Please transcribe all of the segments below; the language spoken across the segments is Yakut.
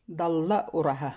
Далла ураһа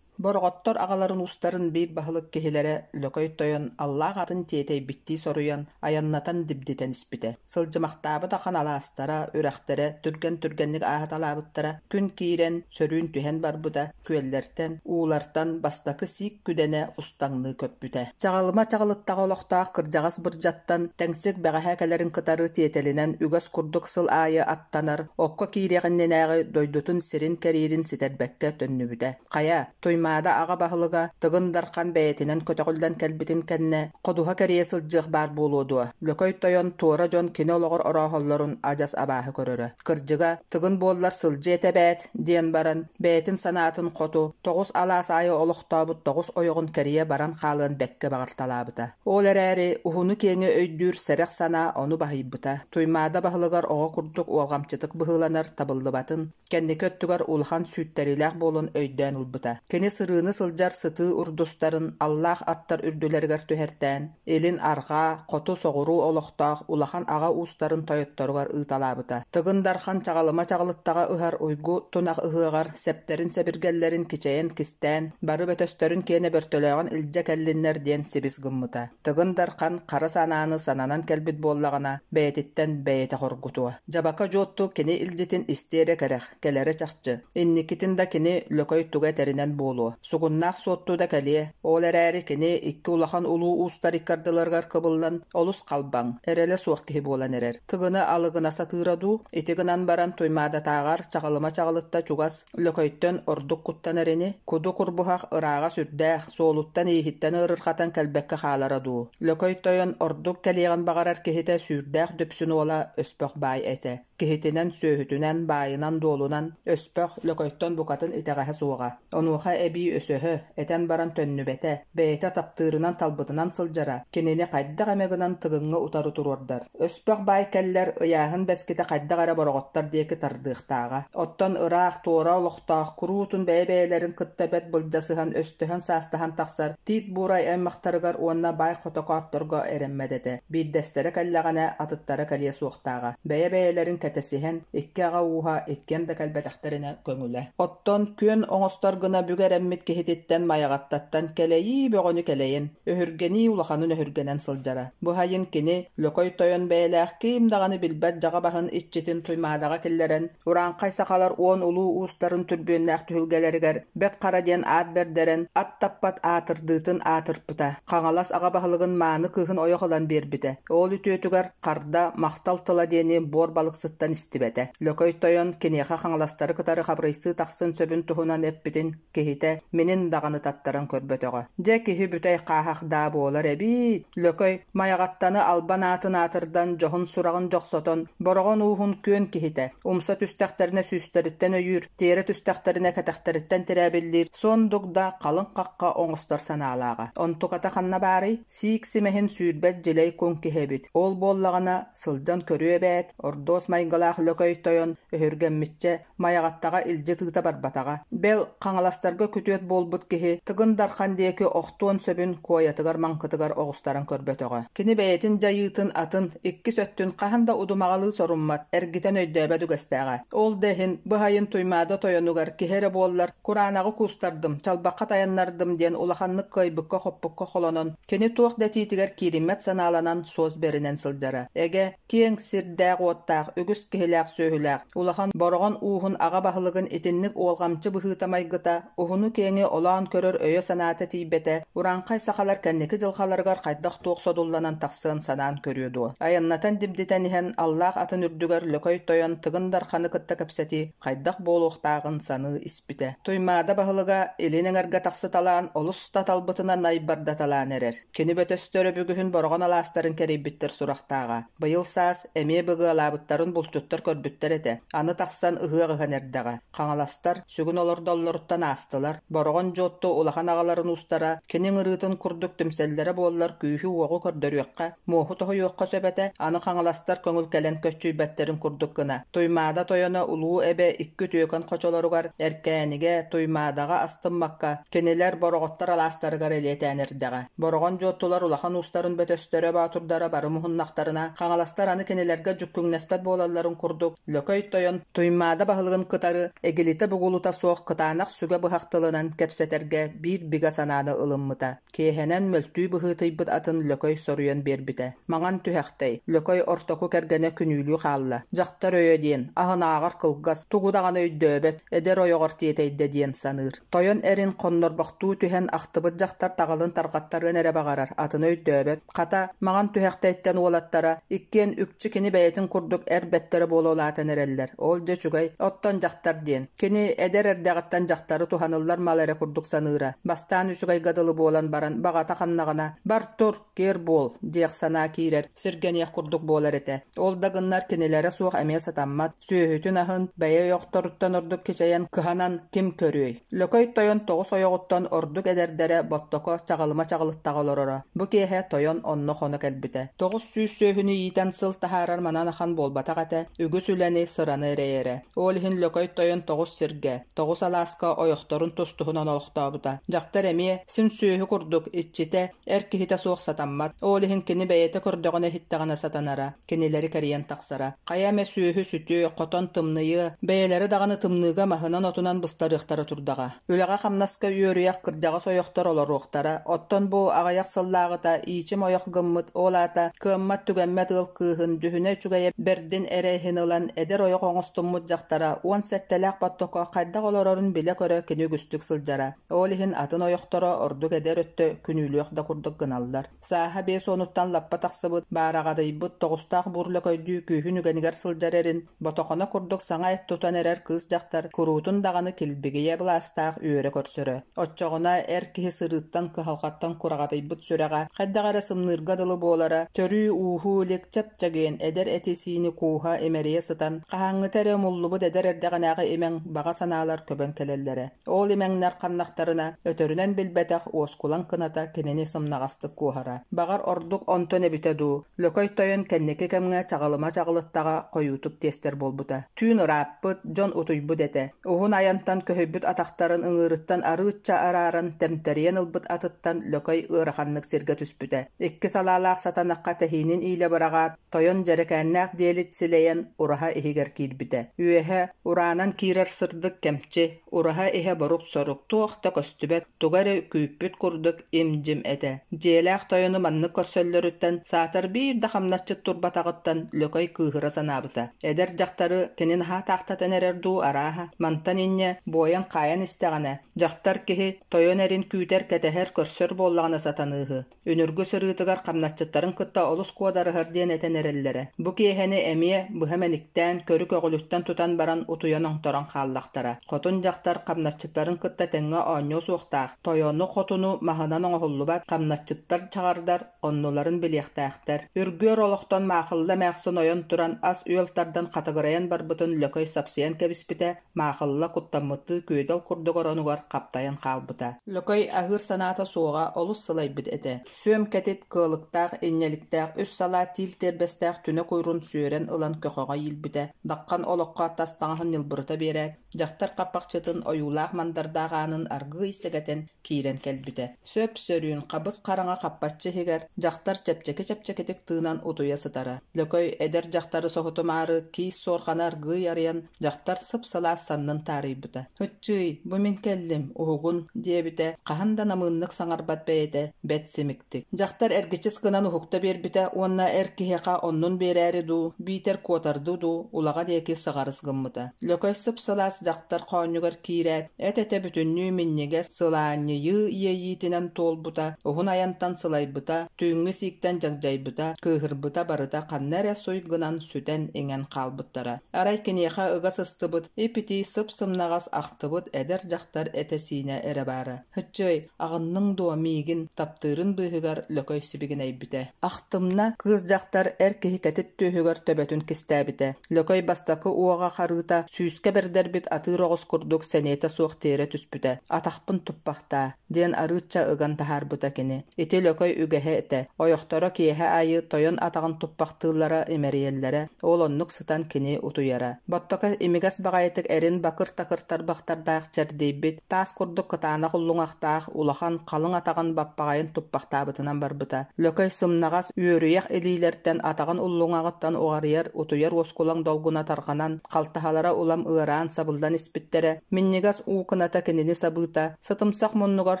Бороҕоттор аҕаларын уустарын биир баһылык киһилэрэ Лөкөй Тойон аллаах атын тиэтэйбиттии соруйан, айаннатан дибдитэн испитэ. Сылдьымахтаабыт ахан алаастара, үрэхтэрэ түргэн-түргэнник ааһыталаабыттара, күн киирэн, сөрүүн түһэн барбыта, күөллэртэн, уулартан бастакы сиик күдэнэ устаҥныы көппүтэ. Чаҕылыма чаҕылыттаҕа олохтоох кырдьаҕас Бырдьаттан тэҥсик бэҕэһээ кэлэрин кытары тиэтэлинэн үгэс курдук сыл аайы аттанар, окко киириэх иннинээҕи дойдутун сирин кэриирин ситэрбэккэ төннүбүтэ. Хайа, Туймаада аҕа баһылыга Тыгын Дархан бэйэтинэн көтөҕүллэн кэлбитин кэннэ, ходуһа кэрийэ сылдьыах баар буолуо дуо? Лөкөй тойон туора дьон кини олоҕор орооһоллорун адьас абааһы көрөрө. Кырдьыга, Тыгын буоллар сылдьыа этэ эбээт, диэн баран, бэйэтин санаатын хоту, тоҕус алаас аайы олохтообут тоҕус ойоҕун кэрийэ баран хаалыан бэккэ баҕарталаабыта. Ол эрээри, уһуну-киэҥи өйдүүр сэрэх санаа ону баһыйбыта. Туймаада баһылыгар оҕо курдук уолҕамчытык быһыыланар табыллыбатын, кэнники өттүгэр улахан сүүйтэриилээх буолуон өйдөөн ылбыта. Кини сырыыны сылдьар сытыы урдустарын аллаах аттар үрдүлэригэр түһэртээн, илин-арҕаа, хоту-соҕуруу олохтоох улахан аҕа уустарын тойотторугар ыыталаабыта. Тыгын Дархан чаҕылыма чаҕылыттаҕа ыһар уйгу тунах ыһыаҕар сэптэрин-сэбиргэллэрин кичэйэн кистээн, бары бөтөстөрүн киэнэ бөртөлөөҕүн илдьэ кэллиннэр диэн сибис гыммыта. Тыгын Дархан хара санааны сананан кэлбит буоллаҕына, бэйэтиттэн бэйэтэ хоргутуо. Дьабака Дьуотту кини илдьитин истиэ эрэ кэрэх, кэлэрэ чахчы. Инникитин да кини Лөкөй тугу этэринэн буолуо. Сугуннаах Суотту да кэлиэ. Ол эрээри кини икки улахан улуу уустар икки ардыларыгар кыбыллан олус халбаҥ, эрэлэ суох киһи буолан эрэр. Тыгыны алыгына сатыыра дуу, ити гынан баран Туймаадатааҕар чаҕылыма чаҕылытта чугас Лөкөйтөн ордук куттанар ини, куду курбуһах ырааҕа сүрдээх, суолуттан-ииһиттэн ыарырҕатан кэлбэккэ хаалара дуу. Лөкөй тойон ордук кэлиэҕин баҕарар киһитэ сүүрдээх Дүпсүн уола Өспөх баай этэ. Киһитинэн, сүөһүтүнэн, баайынан-дуолунан Өспөх Лөкөйтөн букатын итэҕэһэ суоҕа. Онуоха эбии өсөһө, этэн баран төннүбэтэ, бэйэтэ таптыырынан-талбытынан сылдьара, кинини хайдах эмэ гынан Тыгыҥҥа утары туруордар. Өспөх баай кэллэр, ыйааһын бэскитэ хайдах эрэ бороҕоттор диэки тардыахтааҕа. Оттон ыраах, туора олохтоох, куруутун бэйэ-бэйэлэрин кытта бэрт былдьасыһан, өстөһөн-саастаһан тахсар Тиит Буурай аймахтарыгар уонна баай хотокоотторго эрэммэт этэ. Биирдэстэрэ кэллэҕинэ, атыттара кэлиэ суохтааҕа. Бэйэ-бэйэлэрин кэтэсиһэн, икки аҕа ууһа иккиэн да кэлбэтэхтэринэ көҥүлэ. Оттон күөн оҥостор гына бүк эрэммит киһититтэн Майаҕаттаттан кэлэйии бөҕөнү кэлэйэн, өһүргэнии улаханын өһүргэнэн сылдьара. Бу сайын кини Лөкөй Тойон бэйэлээх ким даҕаны билбэт дьаҕа баһын иччитин Туймаадаҕа киллэрэн, урааҥхай сахалар уон улуу уустарын түрбүөннээх түһүлгэлэригэр Бэрт Хара диэн аат бэрдэрэн, ат таппат аатырдыытын аатырпыта, Хаҥалас аҕа баһылыгын мааны кыыһын ойох ылан биэрбитэ. Ол үтүөтүгэр харда махтал тыла диэни буор балыксыттан истибэтэ. Лөкөй Тойон киниэхэ хаҥаластары кытары хабырыйсыы тахсын сөбүн туһунан эппитин киһитэ минин даҕаны таттаран көрбөтөҕө. Дьэ киһи бүтэй хааһах даа буолар эбиит. Лөкөй Майаҕаттаны албан аатын аатырдан, дьоһун сураҕын дьохсотон, Бороҕон ууһун күөн киһитэ, умса түстэхтэринэ сүүстэриттэн өйүүр, тиэрэ түстэхтэринэ кэтэхтэриттэн тирээбиллиир суон дугда халыҥ хахха оҥостор санаалааҕа. Онтуката ханна баарый? Сиик симэһин сүүрбэт дьилэй куҥ киһи эбит. Ол буоллаҕына, сылдьан көрүө эбээт, ордуос майгылаах Лөкөй тойон, өһүргэммиччэ, Майаҕаттаҕа илдьи тыыта барбатаҕа. Бэл, Хаҥаластарга күтүөт буолбут киһи Тыгын Дархан диэки охтуон сөбүн куойатыгар-маҥкытыгар оҕустаран көрбөтөҕө. Кини бэйэтин дьайыытын атын, иккис өттүн хаһан да удумаҕалыы соруммат, эргитэн өйдөөбөт үгэстээҕэ. Ол да иһин, быһайын Туймаада тойонугар киһи эрэ буоллар, кураанаҕы куустардым, чалбахха тайаннардым диэн улаханнык кыайбыкка-хоппукка холонон, кини туох да этиитигэр киириммэт санааланан суос бэринэн сылдьара. Эгэ, Киэҥ сирдээх-уоттаах, үгүс киһилээх-сүөһүлээх, улахан Бороҕон ууһун аҕа баһылыгын итинник уолҕамчы быһыыта-майгыта, уһуну-киэҥи олоон көрөр өйө-санаата тиийбэтэ, урааҥхай сахалар кэнники дьылҕаларыгар хайдах-туох содулланан тахсыан санаан көрүө дуо? Айаннатан дибдитэн иһэн, аллаах атын үрдүгэр Лөкөй Тойон Тыгын Дарханы кытта кэпсэтии хайдах буолуохтааҕын саныы испитэ. Туймаада баһылыга илин эҥэргэ тахсыталаан олус да талбытынан айбардаталаан эрэр. Кини бөтөстөрө бүгүһүн Бороҕон алаастарын кэрийбиттэр сурахтааҕа. Быйыл саас эмиэ быгыалаабыттарын булчуттар көрбүттэр этэ. Аны тахсан ыһыах ыһан эрдэҕэ. Хаҥаластар сүгүн олордоллоруттан аастылар. Бороҕон Дьуотту улахан аҕаларын уустара кини ыҥырыытын курдук түмсэллэрэ буоллар күүһү-уоҕу көрдөрүөххэ, муоһу тоһуйуохха сөп этэ. Аны хаҥаластар көҥүл кэлэн көччүйбэттэрин курдук гына. Туймаада тойоно Улуу Эбэ икки үтүөкэн хочолоругар Эркээнигэ, Туймаадаҕа астыммакка, Кинилэр Бороҕоттор алаастарыгар элиэтээн эрдэҕэ. Бороҕон дьуоттулар улахан уустарын бөтөстөрө, боотурдара бары муһуннахтарына, хаҥаластар аны кинилэргэ дьүккүҥнэспэт буолаллар. сылдьалларын курдук, Лөкөй Тойон Туймаада баһылыгын кытары эгилитэ-бугулута суох кытаанах сүгэ быһах тылынан кэпсэтэргэ биир бигэ санааны ылыммыта. Киэһэнэн мөлтүү быһыытыйбыт атын Лөкөй соруйан биэрбитэ. Маҥан түһэхтэй, Лөкөй ортоку кэргэнэ күнүүлүү хаалла. Дьахтар өйө диэн, аһынааҕар кылгас, тугу даҕаны өйдөөбөт, эдэр ойоҕор тиэтэйдэ диэн саныыр. Тойон эрин хоннорбохтуу түһэн ахтыбыт дьахтар таҕылын тарҕаттарыан эрэ баҕарар, атыны өйдөөбөт. Хата, Маҥан Түһэхтэйтэн уолаттара иккиэн үкчү кини бэйэтин курдук эр бэттэрэ буола улаатан эрэллэр. Ол дьэ үчүгэй, оттон дьахтар диэн. Кини эдэр эрдэҕиттэн дьахтары туһаныллар мал эрэ курдук саныыра. Бастаан үчүгэйгэ дылы буолан баран, баҕата ханнаҕына, «Бар тур, киэр буол» диэх санаа киирэр, сиргэниэх курдук буолар этэ. Ол да гыннар кинилэрэ суох эмиэ сатаммат, сүөһүтүн-аһын бэйэ ойохторуттан ордук кичэйэн кыһанан ким көрүөй? Лөкөй тойон тоҕус ойоҕуттан ордук эдэрдэрэ Боттоко чаҕылыма чаҕылыттаҕа олороро. Бу киэһэ тойон онно хоно кэлбитэ. 900 сүөһүнү иитэн сыл таһаарар манан ахан буолбатах этэ, үгүс үлэни, сыраны эрэйэрэ. Ол иһин Лөкөй тойон тоҕус сиргэ, тоҕус алааска ойохторун тус-туһунан олохтообута. Дьахтар эмиэ, син сүөһү курдук, иччитэ, эр киһитэ суох сатаммат. Ол иһин кини бэйэтэ көрдөҕүнэ-иһиттэҕинэ сатанара, кинилэри кэрийэн тахсара. Хайа эмэ сүөһү сүтүө, хотон тымныйыа, бэйэлэрэ даҕаны тымныыга маһынан-отунан быстарыахтара турдаҕа. Үлэҕэ-хамнаска үөрүйэх кырдьаҕас ойохтор олоруохтара, оттон бу аҕыйах сыллааҕыта иичим ойох гыммыт, ол аата кыаммат-түгэммэт ыал кыыһын дьүһүнэ үчүгэйэ бэрдин эрэ иһин ылан эдэр ойох оҥостуммут дьахтара уон сэттэлээх Боттоко хайдах олорорун билэ-көрө кини үгүстүк сылдьара. Ол иһин атын ойохторо ордук эдэр өттө күнүүлүөх да курдук гыналлар. Сааһа биэс уонуттан лаппа тахсыбыт, баараҕадыйбыт, тоҕустаах буур лөкөйдүү күүһүн үгэнигэр сылдьар эрин, ботохоно курдук саҥа эт тутан эрэр кыыс-дьахтар куруутун даҕаны килбигийэ былаастаах үөрэ көрсөрө. Оччоҕуна эр киһи сырыыттан, кыһалҕаттан кураҕатыйбыт сүрэҕэ хайдах эрэ сымныырга дылы буолара, төрүү-ууһуу илик чэп-чэгиэн эдэр эти-сиини кууһа имэрийэ сытан, хаһааҥҥыта эрэ умуллубут эдэр эрдэҕинээҕи имэҥ баҕа санаалар көбөн кэлэллэрэ. Ол имэҥнэр ханнахтарына, өтөрүнэн билбэтэх уоскулаҥ кыната кинини сымнаҕастык куоһара. Баҕар, ордук онтон эбитэ дуу, Лөкөй тойон кэнники кэмҥэ чаҕылыма чаҕылыттаҕа хойуутук тиэстэр буолбута. Түүн ырааппыт, дьон утуйбут этэ. Уһун айантан көһүйбүт атахтарын ыҥыырыттан арыычча арааран, тэмтэрийэн ылбыт атыттан Лөкөй ыараханнык сиргэ түспүтэ. Икки салаалаах сатанахха тэһиинин иилэ быраҕаат, Тойон дьэрэкээннээх диэлит силэйэн ураһа иһигэр киирбитэ. Үөһэ, ураанан киирэр сырдык кэмчи, ураһа иһэ борук-сорук, туох да көстүбэт, тугу эрэ күүппүт курдук им-дьим этэ. Дьиэлээх тойону маннык көрсөллөрүттэн, саатар биир да хамначчыт турбатаҕыттан Лөкөй кыыһыра санаабыта. Эдэр дьахтары кини наһаа таахтатан эрэр дуу, арааһа, мантан инньэ буойан-хаайан истэҕинэ, дьахтар киһи тойон эрин күүтэр-кэтэһэр, көрсөр буоллаҕына сатаныыһы. Үнүргү сырыытыгар хамначчыттарын кытта олус куодарыһар диэн этэн эрэллэрэ. Бу киэһэни эмиэ быһа мэниктээн, көрү көҕүлүттэн тутан баран утуйан оҥторон хааллахтара. Хотун дьахтар хамначчыттарын кытта тэҥҥэ оонньуо суохтаах, тойону-хотуну маһынан оҥоһуллубат, хамначчыттар чаҕардар оннуларын билиэхтээхтэр. Үргүөр олохтон Маахылла эмээхсин ойон туран ас-үөл тардан хатыгырайан барбытын Лөкөй сапсыйан кэбиспитэ, Маахылла куттаммыттыы күөдэл курдук оронугар хаптайан хаалбыта. Лөкөй аһыыр санаата суоҕа олус сылайбыт этэ. Сүөм кэтит, кыалыктаах, инньэликтээх үс салаа тиил тиэрбэстээх түнэ куйрун сүөрэн ылан көхөҕө иилбитэ. Даххан олоххо тас таҥаһын ньылбырыта биэрээт, дьахтар хаппахчытын ойуулаах мандардаах аанын аргыый сэгэтэн киирэн кэлбитэ. Сөп-сөрүүн, хабыс-хараҥа хаппаччы иһигэр дьахтар чэпчэки-чэпчэкитик тыынан утуйа сытара. Лөкөй эдэр дьахтары соһутумаары киис суорҕаны аргыый арыйан, дьахтар сып-сылаас саннын таарыйбыта. «Ыччыый, бу мин кэллим, уһугун», диэбитэ, хаһан да намыыннык саҥарбат бэйэтэ бэт симиктик. Дьахтар эргичис гынан уһукта биэрбитэ уонна эр киһиэхэ оннун биэрээри дуу, биитэр куотардыы дуу, улаҕа диэки сыҕарыс гыммыта. Лөкөй сып-сылаас дьахтар хоонньугар киирээт, эт-этэ бүтүннүү минньигэс сылаанньыйыы иэйиитинэн туолбута, уһун айантан сылайбыта, түүҥҥү сииктэн дьагдьайбыта, кыыһырбыта барыта ханна эрэ суй гынан сүтэн-иҥэн хаалбыттара. Арай киниэхэ ыга сыстыбыт, ип-итии сып-сымнаҕас ахтыбыт эдэр дьахтар этэ-сиинэ эрэ баара. Һыччыай, аҕынныҥ дуо миигин таптыырын быыһыгар Лөкөй сибигинэйбитэ. Ахтымна, кыыс дьахтар эр киһи кэтит түөһүгэр төбөтүн кистээбитэ. Лөкөй бастакы уоҕа харыыта сүүскэ бэрдэрбит атыыр оҕус курдук сэниэтэ суох тиэрэ түспүтэ. Атахпын туппахтаа, диэн арыычча ыган таһаарбыта кини. Ити Лөкөй үгэһэ этэ. Ойохторо киэһэ аайы тойон атаҕын туппахтыыллара, имэрийэллэрэ. Ол оннук сытан кини утуйара. Боттоко имигэс баҕайытык эрин бакыр-такыр тарбахтардаах чэрдийбит, таас курдук кытаанах уллуҥахтаах, улахан, халыҥ атаҕын баппаҕайын туппахтаабытынан барбыта. Лөкөй сымнаҕас, үөрүйэх илиилэртэн атаҕын уллуҥаҕыттан уҕарыйар утуйар уоскулаҥ долгуна тарҕанан, халтаһалара улам ыараан сабыллан испиттэрэ, минньигэс уу кыната кинини сабыыта, сытымсах муннугар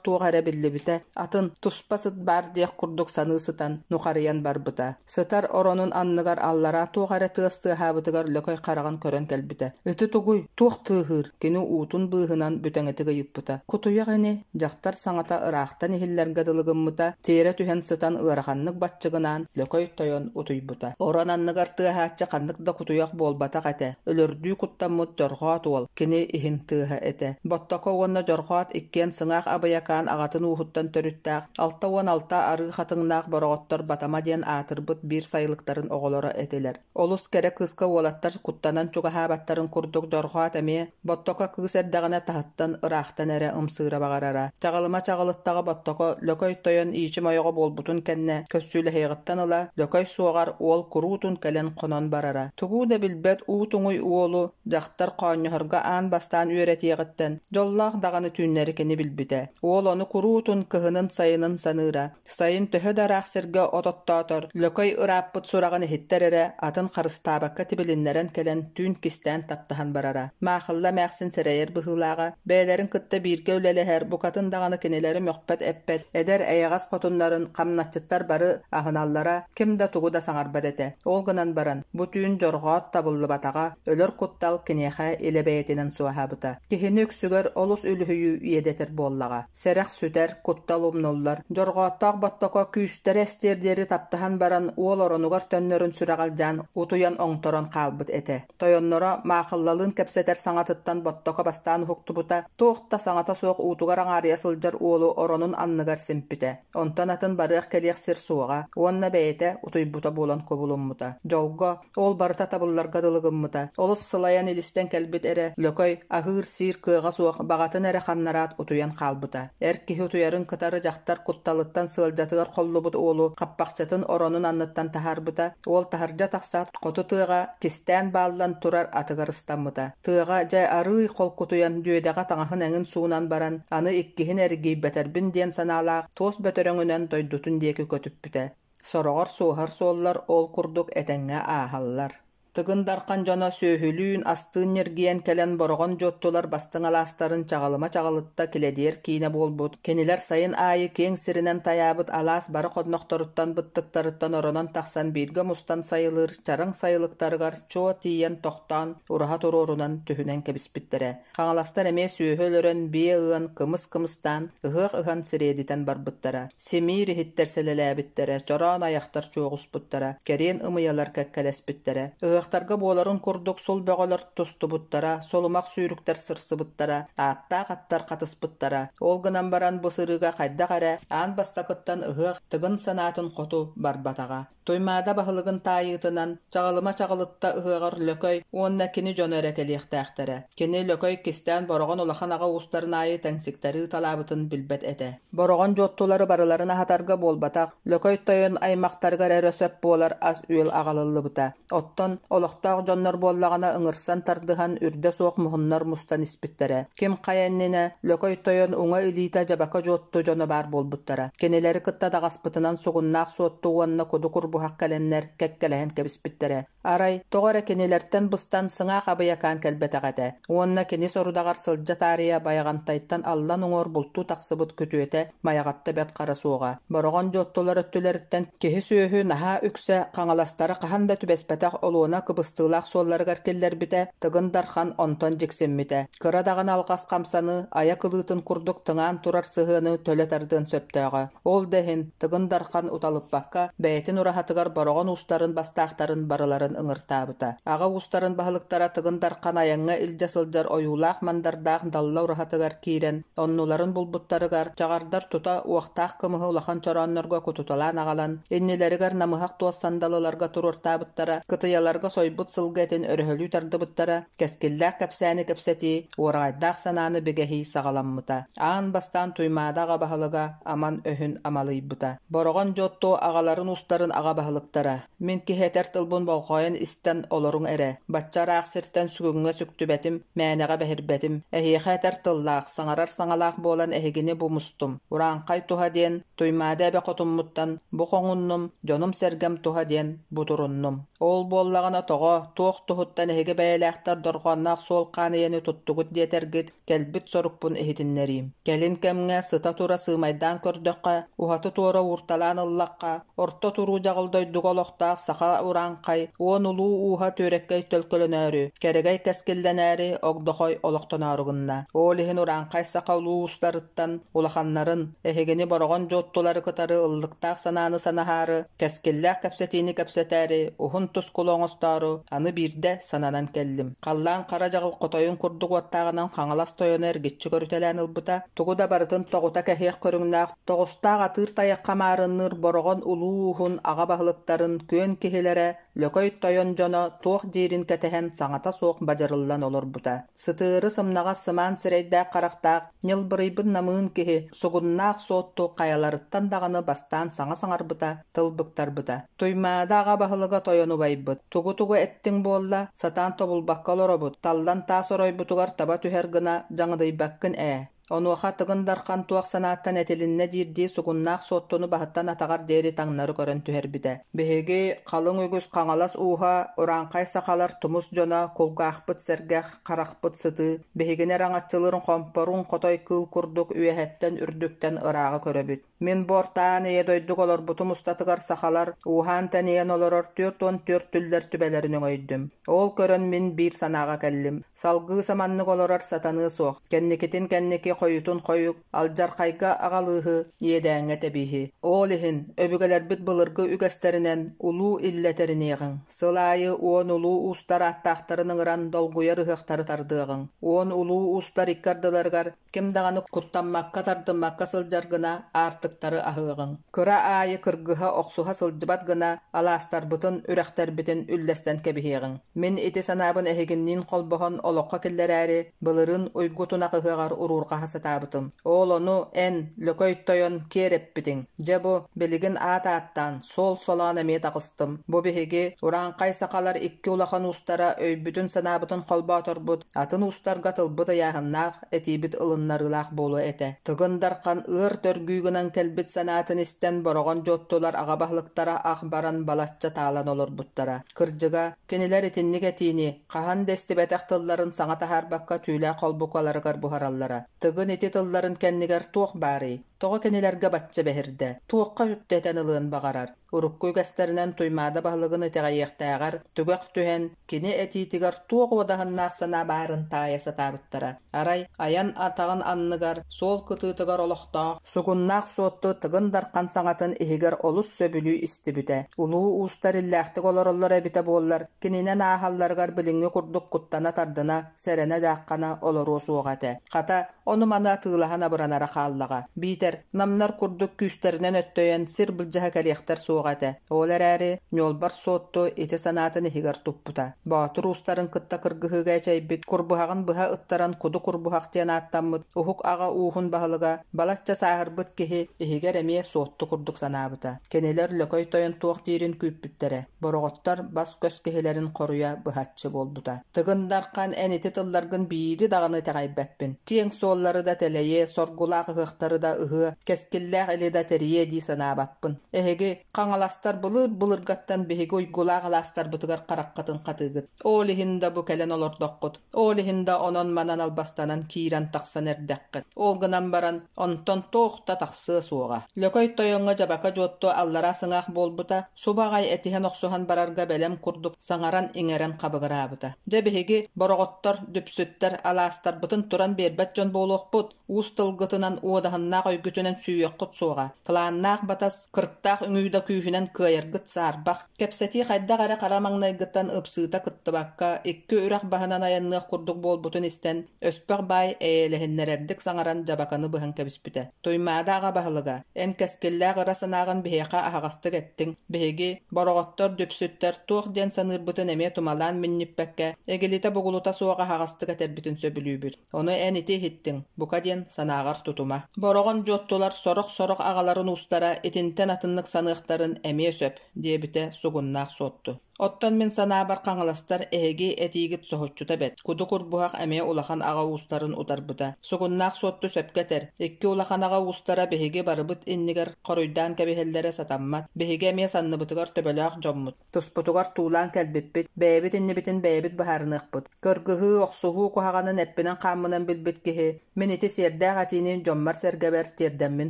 туох эрэ биллибитэ, атын, туспа сыт баар диэх курдук саныы сытан, нухарыйан барбыта. Сытар оронун анныгар аллараа туох эрэ тыас тыаһаабытыгар Лөкөй хараҕын көрөн кэлбитэ. «Ити тугуй? Туох тыаһыыр?» Кини уутун быыһынан бүтэҥитик ыйыппыта. «Кутуйах ини?» Дьахтар саҥата ыраахтан иһиллэргэ дылы гыммыта, тиэрэ түһэн сытан ыараханнык баччыгынаан Лөкөй тойон утуйбута. Орон анныгар тыаһааччы ханнык да кутуйах буолбатах этэ, өлөрдүү куттаммыт Дьорҕоот уол, кини иһин тыаһа этэ. Боттоко уонна Дьорҕоот иккиэн сыҥаах абыйакаан аҕатын ууһуттан төрүттээх, 66 арыы хатыҥнаах бороҕоттор Батама диэн аатырбыт биир сайылыктарын оҕолоро этилэр. Олус кэрэ кыыска уолаттар куттанан чугаһаабаттарын курдук Дьорҕоот эмиэ Боттоко кыыс эрдэҕинэ таһыттан ыраахтан эрэ ымсыыра баҕарара. Чаҕылыма чаҕылыттаҕа Боттоко Лөкөй тойон иичим ойоҕо буолбутун кэннэ көссүүлэһиэҕиттэн ыла Лөкөй суоҕар уол куруутун кэлэн хонон барара. Тугу да билбэт уу туҥуй уолу дьахтар хоонньоһорго аан бастаан үөрэтиэҕиттэн дьоллоох даҕаны түүннэри кини билбитэ. Уол ону куруутун кыһынын-сайынын саныыра. Сайын төһө да ыраах сиргэ от оттоотор, Лөкөй ырааппыт сураҕын иһиттэр эрэ, атын харыстаабакка тибилиннэрэн кэлэн түүн кистээн таптаһан барара. Маахылла эмээхсин сэрэйэр быһыылааҕа, бэйэлэрин кытта бииргэ үлэлэһэр, букатын даҕаны кинилэри мөхпөт-эппэт, эдэр эйэҕэс хотуннарын хамначчыттар бары аһыналлара, ким да тугу да саҥарбат этэ. Ол гынан баран, бу түүн дьорҕоот табыллыбатаҕа, өлөр куттал киниэхэ илэ бэйэтинэн суоһаабыта. Киһини үксүгэр олус үлүһүйүү иэдэтэр буоллаҕа. Сэрэх сүтэр, куттал умнуллар. Дьорҕооттоох Боттоко күүстэрэ эстиэр диэри таптаһан баран уол оронугар төннөрүн сүрэҕэлдьээн утуйан оҥторон хаалбыт этэ. Тойонноро Маахыллалыын кэпсэтэр саҥатыттан Боттоко бастаан уһуктубута, туох да саҥата суох уутугар аҥаарыйа сылдьар уолу оронун анныгар симпитэ. Онтон атын барыах-кэлиэх сир суоҕа уонна бэйэтэ утуйбута буолан кубулуммута. Дьолго, Ол барыта табылларга дылы гыммыта. Олус сылайан илистэн кэлбит эрэ Лөкөй аһыыр-сиир кыаҕа суох баҕатын эрэ ханнараат утуйан хаалбыта. Эр киһи утуйарын кытары дьахтар кутталыттан сыалдьатыгар холлубут уолу хаппахчытын оронун анныттан таһаарбыта. Уол таһырдьа тахсаат хоту тыаҕа кистээн бааллан турар атыгар ыстаммыта. Тыаҕа дьэ арыый холкутуйан дүөдэҕэ таҥаһын эҥин суунан баран аны иккиһин эргийбэтэрбин диэн санаалаах туос бөтөрөҥүнэн дойдутун диэки көтүппүтэ. Сороҕор суоһар суоллар ол курдук этэҥҥэ ааһаллар. Тыгын Дархан дьоно сүөһүлүүн, астыын ньиргийэн кэлэн Бороҕон Дьуоттулар бастыҥ алаастарын чаҕылыма чаҕылытта килэдиэр киинэ буолбут, кинилэр сайын аайы киэҥ сиринэн тайаабыт алаас бары хоннохторуттан быттыктарыттан оронон тахсан бииргэ мустан сайылыыр чараҥ сайылыктарыгар чуо тиийэн тохтоон ураһа туруорунан түһүнэн кэбиспиттэрэ. Хаҥаластар эмиэ сүөһү өлөрөн, биэ ыан, кымыс кымыстаан, ыһыах ыһан сириэдитэн барбыттара. Симиир иһиттэр сэлэлээбиттэрэ, чороон айахтар чуоҕуспуттара, кэриэн ымыйалар кэккэлэспиттэрэ. Ыһыахтарга буоларын курдук сул бөҕөлөр тустубуттара, сулумах сүүрүктэр сырсыбыттара, ааттаах аттар хатыспыттара. Ол гынан баран бу сырыыга хайдах эрэ аан бастакыттан ыһыах Тыгын санаатын хоту барбатаҕа. Туймаада баһылыгын таайыытынан Чаҕылыма Чаҕылытта ыһыаҕар Лөкөй уонна кини дьоно эрэ кэлиэхтээхтэрэ. Кини Лөкөй кистээн Бороҕон улахан аҕа уустарын аайы тэҥсиктэри ыыталаабытын билбэт этэ. Бороҕон дьуоттулары барыларын аһатарга буолбатах, Лөкөй тойон аймахтарыгар эрэ сөп буолар ас-үөл аҕалыллыбыта. Оттон олохтоох дьоннор буоллаҕына ыҥырсан тардыһан үрдэ суох муһуннар мустан испиттэрэ. Ким хайа иннинэ Лөкөй тойон уҥа илиитэ дьабака дьуотту дьоно баар буолбуттара. Кинилэри кытта даҕаспытынан сугуннаах суотту уонна куду курбуһах кэлэннэр кэккэлэһэн кэбиспиттэрэ. Арай, тоҕо эрэ кинилэртэн быстан сыҥаах абыйакаан кэлбэтэх этэ. Уонна кини сорудаҕар сылдьа таарыйа Байаҕантайтан аллан уҥуор бултуу тахсыбыт күтүөтэ Майаҕатта Бэрт Хара суоҕа. Бороҕон дьуоттулар өттүлэриттэн киһи-сүөһү наһаа үксэ Хаҥаластары хаһан да түбэспэтэх олуона кыбыстыылаах суолларыгар киллэрбитэ, Тыгын Дархан онтон дьиксиммитэ. Кыра даҕаны алҕас хамсаныы, айа кылыытын курдук тыҥаан турар сыһыаны төлө тардыан сөптөөҕө. Ол да иһин, Тыгын Дархан уталыппакка, бэйэтин ураһатыгар Бороҕон уустарын бастаахтарын барыларын ыҥыртаабыта. Аҕа уустарын баһылыктара Тыгын Дархан айаҥҥа илдьэ сылдьар ойуулаах-мандардаах далла ураһатыгар киирэн, оннуларын булбуттарыгар, чаҕардар тута уохтаах кымыһы улахан чорооннорго кутуталаан аҕалан, иннилэригэр намыһах туос сандалыларга туруортаабыттара, кытыйаларга сойбут сылгы этин өрөһөлүү тардыбыттара, кэскиллээх кэпсээни кэпсэтии, уораҕайдаах санааны бигэһии саҕаламмыта. Аан бастаан Туймаада аҕа баһылыга Аман өһүн амалыйбыта. Бороҕон Дьуотту аҕаларын уустарын аҕа аҕа баһылыктара, мин киһи этэр тылбын болҕойон истэн олоруҥ эрэ. Бачча ыраах сиртэн сүгүҥҥэ сүктүбэтим, мээнэҕэ бэһирбэтим. Эһиэхэ этэр тыллаах, саҥарар саҥалаах буолан эһигини бу мустум. Урааҥхай туһа диэн Туймаада эбэ хотуммуттан бу хоҥуннум, дьонум-сэргэм туһа диэн бу туруннум. Ол буоллаҕына тоҕо, туох туһуттан эһиги бэйэлээхтэр дорҕоонноох суол хаан ийэни туттугут диэтэргит, кэлбит сорукпун иһитиннэриим. Кэлин кэмҥэ сыта-тура сыымайдаан көрдөххө, уһаты-туора уурталаан ыллахха, орто туруу дьаҕыл дойдуга олохтоох саха урааҥхай уон улуу ууһа түөрэккэй төлкөлөнөөрү, кэрэгэй кэскиллэнээри огдохой олохтоноору гынна. Ол иһин урааҥхай саха улуу уустарыттан улаханнарын, эһигини Бороҕон дьуоттулары кытары ыллыктаах санааны санаһаары, кэскиллээх кэпсэтиини кэпсэтээри, уһун тускулу оҥостоору аны биирдэ сананан кэллим. Халлаан хара дьаҕыл хотойун курдук уоттааҕынан Хаҥалас тойоно эргиччи көрүтэлээн ылбыта, тугу да барытын тоҕута кэһиэх көрүҥнээх тоҕустаах атыыр тайахха маарынныыр Бороҕон улуу ууһун аҕа баһылыктарын күөн киһилэрэ Лөкөй тойон дьоно туох диирин кэтэһэн саҥата суох бадьарыллан олорбута. Сытыары сымнаҕас сымаан сирэйдээх-харахтаах, ньылбырыйбыт намыын киһи сугуннаах суотту хайаларыттан даҕаны бастаан саҥа саҥарбыта, тыл быктарбыта. Туймаада аҕа баһылыга тойон убайбыт, тугу-тугу эттиҥ буолла, сатаан тобулбакка олоробут, таллан таас оройбутугар таба түһэр гына дьаҥыдыйбаккын ээ. Онуоха Тыгын Дархан туох санааттан этилиннэ диирдии сугуннаах Суоттуну баһыттан атаҕар диэри таҥнары көрөн түһэрбитэ. Биһиги, халыҥ үгүс Хаҥалас ууһа, урааҥхай сахалар тумус дьоно, кулгаахпыт сэргэх, харахпыт сытыы, биһигини араҥаччылыыр хомпоруун хотой кыыл курдук үөһэттэн үрдүктэн ырааҕы көрөбүт. Мин бу Орто Аан Ийэ дойдуга олорбутум устатыгар сахалар ууһаан-тэнийэн олорор 44 түллэр түбэлэрин өҥөйдүм. Ол көрөн мин биир санааҕа кэллим. Салгыы саманнык олорор сатаныа суох. Кэнникитин кэнники хойутун хойук, алдьархайга аҕалыыһы, иэдээҥҥэ тэбииһи. Ол иһин, өбүгэлэрбит былыргы үгэстэринэн улуу иллэ тэриниэҕиҥ. Сыл аайы уон улуу уустар ааттаахтарын ыҥыран долгуйар ыһыахтары тардыаҕыҥ. Уон улуу уустар икки ардыларыгар Ким даҕаны куттаммакка, тардыммакка сылдьар гына аартыктары аһыаҕыҥ. Кыра аайы кыргыһа, охсуһа сылдьыбат гына алаастарбытын, үрэхтэрбитин үллэстэн кэбиһиэҕиҥ. Мин ити санаабын эһигинниин холбоһон олоххо киллэрээри былырыын Уйгу Тунах ыһыаҕар уруурҕаһа сатаабытым. Ол ону эн, Лөкөй Тойон, киэр эппитиҥ. Дьэ бу, билигин аат ааттаан, суол солоон эмиэ таҕыстым. Бу биһиги, урааҥхай сахалар икки улахан уустара өйбүтүн-санаабытын холбооторбут, атын уустарга тылбыт ыйааһыннаах, этиибит ылыннарыылаах буолуо этэ. Тыгын Дархан ыар төргүү гынан кэлбит санаатын истэн Бороҕон дьуоттулар аҕа баһылыктара ах баран балачча таалан олорбуттара. Кырдьыга, кинилэр итинник этиини, хаһан да истибэтэх тылларын саҥа таһаарбакка түүлээх холбукаларыгар буһараллара. Тыгын ити тылларын кэннигэр туох баарый? Тоҕо кинилэргэ бачча бэһирдэ? Туохха үктэтэн ылыан баҕарар? Урукку үгэстэринэн Туймаада баһылыгын итэҕэйиэхтээҕэр, түгэх түһэн, кини этиитигэр туох уодаһыннаах санаа баарын таайа сатаабыттара. Арай, айан атаҕын анныгар, суол кытыытыгар олохтоох, сугуннаах Суотту Тыгын Дархан саҥатын иһигэр олус сөбүлүү истибитэ. Улуу уустар иллээхтик олороллоро эбитэ буоллар, кининэн ааһалларыгар билиҥҥи курдук куттана-тардына, сэрэнэ-дьааххана олоруо суоҕа этэ. Хата, Ону-маны атыылаһан абыранара хааллаҕа. Биитэр, намнар курдук күүстэринэн өттөйөн сир былдьаһа кэлиэхтэр суоҕа этэ. Ол эрээри, ньуолбар Суотту ити санаатын иһигэр туппута. Боотур уустарын кытта кыргыһыыга эчэйбит, курбуһаҕын быһа ыттаран Куду Курбуһах диэн ааттаммыт уһук аҕа ууһун баһылыга, балачча сааһырбыт киһи, иһигэр эмиэ Суотту курдук санаабыта. Кинилэр Лөкөй тойон туох диирин күүппүттэрэ. Бороҕоттор бас-көс киһилэрин хоруйа быһаччы буолбута. Тыгын Дархан эн ити тылларгын биири даҕаны итэҕэйбэппин. Киэҥ суоллары да тэлэйиэ, соргулаах ыһыахтары да ыһыа, кэскиллээх или да тэрийиэ дии санаабаппын. Эһиги, хаҥаластар былыр-былыргаттан биһиги уйгулаах алаастарбытыгар хараххытын хатыыгыт. Ол иһин да бу кэлэн олордоххут. Ол иһин да онон-манан албастанан киирэн-тахсан эрдэххит. Ол гынан баран, онтон туох да тахсыа суоҕа. Лөкөй тойоҥҥо дьабака дьуотту аллараа сыҥаах буолбута, субу аҕай этиһэн-охсуһан барарга бэлэм курдук саҥаран-иҥэрэн хабыгыраабыта. Дьэ биһиги, бороҕоттор, дүпсүттэр, алаастарбытын туран биэрбэт дьон буолуохпут, уус тылгытынан уодаһыннаах өйгүтүнэн сүүйүөххүт суоҕа. Кылааннаах батас, кырыктаах үҥүү да күүһүнэн кыайаргыт саарбах. Кэпсэтии хайдах эрэ хара маҥнайгыттан ыпсыыта кыттыбакка, икки үрэх баһынан айанныах курдук буолбутун истэн, Өспөх баай эйэлэһиннэрэрдик саҥаран дьабаканы быһан кэбиспитэ. Туймаада аҕа баһылыга, эн кэскиллээх ыра санааҕын биһиэхэ аһаҕастык эттиҥ. Биһиги, бороҕоттор, дүпсүттэр, туох диэн саныырбытын эмиэ тумалаан минньиппэккэ, эгилитэ-бугулута суох аһаҕастык этэрбитин сөбүлүүбүт. Ону эн ити иһиттиҥ, бука диэн санааҕар тутума. Бороҕон дьуот Дьуоттулар сорох-сорох аҕаларын уустара итинтэн атыннык саныахтарын эмиэ сөп, диэбитэ Сугуннаах Суотту. Оттон мин санаабар хаҥаластар эһиги этиигит соһуччута бэрт. Куду Курбуһах эмиэ улахан аҕа уустарын утарбыта. Сугуннаах Суотту сөпкө этэр. Икки улахан аҕа уустара биһиги барыбыт иннигэр хоруйдаан кэбиһэллэрэ сатаммат. Биһиги эмиэ санныбытыгар төбөлөөх дьоммут. Туспутугар туулаан кэлбиппит, бэйэбит иннибитин бэйэбит быһаарыныахпыт. Кыргыһыы, охсуһуу куһаҕанын эппинэн-хааммынан билбит киһи, мин ити сиэрдээх этиини дьоммор-сэргэбэр тиэрдэммин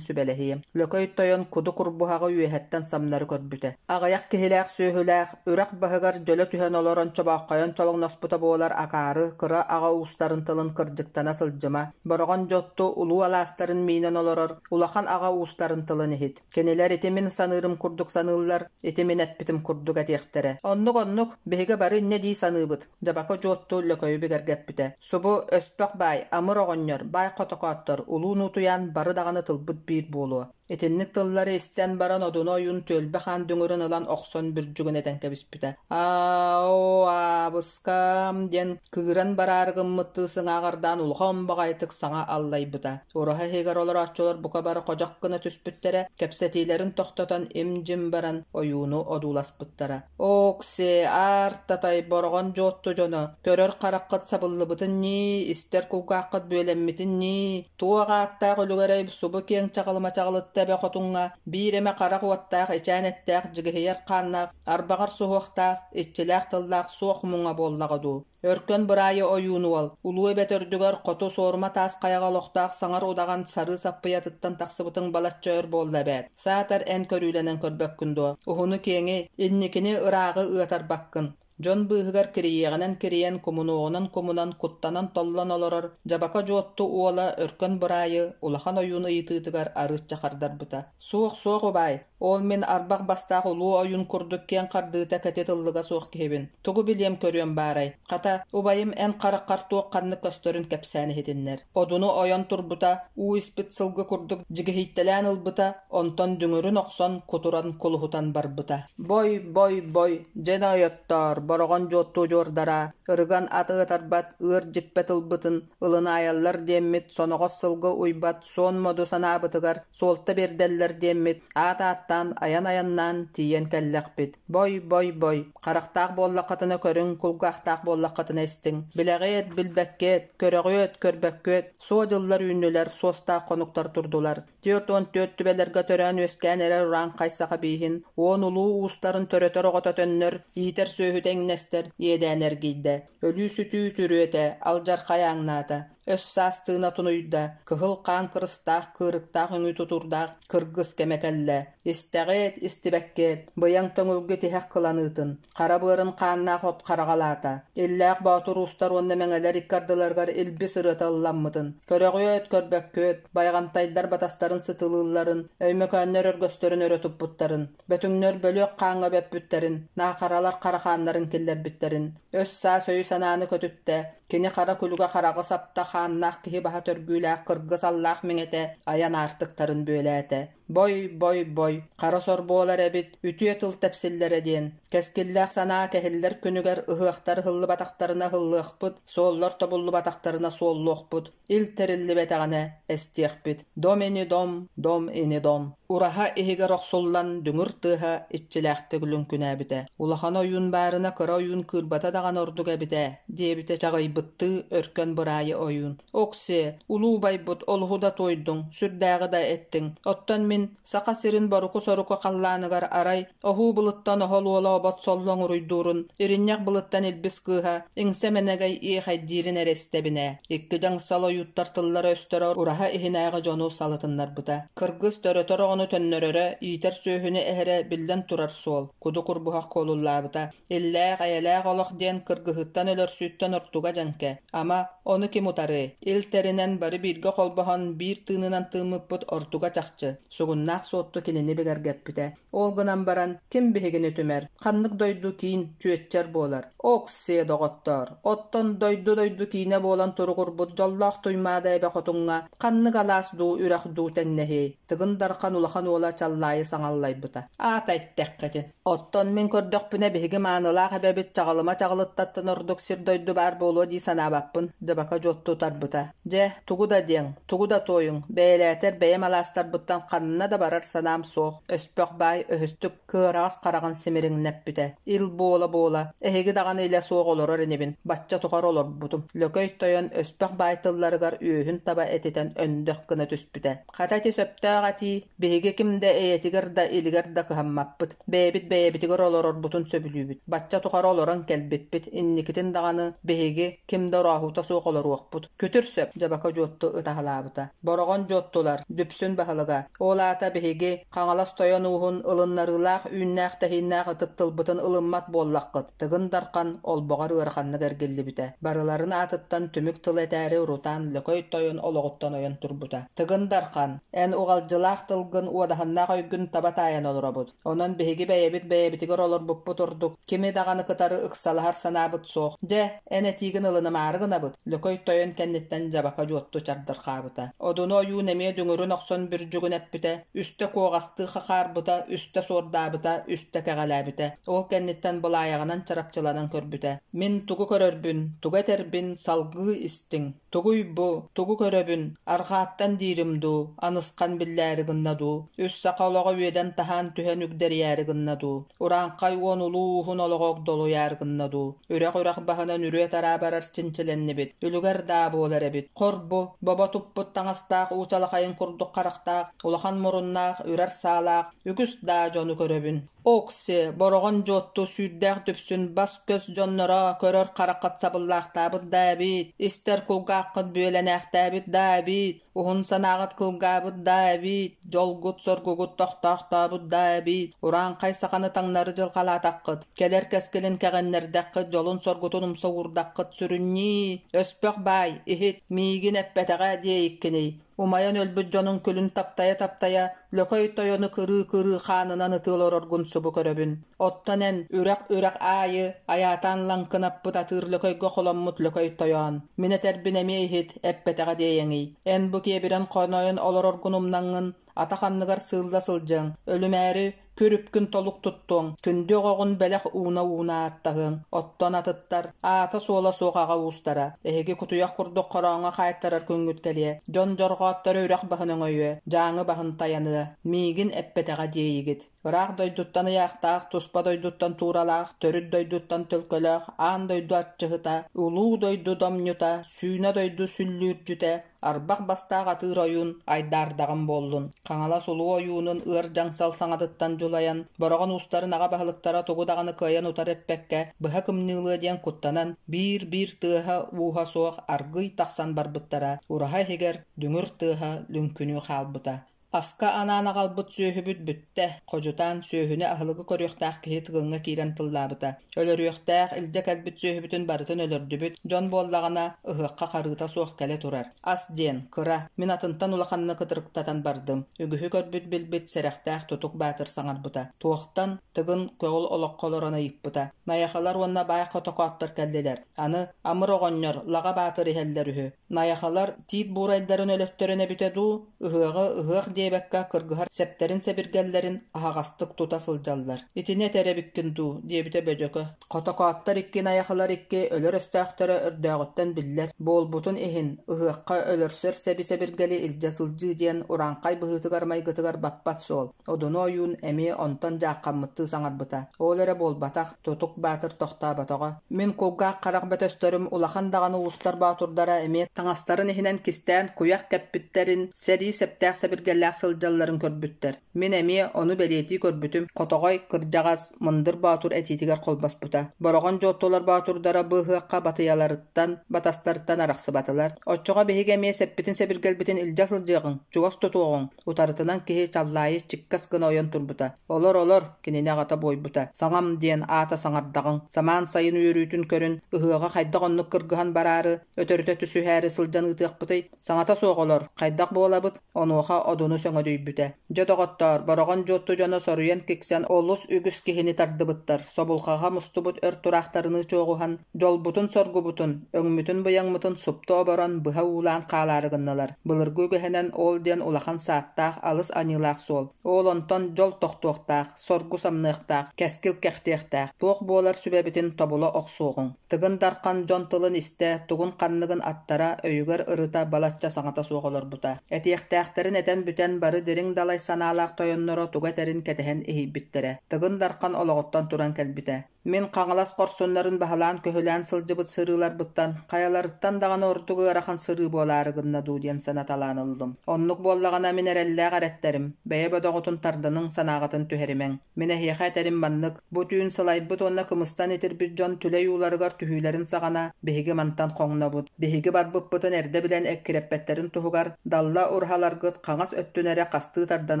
сүбэлэһиэм. Лөкөй тойон куду курбуһаҕы үөһэттэн самнары көрбүтэ. Аҕыйах киһилээх-сүөһүлээх, үрэх баһыгар дьөлө түһэн олорон чобооххойон чолоҥноспута буолар акаары, кыра аҕа уустарын тылын кырдьыктана сылдьыма. Бороҕон Дьотту улуу алаастарын миинэн олорор улахан аҕа уустарын тылын иһит. Кинилэр ити мин саныырым курдук саныыллар, ити мин эппитим курдук этиэхтэрэ. Оннук-оннук, биһиги бары инньэ дии саныыбыт, Дьабака Дьуотту Лөкөйү бигэргэппитэ. Субу Өспөх баай, Амыр оҕонньор, баай Хотокооттор, Улуу Нуутуйаан бары даҕаны тылбыт биир буолуо. Итинник тыллары истэн баран Одуну ойуун түөлбэ хаан дүҥүрүн ылан охсон бүрдьүгүнэтэн кэбиспитэ. Аа-оо, аабыскаам диэн кыыран бараары гыммыттыы сыҥааҕардаан улахан баҕайытык саҥа аллайбыта. Ураһа иһигэр олорооччулар бука бары ходьох гына түспүттэрэ, кэпсэтиилэрин тохтотон им-дьим баран ойууну одууласпыттара. Оок-сиэ, аар-татай, бороҕон дьуотту дьоно, көрөр хараххыт сабыллыбытын ньии, истэр кулгааххыт бүөлэммитин ньии, туох ааттаах үлүгэрэй субу киэҥ чаҕылыма чаҕылытта эбэ хотуҥҥа биир эмэ харах уоттаах ичээн эттээх дьигиһийэр хааннаах, арбаҕар суһуохтаах, иччилээх тыллаах суох муҥа буоллаҕа дуу. Өркөн Быраайы ойуун уол, улуу эбэ төрдүгэр хоту суорума таас хайаҕа олохтоох саҥар удаҕан сарыы саппыйатыттан тахсыбытыҥ балачча өр буолла эбээт. Саатар эн көрүүлэнэн көрбөккүн дуо? Уһуну-киэҥи, инникини ырааҕы ыатарбаккын. Дьон быыһыгар кирийиэҕинэн кирийэн, кумунуоҕунан кумунан, куттанан-толлон олорор Дьабака Дьуотту уола Өркөн Быраайы улахан ойуун ыйытыытыгар арыычча хардарбыта. «Суох, суох, убаай, Ол мин арбах бастаах улуу ойуун курдук киэҥ хардыыта кэтит ыллыга суох киһибин. Тугу билиэм-көрүөм баарай? Хата, убайым эн хараххар туох ханнык көстөрүн кэпсээн иһитиннэр. Одуну ойон турбута, уу испит сылгы курдук дьигиһийтэлээн ылбыта, онтон дүҥүрүн охсон, кутуран кулуһутан барбыта. Бой, бой, бой, дьэ ойоттоор, бороҕон дьуоттуу дьуордара, ырыган ат ыатарбат, ыар дьиппэ тылбытын ылынаайаллар диэммит соноҕос сылгы уйбат суон моду санаабытыгар суолта биэрдэллэр диэммит аат ааттаан айан айаннаан тиийэн кэллэхпит. Бой, бой, бой, харахтаах буоллаххытына көрүҥ, кулгаахтаах буоллаххытына истиҥ. Билэҕиэт, билбэккиэт, көрөҕүөт, көрбөккүөт, суо дьыллар үүннүлэр, суостаах хонуктар турдулар. 44 түбэлэргэ төрөөн-үөскээн эрэр урааҥхай саха бииһин, уон улуу уустарын төрөтөр оҕото төннөр, иитэр сүөһүтэ иҥнэстэр, иэдээн эргийдэ. Өлүү-сүтүү түрүөтэ, алдьархай ааҥнаата. Өс-саас тыына тунуйда, кыһыл хаан кырыстаах, кыырыктаах үҥүү тутуурдаах кыргыс кэмэ кэллэ. Истэҕиэт, истибэккиэт, быйаҥ төҥүлгү тиһэх кыланыытын, хара быарын хааннаах от хараҕалаата. Иллээх боотур уустар уонна мэҥэлэр икки ардыларыгар илбис ырыата ылламмытын, көрөҕүөт, көрбөккүөт, байҕантайдар батастарын сытылыылларын, өймөкөөннөр өргөстөрүн өрө туппуттарын, бөтүҥнэр бөлүөх хааҥҥа бөппүттэрин, наахаралар хара хааннарын киллэрбиттэрин, өс-саас өйү-санааны көтүттэ, кини хара күлүгэ хараҕы сапта хааннаах киһи баһа төргүүлээх кыргыс аллаах миҥэтэ айан аартыктарын бүөлээтэ. Бой, бой, бой, хара сор буолар эбит, үтүө тыл тэпсиллэрэ диэн. Кэскиллээх санаа кэһиллэр күнүгэр ыһыахтар ыһыллыбатахтарына ыһыллыахпыт, суоллар тобуллубатахтарына суоллуохпут, ил тэриллибэтэҕинэ эстиэхпит. Дом ини дом, дом ини дом. Ураһа иһигэр охсуллан дүҥүр тыаһа иччилээхтик лүҥкүнээбитэ. Улахан ойуун баарына кыра ойуун кыырбата даҕаны ордук эбит ээ, диэбитэ чаҕыйбыттыы Өркөн Быраайы ойуун. Оксиэ, улуу убайбыт олуһу да туойдуҥ, сүрдээҕи да эттиҥ. Оттон мин Саха сирин боруку-соруку халлааныгар арай оһуу былыттан оһол уола обот соллоҥ уруйдуурун, иринньэх былыттан илбис кыыһа, иҥсэ мэнэгэй иэхэйдиирин эрэ истэбин ээ. Икки дьаҥсал ойууттар тыллара-өстөрө ураһа иһинээҕи дьону салытыннарбыта. Кыргыс төрөтөр оҕону төннөрөрө, иитэр сүөһүнү эһэрэ биллэн турар суол, куду курбуһах куолуллаабыта. Иллээх, эйэлээх олох диэн кыргыһыыттан өлөрсүүттэн ордуга дьэҥкэ. Ама, ону ким утарыай? Ил тэринэн бары бииргэ холбоһон, биир тыынынан тыыммыппыт ордуга чахчы. Дьоһуннаах Суотту кинини бигэргэппитэ. Ол гынан баран, ким биһигини түмэр, ханнык дойду киин, чүөччэр буолар? Ок-сиэ, доҕоттоор, оттон дойду-дойду киинэ буолан туругурбут дьоллоох Туймаада эбэ хотуҥҥа ханнык алаас дуу, үрэх дуу тэҥнэһиэй? Тыгын Дархан улахан уола Чаллаайы саҥа аллайбыта. Аата эттэххитин. Оттон мин көрдөхпүнэ, биһиги маанылаах эбэбит Чаҕылыма Чаҕылыттаттан ордук сир-дойду баар буолуо дии санаабаппын, Дьабака Дьуотту утарбыта. Дьэ, тугу да диэҥ, тугу да туойуҥ, бэйэлээтэр бэйэм алаастарбыттан ханна да барар санаам суох, Өспөх баай өһөстүк кыараҕас хараҕын симириҥнэппитэ. Ил буола-буола, эһиги даҕаны илэ суох олорор инибин, бачча тухары олорбутум. Лөкөй тойон Өспөх баай тылларыгар үөһүн таба этитэн өндөх гына түспүтэ. Хата ити сөптөөх этии, биһиги ким да эйэтигэр да, илигэр да кыһаммаппыт. Бэйэбит бэйэбитигэр олорорбутун сөбүлүүбүт. Бачча тухары олорон кэлбиппит, инникитин даҕаны биһиги ким да орооһуута суох олоруохпут. Күтүр сөп, Дьабака Дьуотту ытаһалаабыта. Бороҕон Дьуоттулар, Дүпсүн баһылыга. Ол аата биһиги Хаҥалас тойон ууһун ылыннарыылаах үүннээх-тэһииннээх ытык тылбытын ылыммат буоллаххыт, Тыгын Дархан олбоҕор ыараханнык эргиллибитэ. Барыларын аатыттан түмүк тыл этээри урутаан Лөкөй тойон олоҕуттан ойон турбута. Тыгын Дархан, эн уҕалдьылаах тылгын уодаһыннаах өйгүн таба таайан олоробут. Онон биһиги бэйэбит бэйэбитигэр олорбуппут ордук, кими даҕаны кытары ыксалаһар санаабыт суох. Дьэ, Эн этиигин ылынымаары гынабыт, Лөкөй тойон кэнниттэн Дьабака Дьуотту чардырҕаабыта. Одуну ойуун эмиэ дүҥүрүн охсон бүрдьүгүн эппитэ, үстэ куоҕастыы хахаарбыта, үстэ суордаабыта, үстэ кэҕэлээбитэ. Ол кэнниттэн былаайаҕынан чарапчыланан көрбүтэ. Мин тугу көрөрбүн, тугу этэрбин салгыы истиҥ. Тугуй бу, тугу көрөбүн, арҕааттан диирим дуу, анысхан биллээри гынна дуу, үс саха олоҕо үөдэн-таһаан түһэн үгдэрийээри гынна дуу, урааҥхай уон улуу ууһун олоҕо огдолуйаары гынна дуу, үрэх-үрэх баһынан үрүө-тараа барар чинчилэннибит, үлүгэр даа буолар эбит, хор бу, бобо туппут таҥастаах уу чалахайын курдук харахтаах, улахан муруннаах, үрэр саалаах, үгүс даа дьону көрөбүн. Окси, Бороҕон Дьуотту сүүрдээх дүпсүн бас-көс дьонноро көрөр хараххыт сабыллаахтаабыт даа эбит, истэр кулгааххыт бүөлэнээхтээбит даа эбит, уһун санааҕыт кылгаабыт даа эбит, дьолгут-соргугут тохтоохтообут даа эбит, урааҥхай саханы таҥнары дьылҕалаатаххыт, кэлэр кэскилин кэҕиннэрдэххит, дьолун-соргутун умса уурдаххыт сүрүнньии, өспөх баай, иһит, миигин эппэтэҕэ диэйиккиний, Умайан өлбүт дьонуҥ күлүн таптайа-таптайа, Лөкөй тойону кырыы-кырыы хаанынан ытыы олороргун субу көрөбүн. Оттон эн, үрэх-үрэх аайы, айаатаан лаҥкынаппыт атыыр Лөкөйгө холоммут Лөкөй тойоон. Мин этэрбин эмиэ иһит, эппэтэҕэ диэйэҥий. Эн бу киэбирэн хонойон олороргун умнаҥҥын, атах анныгар сыылла сылдьыаҥ, өлүмээри, Күрүпкүн толук туттуоҥ, күндү оҕоҕун бэлэх ууна-ууна ааттаһыаҥ. Оттон атыттар, аата-суола суох аҕа уустара, эһиги кутуйах курдук хорооҥҥо хаайтарар күҥҥүт кэлиэ, дьон дьорҕоотторо үрэх баһын өҥөйүө, дьааҥы баһын тайаныа, миигин эппэтэҕэ диэйигит. Ыраах дойдуттан ыйаахтаах, туспа дойдуттан тууралаах, төрүт дойдуттан төлкөлөөх, аан дойду аччыһыта, улуу дойду домньута, сүүнэ дойду сүллүүрдьүтэ, Арбах бастаах атыыр ойуун айдаардаҕым буоллун, Хаҥалас улуу ойуунун ыар дьаҥсал саҥатыттан дьулайан, Бороҕон уустарын аҕа баһылыктара тугу даҕаны кыайан утары эппэккэ, быһа кымньыылыа диэн куттанан, биир-биир тыаһа-ууһа суох аргыый тахсан барбыттара, ураһа иһигэр дүҥүр тыаһа лүҥкүнүү хаалбыта. Аска анаан аҕалбыт сүөһүбүт бүттэ, ходьутаан сүөһүнү аһылыгы көрүөхтээх киһи Тыгыҥҥа киирэн тыллаабыта. Өлөрүөхтээх, илдьэ кэлбит сүөһүбүтүн барытын өлөрдүбүт, дьон буоллаҕына, ыһыахха харыыта суох кэлэ турар. Ас диэн, кыра, мин атынтан улаханнык ытырыктатан бардым, үгүһү көрбүт-билбит сэрэхтээх Тутук Баатыр саҥарбыта. Туохтан? Тыгын көҕүл олоххо олорон ыйыппыта. Найахалар уонна баай хотокооттор кэллилэр. Аны, Амыр оҕонньор, Лаҕа Баатыр иһэллэр үһү. Найахалар тиит буурайдарын өлөттөрөн эбитэ дуу, ыһыаҕы ыһыах диэбэккэ кыргыһар сэптэрин-сэбиргэллэрин аһаҕастык тута сылдьаллар. Итини этэр эбиккин дуу, диэбитэ Бөдьөкө. Хотокооттор икки найахалар икки өлөр өстөөхтөрө өрдөөҕүттэн биллэр. Буолбутун иһин, ыһыахха өлөрсөр сэби-сэбиргэли илдьэ сылдьыы диэн урааҥхай быһыытыгар-майгытыгар баппат суол. Одуну ойуун эмиэ онтон дьааххаммыттыы саҥарбыта. Ол эрэ буолбатах, Тутук Баатыр тохтооботоҕо. Мин кулгаах-харах бөтөстөрүм улахан даҕаны уустар боотурдара эмиэ таҥастарын иһинэн кистээн куйах кэппиттэрин, сэрии сэптээх сэбиргэллээх сылдьалларын көрбүттэр. Мин эмиэ ону бэлиэтии көрбүтүм, Хотоҕой кырдьаҕас Мындыр Боотур этиитигэр холбоспута. Бороҕон Дьуоттулар боотурдара бу ыһыахха батыйаларыттан, батастарыттан арахсыбатылар. Оччоҕо биһиги эмиэ сэппитин-сэбиргэлбитин илдьэ сылдьыаҕыҥ, чугас тутуоҕуҥ, утарытынан киһи Чаллаайы чиккас гына ойон турбута. Олор, олор, кинини аҕата буойбута. Саҥам диэн аата саҥардаҕыҥ. Самаан сайын үөрүүтүн көрүн, ыһыаҕа хайдах оннук кыргыһан бараары, өтөрүтэ түсүһээри сылдьан ыытыахпытый? Саҥата суох олор, хайдах буолабыт? Онуоха Одуну сөҥөдүйбүтэ. Дьэ, доҕоттоор, Бороҕон Дьуотту дьоно соруйан киксэн олус үгүс киһини тардыбыттар, собулҕаҕа мустубут өр тураахтарыныы чуоҕуһан, дьолбутун-соргубутун, өҥмүтүн-быйаҥмытын супту оборон, быһа уулаан хаалаары гыннылар. Былыргы үгэһинэн ол диэн улахан сааттаах, алыс аньыылаах суол. Ол онтон дьол тохтуохтаах, соргу самныахтаах, кэскил кэхтиэхтээх. Туох буолар сүбэбитин тобула охсуоҕуҥ. Тыгын Дархан дьон тылын истэ, тугун-ханныгын аттара, өйүгэр ырыта балачча саҥата суох олорбута. Этиэхтээхтэрин этэн бүтэн бары дириҥ далай санаалаах тойонноро тугу этэрин кэтэһэн иһийбиттэрэ. Тыгын Дархан олоҕуттан туран кэлбитэ. Мин Хаҥалас хорсуннарын баһылаан-көһүлээн сылдьыбыт сырыыларбыттан хайаларыттан даҕаны ордук ыарахан сырыы буолаары гынна дуу диэн санаталаан ыллым. Оннук буоллаҕына мин эрэллээх эрэттэрим, бэйэ бодоҕутун тардыныҥ, санааҕытын түһэримэҥ. Мин эһиэхэ этэрим маннык, бу түүн сылайбыт уонна кымыстан итирбит дьон түлэй ууларыгар түһүүлэрин саҕана биһиги мантан хоҥнобут. Биһиги барбыппытын эрдэ билэн эккирэппэттэрин туһугар далла ураһаларгыт хаҥас өттүн эрэ хастыы тардан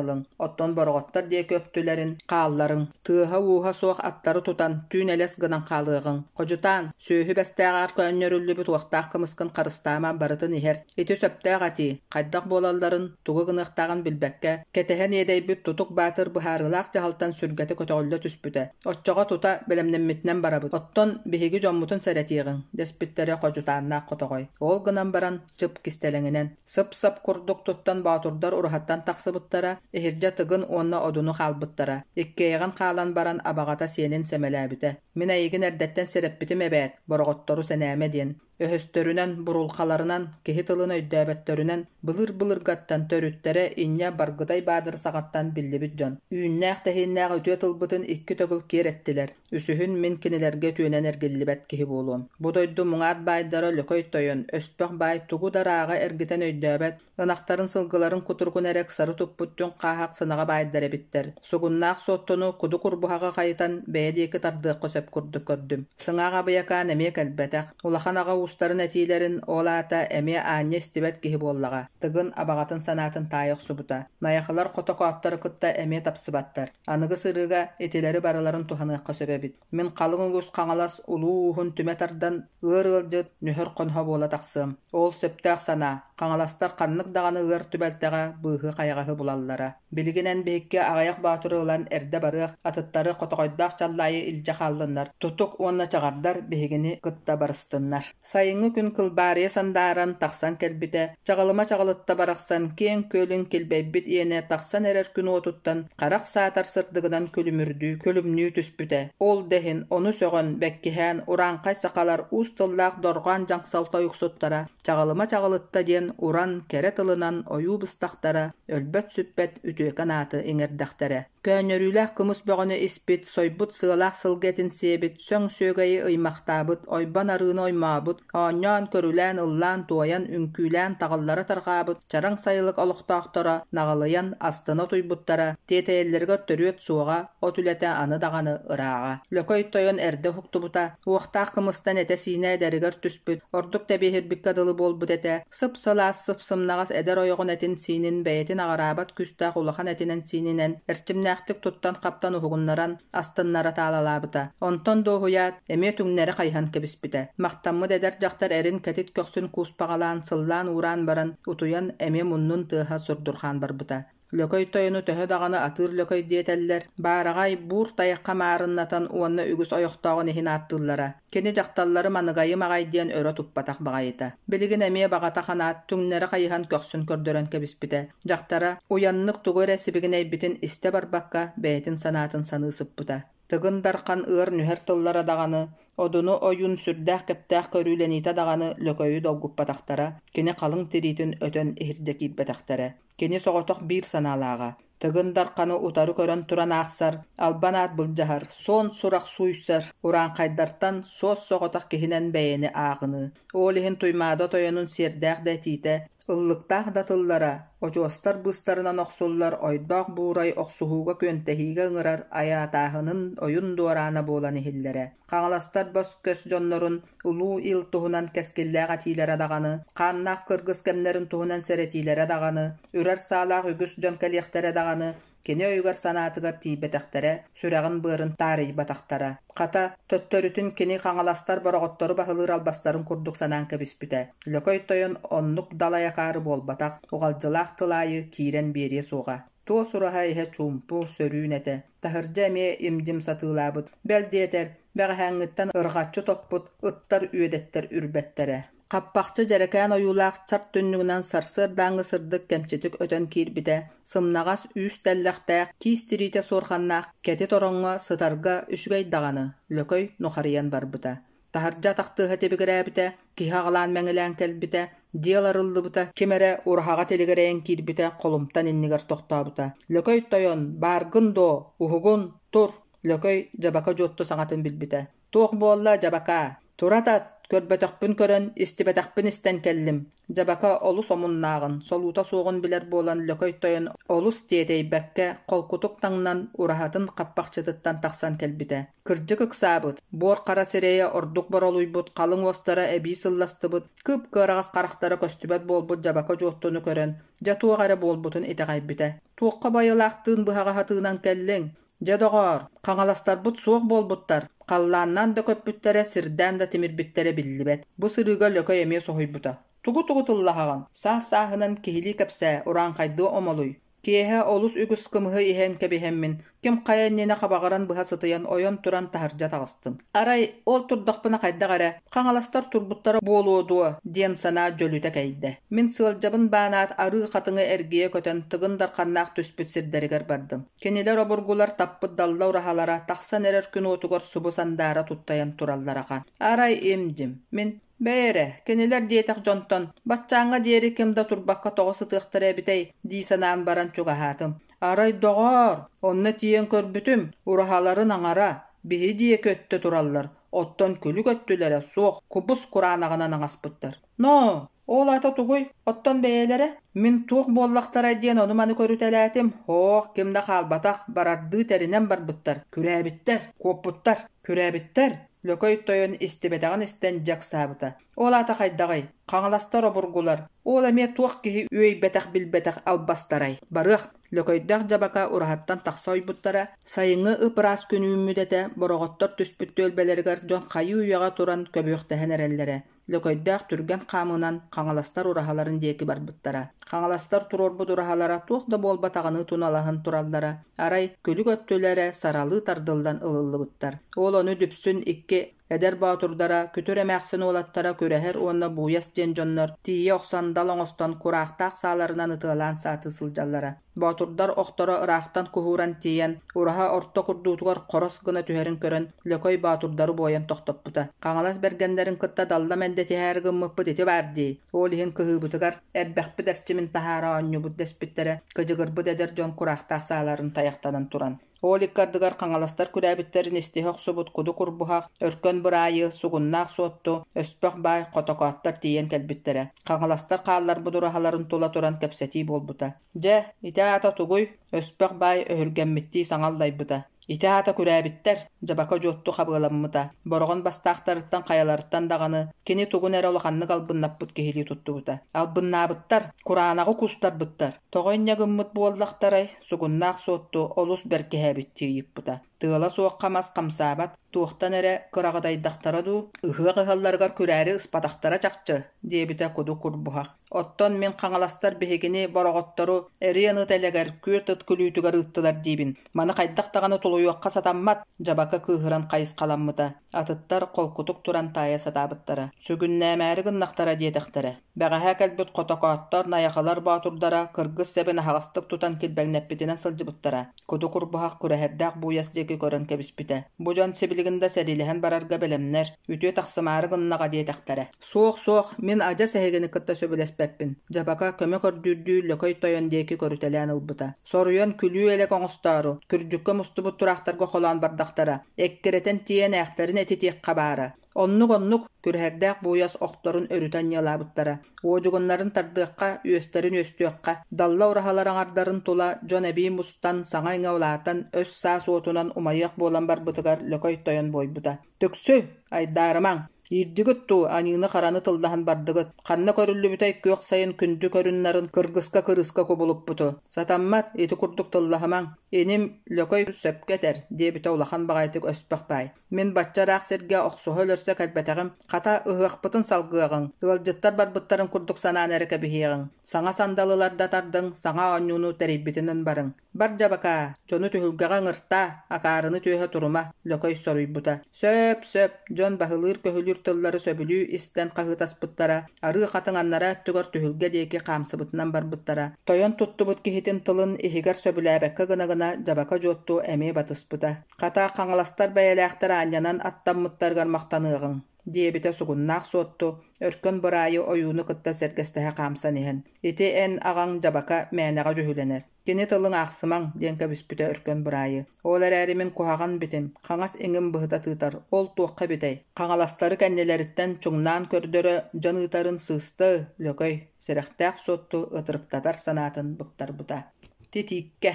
ылыҥ, оттон бороҕоттор диэки өттүлэрин хаалларыҥ. Тыаһа-ууһа суох аттары тутан, түүн элэс гынан хаалыаҕыҥ. Ходьутаан, сүөһү бэстээҕэр көөнньөрүллүбүт уохтаах кымыскын харыстаама, барытын иһэр. Ити сөптөөх этии, хайдах буолалларын, тугу гыныахтааҕын билбэккэ, кэтэһэн иэдэйбит Тутук Баатыр быһаарыылаах дьаһалтан сүргэтэ көтөҕүллэ түспүтэ. Оччоҕо тута бэлэмнэммитинэн барабыт. Оттон биһиги дьоммутун сэрэтиэҕиҥ, дэспиттэрэ Ходьутааннаах Хотоҕой. Ол гынан баран, чып кистэлэҥинэн, сып-сап курдук туттан боотурдар ураһаттан тахсыбыттара, иһирдьэ Тыгын уонна Одуну хаалбыттара. Иккиэйэҕин хаалан баран абаҕата сиэнин сэмэлээбитэ: «Мин эйигин эрдэттэн сэрэппитим эбээт, бороҕоттору сэнээмэ» диэн. Өһөстөрүнэн, бурулхаларынан, киһи тылын өйдөөбөттөрүнэн былыр-былыргаттан төрүттэрэ инньэ Баргытай Баадыр саҕаттан биллибит дьон. Үүннээх-тэһииннээх үтүө тылбытын икки төгүл киэр эттилэр. Үсүһүн мин кинилэргэ үтүөнэн эргиллибэт киһи буолуом. Бу дойду муҥаат баайдара Лөкөй Тойон, Өспөх баай тугу да ырааҕы эргитэн өйдөөбөт, ынахтарын сылгыларын кутуругун эрэ ыксары туппут түҥ хааһах сынаҕа баайдар эбиттэр. Сугуннаах Суоттуну куду курбуһаҕы хайытан бэйэ диэки тардыахха сөп курдук көрдүм. Сыҥаах Абыйакаан эмиэ кэлбэтэх. Улахан аҕа уустарын этиилэрин, ол аата, эмиэ аанньа истибэт киһи буоллаҕа. Тыгын абаҕатын санаатын таайа охсубута. Найахылар хотокооттору кытта эмиэ тапсыбаттар. Аныгы сырыыга итилэри барыларын туһаныахха сөп эбит. Мин халыҥ үгүс Хаҥалас улуу ууһун түмэ тардан, ыар ыалдьыт, нүһэр хоноһо буола тахсыам. Ол сөптөөх санаа, хаҥаластар ханнык даҕаны ыар түбэлтэҕэ быыһы-хайаҕаһы булаллара. Билигин эн биһикки аҕыйах боотуру ылан эрдэ барыах, атыттары хотоҕойдоох чаллаайы илдьэ хааллыннар, тутук уонна чаҕардар биһигини кытта барыстыннар. Сайыҥҥы күн кылбаарыйа сандааран тахсан кэлбитэ, чаҕылыма чаҕылытта барахсан киэҥ күөлүн килбэйбит иэнэ тахсан эрэр күн уотуттан харах саатар сырдыгынан күлүмүрдүү, күлүмнүү түспүтэ. Ол да иһин, ону сөҕөн, бэккиһээн, урааҥхай сахалар уус тыллаах дорҕоон дьаҥсал тойуксуттара Чаҕылыма чаҕылытта диэн уран, кэрэ тылынан ойуу быстахтара, өлбөт-сүппэт үтүөкэн ааты иҥэрдэхтэрэ. Көөнньөрүүлээх кымыс бөҕөнү испит, сойбут сыалаах сылгы этин сиэбит, сөҥ сүөгэйи ыймахтаабыт, ойбон арыыны оймообут, оонньоон-көрүлээн, ыллаан-туойан, үҥкүүлээн таҕыллара тарҕаабыт чараҥ сайылык олохтоохторо наҕылыйан, астына утуйбуттара, тиэтэйэллэригэр төрүөт суоҕа, от үлэтэ аны даҕаны ырааҕа. Лөкөй тойон эрдэ уһуктубута, уохтаах кымыстан этэ-сиинэ эдэригэр түспүт, ордук тэбиэһирбиккэ дылы буолбут этэ, сып-сылаас, сып-сымнаҕас эдэр ойоҕун этин-сиинин бэйэтин аҕыраабат күүстээх улахан этинэн-сиининэн эрчимнээхтик туттан-хаптан уһугуннаран, астыннара таалалаабыта. Онтон дуоһуйаат, эмиэ түҥнэри хайыһан кэбиспитэ. Махтаммыт эдэр дьахтар эрин кэтит көхсүн кууспаҕалаан, сыллаан-уураан баран, утуйан, эмиэ муннун тыаһа сурдурҕаан барбыта. Лөкөй тойону төһө даҕаны атыыр лөкөй диэтэллэр, баараҕай буур тайахха маарыннатан уонна үгүс ойохтооҕун иһин ааттыыллара. Кини дьахталлары маныгайым аҕай диэн өрө туппатах баҕайыта. Билигин эмиэ баҕата ханаат, түҥнэри хайыһан көхсүн көрдөрөн кэбиспитэ. Дьахтара, уйаннык тугу эрэ сибигинэйбитин истэ барбакка, бэйэтин санаатын саныы сыппыта. Тыгын Дархан ыар-нүһэр тыллара даҕаны, Одуну ойуун сүрдээх кэптээх көрүүлэниитэ даҕаны Лөкөйү долгуппатахтара, кини халыҥ тириитин өтөн иһирдьэ киирбэтэхтэрэ. Кини соҕотох биир санаалааҕа: Тыгын Дарханы утары көрөн туран аахсар, албан аат былдьаһар, суон сурах сууйсар, урааҥхайдартан суос-соҕотох киһинэн бэйэни ааҕыныы. Ол иһин Туймаада тойонун сиэрдээх да этиитэ, Ыллыктаах да тыллара, очуостар быыстарынан охсуллар ойдоох буурай охсуһууга күөнтэһиигэ ыҥырар айаатааһынын ойун дуораана буолан иһиллэрэ. Хаҥаластар бас-көс дьоннорун улуу ил туһунан кэскиллээх этиилэрэ даҕаны, хааннаах кыргыс кэмнэрин туһунан сэрэтиилэрэ даҕаны, үрэр саалаах үгүс дьон кэлиэхтэрэ даҕаны. кини өйүгэр-санаатыгар тиийбэтэхтэрэ, сүрэҕин-быарын таарыйбатахтара. Хата, төттөрүтүн кини хаҥаластар бороҕоттору баһылыыр албастарын курдук санаан кэбиспитэ. Лөкөй Тойон оннук далай акаары буолбатах, уҕалдьылаах тыл аайы киирэн биэриэ суоҕа. Туос ураһа иһэ чуумпу, сөрүүн этэ. Таһырдьа эмиэ им-дьим сатыылаабыт, бэл диэтэр, бэҕэһээҥҥиттэн ырҕаччы топпут ыттар үөдэттэр үрбэттэрэ. Хаппахчы дьэрэкээн ойуулаах чарт түннүгүнэн сарсыардааҥҥы сырдык кэмчитик өтөн киирбитэ, сымнаҕас үүс тэллэхтээх, киис тириитэ суорҕаннаах кэтит ороҥҥо сытарга үчүгэй даҕаны, Лөкөй нухарыйан барбыта. Таһырдьа атах тыаһа тибигирээбитэ, киһи аҕалаан мэҥилээн кэлбитэ, диэл арыллыбыта, ким эрэ ураһаҕа тилигирэйэн киирбитэ холумтан иннигэр тохтообута. «Лөкөй тойон, бааргын дуо? Уһугун, тур!» Лөкөй Дьабака Дьуотту саҥатын билбитэ. «Туох буолла, Дьабакаа? Тура тат, көрбөтөхпүн көрөн, истибэтэхпин истэн кэллим». Дьабака олус омуннааҕын, солуута суоҕун билэр буолан Лөкөй тойон олус тиэтэйбэккэ, холкутук таҥнан, ураһатын хаппахчытыттан тахсан кэлбитэ. Кырдьык ыксаабыт, буор хара сирэйэ ордук боролуйбут, халыҥ уостара эбии сылластыбыт, кып-кыараҕас харахтара көстүбэт буолбут Дьабака Дьуоттуну көрөн, дьэ туох эрэ буолбутун итэҕэйбитэ. «Туохха байылаахтыын быһаҕаһа тыынан кэллиҥ? Дьэ, доҕоор, хаҥаластарбыт суох буолбуттар, халлааннаан да көппүттэрэ, сирдээн да тимирбиттэрэ биллибэт. Бу сырыыга Лөкөй эмиэ соһуйбута. Тугу-тугу тыллаһаҕын? Саас-сааһынан киһилии кэпсээ, урааҥхайдыы омолуй. Киэһэ олус үгүс кымыһы иһэн кэбиһэммин, ким хайа иннинэ хабаҕыран быһа сытыйан ойон туран таһырдьа таҕыстым. Арай, ол турдахпына хайдах эрэ, Хаҥаластар турбуттара буолуо дуо диэн санаа дьөлүтэ кэйдэ. Мин сыалдьабын баанаат арыы хатыҥы эргийэ көтөн Тыгын Дарханнаах түспүт сирдэригэр бардым. Кинилэр обургулар таппыт далла ураһалара тахсан эрэр күн уотугар субу сандаара туттайан тураллара ахан. Арай им-дьим, мин «Бэйэ эрэ, кинилэр диэтэх дьонтон, баччааҥҥа диэри ким да турбакка тоҕо сытыахтара эбитэй?» дии санаан баран чугаһаатым. Арай, доҕоор, онно тиийэн көрбүтүм, ураһаларын аҥара, биһи диэки өттө тураллар, оттон күлүк өттүлэрэ суох, кубус кураанаҕынан аҥаспыттар. Ноо, ол аата тугуй? Оттон бэйэлэрэ? Мин туох буоллахтарай диэн ону-маны көрүтэлээтим. Һоох, ким да хаалбатах, барардыы тэринэн барбыттар. Күрээбиттэр, куоппуттар, күрээбиттэр. Лөкөй тойон истибэтэҕин истэн дьэ ыксаабыта. Ол аата хайдаҕый? Хаҥаластар обургулар. Ол эмиэ туох киһи үөйбэтэх-билбэтэх албастарай? Барыах, Лөкөйдөөх дьабака ураһаттан тахса ойбуттара, сайыҥҥы ып-ыраас күн үүммүт этэ, бороҕоттор түспүт түөлбэлэригэр дьон хайыы-үйэҕэ туран көбүөхтэһэн эрэллэрэ. Лөкөйдөөх түргэн хаамыынан хаҥаластар ураһаларын диэки барбыттара. Хаҥаластар туруорбут ураһалара туох да буолбатаҕыныы туналаһан тураллара, арай күлүк өттүлэрэ саралыы тардыллан ылыллыбыттар. Ол ону Дүпсүн икки Эдэр боотурдара, күтүр эмээхсин уолаттара Күрэһэр уонна Бууйас диэн дьоннор тиийэ охсон дал оҥостон кураахтаах сааларынан ытыалаан саатыы сылдьаллара. Боотурдар охторо ыраахтан куһууран тиийэн, ураһа орто курдуутугар хорос гына түһэрин көрөн, Лөкөй боотурдары буойан тохтоппута. Хаҥалас бэргэннэрин кытта далла мэндэтиһээри гыммыппыт ити баар дии, ол иһин кыһыыбытыгар эрбэхпит эрчимин таһаара оонньуубут дэспиттэрэ, кыдьыгырбыт эдэр дьон кураахтаах сааларын тайахтанан туран. Ол икки ардыгар хаҥаластар күрээбиттэрин истиһэ охсубут куду курбуһах, өркөн быраайы, сугуннаах суотту, өспөх баай, хотокооттор тиийэн кэлбиттэрэ. Хаҥаластар хаалларбыт ураһаларын тула туран кэпсэтии буолбута. Дьэ, ити аата тугуй? Өспөх баай өһүргэммиттии саҥа аллайбыта. Ити аата күрээбиттэр, Дьабака Дьуотту хабыаламмыта. Бороҕон бастаахтарыттан хайаларыттан даҕаны кини тугун эрэ улаханнык албыннаппыт киһилии туттубута. Албыннаабыттар, кураанаҕы кустарбыттар. Тоҕо инньэ гыммыт буоллахтарай, сугуннаах Суотту олус бэркиһээбиттии ыйыппыта. Тыала суохха мас хамсаабат, туохтан эрэ кыраҕытайдахтара дуу, ыһыах ыһалларыгар күрээри ыспатахтара чахчы, диэбитэ Куду Курбуһах. Оттон мин хаҥаластар биһигини, бороҕоттору, эриэн ыт элэгэр, күөрт ыт күлүүтүгэр ыыттылар диибин. Маны хайдах даҕаны тулуйуохха сатаммат, Дьабака кыыһыран хайысхаламмыта. Атыттар холкутук туран таайа сатаабыттара. Сүгүннээмээри гыннахтара диэтэхтэрэ. Бэҕэһээ кэлбит хотокооттор, найахылар боотурдара кыргыс сэбин аһаҕастык тутан килбэҥнэппитинэн сылдьыбыттара. Куду курбуһах күрэһэрдээх бууйас диэки көрөн кэбиспитэ. Бу дьон сибилигин да сэриилэһэн барарга бэлэмнэр, үтүө тахсымаары гыннаҕа диэтэхтэрэ. Суох, суох, мин адьас эһигини кытта сөбүлэспэппин, Дьабака көмө көрдүүрдүү Лөкөй тойон диэки көрүтэлээн ылбыта. Соруйан күлүү-элэк оҥостоору, күрдьүккэ мустубут тураахтарга холоон бардахтара, эккирэтэн тиийэн ээхтэрин этитиэххэ баара. Оннук-оннук, күрэһэрдээх бууйас охторун өрүтэ анньыалаабыттара. Уодьугуннарын тардыахха, үөстэрин үөстүөххэ, далла ураһалар аҥардарын тула дьон эбии мустан, саҥа-иҥэ улаатан, өс-саас уотунан умайыах буолан барбытыгар Лөкөй тойон буойбута. «Түксү! Айдаарымаҥ! Иирдигит дуу, аньыыны-хараны тыллаһан бардыгыт, ханна көрүллүбүтэй күөх сайын күндү көрүн-нарын кыргыска кырыыска кубулуппуту. Сатаммат, ити курдук тыллаһымаҥ. Иним Лөкөй сөпкө этэр, диэбитэ улахан баҕайытык Өспөх баай. Мин бачча ыраах сиргэ охсуһа-өлөрсө кэлбэтэҕим, хата, ыһыахпытын салгыаҕыҥ, ыалдьыттар барбыттарын курдук санаан эрэ кэбиһиэҕиҥ. Саҥа сандалыларда тардыҥ, саҥа оонньууну тэрийбитинэн барыҥ. Бар дьабакаа, дьону түһүлгэҕэ ыҥыртаа, акаарыны түөһэ турума, Лөкөй соруйбута. Сөп, сөп, дьон баһылыыр-көһүлүүр тыллары сөбүлүү истэн хаһыытаспыттара, арыы хатыҥ аннараа өттүгэр түһүлгэ диэки хаамсыбытынан барбыттара. Тойон туттубут киһитин тылын иһигэр сөбүлээбэккэ гына-гына дьабака дьуотту эмиэ батыспыта. Хата, хаҥаластар бэйэлээхтэр аанньанан аттаммыттарыгар махтаныаҕыҥ, диэбитэ сугуннаах Суотту, Өркөн Быраайы ойууну кытта сэргэстэһэ хаамсан иһэн. Ити эн аҕаҥ дьабака мээнэҕэ дьүһүлэнэр. Кини тылын аахсымаҥ, диэн кэбиспитэ Өркөн Быраайы. Ол эрээри мин куһаҕан битим, хаҥас иҥим быһыта тыытар, ол туохха эбитэй? Хаҥаластары кэннилэриттэн чуҥнаан көрдөрө дьон ыытарын сыыста Лөкөй, сэрэхтээх Суотту ытырыктатар санаатын быктарбыта. Титииккэ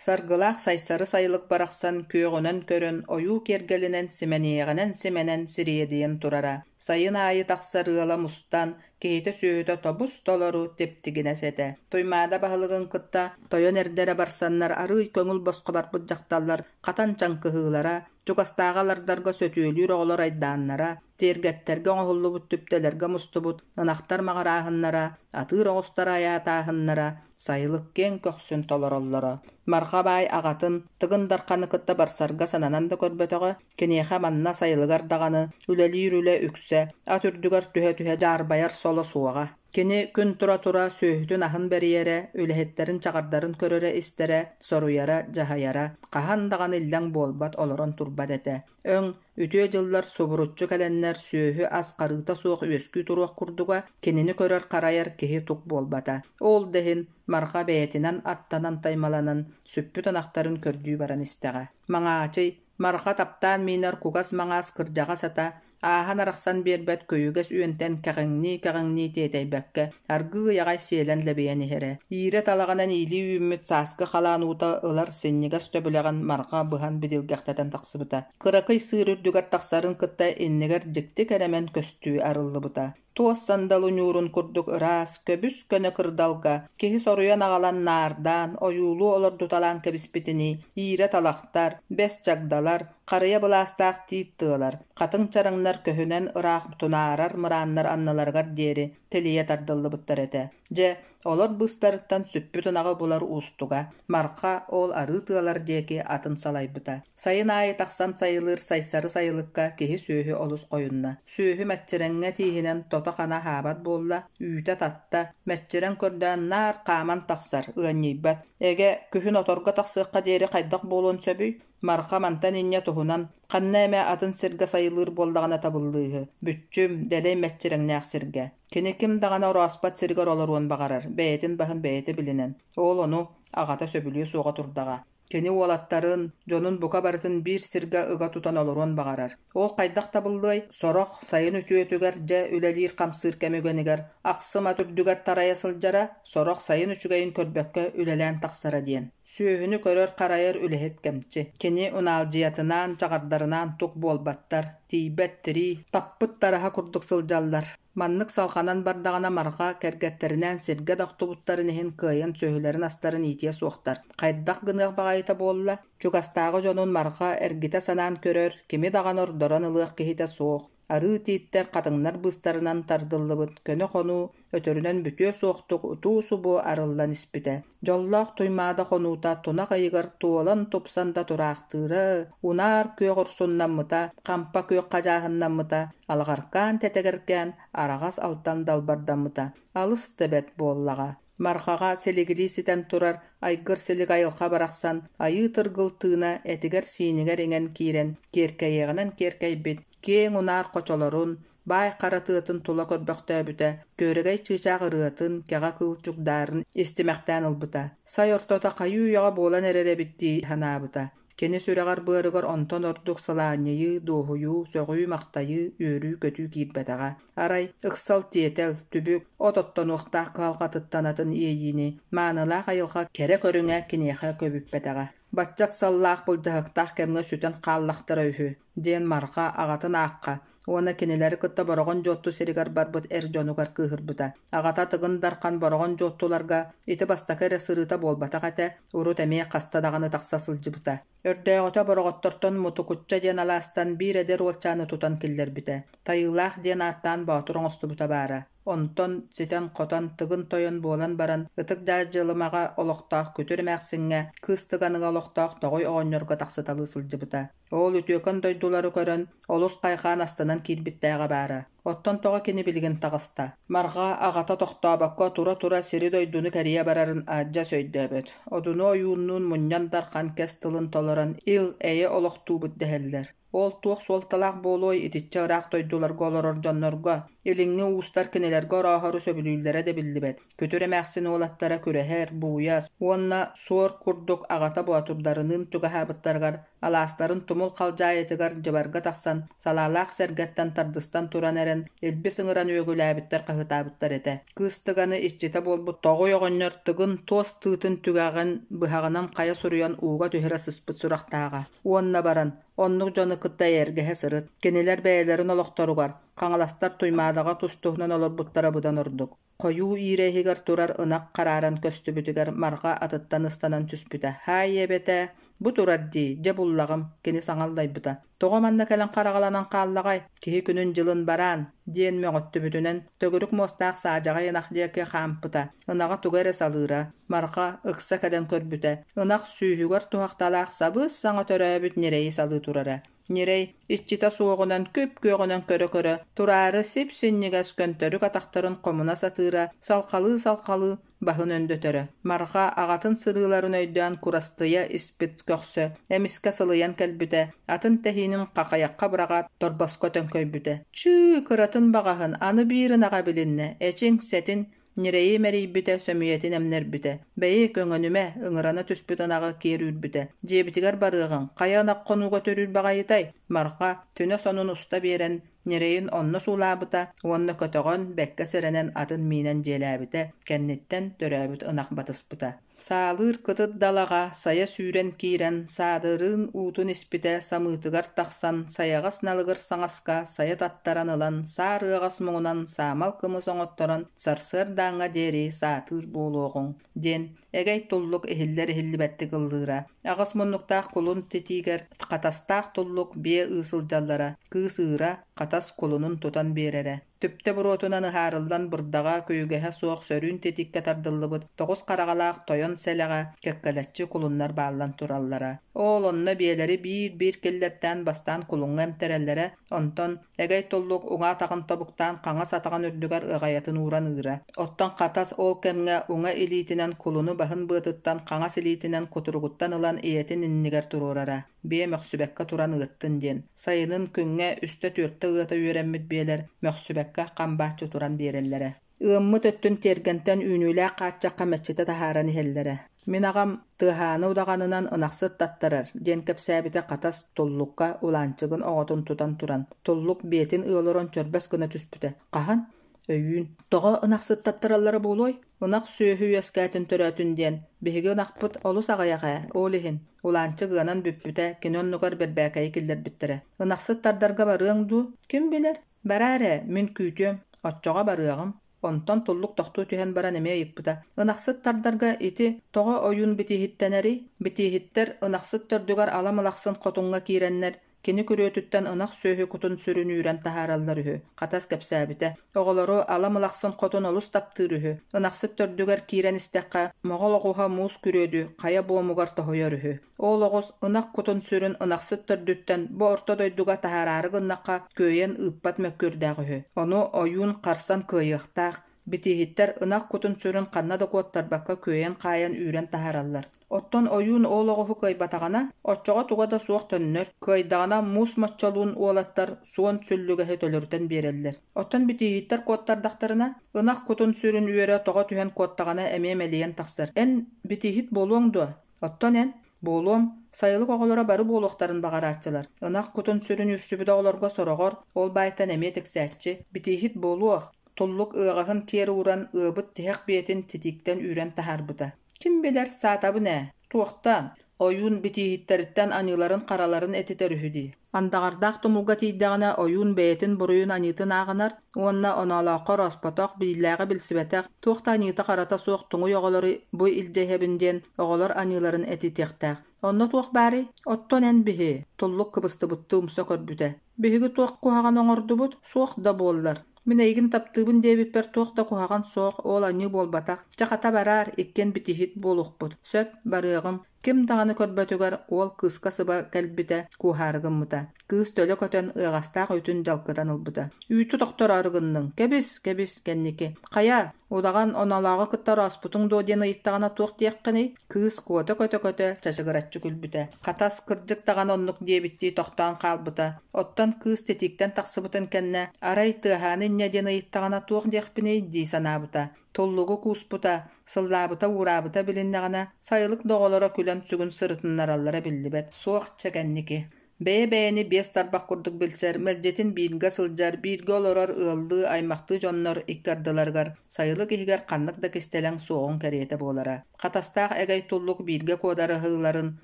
Саргылаах Сайсары сайылык барахсан күөҕүнэн көрөн, ойуу киэргэлинэн симэниэҕинэн симэнэн сириэдийэн турара. Сайын аайы тахсар ыала мустан, киһитэ-сүөһүтэ тобус-толору типтигинэс этэ. Туймаада баһылыгын кытта тойон эрдэрэ барсаннар арыый көҥүл босхо барбыт дьахталлар хатан чаҥкыһыылара, чугастааҕы алардарга сөтүөлүүр оҕолор айдааннара, тиэргэттэргэ оҥоһуллубут түптэлэргэ мустубут ынахтар маҕырааһыннара, атыыр оҕустар айаатааһыннара сайылык киэҥ көхсүн толороллоро. Марха баай аҕатын Тыгын Дарханы кытта барсарга сананан да көрбөтөҕө, киниэхэ манна сайылыгар даҕаны үлэлиир үлэ үксэ, ат үрдүгэр түһэ-түһэ дьаарбайар соло суоҕа. Кини күн тура-тура сүөһүтүн аһын бэрийэрэ, үлэһиттэрин чаҕардарын көрөрө-истэрэ, соруйара, дьаһайара, хаһан даҕаны иллэҥ буолбат олорон турбат этэ. Өҥ, үтүө дьыллар субуруччу кэлэннэр сүөһү-ас харыыта суох үөскүү туруох курдуга, кинини көрөр-харайар киһи тук буолбата. Ол да иһин Марха бэйэтинэн аттанан-таймаланан сүппүт ынахтарын көрдүү баран истэҕэ. Маҥаачый, Марха таптаан миинэр кугас маҥаас кырдьаҕас ата, ааһан-арахсан биэрбэт көйүгэс үөнтэн кэҕиҥнии-кэҕиҥнии тиэтэйбэккэ, аргыый аҕай сиэлэн лэбийэн иһэрэ. Иирэ талаҕынан иилии үүммүт сааскы халаан уута ылар синньигэс төбүлэҕин марҕа быһан бидилгэхтэтэн тахсыбыта. Кыракый сыыр үрдүгэр тахсарын кытта иннигэр дьикти кэрэмэн көстүү арыллыбыта. Туос сандалы ньуурун курдук ыраас, көбүс-көнө кырдалга киһи соруйан аҕалан наардаан, ойуулуу олордуталаан кэбиспитинии, иирэ талахтар, бэс чагдалар, харыйа былаастаах тиит тыалар, хатыҥ чараҥнар көһүнэн ыраах тунаарар мырааннар анныларыгар диэри тилийэ тардыллыбыттар этэ. Дьэ, Олор быыстарыттан сүппүт ынаҕы булар уустуга, Марха ол арыы тыалар диэки атын салайбыта. Сайын аайы тахсан сайылыыр Сайсары сайылыкка киһи-сүөһү олус хойунна. Сүөһү мэччирэҥҥэ тииһинэн тото-хана аһаабат буолла, үүтэ татта, мэччирэҥ көрдөөн наар хааман тахсар, ыанньыйбат. Эгэ, күһүн оторго тахсыахха диэри хайдах буолуон сөбүй? Марха мантан инньэ туһунан, ханна эмэ атын сиргэ сайылыыр буоллаҕына табыллыыһы, бүччүм, дэлэй мэччирэҥнээх сиргэ. Кини ким даҕаны орооспот сиригэр олоруон баҕарар, бэйэтин баһын бэйэтэ билинэн. Ол ону аҕата сөбүлүө суоҕа турдаҕа. Кини уолаттарын, дьонун бука барытын биир сиргэ ыга тутан олоруон баҕарар. Ол хайдах табыллыай? Сорох сайын үтүөтүгэр дьэ үлэлиир-хамсыыр кэм үгэнигэр ахсым ат үрдүгэр тарайа сылдьара, сорох сайын үчүгэйин көрбөккө үлэлээн тахсара диэн. Сүөһүнү көрөр-харайар үлэһит кэмчи. Кини унаалдьыйатынаан, чаҕардарынаан тук буолбаттар, тиийбэт тирии, таппыт тараһа курдук сылдьаллар. Маннык салҕанан бардаҕына Марҕа кэргэттэринээн сиргэ да охтубуттарын иһин кыайан сүөһүлэрин-астарын иитиэ суохтар. Хайдах гыныах баҕайыта буолла? Чугастааҕы дьонун Марҕа эргитэ санаан көрөр, кими даҕаны ордорон ылыах киһитэ суох. Арыы тииттэр хатыҥнар быыстарынан тардыллыбыт көнө хонуу өтөрүнэн бүтүө суохтук утуу-субу арыллан испитэ. Дьоллоох Туймаада хонуута тунах ыйыгар туолан-тупсан да тураахтыыра, унаар күөх урсуннаммыта, хампа күөх хадьааһыннаммыта, алаҕаркаан тэтэгэркээн араҕас алтан далбардаммыта алыс да бэрт буоллаҕа. Мархаҕа силигилии ситэн турар айгыр силик айылҕа барахсан айыы тыргыл тыына этигэр-сиинигэр иҥэн киирэн киэркэйиэҕинэн киэркэйбит киэҥ унаар хочолорун, баай хара тыатын тула көрбөхтөөбүтэ, күөрэгэй чыычаах ырыатын, кэҕэ кыыл чугдаарын истимэхтээн ылбыта. Сай ортото хайыы-үйэҕэ буолан эрэр эбит дии санаабыта. Кини сүрэҕэр-быарыгар онтон ордук сылаанньыйыы, дуоһуйуу, сөҕүү-махтайыы, үөрүү-көтүү киирбэтэҕэ. Арай, ыксал-тиэтэл, түбүк, от оттонуохтаах кыһалҕатыттан атын иэйиини, маанылаах айылҕа кэрэ көрүҥэ киниэхэ көбүппэтэҕэ. Бачча ыксаллаах былдьаһыктаах кэмҥэ сүтэн хааллахтара үһү, диэн Марха аҕатын аахха. Уонна кинилэри кытта Бороҕон Дьуотту сиригэр барбыт эр дьонугар кыыһырбыта. Аҕата Тыгын Дархан Бороҕон Дьуоттуларга ити бастакы эрэ сырыыта буолбатах этэ, урут эмиэ хаста даҕаны тахса сылдьыбыта. Өрдөөҕүтэ Бороҕоттортон Мутукучча диэн алаастан биир эдэр уолчааны тутан киллэрбитэ. Тайыылаах диэн ааттаан боотур оҥостубута баара. Онтон ситэн-хотон, Тыгын Тойон буолан баран, Ытык Дьаадьылымаҕа олохтоох Күтүр эмээхсиҥҥэ, Кыыс Тыганыга олохтоох Тоҕой оҕонньорго тахсыталыы сылдьыбыта. Ол үтүөкэн дойдулары көрөн, олус хайҕаан астынан киирбиттээҕэ баара. Оттон тоҕо кини билигин таҕыста? Марҕа аҕата тохтообокко тура-тура сири-дойдуну кэрийэ барарын адьас өйдөөбөт. Одуну ойууннуун мунньан дархан кэс тылын толорон ил-эйэ олохтуубут дэһэллэр. Ол туох суолталаах буолуой итиччэ ыраах дойдуларга олорор дьоннорго? Илиҥҥи уустар кинилэргэ орооһору сөбүлүүллэрэ да биллибэт. Күтүр эмээхсин уолаттара күрэһэр, бууйас уонна суор курдук аҕата боотурдарыныын чугаһаабыттарыгар алаастарын тумул халдьаайытыгар дьыбарга тахсан, салаалаах сэргэттэн тардыстан туран эрэн, илбис ыҥыран үөгүлээбиттэр-хаһыытаабыттар этэ. Кыыс тыганы иччитэ буолбут тоҕуй оҕонньор Тыгын туос тыытын түгэҕин быһаҕынан хайа суруйан ууга түһэрэ сыспыт сурахтааҕа. Уонна баран, оннук дьону кытта эйэргэһэ сырыт, кинилэр бэйэлэрин олохторугар, хаҥаластар Туймаадаҕа тус-туһунан олорбуттара быдан ордук. Хойуу иирэ иһигэр турар ынах харааран көстүбүтүгэр Марҕа атыттан ыстанан түспүтэ. «Һаай эбэтэ, бу турар дии, дьэ буллаҕым», кини саҥа аллайбыта. «Тоҕо манна кэлэн хараҕаланан хааллаҕай, киһи күнүн-дьылын бараан», диэн мөҕүттүбүтүнэн төгүрүк муостаах саадьаҕай ынах диэки хаампыта. Ынаҕа тугу эрэ салыыра. Марҕа ыкса кэлэн көрбүтэ, ынах сүүһүгэр туһахталаах сабыс-саҥа төрөөбүт ньирэйи салыы турара. Ньирэй иччитэ суоҕунан күп-күөҕүнэн көрө-көрө, тураары сип-синньигэс көнтөрүк атахтарын хомуна сатыыра, салҕалыы-салҕалыы баһын өндөтөрө. Марҕа аҕатын сырыыларын өйдөөн курастыйа испит көхсө эмискэ сылыйан кэлбитэ, атын тэһиинин хахайахха быраҕаат торбоско төҥкөйбүтэ. Чыы, кыратын баҕаһын, аны биир ынаҕа билиннэ, эчиҥ, сэтин Ньирэйи мэрийбитэ, сөмүйэтин эмнэрбитэ. Бэйи, көҥөнүмэ, ыҥырана түспүт ынаҕы киэр үүрбүтэ. Дьиэбитигэр барыаҕыҥ, хайа ынах хонууга төрүүр баҕайытай? Марха, түнэ сонун уста биэрэн, ньирэйин онно суулаабыта уонна көтөҕөн, бэккэ сэрэнэн атын миинэн дьиэлээбитэ, кэнниттэн төрөөбүт ынах батыспыта. Саалыыр кытыт далаҕа сайа сүүрэн киирэн, саадырыын уутун испитэ, самыытыгар тахсан, сайаҕас налыгыр саҥаска сайа таттаран ылан, саар ыаҕас муҥунан саамал кымыс оҥотторон, сарсыардааҥҥа диэри саатыыр буолуоҕуҥ, диэн эгэй туллук иһиллэр-иһиллибэттик ыллыыра. Аҕыс муннуктаах кулун титиигэр хатастаах туллук биэ ыы сылдьаллара, кыыс ыыра, хатас кулунун тутан биэрэрэ. Түптэ буруотунан ыһаарыллан бырдаҕа, күөгэһэ суох сөрүүн титиккэ тардыллыбыт тоҕус хараҕалаах тойон сэлэҕэ кэккэлэччи кулуннар бааллан тураллара. Ол онно биэлэри биир-биир киллэртээн бастаан кулуҥҥа эмтэрэллэрэ, онтон эгэй туллук уҥа атаҕын тобуктаан хаҥас атаҕын үрдүгэр ыаҕайатын ууран ыыра. Оттон хатас ол кэмҥэ уҥа илиитинэн кулуну баһын быатыттан, хаҥас илиитинэн кутуругуттан ылан ийэтин иннигэр туруорара. Биэ мөхсүбэккэ туран ыаттын диэн, сайынын күҥҥэ үстэ-түөртэ ыата үөрэммит биэлэр мөхсүбэккэ хам бааччы туран биэрэллэрэ. Ыаммыт өттүн тиэргэнтэн үүнүүлээх хааччахха мэччитэ таһааран иһэллэрэ. Мин аҕам «Тыаһааны удаҕанынан ынахсыт таттарар» диэн кэпсээбитэ хатас Туллукка Улаанчыгын оҕотун тутан туран, Туллук биэтин ыы олорон чөрбөс гына түспүтэ. «Хаһан?» Өйүүн. Тоҕо ынахсыттаттараллара буолуой? Ынах сүөһү үөскээтин төрөөтүн диэн. Биһиги ынахпыт олус аҕыйах ээ, ол иһин. Улаанчык ыанан бүппүтэ, кини оннугар бэрбээкэйи киллэрбиттэрэ. Ынахсыт тардарга барыаҥ дуу? Ким билэр? Бараар ээ, мин күүтүөм. Оччоҕо барыаҕым. Онтон туллук тохтуу түһэн баран эмиэ ыйыппыта. Ынахсыт тардарга ити тоҕо ойуун битииһиттэнэрий? Битииһиттэр ынахсыт төрдүгэр ала мылахсын хотуҥҥа киирэннэр Кини күрүөтүттэн ынах сүөһү кутун сүрүн үүрэн таһаараллар үһү, Хатас кэпсээбитэ. Оҕолору ала мылахсын хотун олус таптыыр үһү. Ынахсыт төрдүгэр киирэн истэххэ, моҕол оҕуһа муус күрүөдү хайа буомугар тоһуйар үһү. Ол оҕус ынах кутун сүрүн ынахсыт төрдүттэн бу орто дойдуга таһаараары гыннахха күөйэн ыыппат мөккүөрдээх үһү. Ону ойуун харсан кыайыахтаах, Битииһиттэр ынах кутун-сүрүн ханна да куоттарбакка күөйэн-хаайан үүрэн таһаараллар. Оттон ойуун ол оҕуһу кыайбатаҕына, оччоҕо туга да суох төннөр, кыайдаҕына муус моччолуун уолаттар суон сүллүгэһи төлөрүтэн биэрэллэр. Оттон битииһиттэр куоттардахтарына, ынах кутун-сүрүн үөрэ тоҕо түһэн куоттаҕына эмиэ мэлийэн тахсар. Эн битииһит буолуоҥ дуо? Оттон эн? Буолуом. Сайылык оҕолоро бары буолуохтарын баҕарааччылар. Ынах кутун-сүрүн үүрсүбүт оҕолорго сороҕор ол баайтан эмиэ тиксээччи. Битииһит буолуох. Туллук ыаҕаһын киэр ууран, ыабыт тиһэх биэтин титииктэн үүрэн таһаарбыта. Ким билэр, саатабын ээ, туохтаан, ойуун битииһиттэриттэн аньыыларын-хараларын этитэр үһү дии. Андаҕардаах тумулга тиийдэҕинэ ойуун бэйэтин буруйун-аньыытын ааҕынар уонна оноолооххо орооспотох, биилээҕи билсибэтэх, туох да аньыыта-харата суох туҥуй оҕолору бу илдьэ иһэбин диэн оҕолор аньыыларын этитиэхтээх. Онно туох баарый? Оттон эн биһи, Туллук кыбыстыбыттыы умса көрбүтэ. Биһиги туох куһаҕаны оҥордубут? Суох да буоллар. Мин эйигин таптыыбын диэбиппэр туох да куһаҕан суох, ол аньыы буолбатах. Чэ хата бараар, иккиэн битииһит буолуохпут. Сөп, барыаҕым. Ким даҕаны көрбөтүгэр уол кыыска сыба кэлбитэ, куоһаары гыммыта. Кыыс төлө көтөн ыаҕастаах үүтүн дьалкытан ылбыта. Үүтү тохтороору гынныҥ, кэбис, кэбис, кэнники. Хайа, удаҕан онолооҕу кытта орооспутуҥ дуо диэн ыйыттаҕына туох диэххиний? Кыыс куота көтө-көтө чачыгыраччы күлбүтэ. Хатас кырдьык даҕаны оннук диэбиттии тохтоон хаалбыта. Оттон кыыс титииктэн тахсыбытын кэннэ, арай тыаһааны инньэ диэн ыйыттаҕына туох диэхпиний дии санаабыта. Туллугу кууспута, сыллаабыта-уураабыта билиннэҕинэ, сайылык да оҕолоро күлэн сүгүн сырытыннараллара биллибэт. Суох чэ кэнники. Бэйэ-бэйэни биэс тарбах курдук билсэр, мэлдьитин бииргэ сылдьар, бииргэ олорор ыаллыы, аймахтыы дьоннор икки ардыларыгар сайылык иһигэр ханнык да кистэлэҥ суоҕун кэриэтэ буолара. Хатастаах эгэй туллук бииргэ куодарыһыыларын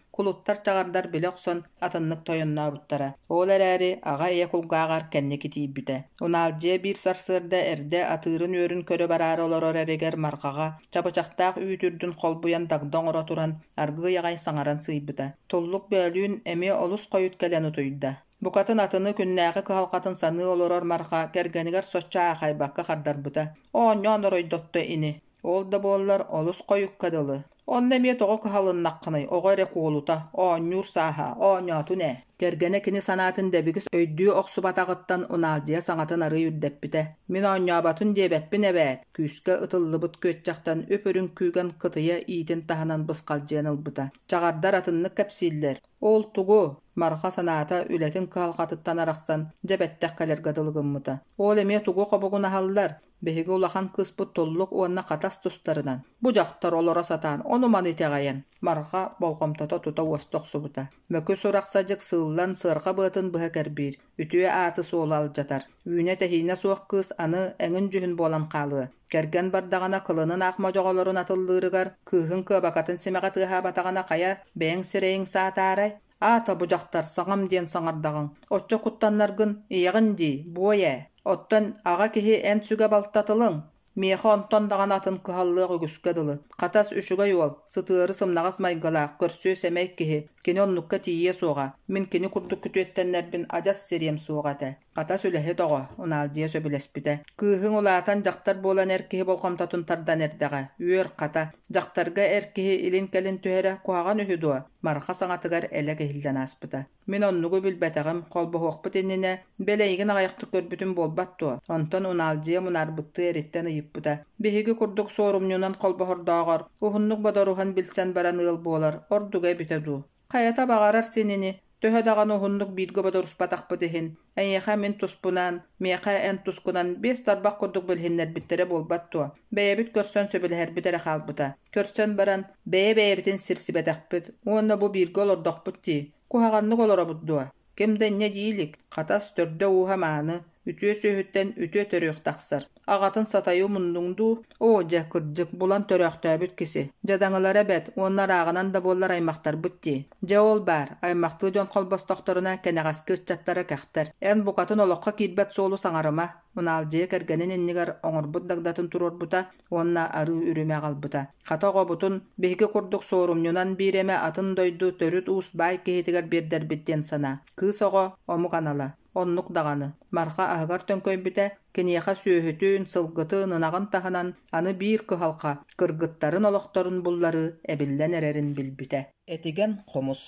кулуттар-чаҕардар билэ охсон атыннык тойоннообуттара. Ол эрээри аҕа ийэ кулгааҕар кэнники тиийбитэ. Унаалдьыйа биир сарсыарда эрдэ атыырын үөрүн көрө бараары олорор эригэр Марҕаҕа чабычахтаах үүт үрдүн холбуйан дагда оҥоро туран аргыый аҕай саҥаран сыыйбыта. Туллук бөөлүүн эмиэ олус хойут кэлэн утуйда. Букатын атыны күннээҕи кыһалҕатын саныы олорор Марха кэргэнигэр соччо аахайбакка хардарбыта: «Оонньоон оройдотто ини. Ол да буоллар олус хойукка дылы. Онно эмиэ тоҕо кыһалыннаххыный, оҕо эрэ куолута, оонньуур сааһа, оонньоотун ээ. Кэргэнэ кини санаатын дэбигис өйдүү охсубатаҕыттан Унаалдьыйа саҥатын арыый үрдэппитэ. Мин оонньооботун диэбэппин эбээт, күүскэ ытыллыбыт күөччэхтэн үп-үрүҥ күүгэн кытыйа иитин таһынан бысхалдьыйан ылбыта. Чаҕардар атыннык кэпсииллэр. Ол тугу? Марха санаата үлэтин кыһалҕатыттан арахсан, дьэ бэттэх кэлэргэ дылы гыммыта. Ол эмиэ тугу хобугунаһаллар? Биһиги улахан кыыспыт Туллук уонна Хатас тустарынан, бу дьахтар олоро сатаан ону-маны итэҕэйэн, Марха болҕомтото тута уоста охсубута. Мөкү сурах-садьык сыыллан сыарҕа быатын быһа кэрбиир, үтүө ааты-суолу алдьатар. Үүнэ-тэһиинэ суох кыыс аны эҥин-дьүһүн буолан хаалыа. Кэргэн бардаҕына кылынын аах модьоҕолорун атыллыырыгар, кыыһын кыабакатын симэҕэ тыаһаабатаҕына хайа, бэйэҥ сирэйиҥ саатаарай? Аата бу дьахтар саҥам диэн саҥардаҕыҥ, оччо куттаннаргын ийэҕин дии, буой ээ. Оттон аҕа киһи эн сүгэ балтатылыҥ, миэхэ онтон даҕаны атын кыһаллыах үгүскэ дылы. Хатас үчүгэй уол, сытыары сымнаҕас майгылаах, көрсүө-сэмэй киһи, кини оннукка тиийиэ суоҕа. Мин кини курдук күтүөттэннэрбин адьас сириэм суоҕа этэ. Хатас үлэһит оҕо, Унаалдьыйа сөбүлэспитэ. Кыыһыҥ улаатан дьахтар буолан эр киһи болҕомтотун тардан эрдэҕэ. Үөр, хата, дьахтарга эр киһи илин-кэлин түһэрэ куһаҕан үһү дуо? Марха саҥатыгар элэк иһиллэн ааспыта. Мин оннугу билбэтэҕим, холбоһуохпут иннинэ, бэл эйигин аҕыйахтык көрбүтүм буолбат дуо? Онтон Унаалдьыйа мунаарбыттыы эриттэн ыйыппыта. Биһиги курдук суорумньунан холбоһордооҕор, уһуннук бодоруһан билсэн баран ыал буолар ордуга эбитэ дуу? Хайата баҕарар син ини, төһө даҕаны уһуннук бииргэ бодоруспатахпыт иһин, эйиэхэ мин туспунаан, миэхэ эн тускунан биэс тарбах курдук билиһиннэрбиттэрэ буолбат дуо? Бэйэбит көрсөн сөбүлэһэрбит эрэ хаалбыта. Көрсөн баран, бэйэ-бэйэбитин сирсибэтэхпит уонна бу бииргэ олордохпут дии, куһаҕаннык олоробут дуо? Ким да инньэ дии илик, хатас төрдө-ууһа мааны, үтүө сүөһүттэн үтүө төрүөх тахсар. Аҕатын сатайыы умуннуҥ дуу? Оо, дьэ, кырдьык, булан төрөөхтөөбүт киси. Дьадаҥылара бэт уонна ырааҕынан да буоллар аймахтарбыт дии. Дьэ ол баар, аймахтыы дьон холбостохторуна кэнэҕэски ыччаттара кэхтэр. Эн букатын олоххо киирбэт суолу саҥарыма, Унаалдьыйа кэргэнин иннигэр оҥорбут дагдатын туруорбута уонна арыы үрүмэ аҕалбыта. Хата оҕобутун биһиги курдук суорумньунан биир эмэ атын дойду төрүт уус баай киһитигэр биэрдэрбит диэн санаа. Кыыс оҕо омук анала. Оннук даҕаны. Марха аһыгар төҥкөйбүтэ, киниэхэ сүөһүтүн, сылгытын, ынаҕын таһынан аны биир кыһалҕа, кыргыттарын олохторун булларыы эбиллэн эрэрин билбитэ. Этигэн хомус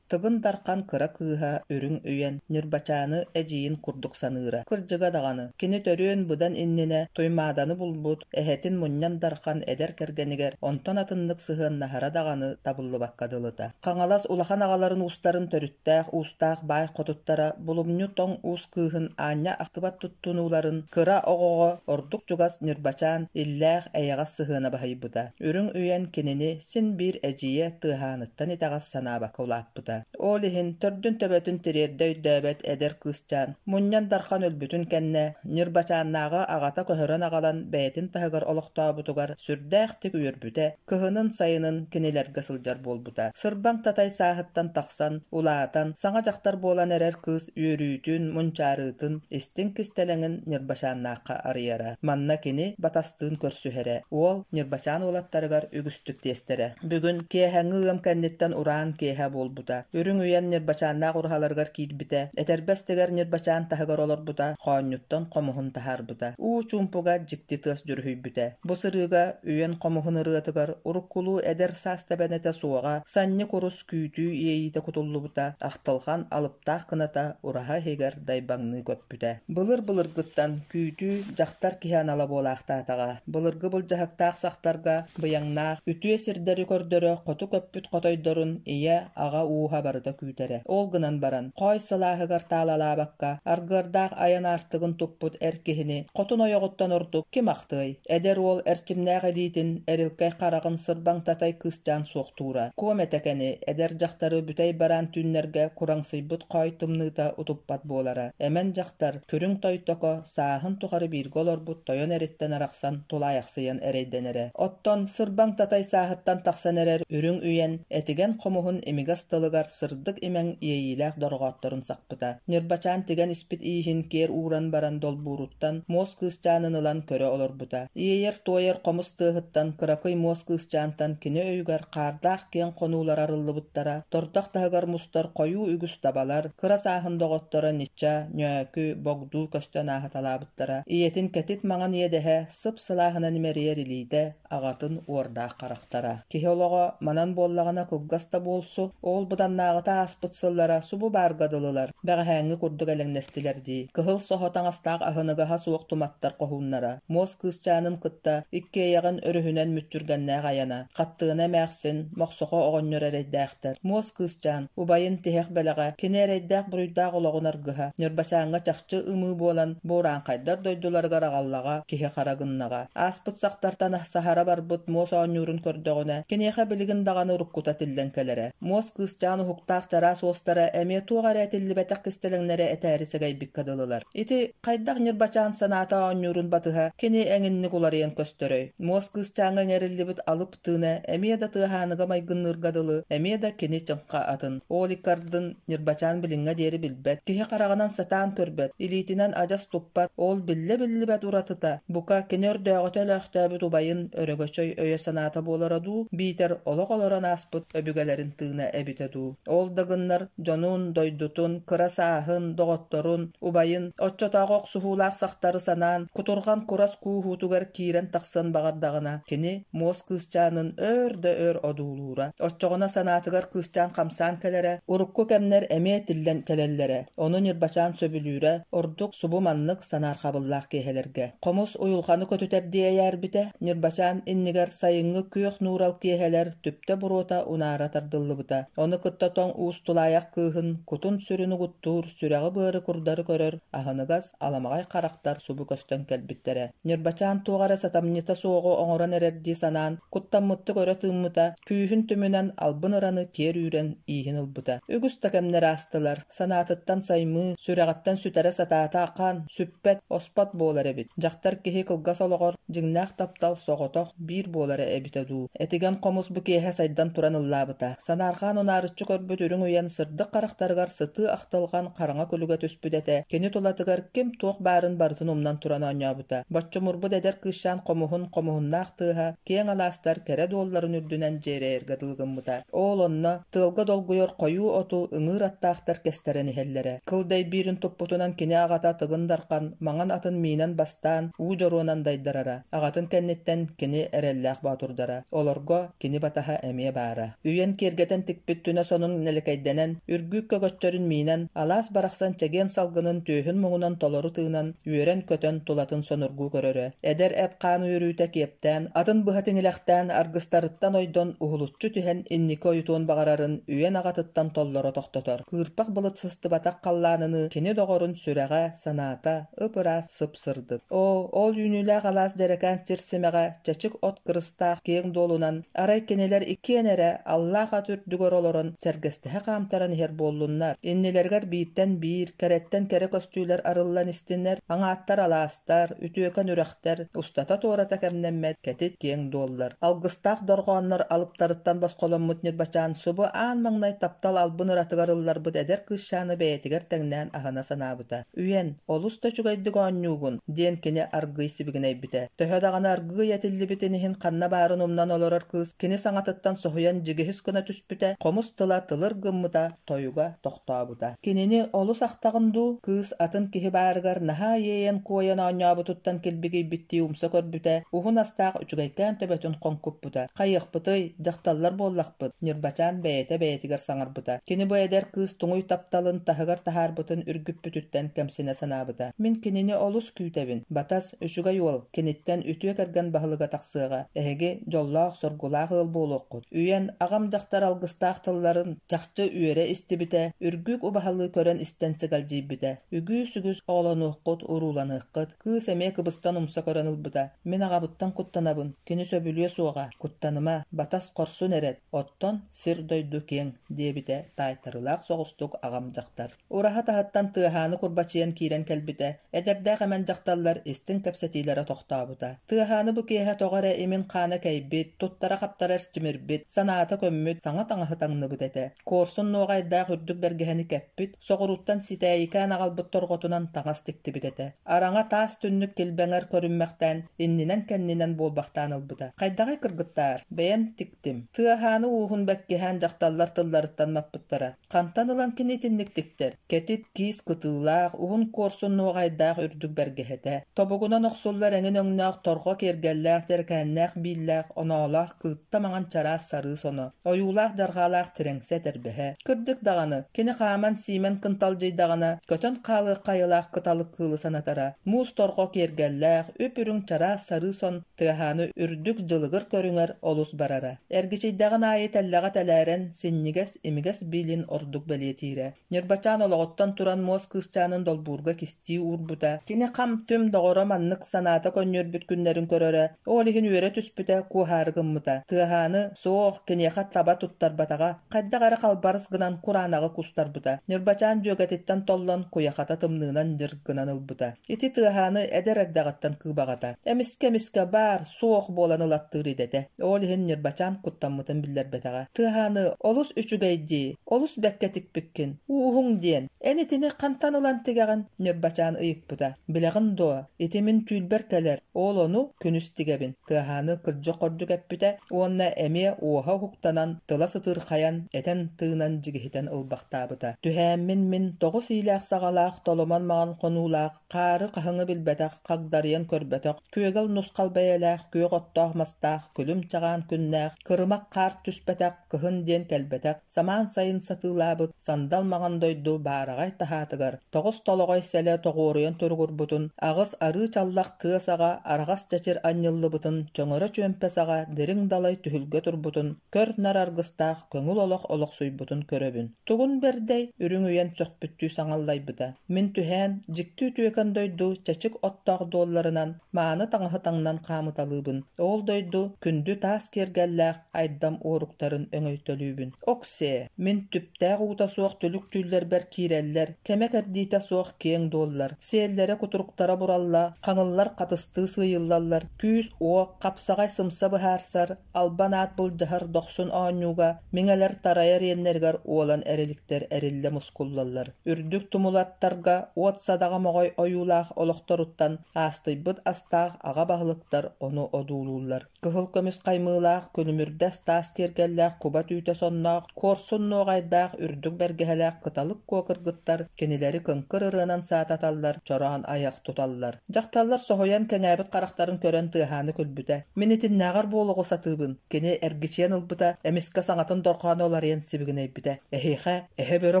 Тыгын Дархан кыра кыыһа Үрүҥ Үйэн Ньырбачааны эдьиийин курдук саныыра. Кырдьыга даҕаны, кини төрүөн быдан иннинэ Туймааданы булбут, эһэтин Мунньан Дархан эдэр кэргэнигэр онтон атыннык сыһыаннаһара даҕаны табыллыбакка дылыта. Хаҥалас улахан аҕаларын уустарын төрүттээх уустаах баай хотуттара булумньу тоҥ уус кыыһын аанньа ахтыбат туттунууларын кыра оҕоҕо ордук чугас Ньырбачаан иллээх эйэҕэс сыһыана баһыйбыта. Үрүҥ Үйэн кинини син биир эдьиийэ Тыаһааныттан итэҕэс санаабакка улааппыта. Ол иһин төрдүн-төбөтүн тириэрдэ өйдөөбөт эдэр кыысчаан Мунньан Дархан өлбүтүн кэннэ Ньырбачааннааҕы аҕата көһөрөн аҕалан бэйэтин таһыгар олохтообутугар сүрдээхтик үөрбүтэ, кыһынын-сайынын кинилэргэ сылдьар буолбута. Сырбаҥ татай сааһыттан тахсан, улаатан, саҥа дьахтар буолан эрэр кыыс үөрүүтүн, мунчаарыытын, истиҥ кистэлэҥин Ньырбачааннаахха арыйара. Манна кини батастыын көрсүһэрэ. Уол Ньырбачаан уолаттарыгар үгүстүк тиэстэрэ. Бүгүн киэһэҥҥи ыам кэнниттэн ураан киэһэ буолбута. Үрүҥ үйэн Ньырбачааннаах ураһаларыгар киирбитэ, этэрбэс тигэр Ньырбачаан таһыгар олорбута, хоонньуттан хомуһун таһаарбыта. Уу чуумпуга дьикти тыас дьүрүһүйбүтэ. Бу сырыыга үйэн хомуһун ырыатыгар уруккулуу эдэр саас тэбэнэтэ суоҕа, санньы курус күүтүү иэйиитэ кутуллубута, ахтылҕан алыптаах кыната ураһа иһигэр дайбаҥныы көппүтэ. Былыр-былыргыттан күүтүү дьахтар киһи анала буолаахтаатаҕа. Былыргы былдьаһыктаах сахтарга быйаҥнаах, үтүө сирдэри көрдөрө хоту көппүт хотойдорун ийэ, аҕа ууһа барыта күүтэрэ. Ол гынан баран, хоой сылааһыгар таалалаабакка, аргыардаах айан аартыгын туппут эр киһини хотун ойоҕуттан ордук ким ахтыай? Эдэр уол эрчимнээх илиитин, эрилкэй хараҕын сырбаҥтатай кыысчаан суохтуура. Куом этэкэни, эдэр дьахтары бүтэй бараан түүннэргэ кураҥсыйбыт хоой тымныыта утуппат буолара. Эмэн дьахтар, күрүҥ тойтоко, сааһын тухары бииргэ олорбут тойон эриттэн арахсан тулаайахсыйан эрэйдэнэрэ. Оттон сырбаҥ татай сааһыттан тахсан эрэр үрүҥ үйэн, этигэн хомуһун имигэс тылыгар сырдык имэҥ иэйиилээх дорҕоотторун сахпыта. Ньырбачаан тигэн испит ииһин киэр ууран баран долбууруттан муос кыысчаанын ылан көрө олорбута. Иэйэр-туойар хомус тыаһыттан кыракый муос кыысчаантан кини өйүгэр хаардаах киэҥ хонуулар арыллыбыттара, тордох таһыгар мустар хойуу үгүс табалар, кыра сааһын доҕотторо Ничча, Ньөөкү, Богдуу көстөн ааһыталаабыттара. Ийэтин кэтит маҥан иэдэһэ сып-сылааһынан имэрийэр илиитэ, аҕатын уордаах харахтара. Киһи олоҕо манан буоллаҕына кылгас да буолсу, ол быданнааҕыта ааспыт сыллара субу баарга дылылар, бэҕэһээҥҥи курдук элэҥнэстилэр дии. Кыһыл соһо таҥастаах аһыныгаһа суох туматтар хоһууннара, муос кыысчаанын кытта иккиэйэҕин өрүһүнэн мүччүргэннээх айана, Хаттыына эмээхсин, Мохсохо оҕонньор эрэйдээхтэр. Муос кыысчаан, убайын тиһэх бэлэҕэ, кини эрэйдээх-буруйдаах олоҕун аргыһа, Ньырбачааҥҥа чахчы ымыы буолан, бу урааҥхайдар дойдуларыгар аҕаллаҕа, киһи-хара гыннаҕа. Ааспыт сахтартан саһара барбыт муос оонньуурун көрдөҕүнэ, киниэхэ билигин даҕаны уруккута тиллэн кэлэрэ. Муос кыысчаан уһуктаах чараас уостара эмиэ туох эрэ этиллибэтэх кистэлэҥнэри этээри сэгэйбиккэ дылылар. Ити хайдах Ньырбачаан санаата оонньуурун батыһа кини эҥинник уларыйан көстөрөй? Муос кыысчааҥҥа иҥэриллибит алып тыына эмиэ да тыаһааныга майгынныырга дылы, эмиэ да кини чыҥха атын. Ол иккардын Ньырбачаан билиҥҥэ диэри билбэт, киһи хараҕынан сатаан көрбөт, илиитинэн адьас туппат, ол биллэ-биллибэт уратыта, бука, кини өрдөөҕүтэ өлөөхтөөбүт убайын өрөгөчөй өйө-санаата буолара дуу, биитэр олох олорон ааспыт өбүгэлэрин тыына эбитэ дуу. Ол да гыннар дьонун, дойдутун, кыра сааһын, доҕотторун, убайын, оччотооҕу охсуһуулаах сахтары санаан, кутурҕан курас кууһуутугар киирэн тахсыан баҕардаҕына, кини муос кыысчаанын өөр да өр одуулуура. Оччоҕуна санаатыгар кыысчаан хамсаан кэлэрэ, урукку кэмнэр эмиэ тиллэн кэлэллэрэ. Ону Ньырбачаан сөбүлүүрэ, ордук субу маннык санаархабыллаах киэһэлэргэ. Хомус уйулҕаны көтүтэрдии эйээрбитэ, Ньырбачаан иннигэр сайыҥҥы күөх нуурал киэһэлэр түптэ буруота унаара тардыллыбыта. Ону кытта тоҥ уус тулаайах кыыһын кутун-сүрүн угуттуур, сүрэҕи-быары курдары көрөр аһыныгас, аламаҕай харахтар субу көстөн кэлбиттэрэ. Ньырбачаан туох эрэ сатамньыта суоҕу оҥорон эрэрдии санаан, куттаммыттык өрө тыыммыта, күүһүн түмүнэн албын ыраны киэр үүрэн ииһин ылбыта. Үгүс да кэмнэр аастылар, санаатыттан саймыы, сүрэҕиттэн сүтэрэ сатаата ахан, сүппэт, оспот буолар эбит. Дьахтар киһи кылгас олоҕор дьиҥнээх таптал соҕотох биир буолара эбитэ дуу. Этигэн хомус бу киэһэ сайдан туран ыллаабыта. Санаарҕаан унаарыччы көрбүт үрүҥ уйан сырдык харахтарыгар сытыы ахтылҕан хараҥа күлүгэ түспүт этэ. Кини тулатыгар ким туох баарын барытын умнан туран оонньообута. Боччумурбут эдэр кыысчаан хомуһун хомуһуннаах тыаһа киэҥ алаастар кэрэ дуолларын үрдүнэн дьиэрэйэргэ дылы гыммыта. Ол онно тыалга долгуйар хойуу оту ыҥыыр аттаахтар кэстэрэн иһэллэрэ. Кыл дэйбиирин туппутунан кини аҕата Тыгын Дархан маҥан атын миинэн бастаан, уу дьоруонан дайдарара. Аҕатын кэнниттэн кини эрэллээх боотурдара. Олорго кини батаһа эмиэ баара. Үйэн киэргэтэн тикпит түнэ сонун нэлэкэйдэнэн, үргүүк көкөччөрүн миинэн, алаас барахсан чэгиэн салгынын түөһүн муҥунан толору тыынан, үөрэн-көтөн тулатын сонургуу көрөрө. Эдэр эт-хаан үөрүүтэ киэптээн, атын быһа тиҥилэхтээн, аргыстарыттан ойдон уһулуччу түһэн инники ойутуон баҕарарын үйэн аҕатыттан толлоро тохтотор. Кыырпах былыт сыстыбатах халлааныныы кини доҕорун сүрэҕэ, санаата ып-ыраас сып-сырдык. Оо, ол үүнүүлээх алаас дьэрэкээн сир симэҕэ чэчик от кырыстаах киэҥ дуолунан, арай кинилэр иккиэн эрэ аллаах ат үрдүгэр олорон сэргэстэһэ хаамтаран иһэр буоллуннар. Иннилэригэр бииртэн биир, кэрэттэн кэрэ көстүүлэр арыллан истиннэр, аҥааттар алаастар, үтүөкэн үрэхтэр, устата-туората кэмнэммэт кэтит киэҥ дуоллар. Алгыстаах дорҕооннор алыптарыттан босхоломмут Ньырбачаан субу аан маҥнай таптал албын ыратыгар ылларбыт эдэр кыысчааны бэйэтигэр тэҥнээн аһына санаабыта. Үйэн, олус да үчүгэйдик оонньуугун, диэн кини аргыый сибигинэйбитэ. Төһө даҕаны аргыый этиллибитин иһин ханна баарын умнан олорор кыыс кини саҥатыттан соһуйан дьигиһис гына түспүтэ, хомус тыла тылыр гыммыта, тойуга тохтообута. Кинини олус ахтаҕын дуу? Кыыс атын киһи баарыгар наһаа иэйэн-куойан оонньообутуттан килбигийбиттии умса көрбүтэ, уһун астаах үчүгэйкээн төбөтүн хоҥкуппута. Хайыахпытый, дьахталлар буоллахпыт, Ньырбачаан бэйэтэ бэйэтигэр саҥарбыта. Кини бу эдэр кыыс туҥуй тапталын таһыгар таһаарбытын үргүппүтүттэн кэмсинэ санаабыта. Мин кинини олус күүтэбин. Батас, үчүгэй уол, киниттэн үтүө кэргэн баһылыга тахсыаҕа. Эһиги дьоллоох-соргулаах ыал буолуоххут. Үйэн, аҕам дьахтар алгыстаах тылларын чахчы үөрэ истибитэ, үргүк убаһалыы көрөн-истэн сыгалдьыйбыта. Үгүс-үгүс оҕолонуоххут, урууланыаххыт. Кыыс эмиэ кыбыстан умса көрөн ылбыта. Мин аҕабыттан куттанабын, кини сөбүлүө суоҕа. Куттаныма, батас хорсун эрэт, оттон сир-дойду киэҥ, диэбитэ таайтарыылаах соҕустук аҕам дьахтар. Ураһа таһыттан тыаһааны курбачыйан киирэн кэлбитэ, эдэрдээх эмэн дьахталлар истиҥ кэпсэтиилэрэ тохтообута. Тыаһааны бу киэһэ тоҕо эрэ имин хаана кэйбит, туттара-хаптара эрчимирбит, санаата көммүт, саҥа таҥаһы таҥныбыт этэ. Куорсун нуоҕайдаах үрдүк бэргэһэни кэппит, соҕурууттан ситээйикээн аҕалбыт торҕотунан таҥас тиктибит этэ. Араҥа таас түннүк килбэҥэр көрүммэхтээн, иннинэн-кэннинэн буолбахтаан ылбыта. Хайдаҕый кыргыттаар, бэйэм тиктим. Тыаһааны ууһун бэккиһээн дьахталлар тылларыттан маппыттара. Хантан ылан кини итинник тиктэр? Кэтит киис кытыылаах, уһун куорсун нуоҕайдаах үрдүк бэргэһэтэ. Тобугунан охсуллар эҥин өҥнөөх торҕо киэргэллээх дьэрэкээннээх бииллээх, оноолоох кыытта маҥан чараас сарыы соно, ойуулаах дьарҕаалаах тирэҥсэ этэрбэһэ. Кырдьык даҕаны, кини хааман-сиимэн кынталдьыйдаҕына, көтөн хаалыах хайалаах кыталык кыылы санатара. Муус торҕо киэргэллээх, үп-үрүҥ чараас сарыы сон тыаһааны үрдүк дьылыгыр көрүҥэр олус барара. Эргичийдэҕин аайы тэллэҕэ тэлээрэн, синньигэс, имигэс биилин ордук бэлиэтиирэ. Ньырбачаан олоҕуттан туран муос кыысчаанын долбуурга кистии уурбута. Кини хам-түм доҕоро маннык санаата көнньүөрбүт күннэрин көрөрө, ол иһин үөрэ түспүтэ, куоһаары гыммыта. Тыаһааны, суох, киниэхэ таба туттарбатаҕа, хайдах эрэ халбарыс гынан кураанаҕы кустарбыта. Ньырбачаан дьүөгэтиттэн толлон, куйахата тымныынан дьыр гынан ылбыта. Ити тыаһааны эдэр эрдэҕиттэн кыыбаҕата. Эмискэ-эмискэ баар, суох буолан ылаттыыр идэтэ. Ол иһин Ньырбачаан куттаммытын биллэрбэтэҕэ. Тыаһааны олус үчүгэй дии, олус бэккэ тикпиккин. Ууһуҥ диэн. Эн итини хантан ылан тигэҕин? Ньырбачаан ыйыппыта. Билэҕин дуо, ити мин түүлбэр кэлэр, ол ону күнүс тигэбин. Тыаһааны кырдьык-хордьук эппитэ уонна эмиэ уоһа уһуктанан, тыла сытыырхайан, этэн-тыынан дьигиһитэн ылбахтаабыта. Түһээммин мин тоҕус иилээх-саҕалаах толомон маҥан хонуулаах, хаары хаһыҥы билбэтэх, хагдарыйан көрбөтөх, күөгэл нусхал бэйэлээх, күөх оттоох мастаах, күлүм чаҕаан күннээх, кырымах хаар түспэтэх, кыһын диэн кэлбэтэх, самаан сайын сатыылаабыт сандал маҥан дойду баараҕай таһаатыгар тоҕус толоҕой сэлэ тоҕуоруйан туругурбутун, аҕыс арыы чаллах тыа саҕа араҕас чэчир анньыллыбытын, чөҥөрө чүөмпэ саҕа дириҥ далай түһүлгэ турбутун, көр-нар аргыстаах көҥүл олох олохсуйбутун көрөбүн. Тугун бэрдэй, үрүҥ үйэн сөхпүттүү саҥаллайбыта. Мин түһээн, дьикти үтүөкэн дойду чэчик оттоох дуолларынан мааны таҥаһы таҥнан хаамыталыыбын. Ол дойду күндү таас киэргэллээх айдам уоруктарын өҥөйтөлүүбүн. Оксээ, мин түптээх уута суох түлүк түүллэрбэр киирэллэр, кэмэ-кэрдиитэ суох киэҥ дуоллар, сиэллэрэ-кутуруктара буралла, хаҥыллар хатыстыы сыыйыллаллар, күүс-уох, хапсаҕай сымса быһаарсар, албан аат былдьаһар дохсун оонньууга миҥэлэр тарайар иэннэригэр уолан эриликтэр эриллэ мускуллаллар. Үрдүк тумулаттарга уот садаҕа моҕой ойуулаах олохторуттан аастыйбыт астаах аҕа баһылыктар ону одуулууллар. Кыһыл көмүс хаймыылаах, күлүмүрдэс таас киэргэллээх куба түүтэ сонноох, куорсун нуоҕайдаах үрдүк бэргэһэлээх кыталык куо кыргыттар кинилэри кыҥкыр ырыанан саататаллар, чороон айах туталлар. Дьахталлар соһуйан кэҥээбит харахтарын көрөн тыаһааны күлбүтэ. Мин итиннээҕэр буолуоҕу сатыыбын. Кини эргичийэн ылбыта, эмискэ саҥатын дорҕооно уларыйан сибигинэйбитэ. Эһиэхэ эһэ бөрө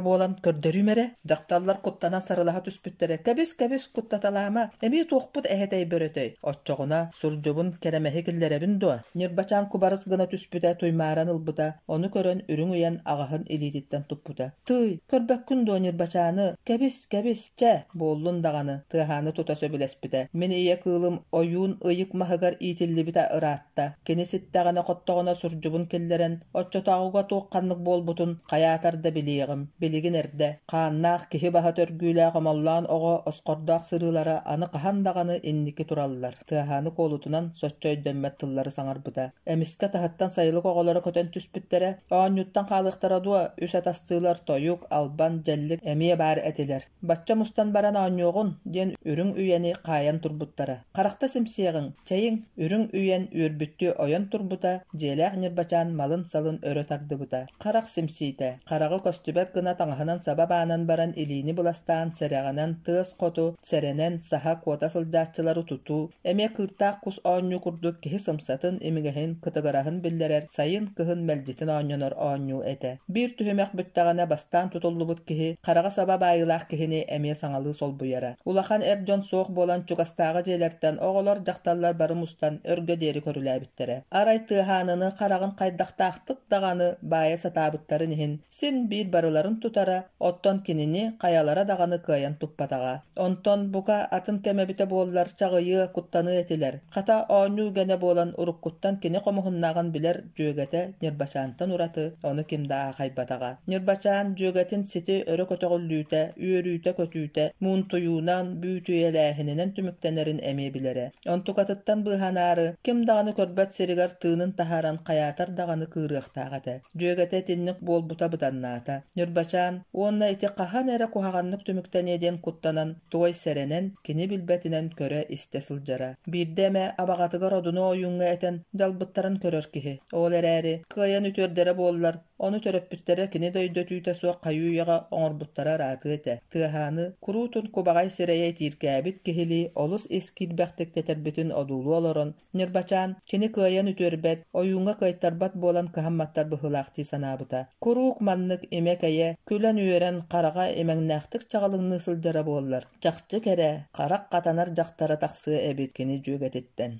буолан көрдөрүүм эрэ. Дьахталлар куттанан сарылаһа түспүттэрэ. Кэбис, кэбис, куттаталаама. Эмиэ туохпут эһэтэй бөрөтөй? Оччоҕуна сурдьубун кэрэмэһи киллэрэбин дуо? Ньырбачаан кубарыс гына түспүтэ, туймааран ылбыта. Ону көрөн үрүҥ уйан аҕаһын илиититтэн туппута. Тыый, көрбөккүн дуо Ньырбачааны? Кэбис, кэбис, чэ, буоллун даҕаны, Тыаһааны тута сөбүлэспитэ. Мин ийэ кыылым ойуун ыйык маһыгар иитиллибитэ ыраатта. Кини ситтэҕинэ-хоттоҕуна сурдьубун киллэрэн, оччотооҕуга туох-ханнык буолбутун хайаатар да билиэҕим. Билигин эрдэ. Хааннаах киһи баһа төргүүлээх Омоллоон оҕо осхордоох сырыылара аны хаһан даҕаны инники тураллар. Тыаһааны куолутунан соччо өйдөммөт тыллары саҥарбыта. Эмискэ таһыттан сайылык оҕолоро көтөн түспүттэрэ. Оонньууттан хаалыахтара дуо, үс атастыылар тойук, албан, дьэллик эмиэ баар этилэр. Бачча мустан баран оонньуоҕун, диэн үрүҥ үйэни хаайан турбуттара. Харахта симсиэҕиҥ, чэйиҥ, үрүҥ үйэн үөрбүттүү ойон турбута, дьиэлээх Ньырбачаан малын-салын өрө тардыбыта. Харах симсиитэ, хараҕы көстүбэт гына таҥаһынан саба баанан баран илиини быластаан сэрэҕинэн тыас хоту, сэрэнэн саһа куота сылдьааччылары тутуу, эмиэ кыыртаах кус оонньуу курдук киһи сымсатын, имигэһин, кытыгыраһын биллэрэр сайын-кыһын мэлдьитин оонньонор оонньуу этэ. Биир түһүмэх бүттэҕинэ бастаан тутуллубут киһи хараҕа саба баайыылаах киһини эмиэ саҥалыы солбуйара. Улахан эр дьон суох буолан чугастааҕы дьиэлэртэн оҕолор, дьахталлар бары мустан өргө диэри көрүлээбиттэрэ. Арай Тыаһааныны хараҕын хайдахтаахтык даҕаны баайа сатаабыттарын иһин син биир барыларын тутара, оттон кинини хайалара даҕаны кыайан туппатаҕа. Онтон, бука, атын кэм эбитэ буоллар чаҕыйыа, куттаныа этилэр. Хата, оонньуу үгэнэ буолан уруккуттан кини хомуһуннааҕын билэр дьүөгэтэ Ньырбачаантан ураты ону ким да аахайбатаҕа. Ньырбачаан дьүөгэтин сити өрө көтөҕүллүүтэ, үөрүүтэ-көтүүтэ муунтуйуунан, бүүтүйэлээһининэн түмүктэнэрин эмиэ билэрэ. Онтукатыттан быыһанаары, ким даҕаны көрбөт сиригэр тыынын таһааран хайаатар даҕаны кыырыахтаах этэ. Дьүөгэтэ итинник буолбута быданнаата. Ньырбачаан уонна ити хаһан эрэ куһаҕаннык түмүктэниэ диэн куттанан, туой сэрэнэн, кини билбэтинэн көрө-истэ сылдьара. Биирдэ эмэ абаҕатыгар Одуну ойууҥҥа этэн дьалбыттарын көрөр киһи. Ол эрээри, кыайан үтүөрдэрэ буоллар, ону төрөппүттэрэ кини да өйдөтүүтэ суох хайыы-үйэҕэ оҥорбуттара ыраатыа этэ. Тыаһааны куруутун кубаҕай сирэйэ итииргээбит киһилии олус ис киирбэхтик тэтэрбитин одуулуу олорон, Ньырбачаан кини кыайан үтүөрбэт, ойууҥҥа кыайтарбат буолан кыһамматтар быһыылаах дии санаабыта. Куруук маннык имэ-кэйэ, күлэн-үөрэн, хараҕа имэҥнээхтик чаҕылыҥныы сылдьара буоллар, чахчы кэрэ, харах хатанар дьахтара тахсыа эбит кини дьүөгэтиттэн.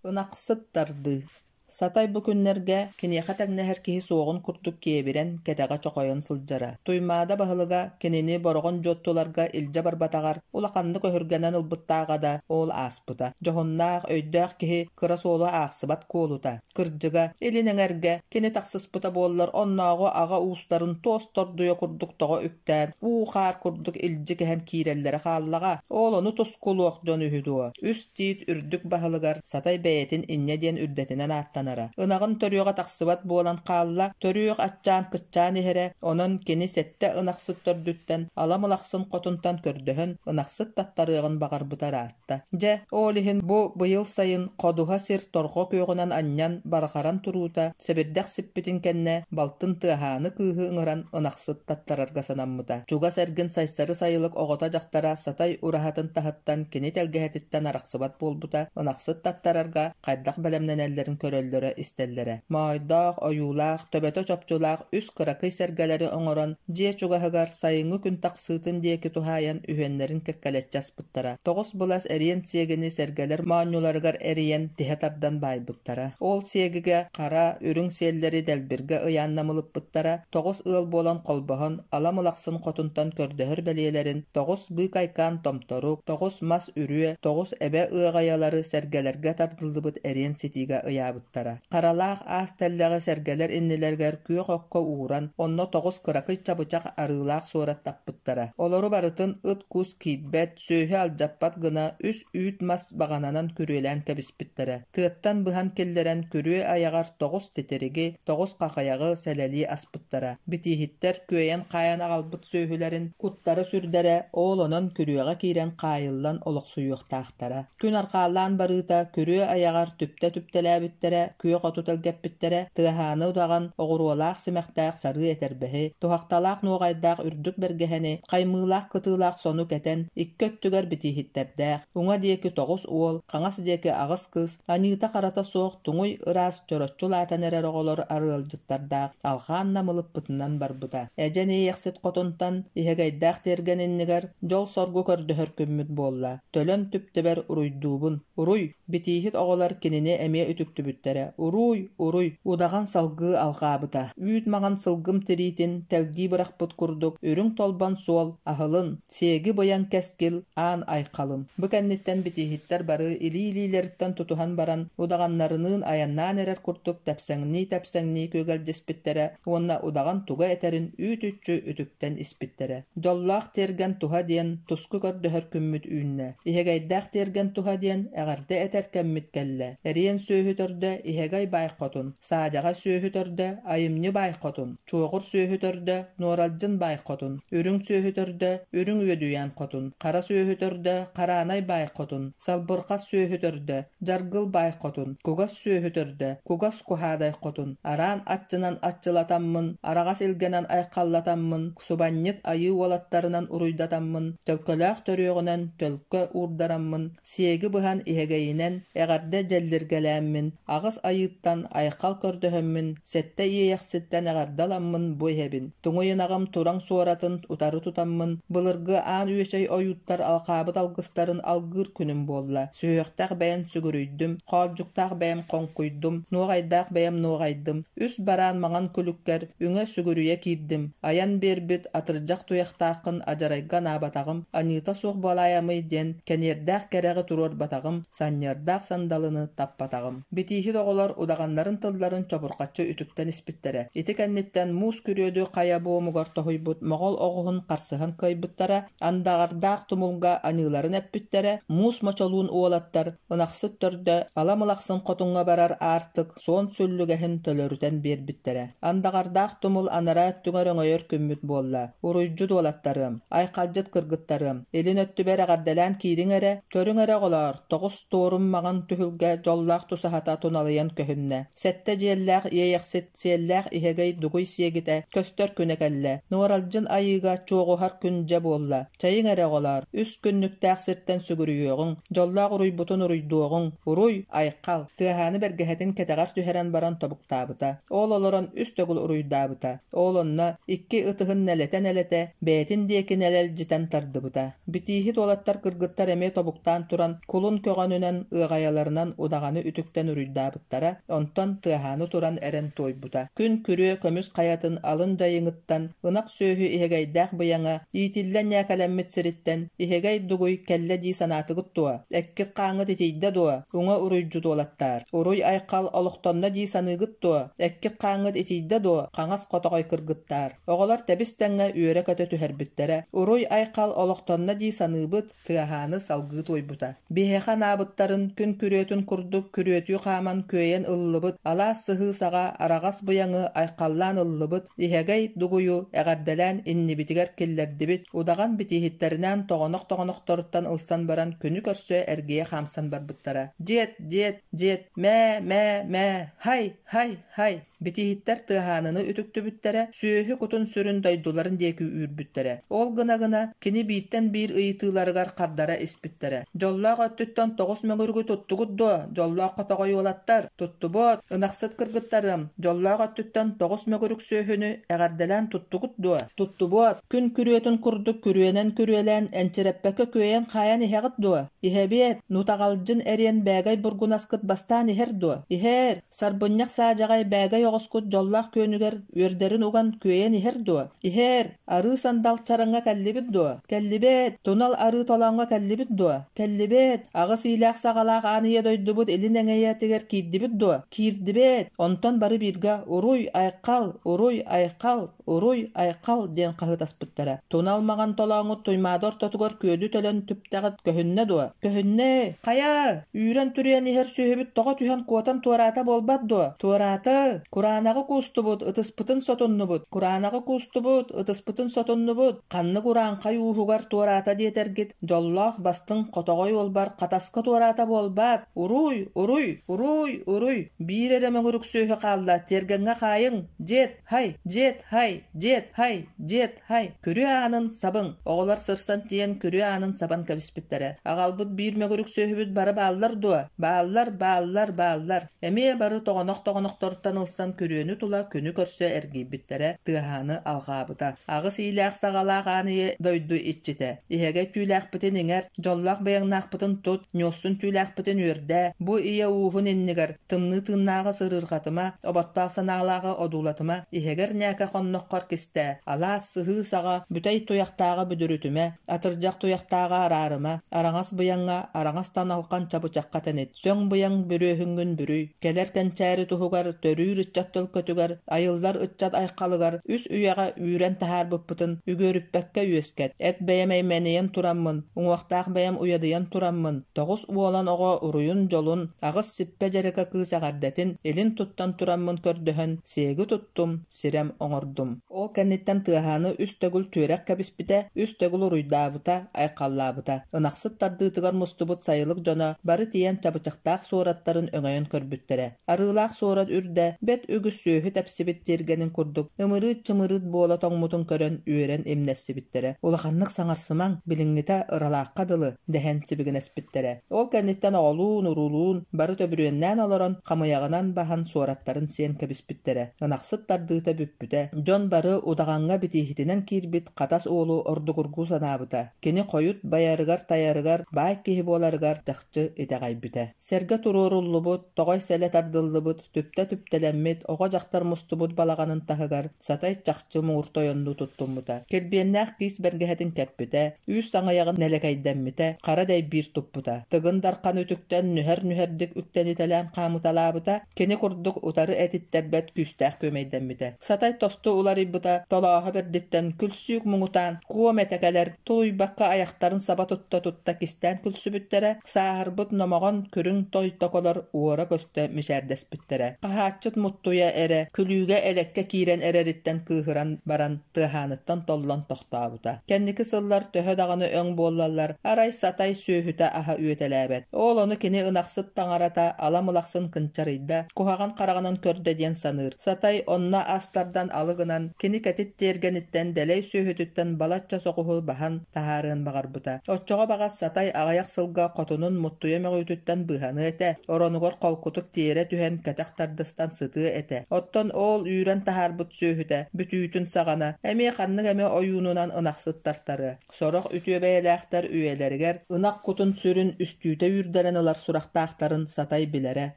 Ынахсыт тардыы Сатай бу күннэргэ киниэхэ тэҥнэһэр киһи суоҕун курдук киэбирэн, кэтэҕэ чохойон сылдьара. Туймаада баһылыга кинини Бороҕон Дьуоттуларга илдьэ барбатаҕар улаханнык өһүргэнэн ылбыттааҕа да, ол ааспыта. Дьоһуннаах, өйдөөх киһи кыра суолу аахсыбат куолута. Кырдьыга, илин эҥэргэ кини тахсыспыта буоллар, оннооҕу аҕа уустарын туос тордуйа курдук тоҕо үктээн, уу-хаар курдук илдьи кэһэн киирэллэрэ хааллаҕа. Ол ону тускулуох дьон үһү дуо? Үс тиит үрдүк баһылыгар Сатай бэйэтин инньэ диэн үрдэтинэн ааттанара. Ынаҕын төрүөҕэ тахсыбат буолан хаалла, төрүөх аччаан-кыччаан иһэрэ, онон кини сэттэ ынахсыт төрдүттэн Ала Мылахсын хотунтан көрдөһөн ынахсыт таттарыаҕын баҕарбыта ыраатта. Дьэ, ол иһин бу быйыл сайын ходуһа сир торҕо күөҕүнэн анньан барҕаран туруута сэбирдэх сиппитин кэннэ балтын Тыаһааны кыыһы ыҥыран ынахсыт таттарарга санаммыта. Чугас эргин Сайсары сайылык оҕото-дьахтара Сатай ураһатын таһыттан кини тэлгэһэтиттэн арахсыбат буолбута, ынахсыт таттарарга хайдах бэлэмнэнэллэрин көрөллөрө-истэллэрэ. Моойдоох, ойуулаах, төбөтө чопчулаах үс кыракый сэргэлэри оҥорон, дьиэ чугаһыгар сайыҥҥы күн тахсыытын диэки туһаайан үһүөннэрин кэккэлэччи аспыттара. Тоҕус былас эриэн сиэгини сэргэлэр моонньуларыгар эрийэн тиһэ тардан баайбыттара. Ол сиэгигэ хара, үрүҥ сиэллэри дэлбиргэ ыйаан намылыппыттара, тоҕус ыал буолан холбоһон, Ала Мылахсын хотунтан көрдөһөр бэлиэлэрин тоҕус быыкайкаан томторук, тоҕус мас үрүө, тоҕус эбэ ыаҕайалары сэргэлэргэ тардыллыбыт эриэн ситиигэ ыйаабыттара. Харалаах аас тэллэҕи сэргэлэр иннилэригэр күөх окко ууран, онно тоҕус кыракый чабычах арыылаах суорат таппыттара. Олору барытын ыт-кус киирбэт, сүөһү алдьаппат гына үс үүт мас баҕананан күрүөлээн кэбиспиттэрэ. Тыаттан быһан киллэрэн күрүө айаҕар тоҕус титириги, тоҕус хахайаҕы сэлэлии аспыттара. Битииһиттэр күөйэн-хаайан аҕалбыт сүөһүлэрин куттара-сүрдэрэ ол онон күрүөҕэ киирэн хаайыллан олохсуйуохтаахтара. Күн арҕаалаан барыыта күрүө айаҕар түптэ түптэлээбиттэрэ, күөх оту тэлгэппиттэрэ, тыаһааны удаҕан, оҕуруолаах симэхтээх сарыы этэрбэһи, туһахталаах нуоҕайдаах үрдүк бэргэһэни, хаймыылаах кытыылаах сону кэтэн, икки өттүгэр битииһиттэрдээх, уҥа диэки тоҕус уол, хаҥас диэки аҕыс кыыс, аньыыта-харата суох туҥуй ыраас чороччу улаатан эрэр оҕолор арыалдьыттардаах алҕаан намылыппытынан барбыта. Эдьэн Иэйэхсит хотунтан иһэгэйдээх тиэргэн иннигэр дьол-соргу көрдөһөр күммүт буолла. Төлөн түптүбэр уруйдуубун. Уруй! Битииһит оҕолор кинини эмиэ үтүктүбүттэрэ. түспүттэрэ. Уруй, уруй! Удаҕан салгыы алҕаабыта. Үүт маҥан сылгым тириитин тэлгии бырахпыт курдук үрүҥ толбон суол аһылын, сиэги быйаҥ кэскил аан айхалым. Бу кэнниттэн битииһиттэр бары илии-илиилэриттэн тутуһан баран удаҕаннарыныын айаннаан эрэр курдук тэпсэҥнии-тэпсэҥнии күөгэлдьиспиттэрэ уонна удаҕан тугу этэрин үүт-үччү үтүктэн испиттэрэ. Дьоллоох тиэргэн туһа диэн туску көрдөһөр күммүт үүннэ. Иһэгэйдээх тиэргэн туһа диэн эҕэрдэ этэр кэммит кэллэ. Эриэн сүөһү төрдө Иһэгэй баай хотун, Саадьаҕай сүөһү төрдө Айымньы баай хотун, Чуоҕур сүөһү төрдө Нуоралдьын баай хотун, Үрүҥ сүөһү төрдө Үрүҥ Үөдүйээн хотун, Хара сүөһү төрдө Хараанай баай хотун, Салбырҕас сүөһү төрдө Дьаргыл баай хотун, Кугас сүөһү төрдө Кугас Куһаадай хотун, Араан аччынан аччылатаммын, Араҕас илгэнэн айхаллатаммын, Субанньыт айыы уолаттарынан уруйдатаммын, Төлкөлөөх төрүөҕүнэн төлкө уурдараммын, Сиэги быһан иһэгэйинэн эҕэрдэ дьэллиргэлээммин, Аҕыс айыыттан айхал көрдөһөммүн, Сэттэ иэйэхситтэн эҕэрдэ ыламмын бу иһэбин. Туҥуй ынаҕым тураҥ суоратын утары тутаммын, Былыргы аан үөчэй ойууттар алҕаабыт алгыстарын алгыыр күнүм буолла. Сүһүөхтээх бэйэм сүгүрүйдүм, хоолдьуктаах бэйэм хоҥкуйдум, нуоҕайдаах бэйэм нуоҕайдым. Үс бараан маҥан күлүккэр үҥэ сүгүрүйэ киирдим. Айан биэрбит атырдьах туйахтааххын адьарайга анаабатаҕым, аньыыта суох буолаайамый диэн кэниэрдээх кэрэҕи туруорбатаҕым, санньыардаах сандалыны таппатаҕым. Битииһит оҕолор удаҕаннарын тылларын чобурҕаччы үтүктэн испиттэрэ. Ити кэнниттэн муус күрүөдү хайа буомугар тоһуйбут моҕол оҕуһун харсыһан кыайбыттара, андаҕардаах тумулга аньыыларын эппиттэрэ, муус мочолуун уолаттар ынахсыт төрдө ала мылахсын хотуҥҥа барар аартык суон сүллүгэһин төлөрүтэн биэрбиттэрэ. Андаҕардаах тумул анараа өттүгэр өҥөйөр күммүт буолла. Уруйдьут уолаттарыам, айхалдьыт кыргыттарыам, илин өттүбэр эҕэрдэлээн киириҥ эрэ, көрүҥ эрэ оҕолоор, тоҕус туорум маҥан түһүлгэ дьоллоох тусаһата туналыйан көһүннэ. Сэттэ дьиэллээх иэйэхсит сиэллээх иһэгэй дугуй сиэгитэ көстөр күнэ кэллэ. Нуоралдьын айыыга чуоҕуһар күн дьэ буолла. Чэйиҥ эрэ оҕолоор, үс күннүктээх сиртэн сүгүрүйүөҕүҥ, дьоллоох уруйбутун уруйдуоҕуҥ, уруй, айхал! Тыаһааны бэргэһэтин кэтэҕэр түһэрэн баран тобуктаабыта. Ол олорон үс төгүл уруйдаабыта. Ол онно икки ытыһын нэлэтэ-нэлэтэ, бэйэтин диэки нэлэлдьитэн тардыбыта. Битииһит уолаттар кыргыттар эмиэ тобуктаан туран, кулун көҕөнүнэн, ыаҕайаларынан удаҕаны үтүктэн уруйдаабыттара, онтон тыаһааны туран эрэн туойбута. Күн күрүө көмүс хайатын алын дьайыҥыттан ынах сүөһү иһэгэйдээх быйаҥа иитиллэн ньээкэлэммит сириттэн иһэгэй дугуй кэллэ дии санаатыгыт дуо? Эккит хааҥҥыт итийдэ дуо? Уҥа уруйдьут уолаттаар. Уруй-айхал олохтонно дии саныыгыт дуо? Эккит хааҥҥыт итийдэ дуо? Хаҥас хотоҕой кыргыттаар. Оҕолор тэбис-тэҥҥэ үөрэ-көтө түһэрбиттэрэ. Уруй-айхал олохтонно дии саныыбыт, тыаһааны салгыы туойбута. Биһиэхэ анаабыттарын күн күрүөтүн курдук күрүөтүү хааман күөйэн ыллыбыт, алаас сыһыы саҕа араҕас быйаҥы айхаллаан ыллыбыт, иһэгэй дугуйу эҕэрдэлээн иннибитигэр киллэрдибит, удаҕан битииһиттэринээн тоҕонох-тоҕонохторуттан ылсан баран күнү көрсө эргийэ хаамсан барбыттара. Дьиэт, дьиэт, дьиэт, мээ, мээ, мээ, һай, һай, һай! Битииһиттэр тыаһааныны үтүктүбүттэрэ, сүөһү кутун-сүрүн дойдуларын диэки үүрбүттэрэ. Ол гына-гына, кини бииртэн биир ыйытыыларыгар хардара испиттэрэ. «Дьоллоох өттүттэн тоҕус мөҥүрүгү туттугут дуо, дьоллоох хотоҕой уолаттар? Туттубут! Ынахсыт кыргыттарым, дьоллоох өттүттэн тоҕус мөҥүрүк сүөһүнү эҕэрдэлээн туттугут дуо? Туттубуот! Күн күрүөтүн курдук күрүөнэн күрүөлээн, энчирэппэккэ күөйэн-хаайан иһэҕит дуо? Иһэбиэт! Нутаҕалдьын эриэн бээгэй бургунаскыт бастаан иһэр дуо? Иһээр! Сарбынньах саадьаҕай бээгэй оҕускут дьоллоох күөнүгэр үөрдэрин уган күөйэн иһэр дуо? Иһээр! Арыы сандал чараҥҥа кэллибит дуо? Кэллибээт! Тунал арыы толооҥҥо кэллибит дуо? Кэллибээт! Аҕыс иилээх-саҕалаах аан ийэ дойдубут илин эҥэйэтигэр киирдибит дуо? Киирдибээт! Онтон бары бииргэ Уруй, айхал! Уруй, айхал! Уруй, айхал! диэн хаһыытаспыттара. Тунал маҥан толооҥҥут Туймаада ортотугар күөдү төлөн түптэҕит көһүннэ дуо? Көһүннэ! Хайа! Үүрэн-түрүйэн иһэр сүөһүбүт тоҕо түһэн куотан туораата буолбат дуо? Туораата! Кураанаҕы куустубут, ытыспытын сотуннубут! Кураанаҕы куустубут, ытыспытын сотуннубут! Ханнык урааҥхай ууһугар туораата диэтэргит, дьоллоох бастыҥ хотоҕой уолбар хатаска туораата буолбаат? Уруй! Уруй! Уруй! Уруй! Биир эрэ мөҥүрүк сүөһү хаалла, тиэргэҥҥэ хаайыҥ! Дьиэт! Һай, дьиэт, һай, дьиэт, һай, дьиэт, һай, күрүө аанын сабыҥ! Оҕолор сырсан тиийэн күрүө аанын сабан кэбиспиттэрэ. Аҕалбыт биир мөгүрүк сүөһүбүт бары бааллар дуо? Бааллар, бааллар, бааллар. Эмиэ бары тоҕонох-тоҕонохторуттан ылсан тахсан күрүөнү тула күнү көрсө эргийбиттэрэ, Тыаһааны алҕаабыта. Аҕыс иилээх-саҕалаах аан ийэ дойду иччитэ, иһэгэй түүлээхпитин иҥэр, дьоллоох быйаҥнаахпытын тут, ньуосsun түүлээхпитин үөрдээ, бу ийэ ууһун иннигэр тымныы тыыннааҕы сырыырҕатыма, оботтоох санаалааҕы одуулатыма, иһэгэр ньээкэ хонноххор кистээ, алаас, сыһыы саҕа, бүтэй туйахтааҕы бүдүрүтүмэ, атырдьах туйахтааҕы араарыма, араҥас быйаҥҥа, араҥас таналхан чабычахха тэнит, сөҥ быйаҥ бүрүөһүҥҥүн бүрүй, кэлэр кэнчээри туһугар, төрүүр ыччат төлкөтүгэр, айыллар ыччат айхалыгар үс үйэҕэ үүрэн таһаарбыппытын үгүөрүппэккэ үөскэт, эт бэйэм эймэнийэн тураммын, уҥуохтаах бэйэм уйадыйан тураммын, тоҕус уолан оҕо уруйун-дьолун, аҕыс сиппэ дьэрэкэ кыыс эҕэрдэтин илин туттан тураммын көрдөһөн, сиэги туттум, сирэм оҥордум. Ол кэнниттэн Тыаһааны үс төгүл түөрэх кэбиспитэ, үс төгүл уруйдаабыта, айхаллаабыта. Ынахсыт тардыытыгар мустубут сайылык дьоно бары тиийэн чабычахтаах суораттарын өҥөйөн көрбүттэрэ. Арыылаах суорат үрдэ бэрт үгүс сүөһү тэпсибит тиэргэнин курдук ымырыыт-чымырыыт буола тоҥмутун көрөн үөрэн имнэссибиттэрэ. Улаханнык саҥарсымаҥ, билиҥҥитэ ыралаахха дылы, дэһэн сибигинэспиттэрэ. Ол кэнниттэн оҕолуун-уруулуун бары төбүрүөннээн олорон хамыйаҕынан баһан суораттарын сиэн кэбиспиттэрэ. Ынахсыт тардыыта бүппүтэ. Дьон бары удаҕаҥҥа битииһитинэн киирбит Хатас уолу ордугургуу санаабыта. Кини хойут байарыгар-тайарыгар, баай киһи буоларыгар чахчы итэҕэйбитэ. Сэргэ туруоруллубут, тоҕой сэлэ тардыллыбыт, түптэ түптэлэммит, оҕо-дьахтар мустубут балаҕанын таһыгар Сатай чахчы муҥур тойоннуу туттуммута. Килбиэннээх киис бэргэһэтин кэппитэ, үүс саҥыйаҕын нэлэкэйдэммитэ, хара дэйбиир туппута. Тыгын Дархан үтүктэн нүһэр-нүһэрдик үктэнитэлээн хаамыталаабыта, кини курдук утары этиттэрбэт күүстээх күөмэйдэммитэ. Сатай тосту уларыйбыта, толооһо бэрдиттэн күлсүүк муҥутаан, куом этэ кэлэр, тулуйбакка айахтарын саба тутта-тутта кистээн күлсүбүттэрэ, сааһырбыт номоҕон күрүҥ тойтоколор уора-көстө мичээрдэспиттэрэ. Хаһааччыт Муттуйа эрэ күлүүгэ-элэккэ киирэн эрэриттэн кыыһыран баран тыаһааныттан толлон тохтообута. Кэнники сыллар төһө даҕаны өҥ буоллаллар, арай сатай сүөһүтэ-аһа үөтэлээбэт. Ол ону кини ынахсыт таҥарата ала мылахсын кынчарыйда, куһаҕан хараҕынан көрдө диэн саныыр. Сатай онно ас тардан алы гынан, кини кэтит тиэргэниттэн дэлэй сүөһүтүттэн балачча соҕуһу баһан таһаарыан баҕарбыта. Оччоҕо баҕас Сатай аҕыйах сылга хотунун Муттуйа мөҕүүтүттэн быыһаныа этэ, оронугар холкутук тиэрэ түһэн кэтэх тардыстан сытыа этэ. Оттон ол үүрэн таһаарбыт сүөһүтэ бүтүүтүн саҕана эмиэ ханнык эмэ ойуунунан ынахсыт тартарыа. Сорох үтүө бэйэлээхтэр үйэлэригэр ынах кутун-сүрүн үстүүтэ үүрдэрэн ылар сурахтаахтарын Сатай билэрэ.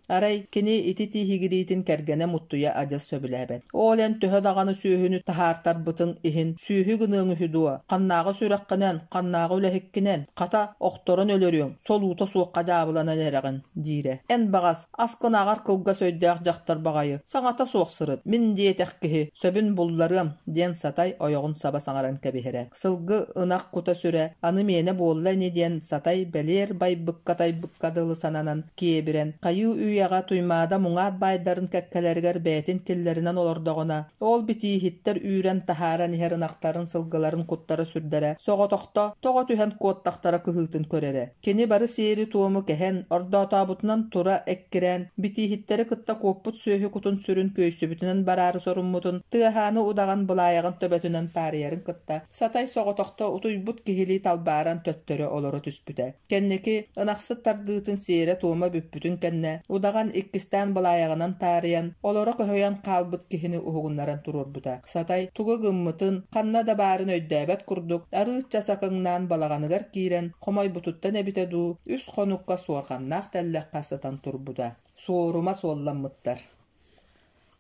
Арай, кини ити тииһигириитин кэргэнэ Муттуйа адьас сөбүлээбэт. Ол эн төһө даҕаны сүөһүнү таһаартарбытыҥ иһин сүөһү гыныаҥ үһү дуо? Ханнааҕы сүрэххинэн, ханнааҕы үлэһиккинэн, хата, охторон өлөрүөҥ, солуута суохха дьаабыланан эрэҕин, диирэ. Эн баҕас, аскынааҕар кылгас өйдөөх дьахтар баҕайы, саҥата суох сырыт, мин диэтэх киһи, сөбүн булларыам, диэн Сатай ойоҕун саба саҥаран кэбиһэрэ. Сылгы, ынах кута-сүрэ аны миэнэ буолла ини диэн Сатай бэлиэр байбыкка-тайбыкка дылы сананан, киэбирэн, хайыы үйэҕэ Туймаада муҥаат баайдарын кэккэлэригэр бэйэтин киллэринэн олордоҕуна, ол битииһиттэр үүрэн таһааран иһэр ынахтарын, сылгыларын куттара сүрдэрэ, соҕотохто тоҕо түһэн куоттахтара кыһыытын көрөрө. Кини бары сиэри-туому кэһэн, ордоотообутунан тура эккирээн, битииһиттэри кытта куоппут сүөһү кутун-сүрүн күөйсүбүтүнэн бараары соруммутун, тыаһааны удаҕан былаайаҕын төбөтүнэн таарыйарын кытта, Сатай соҕотохто утуйбут киһилии талбааран төттөрү олоро түспүтэ. Кэнники, ынахсыт тардыытын сиэрэ-туома бүппүтүн кэннэ, удаҕан иккистээн былаайаҕынан таарыйан, олоро көһүйэн хаалбыт киһини уһугуннаран туруорбута. Сатай тугу гыммытын, ханна да баарын өйдөөбөт курдук, арыычча сакыҥнаан балаҕаныгар киирэн, хомойбутуттан эбитэ дуу, үс хонукка суорҕаннаах тэллэххэ сытан турбута. Суорума суолламмыттар.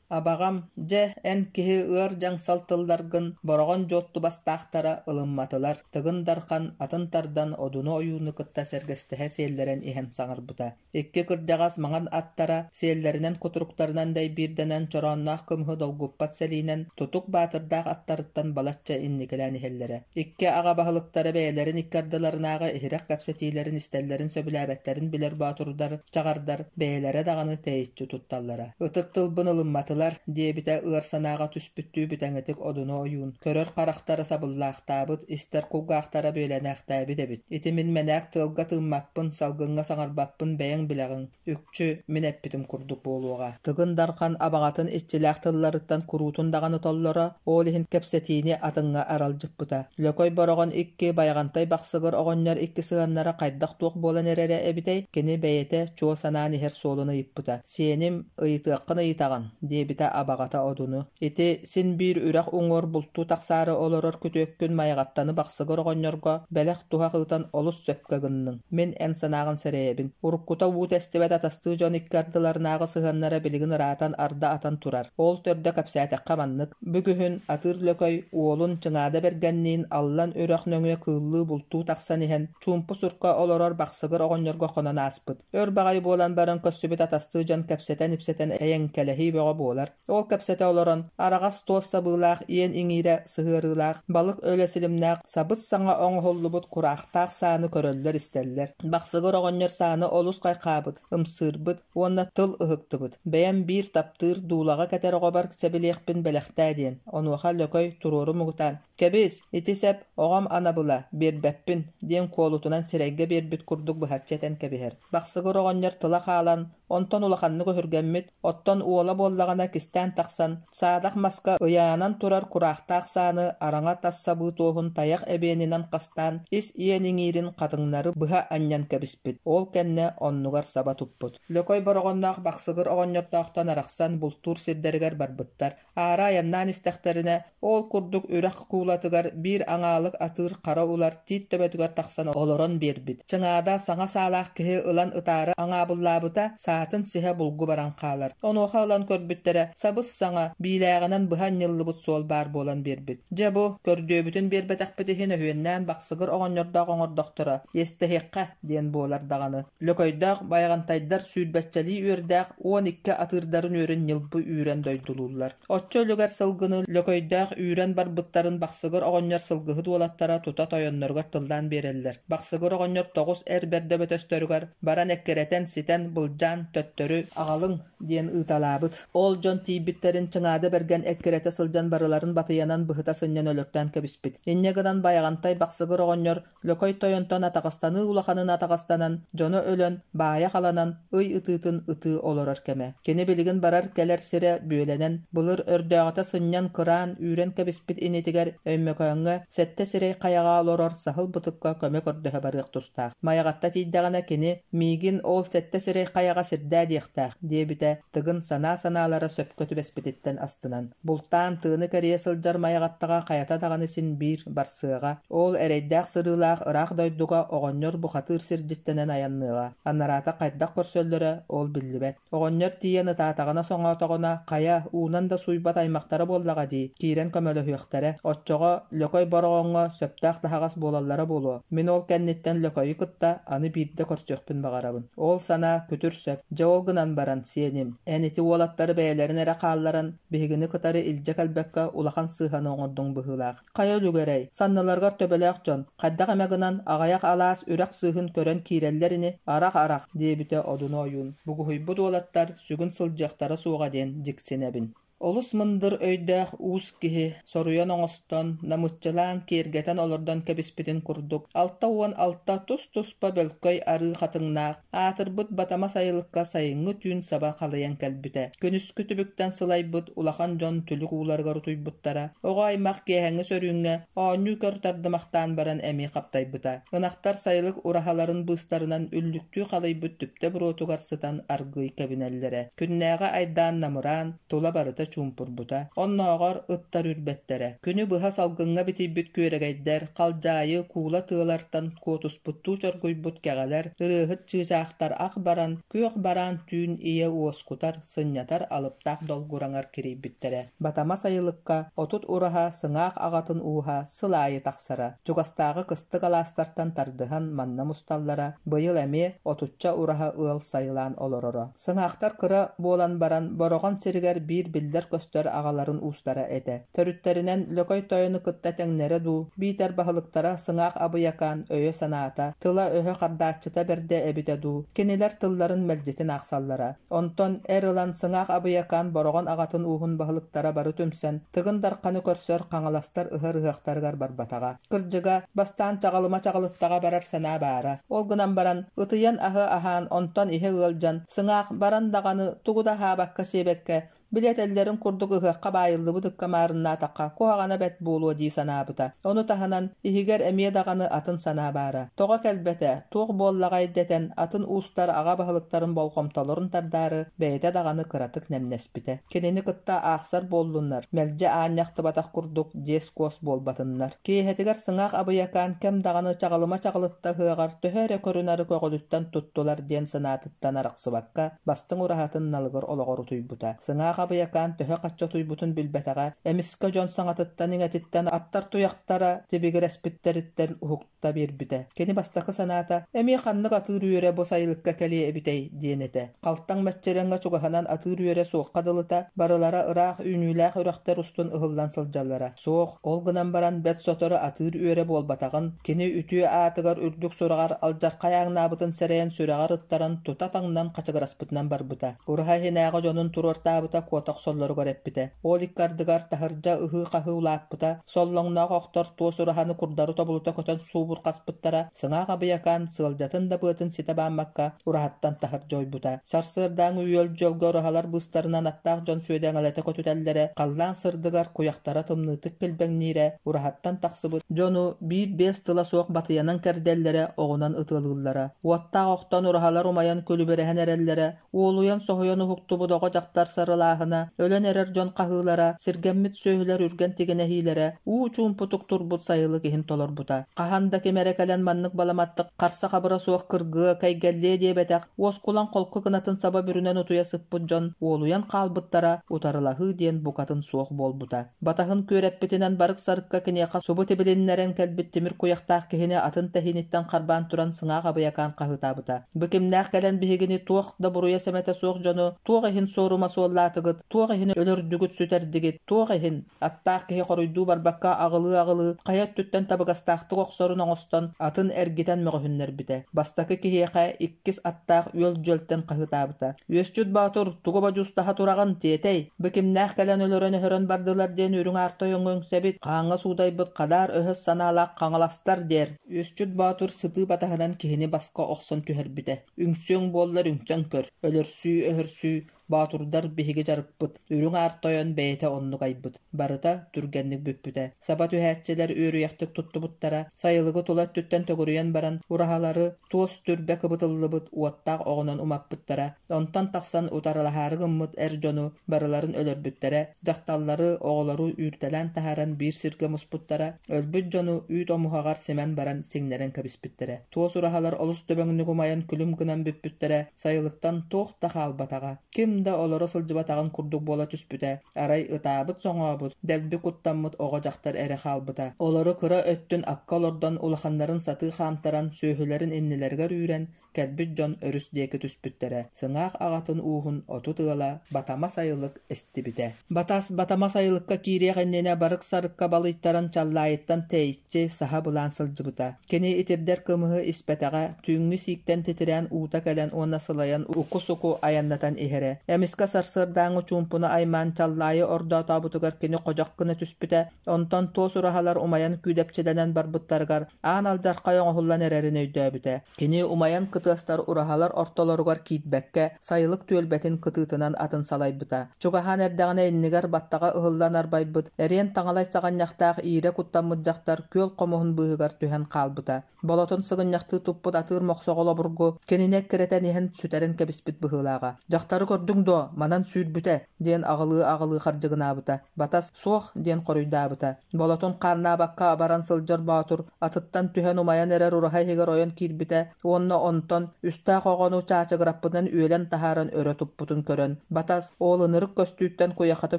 Абаҕам, дьэ, эн киһи ыар дьаҥсал тылларгын Бороҕон дьуоттубастаахтара ылымматылар, Тыгын Дархан атын тардан Одуну ойууну кытта сэргэстэһэ сиэллэрэн иһэн саҥарбыта. Икки кырдьаҕас маҥан аттара сиэллэринэн кутуруктарынан дэйбиирдэнэн чороонноох кымыһы долгуппат сэлиинэн Тутук Баатырдаах аттарыттан балачча инникилээн иһэллэрэ. Икки аҕа баһылыктара бэйэлэрин икки ардыларынааҕы иһирэх кэпсэтиилэрин истэллэрин сөбүлээбэттэрин билэр боотурдар чаҕардар бэйэлэрэ даҕаны тэйиччи тутталлара. Ытык тылбын ылымматылар, диэбитэ ыар санааҕа түспүттүү бүтэҥитик Одуну ойуун. Көрөр харахтара сабыллаахтаабыт, истэр кулгаахтара бүөлэнээхтээбит эбит. Ити мин мэнээк тыалга тыыммаппын, салгыҥҥа саҥарбаппын бэйэҥ билэҕиҥ. Үкчү мин эппитим курдук буолуоҕа. Тыгын Дархан абаҕатын иччилээх тылларыттан куруутун даҕаны толлоро, ол иһин кэпсэтиини атыҥҥа аралдьыппыта. Лөкөй Бороҕон икки, Байаҕантай Бахсыгыр оҕонньор икки сыһыаннара хайдах-туох буолан эрэрэ эбитэй, кини бэйэтэ чуо санаан иһэр суолун ыйыппыта. «Сиэним, ыйытыаххын ыйытаҕын» диэбитэ. диэбитэ абаҕата Одуну. Ити син биир үрэх уҥуор бултуу тахсаары олорор күтүөккүн Майаҕаттаны Бахсыгыр оҕонньорго бэлэх-туһах ыытан олус сөпкө гынныҥ. Мин эн санааҕын сэрэйэбин. Уруккута уу тэстибэт атастыы дьон икки ардыларынааҕы сыһыаннара билигин ыраатан арда атан турар. Ол төрдө кэпсээтэххэ маннык. Бу күһүн Атыыр Лөкөй уолун Чыҥаада Бэргэнниин Аллан үрэх нөҥүө кыыллыы бултуу тахсан иһэн, чуумпу сурка олорор Бахсыгыр оҕонньорго хонон ааспыт. Өр баҕайы буолан баран көрсүбүт атастыы дьон кэпсэтэн-ипсэтэн эйэҥкэлэһии бөҕө буолар. Ол кэпсэтэ олорон, араҕас туос сабыылаах иэн иҥиирэ сыһыарыылаах, балык өлө силимнээх, сабыс-саҥа оҥоһуллубут кураахтаах сааны көрөллөр-истэллэр. Бахсыгыр оҕонньор сааны олус хайхаабыт, ымсыырбыт уонна тыл ыһыктыбыт. Бэйэм биир таптыыр дуулаҕа кэтэр оҕобор сэбилиэхпин бэлэхтээ диэн. Онуоха Лөкөй туруору муҥутаан, «Кэбис, ити сэп оҕом анабыла, биэрбэппин» диэн куолутунан сирэйгэ биэрбит курдук быһаччы этэн кэбиһэр. Бахсыгыр оҕонньор тыла хаалан, онтон улаханнык өһүргэммит, оттон уола буоллаҕына кистээн тахсан, саадах маска ыйаанан турар кураахтаах сааны араҥа тас сабыы туоһун тайах эбиэнинэн хастаан, ис иэн иҥиирин хатыҥнары быһа анньан кэбиспит, ол кэннэ оннугар саба туппут. Лөкөй Бороҕонноох Бахсыгыр оҕонньордоохтон арахсан бултуур сирдэригэр барбыттар. Аара айаннаан истэхтэринэ, ол курдук үрэх куулатыгар биир аҥаалык атыыр хара улар тиит төбөтүгэр тахсан олорон биэрбит. Чыҥаада саҥа саалаах киһи ылан ытаары аҥаабыллаабыта, саатын сиһэ булгу баран хаалар. Онуоха ылан көрбүттэрэ, сабыс-саҥа, биилээҕинэн быһа анньыллыбыт суол баар буолан биэрбит. Дьэ бу, көрдүөбүтүн биэрбэтэхпит иһин өһүөннээн Бахсыгыр оҕонньордоох оҥордохторо, иэстэһиэххэ диэн буолар даҕаны. Лөкөйдөөх Байаҕантайдар сүүрбэччэлии үөрдээх 12 атыырдарын үөрүн ньылбы үүрэн дойдулууллар. Оччо үлүгэр сылгыны Лөкөйдөөх үүрэн барбыттарын Бахсыгыр оҕонньор сылгыһыт уолаттара тута тойонноругар тыллаан биэрэллэр. Бахсыгыр оҕонньор тоҕус эр бэрдэ бөтөстөрүгэр баран эккирэтэн, ситэн, былдьаан, төттөрү аҕалыҥ диэн ыыталаабыт. Ол дьон тиийбиттэрин Чыҥаада Бэргэн эккирэтэ сылдьан барыларын батыйанан быһыта сынньан өлөртөөн кэбиспит. Инньэ гынан Байаҕантай Бахсыгыр оҕонньор Лөкөй тойонтон атаҕастаныы улаханын атаҕастанан, дьоно өлөн, баайа халанан, ый ытыытын ытыы олорор кэмэ. Кини билигин барар-кэлэр сирэ бүөлэнэн, былыр өрдөөҕүтэ сынньан кыраан, үүрэн кэбиспит инитигэр Өймөкөөҥҥө сэттэ сирэй хайаҕа олорор саһыл бытыкка көмө көрдөһө барыах тустаах. Майаҕатта тиийдэҕинэ кини «Миигин ол сэттэ сирэй хайаҕа сирдээ диэхтээх» диэбитэ Тыгын санаа санаалара сөпкө түбэспититтэн астынан. Бултаан тыаны кэрийэ сылдьар Майаҕаттаҕа хайата даҕаны син биир барсыаҕа. Ол эрэйдээх сырыылаах ыраах дойдуга оҕонньор бухатыыр сирдьиттэнэн айанныаҕа. Анараата хайдах көрсөллөрө ол биллибэт. Оҕонньор тиийэн ытаатаҕына-соҥоотоҕуна, хайа, уунан да сууйбат аймахтара буоллаҕа дии, киирэн көмөлөһүөхтэрэ. Оччоҕо Лөкөй Бороҕоҥҥо сөптөөх таһаҕас буолаллара буолуо. Мин ол кэнниттэн Лөкөйү кытта аны биирдэ көрсүөхпүн баҕарабын. Ол санаа күтүр сөп. Дьэ ол гынан баран, сиэним, эн ити уолаттары бэйэлэрин эрэ хаалларан, биһигини кытары илдьэ кэлбэккэ улахан сыыһаны оҥордуҥ быһыылаах. Хайа үлүгэрэй, санныларыгар төбөлөөх дьон, хайдах эмэ гынан, аҕыйах алаас үрэх сыыһын көрөн киирэллэр ини, арах-арах, диэбитэ Одуну ойуун. Бугуһуйбут уолаттар сүгүн сылдьыахтара суоҕа диэн дьиксинэбин. Олус мындыр өйдөөх уус киһи соруйан оҥостон, намыччылаан, киэргэтэн олордон кэбиспитин курдук, 66 тус-туспа бөлкөй арыы хатыҥнаах, аатырбыт Батама сайылыкка сайыҥҥы түүн саба халыйан кэлбитэ. Күнүскү түбүктэн сылайбыт улахан дьон түлүк ууларыгар утуйбуттара. Оҕо аймах киэһэҥҥи сөрүүҥҥэ оонньуу-көр тардымахтаан баран эмиэ хаптайбыта. Ынахтар сайылык ураһаларын быыстарынан үллүктүү халыйбыт түптэ буруотугар сытан аргыый кэбинэллэрэ. Күннээҕи айдаан намыраан, тула барыта чуумпурбута. Оннооҕор ыттар үрбэттэрэ. Күнү быһа салгыҥҥа битийбит күөрэгэйдэр, халдьаайы, куула тыалартан куотуспуттуу чоргуйбут кэҕэлэр, ырыаһыт чыычаахтар ах баран, күөх бараан түүн ийэ уоскутар, сынньатар алыптаах долгураҥар кирийбиттэрэ. Батама сайылыкка 30 ураһа сыҥаах аҕатын ууһа сыл аайы тахсара. Чугастааҕы кыстык алаастартан тардыһан манна мусталлара, быйыл эмиэ отучча ураһа ыал сайылаан олороро. Сыҥаахтар кыра буолан баран, Бороҕон сиригэр биир биллэр-көстөр аҕаларын уустара этэ. Төрүттэринэн Лөкөй тойону кытта тэҥнэрэ дуу, биитэр баһылыктара Сыҥаах Абыйакаан өйө-санаата, тыла-өһө хардааччыта бэрдэ эбитэ дуу, кинилэр тылларын мэлдьитин аахсаллара. Онтон эр ылан Сыҥаах Абыйакаан Бороҕон аҕатын ууһун баһылыктара бары түмсэн, Тыгын Дарханы көрсөр Хаҥаластар ыһар ыһыахтарыгар барбатаҕа. Кырдьыга, бастаан Чаҕылыма Чаҕылыттаҕа барар санаа баара. Ол гынан баран, ытыйан аһы аһаан, онтон иһэ ыалдьан, сыҥаах баран даҕаны тугу да аһаабакка-сиэбэккэ, Били этэллэрин курдук ыһыахха баайыллыбыт ыкка маарыннаатахха куһаҕана бэрт буолуо дии санаабыта. Ону таһынан, иһигэр эмиэ даҕаны атын санаа баара. Тоҕо кэлбэтэ, туох буоллаҕай дэтэн, атын уустар аҕа баһылыктарын болҕомтолорун тардаары бэйэтэ даҕаны кыратык нэмнэспитэ. Кинини кытта аахсар буоллуннар, мэлдьи аанньа ахтыбатах курдук дьиэс-куос буолбатыннар. Киэһэтигэр сыҥаах абыйакаан кэм даҕаны чаҕылыма чаҕылытта ыһыаҕар төһө эрэ көрү-нары көҕүлүттэн туттулар диэн санаатыттан арахсыбакка, бастыҥ ураһатын налыгыр олоҕор утуйбута. Сыҥаах абыйакаан төһө-хачча утуйбутун билбэтэҕэ, эмискэ дьон саҥатыттан-иҥэтиттэн аттар туйахтара тибигирэспиттэриттэн уһукта биэрбитэ. Кини бастакы санаата, эмиэ ханнык атыыр үөрэ бу сайылыкка кэлиэ эбитэй диэн этэ. Халтаҥ мэччирэҥҥэ чугаһынан атыыр үөрэ суохха дылыта, барылара ыраах үүнүүлээх үрэхтэр устун ыһыллан сылдьаллара. Суох, ол гынан баран бэрт сотору атыыр үөрэ буолбатаҕын, кини үтүө аатыгар үрдүк сураҕар алдьархай ааҥнаабытын сэрэйэн сүрэҕэр ыттаран тута таҥнан хачыгыраспытынан барбыта. Ураһа иһинээҕи дьонун туруортаабыта куота охсоллоругар эппитэ. Ол икки ардыгар таһырдьа ыһыы-хаһыы улааппыта, соллоҥноох охтор туос ураһаны курдары тобулута көтөн суубурҕаспыттара, сыҥаах абыйакаан сыалдьатын да быатын ситэ бааммакка ураһаттан таһырдьа ойбута. Сарсыардааҥы үөл-дьөлгө ураһалар быыстарынан аттаах дьон сүөдэҥэлэтэ көтүтэллэрэ, халлаан сырдыгар куйахтара тымныытык килбэҥниирэ, ураһаттан тахсыбыт дьону биир-биэс тыла суох батыйанан кэрдэллэрэ, оҕунан ытыалыыллара. Уоттаах охтон ураһалар умайан күлүбүрэһэн эрэллэрэ, Уолуйан соһуйан уһуктубут оҕо-дьахтар сарылааһына, өлөн эрэр дьон хаһыылара, сиргэммит сүөһүлэр үргэн тигинэһиилэрэ уу чуумпутук турбут сайылык иһин толорбута. Хаһан да ким эрэ кэлэн маннык баламаттык харса-хабыра суох кыргыа, кэйгэллиэ диэбэтэх, уоскулаҥ холку кынатын саба бүрүнэн утуйа сыппыт дьон уолуйан хаалбыттара, утарылаһыы диэн букатын суох буолбута. Батаһын күөрэппитинэн барык-сарыкка киниэхэ субу тибилиннэрэн кэлбит тимир куйахтаах киһини атын тэһииниттэн харбаан туран сыҥаах абыйакаан хаһыытаабыта. Бу кимнээх кэлэн биһигини туох да буруйа-сэмэтэ суох дьону туох иһин суорума суоллаатыгыт, туох иһин өлөрдүгүт-сүтэрдигит, туох иһин? Аттаах киһи хоруйдуу барбакка аҕылыы-аҕылыы хайа өттүттэн табыгастаахтык охсорун оҥостон атын эргитэн мөҕүһүннэрбитэ. Бастакы киһиэхэ иккис аттаах үөл-дьүөлтэн хаһыытаабыта. Үөсчүт Боотур, тугу бодьуустаһа тураҕын, тиэтэй! Бу кимнээх кэлэн өлөрөн-өһөрөн бардылар диэн үрүҥ аар тойоҥҥо үҥсэбит, хааҥҥа суудайбыт хадаар өһөс санаалаах хаҥаластар диэр. Үөсчүт Боотур сытыы батаһынан киһини баска охсон түһэрбитэ. Үҥсүөҥ буоллар үҥсэн көр, өлөрсүү-өһөрсүү, боотурдар биһиги дьарыкпыт, үрүҥ аар тойон бэйэтэ оннук айбыт. Барыта түргэнник бүппүтэ. Саба түһээччилэр үөрүйэхтик туттубуттара, сайылыгы тула өттүттэн төгүрүйэн баран, ураһалары, туос түрбэ кыбытыллыбыт уоттаах оҕунан умаппыттара, онтон тахсан утарылаһаары гыммыт эр дьону барыларын өлөрбүттэрэ, дьахталлары, оҕолору үүртэлээн таһааран биир сиргэ муспуттара, өлбүт дьону үүт омуһаҕар симэн баран сиҥнэрэн кэбиспиттэрэ. Туос ураһалар олус дөбөҥнүк умайан күлүм гынан бүппүттэрэ, сайылыктан туох да хаалбатаҕа. Ким да олоро сылдьыбатаҕын курдук буола түспүтэ, арай ытаабыт-соҥообут, дэлби куттаммыт оҕо-дьахтар эрэ хаалбыта. Олору кыра өттүн акка олордон, улаханнарын сатыы хаамтаран, сүөһүлэрин иннилэригэр үүрэн, кэлбит дьон өрүс диэки түспүттэрэ. Сыҥаах аҕатын ууһун 30 ыала Батама сайылык эстибитэ. Батас Батама сайылыкка киириэх иннинэ барык-сарыкка балыйтаран Чаллаайыттан тэйиччи саһа былаан сылдьыбыта. Кини итирдэр кымыһы испэтэҕэ, түүҥҥү сииктэн титирээн уута кэлэн уонна сылайан уку-суку айаннатан иһэрэ. Эмискэ сарсыардааҥҥы чуумпуну аймаан Чаллаайы ордоотообутугар кини ходьох гына түспүтэ, онтон туос ураһалар умайан күүдэпчилэнэн барбыттарыгар аан алдьархай оҥоһуллан эрэрин өйдөөбүтэ. Кини умайан кытыастар ураһалар ортолоругар киирбэккэ, сайылык түөлбэтин кытыытынан атын салайбыта. Чугаһаан эрдэҕинэ иннигэр баттаҕа ыһыллан арбайбыт, эриэн таҥалай саҕынньахтаах иирэ куттаммыт дьахтар күөл хомуһун быыһыгар түһэн хаалбыта. Болотун сыгынньахтыы туппут атыыр мохсоҕол обургу кинини эккирэтэн иһэн сүтэрэн кэбиспит быһыылааҕа. «Дьахтары көрдүҥ дуо? Манан сүүрбүтэ!» диэн аҕылыы-аҕылыы хардьыгынаабыта. Батас «Суох!» диэн хоруйдаабыта. Болотун хааннаабакка абаран сылдьар боотур атыттан түһэн умайан эрэр ураһа иһигэр ойон киирбитэ уонна онтон үстээх оҕону чаачыгыраппытынан үөлэн таһааран өрө туппутун көрөн, Батас ол ынырык көстүүттэн куйахата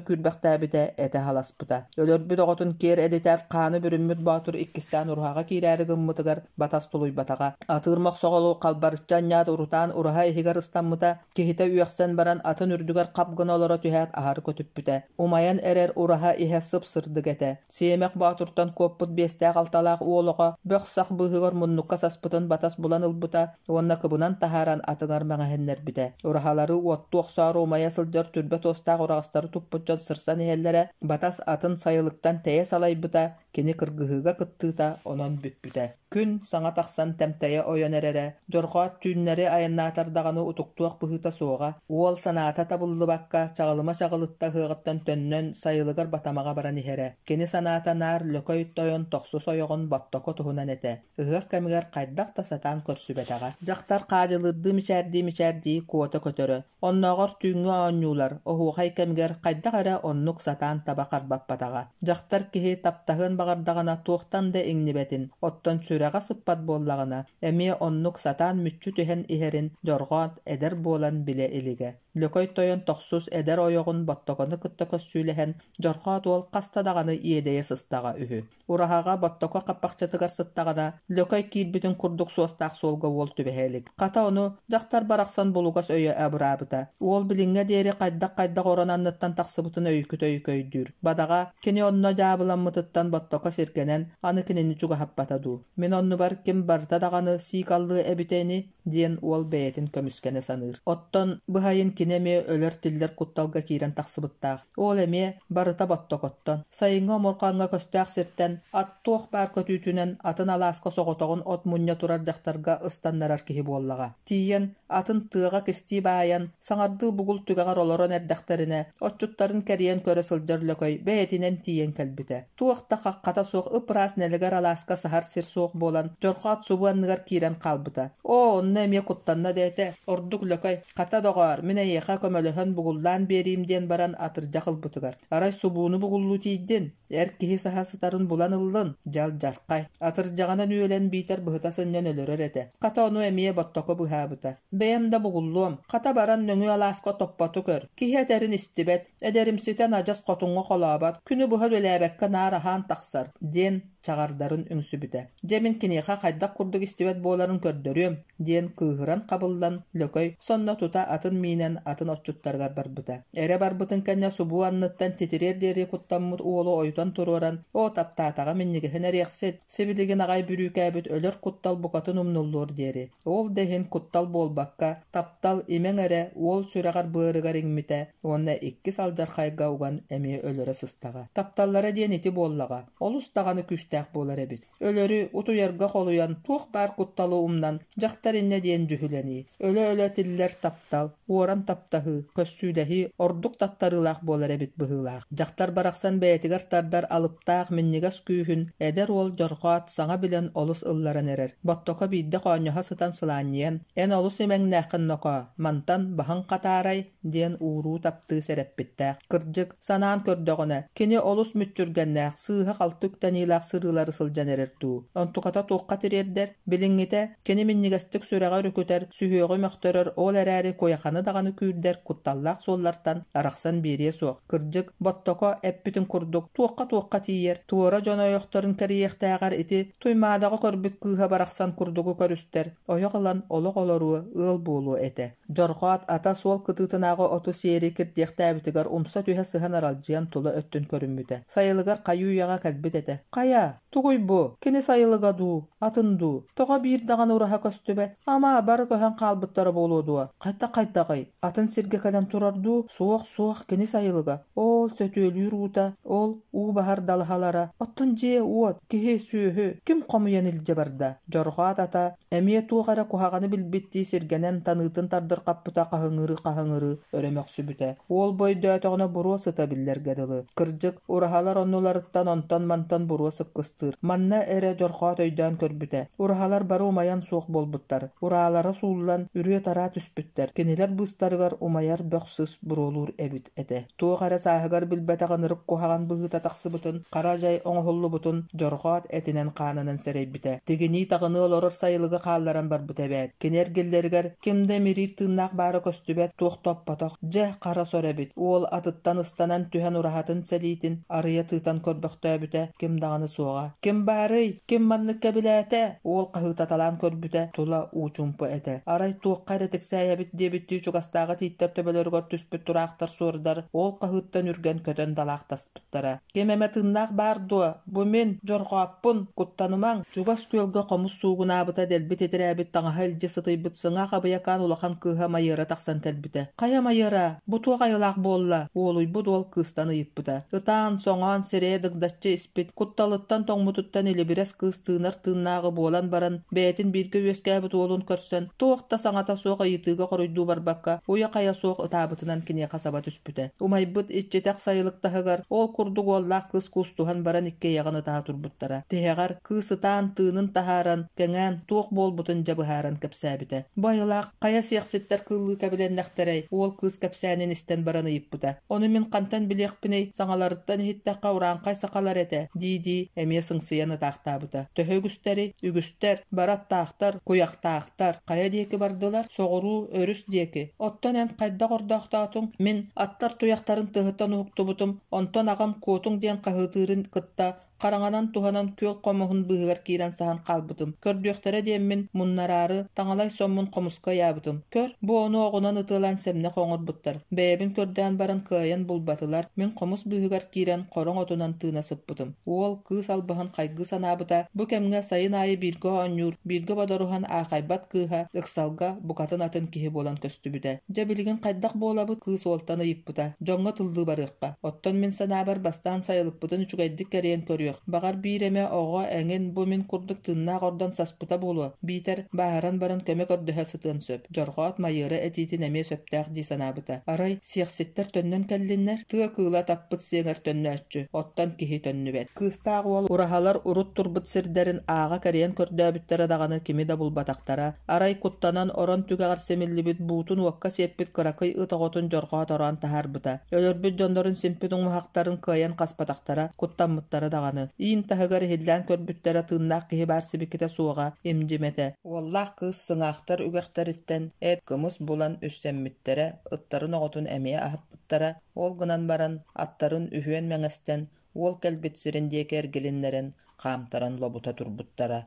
күүрбэхтээбитэ, этэ халаспыта. Өлөрбүт оҕотун киэр элитээт хааны бүрүммүт боотур иккистээн ураһаҕа киирээри гыммытыгар Батас тулуйбатаҕа. Атыыр мохсоҕолу халбарыччы анньаат урутаан ураһа иһигэр ыстаммыта, Киһитэ үөхсэн баран атын үрдүгэр хап гына олоро түһээт аһары көтүппүтэ. Умайан эрэр ураһа иһэ сып-сырдык этэ. Сиэмэх Боотуртан куоппут биэстээх-алталаах уол оҕо бөх-сах быыһыгар муннукка саспытын батас булан ылбыта уонна кыбынан таһааран атыгар мэҥэһиннэрбитэ. Ураһалары уоттуу охсоору умайа сылдьар түрбэ туостаах ураҕастары туппут дьон сырсан иһэллэрэ, батас атын сайылыктан тэйэ салайбыта, кини кыргыһыыга кыттыыта онон бүппүтэ. Күн саҥа тахсан тэмтэйэ ойон эрэрэ, дьорҕоот түүннэри айаннаатар даҕаны утуктуох быһыыта суоҕа. Уол санаа Санаата табыллыбакка, Чаҕылыма Чаҕылытта ыһыаҕыттан төннөн, сайылыгар Батамаҕа баран иһэрэ. Кини санаата наар Лөкөй тойон тохсус ойоҕун Боттоко туһунан этэ. Ыһыах кэмигэр хайдах да сатаан көрсүбэтэҕэ. Дьахтар хаадьылыырдыы мичээрдии-мичээрдии куота көтөрө. Оннооҕор түүҥҥү оонньуулар, оһуохай кэмигэр хайдах эрэ оннук сатаан таба харбаппатаҕа. Дьахтар киһи таптаһыан баҕардаҕына туохтан да иҥнибэтин, оттон сүрэҕэ сыппат буоллаҕына, эмиэ оннук сатаан мүччү түһэн иһэрин Дьорҕоот эдэр буолан билэ илигэ. Лөкөй тойон тохсус эдэр ойоҕун Боттокону кытта көссүүлэһэн, Дьорҕоот уол хаста даҕаны иэдэйэ сыстаҕа үһү. Ураһаҕа Боттоко хаппахчытыгар сыттаҕына, Лөкөй киирбитин курдук суостаах суолга уол түбэһэ илик. Хата ону дьахтар барахсан булугас өйө абыраабыта. Уол билиҥҥэ диэри хайдах-хайдах орон анныттан тахсыбытын өйүкүт-өйүкү өйдүүр. Бадаҕа, кини онно дьаабыламмытыттан Боттоко сиргэнэн, аны кинини чугаһаппата дуу. Мин оннубар ким барыта даҕаны сиик аллыа эбитэ ини, диэн уол бэйэтин көмүскэнэ саныыр. Оттон быһайын кини эмиэ өлөр-тиллэр кутталга киирэн тахсыбыттаах. Уол эмиэ барыта боттокоттон, сайыҥҥы омурҕаҥҥа көстөөх сиртэн ат туох баар көтүүтүнэн атын алааска соҕотоҕун от мунньа турар дьахтарга ыстаннарар киһи буоллаҕа. Тиийэн, атын тыаҕа кистии баайан, саҥардыы бугул түгэҕэр олорон эрдэхтэринэ, отчуттарын кэрийэн көрө сылдьар Лөкөй бэйэтинэн тиийэн кэлбитэ. Туох да хаххата суох ып-ыраас нэлэгэр алааска саһар сир суох буолан, Дьорҕоот субу анныгар киирэн хаалбыта. Оо, онно эмиэ куттанна да этэ. Ордук Лөкөй, хата доҕоор, мин эйиэхэ көмөлөһөн бугуллаан биэриим диэн баран атырдьах ылбытыгар. Арай субууну бугуллуу тиийдин, эр киһи саһа сытарын булан ыллын, дьал-дьархай. Атырдьаҕынан үөлэн биитэр быһыта сынньан өлөрөр этэ. Хата ону эмиэ Боттоко быһаабыта. Бэйэм да бугуллуом, хата баран нөҥүө алааска топпоту көр. Киһи этэрин истибэт, Эдэримситэн адьас хотуҥҥа холообот, күнү быһа үлэлээбэккэ наар аһаан тахсар, диэн чаҕардарын үҥсүбүтэ. Дьэ мин киниэхэ хайдах курдук истибэт буоларын көрдөрүөм, диэн кыыһыран хабыллан Лөкөй сонно тута атын миинэн атын отчуттарыгар барбыта. Эрэ барбытын кэннэ субуу анныттан титириэр диэри куттаммыт уолу ойутан туруоран, оо, таптаатаҕа минньигэһин эриэхсит, сибилигин аҕай бүрүүкээбит өлөр куттал букатын умнуллуор диэри. Ол да иһин куттал буолбакка, таптал имэҥ эрэ уол сүрэҕэр-быарыгар иҥмитэ уонна иккис алдьархайга уган эмиэ өлөрө сыстаҕа. Тапталлара диэн ити буоллаҕа, олус даҕаны күүстээх буолар эбит. Өлөрү, утуйарга холуйан, туох баар кутталы умнан, дьахтар иннэ диэн дьүһүлэнии. Өлө-өлө тиллэр таптал, уоран таптаһыы, көссүүлэһии ордук таттарыылаах буолар эбит быһыылаах. Дьахтар барахсан бэйэтигэр тардар алыптаах минньигэс күүһүн эдэр уол Дьорҕоот саҥа билэн олус ылларан эрэр. Боттоко биирдэ хоонньоһо сытан сылаанньыйан, «Эн олус имэҥнээххин нокоо, мантан баһыҥ хатаарай?» диэн ууруу таптыы сэрэппиттээх. Кырдьык, санаан көрдөҕүнэ, кини олус мүччүргэннээх, сыыһа-халты үктэниилээх сырыылары сылдьан эрэр дуу. Онтуката туохха тириэрдэр? Билиҥҥитэ, кини минньигэстик сүрэҕи өрүкүтэр, сүһүөҕү мөхтөрөр, ол эрээри куйаханы даҕаны күүрдэр кутталлаах суоллартан арахсан биэриэ суох. Кырдьык, Боттоко эппитин курдук, туохха-туохха тиийэр, туора дьон ойохторун кэрийиэхтээҕэр ити Туймаадаҕа көрбүт кыыһа барахсан курдугу көрүстэр, ойох ылан олох олоруо, ыал буолуо этэ. Дьорҕоот ата суол кытыытынааҕы оту сиэри кирдиэхтээбитигэр умса түһэ сыһан аралдьыйан тула өттүн көрүммүтэ. Сайылыгар хайыы-үйэҕэ кэлбит этэ. Хайа, тугуй бу? Кини сайылыга дуу, атын дуу? Тоҕо биир даҕаны ураһа көстүбэт? Ама, бары көһөн хаалбыттара буолуо дуо? Хайдах-хайдаҕый? Атын сиргэ кэлэн турар дуу? Суох, суох, кини сайылыга. Ол сөтүөлүүр уута, ол уу баһар далаһалара, оттон дьиэ-уот, киһи, сүөһү ким хомуйан илдьэ барда? Дьорҕоот ата Эмиэ туох эрэ куһаҕаны билбиттии сиргэнэн таныытын тардырҕаппыта хаһыҥырыы-хаһыҥырыы өрө мөхсүбүтэ. Уол бу өйдөөтөҕүнэ буруо сыта биллэргэ дылы. Кырдьык, ураһалар оннуларыттан онтон-мантан буруо сыккыстыыр. Манна эрэ Дьорҕоот өйдөөн көрбүтэ. Ураһалар бары умайан суох буолбуттар. Ураалара сууллан, үрүө-тараа түспүттэр. Кинилэр быыстарыгар умайар бөх-сыс буруолуур эбит этэ. Туох эрэ сааһыгар билбэтэх ынырык куһаҕан быһыыта тахсыбытын, хара дьай оҥоһуллубутун Дьорҕоот этинэн-хаанынан сэрэйбитэ. Тигинии-таҕыныы олорор сайылыгы хаалларан барбыта эбээт. Кини эргиллэригэр ким да имириир тыыннаах баара көстүбэт, туох да оппотох. Дьэ, хара сор эбит. Уол атыттан ыстанан түһэн ураһатын сэлиитин арыйа тыытан көрбөхтөөбүтэ, ким даҕаны суоҕа. Ким баарый? Ким маннык кэбилээтэ? Уол хаһыытаталаан көрбүтэ, тула уу чуумпу этэ. Арай туохха эрэ тиксээйэбит диэбиттии чугастааҕы тииттэр төбөлөрүгэр түспүт тураахтар суордар уол хаһыыттан үргэн көтөн далаахтаспыттара. Ким эмэ тыыннаах баар дуо? Бу мин, Дьорҕооппун, куттанымаҥ! Чугас күөлгэ хомус суугунаабыта дэлби титирээбит таҥаһа илдьи сытыйбыт сыҥаах абыйакаан улахан кыыһа Майыара тахсан кэлбитэ. Хайа Майыара, бу туох айылаах буолла? уолуйбут уол кыыстан ыйыппыта. Ытаан, соҥоон, сирэйэ дыгдаччы испит, кутталыттан Ытаабытыттан-тоҥмутуттан илибирэс кыыс тыынар тыыннааҕы буолан баран, бэйэтин бииргэ үөскээбит уолун көрсөн, туох да саҥата суох ыйытыыга хоруйдуу барбакка, уйа-хайа суох ытаабытынан киниэхэ саба түспүтэ. Умайбыт иччитэх сайылык таһыгар ол курдук уоллаах кыыс куустуһан баран иккиэйэҕин ытаһа турбуттара. Тиһэҕэр, кыыс ытаан, тыынын таһааран, кэҥээн, туох буолбутун дьэ быһааран кэпсээбитэ. Бу айылаах хайа сиэхситтэр кыыллыы кэбилэннэхтэрэй, уол кыыс кэпсээнин истэн баран ыйыппыта. Ону мин хантан билиэхпиний, саҥаларыттан иһиттэххэ урааҥхай сахалар этэ, дии-дии эмиэ сыҥсыйан ытаахтаабыта. Төһө үгүстэрий? Үгүстэр, бары аттаахтар, куйахтаахтар. Хайа диэки бардылар? Соҕуруу, өрүс диэки. Оттон эн хайдах ордоохтоотуҥ? Мин аттар туйахтарын тыаһыттан уһуктубутум, онтон аҕам куотуҥ диэн хаһыытыырын кытта Хараҥанан туһанан күөл хомуһун быыһыгар киирэн саһан хаалбытым. Көрдүөхтэрэ диэммин, муннараары, таҥалай соммун хомуска ыйаабытым. Көр, бу ону оҕунан ытыалаан сэмнэх оҥорбуттар. Бэйэбин көрдөөн баран кыайан булбатылар. Мин хомус быыһыгар киирэн хороҥ отунан тыына сыппытым. Уол, кыыс албаһын хайгыы санаабыта, бу кэмҥэ сайын аайы бииргэ оонньуур, бииргэ бодоруһан аахайбат кыыһа ыксалга букатын атын киһи буолан көстүбүтэ. Дьэ билигин хайдах буолабыт? Кыыс уолтан ыйыппыта. Дьоҥҥо тыллыы барыахха. Оттон мин санаабар бастаан сайылыкпытын үчүгэйдик кэрийэн көрүөх. Баҕар биир эмэ оҕо эҥин бу мин курдук тыыннаах ордон саспыта буолуо, биитэр бааһыран баран көмө көрдөһө сытыан сөп. Дьорҕоот Майыара этиитин эмиэ сөптөөх дии санаабыта. Арай, сиэхситтэр төннөн кэллиннэр? Тыа кыыла таппыт сиэҥэр төннөөччү, оттон киһи төннүбэт. Кыыстаах уол ураһалар урут турбут сирдэрин ааҕа кэрийэн көрдөөбүттэрэ даҕаны кими да булбатахтара. Арай куттанан орон түгэҕэр симиллибит буутун уокка сиэппит кыракый ыт оҕотун дьорҕоот ороон таһаарбыта. Өлөрбүт дьоннорун симпит умуһахтарын кыайан хаспатахтара, куттаммыттара даҕаны. Иин таһыгар иһиллээн көрбүттэрэ тыыннаах киһи баар сибикитэ суоҕа, имдьим этэ. Уоллаах кыыс сыҥаахтар үгэхтэриттэн эт, кымыс булан үссэммиттэрэ, ыттарын оҕотун эмиэ аһаппыттара, ол гынан баран аттарын үһүөн мэҥэстэн, уол кэлбит сирин диэки эргилиннэрэн, хаамтаран лобута турбуттара.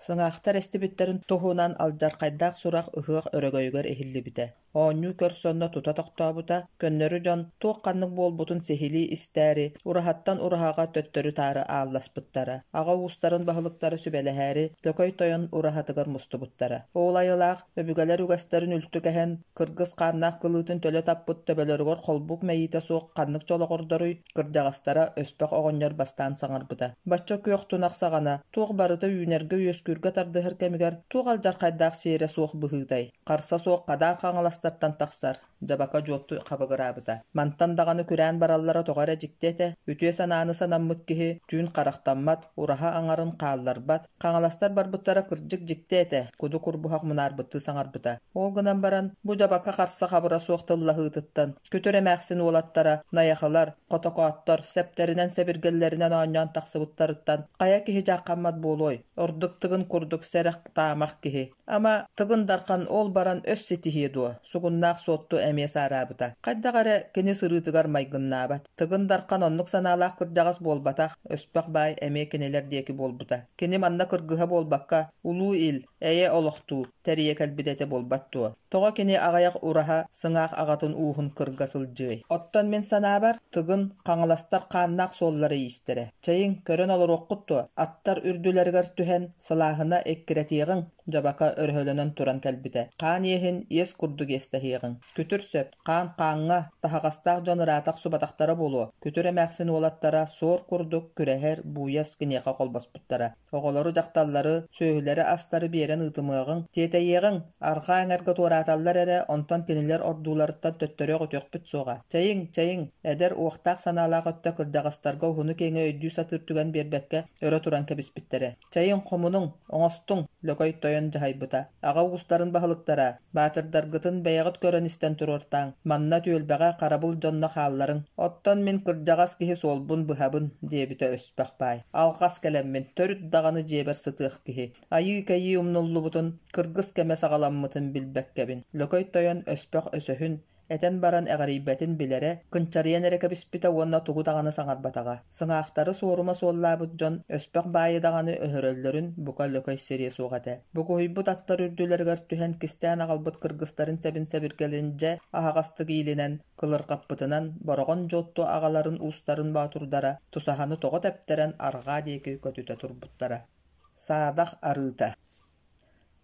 Сыҥаахтар эстибиттэрин туһунан алдьархайдаах сурах ыһыах өрөгөйүгэр иһиллибитэ. Оонньуу-көр сонно тута тохтообута, көннөрү дьон туох-ханнык буолбутун сиһилии истээри, ураһаттан ураһаҕа төттөрү-таары аалласпыттара. Аҕа уустарын баһылыктара сүбэлэһээри Лөкөй Тойон ураһатыгар мустубуттара. Ол айылаах өбүгэлэр үгэстэрин үлтү кэһэн, кыргыс хааннаах кылыытын төлө таппыт төбөлөрүгэр холбук мэйиитэ суох ханнык чолоҕордоруй, кырдьаҕастара Өспөх оҕонньор бастаан саҥарбыта. Бачча күөх тунах саҕана, туох барыта үүнэргэ-үөскүүргэ тардыһар кэмигэр туох алдьархайдаах сиэрэ суох быһыытай? Харса суох хадаар хаҥаластартан тахсар, Дьабака Дьуотту хабыгыраабыта. Мантан даҕаны күрээн бараллара тоҕо эрэ дьикти этэ. Үтүө санааны санаммыт киһи түүн харахтаммат, ураһа аҥарын хаалларбат. Хаҥаластар барбыттара кырдьык дьикти этэ, куду курбуһах мунаарбыттыы саҥарбыта. Ол гынан баран, бу дьабака харса-хабыра суох тыллаһыытыттан, күтүр эмээхсин уолаттара, найахылар, хотокооттор сэптэринэн-сэбиргэллэринэн оонньоон тахсыбыттарыттан хайа киһи дьааххаммат буолуой, ордук Тыгын курдук сэрэх таамах киһи. Ама, Тыгын Дархан ол баран өс ситиһиэ дуо, сугуннаах Суотту эмиэ саараабыта. Хайдах эрэ кини сырыытыгар майгыннаабат. Тыгын Дархан оннук санаалаах кырдьаҕас буолбатах, Өспөх баай эмиэ кинилэр диэки буолбута. Кини манна кыргыһа буолбакка, улуу ил, эйэ олохтуу, тэрийэ кэлбит этэ буолбат дуо? Тоҕо кини аҕыйах ураһа сыҥаах аҕатын ууһун кырга сылдьыай? Оттон мин санаабар, Тыгын, хаҥаластар хааннаах суоллара иистэрэ. Чэйиҥ, көрөн олоруоххут дуо? Аттар үрдүлэригэр түһэн, сылааһына эккирэтиэҕиҥ, Дьабака өрөһөлөнөн туран кэлбитэ. Хаан иэһин иэс курдук иэстэһиэҕиҥ. Күтүр сөп, хаан хааҥҥа, таһаҕастаах дьон ыраата охсубатахтара буолуо. Күтүр эмээхсин уолаттара суор курдук күрэһэр, бууйас киниэхэ холбоспуттара. Оҕолору, дьахталлары, сүөһүлэри-астары биэрэн ыытымыаҕыҥ, тиэтэйиэҕиҥ, арҕаа эҥэргэ туорааталлар эрэ, онтон кинилэр ордууларыттан төттөрү өҕүтүөхпүт суоҕа. Чэйиҥ, чэйиҥ, эдэр, уохтаах санаалаах өттө кырдьаҕастарга уһуну-киэҥи өйдүү сатыыр түгэн биэрбэккэ өрө туран кэбиспиттэрэ. Чэйиҥ, хомунуҥ, оҥостуҥ, Лөкөй тойон дьаһайбыта. Аҕа уустарын баһылыктара, баатырдаргытын бэйэҕит көрөн-истэн туруортааҥ, манна түөлбэҕэ харабыл дьонно хаалларыҥ. Оттон мин кырдьаҕас киһи суолбун быһабын, диэбитэ Өспөх баай. Алҕас кэлэммин, төрүт даҕаны дьиэбэр сытыах киһи. Айыы-кэйии умнуллубутун, кыргыс кэмэ саҕаламмытын билбэккэбин. Лөкөй тойон Өспөх өсөһүн, этэн баран эҕэрийбэтин билэрэ, кынчарыйан эрэ кэбиспитэ уонна тугу даҕаны саҥарбатаҕа. Сыҥаахтары суорума суоллаабыт дьон өспөх баайы даҕаны өһөрөллөрүн бука лөкөй сириэ суох этэ. Бугуһуйбут аттар үрдүлэригэр түһэн кистээн аҕалбыт кыргыстарын сэбин-сэбиргэлин дьэ аһаҕастык иилинэн, кылырҕаппытынан Бороҕон Дьуотту аҕаларын уустарын боотурдара тусаһаны тоҕо тэптэрэн арҕаа диэки көтүтэ турбуттара. Саадах арыыта.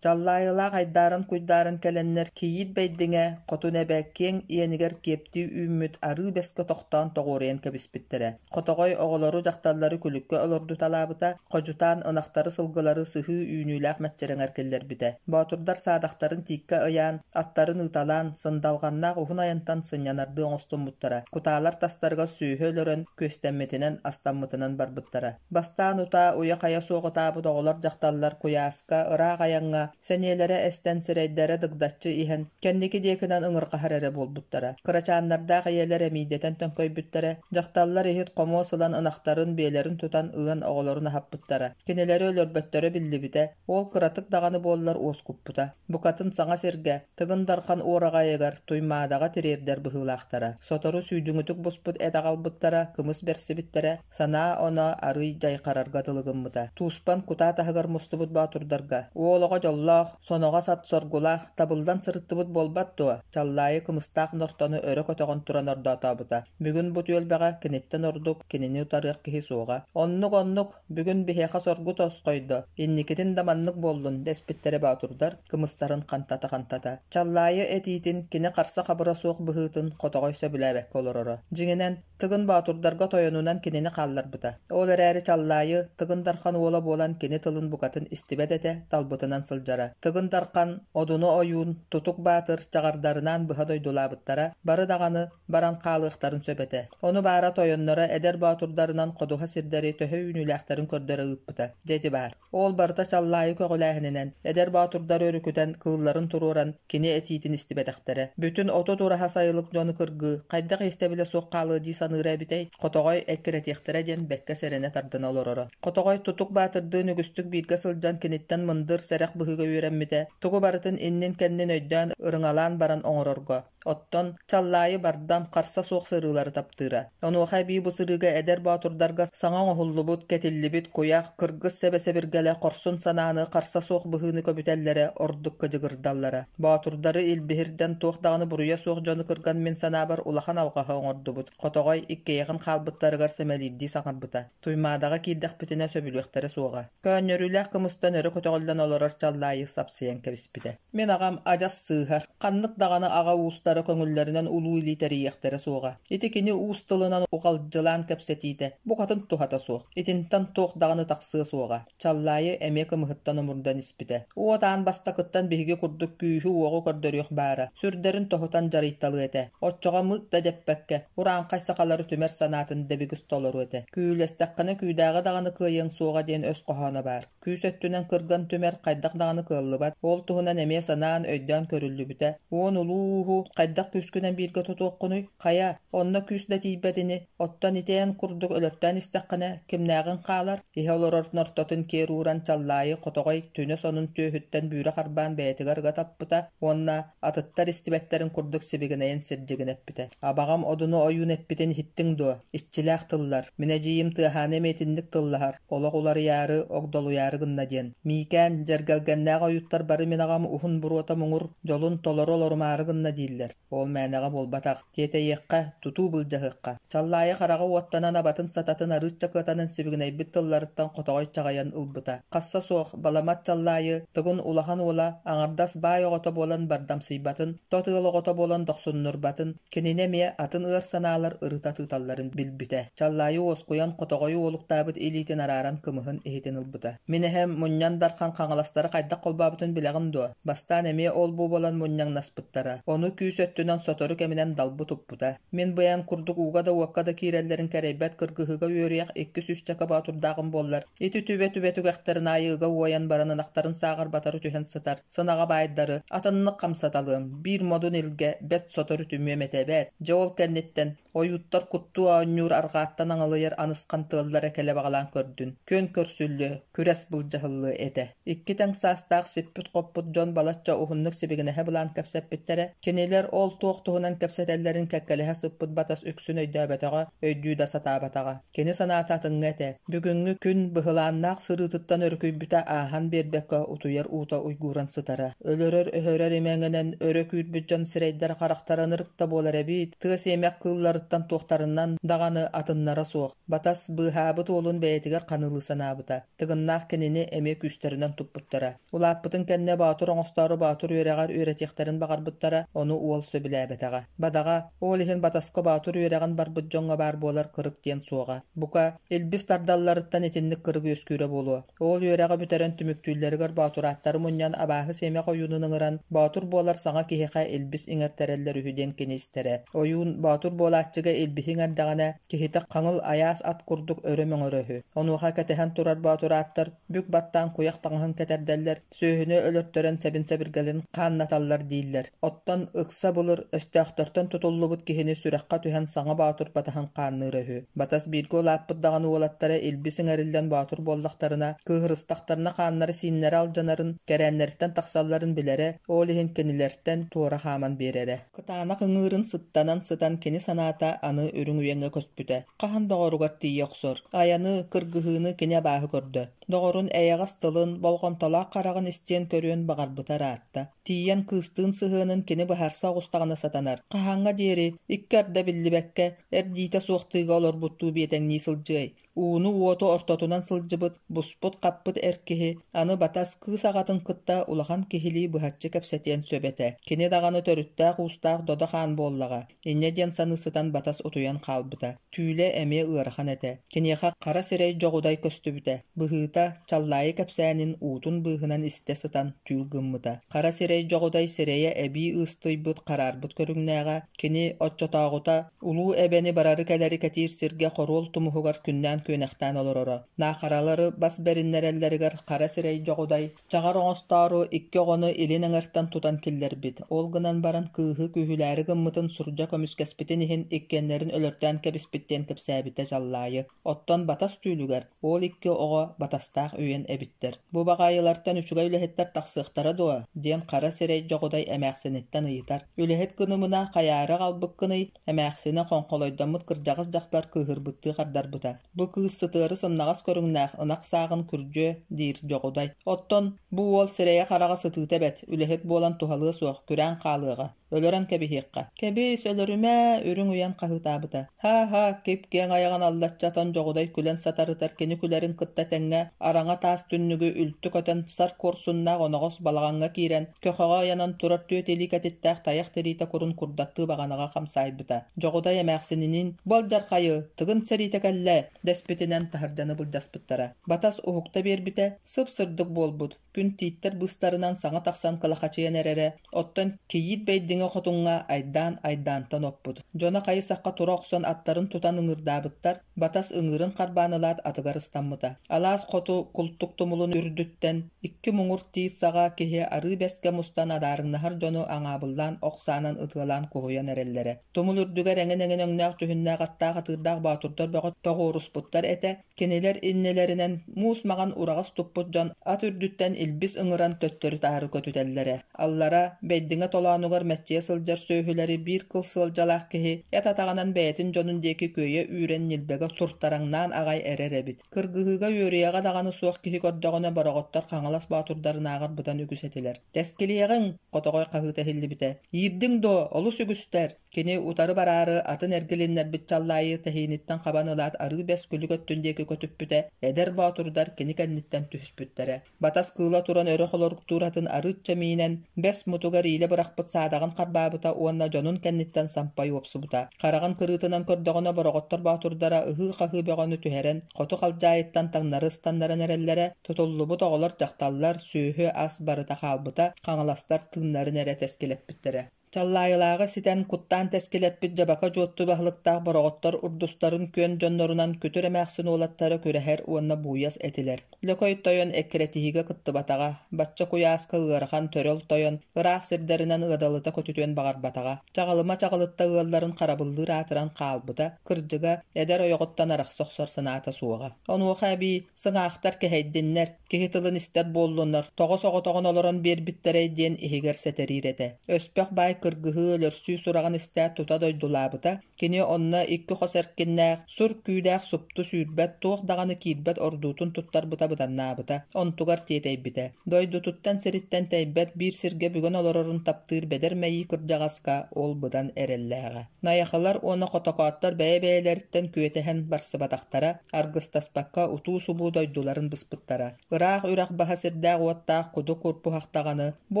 Чаллаайылаах айдааран-куйдааран кэлэннэр Кийиит Бэйдиҥэ, Хотун Эбэ киэҥ иэнигэр киэптии үүммүт арыы бэскэ тохтоон тоҕуоруйан кэбиспиттэрэ. Хотоҕой оҕолору, дьахталлары күлүккэ олордуталаабыта, ходьутаан ынахтары-сылгылары сыһыы үүнүүлээх мэччирэҥэр киллэрбитэ. Боотурдар саадахтарын тииккэ ыйаан, аттарын ыыталаан, сындалҕаннаах уһун айантан сынньанардыы оҥостуммуттара. Кутаалар тастарыгар сүөһү өлөрөн, күөстэммитинэн, астаммытынан барбыттара. Бастаан утаа уйа-хайа суох ытаабыт оҕолор-дьахталлар куйааска, ыраах айаҥҥа, сэниэлэрэ эстэн сирэйдэрэ дыгдаччы иһэн, кэнники диэкинэн ыҥырҕаһар эрэ буолбуттара. Кырачааннардаах ийэлэр эмиийдэтэн төҥкөйбүттэрэ, дьахталлар иһит-хомуос ылан ынахтарын, биэлэрин тутан ыан оҕолорун аһаппыттара. Кинилэри өлөрбөттөрө биллибитэ, ол кыратык даҕаны буоллар уоскуппута. Букатын саҥа сиргэ, Тыгын Дархан уораҕайыгар Туймаадаҕа тириэрдэр быһыылаахтара. Сотору сүүдүҥүтүк буспут эт аҕалбыттара, кымыс бэрсибиттэрэ, санаа-оноо арыый дьайхарарга дылы гыммыта. Тууспан кутаа таһыгар мустубут боотурдарга: «Уол оҕо дьоллоох, соноҕос ат соргулаах, табыллан сырыттыбыт буолбат дуо?» Чаллаайы кымыстаах нортону өрө көтөҕөн туран ордоотообута. Бүгүн бу түөлбэҕэ киниттэн ордук кинини утарыах киһи суоҕа. «Оннук-оннук, бүгүн биһиэхэ соргу тосхойдо, инникитин да маннык буоллун» дэспиттэрэ боотурдар, кымыстарын хантата-хантата. Чаллаайы этиитин, кини харса-хабыра суох быһыытын хотоҕой сөбүлээбэккэ олороро. Дьиҥинэн, Тыгын Боотурдарга тойонунан кинини хаалларбыта. Ол эрээри Чаллаайы Тыгын Дархан уола буолан кини тылын букатын истибэт этэ, талбытынан сылдьара. Тыгын Дархан, Одуну ойуун, Тутук Баатыр чаҕардарынаан быһа дойдулаабыттара, бары даҕаны баран хаалыахтарын сөп этэ. Ону баара тойонноро эдэр боотурдарынан ходуһа сирдэри төһө үүнүүлээхтэрин көрдөрө ыыппыта. Дьэ ити баар. Ол барыта Чаллаайы көҕүлээһининэн, эдэр боотурдары өрүкүтэн, кыылларын туруоран, кини этиитин истибэтэхтэрэ. Бүтүн 30 ураһа сайылык дьону кыргыы, хайдах истэбилэ суох хаалыа дии саныыра эбитэй? Хотоҕой эккирэтиэхтэрэ диэн бэккэ сэрэнэ тардына олороро. Хотоҕой Тутук Баатырдыын үгүстүк бииргэ сылдьан киниттэн мындыр, сэрэх быһыыга үөрэммитэ, тугу барытын иннин-кэннин өйдөөн, ырыҥалаан баран оҥорорго. Оттон Чаллаайы бардам, харса суох сырыылары таптыыра. Онуоха эбии бу сырыыга эдэр боотурдарга саҥа оҥоһуллубут, кэтиллибит куйах, кыргыс сэбэ-сэбиргэлэ хорсун санааны, харса суох быһыыны көбүтэллэрэ ордук кыдьыгырдаллара. Боотурдары илбиһирдэн туох даҕаны буруйа суох дьону кырган мин санаабар улахан алҕаһы оҥордубут. Хотоҕой иккиэйэҕин хаалбыттарыгар сэмэлиирдии саҥарбыта. Туймаадаҕа киирдэхпитинэ сөбүлүөхтэрэ суоҕа. Көөнньөрүүлээх кымыстан өрө көтөҕүллэн олорор Чаллаайы сапсыйан кэбиспитэ. Мин аҕам адьас сыыһар, ханнык даҕаны аҕа уустара көҥүллэринэн улуу илии тэрийиэхтэрэ суоҕа. Ити кини уус тылынан уҕалдьылаан кэпсэтиитэ букатын туһата суох. Итинтэн туох даҕаны тахсыа суоҕа. Чаллаайы эмиэ кымыһыттан омурдан испитэ. Уот аан бастакыттан биһиги курдук күүһү-уоҕу көрдөрүөх баара, сүрдэрин тоһутан дьарыйталыа этэ. Оччоҕо мыык да дэппэккэ, урааҥхай сахалары түмэр санаатын дэбигис толоруо этэ. Күүлэстэххинэ күүдээҕи даҕаны кыайыаҥ суоҕа диэн өс хоһооно баар. Күүс өттүнэн кырган түмэр хайдах даҕаны кыаллыбат, ол туһунан эмиэ санаан, өйдөөн көрүллүбүтэ. Уон улуу ууһу хайдах күүскүнэн бииргэ тутуоххунуй? Хайа, онно күүс да тиийбэт ини, оттон ити эн курдук өлөртөөн истэххинэ, кимнээҕиҥ хаалар? Иһэ олорор нортотун киэр ууран Чаллаайы хотоҕой түнэ сонун түөһүттэн бүүрэ харбаан бэйэтигэр ыга таппыта уонна атыттар истибэттэрин курдук сибигинэйэн сирдьигинэппитэ. Абаҕам Одуну ойуун эппитин иһиттиҥ дуо? Иччилээх тыллар. Мин эдьиийим Тыаһааны эмиэ итинник тыллаһар, олох уларыйаары, огдолуйаары гынна диэн. Миикээн, дьэргэлгэннээх ойууттар бары мин аҕам уһун буруота муҥур дьолун толору олорумаары гынна дииллэр. Ол мээнэҕэ буолбатах. Тиэтэйиэххэ, тутуу былдьаһыахха. Чаллаайы хараҕа уоттанан абатын-сататын арыычча кыатанан сибигинэйбит тылларыттан хотоҕой чаҕыйан ылбыта. Хасса суох, баламат Чаллаайы, Тыгын улахан уола, аҥардас баай оҕото буолан бардамсыйбатын, тот ыал оҕото буолан дохсуннурбатын, кинини эмиэ атын ыар санаалар ырыта тыыталларын билбитэ. Чаллаайы уоскуйан хотоҕойу уолуктаабыт илиитин арааран кымыһын иһитин ылбыта. Мин эһэм Мунньан Дархан хаҥаластары хайдах холбообутун билэҕин дуо? Бастаан эмиэ ол-бу буолан мунньаҥнаспыттара. Ону күүс өттүнэн сотору кэминэн далбы туппута. Мин быйаҥ курдук ууга да уокка да киирэллэрин кэрэйбэт кыргыһыыга үөрүйэх 200 боотурдааҕым буоллар, ити түбэ-түбэ түгэхтэрин аайы ыга уойан баран ынахтарын сааҕар батары түһэн сытар сынаҕа баайдары атыннык хамсаталыам, биир модун илгэ бэрт сотору түмүөм этэ эбээт. Дьэ ол кэнниттэн Ойууттар куттуу оонньуур арҕааттан аҥылыйар анысхан тыаллара кэлэ баҕалаан көрдүн, күөн көрсүллүө, күрэс былдьаһыллыа этэ. Икки тэҥ саастаах сиппит-хоппут дьон балачча уһуннук сибигинэһэ былаан кэпсэппиттэрэ. Кинилэр ол туох туһунан кэпсэтэллэрин кэккэлэһэ сыппыт Батас үксүн өйдөөбөтөҕө, өйдүү да сатаабатаҕа. Кини санаата атыҥҥа этэ. Бүгүҥҥү күн быһылааннаах сырыытыттан өрүкүйбүтэ ааһан биэрбэккэ утуйар уута уйгууран сытара. Өлөрөр-өһөрөр имэҥинэн өрө күүрбүт дьон сирэйдэрэ-харахтара ынырык да буолар эбит, тыа сиэмэх кыылларыттан туохтарынан даҕаны атыннара суох. Батас быыһаабыт уолун бэйэтигэр ханыылыы санаабыта. Тыгыннаах кинини эмиэ күүстэринэн туппуттара. Улааппытын кэннэ боотур оҥостоору боотур үөрэҕэр үөрэтиэхтэрин баҕарбыттара, ону уол сөбүлээбэтэҕэ. Бадаҕа, ол иһин Батаска боотур үөрэҕин барбыт дьоҥҥо баар буолар кырык диэн суоҕа. Бука, илбис тардалларыттан итинник кырык үөскүүрэ буолуо. Ол үөрэҕи бүтэрэн түмүктүүллэригэр боотурааттары мунньан абааһы сиэмэх ойуунун ыҥыран, боотур буолар саҥа киһиэхэ илбис иҥэртэрэллэр үһү диэн кини истэрэ. Ойуун боотур буолааччыга илбиһи иҥэрдэҕинэ, киһитэ хаҥыл айаас ат курдук өрө мөҥөрө үһү. Онуоха кэтэһэн турар боотурааттар бүк баттаан куйах таҥаһын кэтэрдэллэр, сүөһүнү өлөртөрөн сэбин-сэбиргэлин хааннаталлар дииллэр. Оттон ыкса былыр өстөөхтөртөн тутуллубут киһини сүрэххэ түһэн саҥа боотур батаһын хаанныыра үһү. Батас бииргэ улааппыт даҕаны уолаттара илбис иҥэриллэн боотур буоллахтарына, кыыһырыстахтарына хааннара-сииннэрэ алдьанарын, кэрээннэриттэн тахсалларын билэрэ, ол иһин кинилэртэн туора хааман биэрэрэ. Кытаанах ыҥыырын сыттанан сытан кини санаата аны үрүҥ үйэҥҥэ көспүтэ. Хаһан доҕоругар тиийэ охсор. Айаны, кыргыһыыны кини абааһы көрдө. Доҕорун эйэҕэс тылын, болҕомтолоох хараҕын истиэн көрүөн баҕарбыта ыраатта. Тиийэн кыыстыын сыһыанын кини быһаарса оҕустаҕына сатанар. Хаһааҥҥа диэри, икки арда биллибэккэ, эрдиитэ суох тыыга олорбуттуу биэтэҥнии сылдьыай. Ууну-уоту ортотунан сылдьыбыт, буспут-хаппыт эр киһи аны Батас кыыс аҕатын кытта улахан киһилии быһаччы кэпсэтиэн сөп этэ. Кини даҕаны төрүттээх-уустаах додо хаан буоллаҕа. Инньэ диэн саныы сытан Батас утуйан хаалбыта. Түүлэ эмиэ ыарахан этэ. Киниэхэ хара сирэй дьоҕудай көстүбүтэ. Быһыыта, Чаллаайы кэпсээнин уутун быыһынан истэ сытан түүл гыммыта. Хара сирэй дьоҕудай сирэйэ эбии ыыстыйбыт, хараарбыт көрүҥнээҕэ, кини оччотооҕута Улуу Эбэни барары-кэлэри кэтиир сиргэ хоруол тумуһугар күннээн-күөнэхтээн олороро. Наахаралары бас бэриннэрэллэригэр хара сирэй дьоҕудай, чаҕар оҥостоору икки оҕону илин эҥэртэн тутан киллэрбит. Ол гынан баран кыыһы күүһүлээри гыммытын сурдьа көмүскэспитин иһин иккиэннэрин өлөртөөн кэбиспит диэн кэпсээбитэ Чаллаайы. Оттон Батас түүлүгэр ол икки оҕо батастаах үйэн эбиттэр. Бу баҕайылартан үчүгэй үлэһиттэр тахсыахтара дуо? диэн хара сирэй дьоҕудай эмээхсиниттэн ыйытар. Үлэһит гынымына хайаары аҕалбыккыный? Эмээхсинэ хоҥхолойдоммут кырдьаҕас дьахтар кыыһырбыттыы хардарбыта. Бу кыыс сытыары сымнаҕас көрүҥнээх ынах сааҕын күрдьүө диир дьоҕудай. Оттон бу уол сирэйэ-хараҕа сытыыта эбэт, үлэһит буолан туһалыа суох, күрээн хаалыаҕа. Өлөрөн кэбиһиэххэ. Кэбис, өлөрүмэ, үрүҥ уйан хаһыытаабыта. Һа-һа, кип-киэҥ айаҕын аллаччы атан дьоҕудай күлэн сатарытар кини күлэрин кытта тэҥҥэ араҥа таас түннүгү үлтү көтөн сар куорсуннаах оноҕос балаҕаҥҥа киирэн, көхөҕө ыйанан турар түөт илии кэтиттээх тайах тириитэ курун курдаттыы баҕанаҕа хамсаайбыта. Дьоҕудай эмээхсининиин «Бу алдьархайы, Тыгын сэриитэ кэллэ!» дэспитинэн таһырдьаны былдьаспыттара. Батас уһукта биэрбитэ, сып-сырдык буолбут, күн тииттэр быыстарынан саҥа тахсан кылахачыйан эрэрэ, оттон кийиит Бэйдиҥэ хотуҥҥа айдаан айдаантан оппут. Дьоно хайы-сахха тура охсон аттарын тутан ыҥыырдаабыттар, Батас ыҥыырын харбаан ылаат атыгар ыстаммыта. Алаас хоту култук тумулун үрдүттэн икки муҥур тиит саҕа киһи арыы бэскэ мустан адаарыҥнаһар дьону аҥаабыллаан ох саанан ытыалаан куһуйан эрэллэрэ. Тумул үрдүгэр эҥин-эҥин өҥнөөх дьүһүннээх аттаах атыырдаах боотурдар бөҕө тоҕуоруспуттар этэ, Кинилэр иннилэринэн муус маҥан ураҕас туппут дьон ат үрдүттэн илбис ыҥыран төттөрү-таары көтүтэллэрэ. Аллара, Бэйдиҥэ толоонугар мэччийэ сылдьар сүөһүлэри биир кыл сыалдьалаах киһи эт атаҕынан бэйэтин дьонун диэки күөйэ үүрэн ньилбэгэ туртараҥнаан аҕай эрэр эбит. Кыргыһыыга үөрүйэҕэ даҕаны суох киһи көрдөҕүнэ бороҕоттор Хаҥалас боотурдарынааҕар быдан үгүс этилэр. «Тэскилиэҕиҥ!» хотоҕой хаһыыта иһиллибитэ. «Иирдиҥ дуо? Олус үгүстэр!» Кини утары бараары атын эргилиннэрбит Чаллаайы тэһииниттэн хабан ылаат арыы бэс күлүк өттүн диэки көтүппүтэ, эдэр боотурдар кини кэнниттэн түһүспүттэрэ. Батас кыыла туран өрө холоруктуур атын арыычча миинэн, бэс мутугар иилэ бырахпыт саадаҕын харбаабыта уонна дьонун кэнниттэн сампай уопсубута. Хараҕын кырыытынан көрдөҕүнэ бороҕоттор боотурдара ыһыы-хаһыы бөҕөнү түһэрэн, хоту халдьаайыттан таҥнары ыстаннаран эрэллэрэ, тутуллубут оҕолор, дьахталлар, сүөһү-ас барыта хаалбыта, хаҥаластар тыыннарын эрэ тэскилэппиттэрэ. Чаллаайылааҕы ситэн куттаан тэскилэппит дьабака дьуотту баһылыктаах бороҕоттор урдустарын күөн дьоннорунан күтүр эмээхсин уолаттара күрэһэр уонна бууйас этилэр. Лөкөй тойон эккирэтиһиигэ кыттыбатаҕа, бачча куйааска ыарахан төрөл тойон ыраах сирдэринэн ыадалыта көтүтүөн баҕарбатаҕа. Чаҕылыма чаҕылытта ыалларын харабыллыыр аатыран хаалбыта, кырдьыга, эдэр ойоҕуттан арахса охсор санаата суоҕа. Онуоха эбии сыҥаахтар кэһэйдиннэр, киһи тылын истэр буоллуннар, тоҕо соҕотоҕун олорон биэрбиттэрэй диэн иһигэр сэтэриир этэ. Өспөх баай кыргыһыы, өлөрсүү сураҕын истээт тута дойдулаабыта. Кини онно икки хос эркиннээх, сур күүдээх супту сүүрбэт, туох даҕаны киирбэт ордуутун туттарбыта быданнаабыта, онтугар тиэтэйбитэ. Дойдутуттан сириттэн тэйбэт, биир сиргэ бүгэн олорорун таптыыр бэдэр мэйии кырдьаҕаска ол быдан эрэллээҕэ. Найахылар уонна хотокооттор бэйэ-бэйэлэриттэн күөтэһэн барсыбатахтара, аргыстаспакка утуу-субуу дойдуларын быспыттара. Ыраах үрэх баһа сирдээх-уоттаах куду курбуһах даҕаны, бу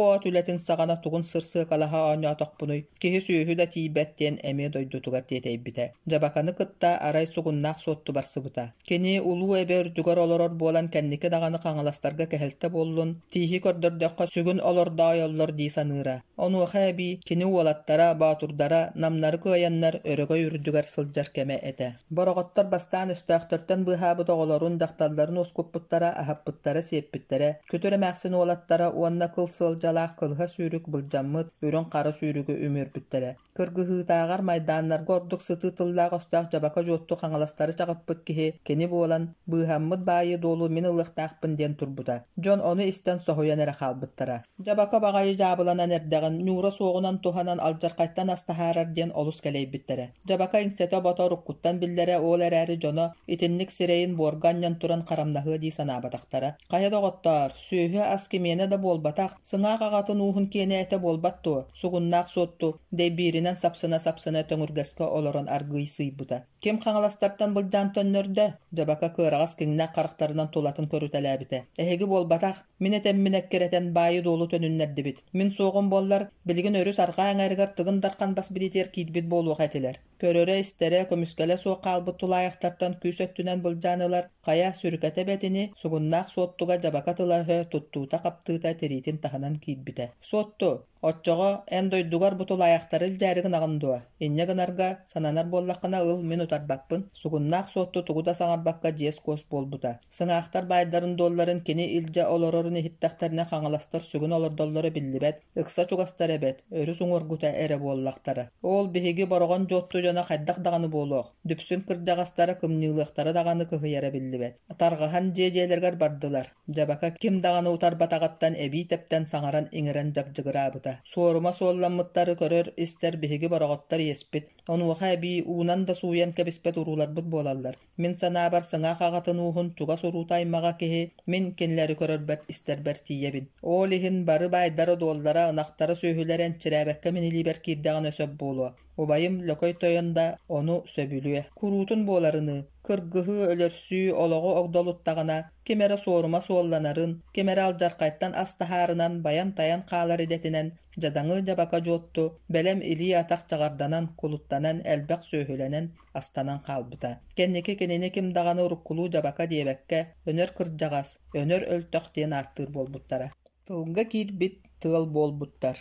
от үлэтин саҕана тугун сырсыакалаһа оонньоотохпунуй, киһи-сүөһү да тиийбэт диэн эмиэ дойдутугар тиэтэйбитэ. Дьабаканы кытта арай сугуннаах суотту барсыбыта. Кини улуу эбэ үрдүгэр олорор буолан кэнники даҕаны хаҥаластарга кэһэлтэ буоллун, тииһи көрдөрдөххө сүгүн олордоойоллор дии саныыра. Онуоха эбии кини уолаттара, боотурдара намнары кыайаннар өрөгөй үрдүгэр сылдьар кэмэ этэ. Бороҕоттор бастаан өстөөхтөртөн быыһаабыт оҕолорун, дьахталларын уоскуппуттара, аһаппыттара-сиэппиттэрэ, күтүр эмээхсин уолаттара уонна кыл сыалдьалаах кылыһа сүүрүк былдьаммыт үрүҥ-хара сүүрүгү үмүөрбүттэрэ. Кыргыһыытааҕар майдааннарга ордук сытыы тыллаах-өстөөх дьабака дьуотту хаҥаластары чаҕыппыт киһи кини буолан, быыһаммыт баайы-дуолу мин ылыахтаахпын диэн турбута. Дьон ону истэн соһуйан эрэ хаалбыттара. Дьабака баҕайы дьаабыланан эрдэҕин, ньуура суоҕунан туһанан алдьархайтан ас таһаарар диэн олус кэлэйбиттэрэ. Дьабака иҥсэтэ-обото уруккуттан биллэрэ, ол эрээри дьоно итинник сирэйин буорга анньан туран харамнаһыа дии санаабатахтара. Хайа доҕоттоор, сүөһү-ас кимиэнэ да буолбатах, сыҥаах аҕатын ууһун киэнэ этэ буолбат дуо? Сугуннаах Суотту дэйбииринэн сапсына-сапсына төҥүргэскэ олорон аргыый сыыйбыта. Ким хаҥаластартан былдьаан төннөрдө? Дьабака кыараҕас киҥнээх харахтарынан тулатын көрүтэлээбитэ. Эһиги буолбатах, мин этэммин эккирэтэн баайы-дуолу төнүннэрдибит. Мин суоҕум буоллар, билигин өрүс арҕаа эҥээригэр Тыгын Дархан бас билиитигэр киирбит буолуох этилэр. Көрөрө-истэрэ, көмүскэлэ суох хаалбыт тулаайахтартан күүс өттүнэн былдьаан ылар, хайа, сүрүкэтэ бэтини, сугуннаах Суоттуга дьабака тыла-өһө, туттуута-хаптыыта тириитин таһынан киирбитэ. Суотту, оччоҕо эн дойдугар бу тулаайахтары илдьээри гынаҕын дуо? Инньэ гынарга сананар буоллаххына ыл, мин утарбаппын. Сугуннаах Суотту тугу да саҥарбакка дьиэс-куос буолбута. Сыҥаахтар баайдарын-дуолларын кини илдьэ олорорун иһиттэхтэринэ хаҥаластар сүгүн олордоллоро биллибэт, ыкса чугастар эбэт, өрүс уҥуоргута эрэ буоллахтара. Ол биһиги Бороҕон Дьуотту дьоно хайдах даҕаны буолуох, Дүпсүн кырдьаҕастара кымньыылыахтара даҕаны кыһыйара биллибэт. Тарҕаһан дьиэ-дьиэлэригэр бардылар. Дьабака ким даҕаны утарбатаҕыттан эбии тэптэн саҥаран-иҥэрэн дьабдьыгыраабыта. Суорума суолламмыттары көрөр-истэр биһиги бороҕоттор иэспит, онуоха эбии уунан да сууйан кэбиспэт урууларбыт буолаллар. Мин санаабар сыҥаах аҕатын ууһун чугас уруута аймаҕа киһи мин кинилэри көрөрбөр-истэрбэр тиийэбин. Ол иһин бары баайдара-дуоллара, ынахтара-сүөһүлэрэ энчирээбэккэ мин илиибэр киирдэҕинэ сөп буолуо. Убайым Лөкөй Тойон да ону сөбүлүө. Куруутун буоларыныы, кыргыһыы, өлөрсүү олоҕу огдолуттаҕына, ким эрэ суорума суолланарын, ким эрэ алдьархайтан ас таһаарынан байан-тайан хаалар идэтинэн дьадаҥы дьабака дьуотту, бэлэм илии-атах чаҕарданан, кулуттанан, элбэх сүөһүлэнэн, астанан хаалбыта. Кэнники кинини ким даҕаны уруккулуу дьабака диэбэккэ, Өнөр кырдьаҕас, Өнөр өлтөх диэн ааттыыр буолбуттара. Тылга киирбит тыал буолбуттар.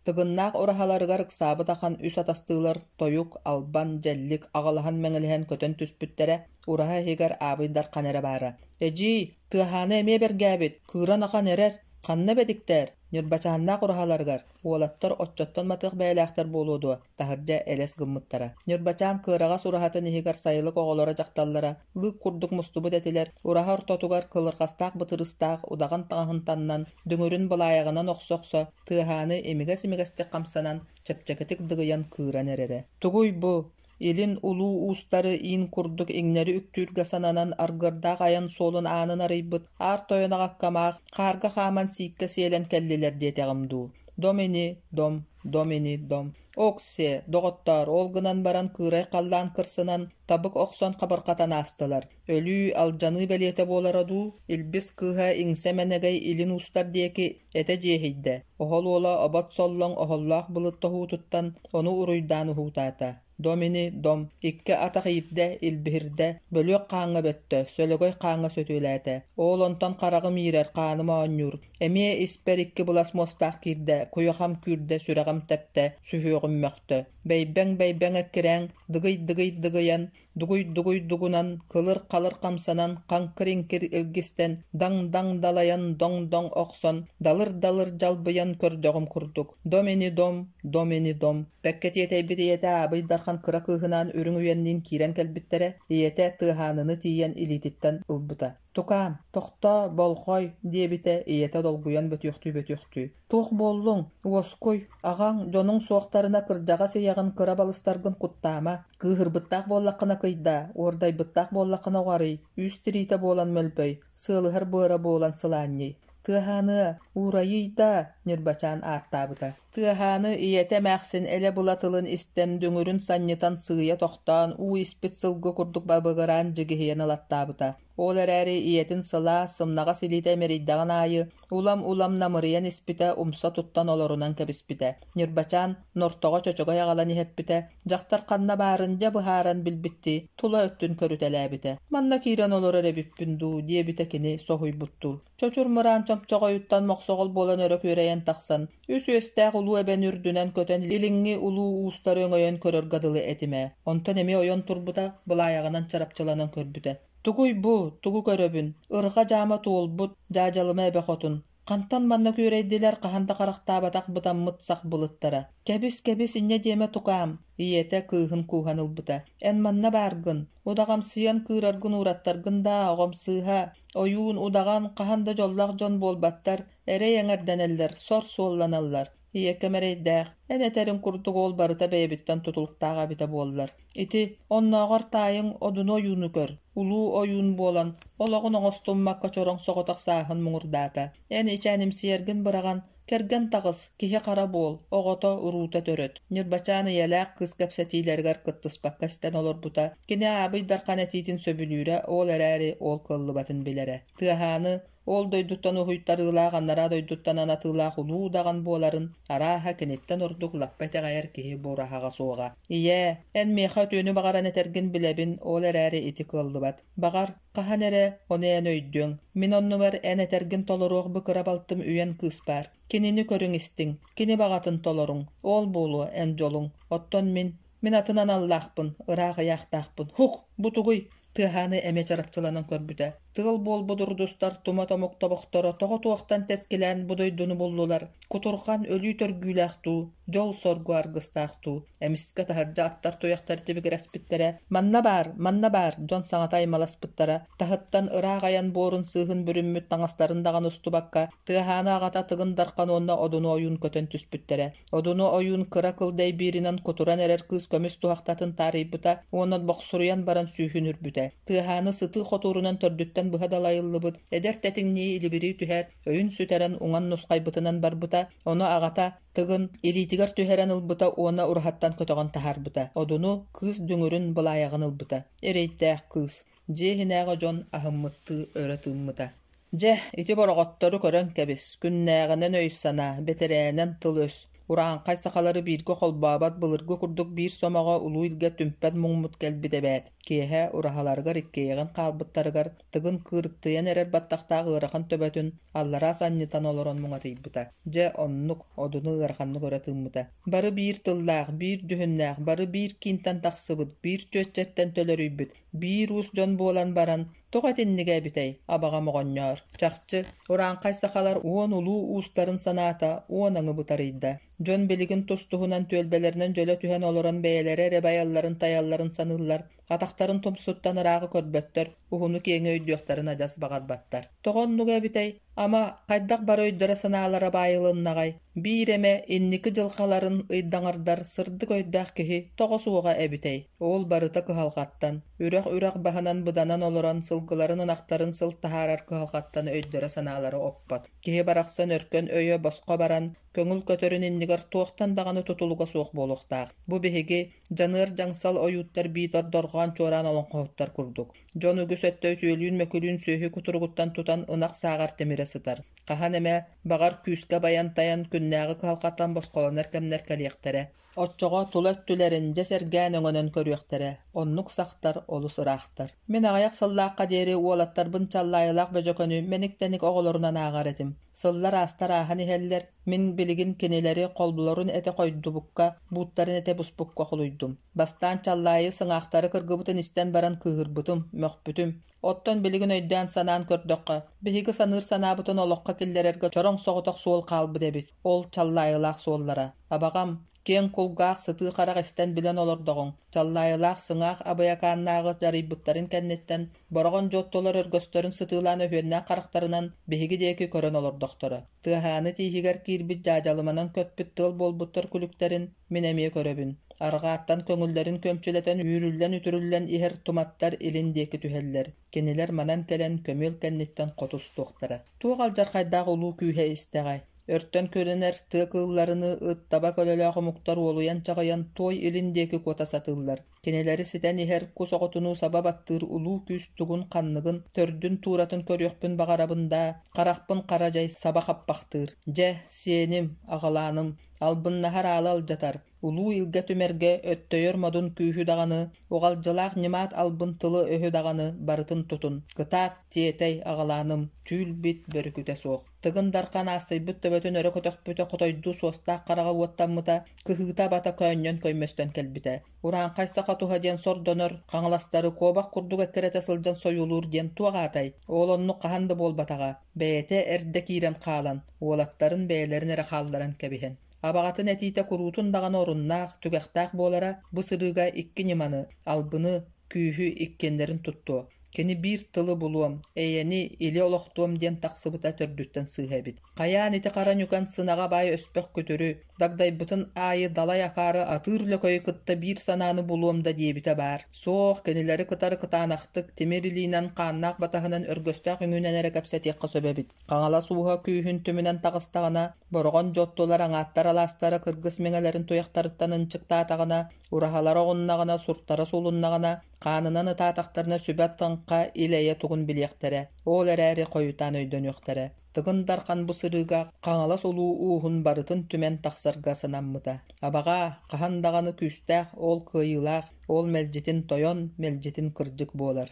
Тыгыннаах ураһаларыгар ыксаабыт ахан үс атастыылар Тойук, Албан, Дьэллик аҕалаһан-мэҥилэһэн көтөн түспүттэрэ, ураһа иһигэр Аабый Дархан эрэ баара. «Эдьиий, тыаһааны эмиэ бэргээбит, кыыран ахан эрэр, ханна бэдиктээр?» Ньырбачааннаах ураһаларыгар уолаттар оччоттон матыах бэйэлээхтэр буолуо дуо, таһырдьа элэс гыммыттара. Ньырбачаан кыараҕас ураһатын иһигэр сайылык оҕолоро-дьахталлара лыык курдук мустубут этилэр, ураһа ортотугар кылырҕастаах бытырыыстаах удаҕан таҥаһын таннан, дүҥүрүн былаайаҕынан охсо-охсо, тыаһааны имигэс-имигэстик хамсанан, чэпчэкитик дыгыйан кыыран эрэрэ. «Тугуй бу? Илин улуу уустары иин курдук иҥнэри үктүүргэ сананан аргыардаах айан суолун аанын арыйбыт аар тойон аҕаккамаах хаарга хааман сииккэ сиэлэн кэллилэр диэтэҕим дуу? Дом ини, дом, дом ини, дом. Ок-сиэ, доҕоттоор, ол гынан баран кыырай халлаан кырсынан табык охсон хабырҕатан аастылар. Өлүү, алдьаныы бэлиэтэ буолара дуу, Илбис кыыһа иҥсэ мэнэгэй илин уустар диэки этэ дьиэһийдэ, оһол уола обот соллоҥ оһоллоох былыт тоһуутуттан ону уруйдаан уһуутаата. Дом ини, дом, икки атах иирдэ, илбиһирдэ, бөлүөх хааҥҥа бөттө, сөлөгөй хааҥҥа сөтүөлээтэ. Ол онтон хараҕым иирэр, хааным оонньуур. Эмиэ испэр икки былас муостаах киирдэ, куйахам күүрдэ, сүрэҕим тэптэ, сүһүөҕүм мөхтө. Бэйбэҥ-бэйбэҥ эккирээн, дыгый-дыгый дыгыйан, Дугуй-дугуй дугунан, кылыр-халыр хамсанан, хаҥкыр-иҥкир илгистэн, даҥ-даҥ далайан, доҥ-доҥ охсон, далыр-далыр дьалбыйан көрдөҕүм курдук. Дом ини дом, дом ини дом. Бэккэ тиэтэйбит ийэтэ Аабый Дархан кыра кыыһынаан Үрүҥ Үйэнниин киирэн кэлбиттэрэ, ийэтэ Тыаһааныны тиийэн илиититтэн ылбыта. Тукаам, тохтоо, болҕой, диэбитэ ийэтэ долгуйан бөтүөхтүү-бөтүөхтүү. Туох буоллуҥ? Уоскуй, аҕаҥ, дьонуҥ суохтарына кырдьаҕас ийэҕин кыра балыстаргын куттаама. Кыыһырбыттаах буоллаххына кыйдаа, уордайбыттаах буоллаххына уҕарый, үүс тириитэ буолан мөлбөй, сыалыһар быара буолан сылаанньый. Тыаһааныа, уурайыый даа, Ньырбачаан ааттаабыта. Тыаһааны ийэтэ эмээхсин элэ-была тылын истэн, дүҥүрүн санньытан сыыйа тохтоон, уу испит сылгы курдук бабыгыраан дьигиһийэн ылаттаабыта. Ол эрээри ийэтин сылаас, сымнаҕас илиитэ имэрийдэҕин аайы, улам-улам намырыйан испитэ, умса туттан олорунан кэбиспитэ. Ньырбачаан нортоҕо чөчөгөй аҕалан иһэппитэ, дьахтар ханна баарын дьэ быһааран билбиттии, тула өттүн көрүтэлээбитэ. «Манна киирэн олорор эбиппин дуу» диэбитэ кини соһуйбуттуу. Чочур мыраан чомчоҕойуттан мохсоҕол буолан өрө күөрэйэн тахсан, үс үөстээх улуу эбэни үрдүнэн көтөн илиҥҥи улуу уустары өҥөйөн көрөргө дылы этим ээ. Онтон эмиэ ойон турбута, былаайаҕынан чарапчыланан көрбүтэ. Тугуй бу, тугу көрөбүн? Ырҕа дьаама туолбут, дьаадьалыма эбэ хотун. Хантан манна күөрэйдилэр хаһан да харахтаабатах бытаммыт сах былыттара. Кэбис, кэбис, инньэ диэмэ тукаам, ийэтэ кыыһын кууһан ылбыта. Эн манна бааргын, удаҕамсыйан кыыраргын уураттаргын даа, оҕом сыыһа. Ойуун, удаҕан хаһан да дьоллоох дьон буолбаттар, эрэй эҥэрдэнэллэр, сор суолланаллар. Ийэкэм эрэйдээх, эн этэриҥ курдук ол барыта бэйэбиттэн тутулуктаах эбитэ буоллар. Ити, оннооҕор таайыҥ Одуну ойууну көр, улуу ойуун буолан, олоҕун оҥостуммакка чороҥ соҕотох сааһын муҥурдаата. Эн ичээнимсийэргин быраҕан, кэргэн таҕыс, киһи-хара буол, оҕото, уруута төрөт. Ньырбачаан ийэлээх кыыс кэпсэтиилэригэр кыттыспакка истэн олорбута. Кини Аабый Дархан этиитин сөбүлүүрэ, ол эрээри ол кыаллыбатын билэрэ. Тыаһааны ол дойдуттан уһуйтарыылаах анараа дойдуттан анатыылаах улуу удаҕан буоларын, арааһа, киниттэн ордук лаппа итэҕэйэр киһи буораһаҕа суоҕа. Ийээ, эн миэхэ үтүөнү баҕаран этэргин билэбин, ол эрээри ити кыаллыбат. Баҕар, хаһан эрэ ону эн өйдүөҥ. Мин оннубар эн этэргин толоруох бу кыра балтым Үйэн кыыс баар. Кинини көрүҥ-истиҥ, кини баҕатын толоруҥ. Ол буолуо эн дьолуҥ. Оттон мин, мин атын аналлаахпын, ыраах ыйаахтаахпын. Һук, бу тугуй? Тыаһааны эмиэ чарапчыланан көрбүтэ. Тыал буолбут урдустар тума томук тобохторо тоҕо туохтан тэскилээн бу дойдуну буллулар, кутурҕан өлүү төргүүлээх дуу, дьол-соргу аргыстаах дуу. Эмискэ таһырдьа аттар туйахтар тибигирэспиттэрэ. Манна баар, манна баар, дьон саҥата аймаласпыттара. Таһыттан ыраах айан буорун сыыһын бүрүммүт таҥастарын даҕаны устубакка, Тыаһааны аҕата Тыгын Дархан уонна Одуну ойуун көтөн түспүттэрэ. Одуну ойуун кыра кыл дэйбииринэн кутуран эрэр кыыс көмүс туһахтатын таарыйбыта уонна бохсуруйан баран сүүһүн үрбүтэ. Тыаһааны сытыы хотуурунан төрдүттэн быһа далайыллыбыт эдэр тэтиҥнии илибирии түһээт, өйүн сүтэрэн уҥан нусхайбытынан барбыта, ону аҕата Тыгын илиитигэр түһэрэн ылбыта уонна ураһаттан көтөҕөн таһаарбыта. Одуну кыыс дүҥүрүн былаайаҕын ылбыта. Эрэйдээх кыыс, дьиэ иһинээҕи дьон аһыммыттыы өрө тыыммыта. Дьэ, ити бороҕоттору көрөн кэбис, күннээҕинэн өй-санаа, бэтэрээнэн тыл-өс, урааҥхай сахалары бииргэ холбообот былыргы курдук биир сомоҕо улуу илгэ түмпэт муҥмут кэлбит эбээт. Киэһэ ураһаларыгар иккиэйэҕин хаалбыттарыгар Тыгын кыырыктыйан эрэр баттахтаах ыарахан төбөтүн аллараа санньытан олорон муҥатыйбыта. Дьэ, оннук, Одуну ыараханнык өрө тыыммыта. Бары биир тыллаах, биир дьүһүннээх, бары биир киинтэн тахсыбыт, биир чүөччэттэн төлөрүйбүт, биир уус дьон буолан баран, тоҕо итиннигэ эбитэй, абаҕам оҕонньоор? Чахчы, урааҥхай сахалар уон улуу уустарын санаата уон аҥы бытарыйда. Дьон билигин тус-туһунан түөлбэлэринэн дьөлө түһэн олорон бэйэлэрэ эрэ байалларын-тайалларын саныыллар, атахтарын тумсуттан ырааҕы көрбөттөр, уһуну-киэҥи өйдүөхтэрин адьас баҕарбаттар. Тоҕо оннуга эбитэй? Ама, хайдах бары өйдөрө-санаалара баайылыннаҕай? Биир эмэ инники дьылҕаларын ыйдаҥардар сырдык өйдөөх киһи тоҕо суоҕа эбитэй? Ол барыта кыһалҕаттан, үрэх-үрэх баһынан быданан олорон сылгыларын-ынахтарын сыл таһаарар кыһалҕаттан өйдөрө-санаалара оппот. Киһи барахсан өркөн өйө босхо баран, көҥүл көтөрүн иннигэр туохтан даҕаны тутулуга суох буолуохтаах. Бу биһиги дьаныар дьаҥсал ойууттар биитэр дорҕоон чуораан олоҥхоһуттар курдук. Дьон үгүс өттө үтүөлүүн-мөкүлүүн сүөһү кутуругуттан тутан ынах сааҕар тимирэ сытар. Хаһан эмэ, баҕар, күүскэ байан-тайан күннээҕи кыһалҕаттан босхолонор кэмнэр кэлиэхтэрэ. Оччоҕо тула өттүлэрин дьэ сэргээн өҥөнөн көрүөхтэрэ, оннук сахтар олус ыраахтар. Мин аҕыйах сыллаахха диэри уолаттарбын Чаллаайылаах Бөдьөкөнү мэник-тэник оҕолорунан ааҕар этим. Сыллар аастар ааһан иһэллэр, мин билигин кинилэри холболорун этэ хойдубукка, бууттарын этэ буспукка холуйдум. Бастаан Чаллаайы сыҥаахтары кыргыбытын истэн баран кыыһырбытым, мөхпүтүм. Оттон билигин өйдөөн-санаан көрдөххө, биһиги саныыр санаабытын олоххо олоххо киллэрэргэ чороҥ соҕотох суол хаалбыт эбит, ол Чаллаайылаах суоллара. Абаҕам, киэҥ кулгаах, сытыы харах истэн-билэн олордоҕуҥ. Чаллаайылаах сыҥаах Абыйакааннааҕы дьарыйбыттарын кэнниттэн Бороҕон дьуоттулар өргөстөрүн сытыылаан өһүөннээх харахтарынан биһиги диэки көрөн олордохторо. Тыаһааны тииһигэр киирбит дьаадьалыманан көппүт тыал буолбуттар күлүктэрин мин эмиэ көрөбүн. Арҕааттан көҥүллэрин күөмчүлэтэн үүрүллэн-үтүрүллэн иһэр туматтар илин диэки түһэллэр. Кинилэр манан кэлэн көмүөл кэнниттэн хоту устуохтара. Туох алдьархайдаах улуу күүһэ истэҕэй? Өртөн көрүнэр тыа кыылларыныы ыт, таба көлөлөөх омуктар уолуйан-чаҕыйан туой илин диэки куота сатыыллар. Кинилэри ситэн иһэр кус оҕотунуу саба баттыыр улуу күүс тугун-ханныгын, төрдүн-тууратын көрүөхпүн баҕарабын даа, харахпын хара дьай саба хаппахтыыр. Дьэ, сиэним, аҕалааным, албыннаһар аалы алдьатар, Улуу илгэ түмэргэ өттөйөр модун күүһү даҕаны, уҕалдьылаах ньымаат албын тылы-өһү даҕаны барытын тутун, кытаат, тиэтэй, аҕалааным, түүл-бит бөрүкүтэ суох. Тыгын Дархан аастыйбыт төбөтүн өрө көтөхпүтэ хотойдуу суостаах хараҕа уоттаммыта, кыһыыта-абата көөнньөн көймөстөн кэлбитэ. Урааҥхай саха туһа диэн сордонор, хаҥаластары куобах курдук эккирэтэ сылдьан сойуолуур диэн туох аатай? Ол оннук хаһан да буолбатаҕа. Бэйэтэ эрдэ киирэн хаалан, уолаттарын бэйэлэрин эрэ хаалларан кэбиһэн. Абаҕатын этиитэ куруутун даҕаны оруннаах, түгэхтээх буолара, бу сырыыга икки ньыманы, албыны, күүһү иккиэннэрин туттуо. Кини биир тылы булуом, эйэни, или олохтуом диэн тахсыбыта төрдүттэн сыыһа эбит. Хайаан ити хара ньукан сынаҕа баай өспөх күтүрү, дагдайбытын аайы далай акаары атыыр лөкөйү кытта биир санааны булуом да диэбитэ баар. Суох, кинилэри кытары кытаанахтык, тимир илиинэн, хааннаах батаһынан өргөстөөх үҥүүнэн эрэ кэпсэтиэххэ сөп эбит. Хаҥалас ууһа күүһүн түмүнэн таҕыстаҕына, Бороҕон дьоттулар аҥааттар алаастара кыргыс миҥэлэрин туйахтарыттан ынчыктаатаҕына, ураһалара оҕуннаҕына, суртара суулуннаҕына, хаанынан ытаатахтарына сүбэ таҥха ил-эйэ тугун билиэхтэрэ, ол эрээри хойутаан өйдөнүөхтэрэ. Тыгын Дархан бу сырыыга Хаҥалас улуу ууһун барытын түмэн тахсарга санаммыта. Абаҕаа, хаһан даҕаны күүстээх ол кыайыылаах, ол мэлдьитин тойон, мэлдьитин кырдьык буолар.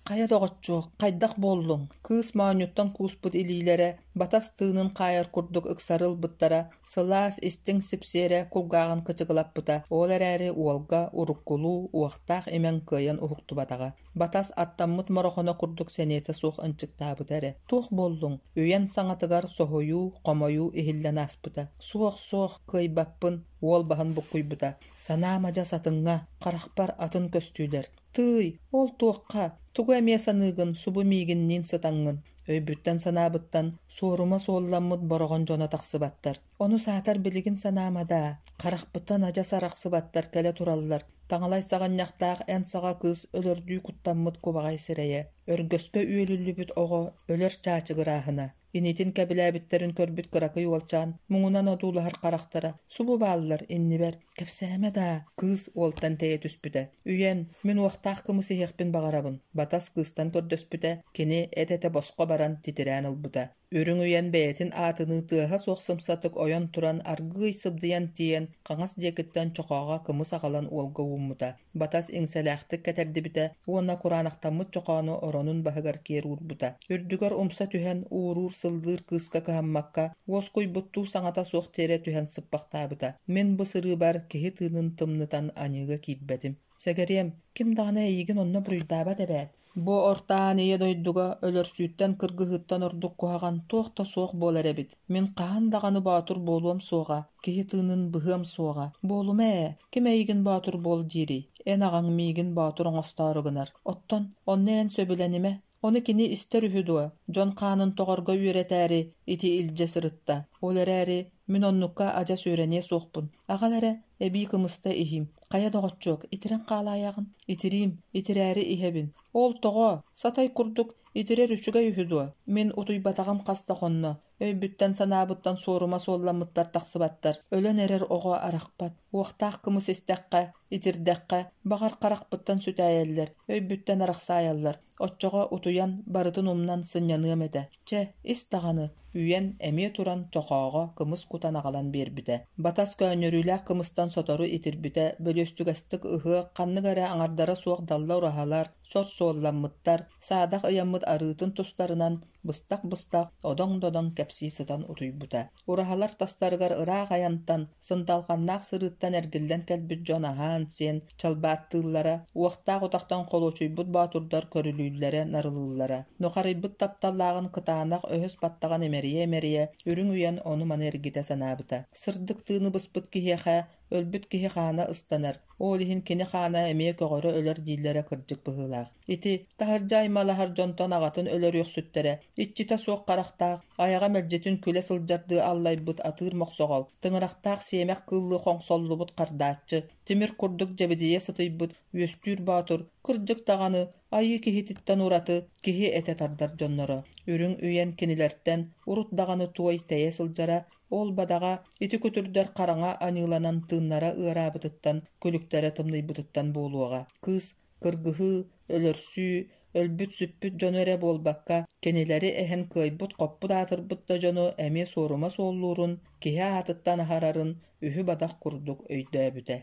Хайа доҕоччуок, хайдах буоллуҥ? Кыыс моонньуттан кууспут илиилэрэ батас тыынын хаайар курдук ыксары ылбыттара, сылаас, истиҥ сипсиэрэ кулгааҕын кычыгылаппыта, ол эрээри уолга уруккулуу уохтаах имэҥ кыайан уһуктубатаҕа. Батас аттаммыт морохоно курдук сэниэтэ суох ынчыктаабыта эрэ. Туох буоллуҥ? Үйэн саҥатыгар соһуйуу, хомойуу иһиллэн ааспыта. Суох, суох, кыайбаппын, уол баһын буккуйбута. Санаам адьас атыҥҥа, харахпар атын көстүүлэр. Тыый, ол туохха, тугу эмиэ саныыгын, субу миигинниин сытаҥҥын? Өйбүттэн-санаабыттан суорума суолламмыт бороҕон дьоно тахсыбаттар. Ону саатар билигин санаама даа, харахпыттан адьас арахсыбаттар кэлэ тураллар. Таҥалай саҕынньахтаах эн саҕа кыыс өлөрдүү куттаммыт кубаҕай сирэйэ, өргөскө үөлүллүбүт оҕо өлөр чаачыгырааһына. Инитин кэбилээбиттэрин көрбүт кыракый уолчаан муҥунан одуулаһар харахтара субу бааллар иннибэр «Кэпсээмэ даа» кыыс уолтан тэйэ түспүтэ. «Үйэн, мин уохтаах кымыс иһиэхпин баҕарабын» Батас кыыстан көрдөспүтэ, кини эт-этэ босхо баран титирээн ылбыта. Үрүҥ үйэн бэйэтин аатыныы тыаһа суох сымсатык ойон туран аргыый сыбдыйан тиийэн хаҥас диэкиттэн чохооҕо кымыс аҕалан уолга ууммута. Батас иҥсэлээхтик кэтэрдибитэ уонна кураанахтаммыт чохоону оронун баһыгар киэр уурбута. Үрдүгэр умса түһэн ууруур-сыллыыр кыыска кыһаммакка, уоскуйбуттуу саҥата суох тиэрэ түһэн сыппахтаабыта. Мин бу сырыыбар киһи тыынын тымнытан аньыыга киирбэтим. Сэгэриэм, ким даҕаны эйигин онно буруйдаабат эбээт. Бу Орто Аан Ийэ дойдуга өлөрсүүттэн, кыргыһыыттан ордук куһаҕан туох да суох буолар эбит. Мин хаһан даҕаны боотур буолуом суоҕа, киһи тыынын быһыам суоҕа. Буолума ээ, ким эйигин боотур буол диирий? Эн аҕаҥ миигин боотур оҥостоору гынар. Оттон онно эн сөбүлэнимэ. Ону кини истэр үһү дуо? Дьон хаанын тоҕорго үөрэтээри ити илдьэ сырытта. Ол эрээри мин оннукка адьас үөрэниэ суохпун. Аҕал эрэ, эбии кымыста иһиим. Хайа доҕоччуок, итирэн хаалаайаҕын? Итириим, итирээри иһэбин. Ол тоҕо? Сатай курдук итирэр үчүгэй үһү дуо? Мин утуйбатаҕым хас да хонно. Өйбүттэн-санаабыттан суорума суолламмыттар тахсыбаттар. Өлөн эрэр оҕо арахпат. Уохтаах кымыс истэххэ, итирдэххэ, баҕар харахпыттан сүтээйэллэр, өйбүттэн арахсаайаллар. Оччоҕо утуйан, барытын умнан сынньаныам этэ. Чэ, ис даҕаны, үйэн эмиэ туран чохооҕо кымыс кутан аҕалан биэрбитэ. Батас көөнньөрүүлээх кымыстан сотору итирбитэ, бөлүөстүгэстик ыһыах, ханнык эрэ аҥардара суох далла ураһалар, сор суолламмыттар, саадах ыйаммыт арыытын тустарынан быстах-быстах, одоҥ-додоҥ кэпсии сытан утуйбута. Ураһалар тастарыгар ыраах айантан, сындалҕаннаах сырыыттан эргиллэн кэлбит дьон аһаан-сиэн чалбааттыыллара, уохтаах утахтан холуочуйбут боотурдар көрүлүүллэрэ-нарылыыллара. Нухарыйбыт тапталлааҕын кытаанах өһөс баттаҕын имэрийэ-имэрийэ, үрүҥ үйэн ону-маны эргитэ санаабыта. Сырдык тыыны быспыт киһиэхэ өлбүт киһи хаана ыстанар, ол иһин кини хаана эмиэ көҕөрө өлөр дииллэрэ кырдьык быһыылаах. Ити, таһырдьа аймалаһар дьонтон аҕатын өлөрүөхсүттэрэ, иччитэ суох харахтаах, айаҕа мэлдьитин күлэ сылдьардыы аллайбыт атыыр мохсоҕол, тыҥырахтаах сиэмэх кыыллыы хоҥсоллубут хардааччы, тимир курдук дьэбидийэ сытыйбыт Үөстүүр Боотур, кырдьык даҕаны, айыы киһититтэн ураты киһи этэ тардар дьонноро. Үрүҥ үйэн кинилэртэн урут даҕаны туой тэйэ сылдьара, ол бадаҕа ити күтүрдэр хараҥа аньыыланан тыыннара ыараабытыттан, күлүктэрэ тымныйбытыттан буолуоҕа. Кыыс кыргыһыы, өлөрсүү, өлбүт-сүппүт дьону эрэ буолбакка, кинилэри эһэн кыайбыт-хоппут аатырбыт да дьону эмиэ суорума суоллуурун, киһи аатыттан аһарарын үһү-бадах курдук өйдөөбүтэ.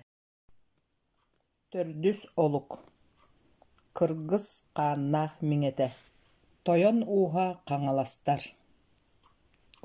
Төрдүс олук Кыргыс хааннаах миҥэтэ Тойон ууһа Хаҥаластар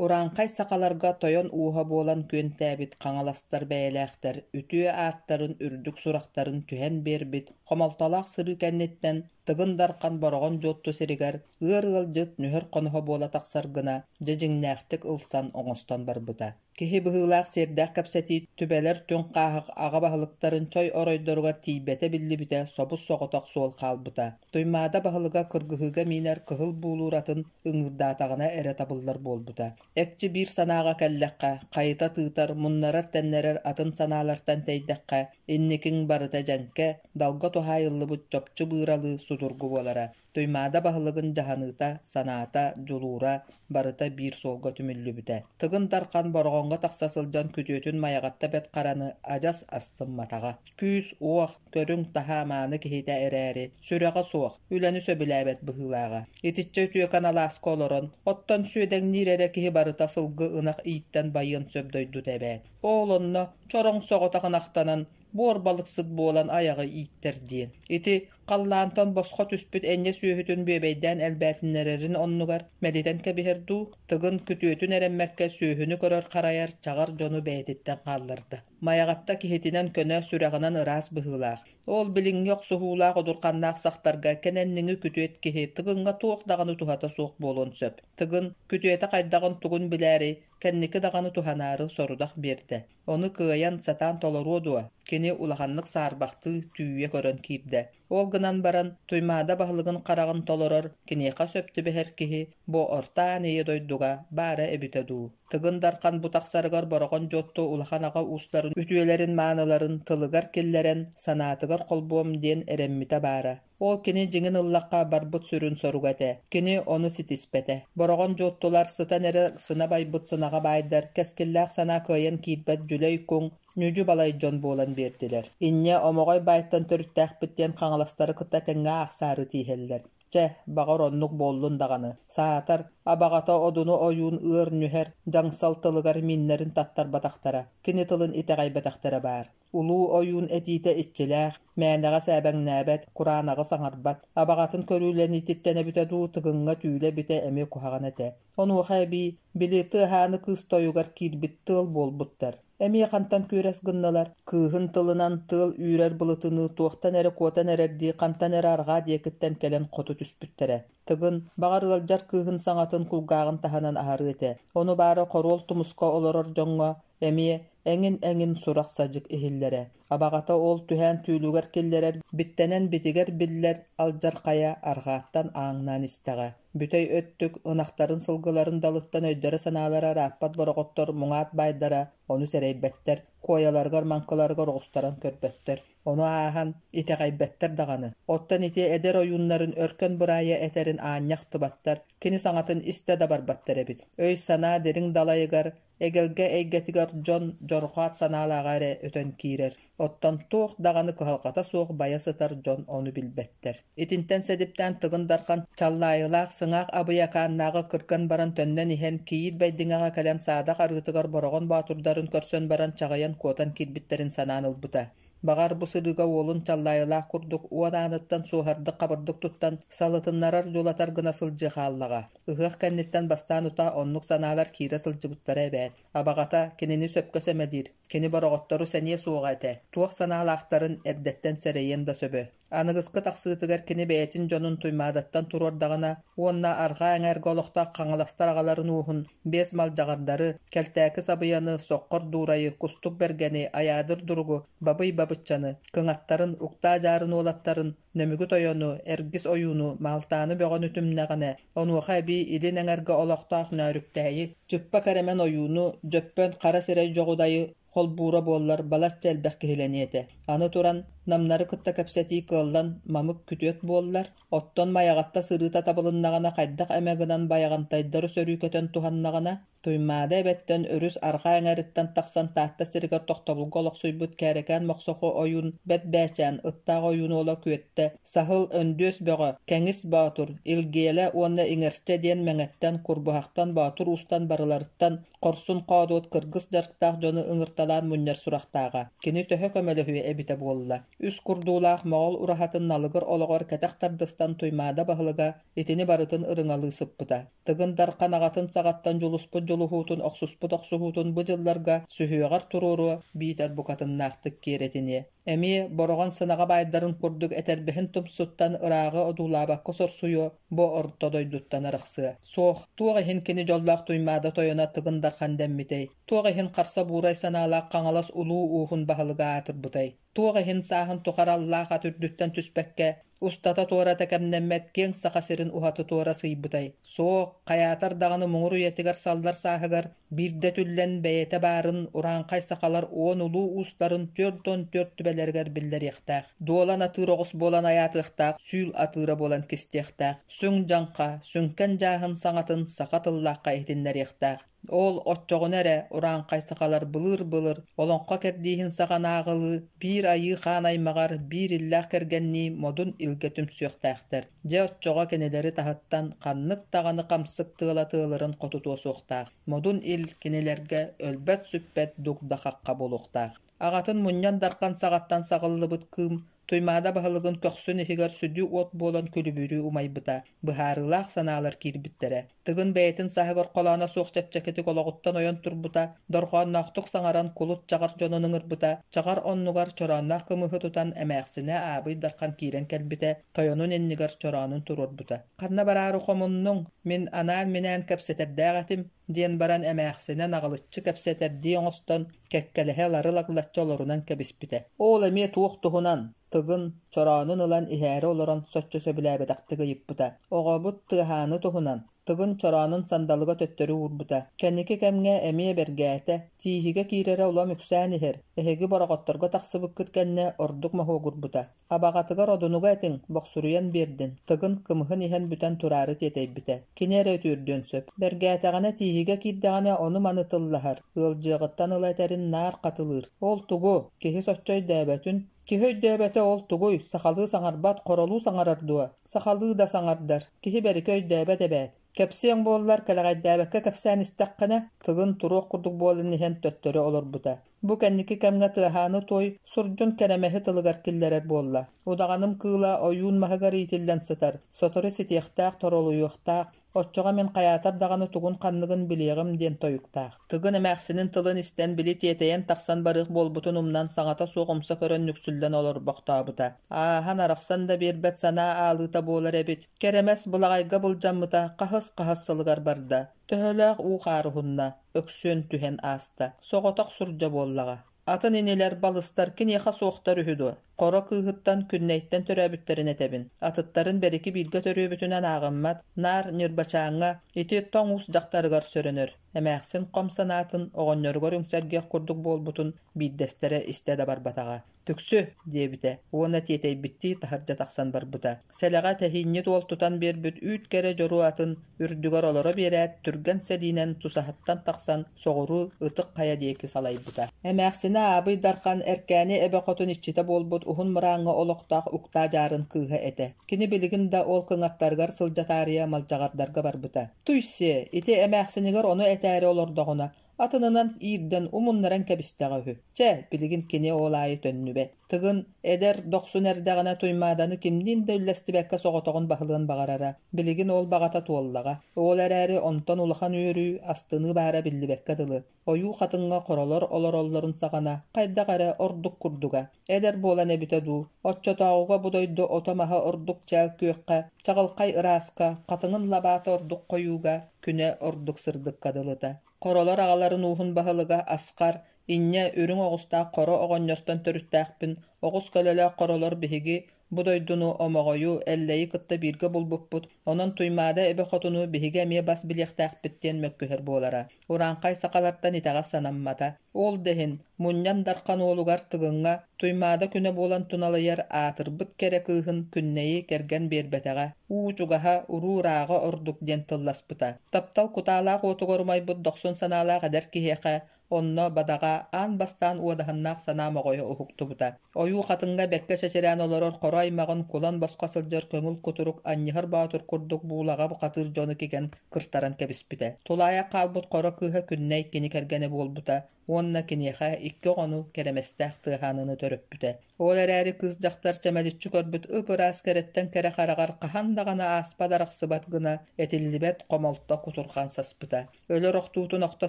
Урааҥхай сахаларга тойон ууһа буолан күөнтээбит хаҥаластар бэйэлээхтэр үтүө ааттарын үрдүк сурахтарын түһэн биэрбит хомолтолоох сырыы кэнниттэн Тыгын Дархан Бороҕон Дьуотту сиригэр ыар ыалдьыт нүһэр хоноһо буола тахсар гына дьэ дьиҥнээхтик ылсан оҥостон барбыта. Киһи быһыылаах сиэрдээх кэпсэтии түбэлэр түҥ хааһах аҕа баһылыктарын чой оройдоругар тиийбэтэ биллибитэ собус-соҕотох суол хаалбыта. Туймаада баһылыга кыргыһыыга миинэр кыһыл буулуур атын ыҥыырдаатаҕына эрэ табыллар буолбута. Экчи биир санааҕа кэллэххэ, хайыта тыытар, муннарар-тэннэрэр атын санаалартан тэйдэххэ, инникиҥ барыта дьэҥкэ, далга туһаайыллыбыт чопчу быыралыы судургу буолара. Туймаада баһылыгын дьаһаныыта, санаата, дьулуура барыта биир суолга түмүллүбүтэ. Тыгын Дархан Бороҕоҥҥо тахса сылдьан күтүөтүн Майаҕатта Бэт Хараны адьас астымматаҕа. Күүс-уох, көрүҥ-таһаа мааны киһитэ эрээри, сүрэҕэ суох, үлэни сөбүлээбэт быһыылааҕа. Итиччэ үтүөкэн алааска олорон, оттон сүөдэҥниир эрэ киһи барыта сылгы-ынах ииттэн байыан сөп дойдута эбээт. Ол онно чороҥ соҕотох ынахтанан, буор балыксыт буолан айаҕы ииттэр диэн. Ити халлаантан босхо түспүт энньэ сүөһүтүн бүөбэйдээн элбээтиннэрэрин оннугар мэлитэн кэбиһэр дуу, Тыгын күтүөтүн эрэммэккэ сүөһүнү көрөр-харайар чаҕар дьону бэйэтиттэн хаалларда. Майаҕатта киһитинэн көнө, сүрэҕинэн ыраас быһыылаах. Ол билиҥҥи охсуһуулаах удурҕаннаах сахтарга кэнэнниҥи күтүөт киһи Тыгыҥҥа туох даҕаны туһата суох буолуон сөп. Тыгын күтүөтэ хайдаҕын тугун билээри, кэнники даҕаны туһанаары сорудах биэрдэ. Ону кыайан, сатаан толоруо дуо? Кини улаханнык саарбахтыы, түүйэ көрөн киирдэ. Ол гынан баран, Туймаада баһылыгын хараҕын толорор, киниэхэ сөп түбэһэр киһи бу Орто Аан Ийэ дойдуга баара эбитэ дуу? Тыгын Дархан бу тахсарыгар Бороҕон Дьуотту улахан аҕа уустарын үтүөлэрин-мааныларын тылыгар киллэрэн, санаатыгар холбуом диэн эрэммитэ баара. Ол кини дьиҥин ыллахха барбыт сүрүн соруга этэ. Кини ону ситиспэтэ. Бороҕон дьуоттулар сытан эрэ сына байбыт сынаҕа баайдар, кэскиллээх санаа кыайан киирбэт дьүлэй куҥ, ньүдьү-балай дьон буолан биэрдилэр. Инньэ Омоҕой баайтан төрүттээхпит диэн хаҥаластары кытта тэҥҥэ аахсаары тииһэллэр. Чэ, баҕар оннук буоллун даҕаны. Саатар, абаҕата Одуну ойуун ыар-нүһэр, дьаҥсал тылыгар мииннэрин таттарбатахтара, кини тылын итэҕэйбэтэхтэрэ баар. Улуу ойуун этиитэ иччилээх, мээнэҕэ сээбэҥнээбэт, кураанаҕы саҥарбат, абаҕатын көрүүлэниититтэн эбитэ дуу, тыгыҥҥа түүлэ эбитэ эмиэ куһаҕан этэ. Онуоха эбии, били тыаһааны кыыс тойугар киирбит тыал буолбуттар. Эмиэ хантан күөрэс гыннылар? Кыыһын тылынан тыал үүрэр былытыныы туохтан эрэ куотан эрэрдии хантан эрэ арҕаа диэкиттэн кэлэн хоту түспүттэрэ. Тыгын, баҕар ыалдьар кыыһын саҥатын кулгааҕын таһынан аһарыа этэ. Ону баара хоруол тумуска олорор дьоҥҥо Эмиэ эҥин-эҥин сурах-садьык иһиллэрэ. Абаҕата ол түһээн түүлүгэр киллэрэр биттэнэн битигэр биллэр алдьархайа арҕааттан ааҥнаан истэҕэ. Бүтэй өттүк ынахтарын-сылгыларын далыттан өйдөрө-санаалара ырааппат бороҕоттор муҥаат баайдара ону сэрэйбэттэр, куойаларыгар-маҥкыларыгар оҕустаран көрбөттөр. Ону ааһан, итэҕэйбэттэр даҕаны. Оттон ити эдэр ойууннарын өркөн быраайа этэрин аанньа ахтыбаттар, кини саҥатын истэ да барбаттар эбит. Өй-санаа дириҥ далайыгар Эгэлгэ эйгэтигэр дьон дьорҕоот санаалааҕа эрэ өтөн киирэр, оттон туох даҕаны кыһалҕата суох байа сытар дьон ону билбэттэр. Итинтэн сэдиптээн Тыгын Дархан Чаллаайылаах Сыҥаах Абыйакааннааҕы кырган баран төннөн иһэн Кийиит Бэйдиҥэҕэ кэлэн саадах арыытыгар Бороҕон боотурдарын көрсөн баран чаҕыйан куотан киирбиттэрин санаан ылбыта. Баҕар, бу сырыыга уолун Чаллаайылаах курдук уон ааныттан суоһардык-хабырдык туттан, салытыннарар-дьулатар гына сылдьыа хааллаҕа. Ыһыах кэнниттэн бастаан утаа оннук санаалар киирэ сылдьыбыттара эбээт. Абаҕата кинини сөпкө сэмэлиир, кини бороҕоттору сэниэ суоҕа этэ, туох санаалаахтарын эрдэттэн сэрэйиэн да сөбө. Аныгыскы тахсыытыгар кини бэйэтин дьонун Туймаадаттан туруордаҕына уонна арҕаа эҥээргэ олохтоох хаҥаластар аҕаларын ууһун биэс малдьаҕардары, Кэлтээки Сабыйаны, Соххор Дуурайы, Кустук Бэргэни, Айаадыр Дуругу, Бабый Бабыччаны, кыҥаттарын, Уктаа Дьаарын уолаттарын, Нөмүгү Тойону, Эргис Ойууну, Маалтааны Бөҕөнү түмнэҕинэ, онуоха эбии илин эҥэргэ олохтоох Нөөрүктээйи, Чыппа Кэрэмэн Ойууну, Дьөппөн Хара Сирэй Дьоҕудайы холбуура буоллар балачча элбэх киһилэниэ этэ. Аны туран, намнары кытта кэпсэтии кыаллан мамык күтүөт буоллар, оттон Майаҕатта сырыыта табылыннаҕына хайдах эмэ гынан Байаҕантайдары сөрүүкэтэн туһаннаҕына, Туймаада эбэттэн өрүс арҕаа эҥэриттэн тахсан Таатта сиригэр тохтобулга олохсуйбут Кээрэкээн Мохсоҕо ойуун Бэт Бээчээн ыттаах ойуун уола Күөттэ, Саһыл Өндүөс Бөҕө, Кэҥис Боотур, Илгиэлэ уонна Иҥэрчэ диэн Мэҥэттэн, Курбуһахтан, Боотур Уустан барыларыттан хорсун-хоодуот кыргыс дьарыктаах дьону ыҥырталаан мунньар сурахтааҕа. Кини төһө көмөлөһүө эбитэ буолла. Үс курдуулаах Моҕол ураһатын налыгыр олоҕор кэтэх тардыстан Туймаада баһылыга итини барытын ырыҥалыы сыппыта. Тыгын Дархан аҕатын саҕаттан дьулуспут дьулуһуутун, охсуспут охсуһуутун бу дьылларга сүһүөҕэр туруоруо биитэр букатыннаахтык киэрэтиниэ. Эмиэ Бороҕон сынаҕа баайдарын курдук этэрбэһин тумсуттан ырааҕы одуулаабакка сорсуйуо, бу орто дойдуттан арахсыа. Суох, туох иһин кини дьоллоох Туймаада тойоно Тыгын Дархан дэммитэй, туох иһин харса буурай санаалаах Хаҥалас улуу ууһун баһылыга аатырбытай, туох иһин сааһын тухары аллаах ат үрдүттэн түспэккэ, устата-туората кэмнэммэт киэҥ Саха сирин уһаты-туора сыыйбытай? Суох, хайаатар даҕаны муҥур үйэтигэр саллар сааһыгар биирдэ түллэн бэйэтэ баарын урааҥхай сахалар уон улуу уустарын 44 түбэлэригэр биллэриэхтээх, дуолан атыыр оҕус буолан айаатыахтаах, сүүл атыыра буолан кистиэхтээх, сүҥ дьаҥха, сүҥкэн дьааһын саҥатын саха тыллаахха иһитиннэриэхтээх. Ол оччоҕуна эрэ урааҥхай сахалар былыыр-былыр олоҥхо кэрдииһин саҕанааҕылыы биир айыы хаан аймаҕар биир иллээх кэргэннии модун илгэ түмсүөхтээхтэр. Дьэ оччоҕо кинилэри таһыттан ханнык даҕаны хамсык тыала тыалырын хотутуо суохтаах. Модун ил кинилэргэ өлбөт-сүппэт дугда-хахха буолуохтаах. Аҕатын мунньан дархан саҕаттан саҕыллыбыт кыым Туймаада баһылыгын көхсүн иһигэр сүдү уот буолан күлүбүрүү умайбыта, быһаарыылаах санаалар киирбиттэрэ. Тыгын бэйэтин саһыгар холооно суох чэпчэкитик олоҕуттан ойон турбута, дорҕоонноохтук саҥаран кулут чаҕар дьонун ыҥырбыта, чаҕар оннугар чороонноох кымыһы тутан эмээхсинэ Аабый Дархан киирэн кэлбитэ, тойонун иннигэр чороонун туруорбута. «Ханна бараары хомуннуҥ? Мин анаан-минээн кэпсэтэрдээх этим» диэн баран эмээхсинэ наҕылыччы кэпсэтэрдии оҥостон, кэккэлэһэ лары-лаглаччы олорунан кэбиспитэ. Ол эмиэ туох туһунан? Тыгын, чороонун ылан иһээри олорон соччо сөбүлээбэтэхтик ыйыппыта. Оҕобут Тыаһааны туһунан. Тыгын чороонун сандалыга төттөрү уурбута. Кэнники кэмҥэ эмиэ бэргээтэ, тииһигэ киирэрэ улам үксээн иһэр, эһиги бороҕотторго тахсыбыккыт кэннэ ордук моһуогурбута. Абаҕатыгар одунуга этиҥ, бохсуруйан биэрдин, Тыгын кымыһын иһэн бүтэн тураары тиэтэйбитэ. Кини эрэ үтүөрдүөн сөп. Бэргээтэҕинэ тииһигэ киирдэҕинэ ону-маны тыллаһар, ыалдьыаҕыттан ыла этэрин наар хатылыыр. Ол тугу? Киһи соччо өйдөөбөтүн. Киһи өйдөөбөтө ол тугуй? Сахалыы саҥарбат, хоролуу саҥарар дуо? Сахалыы да саҥардар. Киһи бэрикэ өйдөөбөт эбээт. Кэпсиэҥ буоллар, кэлэҕэйдээбэккэ кэпсээн истэххинэ, Тыгын туруох курдук буолан иһэн төттөрү олорбута. Бу кэнники кэмҥэ Тыаһааны туой сурдьун кэрэмэһи тылыгар киллэрэр буолла. Удаҕаным кыыла ойуун маһыгар иитиллэн сытар, сотору ситиэхтээх, торолуйуохтаах, оччоҕо мин хайаатар даҕаны тугун-ханныгын билиэҕим диэн тойуктаах. Тыгын эмээхсинин тылын истэн били тиэтэйэн тахсан барыах буолбутун умнан саҥата суох умса көрөн нүксүллэн олорбохтообута. Ааһан арахсан да биэрбэт санаа аалыыта буолар эбит. Кэрэмэс былаҕайга былдьаммыта хаһыс-хаһыс сылыгар барда. Төһөлөөх уу-хаар уһунна, өксүөн түһэн ааста. Соҕотох сурдьа буоллаҕа. Атын инилэр, балыстар киниэхэ суохтар үһү дуо? Хоро кыыһыттан, Күннэйтэн төрөөбүттэрин этэбин. Атыттарын бэрики бииргэ төрүөбүтүнэн ааҕыммат, наар Ньырбачааҥҥа, ити тоҥ уус дьахтарыгар сөрөнөр. Эмээхсин хом санаатын оҕонньоругар үҥсэргиэх курдук буолбутун биирдэстэрэ истэ да барбатаҕа. «Түксү!» диэбитэ уонна тиэтэйбиттии таһырдьа тахсан барбыта. Сэлэҕэ тэһиинньит уол тутан биэрбит үүт кэрэ дьоруо атын үрдүгэр олоро биэрээт, түргэн сэлиинэн тусаһаттан тахсан соҕуруу Ытык Хайа диэки салайбыта. Эмээхсинэ Аабый Дархан Эркээни эбэ хотун иччитэ буолбут уһун мырааҥҥа олохтоох Уктаа Дьаарын кыыһа этэ. Кини билигин да ол кыҥаттарыгар сылдьа таарыйа малдьаҕардарга барбыта. «Туй-сиэ, ити эмээхсинигэр ону этээри олордоҕуна, Атынынан иирдэн умуннаран кэбистэҕэ үһү. Чэ, билигин кини ол аайы төннүбэт. Тыгын эдэр, дохсун эрдэҕинэ Туймааданы кимниин да үллэстибэккэ соҕотоҕун баһылыан баҕарара. Билигин ол баҕата туоллаҕа. Ол эрээри онтон улахан үөрүү, астыныы баара биллибэккэ дылы. Ойуу хатыҥҥа хоролор олороллорун саҕана хайдах эрэ ордук курдуга. Эдэр буолан эбитэ дуу, оччотооҕуга бу дойду ото-маһа ордук чээл күөххэ, чаҕылхай ырааска, хатыҥын лабаата ордук хойууга, күнэ ордук сырдыкка дылыта. Хоролор аҕаларын ууһун баһылыга Асхар, инньэ үрүҥ оҕустаах хоро оҕонньортон төрүттээхпин, оҕус көлөлөөх хоролор биһиги бу дойдуну Омоҕойу, Эллэйи кытта бииргэ булбуппут, онон Туймаада эбэ хотуну биһиги эмиэ бас билиэхтээхпит диэн мөккүһэр буолара. Урааҥхай сахалартан итэҕэс санаммата. Ол да иһин, Мунньан Дархан уолугар Тыгыҥҥа Туймаада күнэ буолан туналыйар аатырбыт кэрэ кыыһын Күннэйи кэргэн биэрбэтэҕэ, уу чугаһа, уруу ырааҕа ордук диэн тылласпыта. Таптал кутаалаах уотугар умайбыт дохсун санаалаах эдэр киһиэхэ онно, бадаҕа, аан бастаан уодаһыннаах санаа моҕойо уһуктубута. Ойуу хатыҥҥа бэккэ чэчирээн олорор хоро аймаҕын кулан босхо сылдьар көҥүл кутурук анньыһар боотур курдук буулаҕа бухатыыр дьону кигэн кыртаран кэбиспитэ. Тулаайах хаалбыт хоро кыыһа Күннэй кини кэргэнэ буолбута уонна киниэхэ икки оҕону кэрэмэстээх Тыаһааныны төрөппүтэ. Ол эрээри кыыс-дьахтар чэмэличчи көрбүт ып-ыраас кэрэттэн кэрэ хараҕар хаһан даҕаны ааспат-арахсыбат гына этиллибэт хомолто кутурҕан саспыта. Өлөр охтуутун охто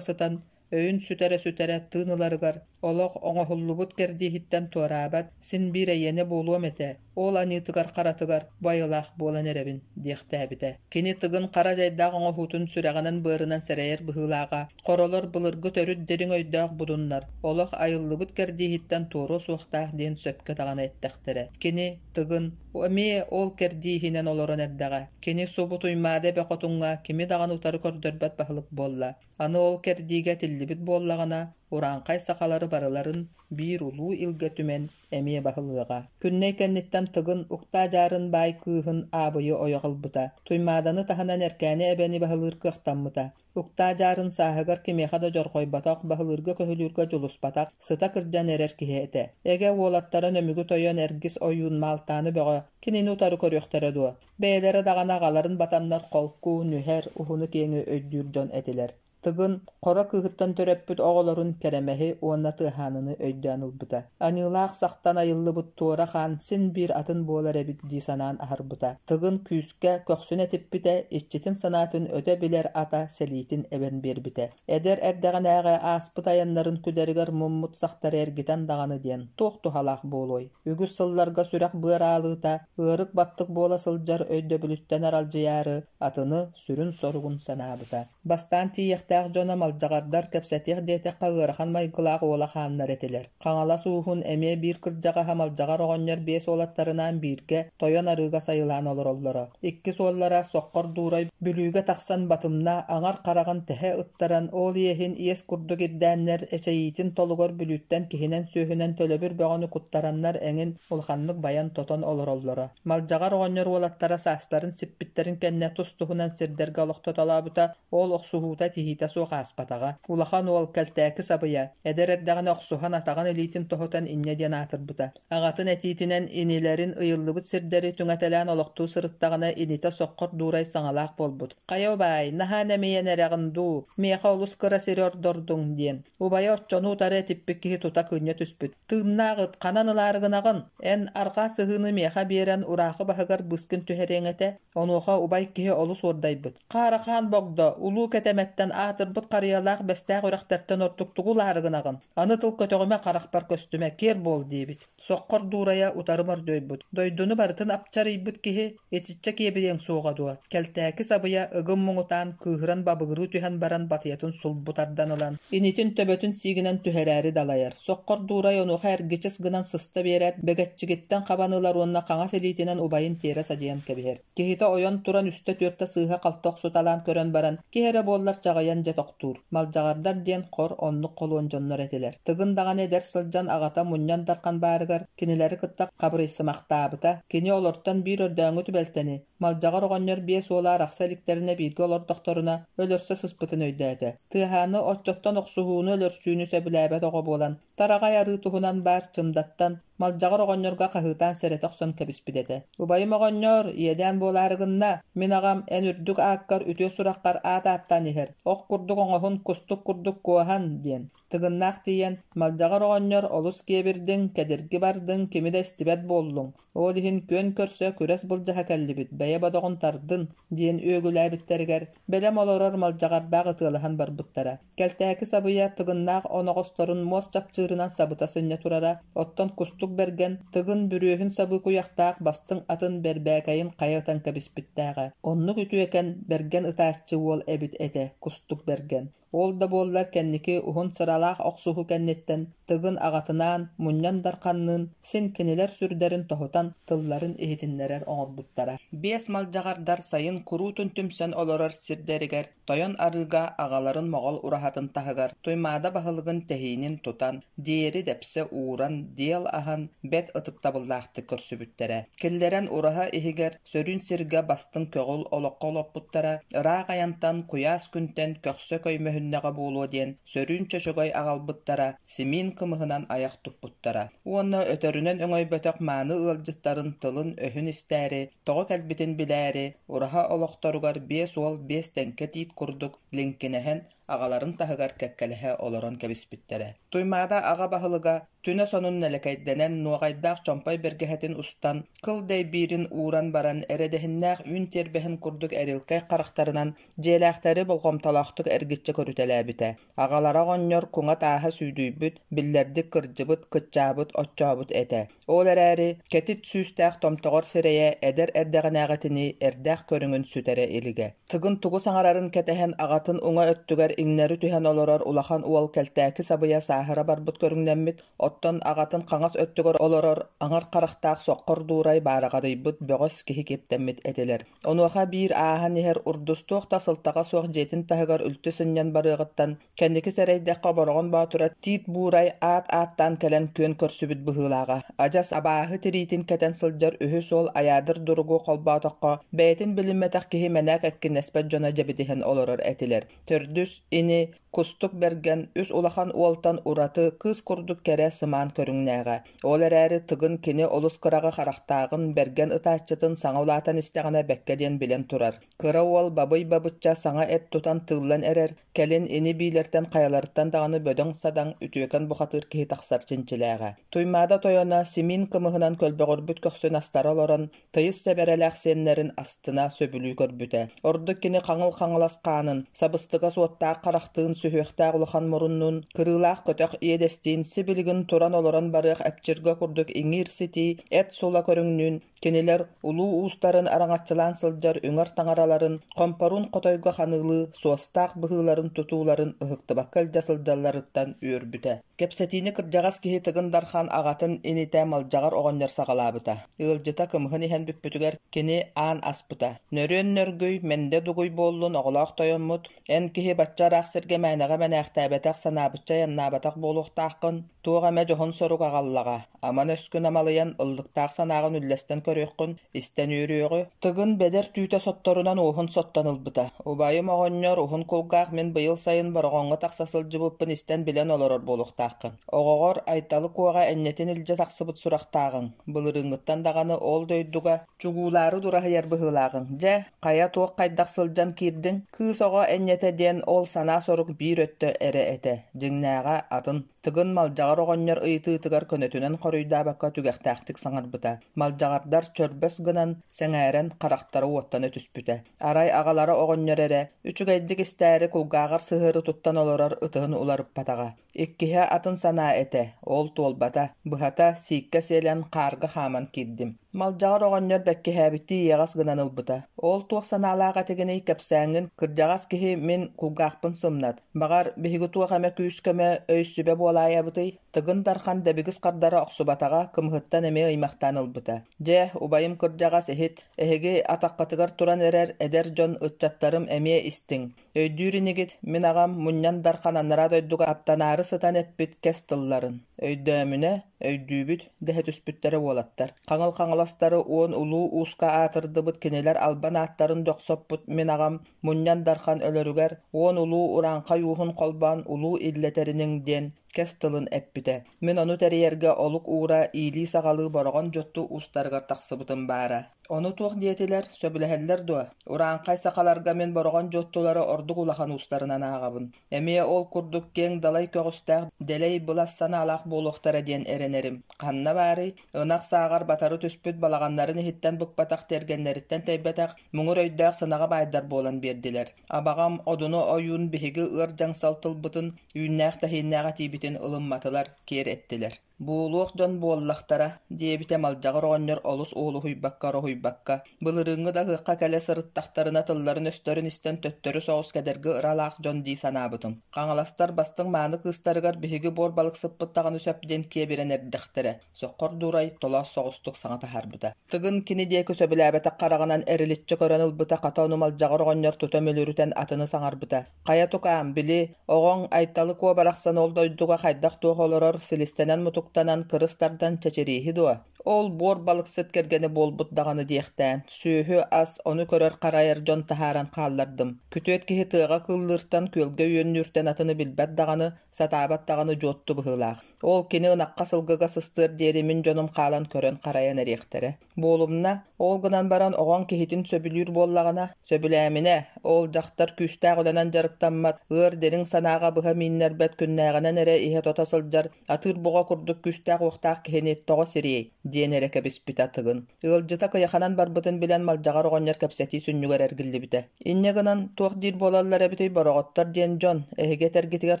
сытан, өйүн сүтэрэ-сүтэрэ тыын ыларыгар олох оҥоһуллубут кэрдииһиттэн туораабат, син биир эйиэнэ буолуом этэ, ол аньыытыгар-харатыгар бу айылаах буолан эрэбин диэхтээбитэ. Кини Тыгын хара дьайдаах оҥоһуутун сүрэҕинэн-быарынан сэрэйэр быһыылааҕа, хоролор былыргы төрүт дириҥ өйдөөх будуннар, олох айыллыбыт кэрдииһиттэн туоруо суохтаах диэн сөпкө даҕаны эттэхтэрэ. Кини, Тыгын, эмиэ ол кэрдииһинэн олорон эрдэҕэ. Кини субу Туймаада эбэ хотуҥҥа кими даҕаны утары көрдөрбөт баһылык буолла. Аны ол кэрдиигэ этиллибит буоллаҕына, урааҥхай сахалары барыларын биир улуу илгэ түмэн эмиэ баһылыаҕа. Күннэй кэнниттэн Тыгын Уктаа Дьаарын баай кыыһын Аабыйы ойох ылбыта. Туймааданы таһынан Эркээни эбэни баһылыыр кыахтаммыта. Уктаа Дьаарын сааһыгар кимиэхэ да дьорҕойботох, баһылыырга-көһүлүүргэ дьулуспатах, сыта кырдьан эрэр киһи этэ. Эгэ уолаттара Нөмүгү тойон Эргис ойуун Маалтааны бөҕө кинини утары көрүөхтэрэ дуо? Бэйэлэрэ даҕаны аҕаларын батаннар холку, нүһэр, уһуну-киэҥи өйдүүр дьон этилэр. Тыгын Хоро кыыһыттан төрөппүт оҕолорун Кэрэмэһи уонна Тыаһааныны өйдөөн ылбыта. Аньыылаах сахтан айыллыбыт туора хаан син биир атын буолар эбит дии санаан аһарбыта. Тыгын күүскэ көхсүн этиппитэ, иччитин санаатын өтө билэр ата сэлиитин эбэн биэрбитэ. Эдэр эрдэҕинээҕи ааспыт айаннарын күдэригэр муммут сахтары эргитэн даҕаны диэн туох туһалаах буолуой? Үгүс сылларга сүрэх-быар аалыыта, ыарык-баттык буола сылдьар өйдөбүлүттэн аралдьыйаары, атыны, сүрүн соругун санаабыта. Бастаан тиийиэхтээх дьоно малдьаҕардар кэпсэтиэх диэтэххэ ыарахан майгылаах уола хааннар этилэр. Хаҥалас ууһун эмиэ биир кырдьаҕаһа Малдьаҕар оҕонньор биэс уолаттарынаан бииргэ Тойон арыыга сайылаан олороллоро. Иккис уоллара Соххор Дуурай Бүлүүгэ тахсан Батымна аҥар хараҕын тэһэ ыттаран, ол иэһин иэс курдук ирдээннэр, эчэйиитин толугар Бүлүүттэн киһинэн-сүөһүнэн төлөбүр бөҕөнү куттараннар эҥин улаханнык байан-тотон олороллоро. Малдьаҕар оҕонньор уолаттара саастарын сиппиттэрин кэннэ тус-туһунан сирдэргэ олохтотолообута, ол охсуһуута тиһиитэ суох ааспатаҕа. Улахан уол Кэлтээки Сабыйа, эдэр эрдэҕинэ охсуһан атаҕын илиитин тоһутан инньэ диэн аатырбыта. Аҕатын этиитинэн инилэрин ыйыллыбыт сирдэри түҥэтэлээн олохтуу сырыттаҕына инитэ соххор дуурай саҥалаах буолбут: «Хайа убаай, наһаа нэмийэн эрэҕин дуу, миэхэ олус кыра сири ордордуҥ» диэн. Убайа оччону утары этиппит киһи тута кыынньа түспүт: «Тыыннаах ыт, ханан ылаары гынаҕын? Эн арҕаа сыһыыны миэхэ биэрэн ураахы баһыгар быскын түһэриэҥ этэ». Онуоха убай киһи олус уордайбыт: «Хаарахаан Богдо, улуу Кэтэмэттэн аатырбыт харыйалаах бэстээх үрэхтэртэн ордук тугу ылаары гынаҕын? Аны тыл көтөҕүмэ, харахпар көстүмэ, киэр буол» диэбит. Соххор дуурайа утары мордьойбут: «Дойдуну барытын апчарыйбыт киһи, итиччэ киэбириэҥ суоҕа дуо?» Кэлтээки сабыйа ыгым муҥутаан, кыыһыран бабыгырыы түһэн баран батыйатын сулбу тардан ылан, инитин төбөтүн сиигинэн түһэрээри далайар. Соххор дуурай онуоха эргичис гынан сыста биэрээт, бэгэччигиттэн хабан ылар уонна хаҥас илиитинэн убайын тиэрэ садьыйан кэбиһэр. Киһитэ ойон туран үстэ-түөртэ сыыһа-халты охсуталаан көрөн баран, киһи эрэ буоллар чаҕыйан дьэ тохтуур. Малдьаҕардар диэн хор оннук холуон дьоннор этилэр. Тыгын даҕаны эдэр сылдьан аҕата Мунньан Дархан баарыгар кинилэри кытта хабырыйсымахтаабыта. Кини олортон биир өрдөөҥҥү түбэлтэни, Малдьаҕар оҕонньор биэс уола арахса иликтэринэ бииргэ олордохторуна, өлөрсө сыспытын өйдөөтө. Тыаһааны оччоттон охсуһууну-өлөрсүүнү сөбүлээбэт оҕо буолан, Тараҕай арыы туһунан баар чымдаттан Малдьаҕар оҕонньорго хаһыытаан сэрэтэ охсон кэбиспит этэ. «Убайым оҕонньор, иэдээн буолаары гынна, мин аҕам эн үрдүк ааккар үтүө сураххар аат ааттаан иһэр, ох курдук оҥоһун, кустук курдук куоһан» диэн. Тыгыннаах тиийэн, «Малдьаҕар оҕонньор, олус киэбирдиҥ, кэдирги бардыҥ, кими да истибэт буоллуҥ. Ол иһин күөн көрсө күрэс былдьаһа кэллибит, бэйэ бодоҕун тардын» диэн үөгүлээбиттэригэр, бэлэм олорор малдьаҕардаах ытыалаһан барбыттара. Кэлтээки сабыйа Тыгыннаах оноҕосторун муос чапчыырынан сабыта сынньа турара, оттон Кустук Бэргэн Тыгын бүрүөһүн сабыы куйахтаах бастыҥ атын бэрбээкэйин хайа ытан кэбиспиттээҕэ. Оннук үтүөкэн бэргэн ытааччы уол эбит этэ Кустук Бэргэн. Ол да буоллар кэнники уһун сыралаах охсуһуу кэнниттэн Тыгын аҕатынаан Мунньан Дарханныын син кинилэр сүрдэрин тоһутан тылларын иһитиннэрэр оҥорбуттара. Биэс малдьаҕардар сайын куруутун түмсэн олорор сирдэригэр Тойон Арыыга аҕаларын Моҕол ураһатын таһыгар Туймаада баһылыгын тэһиинин тутан, диэри дэпсэ ууран, диэл аһан бэрт ытыктабыллаахтык көрсүбүттэрэ. Киллэрэн ураһа иһигэр сөрүүн сиргэ бастыҥ көҕүл олоххо олоппуттара, ыраах айантан, куйаас күнтэн көхсө көймөһүннэҕэ буолуо диэн сөрүүн чөчөгөй аҕалбыттара, симиин кымыһынан айах туппуттара. Уонна өтөрүнэн өҥөйбөтөх мааны ыалдьыттарын тылын-өһүн истээри, тоҕо кэлбитин билээри, ураһа олохторугар 5 уол биэс тэҥкэ тиит курдук лиҥкинэһэн аҕаларын таһыгар кэккэлэһэ олорон кэбиспиттэрэ. Туймаада аҕа баһылыга түнэ сонун нэлэкэйдэнэн нуоҕайдаах чомпой бэргэһэтин устан, кыл дэйбиирин ууран баран эрэдэһиннээх үүн тиэрбэһин курдук эрилкэй харахтарынан дьиэлээхтэри болҕомтолоохтук эргиччи көрүтэлээбитэ. Аҕалара оҕонньор куҥа тааһа сүүдүйбүт, биллэрдик кырдьыбыт, кыччаабыт, оччообут этэ. Ол эрээри кэтит сүүстээх томтоҕор сирэйэ эдэр эрдэҕинээҕитинии эрдээх көрүҥүн сүтэрэ илигэ. Тыгын тугу саҥарарын кэтэһэн аҕатын уҥа өттүгэр иҥнэри түһэн олорор улахан уол кэлтээки сабыйа сааһыра барбыт көрүҥнэммит, оттон аҕатын хаҥас өттүгэр олорор аҥар харахтаах соххор дуурай баараҕадыйбыт бөҕөс киһи киэптэммит этилэр. Онуоха биир ааһан иһэр урдус туох да сылтаҕа суох дьиэтин таһыгар үлтү сынньан барыаҕыттан Кэнники сэрэйдэххэ Бороҕон Боотура Тиит Буурай аат ааттаан кэлэн күөн көрсүбүт быһыылааҕа. Адьас абааһы тириитин кэтэн сылдьар үһүс уол Айаадыр Дуругу холбоотоххо, бэйэтин билиммэтэх киһи мэнээк эккинэспэт дьоно дьэбидиһэн олорор этилэр. Төрдүс ини Кустук Бэргэн үс улахан уолтан ураты кыыс курдук кэрэ сымаан көрүҥнээҕэ. Ол эрээри Тыгын кини олус кыраҕы харахтааҕын, бэргэн ытааччытын саҥа улаатан истэҕинэ бэккэ диэн билэн турар. Кыра уол бабый бабычча саҥа эт тутан тыыллан эрэр, Кэлин ини-биилэртэн хайаларыттан даҕаны бөдөҥ-садаҥ, үтүөкэн бухатыыр киһи тахсар чинчилээҕэ. Туймаада тойоно симиин кымыһынан көлбөҕүрбүт көхсүн астара олорон, тыйыс сэбэрэлээх сиэннэрин астына, сөбүлүү көрбүтэ. Ордук кини хаҥыл хаҥалас хаанын, сабыстыгас уоттаах харахтыын, сүһүөхтээх улахан муруннуун, кырыылаах көтөх иэдэстиин сибилигин туран-олорон барыах эпчиргэ курдук иҥиир-ситии, эт сула көрүҥнүүн, Кинилэр улуу уустарын араҥаччылаан сылдьар үҥэр таҥараларын хомпоруун хотойго ханыылыы суостаах быһыыларын тутууларын ыһыктыбакка илдьэ сылдьалларыттан үөрбүтэ. Кэпсэтиини кырдьаҕас киһи Тыгын Дархан аҕатын инитэ Малдьаҕар оҕонньор саҕалаабыта. Ыалдьыта кымыһын иһэн бүппүтүгэр кини аан аспыта: «Нөрүөн нөргүй, мэндэ дугуй буоллун оҕолоох тойоммут, Эн киһи бачча ыраах сиргэ мээнэҕэ мэнээхтээбэтэх, санаабычча айаннаабатах буолуохтааххын, туох эмэ дьоһун сорук аҕаллаҕа, аман өскүн амалыйан, ыллыктаах санааҕын үллэстэн көрүөххүн, истэн үөрүөҕү. Тыгын бэдэр түүтэ сотторунан уоһун соттон ылбыта. Убайым оҕонньор уһун кулгаах мин быйыл сайын Бороҕоҥҥо тахса сылдьыбыппын истэн билэн олорор буолуохтааххын. Оҕоҕор Айталы Куоҕа энньэтин илдьэ тахсыбыт сурахтааҕыҥ, былырыыҥҥыттан даҕаны ол дойдуга Чугуулаары дураһыйар быһыылааҕыҥ. Дьэ, хайа туох хайдах сылдьан киирдиҥ? Кыыс оҕо энньэтэ диэн ол санаа сорук биир өттө эрэ этэ. Дьиҥнээҕэ атын. Тыгын Малдьаҕар оҕонньор ыйытыытыгар көнөтүнэн хоруйдаабакка түгэхтээхтик саҥарбыта. Малдьаҕардар чөрбөс гынан, сэҥээрэн, харахтара уоттана түспүтэ. Арай аҕалара оҕонньор эрэ, үчүгэйдик истээри кулгааҕар сыһыары туттан олорор ытыһын уларыппатаҕа. Иккиһэ атын санаа этэ, ол туолбата, быһата, сииккэ сиэлэн хаарга хааман киирдим. Малдьаҕар оҕонньор бэккиһээбиттии иэҕэс гынан ылбыта. Ол туох санаалаах этигиний кэпсээҥҥин, кырдьаҕас киһи мин кулгаахпын сымнат. Баҕар, биһиги туох эмэ күүс-көмө, өй-сүбэ буолаайабытый? Тыгын Дархан дэбигис хардара охсубатаҕа, кымыһыттан эмиэ ыймахтаан ылбыта. Дьэ, убайым кырдьаҕас иһит, эһиги атаххытыгар туран эрэр эдэр дьон ыччаттарым эмиэ истиҥ. Өйдүүр инигит, мин аҕам Мунньан Дархан анараа дойдуга аттанаары сытан эппит кэс тылларын. Өйдөөмүнэ, өйдүүбүт, дэһэ түспүттэрэ уолаттар. Хаҥыл хаҥаластары уон улуу ууска аатырдыбыт кинилэр албан ааттарын дьохсоппут мин аҕам Мунньан Дархан өлөрүгэр уон улуу урааҥхай ууһун холбоон улуу иллэтэриниҥ диэн. кэс тылын эппитэ. Мин ону тэрийэргэ олук уура, иилии-саҕалыы Бороҕон Дьотту уустарыгар тахсыбытым баара. Ону туох диэтилэр, сөбүлэһэллэр дуо? Урааҥхай сахаларга мин Бороҕон Дьоттулары ордук улахан уустарынан ааҕабын. Эмиэ ол курдук киэҥ далай көҕүстээх, дэлэй былас санаалаах буолуохтара диэн эрэнэрим. Ханна баарый, ынах сааҕар батары түспүт балаҕаннарын иһиттэн быкпатах тиэргэннэриттэн тэйбэтэх, муҥур өйдөөх сынаҕа баайдар буолан биэрдилэр. Абаҕам Одуну ойуун биһиги ыар дьаҥсал тылбытын, үүннээх-тэһииннээх этиибитин ылымматылар, киэр эттилэр. Буолуох дьон буоллахтара, диэбитэ Малдьаҕар оҕонньор олус уолуһуйбакка-ороһуйбакка. Былырыыҥҥы да ыһыахха кэлэ сырыттахтарына тылларын-өстөрүн истэн төттөрү соҕус кэдэрги ыралаах дьон дии санаабытым. Хаҥаластар бастыҥ мааны кыыстарыгар биһиги буор балыксыппыт даҕаны сөп диэн киэбирэн эрдэхтэрэ. Соххор Дуурай толоос соҕустук саҥа таһаарбыта. Тыгын кини диэки сөбүлээбэтэх хараҕынан эриличчи көрөн ылбыта, хата ону Малдьаҕар оҕонньор тута мүлүрүтэн атыны саҥарбыта. Хайа тукаам, били, оҕоҥ Айталы Куо барахсан ол дойдуга хайдах-туох олорор, силистэнэн-мутуктанан, кырыс тардан чэчирииһи дуо? Ол буор балыксыт кэргэнэ буолбут даҕаны диэхтээн, сүөһү-ас, ону көрөр-харайар дьон таһааран хааллардым. Күтүөт киһи тыаҕа кыыллыыртан, күөлгэ үөннүүртэн атыны билбэт даҕаны, сатаабат даҕаны дьуотту быһыылаах. Ол кини ынахха-сылгыга сыстыар диэри мин дьонум хаалан көрөн-харайан эриэхтэрэ. Буолумна, ол гынан баран оҕоҥ киһитин сөбүлүүр буоллаҕына, сөбүлээминэ, ол дьахтар күүстээх үлэнэн дьарыктаммат, ыар дириҥ санааҕа быһа мииннэрбэт күннээҕинэн эрэ иһэ-тото сылдьар атыыр буҕа курдук күүстээх-уохтаах киһини тоҕо сириэй диэн эрэ кэбиспитэ Тыгын. Ыалдьыта кыйаханан барбытын билэн Малдьаҕар оҕонньор кэпсэтии сүнньүгэр эргиллибитэ. Инньэ гынан, туох диир буолаллар эбитий бороҕоттор диэн дьон, эһиги этэргитигэр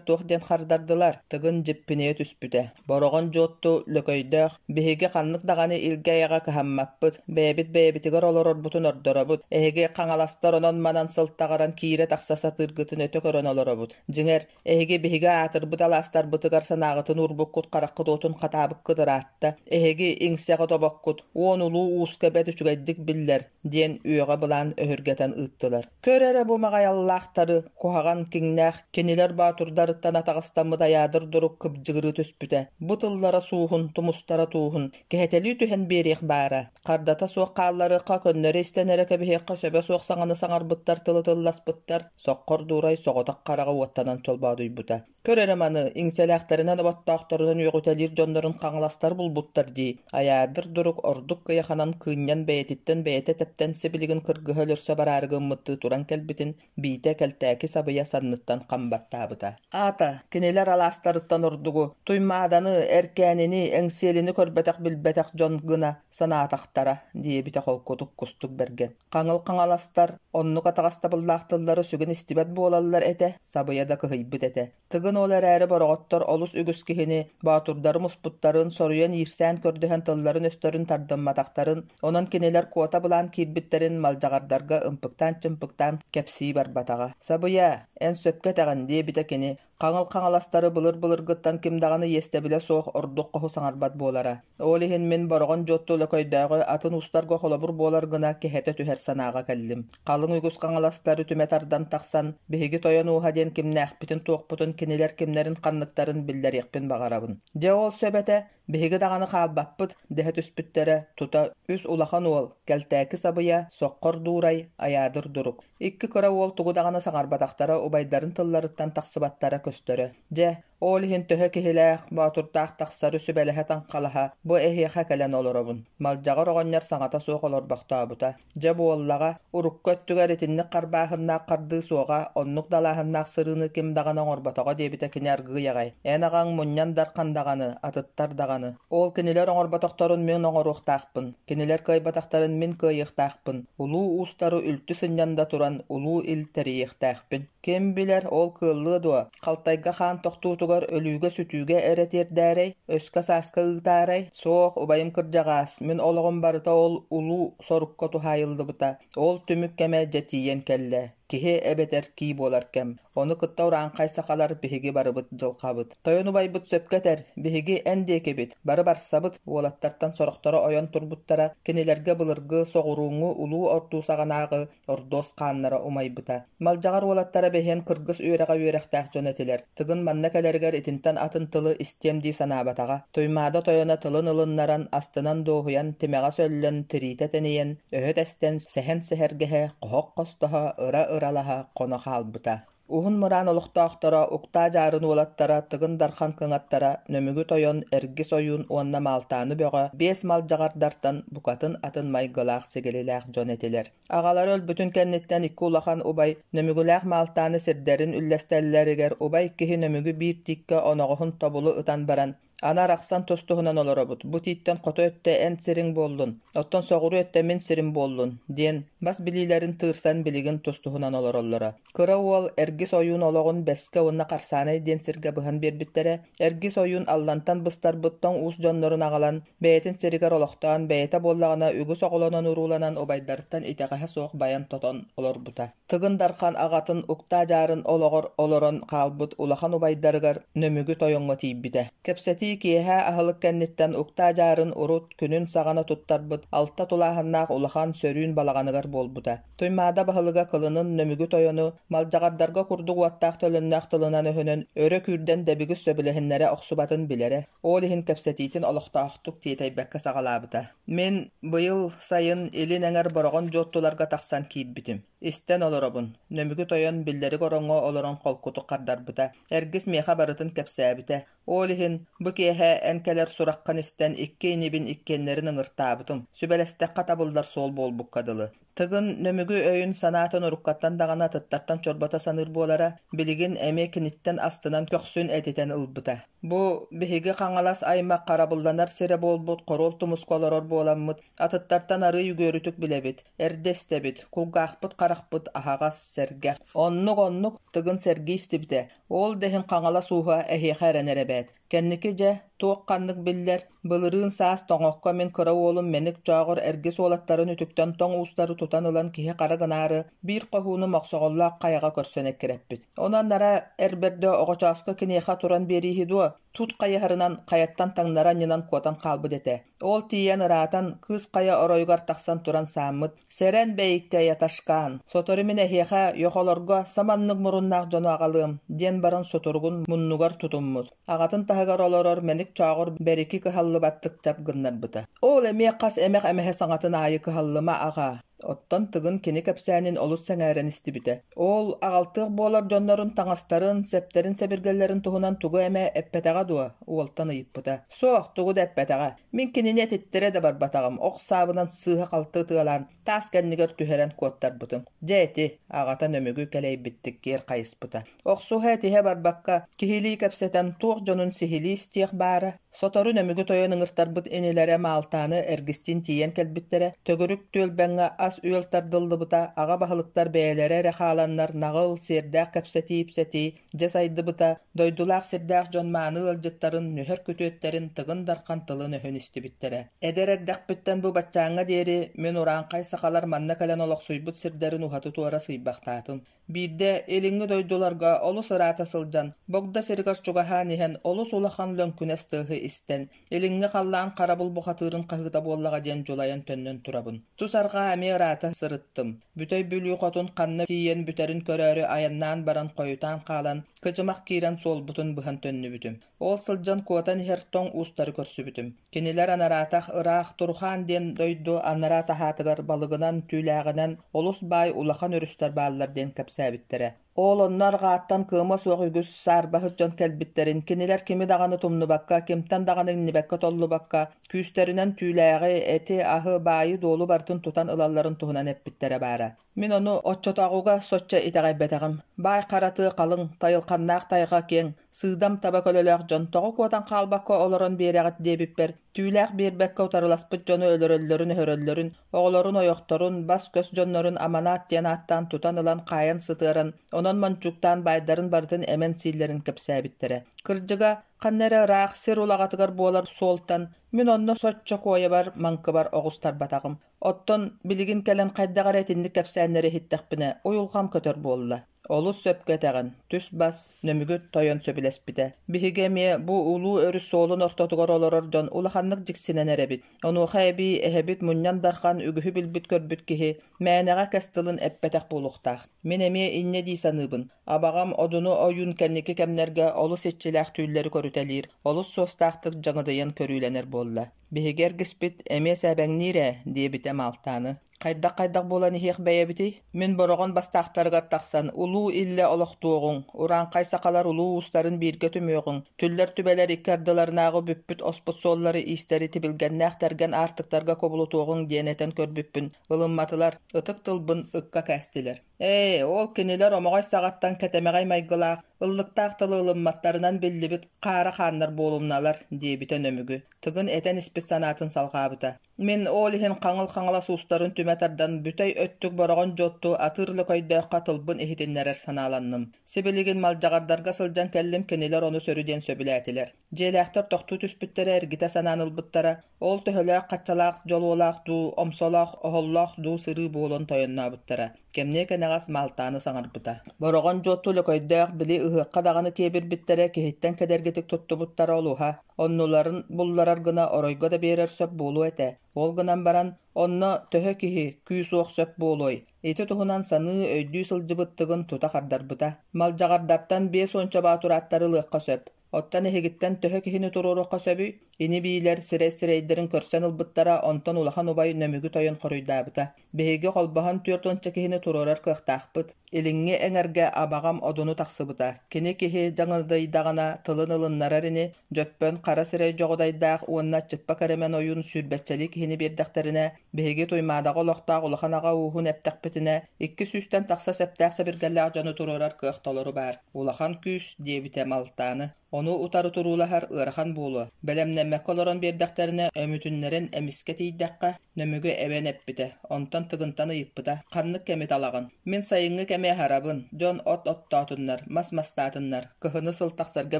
туох диэн хардардылар? Тыгын дьиппинийэ түспүтэ. Бороҕон Дьуотту Лөкөйдөөх, биһиги ханнык даҕаны илгэ-эйэҕэ кыһаммаппыт, бэйэбит бэйэбитигэр олорорбутун ордоробут. Эһиги хаҥаластар онон-манан сылтаҕыран киирэ-тахса сатыыргытын өтө көрөн олоробут. Дьиҥэр, эһиги биһиги аатырбыт алаастарбытыгар санааҕытын уурбуккут, хараххыт уотун хатаабыккыт ыраатта. Эһиги иҥсэҕит обоккут, уон улуу ууска бэрт үчүгэйдик биллэр, диэн үөҕэ былаан өһүргэтэн ыыттылар. Көр эрэ бу маҕайаллаахтары, куһаҕан киҥнээх, кинилэр боотурдарыттан атаҕастаммыт айаадыр дурук кыбдьыгырыы түспүтэ. Бу тыллара сууһун, тумустара тууһун, кэһэтэлии түһэн биэриэх баара. Хардата суох хаалларыахха, көннөрү истэн эрэ кэбиһиэххэ сөбө суох саҥаны саҥарбыттар, тылы тылласпыттар, соххор дуурай соҕотох хараҕа уоттанан чолбоодуйбута. Көр эрэ маны, иҥсэлээхтэринэн оботтоохторунан үөҕүтэлиир дьоннорун хаҥаластар булбуттар дии, Айаардыр дурук ордук кыйаханан кыынньан бэйэтиттэн бэйэтэ тэптэн сибилигин кыргыһа өлөрсө бараары гыммыттыы туран кэлбитин биитэ кэлтээки сабыйа санныттан хам баттаабыта. Аата, кинилэр алаастарыттан ордугу, Туймааданы, Эркээнини, Эҥсиэлини көрбөтөх-билбэтэх дьон гына санаатахтара, диэбитэ холкутук Кустук Бэргэн. Хаҥыл хаҥаластар оннук атаҕастабыллаах тыллары сүгүн истибэт буолаллар этэ, сабыйа да кыһыйбыт этэ. Тыгын ол эрээри бороҕоттор олус үгүс киһини, боотурдары муспуттарын, соруйан иирсээн көрдөһөн тылларын-өстөрүн тардымматахтарын, онон кинилэр куота былаан киирбиттэрин малдьаҕардарга ымпыктаан-чымпыктаан кэпсии барбатаҕа. «Сабыйа, эн сөпкө этэҕин» диэбитэ кини, Хаҥыл хаҥаластары былыр-былыргыттан ким даҕаны иэстэбилэ суох ордук хоһу саҥарбат буолара. Ол иһин мин Бороҕон Дьуотту Лөкөйдөөҕү атын уустарга холобур буолар гына кэһэтэ түһэр санааҕа кэллим. Халыҥ үгүс хаҥаластары түмэ тардан тахсан, биһиги тойон ууһа диэн кимнээхпитин-туохпутун кинилэр кимнэрин-ханныктарын биллэриэхпин баҕарабын. Дьэ ол сөп этэ, Биһиги даҕаны хаалбаппыт, дэһэ түспүттэрэ, тута үс улахан уол, Кэлтээки Сабыйа, Соххор Дуурай, Айаадыр Дурук. Икки кыра уол тугу даҕаны саҥарбатахтара, убайдарын тылларыттан тахсыбаттара көстөрө. Дьэ, ол иһин төһө киһилээх, боотурдаах тахсары сүбэлэһэ-таҥхалаһа, бу эһиэхэ кэлэн олоробун. Малдьаҕар оҕонньор саҥата суох олорбохтообута. Дьэ буоллаҕа, урукку өттүгэр итинник харбааһыннаах хардыы суоҕа, оннук далааһыннаах сырыыны ким даҕаны оҥорботоҕо диэбитэ кини аргыый аҕай. Эн аҕаҥ мунньан дархан даҕаны, атыттар даҕаны. Ол кинилэр оҥорботохторун мин оҥоруохтаахпын, кинилэр кыайбатахтарын мин кыайыахтаахпын, улуу уустары үлтү сынньан да туран улуу ил тэрийиэхтээхпин. Ким билэр, ол кыаллыа дуо, халтайга хаан тохтуутугар өлүүгэ-сүтүүгэ эрэ тиэрдээрэй, өскө-сааска ыытаарай? Суох, убайым кырдьаҕаас, мин олоҕум барыта ол улуу сорукка туһаайыллыбыта, ол түмүк кэмэ дьэ тиийэн кэллэ, киһи эбэтэр кии буолар кэм. Ону кытта урааҥхай сахалар биһиги барыбыт дьылҕабыт. Тойон убайбыт сөпкө этэр, биһиги эн диэкибит, бары барсабыт, уолаттартан сорохторо ойон турбуттара, кинилэргэ былыргы соҕурууҥҥу улуу ордуу саҕанааҕы ордуос хааннара умайбыта. Малдьаҕар уолаттара бэһиэн кыргыс үөрэҕэ үөрэхтээх дьон этилэр. Тыгын манна кэлэригэр итинтэн атын тылы истиэм дии санаабатаҕа. Туймаада тойоно тылын ылыннаран, астынан дуоһуйан, тимэҕэ сөллөн, тириитэ тэнийэн, өһө тэстэн, сэһэн сэһэргэһэ, хоһох хостоһо, ыра ыралаһа хоно хаалбыта. Уһун Мыраан олохтоохторо, Уктаа Дьаарын уолаттара, Тыгын Дархан кыҥаттара, Нөмүгү Тойон, Эргис Ойуун уонна Маалтааны Бөҕө биэс малдьаҕардартан букатын атын майгылаах-сигилилээх дьон этилэр. Аҕалара өлбүтүн кэнниттэн икки улахан убай Нөмүгүлээх Маалтааны сирдэрин үллэстэллэригэр убай киһи Нөмүгү биир тииккэ оноҕоһун тобулу ытан баран Аны арахсан тус-туһунан олоробут, бу тииттэн хоту өттө эн сириҥ буоллун, оттон соҕуруу өттө мин сирим буоллун, диэн бас билиилэрин тыырсан билигин тус-туһунан олороллоро. Кыра уол Эргис ойуун олоҕун Бэскэ уонна Харсаанай диэн сиргэ быһан биэрбиттэрэ. Эргис ойуун Аллантан быстарбыт тоҥ уус дьоннорун аҕалан, бэйэтин сиригэр олохтоон, бэйэтэ буоллаҕына үгүс оҕолонон-урууланан убайдарыттан итэҕэһэ суох байан-тотон олорбута. Тыгын Дархан аҕатын Уктаа Дьаарын олоҕор олорон хаалбыт улахан убайдарыгар Нөмүгү тойоҥҥо тиийбитэ. Кэпсэтии киэһэ аһылык кэнниттэн Уктаа Дьаарын урут күнүн саҕана туттарбыт алта тулааһыннаах улахан сөрүүн балаҕаныгар буолбута. Туймаада баһылыга кылынын Нөмүгү тойону малдьаҕардарга курдук уоттаах-төлөннөөх тылынан-өһүнэн өрө күүрдэн дэбигис сөбүлэһиннэрэ охсубатын билэрэ. Ол иһин кэпсэтиитин олохтоохтук тиэтэйбэккэ саҕалаабыта. Мин быйыл сайын илин эҥэр Бороҕон Дьуоттуларга тахсан киирбитим. Истэн олоробун. Нөмүгү тойон биллэрик ороҥҥо олорон холкутук хардарбыта. Эргис миэхэ барытын кэпсээбитэ. Ол иһин бу киэһэ эн кэлэр сураххын истэн икки инибин иккиэннэрин ыҥыртаабытым. Сүбэлэстэххэ табыллар суол буолбукка дылы. Тыгын Нөмүгү өйүн-санаатын уруккаттан даҕаны атыттартан чорбото саныыр буолара, билигин эмиэ киниттэн астынан көхсүн этитэн ылбыта. Бу биһиги Хаҥалас аймах харабылланар сирэ буолбут Хоруол Тумуска олорор буоламмыт, атыттартан арыый үгүөрүтүк билэбит, эрдэ истэбит, кулгаахпыт-харахпыт аһаҕас, сэргэх. Оннук-оннук, Тыгын сэргии истибитэ, ол да иһин Хаҥалас ууһа эһиэхэ эрэнэр эбээт. Кэнники дьэ, туох-ханнык биллэр, былырыын саас тоҥокко мин кыра уолум Мэник Чооҕор Эргис уолаттарын үтүктэн тоҥ уустары тутан ылан киһи хара гынаары биир хоһууну Мохсоҕоллоох хайаҕа көрсөн эккирэппит. Онон ара эр бэрдэ оҕочооско киниэхэ туран биэрииһи дуо, тут хайыһарынан хайаттан таҥнары анньынан куотан хаалбыт этэ. Ол тиийэн ыраатан, кыыс хайа оройугар тахсан туран сааммыт, «Сэрэн бэйиккэй аташкаан, сотору мин эһиэхэ йохолорго саманнык муруннаах дьону аҕалыам» диэн баран сутуругун муннугар тутуммут. Аҕатын таһыгар олорор мэник чооҕур бэрики кыһаллыбаттык чап гыннарбыта. Ол эмиэ хас эмэх эмэһэ саҥатын аайы кыһаллыма аҕаа. Оттон Тыгын кини кэпсээнин олус сэҥээрэн истибитэ. Ол аҕалтыах буолар дьоннорун таҥастарын, сэптэрин-сэбиргэллэрин туһунан тугу эмэ эппэтэҕэ дуо? Уолтан ыйыппыта. Суох, тугу да эппэтэҕэ. Мин кинини этиттэрэ да барбатаҕым, ох саабынан сыыһа-халты ытыалаан, таас кэннигэр түһэрэн куоттарбытым. Дьэ ити, аҕата Нөмүгү кэлэйбиттик киэр хайыспыта. Охсуһа-этиһэ барбакка, киһилии кэпсэтэн туох дьонун сиһилии истиэх баара. Сотору Нөмүгү тойон ыҥыртарбыт инилэрэ Маалтааны Эргистиин тиийэн кэлбиттэрэ, төгүрүк түөлбэҥҥэ ас-үөл тардыллыбыта, аҕа баһылыктар бэйэлэрэ эрэ хааланнар наҕыл, сиэрдээх кэпсэтии-ипсэтии дьэ сайдыбыта, дойдулаах сирдээх дьон мааны ыалдьыттарын, нүһэр күтүөттэрин Тыгын Дархан тылын-өһүн истибиттэрэ. Эдэр эрдэхпиттэн бу баччааҥҥа диэри мин урааҥхай сахалар манна кэлэн олохсуйбут сирдэрин уһаты-туора сыйбахтаатым. Биирдэ илиҥҥи дойдуларга олус ыраата сылдьан, Богдо сиригэр чугаһаан иһэн олус улахан лөҥкүнэс тыаһы истэн, илиҥҥи халлаан харабыл бухатыырын хаһыыта буоллаҕа диэн дьулайан төннөн турабын. Тус арҕаа эмиэ ыраата сырыттым. Бүтэй Бүлүү хотун ханна тиийэн бүтэрин көрөөрү айаннаан баран хойутаан хаалан, кыдьымах киирэн суолбутун быһан төннүбүтүм. Ол сылдьан куотан иһэр тоҥ уустары көрсүбүтүм. Кинилэр анараатах ыраах Турхаан диэн дойду анараа таһаатыгар балыгынан, түүлээҕинэн олус баай улахан өрүстэр бааллар диэн кэпсээбиттэрэ. Ол онно арҕааттан кыыма суох үгүс саарбаһыт дьон кэлбиттэрин, кинилэр кими даҕаны тумнубакка, кимтэн даҕаны иҥнибэккэ-толлубакка, күүстэринэн түүлээҕи, эти, аһы, баайы-дуолу барытын тутан ылалларын туһунан эппиттэрэ баара. Мин ону оччотооҕуга соччо итэҕэйбэтэҕим. Баай хара тыа халыҥ, тайылханнаах тайҕа киэҥ, сыыдам таба көлөлөөх дьон тоҕо куотан хаалбакка олорон биэрэҕит диэбиппэр, түүлээх биэрбэккэ утарыласпыт дьону өлөрөллөрүн-өһөрөллөрүн, оҕолорун-ойохторун, бас-көс дьоннорун аманаат диэн ааттаан тутан ылан хаайан сытыаран, онон мончууктаан баайдарын барытын эмэн сииллэрин кэпсээбиттэрэ. Кырдьыга, ханна эрэ ыраах сир улаҕатыгар буолар суолтан мин онно соччо куойабар, маҥкыбар оҕустарбатаҕым. Оттон билигин кэлэн хайдах эрэ итинник кэпсээннэри иһиттэхпинэ, уйулҕам көтөр буолла. Олус сөпкө этэҕин, түс-бас, Нөмүгү тойон сөбүлэспитэ. Биһиги эмиэ бу улуу өрүс суолун ортотугар олорор дьон улаханнык дьиксинэн эрэбит. Онуоха эбии эһэбит Мунньан Дархан үгүһү билбит-көрбүт киһи мээнэҕэ кэс тылын эппэтэх буолуохтаах. Мин эмиэ инньэ дии саныыбын. Абаҕам Одуну ойуун кэнники кэмнэргэ олус иччилээх түүллэри көрүтэлиир, олус суостаахтык дьаҥыдыйан көрүүлэнэр буолла. Биһиги эргиспит эмиэ сээбэҥниир ээ, диэбитэ Маалтааны. Хайдах-хайдах буолан иһиэх бэйэбитий? Мин Бороҕон бастаахтарыгар тахсан улуу иллэ олохтуоҕуҥ, урааҥхай сахалар улуу уустарын бииргэ түмүөҕүҥ, түллэр түбэлэр икки ардыларынааҕы бүппүт-оспут суоллары-иистэри тибилгэннээх тэргэн аартыктарга кубулутуоҕуҥ диэн этэн көрбүппүн ылымматылар, ытык тылбын ыкка кээстилэр. Ээ, ол кинилэр омоҕой саҕаттан кэтэмэҕэй майгылаах, ыллыктаах тылы ылымматтарынан биллибит хаара хааннар буолумналар, диэбитэ Нөмүгү, Тыгын этэн испит санаатын салҕаабыта. Мин ол иһин Хаҥыл Хаҥалас уустарын түмэ тардан бүтэй өттүк Бороҕон Дьуотту атыыр лөкөйдөөххө тылбын иһитиннэрэр санааланным. Сибилигин Малдьаҕардарга сылдьан кэллим, кинилэр ону сөрү диэн сөбүлээтилэр. Дьиэлээхтэр тохтуу түспүттэрэ, эргитэ санаан ылбыттара, ол төһөлөөх хаччалаах дьолуолаах дуу, омсолоох, оһоллоох дуу сырыы буолан тойоннообуттара. Кэмниэ кэнэҕэс Маалтааны саҥарбыта. Бороҕон Дьуотту лөкөйдөөх били ыһыахха даҕаны киэбирбиттэрэ, киһиттэн кэдэргитик туттубуттара олуһа, оннуларын булларар гына оройго да биэрэр сөп буолуо этэ. Ол гынан баран, онно төһө киһи күүс-уох сөп буолуой? Ити туһунан саныы, өйдүү сылдьыбыт Тыгын тута хардарбыта. Малдьаҕардартан 50 боотурааттары ылыахха сөп. Оттон эһигиттэн төһө киһини туруоруохха сөбүй? Ини-биилэр сирэй-сирэйдэрин көрсөн ылбыттара, онтон улахан убай Нөмүгү тойон хоруйдаабыта. Биһиги холбоһон 40 киһини туруорар кыахтаахпыт. Илиҥҥи эҥэргэ абаҕам Одуну тахсыбыта. Кини киһи дьаҥыдыйдаҕына тылын ылыннарар ини, Дьөппөн хара сирэй дьоҕудайдаах уонна Чыппа Кэрэмэн ойуун сүүрбэччэлии киһини биэрдэхтэринэ, биһиги Туймаадаҕа олохтоох улахан аҕа ууһун эптэхпитинэ, 200-тэн тахса сэптээх-сэбиргэллээх дьону туруорар кыах толору баар. Улахан күүс, диэбитэ Малтааны. Ону утары туруулаһар ыарахан буолуо. Бэлэмнэммэккэ олорон биэрдэхтэринэ, өмүтүннэрэн эмискэ тиийдэххэ, Нөмүгү эбэн эппитэ, онтон Тыгынтан ыйыппыта: «Ханнык кэми талаҕын?» «Мин сайыҥҥы кэми аһарабын, дьон от оттоотуннар, мас мастаатыннар, кыһыны сыл тахсарга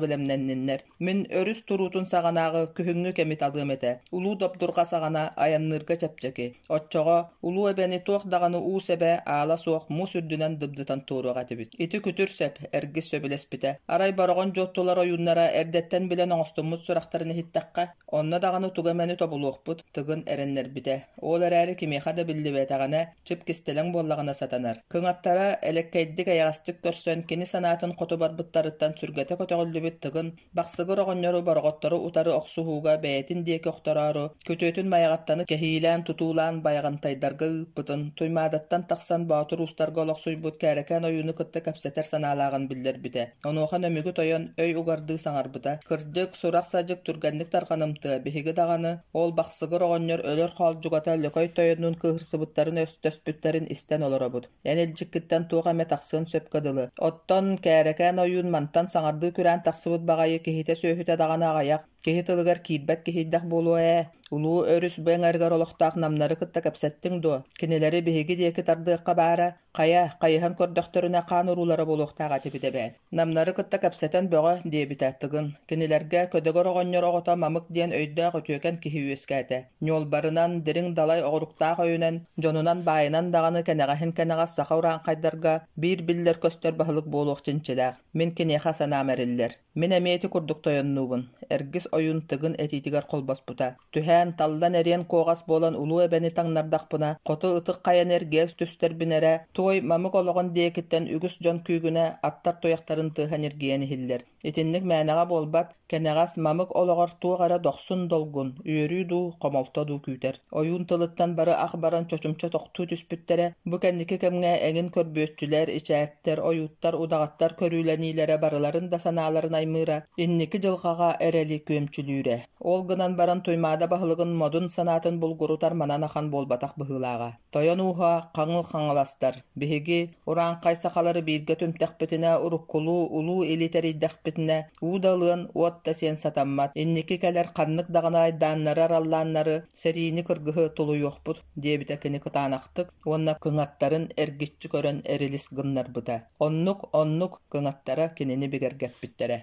бэлэмнэнниннэр. Мин өрүс туруутун саҕанааҕы күһүҥҥү кэми талыам этэ. Улуу Добдурҕа саҕана айанныырга чэпчэки. Оччоҕо Улуу Эбэни туох даҕаны уу сэбэ, аала суох муус үрдүнэн дыбдытан туоруох этибит. Ити күтүр сөп, Эргис сөбүлэспитэ. Арай Бороҕон Дьуоттулар ойууннара эрдэттэн билэн оҥостуммут сурахтарын иһиттэххэ, онно даҕаны тугу эмэни тобулуохпут, Тыгын эрэннэрбитэ. Ол эрээри кимиэхэ да биллибэтэҕинэ, чып кистэлэҥ буоллаҕына сатанар. Кыҥаттара элэккэйдик-эйэҕэстик көрсөн, кини санаатын хоту барбыттарыттан сүргэтэ көтөҕүллүбүт Тыгын Бахсыгыр оҕонньору бороҕоттору утары охсуһууга бэйэтин диэки охтороору, күтүөтүн Майаҕаттаны кэһиилээн-тутуулаан Байаҕантайдарга ыыппытын, Туймаадаттан тахсан Боотур уустарга олохсуйбут Кээрэкээн ойууну кытта кэпсэтэр санаалааҕын биллэрбитэ. Онуоха Нөмүгү тойон өй угардыы саҥарбыта: «Кырдьык, сурах-садьык түргэнник тарҕанымтыа, биһиги даҕаны ол Бахсыгыр оҕонньор өлөр хоолдьугата Лөкөй тойоннуун кыыһырсыбыттарын өстөспүттэрин истэн олоробут. Эн илдьиккиттэн туох эмэ тахсыан сөпкө дылы. Оттон Кээрэкээн ойуун мантан саҥардыы күрээн тахсыбыт баҕайы киһитэ-сүөһүтэ даҕаны аҕыйах, киһи тылыгар киирбэт киһийдэх буолуо ээ. Улуу өрүс бу эҥэригэр олохтоох намнары кытта кэпсэттиҥ дуо? Кинилэри биһиги диэки тардыахха баара, хайа, хайыһан көрдөхтөрүнэ хаан уруулара буолуохтаах этибит эбээт. Намнары кытта кэпсэтэн бөҕө, диэбитэ Тыгын. Кинилэргэ Көдөгөр оҕонньор оҕото Мамык диэн өйдөөх үтүөкэн киһи үөскээтэ. Ньуолбарынан, дириҥ далай оҕуруктаах өйүнэн, дьонунан баайынан даҕаны кэнэҕэһин кэнэҕэс саха урааҥхайдарга биир биллэр-көстөр баһылык буолуох чинчилээх. Мин киниэхэ санаам эриллэр. Мин эмиэ ити курдук тойоннуубун. Эргис ойуун Тыгын этиитигэр холбоспута. Түһээн, таллан эриэн куоҕас буолан улуу эбэни таҥнардахпына, хоту ытык хайаны эргийэ түстэрбин эрэ, туой Мамык олоҕун диэкиттэн үгүс дьон күүгүнэ аттар туйахтарын тыаһа ньиргийэн иһиллэр. Итинник мээнэҕэ буолбат, кэнэҕэс Мамык олоҕор туох эрэ дохсун долгун, үөрүү дуу, хомолто дуу күүтэр. Ойуун тылыттан бары ах баран чочумча тохтуу түспүттэрэ, бу кэнники кэмҥэ эҥин көрбүөччүлэр, ичээттэр, ойууттар, удаҕаттар көрүүлэниилэрэ барыларын да санааларын аймыыра, инники дьылҕаҕа эрэли күөмчүлүүрэ. Ол гынан баран Туймаада баһылыгын модун санаатын булгурутар манан ахан буолбатах быһыылааҕа. Тойон ууһа хаҥыл хаҥаластар, биһиги урааҥхай сахалары бииргэ түмтэхпитинэ, уруккулуу улуу или тэрийдэхпитинэ, уу да ылыан, уот да сиэн сатаммат, инники кэлэр ханнык даҕаны айдааннары-араллааннары, сэриини-кыргыһы тулуйуохпут, диэбитэ кини кытаанахтык уонна кыҥаттарын эргиччи көрөн эрилис гыннарбыта. Оннук, оннук, кыҥаттара кинини бигэргэппиттэрэ.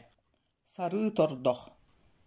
Сарыы тордох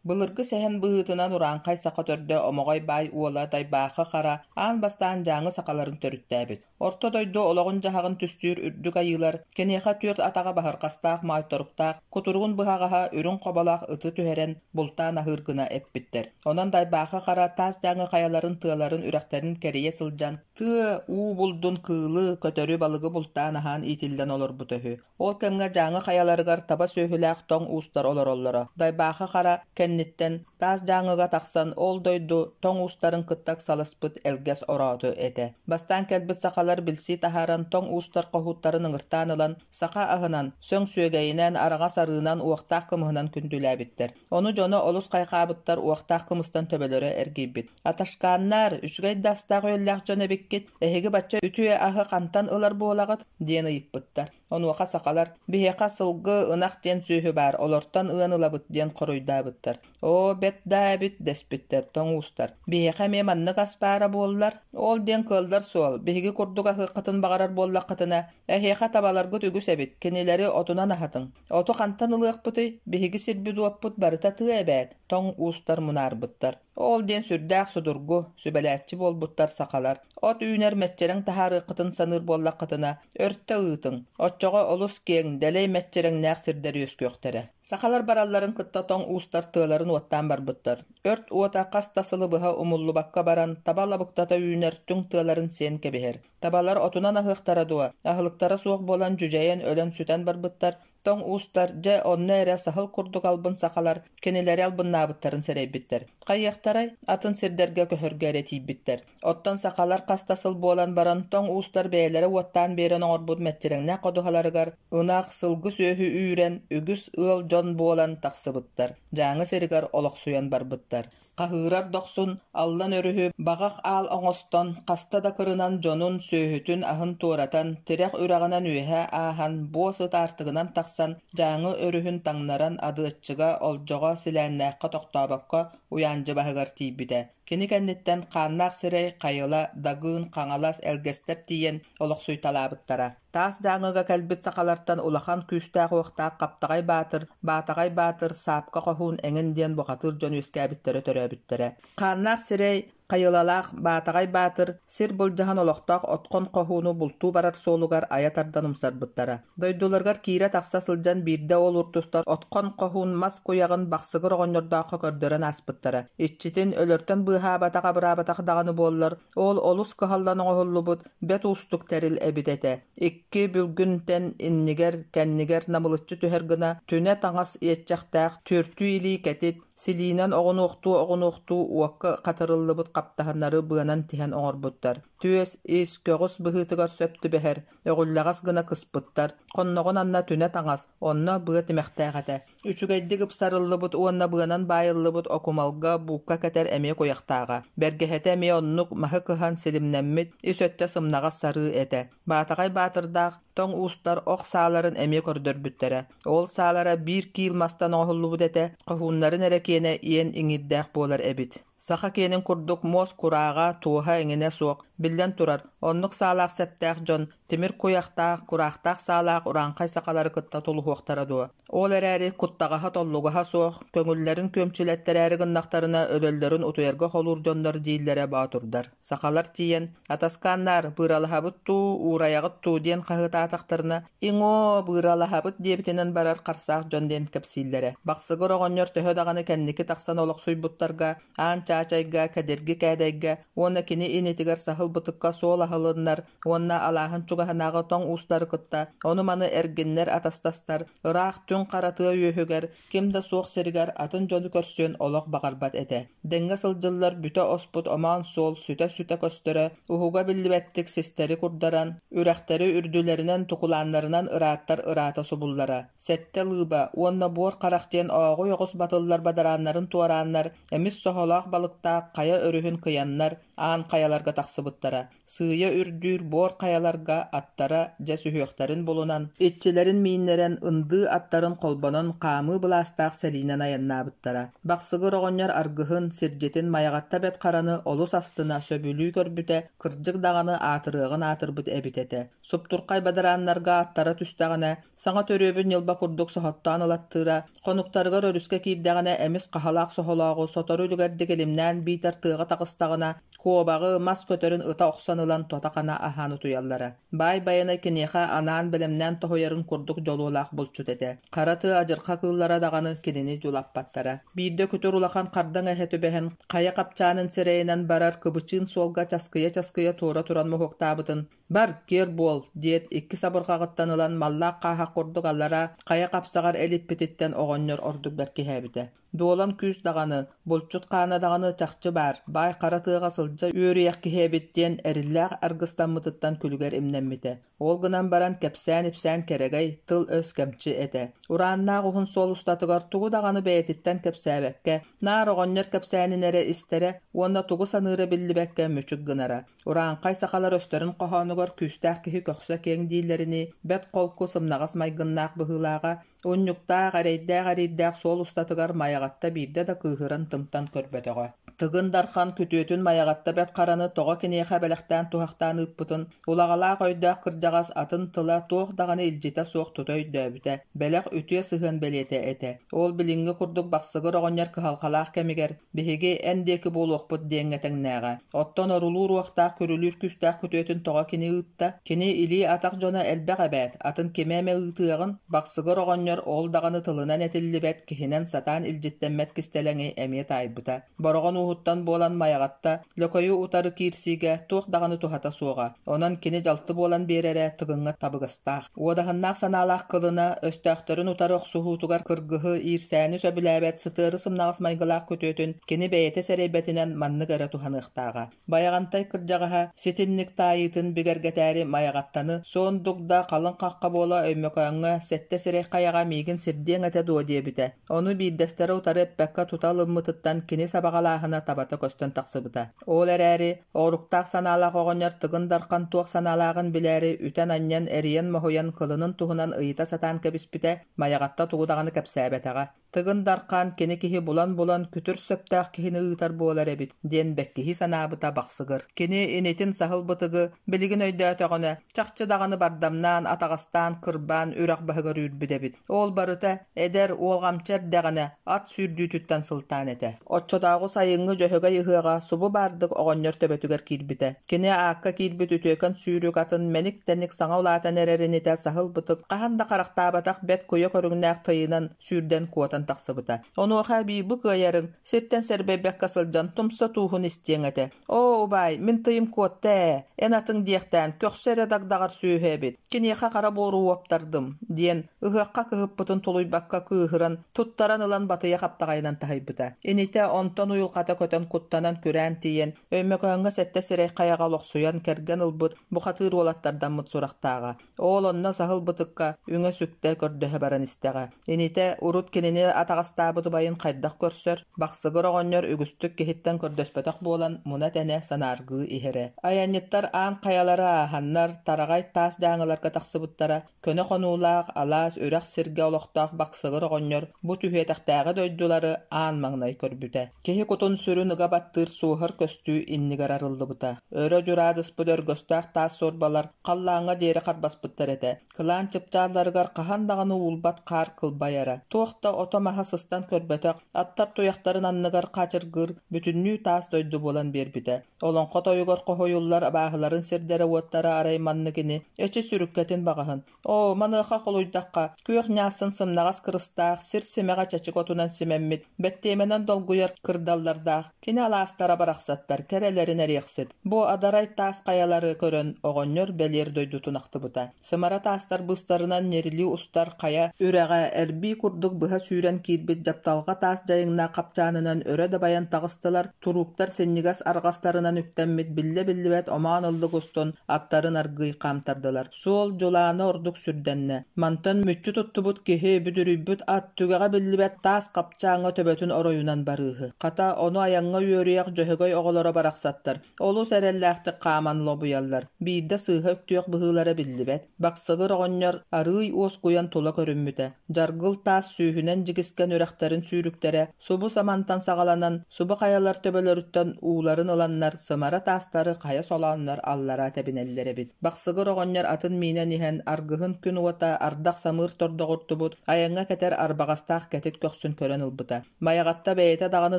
Былыргы сэһэн быһыытынан урааҥхай саха төрдө Омоҕой Баай уола Тайбаахы Хара аан бастаан Дьааҥы сахаларын төрүттээбит. Орто дойду олоҕун-дьаһаҕын түстүүр үрдүк айыылар киниэхэ түөрт атаҕа баһырҕастаах моойторуктаах, кутуругун быһаҕаһа үрүҥ хоболоох ыты түһэрэн бултаан аһыыр гына эппиттэр. Онон Дайбаахы Хара таас Дьааҥы хайаларын тыаларын үрэхтэрин кэрийэ сылдьан тыа, уу булдун, кыылы, көтөрү, балыгы бултаан аһаан иитиллэн олорбута үһү. Ол кэмҥэ Дьааҥы хайаларыгар таба сүөһүлээх тоҥ уустар олороллоро. Дайбаахы Хара кэнники кэнниттэн Таас Дьааҥыга тахсан ол дойду тоҥ уустарын кытта ыксаласпыт Элгэс Орооту этэ. Бастаан кэлбит сахалар билсии таһааран тоҥ уустар хоһууттарын ыҥыртаан ылан саха аһынан, сөҥ сүөгэйинэн, араҥас арыынан, уохтаах кымыһынан күндүлээбиттэр. Ону дьоно олус хайҕаабыттар, уохтаах кымыстан төбөлөрө эргийбит. «Аташкааннар, үчүгэй да астаах-үөллээх дьон эбиккит, эһиги бачча үтүө аһы хантан ылар буолаҕыт?» диэн ыйыппыттар. Онуоха сахалар: «Биһиэхэ сылгы, ынах диэн сүөһү баар, олортон ыан ылабыт» диэн хоруйдаабыттар. «Оо, бэт даа эбит» дэспиттэр тоҥ уустар. «Биһиэхэ эмиэ маннык ас баара буоллар, ол диэн кыаллар суол, биһиги курдук аһыаххытын баҕарар буоллаххытына, эһиэхэ табаларгыт үгүс эбит, кинилэри отунан аһатыҥ. Оту хантан ылыахпытый, биһиги сирбит-уоппут барыта тыа эбээт», тоҥ уустар мунаарбыттар. Ол диэн сүрдээх судургу, сүбэлээччи буолбуттар сахалар. От үүнэр мэччирэҥ таһаарыаххытын саныыр буоллаххытына, өртө ыытыҥ, оччоҕо олус киэҥ, дэлэй мэччирэҥнээх сирдэр үөскүөхтэрэ. Сахалар баралларын кытта тоҥ уустар тыаларын уоттаан барбыттар. Өрт уота хас да сылы быһа умуллубакка баран, таба лабыктата үүнэр түҥ тыаларын сиэн кэбиһэр. Табалар отунан аһыахтара дуо, аһылыктара суох буолан дьүдьэйэн өлөн-сүтэн барбыттар, Тоҥ уустар дьэ онно эрэ саһыл курдук албын сахалар кинилэри албыннаабыттарын сэрэйбиттэр. Хайыахтарай, атын сирдэргэ көһөргө эрэ тиийбиттэр. Оттон сахалар хас да сыл буолан баран тоҥ уустар бэйэлэрэ уоттаан биэрэн оҥорбут мэччирэҥнээх ходуһаларыгар ынах, сылгы сүөһү үүрэн, үгүс ыал дьон буолан тахсыбыттар, Дьааҥы сиригэр олохсуйан барбыттар. Хаһыырар дохсун Аллан өрүһү баҕах аал оҥостон, хаста да кырынан дьонун, сүөһүтүн аһын туоратан, тирэх үрэҕинэн үөһэ ааһан, буо сыт аартыгынан тахсан, Дьааҥы өрүһүн таҥнаран Адыаччыга, Олдьоҕо, Силээннээххэ тохтообокко Уйаандьы баһыгар тиийбитэ. Кини кэнниттэн Хааннаах сирэй, Хайыла, Дагыын, Хаҥалас, Элгэстэр тиийэн олохсуйталаабыттара. Таас Дьааҥыга кэлбит сахалартан улахан күүстээх-уохтаах Хаптаҕай Баатыр, Баатаҕай Баатыр, Саапка Хоһуун эҥин диэн бухатыыр дьон үөскээбиттэрэ төрөөбүттэрэ. Хааннаах сирэй, Хайылалаах Баатаҕай Баатыр сир былдьаһан олохтоох Отхон Хоһууну бултуу барар суолугар айа тардан умсарбыттара. Дойдуларыгар киирэ-тахса сылдьан биирдэ ол урдустар Отхон Хоһуун мас куйаҕын Бахсыгыр оҕонньордооххо көрдөрөн ааспыттара. Иччитин өлөртөн быыһаабатах-абыраабатах даҕаны буоллар, ол олус кыһаллан оҥоһуллубут бэрт уустук тэрил эбит этэ. Икки бүлгүнтэн иннигэр, кэннигэр намылыччы түһэр гына түнэ таҥас иэччэхтээх түөртүү илии кэтит, силиинэн оҕунуохтуу-оҕунуохтуу уокка хатырыллыбыт хаптаһыннары быанан тиһэн оҥорбуттар. Түөс, ис, көҕүс быһыытыгар сөп түбэһэр, өҕүллэҕэс гына кыспыттар. Хонноҕун анна түнэ таҥас, онно быа тимэхтээх этэ. Үчүгэйдик ыпсарыллыбыт уонна быанан баайыллыбыт окумалга буукка кэтэр эмиэ куйахтааҕа. Бэргэһэтэ эмиэ оннук маһы кыһан силимнэммит, ис өттө сымнаҕас сарыы этэ. Баатаҕай Баатырдаах тоҥ уустар ох сааларын эмиэ көрдөрбүттэрэ. Ол саалара биир киил мастан оҥоһуллубут этэ, хоһууннарын эрэ киэнэ иэн иҥиирдээх буолар эбит. Саха киэнин курдук муос курааҕа, туоһа эҥинэ суох, биллэн турар, оннук саалаах-сэптээх дьон тимир куйахтаах, кураахтаах саалаах урааҥхай сахалары кытта тулуһуохтара дуо? Ол эрээри куттаҕаһа-толлугаһа суох, көҥүллэрин күөмчүлэттэрээри гыннахтарына өлөллөрүн утуйарга холуур дьоннор дииллэрэ боотурдар. Сахалар тиийэн «Атаскааннаар, быыралаһабыт дуу, уурайаҕыт дуу» диэн хаһыытаатахтарына «Иҥоо, быыралаһабыт» диэбитинэн барар харсаах дьон диэн кэпсииллэрэ. Бахсыгыр оҕонньор төһө даҕаны кэнники тахсан олохсуйбуттарга, Аан Чаачайга, Кэдирги Кээдэйгэ уонна кини инитигэр саһыл бытыкка суол аһылыннар уонна алааһын чугаһынааҕы тоҥ уустары кытта ону-маны эргиннэр атастастар, ыраах түҥ хара тыа үөһүгэр, ким да суох сиригэр атын дьону көрсүөн олох баҕарбат этэ. Дэҥҥэ сылдьыллар бүтэ оспут омоон суол сүтэ-сүтэ көстөрө, уһуга биллибэттик систэри курдаран, үрэхтэри үрдүлэринэн тукулааннарынан ырааттар ыраата субуллара. Сэттэ лыыба уонна буор харах диэн ооҕуй оҕус батыллар бадарааннарын туорааннар, эмис соһолоох балыктаах хайа өрүһүн кыйаннар, аан хайаларга тахсыбыттара. Сыыйа үрдүүр буор хайаларга аттара дьэ сүһүөхтэрин булунан, иччилэрин мииннэрэн, ындыы аттарын холбонон хаамыы былаастаах сэлиинэн айаннаабыттара. Бахсыгыр оҕонньор аргыһын, сирдьитин Майаҕатта Бэт Хараны олус астына, сөбүлүү көрбүтэ, кырдьык даҕаны аатырыаҕын аатырбыт эбит этэ. Суптурхай бадарааннарга аттара түстэҕинэ, саҥа төрүөбүт ньылба курдук соһоттоон ылаттыыра, хонуктарыгар өрүскэ киирдэҕинэ эмис хаһалаах соһолооҕу сотору үлүгэрдик илимнээн биитэр тыаҕа таҕыстаҕына, куобаҕы, мас көтөрүн ыта охсон ылан тото-хана аһаан утуйаллара. Баай Байанай киниэхэ анаан бэлэмнээн тоһуйарын курдук дьолуолаах булчут этэ. Хара тыа адьырҕа кыыллара даҕаны кинини дьулаппаттара. Биирдэ күтүр улахан хардаҥ эһэ түбэһэн, хайа хапчаанын сирэйинэн барар кыбычыын суолга часкыйа-часкыйа туора туран моһуоктаабытын «Бар, киэр буол!» диэт, икки сабырҕаҕыттан ылан маллаах хааһах курдук аллара хайа хапсаҕар элиппититтэн оҕонньор ордук бэркиһээбитэ. Дуолан күүс даҕаны, булчут хаана даҕаны чахчы баар, баай хара тыаҕа сылдьа үөрүйэх киһи эбит диэн эриллээх аргыстаммытыттан күлүгэр имнэммитэ. Ол гынан баран кэпсээн-ипсээн кэрэгэй, тыл-өс кэмчи этэ. Урааннаах уһун суол устатыгар тугу даҕаны бэйэтиттэн кэпсээбэккэ, наар оҕонньор кэпсээнин эрэ истэрэ уонна тугу саныыра биллибэккэ мүчүк гынара. Урааҥхай сахалар өстөрүн хоһоонугар күүстээх киһи көхсө киэҥ дииллэринии бэрт холку сымнаҕас майгыннаах быһыылааҕа, унньуктаах, эрэйдээх-эриирдээх суол устатыгар Майаҕатта биирдэ да кыыһыран-тымтан көрбөтөҕө. Тыгын Дархан күтүөтүн Майаҕатта Бэрт Хараны тоҕо киниэхэ бэлэхтээн-туһахтаан ыыппытын, улаҕалаах өйдөөх кырдьаҕас атын тыла туох даҕаны илдьитэ суох тута өйдөөбүтэ, бэлэх үтүө сыһыан бэлиэтэ этэ. Ол билиҥҥи курдук бахсыгыр оҕонньор кыһалҕалаах кэмигэр Биһиги эн диэки буолуохпут диэҥҥэ тэҥнээҕэ. Оттон орулуур уохтаах күрүлүүр күүстээх күтүөтүн тоҕо кини ыытта? Кини илии-атах дьоно элбэх эбээт, атын кими эмэ ыытыаҕын? Бахсыгыр оҕонньор ол даҕаны тылынан этиллибэт, киһинэн сатаан илдьиттэммэт кистэлэҥи эмиэ таайбыта. Бороҕон ууһуттан буолан Майаҕатта Лөкөйү утары киирсиигэ туох даҕаны туһата суоҕа. Онон кини дьалты буолан биэрэрэ Тыгыҥҥа табыгастаах. Уодаһыннаах санаалаах кылына өстөөхтөрүн утары охсуһуутугар кыргыһы, иирсээни сөбүлээбэт сытыары сымнаҕас майгылаах күтүөтүн кини бэйэтэ сэрэйбэтинэн маннык эрэ туһаныахтааҕа. Байаҕантай кырдьаҕаһа ситинник таайыытын бигэргэтээри Майаҕаттаны суон дугда халыҥ хахха буола Өймөкөөҥҥө сэттэ сирэй хайаҕа миигин сирдиэҥ этэ дуо диэбитэ. Ону биирдэстэрэ утары эппэккэ тута ылыммытыттан кини сабаҕалааһына табата көстөн тахсыбыта. Ол эрээри Оруктаах санаалаах оҕонньор Тыгын Дархан туох санаалааҕын билээри үтэн-анньан, эрийэн-моһуйан кылынын туһунан ыйыта сатаан кэбиспитэ, Майаҕатта тугу даҕаны кэпсээбэтэҕэ. Тыгын Дархан кини киһи булан-булан күтүр сөптөөх киһини ыытар буолар эбит диэн бэккиһии санаабыта бахсыгыр. Кини инитин саһыл бытыгы билигин өйдөөтөҕүнэ, чахчы даҕаны бардамнаан, атаҕастаан, кырбаан үрэх баһыгар үүрбүт эбит. Ол барыта эдэр уолҕамчы эрдэҕинэ ат сүүрдүүтүттэн сылтаан этэ. Оччотооҕу сайыҥҥы Дьөһөгөй ыһыаҕа субу баардык оҕонньор төбөтүгэр киирбитэ. Кини аакка киирбит үтүөкэн сүүрүк атын мэник-тэник саҥа улаатан эрэр инитэ саһыл бытык хаһан да харахтаабатах бэрт куйа көрүҥнээх тыйынан сүүрдэн куотан тахсыбыта. Онуоха эбии бу кыайарыҥ, сиртэн сэрбэйбэккэ сылдьан тумса тууһун истиэҥ этэ. Оо, убаай, мин тыйым куотта ээ, эн атыҥ диэхтээн, көхсө эрэ дагдаҕар сүөһү эбит. Киниэхэ хара буору уоптардым, диэн ыһыахха кыһыппытын тулуйбакка кыыһыран, туттаран ылан батыйа хаптаҕайынан таһыйбыта. Инитэ онтон уйулҕата көтөн куттанан күрээн тиийэн, Өймөкөөҥҥө сэттэ сирэй хайаҕа олохсуйан кэргэн ылбыт бухатыыр уолаттардаммыт сурахтааҕа. Ол онно саһыл бытыкка үҥэ-сүктэ көрдөһө баран истэҕэ. Инитэ урут кинини атаҕастаабыт убайын хайдах көрсөр, Бахсыгыр оҕонньор үгүстүк киһиттэн көрдөспөтөх буолан муна-тэнэ санааргыы иһэрэ. Айанньыттар аан хайалары ааһаннар, тараҕай таас дьааҥыларга тахсыбыттара, Көнө хонуулаах, алаас, үрэх сиргэ олохтоох Бахсыгыр оҕонньор бу түһүөтэхтээҕи дойдулары аан маҥнай көрбүтэ. Киһи кутун-сүрүн ыга баттыыр суоһар көстүү иннигэр арыллыбыта. Өрө дьураадыспыт өргөстөөх таас суорбалар халлааҥҥа диэри харбаспыттар этэ. Кылаан чыпчаалларыгар хаһан даҕаны уулбат хаар кылбайара. Туох да ото-маһа сыстан көрбөтөх, аттар туйахтарын анныгар хаачыргыыр бүтүннүү таас дойду буолан биэрбитэ. Олоҥхо тойугар хоһуйуллар абааһыларын сирдэрэ-уоттара арай маннык ини, эчи сүрүккэтин баҕаһын. Оо, маныаха холуйдахха, күөх ньаассын сымнаҕас кырыстаах, сир симэҕэ чэчик отунан симэммит, бэттиэмэнэн долгуйар кырдаллардаах, кини алаастара барахсаттар, кэрэлэрин эриэхсит. Бу адарай таас хайалары көрөн, оҕонньор бэлиэр дойдутун ахтыбыта. Сымара таастар быыстарынан ньирилии устар хайа үрэҕэ эрбии курдук быһа сүүрэн киирбит дьапталҕа таас дьайыҥнаах хапчаанынан өрө дабайан таҕыстылар, турууктар синньигэс арҕастарынан үктэммит биллэ-биллибэт омоон ыллык устун аттарын аргыый хаамтардылар. Суол дьулаана ордук сүрдэннэ. Мантан мүччү туттубут киһи бүдүрүйбүт ат түгэҕэ биллибэт таас хапчааҥҥа төбөтүн оройунан барыыһы. Хата, ону айаҥҥа үөрүйэх Дьөһөгөй оҕолоро барахсаттар олус эрэллээхтик хааман лобуйаллар. Биирдэ сыыһа үктүөх быһыылара биллибэт. Бахсыгыр оҕонньор арыый уоскуйан тула көрүммүтэ. Дьаргыл таас сүүһүнэн дьигискэн үрэхтэрин сүүрүктэрэ Субу самантан саҕаланан, субу хайалар төбөлөрүттэн ууларын ыланнар, сымара таастары хайа солооннор аллараа тэбинэллэр эбит. Бахсыгыр оҕонньор атын миинэн иһэн, аргыһын күн уота ардах-самыыр тордоҕурдубут, айаҥҥа кэтэр арбаҕастаах кэтит көхсүн көрөн ылбыта. Майаҕатта бэйэтэ даҕаны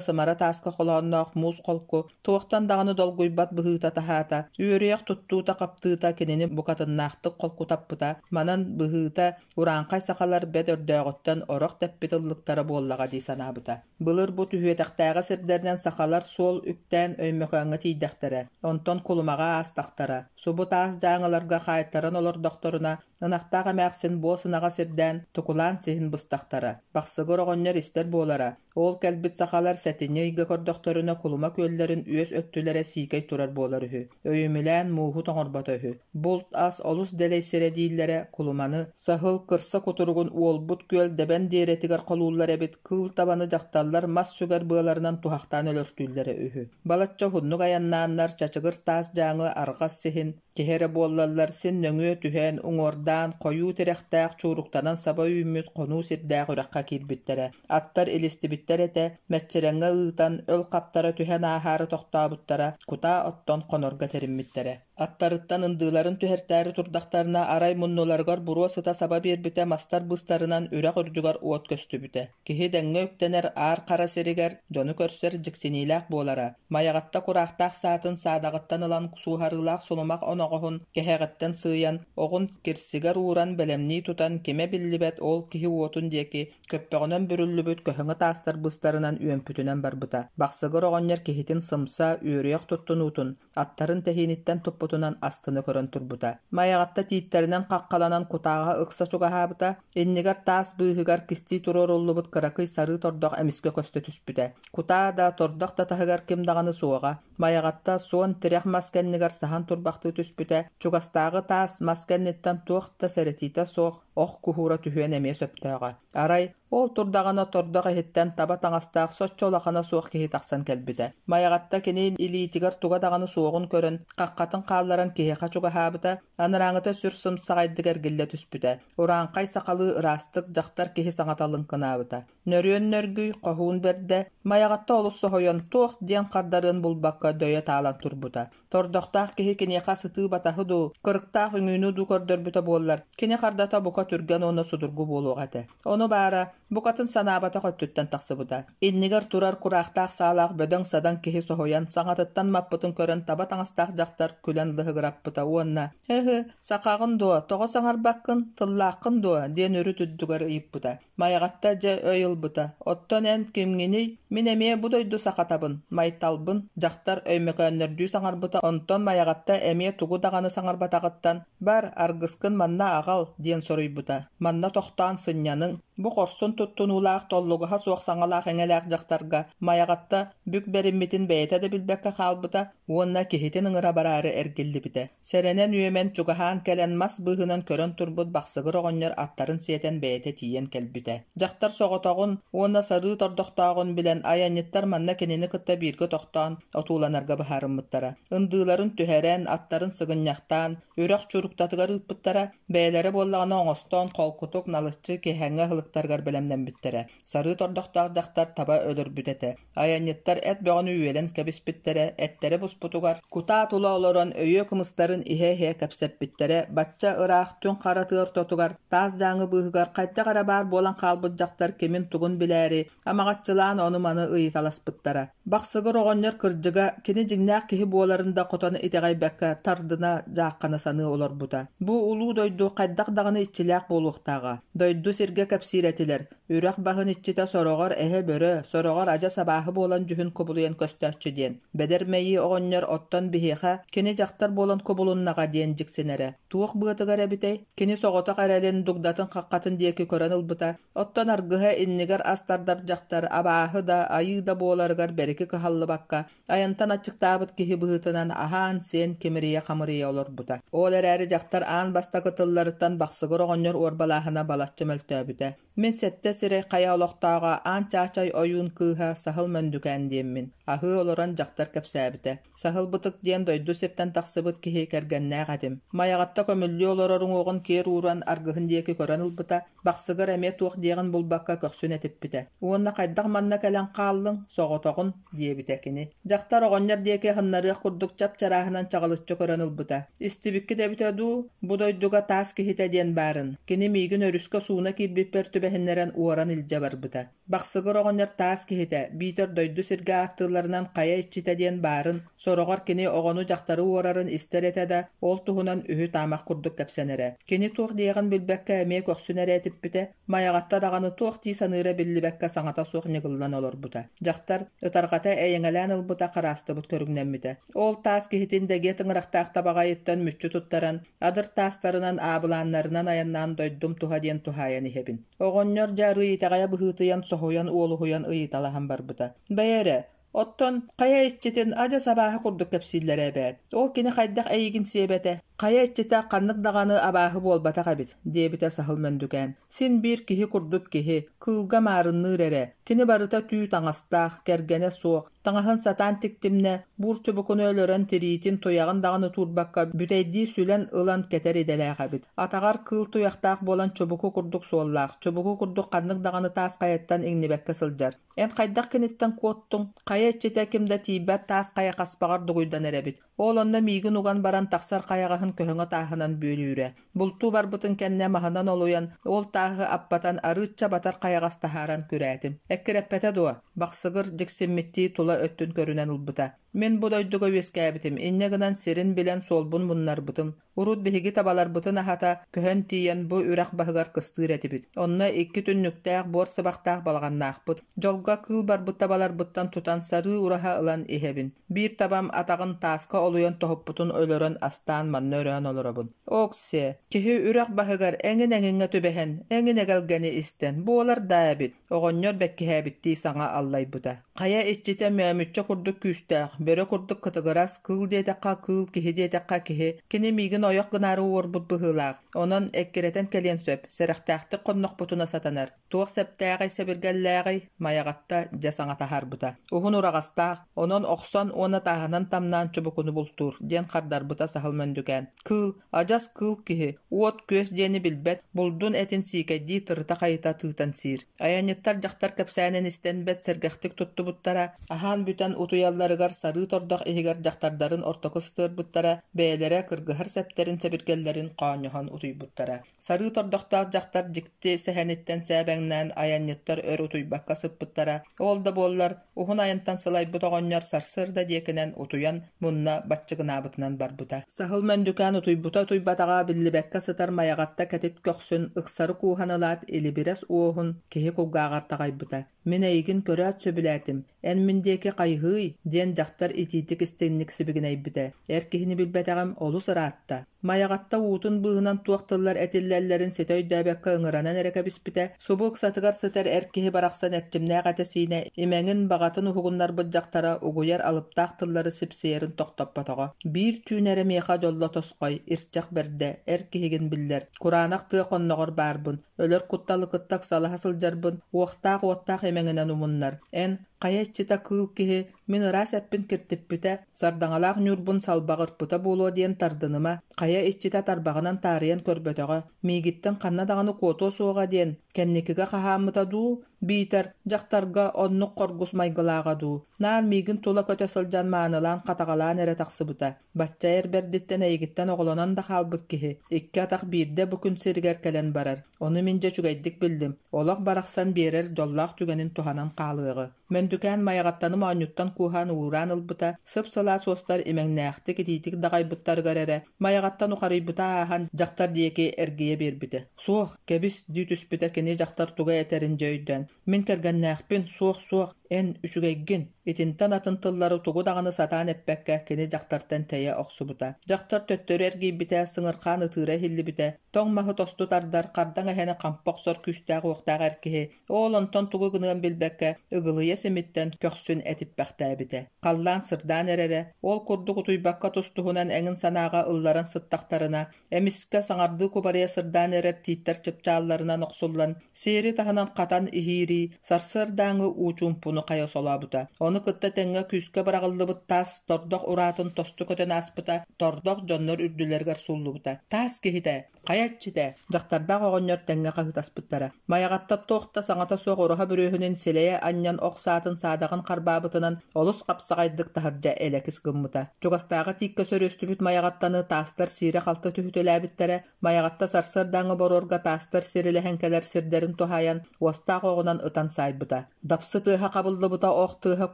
сымара тааска холоонноох муус холку, туохтан даҕаны долгуйбат быһыыта-таһаата, үөрүйэх туттуута-хаптыыта кинини букатыннаахтык холкутаппыта, манан быһыыта Урааҥхай сахалар бэт өрдөөҕүттэн орох тэппит ыллыктара буоллаҕа дии санаабыта. Былыр бу түһүөтэхтээҕи сирдэринэн сахалар суол үктээн Өймөкөөҥҥө тиийдэхтэрэ, онтон Кулумаҕа аастахтара. Субу таас дьааҥыларга хаайтаран олордохторуна, ынахтаах эмээхсин буос ынаҕа сирдээн, тукулаан сиһин быстахтара. Бахсыгыр оҕонньор истэр буолара. Ол кэлбит сахалар сэтинньи ыйга көрдөхтөрүнэ Кулума күөллэрин үөс өттүлэрэ сиикэй турар буолар үһү. Өйүмүлээн мууһу тоҥорбото үһү. Булт ас олус дэлэй сирэ дииллэрэ Кулуманы саһыл кырса кутуругун уолбут күөл дэбэн диэрэтигэр холууллар эбит, кыыл табаны дьахталлар мас сүгэр быаларынан туһахтаан өлөртүүллэрэ үһү. Балачча уһуннук айаннааннар Чачыгыр таас дьааҥы арҕас сиһин, киһи эрэ буоллаллар син нөҥүө түһэн, уҥуордаан, хойуу тирэхтээх чууруктанан саба үүммүт хонуу сирдээх үрэххэ киирбиттэрэ. Аттар илистибиттэр этэ, мэччирэҥҥэ ыытан, өл хаптара түһэн ааһаары тохтообуттара, кутаа оттон хонорго тэриммиттэрэ. Аттарыттан ындыыларын түһэртээри турдахтарына, арай муннуларыгар буруо сыта саба биэрбитэ мастар быыстарынан үрэх үрдүгэр уот көстүбүтэ. Киһи дэҥҥэ үктэнэр аар хара сиригэр дьону көрсөр дьиксиниилээх буолара. Майаҕатта кураахтаах саатын саадаҕыттан ылан сууһарыылаах сулумах оноҕоһун кэһэҕиттэн сыыйан, оҕун кирсигэр ууран бэлэмнии тутан кимэ биллибэт ол киһи уотун диэки көппөҕүнэн бүрүллүбүт көһөҥө таастар быыстарынан үөмпүтүнэн барбыта. Бахсыгыр оҕонньор киһитин сымса, үөрүйэх туттунуутун, аттарын тэһииниттэн туппутунан астына көрөн турбута. Майаҕатта тииттэринэн хаххаланан кутааҕа ыкса чугаһаабыта, иннигэр таас быыһыгар кистии туруоруллубут кыракый сарыы тордох эмискэ көстө түспүтэ. Кутаа да, тордох да таһыгар ким даҕаны суоҕа. Майаҕатта суон тирэх мас кэннигэр саһан турбахтыы түспүтэ, чугастааҕы таас мас кэнниттэн туох да сэрэтиитэ суох ох куһуура түһүөн эмиэ сөптөөҕө. Арай, ол турдаҕына тордох иһиттэн таба таҥастаах соччо улахана суох киһи тахсан кэлбитэ. Майаҕатта кини илиитигэр туга даҕаны суоҕун көрөн, хаххатын хаалларан киһиэхэ чугаһаабыта, анарааҥыта сүр сымсаҕайдык эргиллэ түспүтэ. Урааҥхай сахалыы ыраастык дьахтар киһи саҥата лыҥкынаабыта. Нөрүөн нөргүй, хоһуун бэрдэ, Майаҕатта олус соһуйан туох диэн хардарыан булбакка дөйө таалан турбута. Тордохтоох киһи киниэхэ сытыы батаһы дуу, кырыктаах үҥүүнү дуу көрдөрбүтэ буоллар, кини хардата бука түргэн уонна судургу буолуох этэ. Ону баара, букатын санаабатах өттүттэн тахсыбыта. Иннигэр турар кураахтаах саалаах бөдөҥ-садаҥ киһи соһуйан, саҥатыттан маппытын көрөн таба таҥастаах дьахтар күлэн лыһыгыраппыта уонна «Һы-һы, сахаҕын дуо, тоҕо саҥарбаккын, тыллааххын дуо?» диэн үрүт үрдүгэр ыйыппыта. Майаҕатта дьэ өй ылбыта: «Оттон эн кимҥиний? Мин эмиэ бу дойду сахатабын, майталбын», дьахтар өймөкөөннөрдүү саҥарбыта, онтон Майаҕатта эмиэ тугу даҕаны саҥарбатаҕыттан «Бар, аргыскын манна аҕал» диэн соруйбута. Манна тохтоон сынньаныҥ. Бу хорсун туттунуулаах, толлугаһа суох саҥалаах-иҥэлээх дьахтарга Майаҕатта бүк бэриммитин бэйэтэ да билбэккэ хаалбыта уонна киһитин ыҥыра бараары эргиллибитэ. Сэрэнэн үөмэн, чугаһаан кэлэн мас быыһынан көрөн турбут Бахсыгыр оҕонньор аттарын сиэтэн бэйэтэ тиийэн кэлбитэ. Дьахтар соҕотоҕун уонна сарыы тордохтооҕун билэн, айанньыттар манна кинини кытта бииргэ тохтоон отууланарга быһаарыммыттара. Ындыыларын түһэрэн, аттарын сыгынньахтаан, үрэх чуруктатыгар ыыппыттара, бэйэлэрэ буоллаҕына оҥостон, холкутук, налыччы киэһээҥҥи аһылыктарыгар бэлэмнэммиттэрэ. Сарыы тордохтоох дьахтар таба өлөрбүт этэ. Айанньыттар эт бөҕөнү үөлэн кэбиспиттэрэ, эттэрэ буспутугар, кутаа тула олорон өйүө кымыстарын иһэ-иһэ кэпсэппиттэрэ, бачча ыраах түҥ хара тыа ортотугар, таас дьааҥы быыһыгар хайдах эрэ баар буолан хаалбыт дьахтар кимин-тугун билээри, амаҕаччылаан ону-маны ыйыталаспыттара. Бахсыгыр оҕонньор кырдьыга, кини дьиҥнээх киһи буоларын да хотон итэҕэйбэккэ тардына, дьааххана саныы олорбута. Бу улуу дойду хайдах даҕаны иччилээх буолуохтааҕа. Дойду сиргэ кэпсиир этилэр, Үрэх баһын иччитэ сороҕор эһэ-бөрө, сороҕор адьас абааһы буолан дьүһүн кубулуйан көстөөччү диэн. Бэдэр мэйии оҕонньор оттон биһиэхэ кини дьахтар буолан кубулуннаҕа диэн дьиксинэрэ. Туох быатыгар эбитэй? Кини соҕотох эрэлин, дугдатын-хаххатын диэки көрөн ылбыта, оттон аргыһа иннигэр ас тардар дьахтар абааһы да, айыы да буоларыгар бэрики кыһаллыбакка, айантан аччыктаабыт киһи быһыытынан аһаан-сиэн кимирийэ-хамырыйа олорбута. Ол эрээри дьахтар аан бастакы тылларыттан Бахсыгыр оҕонньор уорбалааһына балачча мөлтөөбүтэ. Мин сэттэ сирэй хайа олохтооҕо Аан Чаачай ойуун кыыһа Саһыл Мөндүкээн диэммин, аһыы олорон дьахтар кэпсээбитэ. Саһыл Бытык диэн дойду сиртэн тахсыбыт киһи кэргэннээх этим. Майаҕатта көмүллүү олорор уҥуоҕун киэр ууран аргыһын диэки көрөн ылбыта, Бахсыгар эмиэ туох диэҕин булбакка көхсүн этиппитэ. Уонна хайдах манна кэлэн хааллыҥ, соҕотоҕун, диэбитэ кини. Дьахтар оҕонньор диэки аһыннарыах курдук чап-чарааһынан чаҕылыччы көрөн ылбыта. Истибиккит эбитэ дуу, бу дойдуга таас киһитэ диэн баарын. Кини миигин өрүскэ сууна киирбиппэр түбэһиннэрэн уоран илдьэ барбыта. Бахсыгыр оҕонньор таас киһитэ, биитэр дойду сиргэ ааттыылларынан хайа иччитэ диэн баарын, сороҕор кини оҕону-дьахтары уорарын истэр этэ да, ол туһунан үһү-таамах курдук кэпсэнэрэ. Кини туох диэҕин билбэккэ эмиэ көхсүн эрэ этиппитэ, Майаҕатта даҕаны туох дии саныыра биллибэккэ саҥата суох ньыгыллан олорбута. Дьахтар ытарҕата эйэҥэлээн ылбыта хараастыбыт көрүҥнэммитэ. Ол таас киһитин дэгиэ тыҥырахтаах табаҕайыттан мүччү туттаран, адыр таастарынан, аабылааннарынан айаннаан дойдум туһа диэн туһаайан иһэбин. Оҕонньор дьэ арыый итэҕэйэ быһыытыйан соһуйан уолуһуйан ыйыталаһан барбыта. Бэйэ эрэ, оттон хайа иччитин адьас абааһы курдук кэпсииллэрэ эбээт. Ол кини хайдах эйигин сиэбэтэ? Хайа иччитэ ханнык даҕаны абааһы буолбатах эбит, диэбитэ Саһыл Мөндүкээн. Син биир киһи курдук киһи, кыылга маарынныыр эрэ. Кини барыта түү таҥастаах, кэргэнэ суох, таҥаһын сатаан тиктимнэ, буур чубукуну өлөрөн тириитин, туйаҕын даҕаны туурбакка бүтэйдии сүлэн ылан кэтэр идэлээх эбит. Атаҕар кыыл туйахтаах буолан чубуку курдук суоллаах, чубуку курдук ханнык даҕаны таас хайаттан иҥнибэккэ сылдьар. Эн хайдах киниттэн куоттуҥ? Хайа иччитэ ким да тиийбэт таас хайа хаспаҕар дугуйданар эбит. Ол онно миигин уган баран тахсар хайаҕаһын көһөҥө тааһынан бүөлүүрэ. Бултуу барбытын кэннэ маһынан олуйан, ол тааһы аппатан арыычча батар хайаҕас таһааран күрээтим. Эккирэппэтэ дуо? Бахсыгыр дьиксиммиттии тула өттүн көрүнэн ылбыта. Мин бу дойдуга үөскээбитим, инньэ гынан сирин билэн суолбун муннарбытым. Урут биһиги табаларбытын аһата, көһөн тиийэн бу үрэх баһыгар кыстыыр этибит. Онно икки түннүктээх, буор сыбахтаах балаҕаннаахпыт. Дьолго кыыл барбыт табаларбыттан тутан сарыы ураһа ылан иһэбин. Биир табам атаҕын тааска олуйан тоһуппутун өлөрөн астаан манна өрөөн олоробун. Оксе, киһи үрэх баһыгар эҥин-эҥиҥҥэ түбэһэн, эҥин эгэлгэни истэн, буолар даа эбит, оҕонньор бэккиһээбиттии саҥа аллайбыта. Хайа иччитэ мөөмүччэ курдук күүстээх, бөрө курдук кытыгырас, кыыл диэтэххэ кыыл, киһи диэтэххэ киһи. Кини миигин ойох гынаары уорбут быһыылаах. Онон эккирэтэн кэлиэн сөп, сэрэхтээхтик хоннохпутуна сатанар. Туох сэптээҕий-сэбиргэллээҕий? Майаҕатта дьэ саҥа таһаарбыта. Уһун ураҕастаах, онон охсон уонна тааһынан тамнаан чубукуну бултуур, диэн хардарбыта Саһыл Мөндүкээн. Кыыл, адьас кыыл киһи, уот-күөс диэни билбэт, булдун этин сиикэйдии тырыта-хайыта тыытан сиир. Айанньыттар дьахтар кэпсээнин истэн бэрт сэргэхтик туттубуттара, аһаан бүтэн утуйалларыгар сарыы тордох иһигэр дьахтардарын ортоку сытыарбыттара, бэйэлэрэ кыргыһар сэптэрин-сэбиргэллэрин хоонньоһон утуйбуттара. Сарыы тордохтоох дьахтар дьикти сэһэниттэн сээбэҥнээн айанньыттар өр утуйбакка сыппыттара. Ол да буоллар, уһун айантан сылайбыт оҕонньор сарсыарда диэкинэн утуйан, мунна баччыгынаабытынан барбыта. Саһыл Мөндүкээн утуйбута-утуйбатаҕа биллибэккэ сытар Майаҕатта кэтит көхсүн ыксары кууһан ылаат, илибирэс уоһун киһи кулгааҕар таҕайбыта. «Мин эйигин көрөөт сөбүлээтим, эн мин диэки хайыһыый?» диэн дьахтар итиитик-истиҥник сибигинэйбитэ. Эр киһини билбэтэҕим олус ыраатта. Майаҕатта уутун быыһынан туох тыллар этиллэллэрин ситэ өйдөөбөккө ыҥыранан эрэ кэбиспитэ, субу ыксатыгар сытар эр киһи барахсан эрчимнээх этэ-сиинэ имэҥин, баҕатын уһугуннарбыт дьахтара угуйар алыптаах тыллары сипсийэрин тохтоппотоҕо. Биир түүн эрэ миэхэ дьолло тосхой, ирчэх бэрдэ, эр киһигин биллэр, кураанах тыа хонноҕор баарбын, өлөр кутталы кытта ыксалаһа сылдьарбын уохтаах-уоттаах имэҥинэн умуннар. Эн, хайа иччитэ кыыл киһи, мин ыраас эппин киртиппитэ, сардаҥалаах ньуурбун салбаҕырпыта буолуо диэн тардыныма, хайа иччитэ тарбаҕынан таарыйан көрбөтөҕө, миигиттэн ханна даҕаны куотуо суоҕа диэн, кэнникигэ хаһааммыта дуу, биитэр дьахтарга оннук хоргус майгылааҕа дуу, наар миигин тула көтө сылдьан маанылаан-хатаҕалаан эрэ тахсыбыта. Бачча эр бэрдиттэн эйигиттэн оҕолонон да хаалбыт киһи, икки атах биирдэ бу күн сиригэр кэлэн барар. Ону мин дьэ үчүгэйдик биллим, олох барахсан биэрэр дьоллоох түгэнин туһанан хаалыаҕы. Мөндүкээн Майаҕаттаны моонньуттан кууһаан уураан ылбыта, сып-сылаас уостар имэҥнээхтик итиитик даҕайбыттарыгар эрэ Майаҕаттан ухарыйбыта ааһан дьахтар диэки эргийэ биэрбитэ. Суох, кэбис дии түспүтэ кини дьахтар туга этэрин дьэ өйдөөн. Мин кэргэннээхпин, суох-суох, эн үчүгэйгин. Итинтэн атын тыллары тугу даҕаны сатаан эппэккэ кини дьахтартан тэйэ охсубута. Дьахтар төттөрү эргийбитэ, сыҥырхаан ытыыра иһиллибитэ, тоҥ маһы тосту тардар, хардаҥ эһэни хампа охсор күүстээх-уохтаах эр киһи, ол онтон тугу гыныан билбэккэ, ыгылыйа симиттэн көхсүн этиппэхтээбитэ. Халлаан сырдаан эрэрэ, ол курдук утуйбакка тус-туһунан эҥин санааҕа ылларан сыттахтарына, Эмискэ саҥардыы кубарыйа сырдаан эрэр тииттэр чыпчаалларынан охсуллан, сиэри таһынан хатан иһиирии, сарсыардааҥҥы уу чуумпуну хайа солообута. Ону кытта тэҥҥэ күүскэ быраҕыллыбыт таас тордох ураатын тосту көтөн ааспыта, тордох дьоннор үрдүлэригэр сууллубута. Таас киһитэ! Хайа иччитэ! Дьахтардаах оҕонньор тэҥҥэ хаһыытаспыттара. Майаҕатта туох да саҥата суох ураһа бүрүөһүнүн силэйэ анньан ох саатын саадаҕын харбаабытынан олус хапсаҕайдык таһырдьа элэкис гыммыта. Чугастааҕы тииккэ сөрүөстүбүт Майаҕаттаны таастар сиирэ-халты түһүтэлээбиттэрэ, Майаҕатта сарсыардааҥҥы боруорга таастар сирилэһэн кэлэр сирдэрин туһаайан уостаах оҕунан ытан саайбыта. Дапсы тыаһа хабыллыбыта, ох тыаһа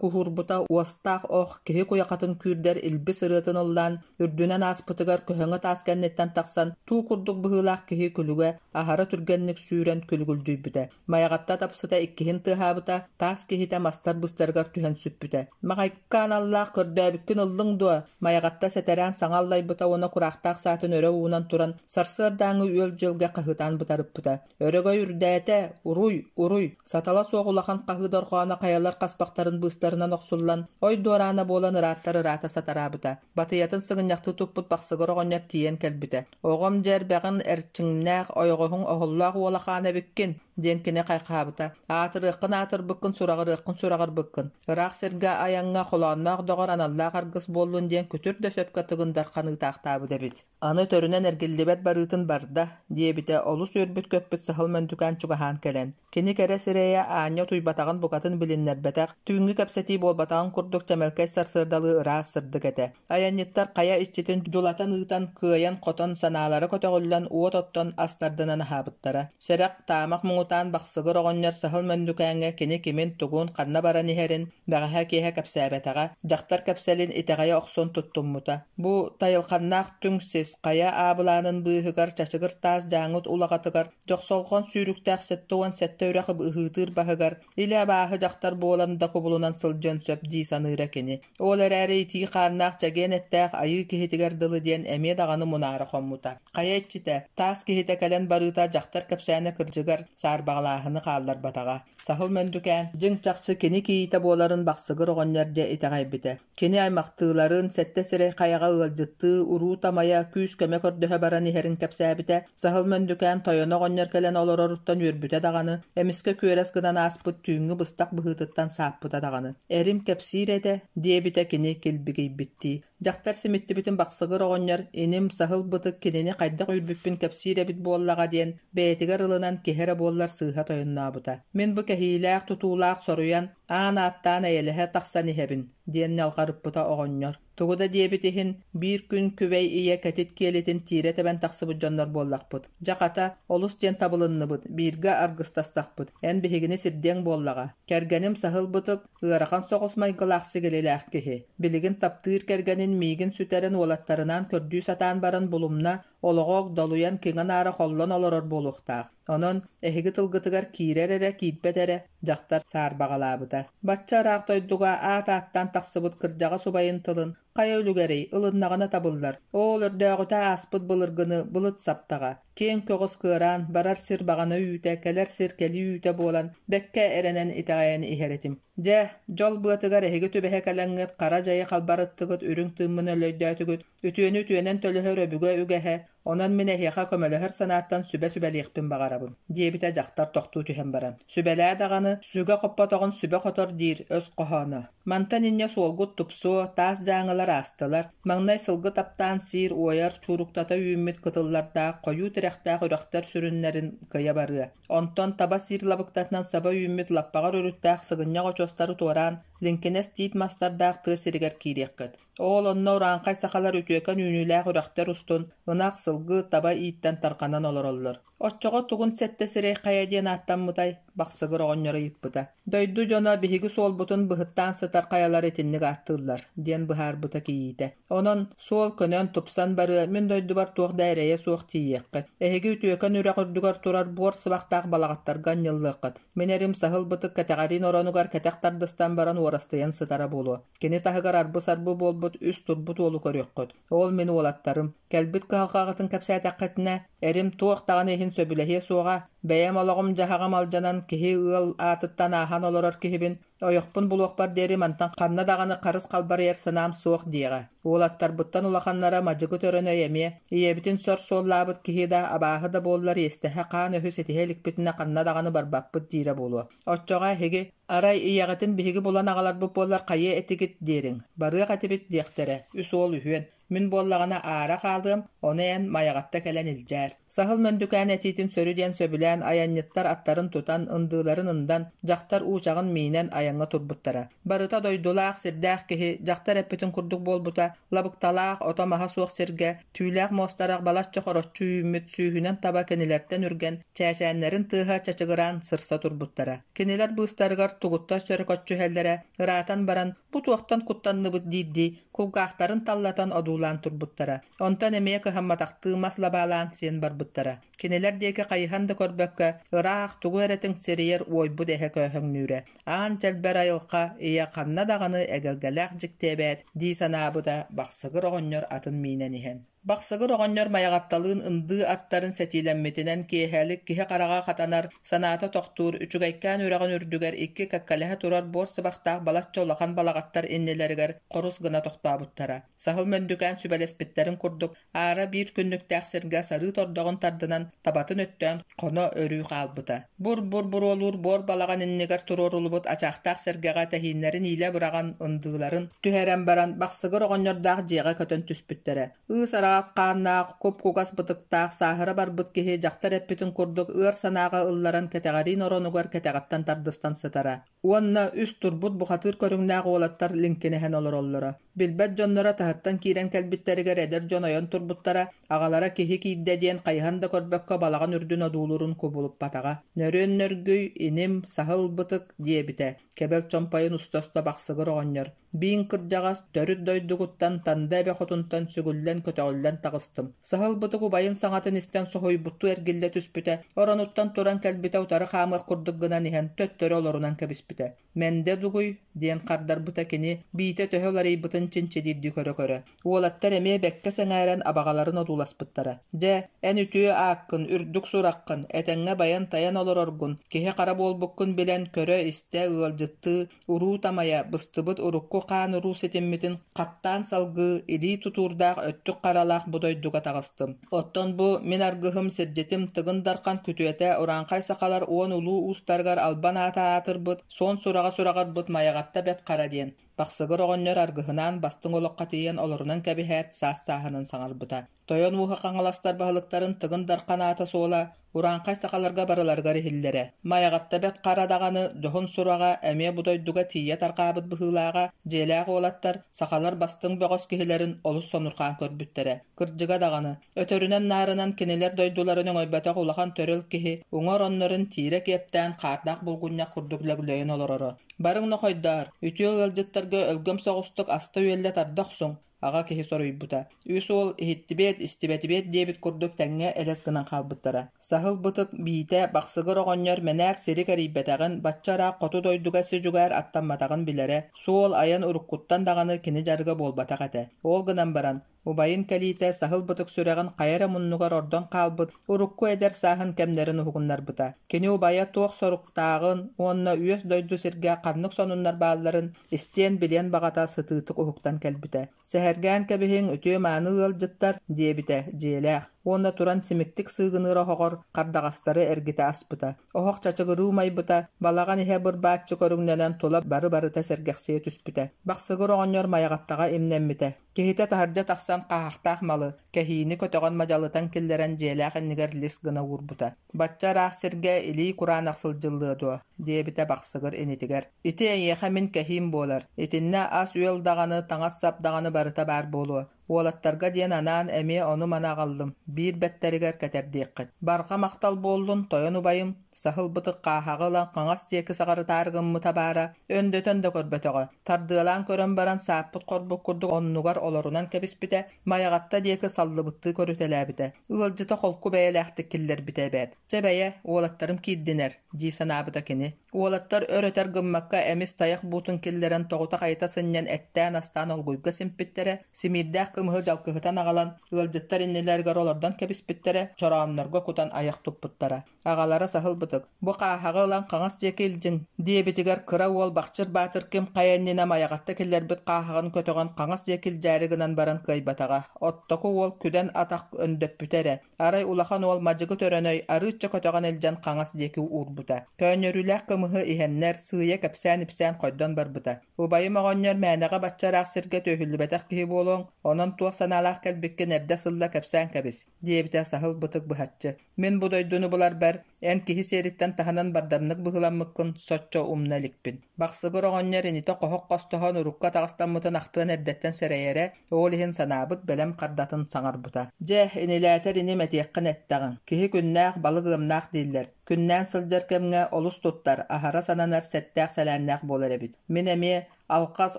куһуурбута, уостаах ох киһи куйахатын күүрдэр илбис ырыатын ыллаан, үрдүнэн ааспытыгар көһөҥө таас кэнниттэн тахсан, туу курдук быһыылаах быһыылаах киһи күлүгэ аһара түргэнник сүүрэн күлүгүлдьүйбүтэ. Майаҕатта тапсыта иккиһин тыаһаабыта, таас киһитэ мастар быыстарыгар түһэн сүппүтэ. Маҕайка аналлаах көрдөөбүккүн ыллыҥ дуо? Майаҕатта сэтэрээн саҥа аллайбыта уонна кураахтаах саатын өрө уунан туран сарсыардааҥҥы үөл-дьүөлгэ хаһыытаан бытарыппыта. Өрөгөй үрдээтэ, уруй, уруй! Сатала суох улахан хаһыы дорҕооно хайалар хаспахтарын быыстарынан охсуллан, ой дуораана буолан ырааттар ыраата сатараабыта. Батыйатын сыгынньахтыы туппут бахсыгыр оҕонньор тиийэн кэлбитэ. Оҕом дьэ эрбэҕин эрчимнээх, ойоҕоһуҥ оһоллоох уола хаан эбиккин, диэн кини хайхаабыта. Аатырыаххын аатырбыккын, сураҕырыаххын сураҕырбыккын. Ыраах сиргэ айаҥҥа холоонноох доҕор аналлаах аргыс буоллун диэн күтүр да сөпкө Тыгын Дархан ыытаахтаабыт эбит. Аны төрүнэн эргиллибэт барыытын барда, диэбитэ олус үөрбүт-көппүт Саһыл Мөндүкээн чугаһаан кэлэн. Кини кэрэ сирэйэ аанньа утуйбатаҕын букатын билиннэрбэтэх, түүҥҥү кэпсэтии буолбатаҕын курдук чэмэлкэй сарсыардалыы ыраас сырдык этэ. Айанньыттар хайа иччитин дьулатан ыытан, кыайан-хотон, санаалара көтөҕүллэн уот оттон ас тардынан аһаабыттара. Сэрэх, таамах муҥутаан Бахсыгыр оҕонньор Саһыл Мөндүкээҥҥэ кини кимин-тугун, ханна баран иһэрин бэҕэһээ киэһэ кэпсээбэтэҕэ, дьахтар кэпсэлин итэҕэйэ охсон туттуммута. Бу тайылханнаах түҥ сис хайа аабылаанын быыһыгар чачыгыр таас дьааҥыт улаҕатыгар дьохсолҕон сүүрүктээх 77 үрэх ыһыытыыр баһыгар илэ абааһы дьахтар буолан да кубулунан сылдьыан сөп дии саныыра кини. Ол эрээри итии хааннаах чэгиэн эттээх айыы киһитигэр дылы диэн эмиэ даҕаны мунаара хоммута. Хайа иччитэ, таас киһитэ кэлэн барыыта дьахтар кэпсээнэ кырдьыгар саарбаҕалааһыны хаалларбатаҕа. Саһыл Мөндүкээн дьиҥ-чахчы кини кийиитэ буоларын Бахсыгыр оҕонньор дьэ итэҕэйбитэ. Кини аймахтыыларын, сэттэ сирэй хайаҕа ыалдьыттыы, уруу тамайа, күүс-көмө көрдөһө баран иһэрин кэпсээбитэ. Саһыл Мөндүкээн тойоно оҕонньор кэлэн олороруттан үөрбүтэ даҕаны, эмискэ күөрэс гынан ааспыт түүҥҥү быстах быһыытыттан сааппыта даҕаны. «Эрим кэпсиир этэ», диэбитэ кини килбигийбиттии. Дьахтар симиттибитин Бахсыгыр оҕонньор «Иним, саһыл бытык кинини хайдах үүрбүппүн кэпсиир эбит буоллаҕа» диэн бэйэтигэр ылынан киһи эрэ буоллар сыыһа тойоннообута. «Мин бу кэһиилээх, тутуулаах соруйан, аан ааттаан эйэлэһэ тахсан иһэбин», диэн ньалҕарыппыта оҕонньор. Тугу да диэбит иһин, биир күн күбэй ийэ кэтит киэлитин тиирэ тэбэн тахсыбыт дьоннор буоллахпыт. Дьэ, хата, олус диэн табылынныбыт, бииргэ аргыстастахпыт. Эн биһигини сирдиэҥ буоллаҕа. Кэргэним саһыл бытык, Ыарахан соҕус майгылаах сигилилээх киһи, билигин таптыыр кэргэнин миигин сүтэрэн уолаттарынаан көрдүү сатаан баран булумна, олоҕо огдолуйан киҥэ-наара холлон олорор буолуохтаах. Онон, эһиги тылгытыгар киирэр эрэ, киирбэт эрэ, дьахтар саарбаҕалаабыта. Бачча ыраах дойдуга аат ааттаан тахсыбыт кырдьаҕас убайын тылын хайа үлүгэрий, ылыннаҕына табыллар. Оол өрдөөҕүтэ ааспыт былыргыны былыт саптаҕа. Киэҥ көҕүс кыараан, барар сир баҕана үүтэ, кэлэр сир кэлии үүтэ буолан, бэккэ эрэнэн итэҕэйэн иһэр этим. Дьэ, дьол быатыгар эһиги түбэһэ кэлэҥҥит, хара дьайы халбарыттыгыт, үрүҥ тыыммын өллөйдөөтүгүт, үтүөнү үтүөнэн төлөһөр өбүгэ үгэһэ, онон мин эһиэхэ көмөлөһөр санааттан сүбэ сүбэлиэхпин баҕарабын, диэбитэ дьахтар тохтуу түһэн баран. Сүбэлээ даҕаны, сүгэ хоппотоҕун сүбэ хотор диир өс хоһооно. Мантан инньэ суолгут тупсуо, таас дьааҥылар аастылар, маҥнай сылгы таптаан сиир, уойар, чууруктата үүммүт кытыллардаах, хойуу тирэхтээх үрэхтэр сүрүннэрин кыйа барыа. Онтон таба сиир лабыктатынан саба үүммүт лаппаҕар өрүттээх сыгынньах очуостары туораан, лиҥкинэс тиит мастардаах тыа сиригэр киириэххит. Ол онно урааҥхай сахалар үтүөкэн үүнүүлээх үрэхтэр устун ынах, сылгы, таба ииттэн тарҕанан олороллор. Оччоҕо тугун сэттэ сирэй хайа диэн ааттаммытай? Бахсыгыр оҕонньор ыйыппыта. Дойду дьоно биһиги суолбутун быһыттаан сытар хайалар итинник ааттыыллар, диэн быһаарбыта кийиитэ. Онон суол көнөн, тупсан барыа, мин дойдубар туох да эрэйэ суох тиийиэххит. Эһиги үтүөкэн үрэх үрдүгэр турар буор сыбахтаах балаҕаттарга анньыллыаххыт. Мин эрим саһыл бытык кэтэҕэриин оронугар кэтэх тардыстан баран уорастыйан сытара буолуо. Кини таһыгар арбы-сарбы буолбут үс турбут уолу көрүөххүт. Ол мин уолаттарым. Кэлбит кыһалҕаҕытын кэпсээтэххитинэ, эрим туох даҕаны иһин сөбүлэһиэ суоҕа. Бэйэм олоҕум-дьаһаҕым алдьанан киһи ыал аатыттан ааһан олорор киһибин, ойохпун булуохпар диэри мантан ханна даҕаны харыс халбарыйар санаам суох диэҕэ. Уолаттарбыттан улаханнара мадьыгы төрөнөй эмиэ, ийэбитин сор суоллаабыт киһи да, абааһы да буоллар иэстэһэ хаан өһү ситиһэ иликпитинэ ханна даҕаны барбаппыт диирэ буолуо. Оччоҕо эһиги Арай ийэҕитин биһиги булан аҕаларбыт буоллар хайыа этигит диэриҥ, барыах этибит диэхтэрэ, үс уол үһүөн, мин буоллаҕына аара хаалыам, ону эн Майаҕатта кэлэн илдьээр. Саһыл Мөндүкээн этиитин сөрү диэн сөбүлээн айанньыттар аттарын тутан, ындыыларын ындан, дьахтар уучаҕын миинэн айаҥҥа турбуттара. Барыта дойдулаах, сирдээх киһи, дьахтар эппитин курдук буолбута, лабыкталаах, ото-маһа суох сиргэ, түүлээх муостарах балачча хороччу үүммүт сүүһүнэн таба кинилэртэн үргэн, чээчээннэрин тыаһа чачыгыраан сырса турбуттара. Кинилэр быыстарыгар тугуттар чөрөкөччүһэллэрэ ыраатан баран, бу туохтан куттанныбыт диирдии, кулгаахтарын таллатан одуулаһан одуулаан турбуттара. Онтон эмиэ кыһамматахтыы мас лабаалаан сиэн барбыттара. Кинилэр диэки хайыһан да көрбөккө, ыраах тугу эрэ тиҥсирийэр уойбут эһэ көөһөҥнүүрэ. Аан чэлбэр айылҕа ийэ ханна даҕаны эгэлгэлээх дьикти эбээт дии санаабыта Бахсыгыр оҕонньор атын миинэн иһэн. Бахсыгыр оҕонньор Майаҕатталыын ындыы аттарын сэтиилэммитинэн киэһэлик киһи хараҕа хатанар, санаата тохтуур, үчүгэйкээн үрэҕин үрдүгэр икки кэккэлэһэ турар буор сыбахтаах балачча улахан балаҕаттар иннилэригэр хорус гына тохтообуттара. Саһыл Мөндүкээн сүбэлэспиттэрин курдук, аара биир күннүктээх сиргэ сарыы тордоҕун тардынан табатын өттөөн хоно-өрүү хаалбыта. Бур-бур буруолуур буор балаҕан иннигэр туруоруллубут ачаахтаах сэргэҕэ тэһииннэрин иилэ быраҕан ындыыларын түһэрэн баран Бахсыгыр оҕонньордоох дьиэҕэ көтөн түспүттэрэ. Ыыс араҕас хааннаах, куп-кугас бытыктаах, сааһыра барбыт киһи дьахтар эппитин курдук ыар санааҕа ылларан кэтэҕэриин оронугар кэтэҕиттэн тардыстан сытара. Уонна үс турбут бухатыыр көрүҥнээх уолаттар лиҥкинэһэн олороллоро. Билбэт дьонноро таһыттан киирэн кэлбиттэригэр эдэр дьон ойон турбуттара, аҕалара киһи киирдэ диэн хайыһан да көрбөккө балаҕан үрдүн одуулуурун кубулуппатаҕа. Нөрүөн нөргүй, иним, саһыл бытык диэбитэ, кэбэл чомпойун уста-уста бахсыгыр оҕонньор. Биин кырдьаҕас төрүт дойдугуттан Танда эбэ хотунтан сүгүллэн-көтөҕүллэн таҕыстым. Саһыл бытык убайын саҥатын истэн соһуйбуттуу эргиллэ түспүтэ, оронуттан туран кэлбитэ утары хаамыах курдук гынан иһэн төттөрү олорунан кэбиспитэ. «Мэндэ дугуй?» диэн хардарбыта кини биитэ төһө уларыйбытын чинчилиирдии көрө-көрө. Уолаттар эмиэ бэккэ сэҥээрэн абаҕаларын одууласпыттара. «Дьэ, эн үтүө ааккын, үрдүк сураххын, этэҥҥэ байан-тайан олороргун, киһи-хара буолбуккун билэн көрө-истэ, ыалдьыттыы, Уруу тамайа быстыбыт урукку хаан-уруу ситиммитин хаттаан салгыы, илии тутуурдаах өттүк харалаах бу дойдуга таҕыстым. Оттон бу мин аргыһым, сирдьитим Тыгын Дархан күтүөтэ урааҥхай сахалар уон улуу уустарыгар албан аата аатырбыт, суон сураҕа сураҕырбыт Майаҕатта Бэт Хара диэн. Бахсыгыр оҕонньор аргыһынаан бастыҥ олоххо тиийэн олорунан кэбиһээт, саас-сааһынан саҥарбыта. Тойон ууһа хаҥаластар баһылыктарын Тыгын Дархан аата-суола урааҥхай сахаларга барыларыгар иһиллэрэ. Майаҕатта Бэт Хара даҕаны дьоһун сураҕа эмиэ бу дойдуга тиийэ тарҕаабыт быһыылааҕа, дьиэлээх уолаттар сахалар бастыҥ бөҕөс киһилэрин олус сонурҕаан көрбүттэрэ. Кырдьыга даҕаны, өтөрүнэн-наарынан кинилэр дойдуларын өҥөйбөтөх улахан төрөл киһи уҥа ороннорун тиирэ киэптээн хаардаах булгунньах курдук лөглөйөн олороро. «Барыҥ нохойдоор, үтүө ыалдьыттарга өлгөм соҕустук аста-үөллэ тарда охсуҥ, Аҕа киһи соруйбута. Үс уол иһиттибиэт, истибэтибиэт диэбит курдук тэҥҥэ элэс гынан хаалбыттара. Саһыл бытык биитэ Бахсыгыр оҕонньор мэнээк сири кэрийбэтэҕин, бачча ыраах хоту дойдуга си-дьүгээр аттамматаҕын билэрэ. Суол айан уруккуттан даҕаны кини дьарыга буолбатах этэ. Ол гынан баран, убайын кэлиитэ Саһыл бытык сүрэҕин хайа эрэ муннугар ордон хаалбыт урукку эдэр сааһын кэмнэрин уһугуннарбыта. Кини убайа туох соруктааҕын уонна үөс дойду сиргэ ханнык сонуннар баалларын Истиэн-билиэн баҕата сытыытык уһуктан кэлбитэ. «Сэһэргээн кэбиһиҥ, үтүө-мааны ыалдьыттар», диэбитэ дьиэлээх уонна туран симиктик сыыгыныыр оһоҕор хардаҕастары эргитэ аспыта. Оһох чачыгырыы умайбыта, балаҕан иһэ бырбааччы көрүҥнэнэн тула бары-барыта сэргэхсийэ түспүтэ. Бахсыгыр оҕонньор Майаҕаттаҕа имнэммитэ. Киһитэ таһырдьа тахсан хааһахтаах малы, кэһиини көтөҕөн мадьалытан киллэрэн дьиэлээх иннигэр лис гына уурбута. «Бачча ыраах сиргэ илии кураанах сылдьыллыа дуо?» диэбитэ Бахсыгыр инитигэр. «Ити эйиэхэ мин кэһиим буолар. Итиннэ ас-үөл даҕаны, таҥас-сап даҕаны барыта баар буолуо. Уолаттарга диэн анаан эмиэ ону-маны аҕаллым, биир бэттэригэр кэтэрдиэххит. Барҕа махтал буоллун, тойон убайым, саһыл бытык хааһаҕы ылан хаҥас диэки саҕарытаары гыммыта баара, өндөтөн да көрбөтөҕө. Тардыалаан көрөн баран сааппыт хорбут курдук оннугар олорунан кэбиспитэ, Майаҕатта диэки саллыбыттыы көрүтэлээбитэ. Ыалдьыта холку бэйэлээхтик киллэрбитэ эбээт. Чэ бэйэ, уолаттарым киирдинэр, дии санаабыта кини. Уолаттар өр-өтөр гыммакка эмис тайах буутун киллэрэн тоҕута-хайыта сынньан эттээн-астаан олгуйга симпиттэрэ, симиирдээх кымыһы дьалкыһытан аҕалан, ыалдьыттар иннилэригэр олордон кэбиспиттэрэ, чорооннорго кутан айах туппуттара. Аҕалара саһыл бытык, «Бу хааһаҕы ылан хаҥас диэки илдьиҥ» диэбитигэр кыра уол Бахчыр Баатыр ким хайа иннинэ Майаҕатта киллэрбит хааһаҕын көтөҕөн хаҥас диэки илдьээри гынан баран кыайбатаҕа. Оттоку уол күдэн атах өндөппүтэ эрэ, арай улахан уол мадьыгы төрөнөй арыычча көтөҕөн илдьэн хаҥас диэки уурбута. Көөнньөрүүлээх кымыһы иһэннэр, сыыйа кэпсээн-ипсээн хойдон барбыта. Убайым оҕонньор мээнэҕэ бачча ыраах сиргэ түөһүллүбэтэх киһи буолуоҥ, онон туох санаалаах кэлбиккин эрдэ сылла кэпсээн кэбис, диэбитэ саһыл бытык быһаччы. Мин бу дойдуну буларбар эн киһи сиэриттэн таһынан бардамнык быһыыламмыккын соччо умна иликпин. Бахсыгыр оҕонньор инитэ хоһох хостоһон урукку атаҕастаммытын ахтыан эрдэттэн сэрэйэрэ, ол иһин санаабыт бэлэм хардатын саҥарбыта. Дьэ, инилээтэр иним этиэххин эттэҕиҥ. Киһи күннээх, балык ыамнаах дииллэр. Күннээн сылдьар кэмҥэ олус туттар, аһара сананар сэттээх-сэлээннээх буолар эбит. Мин эмиэ алхас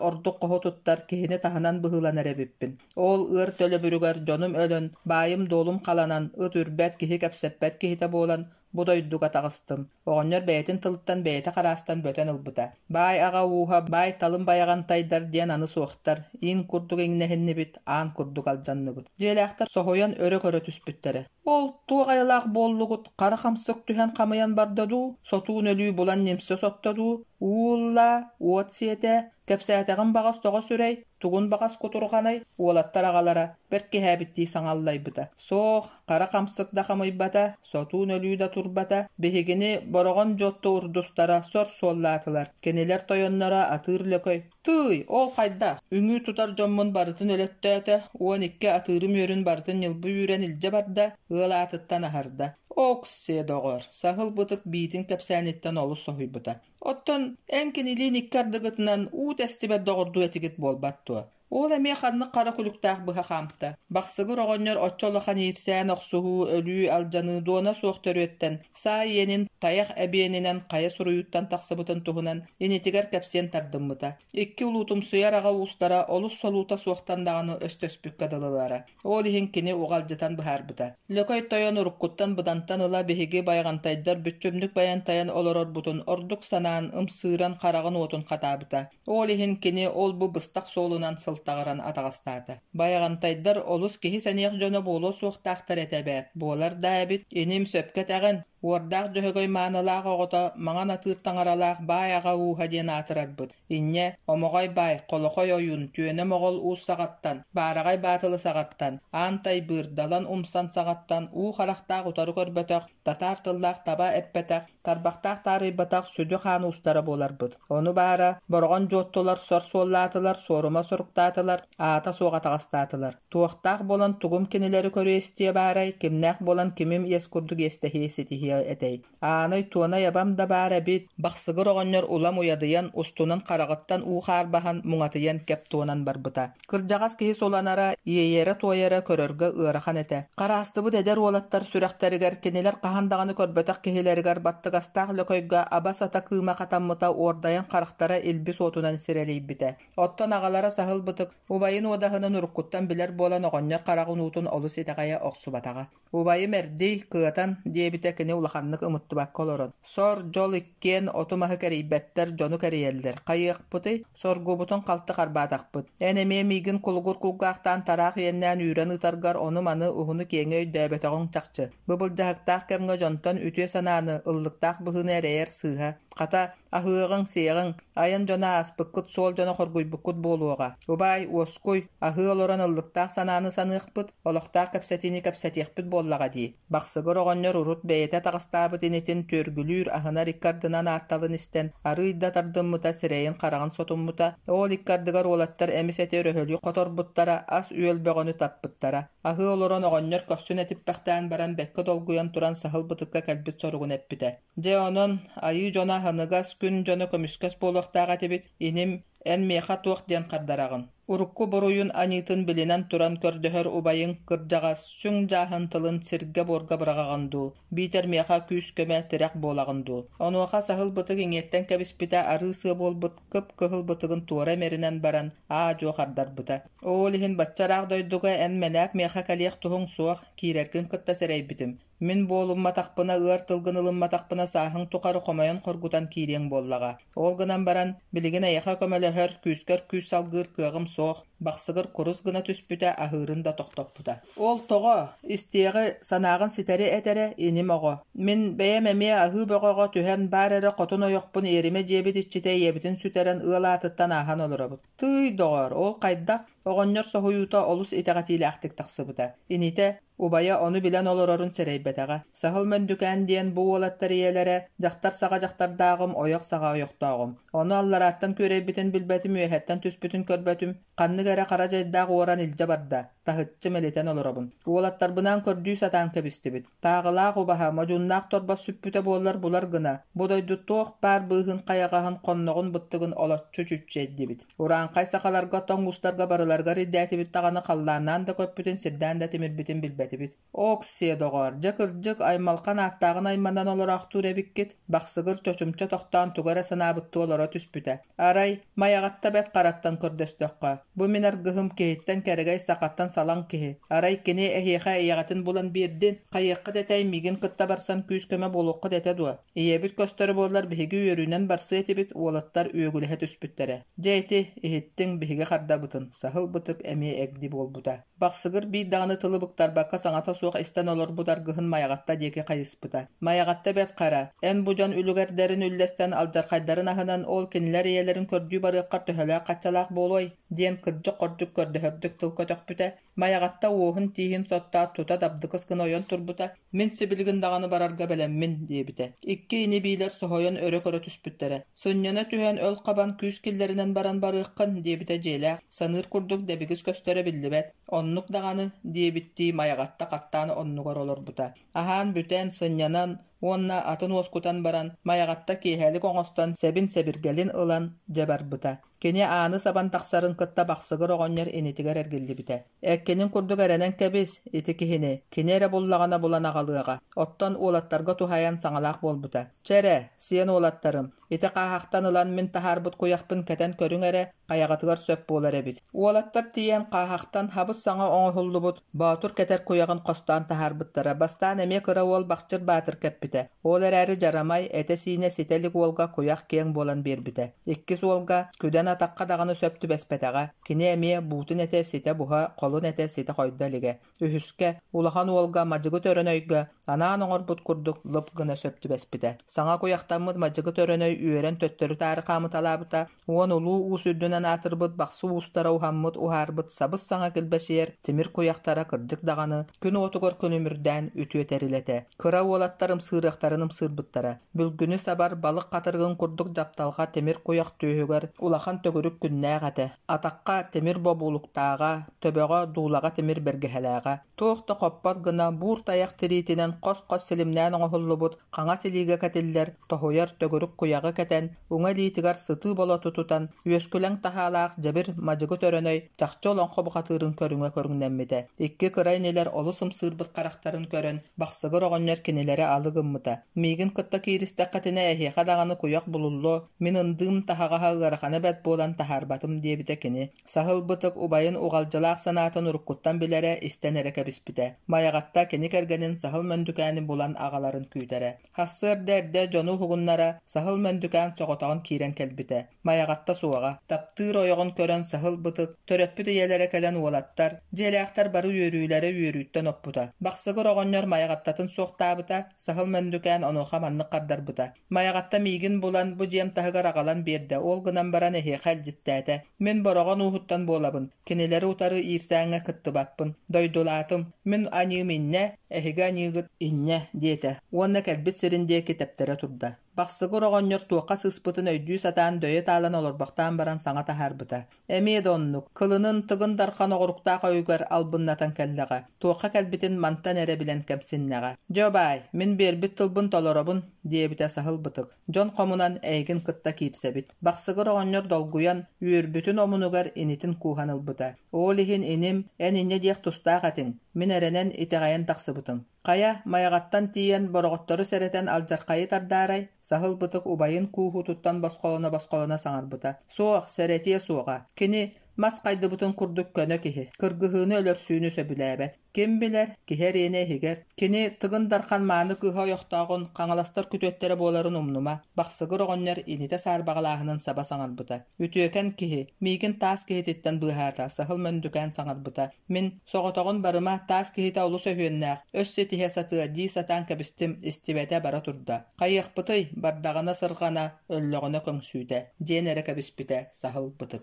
ордук хоһу туттар киһини таһынан быһыыланар эбиппин. Ол ыар төлөбүрүгэр дьонум өлөн, баайым-дуолум халанан, ыт үрбэт, киһи кэпсэппэт киһитэ буолан, бу дойдуга таҕыстым. Оҕонньор бэйэтин тылыттан бэйэтэ хараастан бөтөн ылбыта. Баай аҕа ууһа, баай талым байаҕантайдар диэн аны суохтар, иин курдук иҥнэһиннибит, аан курдук алдьанныбыт. Дьиэлээхтэр соһуйан өрө көрө түспүттэрэ. Ол туох айылаах буоллугут, хара хамсык түһэн хамыйан барда дуу, сотуун өлүү булан нимсэ сотто дуу, уу ылла, уот сиэтэ, кэпсээтэҕим баҕас тоҕо сүрэй, тугун баҕас кутурҕанай, уолаттар аҕалара бэркиһээбиттии саҥаллайбыта. Суох, хара хамсык да хамыйбата, сотуун өлүү да турбата, биһигини Бороҕон Дьуотту урдустара сор суоллаатылар. Кинилэр тойонноро Атыыр Лөкөй «Тыый, ол хайдах? Үҥүү тутар дьоммун барытын өлөттөөтө, 12 атыырым үөрүн барытын ньылбы үүрэн илдьэ барда, ыал аатыттан аһарда. Ок-сиэ, доҕор, саһыл бытык биитин кэпсээниттэн олус соһуйбута. Оттон эн кинилиин икки ардыгытынан уу тэстибэт доҕордуу этигит буолбат дуо? Ол эмиэ ханнык хара күлүктээх быһа хаамта. Бахсыгыр оҕонньор оччо улахан иирсээн охсуһуу, өлүү, алдьаныы дуона суох төрүөттэн, саа иэнин тайах эбиэнинэн хайа суруйууттан тахсыбытын туһунан инитигэр кэпсиэн тардыммыта. Икки улуутумсуйар аҕа уустара олус солуута суохтан даҕаны өстөспүккэ дылылара. Ол иһин кини уҕалдьытан быһаарбыта. Лөкөй тойон уруккуттан быдантан ыла биһиги байҕантайдар бүччүмнүк байантайан олорорбутун ордук санаан, ымсыыран хараҕын уотун хатаабыта. Ол иһин кини ол-бу быстах суолунан сылтаҕыран атаҕастаата. Байаҕантайдар олус киһи сэниэх дьоно буолуо суохтаахтар этэ эбээт, буолар даа эбит, иним сөпкө этэҕин, Уордаах Дьөһөгөй маанылаах оҕото маҥан атыыр таҥаралаах баай аҕа ууһа диэн аатырарбыт. Инньэ, Омоҕой баай, Холохой ойуун, Түөнэ Моҕол уус саҕаттан, Баараҕай Баатылы саҕаттан, Аан Тайбыыр, Далан Умсан саҕаттан уу харахтаах утары көрбөтөх, татаар тыллаах таба эппэтэх, тарбахтаах таарыйбатах сүдү хаан уустара буоларбыт. Ону баара, Бороҕон дьуоттулар сор суоллаатылар, суорума суруктаатылар, аата суох атаҕастаатылар. Туохтаах буолан тугум кинилэри көрүө-истиэ баарай, кимнээх буолан кимим иэс курдук иэстэһиэ ситиһиэ этэй. Аанай туонай абам да баар эбит, Бахсыгыр оҕонньор улам уйадыйан, устунан хараҕыттан уу хаарбаһан, муҥатыйан кэп туонан барбыта. Кырдьаҕас киһи суланара, иэйэрэ-туойара көрөргө ыарахан этэ. Хараастыбыт эдэр уолаттар сүрэхтэригэр кинилэр хаһан даҕаны көрбөтөх киһилэригэр баттыгастаах лөкөйгө аба-сата кыыма хатаммыта уордайан харахтара илбис уотунан сирэлийбитэ. Оттон аҕалара саһыл бытык, убайын уодаһынын уруккуттан билэр буолан оҕонньор хараҕын уутун олус итэҕэйэ охсубатаҕа. Убайым эрдий, кыатан, диэбитэ кини улаханнык ымыттыбакка олорон. Сор, дьол иккиэн оту-маһы кэрийбэттэр, дьону кэрийэллэр. Хайыахпытый, соргубутун халты харбаатахпыт. Эн эмиэ миигин кулугур кулгаахтаан тараах иэннээн үүрэн ыытаргар ону-маны уһуну-киэҥи өйдөөбөтөҕүҥ чахчы. Бу былдьаһыктаах кэмҥэ дьонтон үтүө санааны, ыллыктаах быһыыны эрэйэр сыыһа. Хата, Аһыаҕыҥ-сиэҕиҥ, айан дьоно ааспыккыт, суол дьоно хоргуйбуккут буолуоҕа. Убаай, уоскуй, аһыы олорон ыллыктаах санааны саныахпыт, олохтоох кэпсэтиини кэпсэтиэхпит буоллаҕа дии. Бахсыгыр оҕонньор урут бэйэтэ атаҕастаабыт инитин түөргүлүүр, аһынар икки ардынан аатталын истэн, арыый да тардыммыта, сирэйин-хараҕын сотуммута. Ол икки ардыгар уолаттар эмис эти өрөһөлүү хоторбуттара, ас-үөл бөҕөнү таппыттара. Аһыы олорон оҕонньор көхсүн этиппэхтээн баран бэккэ долгуйан туран саһыл бытыкка кэлбит соругун эппитэ. Дьэ онон, айыы дьоно аһыныгас, күн дьоно көмүскэс буолуохтаах этибит, иним, эн миэхэ туох диэн хардараҕын? Урукку буруйун аньыытын билинэн туран көрдөһөр убайыҥ кырдьаҕас, сүҥ дьааһын тылын сиргэ-буорга быраҕаҕын дуу, биитэр миэхэ күүс-көмө, тирэх буолаҕын дуу? Онуоха саһыл бытык иҥиэттэн кэбиспитэ арыы-сыа буолбут кып-кыһыл бытыгын туора имэринэн баран аа-дьуо хардарбыта. Ол иһин бачча ыраах дойдуга эн мэнээк миэхэ кэлиэх туһуҥ суох, киирэргин кытта сэрэйбитим. Мин буолумматахпына, ыар тылгын ылымматахпына сааһыҥ тухары хомойон-хоргутан киириэҥ буоллаҕа. Ол гынан баран, билигин эйиэхэ көмөлөһөр, күүскэр күүс салгыыр кыаҕым суох, бахсыгыр курус гына түспүтэ, аһыырын да тохтоппута. Ол тоҕо? Истиэҕи, санааҕын ситэри этэрэ, иним оҕо. Мин бэйэм эмиэ аһыы бөҕөҕө түһэн баар эрэ хотун ойохпун иэримэ дьиэбит иччитэ ийэбитин сүтэрэн ыал аатыттан ааһан олоробут. Тыый, доҕоор, ол хайдах? Оҕонньор соһуйуута олус итэҕэтиилээхтик тахсыбыта. Инитэ, Убайа ону билэн олорорун сэрэйбэтэҕэ. Саһыл Мөндүкээн диэн бу уолаттар ийэлэрэ дьахтар саҕа дьахтардааҕым, ойох саҕа ойохтооҕум. Ону алларааттан күөрэйбитин билбэтим, үөһэттэн түспүтүн көрбөтүм. Ханнык эрэ хара дьайдаах уоран илдьэ барда, таһыччы мэлитэн олоробун. Уолаттарбынаан көрдүү сатаан кэбистибит. Тааҕылаах убаһа, модьуннаах торбос сүппүтэ буоллар булар гына, бу дойду туох баар быыһын-хайаҕаһын, хонноҕун-быттыгын олоччу чүччэйдибит. Урааҥхай сахаларга, тоҥ уустарга барыларыгар ирдээтибит даҕаны халлааннаан да көппүтүн, сирдээн да тимирбитин билбэтибит. Ок-сиэ, доҕоор, дьэ кырдьык, аймалҕан ааттааҕын айманан олороохтуур эбиккит, Бахсыгыр чочумча тохтоон тугу эрэ санаабыттыы олоро түспүтэ. Арай, Майаҕатта Бэрт Хараттан көрдөстөххө, бу мин аргыһым киһиттэн кэрэгэй сахаттан салаҥ киһи. Арай кини эһиэхэ ийэҕитин булан биэрдин, хайыаххыт этэй, миигин кытта барсан күүс-көмө буолуоххут этэ дуо? Ийэбит көстөрө буоллар биһиги үөрүүнэн барсыа этибит, уолаттар үөгүлэһэ түспүттэрэ. Дьэ ити, иһиттиҥ, биһиги хардабытын, саһыл бытык эмиэ эгди буолбута. Бахсыгыр биир даҕаны тылы быктарбакка саҥата суох истэн олорбут аргыһын Майаҕатта диэки хайыспыта. Майаҕатта Бэрт Хара, эн бу дьон үлүгэрдэрин үллэстэн алдьархайдарын аһынан ол кинилэр ийэлэрин көрдүү барыаххар төһөлөөх хаччалаах буолуой? диэн кырдьык-хордьук көрдөһөрдүк тыл көтөхпүтэ. Майаҕатта уоһун-тииһин соттоот тута дабдыкыс гына ойон турбута, «Мин сибилигин даҕаны барарга бэлэммин» диэбитэ. Икки ини-биилэр соһуйан өрө көрө түспүттэрэ. «Сынньана түһэн өл хабан күүс киллэринэн баран барыаххын» диэбитэ дьиэлээх, саныыр курдук дэбигис көстөрө биллибэт. «Оннук даҕаны» диэбиттии Майаҕатта хаттаан оннугар олорбута. Аһаан бүтэн, сынньанан уонна атын уоскутан баран, Майаҕатта киэһэлик оҥостон сэбин-сэбиргэлин ылан дьэ барбыта. Кини ааны сабан тахсарын кытта Бахсыгыр оҕонньор инитигэр эргиллибитэ. Эккинин курдук эрэнэн кэбис, ити киһини, кини эрэ буллаҕына булан аҕалыаҕа. Оттон уолаттарга туһаайан саҥалаах буолбута. Чэ эрэ, сиэн уолаттарым, ити хааһахтан ылан мин таһаарбыт куйахпын кэтэн көрүҥ эрэ, хайаҕытыгар сөп буолар эбит. Уолаттар тиийэн хааһахтан хабыс-саҥа оҥоһуллубут Боотур кэтэр куйаҕын хостоон таһаарбыттара. Бастаан эмиэ кыра уол Бахчыр Баатыр кэппитэ. Ол эрээри дьарамай, этэ-сиинэ ситэ илик уолга куйах киэҥ буолан биэрбитэ. Иккис уолга күдэн атахха даҕаны сөп түбэспэтэҕэ. Кини эмиэ буутун этэ ситэ буһа, холун этэ ситэ хойдо илигэ. Үһүскэ, улахан уолга мадьыгы төрөнөйгө анаан оҥорбут курдук лып гына сөп түбэспитэ. Саҥа куйахтаммыт мадьыгы төрөнөй үөрэн төттөрү-таары хаамыталаабыта, Уон улуу уус үрдүнэн аатырбыт бахсы уустара уһаммыт уһаарбыт сабыс-саҥа килбэчийэр тимир куйахтара кырдьык даҕаны күн уотугар күлүмүрдээн үтүө тэрил этэ. Кыра уолаттар ымсыырыахтарын ымсыырбыттара. Бүлгүнү сабар балык хатырыгын курдук дьапталҕа тимир куйах түөһүгэр улахан төгүрүк күннээх этэ. Атахха тимир бобуулуктааҕа, төбөҕө дуулаҕа тимир бэргэһэлээҕэ. Туох да хоппот гына буур тайах тириитинэн хос-хос силимнээн оҥоһуллубут хаҥас илиигэ кэтиллэр тоһуйар төгүрүк куйаҕы кэтэн, уҥа илиитигэр сытыы болоту тутан, үөскүлэҥ таһаалаах дьэбир мадьыгы төрөнөй чахчы олоҥхо бухатыырын көрүҥэ көрүҥнэммитэ. Икки кыра инилэр олус ымсыырбыт харахтарын көрөн, Бахсыгыр оҕонньор кинилэри алы гыммыта. «Миигин кытта кииристэххитинэ эһиэхэ даҕаны куйах булуллуо, мин ындыым таһаҕаһа ыарахана бэрт буолан таһаарбатым» диэбитэ кини. Саһыл Бытык убайын уҕалдьылаах санаатын уруккуттан билэрэ, истэн эрэ кэбиспитэ. Майаҕатта кини кэргэнин Саһыл Мөндүкээни булан аҕаларын күүтэрэ. Сарсыарда эрдэ дьону уһугуннара Саһыл Мөндүкээн соҕотоҕун киирэн кэлбитэ. Майаҕатта суоҕа. Таптыыр ойоҕун көрөн Саһыл Бытык, төрөппүт ийэлэрэ кэлэн уолаттар, дьиэлээхтэр бары үөрүүлэрэ үөрүүттэн оппута. Бахсыгыр оҕонньор Майаҕаттатын суохтаабыта, Саһыл Мөндүкээн онуоха маннык хардарбыта. Майаҕатта миигин булан, бу дьиэм таһыгар аҕалан биэрдэ, ол гынан баран эһиэхэ илдьиттээтэ. Мин Бороҕон ууһуттан буолабын, кинилэри утары иирсээҥҥэ кыттыбаппын. Дойдулаатым. Мин аньыым иннэ, эһиги аньыыгыт инньэ, диэтэ уонна кэлбит сирин диэки тэптэрэ турда. Бахсыгыр оҕонньор туохха сыыспытын өйдүү сатаан дөйө таалан олорбохтоон баран саҥа таһаарбыта. Эмиэ да оннук, кылынын Тыгын Дархан оҕуруктаах өйүгэр албыннатан кэллэҕэ, туохха кэлбитин мантан эрэ билэн кэмсиннэҕэ. «Дьэ, баай, мин биэрбит тылбын толоробун», диэбитэ Саһыл Бытык. «Дьон хомунан эйигин кытта киирсэбит». Бахсыгыр оҕонньор долгуйан, үөрбүтүн омунугар инитин кууһан ылбыта. «Ол иһин иним, эн инньэ диэх тустаах этиҥ, мин эрэнэн, итэҕэйэн тахсыбытым. Хайа, Майаҕаттан тиийэн бороҕоттору сэрэтэн алдьархайы тардаарай? Саһыл Бытык убайын кууһуутуттан босхолоно-босхолоно саҥарбыта. Суох, сэрэтиэ суоҕа. Кини мас хайдыбытын курдук көнө киһи, кыргыһыыны өлөрсүүнү сөбүлээбэт. Ким билэр, киһи эриэнэ иһигэр. Кини Тыгын Дархан мааны кыыһа ойохтооҕун, хаҥаластар күтүөттэрэ буоларын умнума, Бахсыгыр оҕонньор инитэ саарбаҕалааһынын саба саҥарбыта. Үтүөкэн киһи, миигин таас киһититтэн быыһаата, Саһыл Мөндүкээн саҥарбыта. Мин, соҕотоҕун барыма, таас киһитэ олус өһүөннээх, өс ситиһэ сатыа дии сатаан кэбистим, истибэтэ бара турда. Хайыахпытый, бардаҕына сырҕана, өллөҕүнэ көҥсүүтэ, диэн эрэ кэбиспитэ Саһыл Бытык.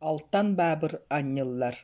Алтан баабыр анньыллар.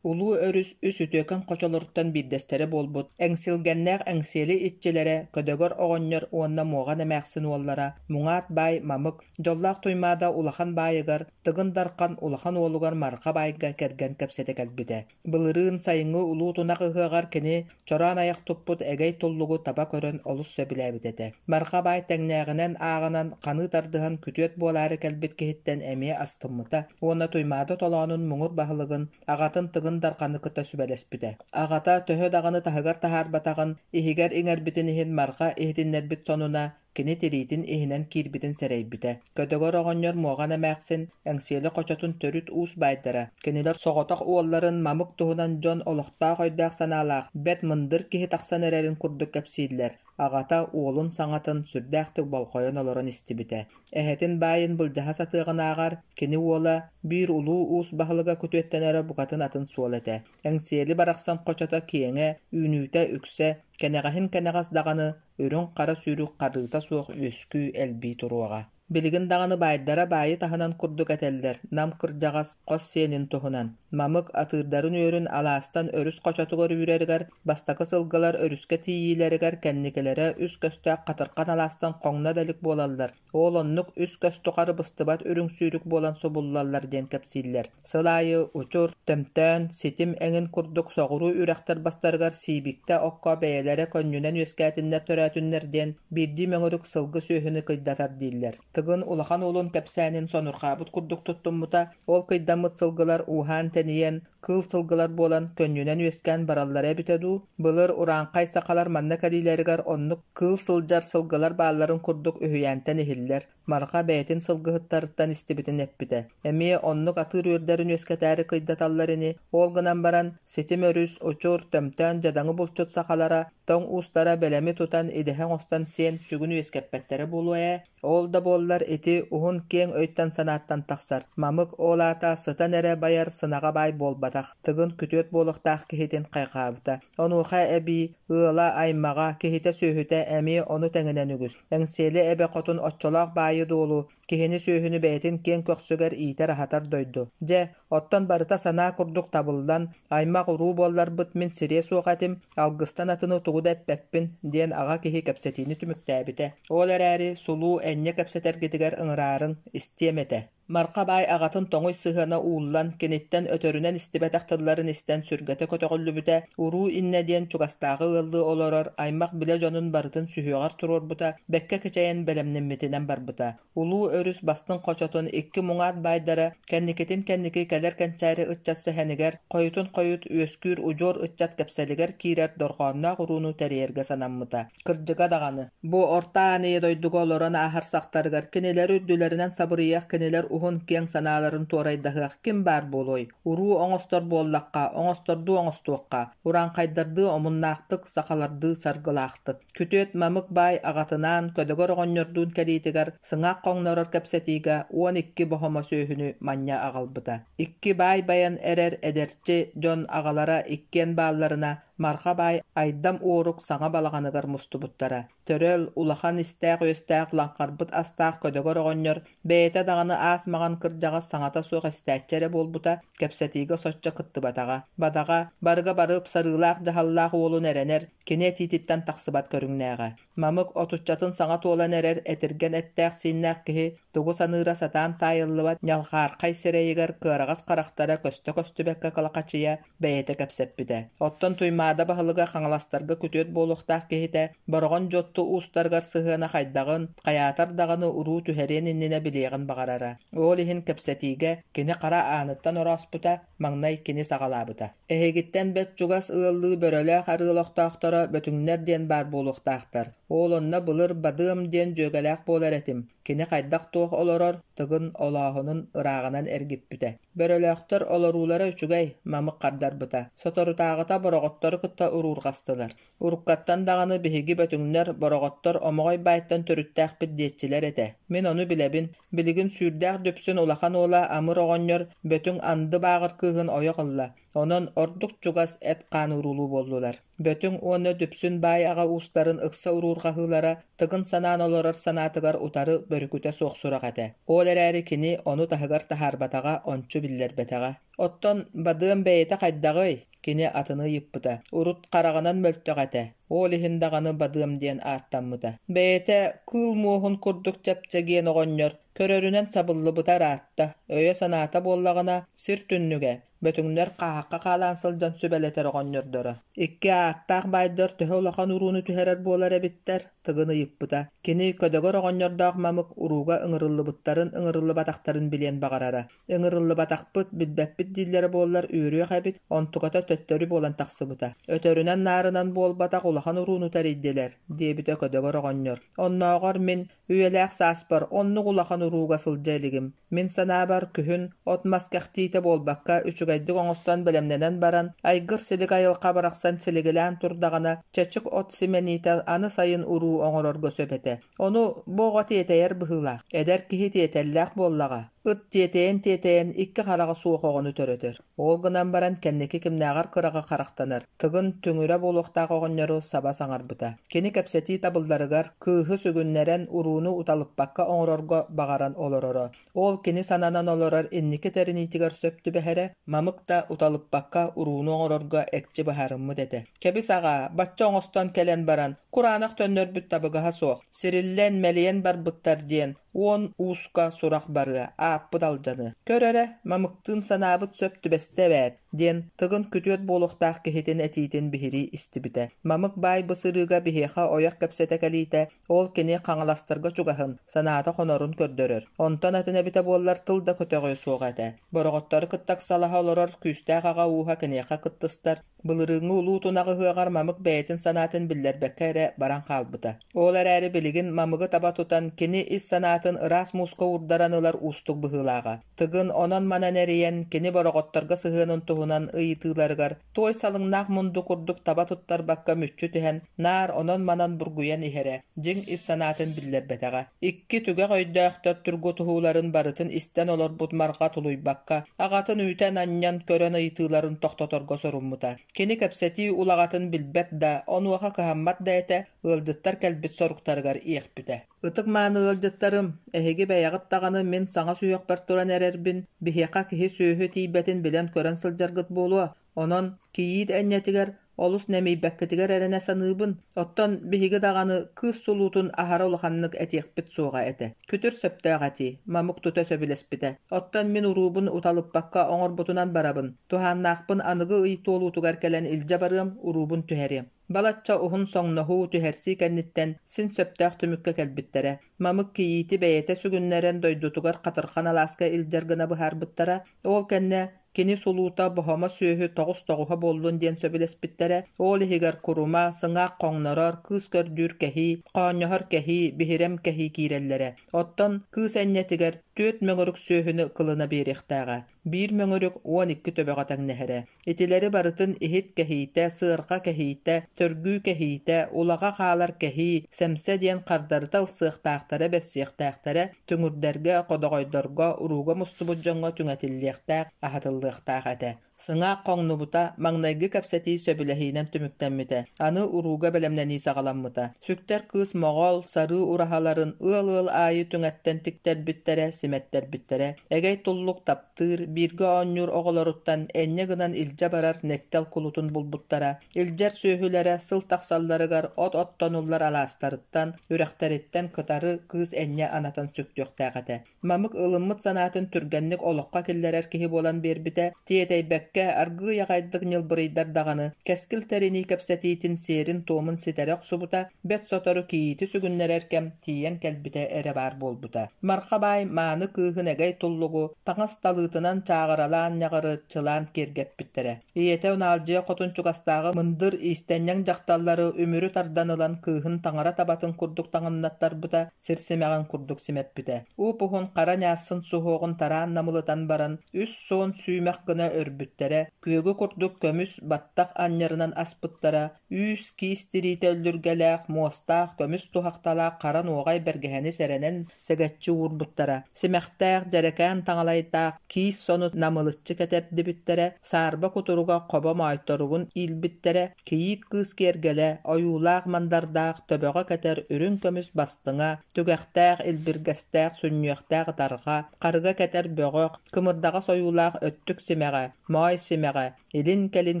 Улуу өрүс үс үтүөкэн хочолоруттан биирдэстэрэ буолбут Эҥсилгэннээх Эҥсиэли иччилэрэ Көдөгөр оҕонньор уонна Муоҕан эмээхсин уоллара Муҥаат баай Мамык Дьоллоох Туймаада улахан баайыгар Тыгын Дархан улахан уолугар Марха баайга кэргэн кэпсэтэ кэлбитэ. Былырыын сайыҥҥы улуу тунах ыһыаҕар кини чороон айах туппут эгэй туллугу таба көрөн олус сөбүлээбит этэ. Марха баай тэҥнээҕинэн ааҕынан ханыы тардыһан күтүөт буолаары кэлбит киһиттэн эмиэ астыммыта уонна Туймаада толоонун муҥур баһылыгын аҕатын Тыгын Дарханы кытта сүбэлэспитэ. Аҕата төһө даҕаны таһыгар таһаарбатаҕын, иһигэр иҥэрбитин иһин Марха иһитиннэрбит сонуна кини тириитин иһинэн киирбитин сэрэйбитэ. Көдөгөр оҕонньор Муоҕан эмээхсин Эҥсиэли хочотун төрүт уус баайдара, кинилэр соҕотох уолларын Мамык туһунан дьон олохтоох өйдөөх-санаалаах, бэрт мындыр киһи тахсан эрэрин курдук кэпсииллэр. Аҕата уолун саҥатын сүрдээхтик болҕойон олорон истибитэ. Эһэтин баайын былдьаһа сатыаҕынааҕар, кини уола биир улуу уус баһылыга күтүөттэнэрэ букатын атын суол этэ. Эҥсиэли барахсан хочото киэҥэ, үүнүүтэ үксэ, кэнэҕэһин кэнэҕэс даҕаны үрүҥ-хара сүүрүк харыыта суох үөскүү элбии туруоҕа. Билигин даҕаны баайдара баайы таһынан курдук этэллэр, Нам кырдьаҕас хос сиэнин туһунан. Мамык атыырдарын үөрүн алаастан өрүс хочотугар үүрэригэр бастакы сылгылар өрүскэ тиийиилэригэр кэнникилэрэ үс көстөөх хатырҕан алаастан хоҥно да илик буолаллар, ол оннук үс көс тухары быстыбат үрүҥ сүүрүк буолан субуллаллар диэн кэпсииллэр. Сыл аайы Учур, Төмтөөн, Ситим эҥин курдук соҕуруу үрэхтэр бастарыгар сиибиктэ окко бэйэлэрэ көнньүнэн үөскээтиннэр-төрөөтүннэр диэн биирдии мөҥүрүк сылгы сүөһүнү кыйдатар дииллэр. Тыгын улахан уолун кэпсээнин сонурҕаабыт курдук туттуммута, ол кыйдаммыт сылгылар ууһаан-тэнийэн, кыыл сылгылар буолан көнньүнэн үөскээн бараллара эбитэ дуу? Былыр урааҥхай сахалар манна кэлиилэригэр оннук кыыл сылдьар сылгылар баалларын курдук үһүйээнтэн иһиллэр. Марха бэйэтин сылгыһыттарыттан истибитин эппитэ. Эмиэ оннук атыыр үөрдэрин үөскэтээри кыйдаталлар ини, ол гынан баран, ситим өрүс, учур, төмтөөн дьадаҥы булчут сахалара, тоҥ уустара бэлэми тутан идэһэ оҥостон сиэн сүгүн үөскэппэттэрэ буолуо ээ. Ол да буоллар ити уһун-киэҥ өйтөн-санааттан тахсар. Мамык ол аата сытан эрэ байар сынаҕа баай буолбатах, Тыгын күтүөт буолуохтаах киһитин хайҕаабыта. Онуоха эбии ыала, аймаҕа, киһитэ-сүөһүтэ эмиэ ону тэҥинэн үгүс. Эҥсиэли эбэ хотун оччолоох баайы-дуолу, киһини-сүөһүнү бэйэтин киэҥ көхсүгэр иитэр-аһатар дойду. Дьэ, оттон барыта санаа курдук табыллан, аймах-уруу буолларбыт мин сириэ суох этим, алгыстан атыны тугу да эппэппин, диэн аҕа киһи кэпсэтиини түмүктээбитэ. Ол эрээри сулуу энньэ кэпсэтэргитигэр ыҥыраарыҥ, истиэм этэ. Марха баай аҕатын тоҥуй сыһыана ууллан, киниттэн өтөрүнэн истибэтэх тылларын истэн сүргэтэ көтөҕүллүбүтэ, уруу иннэ диэн чугастааҕы ыаллыы олорор аймах-билэ дьонун барытын сүһүөҕэр туруорбута, бэккэ кичэйэн бэлэмнэммитинэн барбыта. Улуу өрүс бастыҥ хочотун икки муҥаат баайдара кэнникитин кэнники кэлэр кэнчээри ыччат сэһэнигэр, хойутун хойут үөскүүр удьуор ыччат кэпсэлигэр киирэр дорҕоонноох урууну тэрийэргэ санаммыта. Кырдьыга даҕаны, бу Орто Аан Ийэ дойдуга олорон ааһар сахтарыгар кинилэр үрдүлэринэн сабырыйыах кинилэр уһун-киэҥ санааларын туорайдаһыах ким баар буолуой? Уруу оҥостор буоллахха, оҥостордуу оҥостуохха, урааҥхайдардыы омуннаахтык, сахалардыы саргылаахтык. Күтүөт Мамык баай аҕатынаан Көдөгөр оҕонньордуун кэлиитигэр сыҥаах хоҥнорор кэпсэтиигэ 12 боһомо сүөһүнү манньа аҕалбыта. Икки баай байан эрэр эдэрчи дьон аҕалара иккиэн баалларына Марха баай Айдам Уорук саҥа балаҕаныгар мустубуттара. Төрөл, улахан истээх-үөстээх лаҥхарбыт астаах көдөгөр оҕонньор бэйэтэ даҕаны аас маҕан кырдьаҕас саҥата суох истээччи эрэ буолбута, кэпсэтиигэ соччо кыттыбатаҕа. Бадаҕа, барыга бары ыпсарыылаах дьаһаллаах уолун эрэнэр, кини этиититтэн тахсыбат көрүҥнээҕэ. Мамык отуччатын саҥа туолан эрэр этиргэн эттээх-сииннээх киһи тугу саныыра сатаан таайыллыбат ньалҕаархай сирэйигэр кыараҕас харахтара көстө-көстүбэккэ кылахачыйа бэйэтэ кэпсэппитэ. Оттон Туймаада баһылыга Хаҥаластарга күтүөт буолуохтаах киһитэ Бороҕон Дьуотту уустарыгар сыһыана хайдаҕын, хайаатар даҕаны уруу түһэриэн иннинэ билиэҕин баҕарара. Ол иһин кэпсэтиигэ кини хара ааныттан орооспута, маҥнай кини саҕалаабыта. Эһигиттэн бэрт чугас ыаллыы Бөрөлөөх арыы олохтоохторо Бөтүҥнэр диэн баар буолуохтаахтар. Ол онно былыр Бадыам диэн дьүөгэлээх буолар этим. Кини хайдах-туох олорор, Тыгын олооһунун ырааҕынан эргиппитэ. Бөрөлөөхтөр олоруулара үчүгэй, Мамык хардарбыта. Соторутааҕыта бороҕоттору кытта уруурҕастылар. Уруккаттан даҕаны биһиги бөтүҥнэр, бороҕоттор Омоҕой баайтан төрүттээхпит диэччилэр этэ. Мин ону билэбин. Билигин сүүрдээх Дүпсүн улахан уола Амыр оҕонньор Бөтүҥ Анды Бааҕыр кыыһын ойох ылла. Онон ордук чугас эт-хаан уруулуу буоллулар. Бөтүҥ уонна Дүпсүн баай аҕа уустарын ыкса уруурҕаһыылара Тыгын санаан олорор санаатыгар утары бөрүкүтэ суох сурах этэ. Ол эрээри кини ону таһыгар таһаарбатаҕа, ончу биллэрбэтэҕэ. Оттон Бадыам бэйэтэ хайдаҕый? Кини атыны ыйыппыта. Урут хараҕынан мөлтөх этэ, ол иһин даҕаны Бадыам диэн ааттаммыта. Бэйэтэ кыыл муоһун курдук чэпчэгиэн оҕонньор, көрөрүнэн сабыллыбыта ыраатта, өйө-санаата буоллаҕына, сир түннүгэ, Бөтүҥнэр хааһахха хаалаан сылдьан сүбэлэтэр оҕонньордоро. Икки ааттаах баайдар төһө улахан урууну түһэрэр буолар эбиттэр, Тыгын ыйыппыта. Кини көдөгөр оҕонньордоох Мамык урууга ыҥырыллыбыттарын ыҥырыллыбатахтарын билиэн баҕарара. Ыҥырыллыбатахпыт, билбэппит дииллэрэ буоллар үөрүөх эбит, онтуката төттөрү буолан тахсыбыта. Өтөрүнэн-наарынан буолбатах улахан урууну тэрийдилэр, диэбитэ көдөгөр оҕонньор. Оннооҕор мин Үйэлээх сааспар оннук улахан урууга сылдьа илигим. Мин санаабар, күһүн от-мас кэхтиитэ буолбакка, үчүгэйдик оҥостон бэлэмнэнэн баран, айгыр-силик айылҕа барахсан силигилээн турдаҕына, чэчик от симэниитэ аны сайын уруу оҥорорго сөп этэ. Ону бу оҕо тиэтэйэр быһыылаах. Эдэр киһи тиэтэллээх буоллаҕа. Ыт тиэтэйэн-тиэтэйэн икки хараҕа суох оҕону төрөтөр. Ол гынан баран кэнники кимнээҕэр кыраҕы харахтанар, Тыгын түҥүрэ буолуохтаах оҕонньору саба саҥарбыта. Кини кэпсэтии табылларыгар, кыыһы сүгүннэрэн урууну уталыппакка оҥорорго баҕаран олороро. Ол кини сананан олорор инники тэриниитигэр сөп түбэһэрэ, Мамык да уталыппакка урууну оҥорорго экчи быһаарыммыт этэ. Кэбис аҕаа, бачча оҥостон кэлэн баран, кураанах төннөрбүт табыгаһа суох, сириллэн, мэлийэн барбыттар диэн Уон ууска сурах барыа, ааппыт алдьаныа. Көр эрэ, Мамыктыын санаабыт сөп түбэстэ эбээт, диэн Тыгын күтүөт буолуохтаах киһитин этиитин биһирии истибитэ. Мамык баай бу сырыыга биһиэхэ ойох кэпсэтэ кэлиитэ, ол кини Хаҥаластарга чугаһын, санаата хонорун көрдөрөр. Онтон атын эбитэ буоллар тыл да көтөҕүө суоҕа этэ. Бороҕоттору кытта ыксалаһа олорор күүстээх аҕа ууһа киниэхэ кыттыстар, Былырыыҥҥы улуу тунах ыһыаҕар Мамык бэйэтин санаатын биллэрбэккэ эрэ баран хаалбыта. Ол эрээри билигин Мамыгы таба тутан, кини ис санаатын ыраас мууска уурдаран ылар уустук быһыылааҕа. Тыгын онон-манан эрийэн, кини бороҕотторго сыһыанын туһунан ыйытыыларыгар туой салыҥнаах мунду курдук таба туттарбакка мүччү түһэн, наар онон-манан бургуйан иһэрэ, дьиҥ ис санаатын биллэрбэтэҕэ. Икки түгэх өйдөөхтөр тургутуһууларын барытын истэн олорбут Марҕа тулуйбакка, аҕатын үүтэн-анньан көрөн ыйытыыларын тохтоторго соруммута. Кини кэпсэтии улаҕатын билбэт да, онуоха кыһаммат да этэ, ыалдьыттар кэлбит соруктарыгар иэхпитэ. Ытык-мааны ыалдьыттарым, эһиги бэйэҕит даҕаны мин саҥа сүһүөхпэр туран эрэрбин, биһиэхэ киһи-сүөһү тиийбэтин билэн-көрөн сылдьаргыт буолуо. Онон кийиит энньэтигэр олус нэмийбэккитигэр эрэнэ саныыбын, оттон биһиги даҕаны кыыс сулуутун аһара улаханнык этиэхпит суоҕа этэ. Күтүр сөптөөх этии, Мамык тута сөбүлэспитэ. Оттон мин уруубун уталыппакка оҥорбутунан барабын, туһааннаахпын аныгы ый туолуутугар кэлэн илдьэ барыам, уруубун түһэриэм. Балачча уһун соҥноһуу, түһэрсии кэнниттэн син сөптөөх түмүккэ кэлбиттэрэ. Мамык кийиити бэйэтэ сүгүннэрэн дойдутугар Хатырхан алааска илдьэр гына быһаарбыттара. Ол кэннэ Кини сулуута боһомо сүөһү тоҕус тоҕуһа буоллун диэн сөбүлэспиттэрэ, ол иһигэр курума, сыҥаах хоҥнорор, кыыс көрдүүр кэһии, хоонньоһор кэһии, биһирэм кэһии киирэллэрэ. Оттон кыыс энньэтигэр түөрт мөҥүрүк сүөһүнү кылына биэриэхтээҕэ. Биир мөҥүрүк 12 төбөҕө тэҥнэһэрэ. Итилэри барытын иһит кэһиитэ, сыарҕа кэһиитэ, төргүү кэһиитэ, улаҕа хаалар кэһии, сэмсэ диэн хардарыта ылсыахтаахтара, бэрсиэхтээхтэрэ, түҥүрдэргэ, ходоҕойдорго, урууга мустубут дьоҥҥо түҥэтиллиэхтээх, аһатыллыахтаах этэ. Сыҥаах хоҥнубута, маҥнайгы кэпсэтии сөбүлэһиинэн түмүктэммитэ. Аны урууга бэлэмнэнии саҕаламмыта. Сүктэр кыыс моҕол, сарыы ураһаларын ыал-ыал аайы түҥэттэн тиктэрбиттэрэ, симэттэрбиттэрэ. Эгэй туллук таптыыр, бииргэ оонньуур оҕолоруттан энньэ гынан илдьэ барар нэктэл кулутун булбуттара. Илдьэр сүөһүлэрэ сыл тахсалларыгар от оттонуллар алаастарыттан, үрэхтэриттэн кытары кыыс энньэ анатан сүктүөхтээх этэ. Мамык ылыммыт санаатын түргэнник олоххо киллэрэр киһи буолан биэрбитэ, тиэтэйбэккэ, аргыый аҕайдык ньылбырыйдар даҕаны, кэскил тэринии кэпсэтиитин сиэрин-туомун ситэрэ охсубута, бэрт сотору кийиити сүгүннэрэр кэм тиийэн кэлбитэ эрэ баар буолбута. Марха баай мааны кыыһын эгэй туллугу таҥас талыытынан чааҕыралаан ньаҕырыччылаан киэргэппиттэрэ. Ийэтэ Унаалдьыйа хотун чугастааҕы мындыр иистэнньэҥ дьахталлары үмүрү тардан ылан кыыһын таҥара табатын курдук таҥыннаттарбыта, сир симэҕин курдук симэппитэ. Уп-уһун хара ньаассын суһуоҕун тараан намылытан баран, үс суон сүүмэх гына өрбүттэрэ. бүрүммүттэрэ, күөгү курдук көмүс баттах анньарынан аспыттара, үүс киис тириитэ үллүргэлээх, муостаах, көмүс туһахталаах хара нуоҕай бэргэһэни сэрэнэн сэгэччи уурбуттара, симэхтээх, дьэрэкээн таҥалайдаах киис сону намылыччы кэтэрдибиттэрэ, саарба кутуруга хобо моойторугун иилбиттэрэ, кийиит кыыс киэргэлэ, ойуулаах-мандардаах, төбөҕө кэтэр үрүҥ көмүс бастыҥа, түгэхтээх, илбиргэстээх, сүнньүөхтээх ытарҕа, харыга кэтэр бөҕөх, кымырдаҕас ойуулаах өттүк симэҕэ, моой симэҕэ, илин-кэлин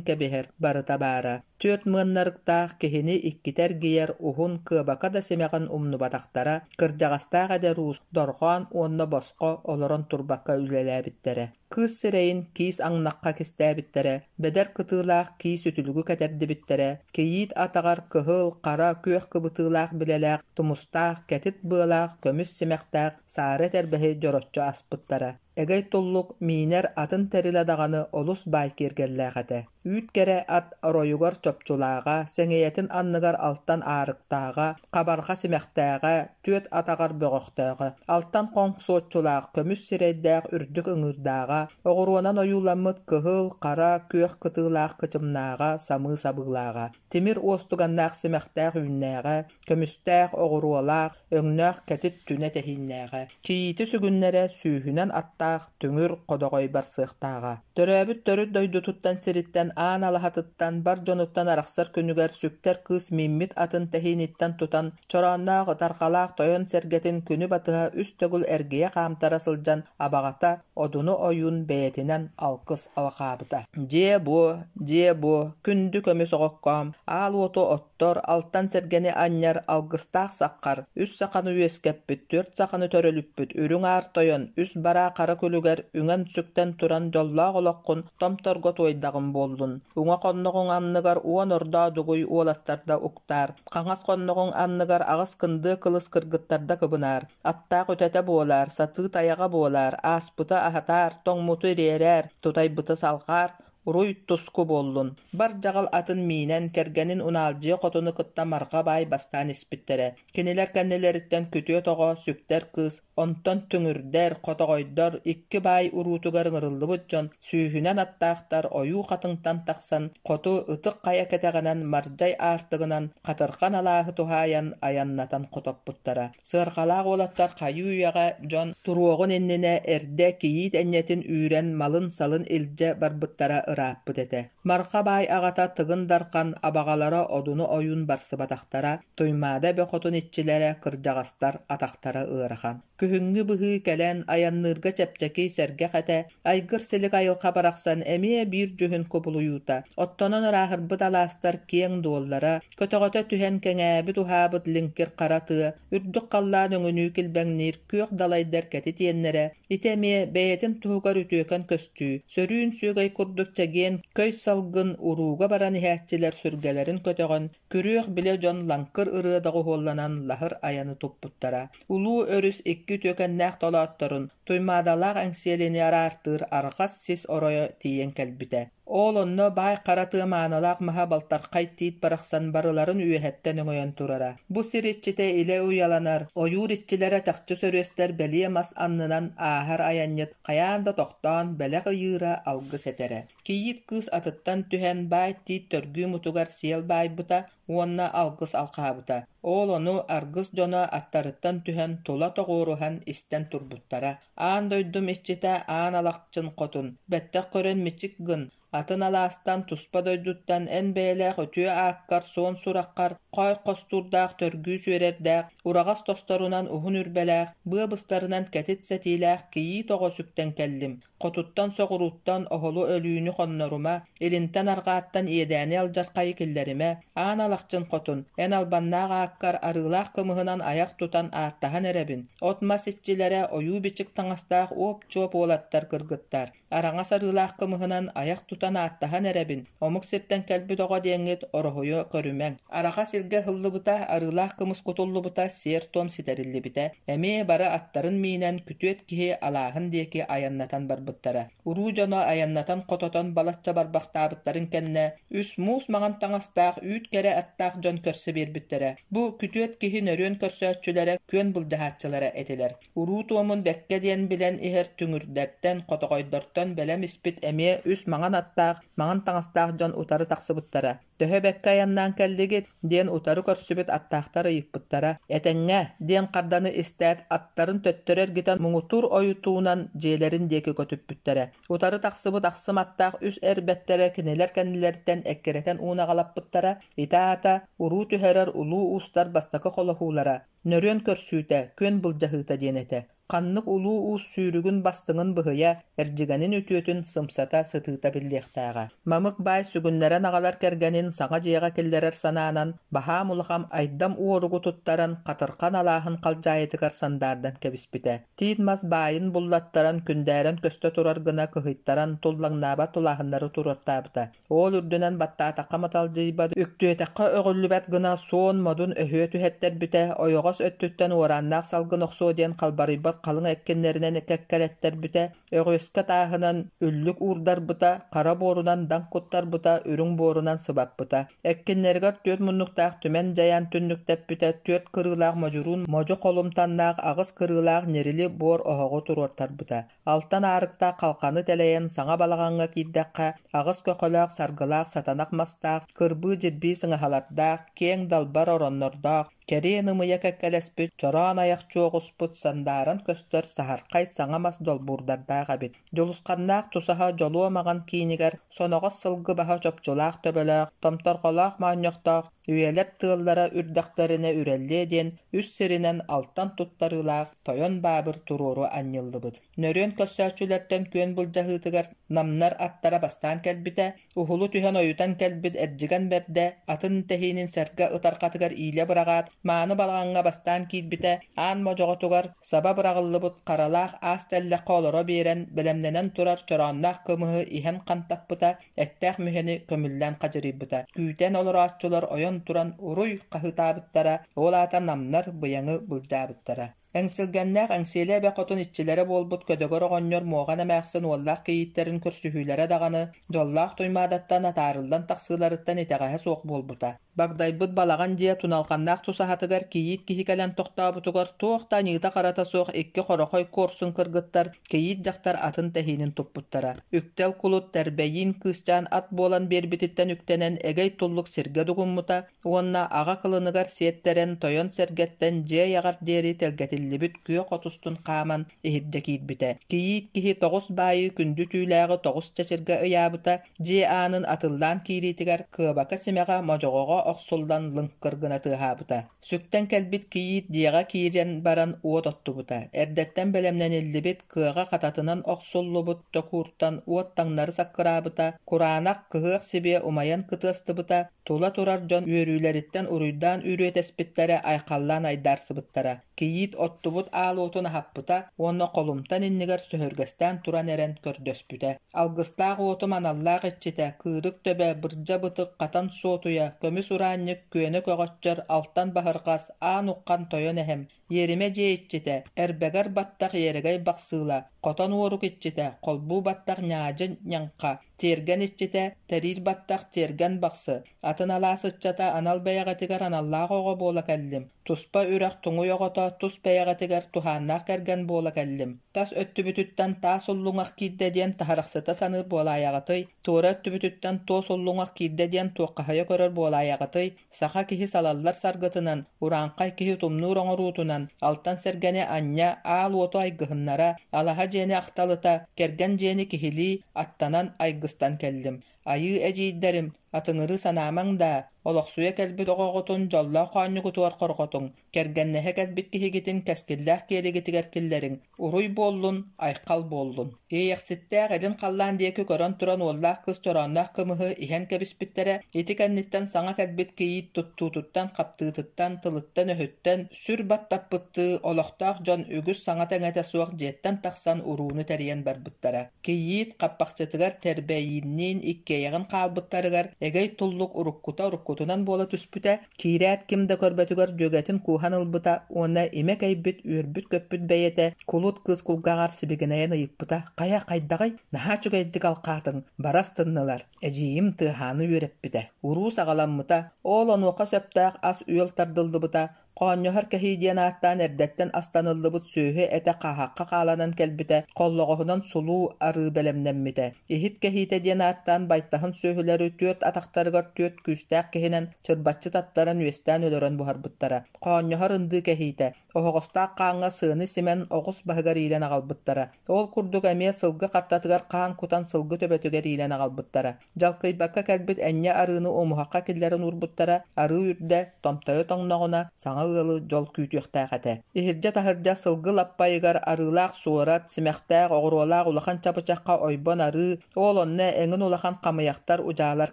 кэбиһэр барыта баара. Түөрт мыаннарыктаах киһини иккитэ эргийэр уһун кыабака да симэҕин умнубатахтара, кырдьаҕастаах эдэр уус дорҕоон уонна босхо олорон турбакка үлэлээбиттэрэ. Кыыс сирэйин киис аҥнахха кистээбиттэрэ, бэдэр кытыылаах киис үтүлүгү кэтэрдибиттэрэ, кийиит атаҕар кыһыл, хара, күөх кыбытыылаах билэлээх, тумустаах, кэтит быалаах, көмүс симэхтээх саары этэрбэһи дьороччу аспыттара. Эгэй туллук миинэр атын тэрилэ даҕаны олус баай киэргэллээх этэ. Үүт кэрэ ат оройугар чопчулааҕа, сэҥийэтин анныгар алтан аарыктааҕа, хабарҕа симэхтээҕэ, түөрт атаҕар бөҕөхтөөҕө, алтан хоҥ суоччулаах, көмүс сирэйдээх үрдүк ыҥыырдааҕа, оҕуруонан ойууламмыт кыһыл, хара, күөх кытыылаах кычымнааҕа, самыы сабыылааҕа, тимир уостуганнаах симэхтээх үүннээҕэ, көмүстээх, оҕуруолаах, өҥнөөх кэтит түнэ тэһииннээҕэ, кийиити сүгүннэрэ сүүһүнэн аттаах түҥүр ходоҕой барсыахтааҕа. Төрөөбүт төрүт дойдутуттан сириттэн аан алаһатыттан бар дьонуттан арахсар күнүгэр сүктэр кыыс мииммит атын тэһииниттэн тутан чороонноох ытарҕалаах тойон сэргэтин күнү батыһа үс төгүл эргийэ хаамтара сылдьан абаҕата Одуну ойуун бэйэтинэн алгыс алҕаабыта. Дьиэ-буо, дьиэ-буо, күндү көмүс оҕоккоом, аал уоту оттор, алтан сэргэни анньар алгыстаах саххар, үс саханы үөскэппит, түөрт саханы төрөлүппүт үрүҥ аар тойон үс бараа хара күлүгэр үҥэн-сүктэн туран дьоллоох олоххун томторго туойдаҕым буоллун. Уҥа хонноҕуҥ анныгар уон ордоо дугуй уолаттарда уктаар, хаҥас хонноҕуҥ анныгар аҕыс кындыа кылыс кыргыттарда кыбынаар, аттаах үтэтэ буолаар, сатыы тайаҕа буолаар, ааспыты аһатаар, тоҥмуту ириэрээр, тутайбыты салҕаар, уруй-туску буоллун. Бар дьаҕал атын миинэн, кэргэнин Унаалдьыйа хотуну кытта Марҕа баай бастаан испиттэрэ. Кинилэр кэннилэриттэн күтүөт оҕо, сүктэр кыыс, онтон түҥүрдэр, хотоҕойдор, икки баай уруутугар ыҥырыллыбыт дьон сүүһүнэн аттаахтар ойуу хатыҥтан тахсан, хоту Ытык Хайа кэтэҕинэн Мардьай аартыгынан Хатырҕан алааһы туһаайан айаннатан хотоппуттара. Сыарҕалаах уолаттар хайыы-үйэҕэ дьон туруоҕун иннинэ эрдэ кийиит энньэтин үүрэн малын-салын илдьэ барбыттара ырааппыт этэ. Марха баай аҕата Тыгын Дархан абаҕалара Одуну ойуун барсыбатахтара, Туймаада эбэ хотун иччилэрэ кырдьаҕастар атахтара ыарахан. Күһүҥҥү быһыы кэлэн, айанныырга чэпчэки, сэргэх этэ, айгыр-силик айылҕа барахсан эмиэ биир дьүһүн кубулуйуута, оттонон ырааһырбыт алаастар киэҥ дуоллара, көтөҕөтө түһэн кэҥээбит-уһаабыт лиҥкир хара тыа, үрдүк халлаан өҥүнүү килбэҥниир күөх далайдар кэтит иэннэрэ, ити эмиэ бэйэтин туһугар үтүөкэн көстүү, сөрүүн сүөгэй курдук чэгиэн көй салгын урууга баран иһээччилэр сүргэлэрин көтөҕөн, Күрүөх билэ дьон лаҥкыр ырыа доҕуһуолланан лаһыр айаны туппуттара. Улуу өрүс икки үтүөкэннээх толоотторун, Туймаадалаах Эҥсиэлини араартыыр арҕас сис оройо тиийэн кэлбитэ. Ол онно баай хара тыа маанылаах маһа балтархай тиит барахсан барыларын үөһэттэн өҥөйөн турара. Бу сир иччитэ илэ уйаланар, ойуур иччилэрэ чахчы сөрүөстэр бэлиэ мас аннынан ааһар айанньыт хайаан да тохтоон бэлэх ыйыыра алгыс этэрэ. Кийиит кыыс атыттан түһэн баай тиит төргүү мутугар сиэл баайбыта уонна алгыс алҕаабыта. Ол ону аргыс дьоно аттарыттан түһэн тула тоҕуоруһан истэн турбуттара. Аан дойдум иччитэ Аан Алахчын хотун, бэттэх көрөн мичик гын, атын алаастан, туспа дойдуттан эн бэйэлээх үтүө ааккар, суон сураххар, хоой хостуурдаах төргүү сүөрэрдээх, ураҕас тосторунан уһун үрбэлээх, быа быстарынан кэтит сэтиилээх кийиит оҕо сүктэн кэллим. Хотуттан-соҕурууттан оһолу өлүүнү хоннорума, илинтэн-арҕааттан иэдээни алдьархайы киллэримэ, Аан Алахчын хотун, эн албаннаах ааккар арыылаах кымыһынан айах тутан ааттаһан эрэбин, от-мас иччилэрэ ойуу-бичик таҥастаах уоп-чуоп уолаттар кыргыттар, араҥас арыылаах кымыһынан айах тутан ааттаһан эрэбин, омук сиртэн кэлбит оҕо диэҥҥит ороһуйу көрүмэҥ. Араҕас илгэ ыһыллыбыта, арыылаах кымыс кутуллубута, сиэр-туом ситэриллибитэ. Эмиэ бары аттарын миинэн, күтүөт киһи алааһын диэки айаннатан барбыттара. Уруу дьоно айаннатан хототон балачча барбахтаабыттарын кэннэ, үс муус маҥан таҥастаах, үүт кэрэ аттаах дьон көрсө биэрбиттэрэ. Бу күтүөт киһи нөрүөн көрсөөччүлэрэ, күөн былдьаһааччылара этилэр. Уруу туомун бэккэ диэн билэн иһэр түҥүрдэртэн, хотоҕойдортон өтөхтөн бэлэм испит эмиэ үс маҥан аттаах, маҥан таҥастаах дьон утары тахсыбыттара. Төһө бэккэ айаннаан кэллигит? диэн утары көрсүбүт аттаахтар ыйыппыттара. Этэҥҥэ, диэн харданы истээт, аттарын төттөрү эргитэн муҥутуур ойутуунан дьиэлэрин диэки көтүппүттэрэ. Утары тахсыбыт ахсым аттаах үс эр бэттэрэ кинилэр кэннилэриттэн эккирэтэн уунаҕалаппыттара. Ити аата, уруу түһэрэр улуу уустар бастакы холоһуулара, нөрүөн көрсүүтэ, күөн былдьаһыыта диэн этэ. Ханнык улуу уус сүүрүгүн бастыҥын быһыйа, эрдьигэнин үтүөтүн сымсата, сытыыта биллиэхтээҕэ. Мамык баай сүгүннэрэн аҕалар кэргэнин саҥа дьиэҕэ киллэрэр санаанан, баһаам улахан айдам уоругу туттаран, хатырхан алааһын халдьаайытыгар сандаардан кэбиспитэ. Тиит мас баайын буллаттаран, күндээрэн көстө турар гына кыһыйтаран, туллаҥнаабат тулааһыннары туруортаабыта. Ол үрдүнэн баттаатахха маталдьыйбат, үктүөтэххэ өҕүллүбэт гына суон модун өһүө түһэттэрбитэ, ойоҕос өттүттэн уорааннаах салгын охсуо диэн халбарыйбат халыҥ эккиннэринэн кэккэлэттэрбитэ, өҕүөскэ тааһынан үллүк уурдарбыта, хара буорунан даҥ куттарбыта, үрүҥ буорунан сыбаппыта. Эккиннэригэр түөрт муннуктаах түмэн дьайаан түннүктэппитэ, түөрт кырыылаах модьуруун модьу холумтаннаах аҕыс кырыылаах ньирили буор оһоҕу туруортарбыта. Алтан аарыктаах халханы тэлэйэн саҥа балаҕаҥҥа киирдэххэ, аҕыс көхөлөөх саргылаах сатанах мастаах, кырбыы-дьирбии сыҥаһалардаах, киэҥ далбар ороннордоох, кэриэн ымыйа кэккэлэспит, чороон айах чуоҕуспут, сандааран көстөр саһархай саҥа мас долбуурдардаах эбит. Дьулусханнаах тусаһа дьолуо маҕан киинигэр соноҕос сылгы баһа чопчулаах төбөлөөх, томторҕолоох моонньохтоох, үйэлэр тыаллара үрдэхтэринэ үрэллиэ диэн үс сиринэн алтан туттарыылаах Тойон Баабыр туруору анньыллыбыт. Нөрүөн көрсөөччүлэртэн күөн былдьаһыытыгар намнар аттара бастаан кэлбитэ, уһулу түһэн ойутан кэлбит эрдьигэн бэрдэ атын тэһиинин сэргэ ытарҕатыгар иилэ быраҕаат, мааны балаҕаҥҥа бастаан киирбитэ, аан модьоҕотугар саба быраҕыллыбыт харалаах аас тэллэххэ олоро биэрэн, бэлэмнэнэн турар чороонноох кымыһы иһэн хантаппыта, эттээх мүһэни көмүллээн хадьырыйбыта. Күүтэн олорооччулар ойон туран «Уруй!» хаһыытаабыттара, ол аата намнар быйаҥы былдьаабыттара. Эҥсилгэннээх Эҥсиэли эбэ хотун иччилэрэ буолбут Көдөгөр оҕонньор Муоҕан эмээхсин уоллаах кийииттэрин көрсүһүүлэрэ даҕаны дьоллоох Туймаадаттан атаарыллан тахсыыларыттан итэҕэһэ суох буолбута. Багдайбыт балаҕан дьиэ туналҕаннаах тусаһатыгар кийиит киһи кэлэн тохтообутугар туох да аньыыта-харата суох икки хорохой куорсун кыргыттар кийиит дьахтар атын тэһиинин туппуттара. Үктэл кулут Тэрбэйиин кыысчаан ат буолан биэрбититтэн үктэнэн эгэй туллук сиргэ дугуммута уонна аҕа кылыныгар сиэттэрэн тойон сэргэттэн дьиэ айаҕар диэри тэлгэтиллибит күөх от устун хааман иһирдьэ киирбитэ. Кийиит киһи тоҕус баайыы күндү түүлээҕи тоҕус чэчиргэ ыйаабыта, дьиэ аанын атыллаан киириитигэр кыабака симэҕэ модьоҕоҕо охсуллан лыҥкыр гына тыаһаабыта. Сүктэн кэлбит кийиит дьиэҕэ киирэн баран уот оттубута. Эрдэттэн бэлэмнэниллибит кыаҕа хататынан охсуллубут чокууртан уот таҥнары саккыраабыта, кураанах кыһыах сибиэ умайан кытыастыбыта, тула турар дьон үөрүүлэриттэн уруйдаан үүрүөтэспиттэрэ, айхаллаан айдаарсыбыттара. Кийиит оттубут аал уотун аһаппыта уонна холумтан иннигэр сөһүргэстээн туран эрэн көрдөспүтэ. Алгыстаах уотум аналлаах иччитэ, кыырык төбө, бырдьа бытык, хатан суотуйа, көмүс ураанньык, күөнэ көҕөччөр, алтан баһырҕас, аан уххан тойон эһэм, иэримэ дьиэ иччитэ, эрбэгэр баттах иэрэгэй бахсыыла, хотон уорук иччитэ, холбуу баттах ньаадьы ньаҥха, тиэргэн иччитэ, тэриир баттах тиэргэн бахсы, атын алаас ыччата анал бэйэҕитигэр аналлаах оҕо буола кэллим, туспа үрэх туҥуй оҕото тус бэйэҕитигэр туһааннаах кэргэн буола кэллим. Тас өттүбүтүттэн таас уллуҥах киирдэ диэн таһарахсыта саныыр буолаайаҕытый, туора өттүбүтүттэн туос уллуҥах киирдэ диэн туоххаһыйа көрөр буолаайаҕытый, саха киһи салаллар саргытынан, урааҥхай киһи утумнуур оҥоруутунан, алтан сэргэни анньа, аал уоту айгыһыннара, алаһа дьиэни ахталыта, кэргэн дьиэни киһилии аттанан айгыстан кэллим. Айыы эдьиийдэрим, атыҥырыы санаамаҥ даа, олохсуйа кэлбит оҕоҕутун дьоллоох хоонньугутугар хорҕотуҥ, кэргэннэһэ кэлбит киһигитин кэскиллээх киэлигитигэр киллэриҥ, уруй буоллун, айхал буоллун. Иэйэхситтээх илин халлаан диэки көрөн туран уоллаах кыыс чороонноох кымыһы иһэн кэбиспиттэрэ, ити кэнниттэн саҥа кэлбит кийиит туттуутуттан-хаптыытыттан, тылыттан-өһүттэн сүр баттаппыттыы олохтоох дьон үгүс саҥата-иҥэтэ суох дьиэттэн тахсан урууну тэрийэн барбыттара. Кийиит хаппахчытыгар тэрбэйиинниин иккиэйэҕин хаалбыттарыгар эгэй туллук уруккута уруккутунан буола түспүтэ, киирээт ким да көрбөтүгэр дьүөгэтин кууһан ылбыта уонна имэ кэйбит, үөрбүт-көппүт бэйэтэ кулут кыыс кулгааҕар сибигинэйэн ыйыппыта: «Хайа, хайдаҕый? Наһаа үчүгэйдик алҕаатыҥ, бара астыннылар». Эдьиийим Тыаһааны үөрэппитэ. Уруу саҕаламмыта, ол онуоха сөптөөх ас-үөл тардыллыбыта. Хоонньоһор кэһии диэн ааттаан эрдэттэн астаныллыбыт сүөһү этэ хааһахха хааланан кэлбитэ, холлоҕоһунан сулуу арыы бэлэмнэммитэ. Иһит кэһиитэ диэн ааттаан байтаһын сүөһүлэри түөрт атахтарыгар түөрт күүстээх киһинэн чырбаччы таттаран үөстээн өлөрөн буһарбыттара. Хоонньоһор ындыы кэһиитэ, оһоҕостоох хааҥҥа сыаны симэн оҕус баһыгар иилэн аҕалбыттара. Ол курдук эмиэ сылгы хартатыгар хаан кутан сылгы төбөтүгэр иилэн аҕалбыттара. Дьалкыйбакка кэлбит энньэ арыыны умуһахха киллэрэн уурбуттара, арыы үрдэ, томтойо тоҥноҕуна, саҥа ыалы дьол күүтүөхтээх этэ. Иһирдьэ-таһырдьа сылгы лаппайыгар арыылаах суорат, симэхтээх, оҕуруолаах улахан чабычахха ойбон арыы, ол онно эҥин улахан хамыйахтар, удьаалар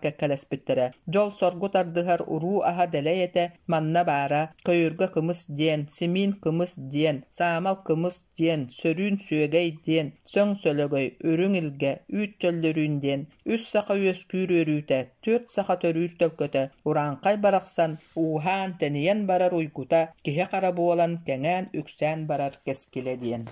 кэккэлэспиттэрэ. Дьол-соргу тардыһар уруу аһа дэлэй этэ, манна баара, көйүргэ кымыс диэн, симиин кымыс диэн, саамал кымыс диэн, сөрүүн сүөгэй диэн, сөҥ сөлөгөй, үрүҥ илгэ, үүт чөллөрүүн диэн, үс саха үөскүүр үөрүүтэ, түөрт саха төрүүр төлкөтө, урааҥхай барахсан ууһаан, тэнийэн барар уйгута, киһи-хара буолан кэҥээн, үксээн барар кэскилэ диэн.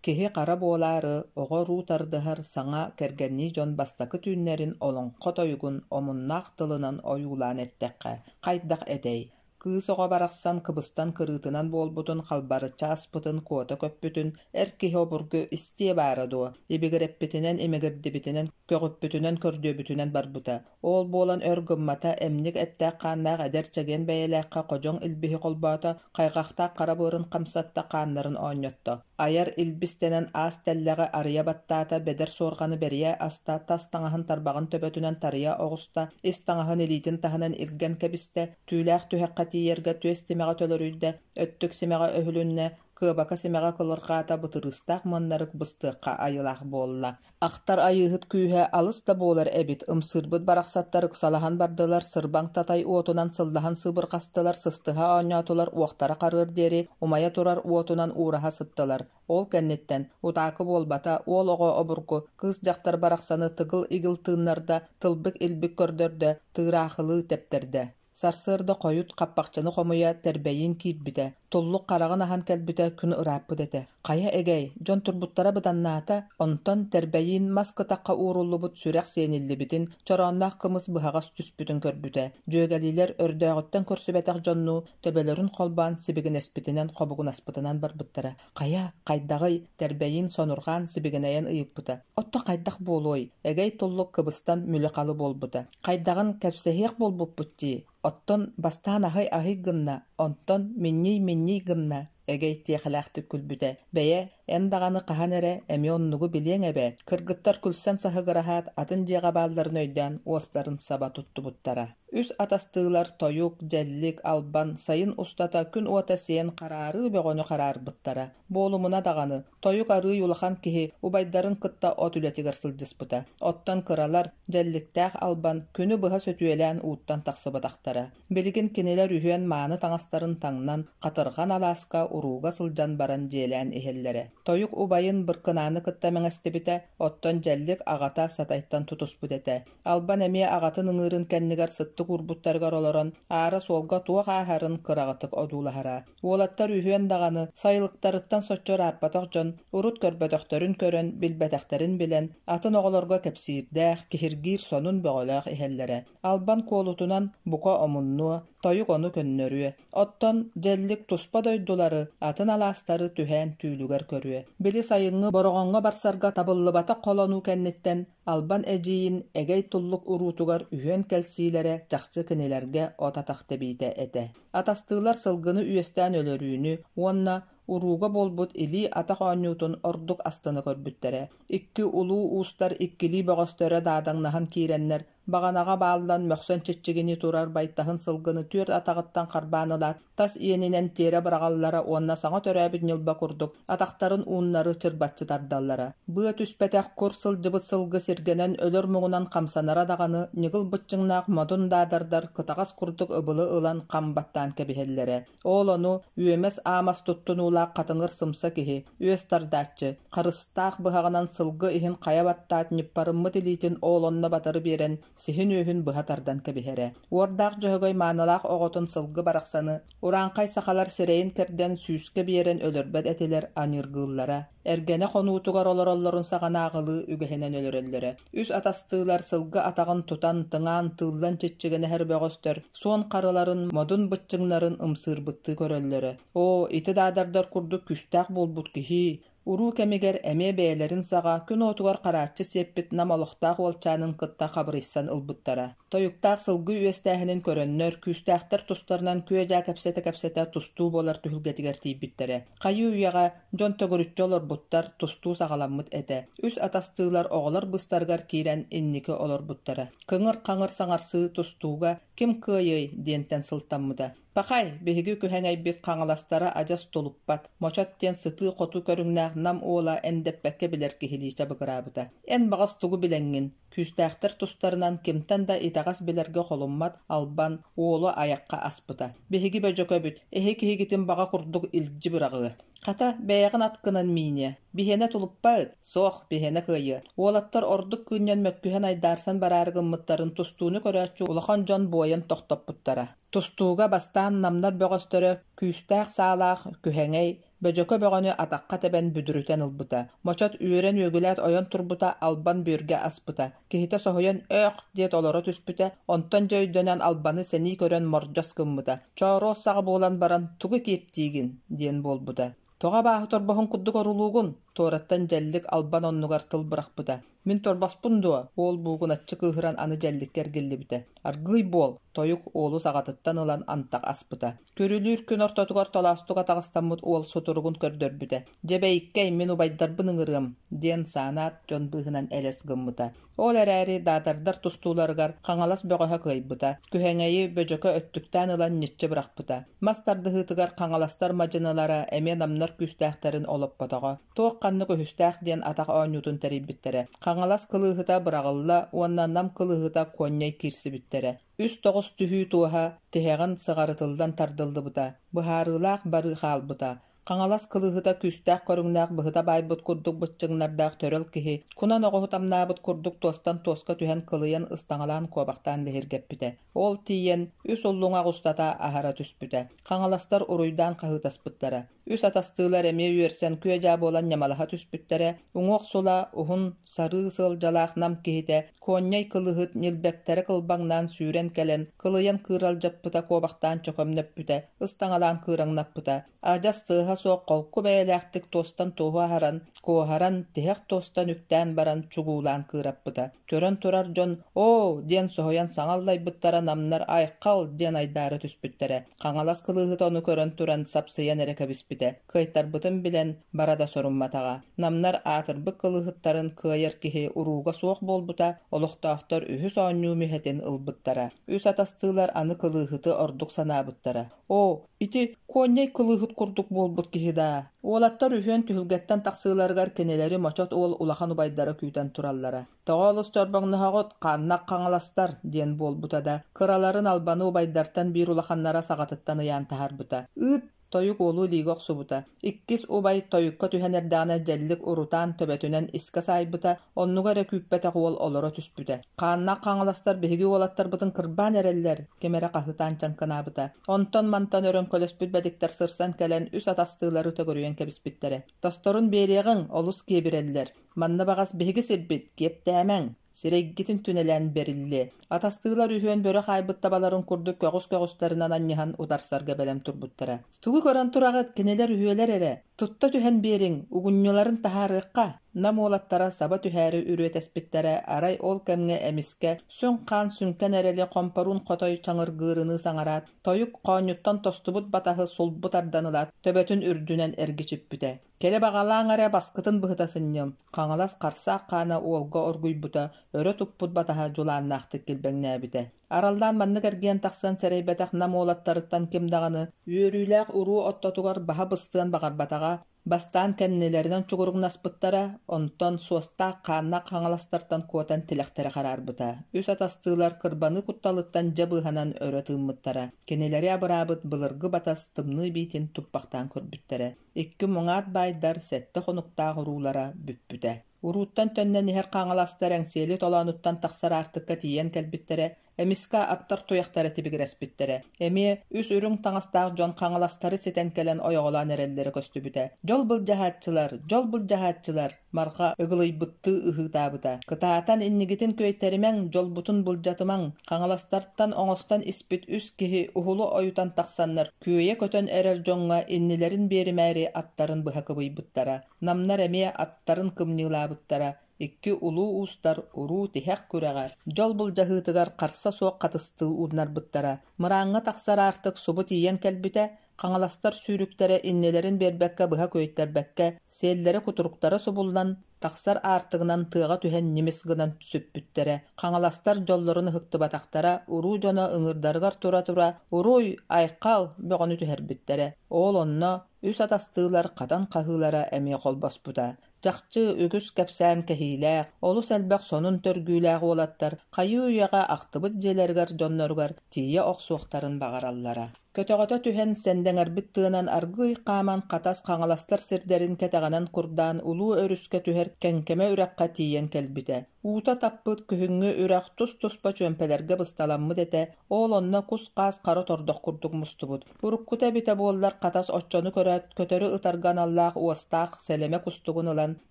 Киһи-хара буолаары оҕо-уруу тардыһар саҥа кэргэннии дьон бастакы түүннэрин олоҥхо тойугун омуннаах тылынан ойуулаан эттэххэ, хайдах этэй? Кыыс оҕо барахсан кыбыстан кырыытынан буолбутун халбарыччы аспытын куота көппүтүн эр киһи обургу истиэ баара дуо, ибигирэппитинэн имигирдибитинэн, көҕүппүтүнэн көрдүөбүтүнэн барбыта. Ол буолан өр гыммата, эмньик эттээх-хааннаах эдэр чэгиэн бэйэлээххэ ходьоҥ илбиһи холбоото, хайҕахтаах хара быарын хамсатта, хааннарын оонньотто. Айар илбистэнэн аас тэллэҕи арыйа баттаата, бэдэр суорҕаны бэрийэ аста, тас таҥаһын тарбаҕын төбөтүнэн тарыйа оҕуста, ис таҥаһын илиитин таһынан илгэн кэбистэ, түүлээх түһэххэ тиийэргэ түөс тимэҕэ төлөрүйдэ, өттүк симэҕэ өһүлүннэ, кыабака симэҕэ кылырҕаата, бытырыыстаах мыаннарык быстыахха айылаах буолла. Ахтар айыыһыт күүһэ алыс да буолар эбит, ымсыырбыт барахсаттар ыксалаһан бардылар, сырбаҥ татай уотунан сыллаһан сыыбырҕастылар, сыстыһа оонньоотулар, уохтара харыар диэри умайа турар уотунан уураһа сыттылар. Ол кэнниттэн, утаакы буолбата, уол оҕо обургу, кыыс-дьахтар барахсаны тыгыл-игил тыыннарда, тылбык-илбик көрдөрдө, тыыраахылыы тэптэрдэ. Сарсыарда хойут хаппахчыны хомуйа тэрбэйиин киирбитэ, туллук хараҕын аһан кэлбитэ күн ырааппыт этэ. Хайа эгэй, дьон турбуттара быданнаата, онтон тэрбэйиин мас кытахха ууруллубут сүрэх сиэниллибитин, чороонноох кымыс быһаҕас түспүтүн көрбүтэ. Дьүөгэлиилэр өрдөөҕүттэн көрсүбэтэх дьоннуу төбөлөрүн холбоон сибигинэспитинэн хобугунаспытынан барбыттара. Хайа, хайдаҕый? Тэрбэйиин сонурҕаан сибигинэйэн ыйыппыта. Отто хайдах буолуой? Эгэй туллук кыбыстан мүлү-халы буолбута. Хайдаҕын кэпсэһиэх буолбуппут дии. Оттон бастаан аһый-аһый гынна, онтон минньий-минньий гынна, Эгэй тиэхэлээхтик күлбүтэ. Бэйэ, эн даҕаны хаһан эрэ эмиэ оннугу билиэҥ эбээт. Кыргыттар күлсэн саһыгыраһаат, атын дьиэҕэ баалларын өйдөөн уостарын саба туттубуттара. Үс атастыылар тойук, дьэллик, албан, сайын устата күн уота сиэн хараарыы бөҕөнү хараарбыттара. Буолумуна даҕаны, тойук арыый улахан киһи убайдарын кытта от үлэтигэр сылдьыспыта. Оттон кыралар, дьэлликтээх албан, күнү быһа сөтүөлээн ууттан тахсыбатахтара. Билигин кинилэр үһүөн мааны таҥастарын таҥнан, хатырҕан алааска урууга сылдьан баран дьиэлээн иһэллэрэ. Тойук убайын Быркынааны кытта мэҥэстибитэ, оттон Дьэллик аҕата Сатайтан тутуспут этэ. Албан эмиэ аҕатын ыҥыырын кэннигэр сыттык уурбуттарыгар олорон, аара суолга туох ааһарын кыраҕытык одуулаһара. Уолаттар үһүөн даҕаны сайылыктарыттан соччо ырааппатах дьон урут көрбөтөхтөрүн көрөн, билбэтэхтэрин билэн, атын оҕолорго кэпсиирдээх, киһиргиир сонун бөҕөлөөх иһэллэрэ. Албан куолутунан бука омуннуо, тойук ону көннөрүө. Оттон Дьэллик туспа дойдулары, атын алаастары түһээн түүлүгэр көрүө. Били сайыҥҥы Бороҕоҥҥо барсарга табыллыбатах холонуу кэнниттэн Албан эдьиийин Эгэй Туллук уруутугар үһүөн кэлсиилэрэ чахчы кинилэргэ от атах тэбиитэ этэ. Атастыылар сылгыны үөстээн өлөрүүнү уонна урууга буолбут илии-атах оонньуутун ордук астына көрбүттэрэ. Икки улуу уустар иккилии бөҕөстөрө даадаҥнаһан киирэннэр Баҕанаҕа бааллан мөхсөн чиччигинии турар байтаһын сылгыны түөрт атаҕыттан харбаан ылаат, тас иэнинэн тиэрэ быраҕаллара уонна саҥа төрөөбүт ньылба курдук атахтарын ууннары чырбаччы тардаллара. Быа түспэтэх кур сылдьыбыт сылгы сиргэнэн өлөр муҥунан хамсанара даҕаны ньыгыл быччыҥнаах модун даадардар кытаҕас курдук ыбылы ылан хам баттаан кэбиһэллэрэ. Ол ону үөмэс-аамас туттунуулаах хатыҥыр сымса киһи, үөс тардааччы, харыстаах быһаҕынан сылгы иһин хайа баттаат ньыппарыммыт илиитин ол онно батары биэрэн, Сиһин үөһүн быһа тардан кэбиһэрэ. Уордаах Дьөһөгөй маанылаах оҕотун сылгы барахсаны урааҥхай сахалар сирэйин кэрдэн сүүскэ биэрэн өлөрбөт этилэр аньыыргыыллара. Эргэнэ хонуутугар олороллорун саҕанааҕылыы үгэһинэн өлөрөллөрө. Үс атастыылар сылгы атаҕын тутан, тыҥаан, тыыллан чиччигинэһэр бөҕөстөр суон харыларын, модун быччыҥнарын ымсыырбыттыы көрөллөрө. Оо, ити даадардар курдук күүстээх буолбут киһи! Уруу кэмигэр эмиэ бэйэлэрин саҕа күн уотугар харааччы сиэппит Нам олохтоох уолчаанын кытта хабырыйсан ылбыттара. Тойуктаах сылгы үөстээһинин көрөннөр, күүстээхтэр тустарынан күө-дьаа кэпсэтэ-кэпсэтэ тустуу буолар түһүлгэтигэр тиийбиттэрэ. Хайыы-үйэҕэ дьон төгүрүччү олорбуттар, тустуу саҕаламмыт этэ. Үс атастыылар оҕолор быыстарыгар киирэн инники олорбуттара. Кыҥыр-хаҥыр саҥарсыы тустууга ким кыайыай диэнтэн сылтаммыта. Пахай, биһиги күһэҥэйбит хаҥаластара адьас тулуппат, Мочот диэн сытыы-хотуу көрүҥнээх Нам уола эндэппэккэ билэр киһилии чабыгыраабыта. Эн баҕас тугу билэҥҥин, күүстээхтэр тустарынан кимтэн да итэҕэс билэргэ холуммат Албан уолу айахха аспыта. Биһиги бөдьөкөбүт, эһи киһигитин баҕа курдук илдьи быраҕыа. Хата, бэйэҕин аткынан мииниэ. Биһиэнэ тулуппа-ыт, суох, биһиэнэ кыайыа. Уолаттар ордук кыынньан мөккүһэн айдаарсан бараары гыммыттарын тустууну көрөөччү улахан дьон буойан тохтоппуттара. Тустууга бастаан намнар бөҕөстөрө күүстээх саалаах Күһэҥэй, Бөдьөкө бөҕөнү атахха тэбэн бүдүрүтэн ылбыта. Мочот үөрэн үөгүлээт ойон турбута, Албан бүөргэ аспыта. Киһитэ соһуйан «Өөх!» диэт олоро түспүтэ, онтон дьэ өйдөнөн Албаны сэнии көрөн мордьос гыммыта. Чооруос саҕа буолан баран «Тугу киэптиигин?» диэн буолбута. «Тоҕо абааһы торбоһун курдук орулуугун?» Туораттан дьэллик Албан оннугар тыл бырахпыта. «Мин торбоспун дуо?» Уол буугуначчы кыыһыран аны дьэлликкэ эргиллибитэ. «Аргыый буол!» Тойук уолу саҕатыттан ылан антах аспыта. Көрүлүүр күн ортотугар толоостук атаҕастаммыт уол сутуругун көрдөрбүтэ. «Дьэ бэйиккэй, мин убайдарбын ыҥырыам!» диэн саанаат дьон быыһынан элэс гыммыта. Ол эрээри даадардар тустууларыгар Хаҥалас бөҕөһө кыайбыта, Күһэҥэйи Бөдьөкө өттүктээн ылан ньиччи бырахпыта. Мас тардыһыытыгар хаҥаластар мадьынылара эмиэ намнар күүстээхтэрин олоппотоҕо. Туох-ханнык үһүстээх диэн атах оонньуутун тэрийбиттэрэ. Хаҥалас кылыыһыта быраҕылла уонна Нам кылыыһыта куонньай киирсибиттэрэ. Үс тоҕус түһүү туоһа тиһэҕин сыҕарытыллан тардыллыбыта, быһаарыылаах барыы хаалбыта. Хаҥалас кылыыһыта күүстээх көрүҥнээх быһыта баайбыт курдук быччыҥнардаах төрөл киһи, кунан оҕуһу тамнаабыт курдук туостан туоска түһэн кылыйан ыстаҥалаан куобахтаан лиһиргэппитэ. Ол тиийэн үс уллуҥах устата аһара түспүтэ. Хаҥаластар уруйдаан хаһыытаспыттара. Үс атастыылар эмиэ үөрсэн күө-дьаа буолан ньамалаһа түспүттэрэ, уҥуох сула, уһун, сарыы сыалдьалаах нам киһитэ, куонньай кылыһыт ньилбэктэрэ кылбаҥнаан сүүрэн кэлэн, кылыйан кыыралдьаппыта куобахтаан чөкөмнөппүтэ, ыстаҥалаан кыыраҥнаппыта. Адьас тыаһа суох холку бэйэлээхтик туостан туоһу аһаран, куоһаран, тиһэх туостан үктээн баран чугуулаан кыыраппыта. Көрөн турар дьон «Оо!» диэн соһуйан саҥа аллайбыттара намнар «Айхал!» диэн айдаара түспүттэрэ. Хаҥалас кылыыһыта ону көрөн туран сапсыйан эрэ кэбиспитэ. Кыайтарбытын билэн, бара да сорумматаҕа. Намнар аатырбыт кылыыһыттарын кыайар киһи урууга суох буолбута, олохтоохтор үһүс оонньуу мүһэтин ылбыттара. Үс атастыылар аны кылыыһыты ордук санаабыттара. Оо, ити куонньай кылыыһыт курдук буолбут киһи даа. Уолаттар үһүөн түһүлгэттэн тахсыыларыгар кинилэри Мочот уол улахан убайдара күүтэн тураллара. Тоҕо олус чорбоҥноһоҕут, ханнах хаҥаластар диэн буолбута да, кыраларын Албаны убайдартан биир улаханнара саҕатыттан ыйаан таһаарбыта. Ыыт, тойук уолу илиигэ охсубута. Иккис убай тойукка түһэн эрдэҕинэ дьэллик урутаан төбөтүнэн искэ саайбыта, оннуга эрэ күүппэтэх уол олоро түспүтэ. Хааннаах хаҥаластар биһиги уолаттарбытын кырбаан эрэллэр, ким эрэ хаһыытаан чаҥкынаабыта. Онтон-мантан өрөҥкөлөспүт бэдиктэр сырсан кэлэн үс атастыылары төгүрүйэн кэбиспиттэрэ. Тосторун биэриэҕиҥ, олус киэбирэллэр. Манна баҕас биһиги сирбит, киэптээмэҥ! Сирэйгитин түнэлээн бэриллиэ. Атастыылар үһүөн бөрө хаайбыт табаларын курдук көҕүс-көҕүстэринэн анньыһан утарсарга бэлэм турбуттара. Тугу көрөн тураҕыт, кинилэр үһүөлэр эрэ. Тутта түһэн биэриҥ, угунньуларын таһаарыахха! Нам уолаттара саба түһээри үрүөтэспиттэрэ, арай ол кэмҥэ эмискэ сүҥ-хаан сүҥкэн эрэли хомпоруун хотой чаҥыргыырыныы саҥараат, тойук хоонньуттан тостубут батаһы сулбу тардан ылаат, төбөтүн үрдүнэн эргичиппитэ. Кэлэ баҕалааҥ эрэ баскытын быһыта сынньым, Хаҥалас харсаах хаана уолга оргуйбута, өрө туппут батаһа дьулааннаахтык килбэҥнээбитэ. Араллаан маннык эргийэн тахсыан сэрэйбэтэх Нам уолаттарыттан ким даҕаны үөрүүлээх уруу ортотугар баһа быстыан баҕарбатаҕа, бастаан кэннилэринэн чугуруҥнаспыттара, онтон суостаах хааннаах хаҥаластартан куотан тилэхтэрэ хараарбыта. Үс атастыылар кырбаныы кутталыттан дьэ быыһанан өрө тыыммыттара. Кинилэри абыраабыт былыргы батас тымныы биитин туппахтаан көрбүттэрэ. Икки муҥаат баайдар сэттэ хонуктаах уруулара бүппүтэ. Урууттан төннөн иһэр хаҥаластар Эҥсиэли толоонуттан тахсар аартыкка тиийэн кэлбиттэрэ, эмискэ аттар туйахтара тибигирэспиттэрэ. Эмиэ үс үрүҥ таҥастаах дьон хаҥаластары ситэн кэлэн ойоҕолоон эрэллэрэ көстүбүтэ. Дьол былдьаһааччылар, дьол былдьаһааччылар! Марха ыгылыйбыттыы ыһыытаабыта. Кытаатан иннигитин күөйтэримэҥ, дьолбутун былдьатымаҥ! Хаҥаластартан оҥостон испит үс киһи уһулу ойутан тахсаннар, күөйэ көтөн эрэр дьоҥҥо иннилэрин биэримээри аттарын быһа кыбыйбыттара. Намнар эмиэ аттарын кымньыылаабыттара, икки улуу уустар уруу тиһэх күрэҕэр, дьол былдьаһыытыгар харса суох хатыстыы ууннарбыттара. Мырааҥҥа тахсар аартык субу тиийэн кэлбитэ, хаҥаластар сүүрүктэрэ иннилэрин биэрбэккэ быһа күөйтэрбэккэ, сиэллэрэ-кутуруктара субуллан, тахсар аартыгынан тыаҕа түһэн ньимис гынан сүппүттэрэ. Хаҥаластар дьоллорун ыһыктыбатахтара, уруу дьоно ыҥыырдарыгар тура-тура «Уруй! Айхал!» бөҕөнү түһэрбиттэрэ. Ол онно Үс атастыылар хатан хаһыылара эмиэ холбоспута. Чахчы, үгүс кэпсээн кэһиилээх, олус элбэх сонун төргүүлээх уолаттар хайыы-үйэҕэ ахтыбыт дьиэлэригэр дьонноругар тиийэ охсуохтарын баҕараллара. Көтөҕөтө түһэн, сэндэҥэрбит тыанан аргыый хааман Хатас Хаҥаластар сирдэрин кэтэҕинэн курдаан улуу өрүскэ түһэр Кэҥкэмэ үрэххэ тиийэн кэлбитэ. Уута таппыт күһүҥҥү үрэх тус-туспа чүөмпэлэргэ бысталаммыт этэ, ол онно кус-хаас хара тордох курдук мустубут. Уруккута эбитэ буоллар, Хатас оччону көрөөт, көтөрү ытарга аналлаах уостаах сэлэмэ кустугун ылан,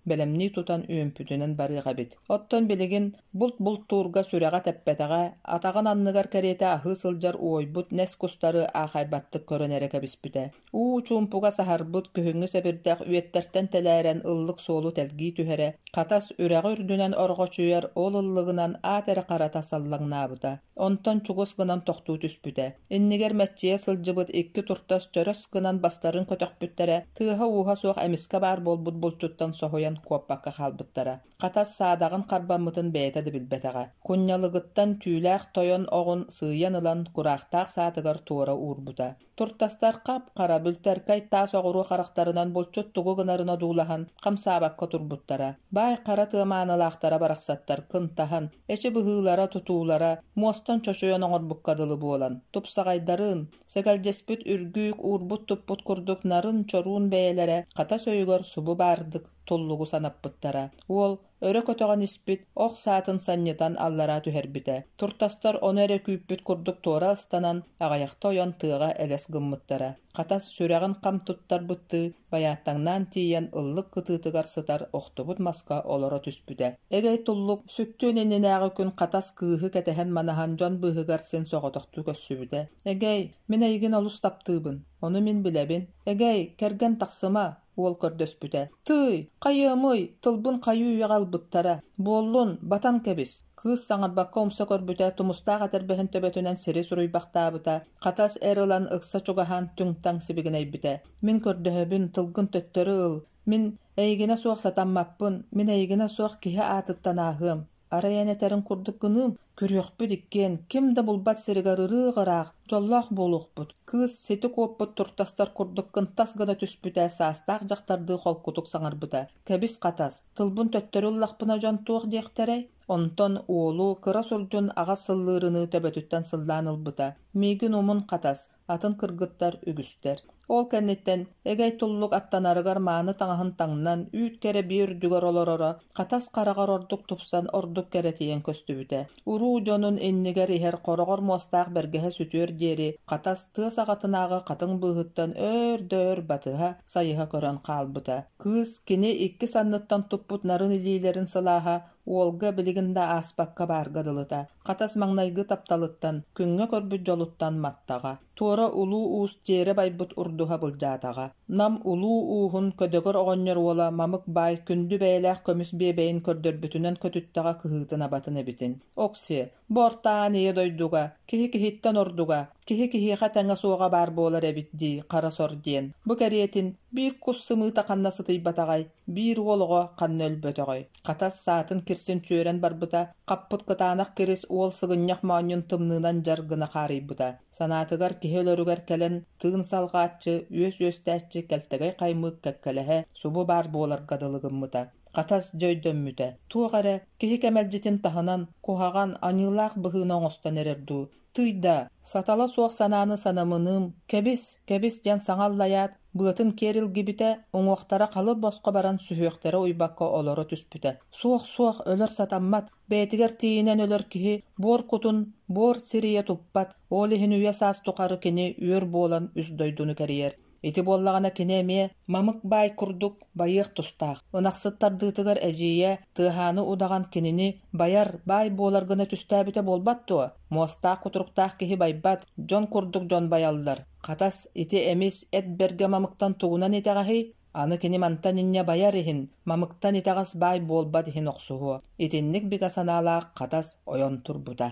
бэлэмнии тутан үөмпүтүнэн барыах эбит. Оттон билигин булт бултуурга сүрэҕэ тэппэтэҕэ, атаҕын анныгар кэриэтэ аһыы сылдьар уойбут нэс кустары аахайбаттык көрөн эрэ кэбиспитэ. Уу чуумпуга саһарбыт күһүҥҥү сэбирдэх үөттэртэн тэлээрэн ыллык суолу тэлгии түһэрэ, Хатас үрэҕи үрдүнэн орҕочуйар ол ыллыгынан аат эрэ харата саллаҥнаабыта. Онтон чугас гынан тохтуу түспүтэ. Иннигэр мэччийэ сылдьыбыт икки туртас чөрөс гынан бастарын көтөхпүттэрэ, тыаһа-ууһа суох эмискэ баар буолбут булчуттан соһуйан куоппакка хаалбыттара. Хатас саадаҕын харбаммытын бэйэтэ да билбэтэҕэ. Кунньалыгыттан түүлээх тойон оҕун сыыйан ылан кураахтаах саатыгар туора уурбута. Туртастар хап-хара, бүлтэркэй таас оҕуруо харахтарынан булчут тугу гынарын одуулаһан, хамсаабакка турбуттара. Баай хара тыа маанылаахтара барахсаттар кынтаһан, эчи быһыылара-тутуулара муостан чочуйан оҥорбукка дылы буолан, тупсаҕайдарын, сэгэлдьэспит үргүүк уурбут-туппут курдук нарын-чоруун бэйэлэрэ хатас өйүгэр субу баардык туллугу санаппыттара. Уол өрө көтөҕөн испит ох саатын санньытан аллараа түһэрбитэ. Туртастар ону эрэ күүппүт курдук туора ыстанан, аҕыйахта ойон тыаҕа элэс гыммыттара. Хатас сүрэҕин хам туттарбыттыы байааттаҥнаан тиийэн ыллык кытыытыгар сытар охтубут маска олоро түспүтэ. Эгэй туллук сүктүөн иннинээҕи күн Хатас кыыһы кэтэһэн-манаһан дьон быыһыгар син соҕотохтуу көрсүбүтэ. Эгэй, мин эйигин олус таптыыбын, ону мин билэбин. Эгэй, кэргэн тахсыма, уол көрдөспүтэ. Тыый, хайыамый, тылбын хайыы-үйэҕэ ылбыттара. Буоллун, батан кэбис. Кыыс саҥарбакка умса көрбүтэ, тумустаах этэрбэһин төбөтүнэн сири суруйбахтаабыта, хатас эр ылан ыкса чугаһаан түҥ-таҥ сибигинэйбитэ. Мин көрдөһөбүн, тылгын төттөрү ыл. Мин эйигинэ суох сатаммаппын, мин эйигинэ суох киһи аатыттан ааһыам. Арай эн этэрин курдук гыныым, көрүөхпүт иккиэн, ким да булбат сиригэр ырыых-ыраах, дьоллоох буолуохпут. Кыыс сити куоппут туртастар курдук кынтас гына түспүтэ, саастаах дьахтардыы холкутук саҥарбыта: «Кэбис хатас, тылбын төттөрү ыллахпына дьон туох диэхтэрэй?» Онтон уолу кыра сурдьун аҕас сыллыырыныы төбөтүттэн сыллаан ылбыта: «Миигин умун хатас, атын кыргыттар үгүстэр. Ол кэнниттэн эгэй туллук аттанарыгар мааны таҥаһын таҥнан, үүт кэрэ биэ үрдүгэр олороро, хатас хараҕар ордук тупсан, ордук кэрэтийэн көстүбүтэ. Уруу дьонун иннигэр иһэр хороҕор муостаах бэргэһэ сүтүөр диэри хатас тыа саҕатынааҕы хатыҥ быыһыттан өөр да өр батыһа, сайыһа көрөн хаалбыта. Кыыс кини икки санныттан туппут нарын илиилэрин сылааһа уолга билигин да ааспакка баарга дылыта. Хатас маҥнайгы тапталыттан, күҥҥэ көрбүт дьолуттан маттаҕа. Туора улуу уус тиэрэ байбыт урдуһа былдьаатаҕа. Нам улуу ууһун Көдөгөр оҕонньор уола Мамык баай күндү бэйэлээх көмүс биэбэйин көрдөрбүтүнэн көтүттэҕэ кыһыытын-абатын эбитин. Окси, бу орто аан ийэ дойдуга, киһи киһиттэн ордуга, киһи киһиэхэ тэҥэ суоҕа баар буолар эбит дии хара сор диэн. Бу кэриэтин биир кус сымыыта ханна сытыйбатаҕай, биир уол оҕо ханна өлбөтөҕөй. Хатас саатын кирсин түөрэн барбыта, хаппыт кытаанах кирис уол сыгынньах моонньун тымныынан дьар гына хаарыйбыта. Санаатыгар киһи өлөрүгэр кэлэн тыын салҕааччы, үөс үөстээччи кэлтэгэй хаймыык кэккэлэһэ субу баар буоларга дылы гыммыта. Хатас дьэ өйдөммүтэ. Туох эрэ, киһи кэмэлдьитин таһынан, куһаҕан, аньыылаах быһыыны оҥостон эрэр дуу. Тыый да, сатала суох санааны санамыныым, кэбис, кэбис диэн саҥа аллайаат, Быатын киэр илгибитэ, уҥуохтара халы босхо баран сүһүөхтэрэ уйбакка олоро түспүтэ. Суох, суох, өлөр сатаммат, бэйэтигэр тиийинэн өлөр киһи буор кутун буор сирийэ туппат, ол иһин үйэ-саас тухары кини үөр буолан үс дойдуну кэрийэр. Ити буоллаҕына кини эмиэ Мамык баай курдук байыах тустаах. Ынахсыт тардыытыгар эдьиийэ Тыаһааны удаҕан кинини байар, баай буолар гына түстээбитэ буолбат дуо? Муостаах кутуруктаах киһи байбат, дьон курдук дьон байаллар. Хатас, ити эмис эт бэргэ мамыктан тугунан итэҕэһий? Аны кини мантан инньэ байар иһин, мамыктан итэҕэс баай буолбат иһин охсуһуо. Итинник бигэ санаалаах Хатас ойон турбута.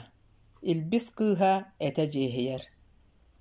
Илбис кыыһа этэ дьиэһийэр.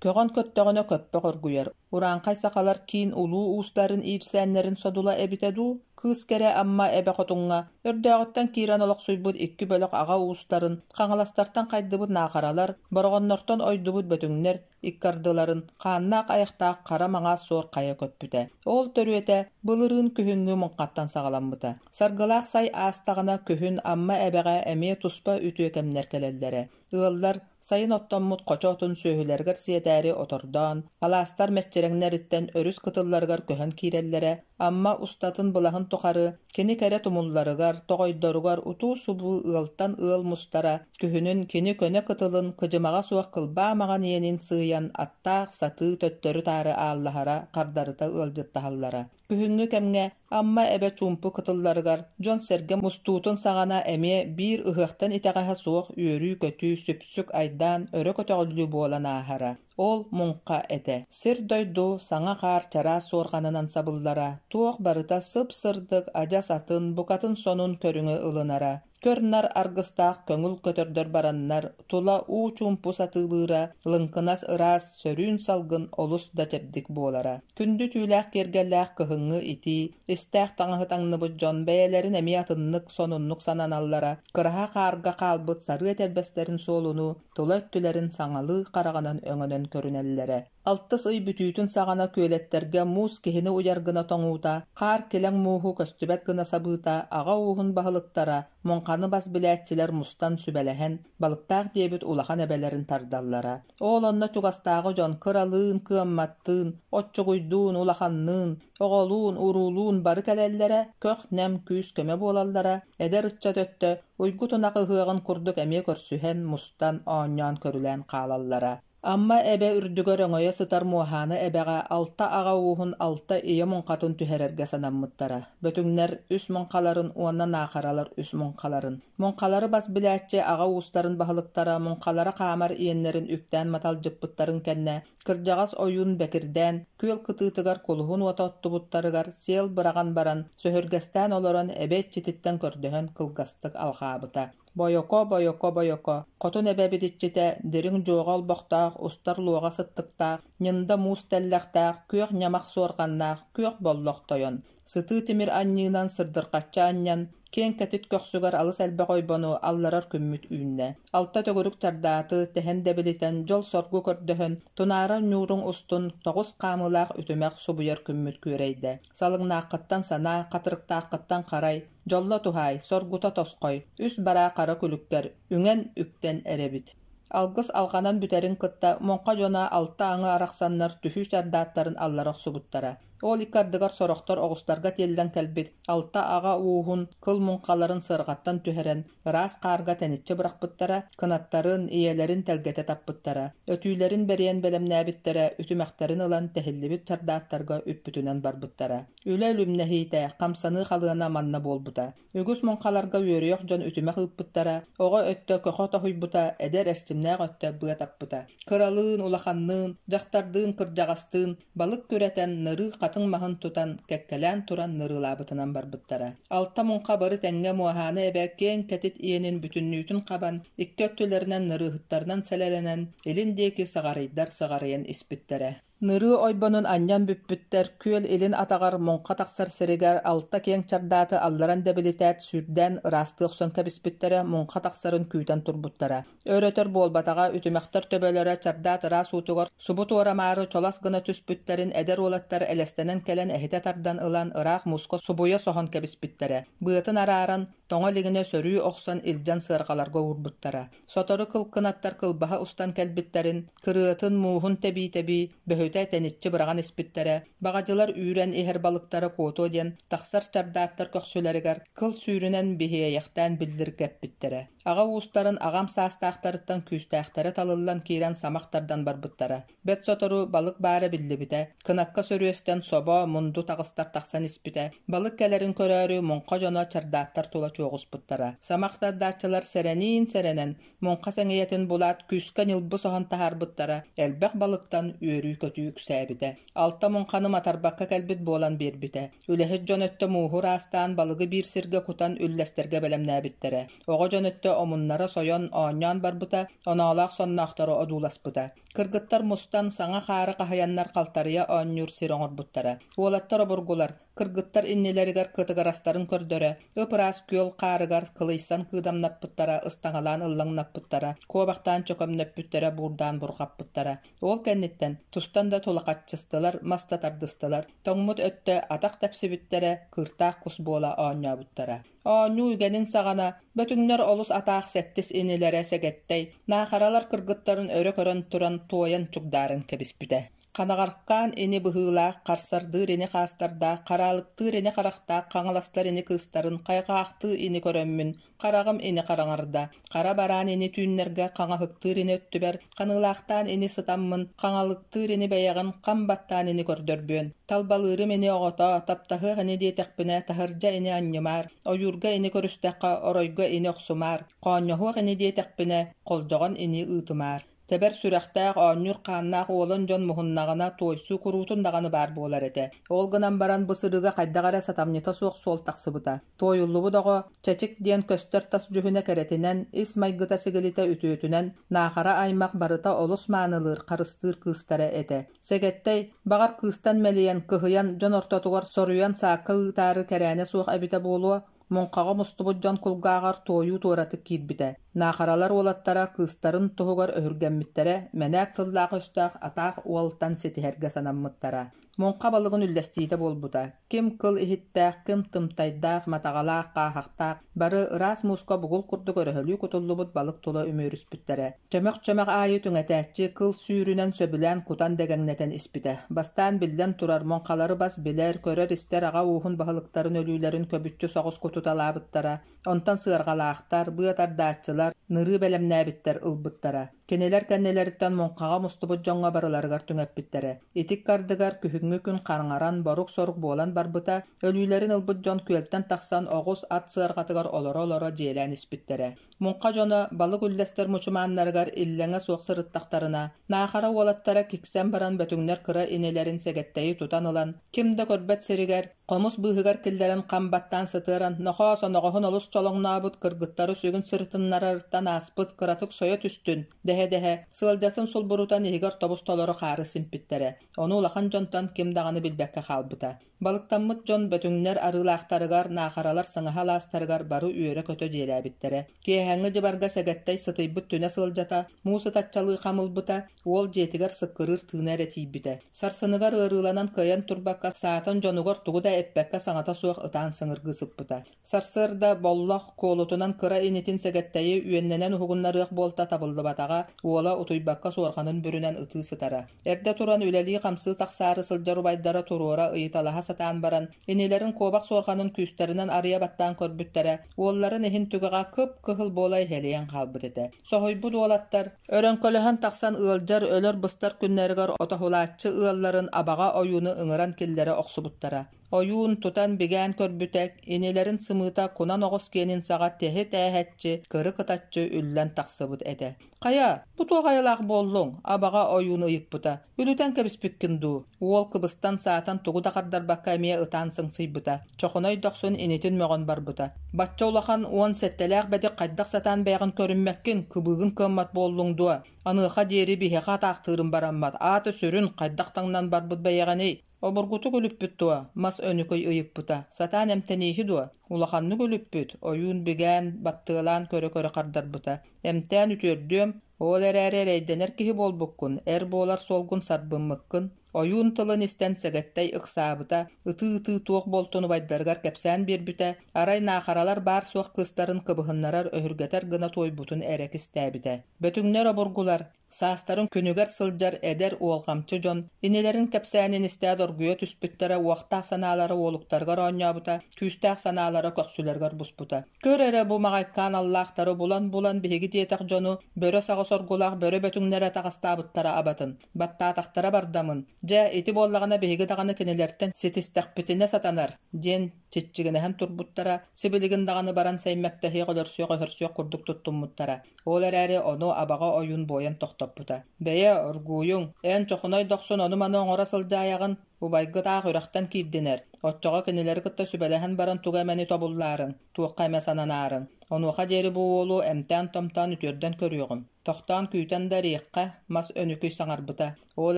Көҕөн көттөҕүнэ көппөх оргуйар, урааҥхай сахалар киин улуу уустарын иирсээннэрин содула эбитэ дуу, кыыс кэрэ Амма эбэ хотуҥҥа өрдөөҕүттэн киирэн олохсуйбут икки бөлөх аҕа уустарын, Хаҥаластартан хайдыбыт наахаралар, Бороҕоннортон ойдубут бөтүҥнэр икки ардыларын хааннаах айахтаах хара маҥаас суор хайа көппүтэ. Ол төрүөтэ былырыын күһүҥҥү муҥхаттан саҕаламмыта. Саргылаах сай аастаҕына күһүн Амма эбэҕэ эмиэ туспа үтүө кэмнэр кэлэллэрэ. Ыаллар сайын оттоммут хочо отун сүөһүлэригэр сиэтээри отордоон, алаастар мэччирэҥнэриттэн өрүс кытылларыгар көһөн киирэллэрэ, Амма устатын былаһын тухары кини кэрэ тумулларыгар, тоҕойдоругар утуу-субуу ыалтан ыал мустара, күһүнүн кини көнө кытылын кыдьымаҕа суох кылбаа маҕан иэнин сыыйан аттаах сатыы төттөрү-таары ааллаһара, хардарыта ыалдьыттаһаллара. Күһүҥҥү кэмҥэ Амма эбэ чуумпу кытылларыгар дьон-сэргэ мустуутун саҕана эмиэ биир ыһыахтан итэҕэһэ суох үөрүү-көтүү, сүпсүк айдаан, өрө көтөҕүллүү буолан ааһара. Ол муҥха этэ. Сир-дойду саҥа хаар чараас суорҕанынан сабыллара, туох барыта сып-сырдык, адьас атын, букатын сонун көрүҥү ылынара. Көр-нар аргыстаах көҥүл көтөрдөр бараннар, тула уу-чуумпу сатыылыыра, лыҥкынас ыраас, сөрүүн салгын олус да чэбдик буолара. Күндү түүлээх киэргэллээх кыһыҥҥы итии, истээх таҥаһы таҥныбыт дьон бэйэлэрин эмиэ атыннык, сонуннук сананаллара, кыраһа хаарга хаалбыт сарыа этэрбэстэрин суолунуу тула өттүлэрин саҥалыы хараҕынан өҥөнөн көрүнэллэрэ. Алтыс ый бүтүүтүн саҕана күөлэттэргэ муус киһини уйар гына тоҥуута, хаар килэҥ мууһу көстүбэт гына сабыыта аҕа ууһун баһылыктара, муҥханы бас билээччилэр мустан сүбэлэһэн, балыктаах диэбит улахан эбэлэрин тардаллара. Ол онно чугастааҕы дьон кыралыын, кыамматтыын, оччугуйдуун, улаханныын, оҕолуун, уруулуун бары кэлэллэрэ, көх-нэм, күүс-көмө буолаллара, эдэр ыччат өттө уйгу тунах ыһыаҕын курдук эмиэ көрсүһэн, мустан, оонньоон-көрүлээн хаалаллара. Амма эбэ үрдүгэр өҥөйө сытар Муоһааны эбэҕэ алта аҕа ууһун алта ийэ муҥхатын түһэрэргэ санаммыттара. Бөтүҥнэр үс муҥхаларын уонна Наахаралар үс муҥхаларын. Муҥхалары бас билээччи аҕа уустарын баһылыктара муҥхалара хаамар иэннэрин үктээн маталдьыппыттарын кэннэ, кырдьаҕас ойуун бэкирдээн, күөл кытыытыгар кулуһун уота оттубуттарыгар сиэл быраҕан баран, сөһүргэстээн олорон эбэ иччититтэн көрдөһөн кылгастык алҕаабыта. Бойоко, бойоко, бойоко, хотун эбэбит иччитэ, дириҥ дьуоҕа олбохтоох, устар луоҕа сыттыктаах, ньында муус тэллэхтээх, күөх ньамах суорҕаннаах, күөх боллох тойон. Сытыы тимир анньыынан сырдырҕаччы анньан, киэҥ кэтит көхсүгэр алыс элбэх ойбону алларар күммүт үүннэ. Алта төгүрүк чардааты тэһэн дэбилитэн, дьол-соргу көрдөһөн, тунаарар ньууруҥ устун тоҕус хаамыылаах үтүмэх субуйар күммүт күөрэйдэ. Салыҥнааххыттан санаа, хатырыктааххыттан харай, Дьолло туһаай, соргута тосхой, үс бараа хара күлүккэр үҥэн үктэн эрэбит. Алгыс алҕанан бүтэрин кытта муҥха дьоно алта аҥы арахсаннар түһүү чардааттарын аллара охсубуттара. Ол икки ардыгар сорохтор оҕустарга тиэллэн кэлбит алта аҕа ууһун кыл муҥхаларын сыарҕаттан түһэрэн ыраас хаарга тэниччи бырахпыттара, кынаттарын, ийэлэрин тэлгэтэ таппыттара, өтүүлэрин бэрийэн бэлэмнээбиттэрэ, үтүмэхтэрин ылан тэһиллибит чардааттарга үппүтүнэн барбыттара. Үлэ үлүмнэһиитэ, хамсаныы халыана манна буолбута. Үгүс муҥхаларга үөрүйэх дьон үтүмэх ыыппыттара, оҕо өттө көхө тоһуйбута, эдэр эрчимнээх өттө быа таппыта. Кыралыын, улаханныын, дьахтардыын, кырдьаҕастыын балык күрэтэн, нырыы хатыҥ маһын тутан, кэккэлээн туран нырыылаабытынан барбыттара. Алта муҥха бары тэҥҥэ муоһааны эбэ киэҥ кэтит иэнин бүтүннүүтүн хабан, икки өттүлэринэн нырыыһыттарынан сэлэлэнэн, илин диэки сыҕарыйдар сыҕарыйан испиттэрэ. Нырыы ойбонун анньан бүппүттэр, күөл илин атаҕар муҥха тахсар сиригэр алта киэҥ чардааты алларан дэбилитээт сүүрдээн ыраастыы охсон кэбиспиттэрэ, муҥха тахсарын күүтэн турбуттара. Өр-өтөр буолбатаҕа, үтүмэхтэр төбөлөрө чардаат ыраас уутугар субу туорамаары чолас гына түспүттэрин эдэр уолаттар элэстэнэн кэлэн эһитэ тардан ылан ыраах мууска субуйа соһон кэбиспиттэрэ. Быатын арааран, Тоҥо илигинэ сөрүү охсон илдьэн сыарҕаларга уурбуттара. Сотору кыл кынаттар кылбаһа устан кэлбиттэрин, кырыатын, мууһун тэбии-тэбии, бөһүтэ тэниччи быраҕан испиттэрэ, баҕадьылар үүрэн иһэр балыктара куотуо диэн тахсар чардааттар көхсүлэригэр кыл сүүрүнэн биһиэйэхтээн биллиргэппиттэрэ. Аҕа уустарын аҕам саастаахтарыттан күүстээхтэрэ талыллан киирэн самах тардан барбыттара. Бэрт сотору балык баара биллибитэ, кынакка сөрүөстэн собо, мунду таҕыстар тахсан испитэ. Балык кэлэрин көрөөрү муҥха дьоно чардааттар тула чуоҕуспуттара. Самах тардааччылар сэрэниин-сэрэнэн, муҥха сэҥийэтин булаат күүскэ ньылбы соһон таһаарбыттара, элбэх балыктан үөрүү-көтүү үксээбитэ. Алта муҥханы матарбакка кэлбит буолан биэрбитэ. Үлэһит дьон өттө мууһу ыраастаан балыгы биир сиргэ кутан үллэстэргэ бэлэмнээбиттэрэ. Оҕо дьон өттө омуннара сойон оонньоон барбыта, оноолоох сонноохтору одууласпыта. Кыргыттар мустан саҥа хаары хаһыйаннар халтарыйа оонньуур сир оҥорбуттара. Уолаттар обургулар, кыргыттар иннилэригэр кытыгырастарын көрдөрө, ып-ыраас күөл хаарыгар кылыйсан кыыдамнаппыттара, ыстаҥалаан ыллаҥнаппыттара, куобахтаан чөкөмнөппүттэрэ, буурдаан бурҕаппыттара. Ол кэнниттэн тустан да тулахаччыстылар, мас да тардыстылар, тоҥмут өттө атах тэпсибиттэрэ, кыыртаах кус буола оонньообуттара. Оонньуу үгэнин саҕана Бөтүҥнэр олус атаах сэттис инилэрэ Сэгэттэй, Наахаралар кыргыттарын өрө көрөн туран туойан чугдааран кэбиспитэ. Ханаҕаркаан ини быһыылаах, харсардыыр ини хаастардаах, хараалыктыыр ини харахтаах хаҥаластар ини кыыстарын хайҕаахтыы ини көрөммүн, хараҕым ини хараҥарда, хара бараан ини түүннэргэ хаҥаһыктыыр ини өттүбэр, ханыылаахтаан ини сытаммын, хаҥалыктыыр ини бэйэҕин хам баттаан ини көрдөрбүөн, талбалыырым ини оҕото, таптаһыах ини диэтэхпинэ, таһырдьа ини анньымаар, ойуурга ини көрүстэххэ, оройго ини охсумаар, хоонньоһуох ини диэтэхпинэ, холдьоҕон ини ыытымаар. Тэбэр сүрэхтээх, оонньуур хааннаах уолан дьон муһуннаҕына, туойсуу куруутун даҕаны баар буолар этэ. Ол гынан баран бу сырыыга хайдах эрэ сатамньыта суох суол тахсыбыта. Туойуллубут оҕо чэчик диэн көстөр тас дьүһүнэ кэрэтинэн, ис майгыта-сигилитэ үтүөтүнэн Наахара аймах барыта олус маанылыыр, харыстыыр кыыстара этэ. Сэгэттэй, баҕар кыыстан мэлийэн, кыһыйан, дьон ортотугар соруйан саакка ыытаары кэрээнэ суох эбитэ буолуо, муҥхаҕа мустубут дьон кулгааҕар туойуу туоратык киирбитэ. Наахаралар уолаттара кыыстарын туһугар өһүргэммиттэрэ, мэнээк тыллаах-өстөөх атаах уолтан ситиһэргэ санаммыттара. Муҥха балыгын үллэстиитэ буолбута. Ким кыл иһиттээх, ким тымтайдаах, матаҕалаах, хааһахтаах, бары ыраас мууска бугул курдук өрөһөлүү кутуллубут балык тула үмүөрүспүттэрэ. Чөмөх-чөмөх аайы түҥэтээччи кыл сүүрүнэн сөбүлээн кутан дэгэҥнэтэн испитэ. Бастаан биллэн турар, муҥхалары бас билэр, көрөр-истэр аҕа ууһун баһылыктарын өлүүлэрин көбүччү соҕус кутуталаабыттара. Онтон сыарҕалаахтар, быа тардааччылар, нырыы бэлэмнээбиттэр ылбыттара. Кинилэр кэннилэриттэн муҥхаҕа мустубут дьоҥҥо барыларыгар түҥэппиттэрэ. Ити ыккардыгар күһүҥҥү күн хараҥаран, борук-сорук буолан барбыта, өлүүлэрин ылбыт дьон күөлтэн тахсан оҕус ат сыарҕатыгар олоро-олоро дьиэлээн испиттэрэ. Муҥха дьоно балык үллэстэр мучумааннарыгар иллэҥэ суох сырыттахтарына, Наахара уолаттара киксэн баран бөтүҥнэр кыра инилэрин сэгэттэйи тутан ылан, ким да көрбөт сиригэр, хомус быыһыгар киллэрэн хам баттаан сытыаран, нохоо соноҕоһун олус чолоҥнообут кыргыттары сүгүн сырытыннарарыттан ааспыт кыратык сойо түстүн, дэһэ-дэһэ, сыалдьатын сулбурутан иһигэр тобус-толору хаары симпиттэрэ. Ону улахан дьонтон ким даҕаны билбэккэ хаалбыта. Балыктаммыт дьон бөтүҥнэр арыылаахтарыгар, наахаралар сыҥаһа алаастарыгар бары үөрэ-көтө дьиэлээбиттэрэ. Киэһээҥҥи дьыбарга сэгэттэй сытыйбыт түнэ сылдьата, муус ытаччалыы хам ылбыта, уол дьиэтигэр сыккырыыр тыына эрэ тиийбитэ. Сарсыныгар ыарыыланан кыайан турбакка, саатан дьонугар тугу да эппэккэ саҥата суох ытаан сыҥыргыы сыппыта. Сарсыарда Боллох куолутунан кыра инитин сэгэттэйи үөннэнэн уһугуннарыах буолта табыллыбатаҕа, уола утуйбакка суорҕанын бүрүнэн ытыы сытара. Эрдэ туран үлэлии-хамсыы тахсаары сылдьар убайдара туруора ыйыталаһа сатаан баран, инилэрин куобах суорҕанын күүстэринэн арыйа баттаан көрбүттэрэ, уолларын иһин түгэҕэ кып-кыһыл буола иһэлийэн хаалбыт этэ. Соһуйбут уолаттар өрөҥкөлөһөн тахсан ыалдьар, өлөр-быстар күннэригэр отоһулааччы ыалларын абаҕа ойууну ыҥыран киллэрэ охсубуттара. Ойуун тутан бигээн көрбүтэ, инилэрин сымыыта кунан оҕус киэнин саҕа тэһи тээһэччи, кыры-кытаччы үллэн тахсыбыт этэ. «Хайа, бу туох айылаах буоллуҥ?» абаҕа ойуун ыйыппыта. «Үлүтэн кэбиспиккин дуу?» Уол кыбыстан саатан тугу да хардарбакка эмиэ ытаан сыҥсыйбыта. Чохоной дохсун инитин мөҕөн барбыта. «Бачча улахан 17-лээх бэдик хайдах сатаан бэйэҕин көрүммэккин, кыбыыгын кыаммат буоллуҥ дуо? Аныаха диэри биһиэхэ атаахтыырым бараммат, аата сүрүн, хайдах таҥнан барбыт бэйэҕиний? Обургутук үлүппүт дуо? Мас Өнүкүй ыйыппыта. Сатаан эмтэнииһи дуо? Улаханнык үлүппүт, ойуун бигээн, баттыалаан көрө-көрө хардарбыта. Эмтээн үтүөрдүөм, ол эрээри эрэйдэнэр киһи буолбуккун, эр буолар суолгун сарбыммыккын. Ойуун тылын истэн Сэгэттэй ыксаабыта, ытыы-ытыы туох буолтун убайдарыгар кэпсээн биэрбитэ, арай наахаралар баар-суох кыыстарын кыбыһыннарар, өһүргэтэр гына туойбутун эрэ кистээбитэ. Бөтүҥнэр обургулар, Саастарын күнүгэр сылдьар эдэр уолҕамчы дьон инилэрин кэпсээнин истээт оргуйа түспүттэрэ, уохтаах санаалара уолуктарыгар оонньообута, күүстээх санаалара көхсүлэригэр буспута. Көр эрэ бу маҕайкаан аллаахтары булан-булан биһиги диэтэх дьону бөрө саҕа соргулаах бөрө бөтүҥнэрэ таҕыстаабыттара абатын, баттаатахтара бардамын. Дьэ, ити буоллаҕына биһиги даҕаны кинилэртэн ситистэхпитинэ сатанар, диэн чиччигинэһэн турбуттара, сибилигин даҕаны баран сэймэктэһиэх, өлөрсүөх-өһөрсүөх курдук туттуммуттара. Ол эрээри ону абаҕа ойуун буойан тохтоппута: «Бэйэ, оргууйуҥ, эн чохуной дохсун ону-маны оҥоро сылдьаайаҕын, убайгыт аах үрэхтэн киирдинэр, оччоҕо кинилэри кытта сүбэлэһэн баран тугу эмэни тобуллаарыҥ, туохха эмэ сананаарыҥ. Онуоха диэри бу уолу эмтээн-томтоон үтүөрдэн көрүөҕүм». Тохтоон күүтэн да эриэххэ, мас өнүкүй саҥарбыта. Ол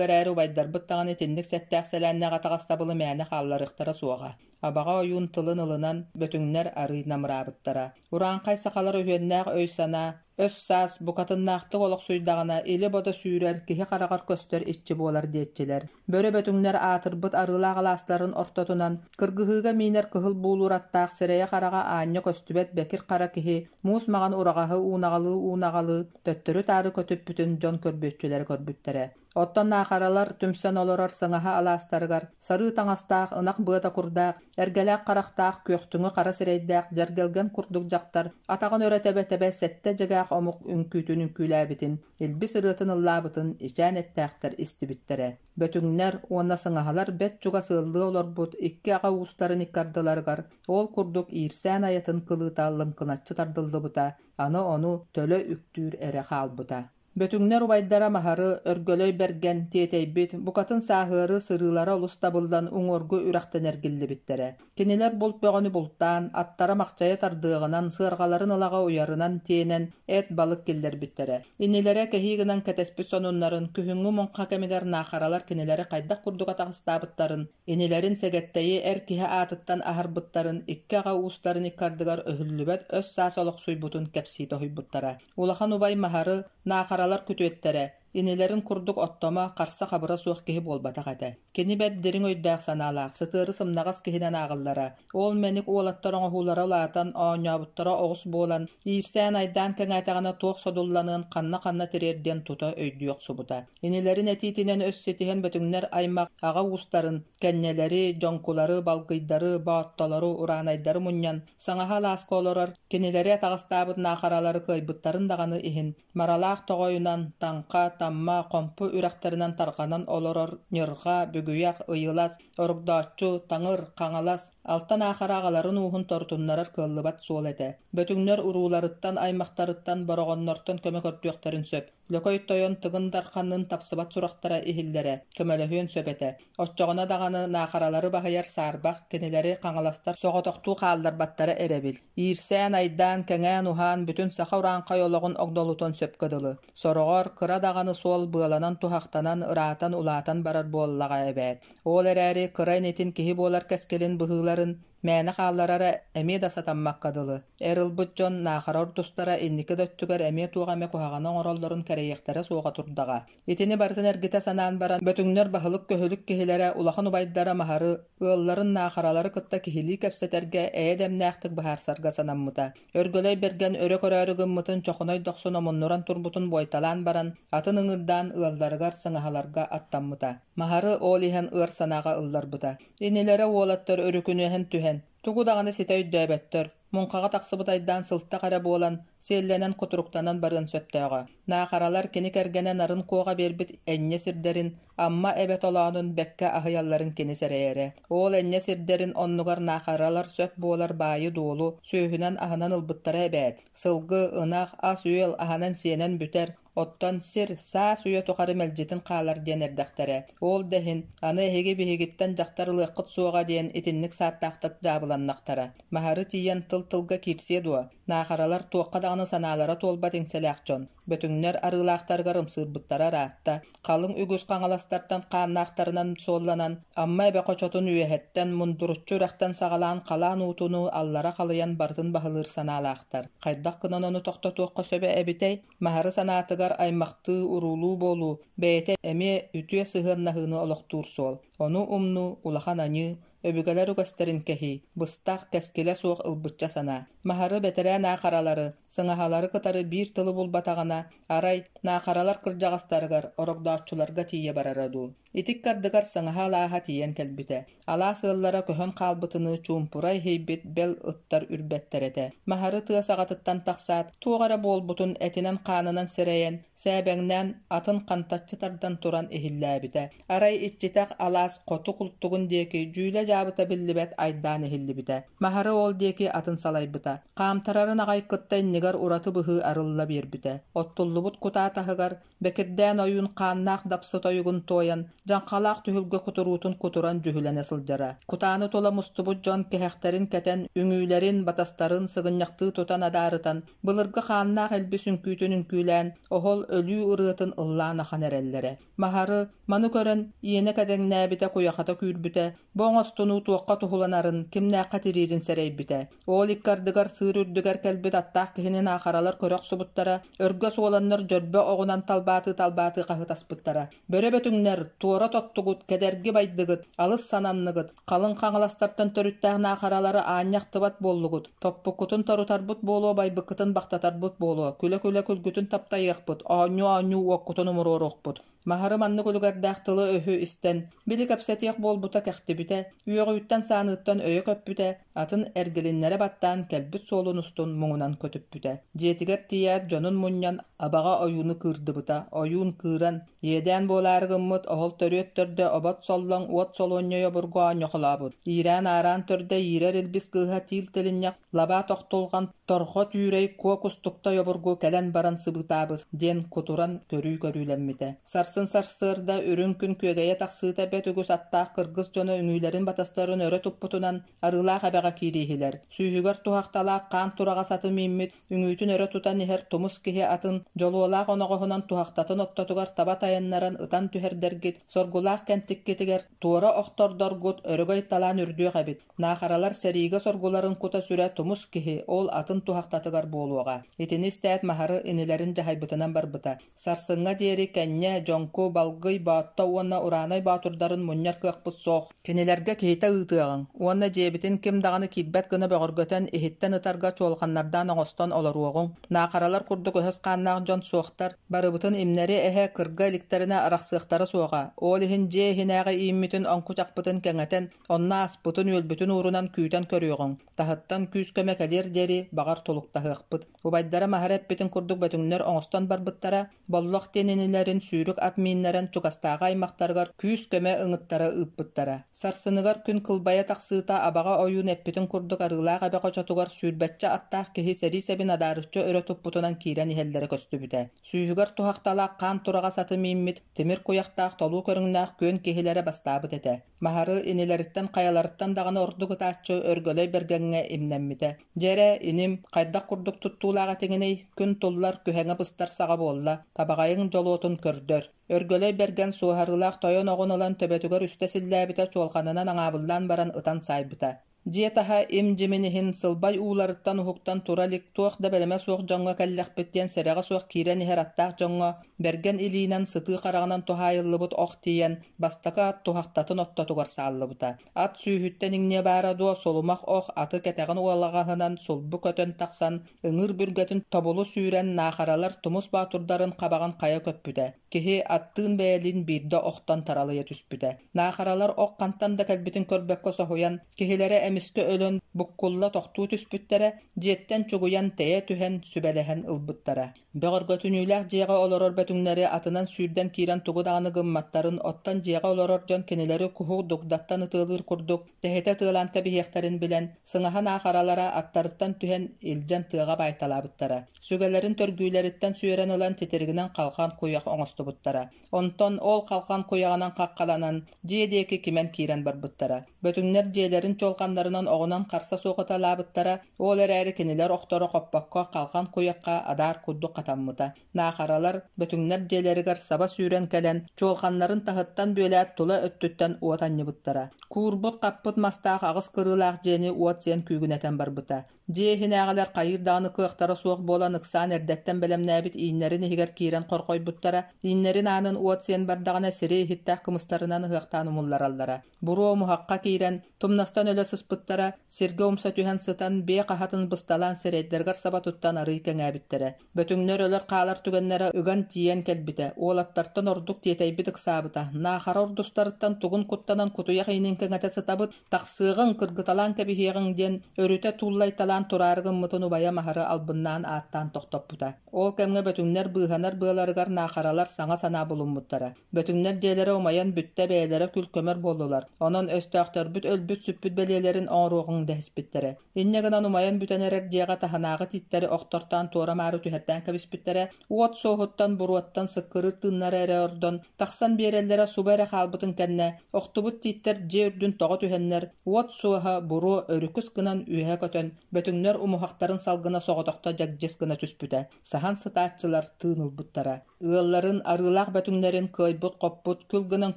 эрээри убайдарбыт даҕаны итинник сэттээх-сэлээннээх атаҕастабылы мээнэ хаалларыахтара суоҕа. Абаҕа ойуун тылын ылынан, бөтүҥнэр арыый намыраабыттара. Урааҥхай сахалар өһүөннээх өй-санаа, өс-саас букатыннаахтык олохсуйдаҕына, илэ-бодо сүүрэр, киһи хараҕар көстөр иччи буолар диэччилэр. Бөрө бөтүҥнэр аатырбыт арыылаах алаастарын ортотунан, кыргыһыыга миинэр кыһыл буулуур аттаах сирэйэ-хараҕа аанньа көстүбэт бэкир хара киһи муус маҕан ураҕаһы уунаҕалыы-уунаҕалыы төттөрү-таары көтүппүтүн дьон көрбүөччүлэрэ көрбүттэрэ. Оттон наахаралар түмсэн олорор сыҥаһа алаастарыгар сарыы таҥастаах, ынах быата курдаах, эргэлээх харахтаах, күөхтүҥү хара сирэйдээх дьэргэлгэн курдук дьахтар атаҕын өрө тэбэ-тэбэ сэттэ дьэгээх омук үҥкүүтүн үҥкүүлээбитин, илбис ырыатын ыллаабытын ичээн эттээхтэр истибиттэрэ. Бөтүҥнэр уонна сыҥаһалар бэрт чугас ыаллыы олорбут икки аҕа уустарын икки ардыларыгар ол курдук иирсээн айатын кылыыта лыҥкыначчы тардыллыбыта, аны ону төлө үктүүр эрэ хаалбыта. Бөтүҥнэр убайдара Маһары, Өргөлөй Бэргэн, тиэтэйбит, букатын сааһыары сырыылара олус табыллан уҥуоргу үрэхтэн эргиллибиттэрэ. Кинилэр булт бөҕөнү бултаан, аттара махчайа тардыаҕынан, сыарҕаларын ылаҕа уйарынан тиэнэн эт балык киллэрбиттэрэ. Инилэрэ кэһии гынан кэтэспит сонуннарын, күһүҥҥү муҥха кэмигэр наахаралар кинилэри хайдах курдук атаҕастаабыттарын, инилэрин Сэгэттэйи эр киһи аатыттан аһарбыттарын, икки аҕа уустарын икки ардыгар өһүллүбэт өс-саас олохсуйбутун кэпсии тоһуйбуттара. Улахан убай Маһары, наахаралар күтүөттэрэ, инилэрин курдук оттомо, харса-хабыра суох киһи буолбатах этэ. Кини бэрт дириҥ өйдөөх-санаалаах, сытыары сымнаҕас киһинэн ааҕыллара. Ол мэник уолаттар оҥоһуулара улаатан, оонньообуттара оҕус буолан, иирсээн-айдаан кэҥээтэҕинэ туох содулланыан ханна-ханна тириэрдиэн тута өйдүү охсубута. Инилэрин этиитинэн өс ситиһэн бөтүҥнэр аймах аҕа уустарын, кэнньэлэри, дьоҥкулары, балгыйдары, бооттолору, ураанайдары мунньан, саҥаһа алааска олорор, кинилэри атаҕастаабыт наахаралары кыайбыттарын даҕаны иһин, Маралаах тоҕойунан, Таҥха, Тамма, Хомпу үрэхтэринэн тарҕанан олорор Ньырҕа, Бүгүйэх, Ыйылас, Орогдооччу, Таҥыр, Хаҥалас, Алтан Аахара аҕаларын ууһун торутуннарар кыаллыбат суол этэ. Бөтүҥнэр урууларыттан, аймахтарыттан, бороҕоннортон көмө көрдүөхтэрин сөп. Лөкөй тойон Тыгын Дарханныын тапсыбат сурахтара иһиллэрэ, көмөлөһүөн сөп этэ. Оччоҕуна даҕаны наахаралары баһыйар саарбах, кинилэри хаҥаластар соҕотохтуу хаалларбаттара эрэбил. Иирсээн-айдаан, кэҥээн-уһаан бүтүн саха урааҥхай олоҕун огдолутуон сөпкө дылы. Сороҕор кыра даҕаны суол быаланан-туһахтанан, ыраатан-улаатан барар буоллаҕа эбээт. Ол эрээри кыра инитин киһи буолар кэскилин быһыыларын Мээнэ хаалларара эмиэ да сатаммакка дылы. Эр ылбыт дьон наахара ордустара инники да өттүгэр эмиэ туох эмэ куһаҕаны оҥороллорун кэрэйиэхтэрэ суоҕа турдаҕа. Итини барытын эргитэ санаан баран, бөтүҥнэр баһылык-көһүлүк киһилэрэ улахан убайдара Маһары, ыалларын наахаралары кытта киһилии кэпсэтэргэ эйэ-дэмнээхтик быһаарсарга санаммыта. Өргөлөй Бэргэн өрө көрөөрү гыммытын Чохоной Дохсун омуннуран турбутун буойталаан баран, атын ыҥырдаан ыалларыгар сыҥаһаларга аттаммыта. Маһары ол иһэн ыар санааҕа ылларбыта. Инилэрэ уолаттар өрүкүнүһэн түһэн, тугу даҕаны ситэ өйдөөбөттөр, муҥхаҕа тахсыбыт айдаан сылтах эрэ буолан, сиэллэнэн-кутуруктанан барыан сөптөөҕө. Наахаралар кини кэргэнэ Нарын Куоҕа биэрбит энньэ сирдэрин, Амма эбэ толоонун бэккэ аһыйалларын кини сэрэйэрэ. Ол энньэ сирдэрин оннугар наахаралар сөп буолар баайы-дуолу сүөһүнэн-аһынан ылбыттара эбээт. Сылгы, ынах, ас-үөл аһанан-сиэнэн бүтэр, Оттон сир саас үйэ тухары мэлдьитин хаалар диэн эрдэхтэрэ. Ол да иһин, аны эһиги биһигиттэн дьахтар ылыаххыт суоҕа диэн итинник сааттаахтык дьаабыланнахтара. Маһары тиийэн тыл-тылга киирсиэ дуо? Наахаралар туохха даҕаны санаалара туолбат иҥсэлээх дьон. Бөтүҥнэр арыылаахтарыгар ымсыырбыттара ыраатта. Халыҥ үгүс хаҥаластартан хааннаахтарынан суолланан, Амма эбэ хочотун үөһэттэн, мундуруччу үрэхтэн саҕалаан халаан уутунуу аллара халыйан барытын баһылыыр санаалаахтар. Хайдах гынан ону тохтотуохха сөбө эбитэй? Маһары санаатыгар аймахтыы, уруулуу буолуу, бэйэтэ эмиэ үтүө сыһыаннаһыыны олохтуур суол. Ону умнуу, улахан аньыы, өбүгэлэр үгэстэрин кэһии, быстах, кэскилэ суох ылбычча санаа. Маһары бэтэрээ наахаралары, сыҥаһалары кытары биир тылы булбатаҕына, арай, наахаралар кырдьаҕастарыгар, орогдооччуларга тиийэ барара дуу. Ити ыккардыгар сыҥаһа алааһа тиийэн кэлбитэ. Алаас ыаллара көһөн хаалбытыныы чуумпура иһийбит бэл ыттар үрбэттэр этэ. Маһары тыа саҕатыттан тахсаат, туох эрэ буолбутун этинэн-хаанынан сэрэйэн, сээбэҥнээн, атын хантаччы тардан туран иһиллээбитэ. Арай иччитэх алаас хоту култугун диэки дьүүлэ-дьаабыта биллибэт айдаан иһиллибитэ. Маһары ол диэки атын салайбыта. Хаамтарарын аҕай кытта иннигэр ураты быһыы арылла биэрбитэ. Оттуллубут кутаа таһыгар Бэкирдээн ойуун хааннаах дапсы тойугун туойан, дьаҥхалаах түһүлгэ кутуруутун кутуран дьүһүлэнэ сылдьара. Кутааны тула мустубут дьон кэһэхтэрин кэтэн, үҥүүлэрин, батастарын сыгынньахтыы тутан адаарытан, былыргы хааннаах илбис үҥкүүтүн үҥкүүлээн, оһол өлүү ырыатын ыллаан ахан эрэллэрэ. Маһары, маны көрөн, иэнэ кэдэҥнээбитэ, куйахата күүрбүтэ, бу оҥостунуу туохха туһуланарын, кимнээххэ тириирин сэрэйбитэ. Ол икки ардыгар сыыр үрдүгэр кэлбит аттаах киһини наахаралар көрө охсубуттара, өргө суоланнар дьөрбө оҕунан талбаатыы-талбаатыы хаһытаспыттара. Бөрө бөтүҥнэр, туора тоттугут, кэдэрги байдыгыт, алыс сананныгыт, халыҥ хаҥаластартан төрүттээх наахаралары аанньа ахтыбат буоллугут, топпуккутун торутарбыт буолуо, байбыккытын бахтатарбыт буолуо, күлэ-күлэ күлгүтүн таптайыахпыт, оонньуу-оонньуу уоккутун умуруоруохпут. Маһары маннык үлүгэрдээх тылы-өһү истэн, били кэпсэтиэх буолбута кэхтибитэ, үөҕүүттэн-сааныыттан өйө көппүтэ, атын эргилиннэрэ баттаан кэлбит суолун устун муҥунан көтүппүтэ. Дьиэтигэр тиийээт дьонун мунньан абаҕа ойууну кыырдыбыта. Ойуун кыыран, иэдээн буолаары гыммыт оһол төрүөт төрдө обот соллоҥ уот солуонньай обургу оонньохолообут. Иирээн-аараан төрдө иирэр илбис кыыһа тиил тилинньэх Лабаа тохтулҕан торҕо түүрэй куо кустуктай обургу кэлэн баран сыбыытаабыт диэн кутуран көрүү көрүүлэммитэ. Сарсын сарсыарда үрүҥ күн күөгэйэ тахсыыта бэт үгүс аттаах кыргыс дьоно үҥүүлэрин батастарын өрө туппутунан Арыылаах эбэҕэ киирииһилэр. Сүүһүгэр туһахталаах хаан тураҕас аты мииммит, үҥүүтүн өрө тутан иһэр тумус киһи атын дьолуолаах оноҕоһунан туһахтатын оттотугар таба тайаннаран ытан түһэрдэргит, соргулаах кэнтиккитигэр туора охтордоргут өрөгөй талаан үрдүөх эбит. Наахаралар сэриигэ соргуларын кута-сүрэ тумус киһи, ол атын туһахтатыгар буолуоҕа. Итини истээт Маһары инилэрин дьаһайбытынан барбыта. Сарсыҥҥа диэри Кэнньэ, Дьоҥку, Балгый, Боотто уонна Ураанай боотурдарын мунньар кыахпыт суох. Кинилэргэ киһитэ ыытыаҕыҥ уонна дьиэбитин ким даҕаны киирбэт гына бөҕөргөтөн, иһиттэн ытарга чуолҕаннардаан оҥостон олоруоҕуҥ. Наахаралар курдук өһөс хааннаах дьон суохтар, барыбытын имнэри эһэ кырга иликтэринэ арахсыахтара суоҕа. Ол иһин дьиэ иһинээҕи ииммитин оҥкучахпытын кэҥэтэн, Онно ааспытын-үөлбүтүн уурунан күүтэн көрүөҕүҥ, таһыттан күүс-көмө кэлиэр диэри, баҕар, тулуктаһыахпыт. Убайдара Маһары эппитин курдук бөтүҥнэр оҥостон барбыттара, Боллох диэн инилэрин сүүрүк ат мииннэрэн чугастааҕы аймахтарыгар күүс-көмө ыҥыттара ыыппыттара. Сарсыныгар күн кылбайа тахсыыта Абаҕа ойуун эппитин курдук Арыылаах эбэ хочотугар сүүрбэччэ аттаах киһи сэрии сэбин адаарыччы өрө туппутунан киирэн иһэллэрэ көстүбүтэ. Сүүһүгэр туһахталаах хаан тураҕас аты мииммит, тимир куйахтаах толуу көрүҥнээх күөн киһилэрэ бастаабыт этэ. Маһары инилэриттэн хайаларыттан даҕаны ордук ытааччы Өргөлөй Бэргэҥҥэ имнэммитэ. Дьэ эрэ, иним, хайдах курдук туттуулаах этиҥиний, күн туллар, күһэҥэ быстар саҕа буолла, табаҕайыҥ дьолуотун көрдөр. Өргөлөй Бэргэн суоһарыылаах тойон оҕун ылан төбөтүгэр үстэ силлээбитэ чуолҕанынан аҥаабыллаан баран ытан саайбыта. Дьиэ таһа им-дьимин иһин сылбай ууларыттан уһуктан тура илик туох да бэлэмэ суох дьоҥҥо кэллэхпит диэн сэрэҕэ суох киирэн иһэр аттаах дьоҥҥо бэргэн илиинэн сытыы хараҕынан туһаайыллыбыт ох тиийэн бастакы ат туһахтатын оттотугар сааллыбыта. Ат сүүһүттэн иҥниэ баара дуо сулумах ох аты кэтэҕин уолаҕаһынан сулбу көтөн тахсан ыҥыыр бүргэтин тобулу сүүрэн наахаралар тумус боотурдарын хабаҕын хайа көппүтэ. Киһи аттыын бэйэлиин биирдэ охтон таралыйа түспүтэ. Наахаралар ох хантан да кэлбитин көрбөккө соһуйан, киһилэрэ эмискэ өлөн, буккулла тохтуу түспүттэрэ, дьиэттэн чугуйан тэйэ түһэн, сүбэлэһэн ылбыттара. Бөҕөргөтүнүүлээх дьиэҕэ олорор бөтүҥнэри атынан сүүрдэн киирэн тугу даҕаны гымматтарын, оттон дьиэҕэ олорор дьон кинилэри куһу дугдаттан ытыалыыр курдук тэһитэ ытыалаан кэбиһиэхтэрин билэн, сыҥаһа наахаралара аттарыттан түһэн илдьэн тыаҕа баайталаабыттара. Сүгэлэрин төргүүлэриттэн сүөрэн ылан титиригинэн халҕан куйах оҥостубуттара. Онтон ол халҕан куйаҕынан хаххаланан, дьиэ диэки кимэн киирэн барбыттара. Бөтүҥнэр дьиэлэрин чуолҕаннарынан оҕунан харса суох ыталаабыттара, ол эрээри кинилэр охторо хоппокко халҕан куйахха адаар курдук хатаммыта. Наахаралар бөтүҥнэр дьиэлэригэр саба сүүрэн кэлэн, чуолҕаннарын таһыттан бүөлээт тула өттүттэн уот анньыбыттара. Куурбут-хаппыт мастаах аҕыс кырыылаах дьиэни уот сиэн күүгүнэтэн барбыта. Дьиэ иһинээҕилэр хайыыр даҕаны кыахтара суох буолан ыксаан эрдэттэн бэлэмнээбит ииннэрин иһигэр киирэн хорҕойбуттара, ииннэрин аанын уот сиэн бардаҕына сири иһиттээх кымыстарынан ыһыахтаан умуллараллара. Буруо умуһахха киирэн, тумнастан өлө сыспыттара, сиргэ умса түһэн сытан, биэ хаһатын бысталаан сирэйдэригэр саба туттан арыый кэҥээбиттэрэ. Бөтүҥнэр өлөр-хаалар түгэннэрэ ыган тиийэн кэлбитэ, уолаттартан ордук тиэтэйбит ыксаабыта, Наахара урдустарыттан тугун куттанан кутуйах иинин кэҥэтэ сытабыт, тахсыаҕыҥ, кыргыталаан кэбиһиэҕиҥ диэн өрүтэ тууллайталаан тураары гыммытын убайа Маһары албыннаан ааттаан тохтоппута. Ол кэмҥэ бөтүҥнэр быыһанар быаларыгар наахаралар саҥа санаа булуммуттара. Бөтүҥнэр дьиэлэрэ умайан бүттэ бэйэлэрэ күл-көмөр буоллулар, онон өстөөхтөрбүт өлбүт-сүппүт бэлиэлэрин оҥоруоҕуҥ дэһиспиттэрэ. Инньэ гынан умайан бүтэн эрэр дьиэҕэ таһынааҕы тииттэри охтортоон туора-маары түһэртээн кэбиспиттэрэ, уот суоһуттан, буруоттан сыккырыыр тыыннара эрэ ордон, тахсан биэрэллэрэ субу эрэ хаалбытын кэннэ, охтубут тииттэр дьиэ үрдүн тоҕо түһэннэр, уот суоһа, буруо өрүкүс гынан үөһэ көтөн, бөтүҥнэр умуһахтарын салгына соҕотохто дьэгдьис гына түспүтэ, саһан сытааччылар тыын ылбыттара. Ыалларын, арыылаах бөтүҥнэрин кыайбыт-хоппут, күл гынан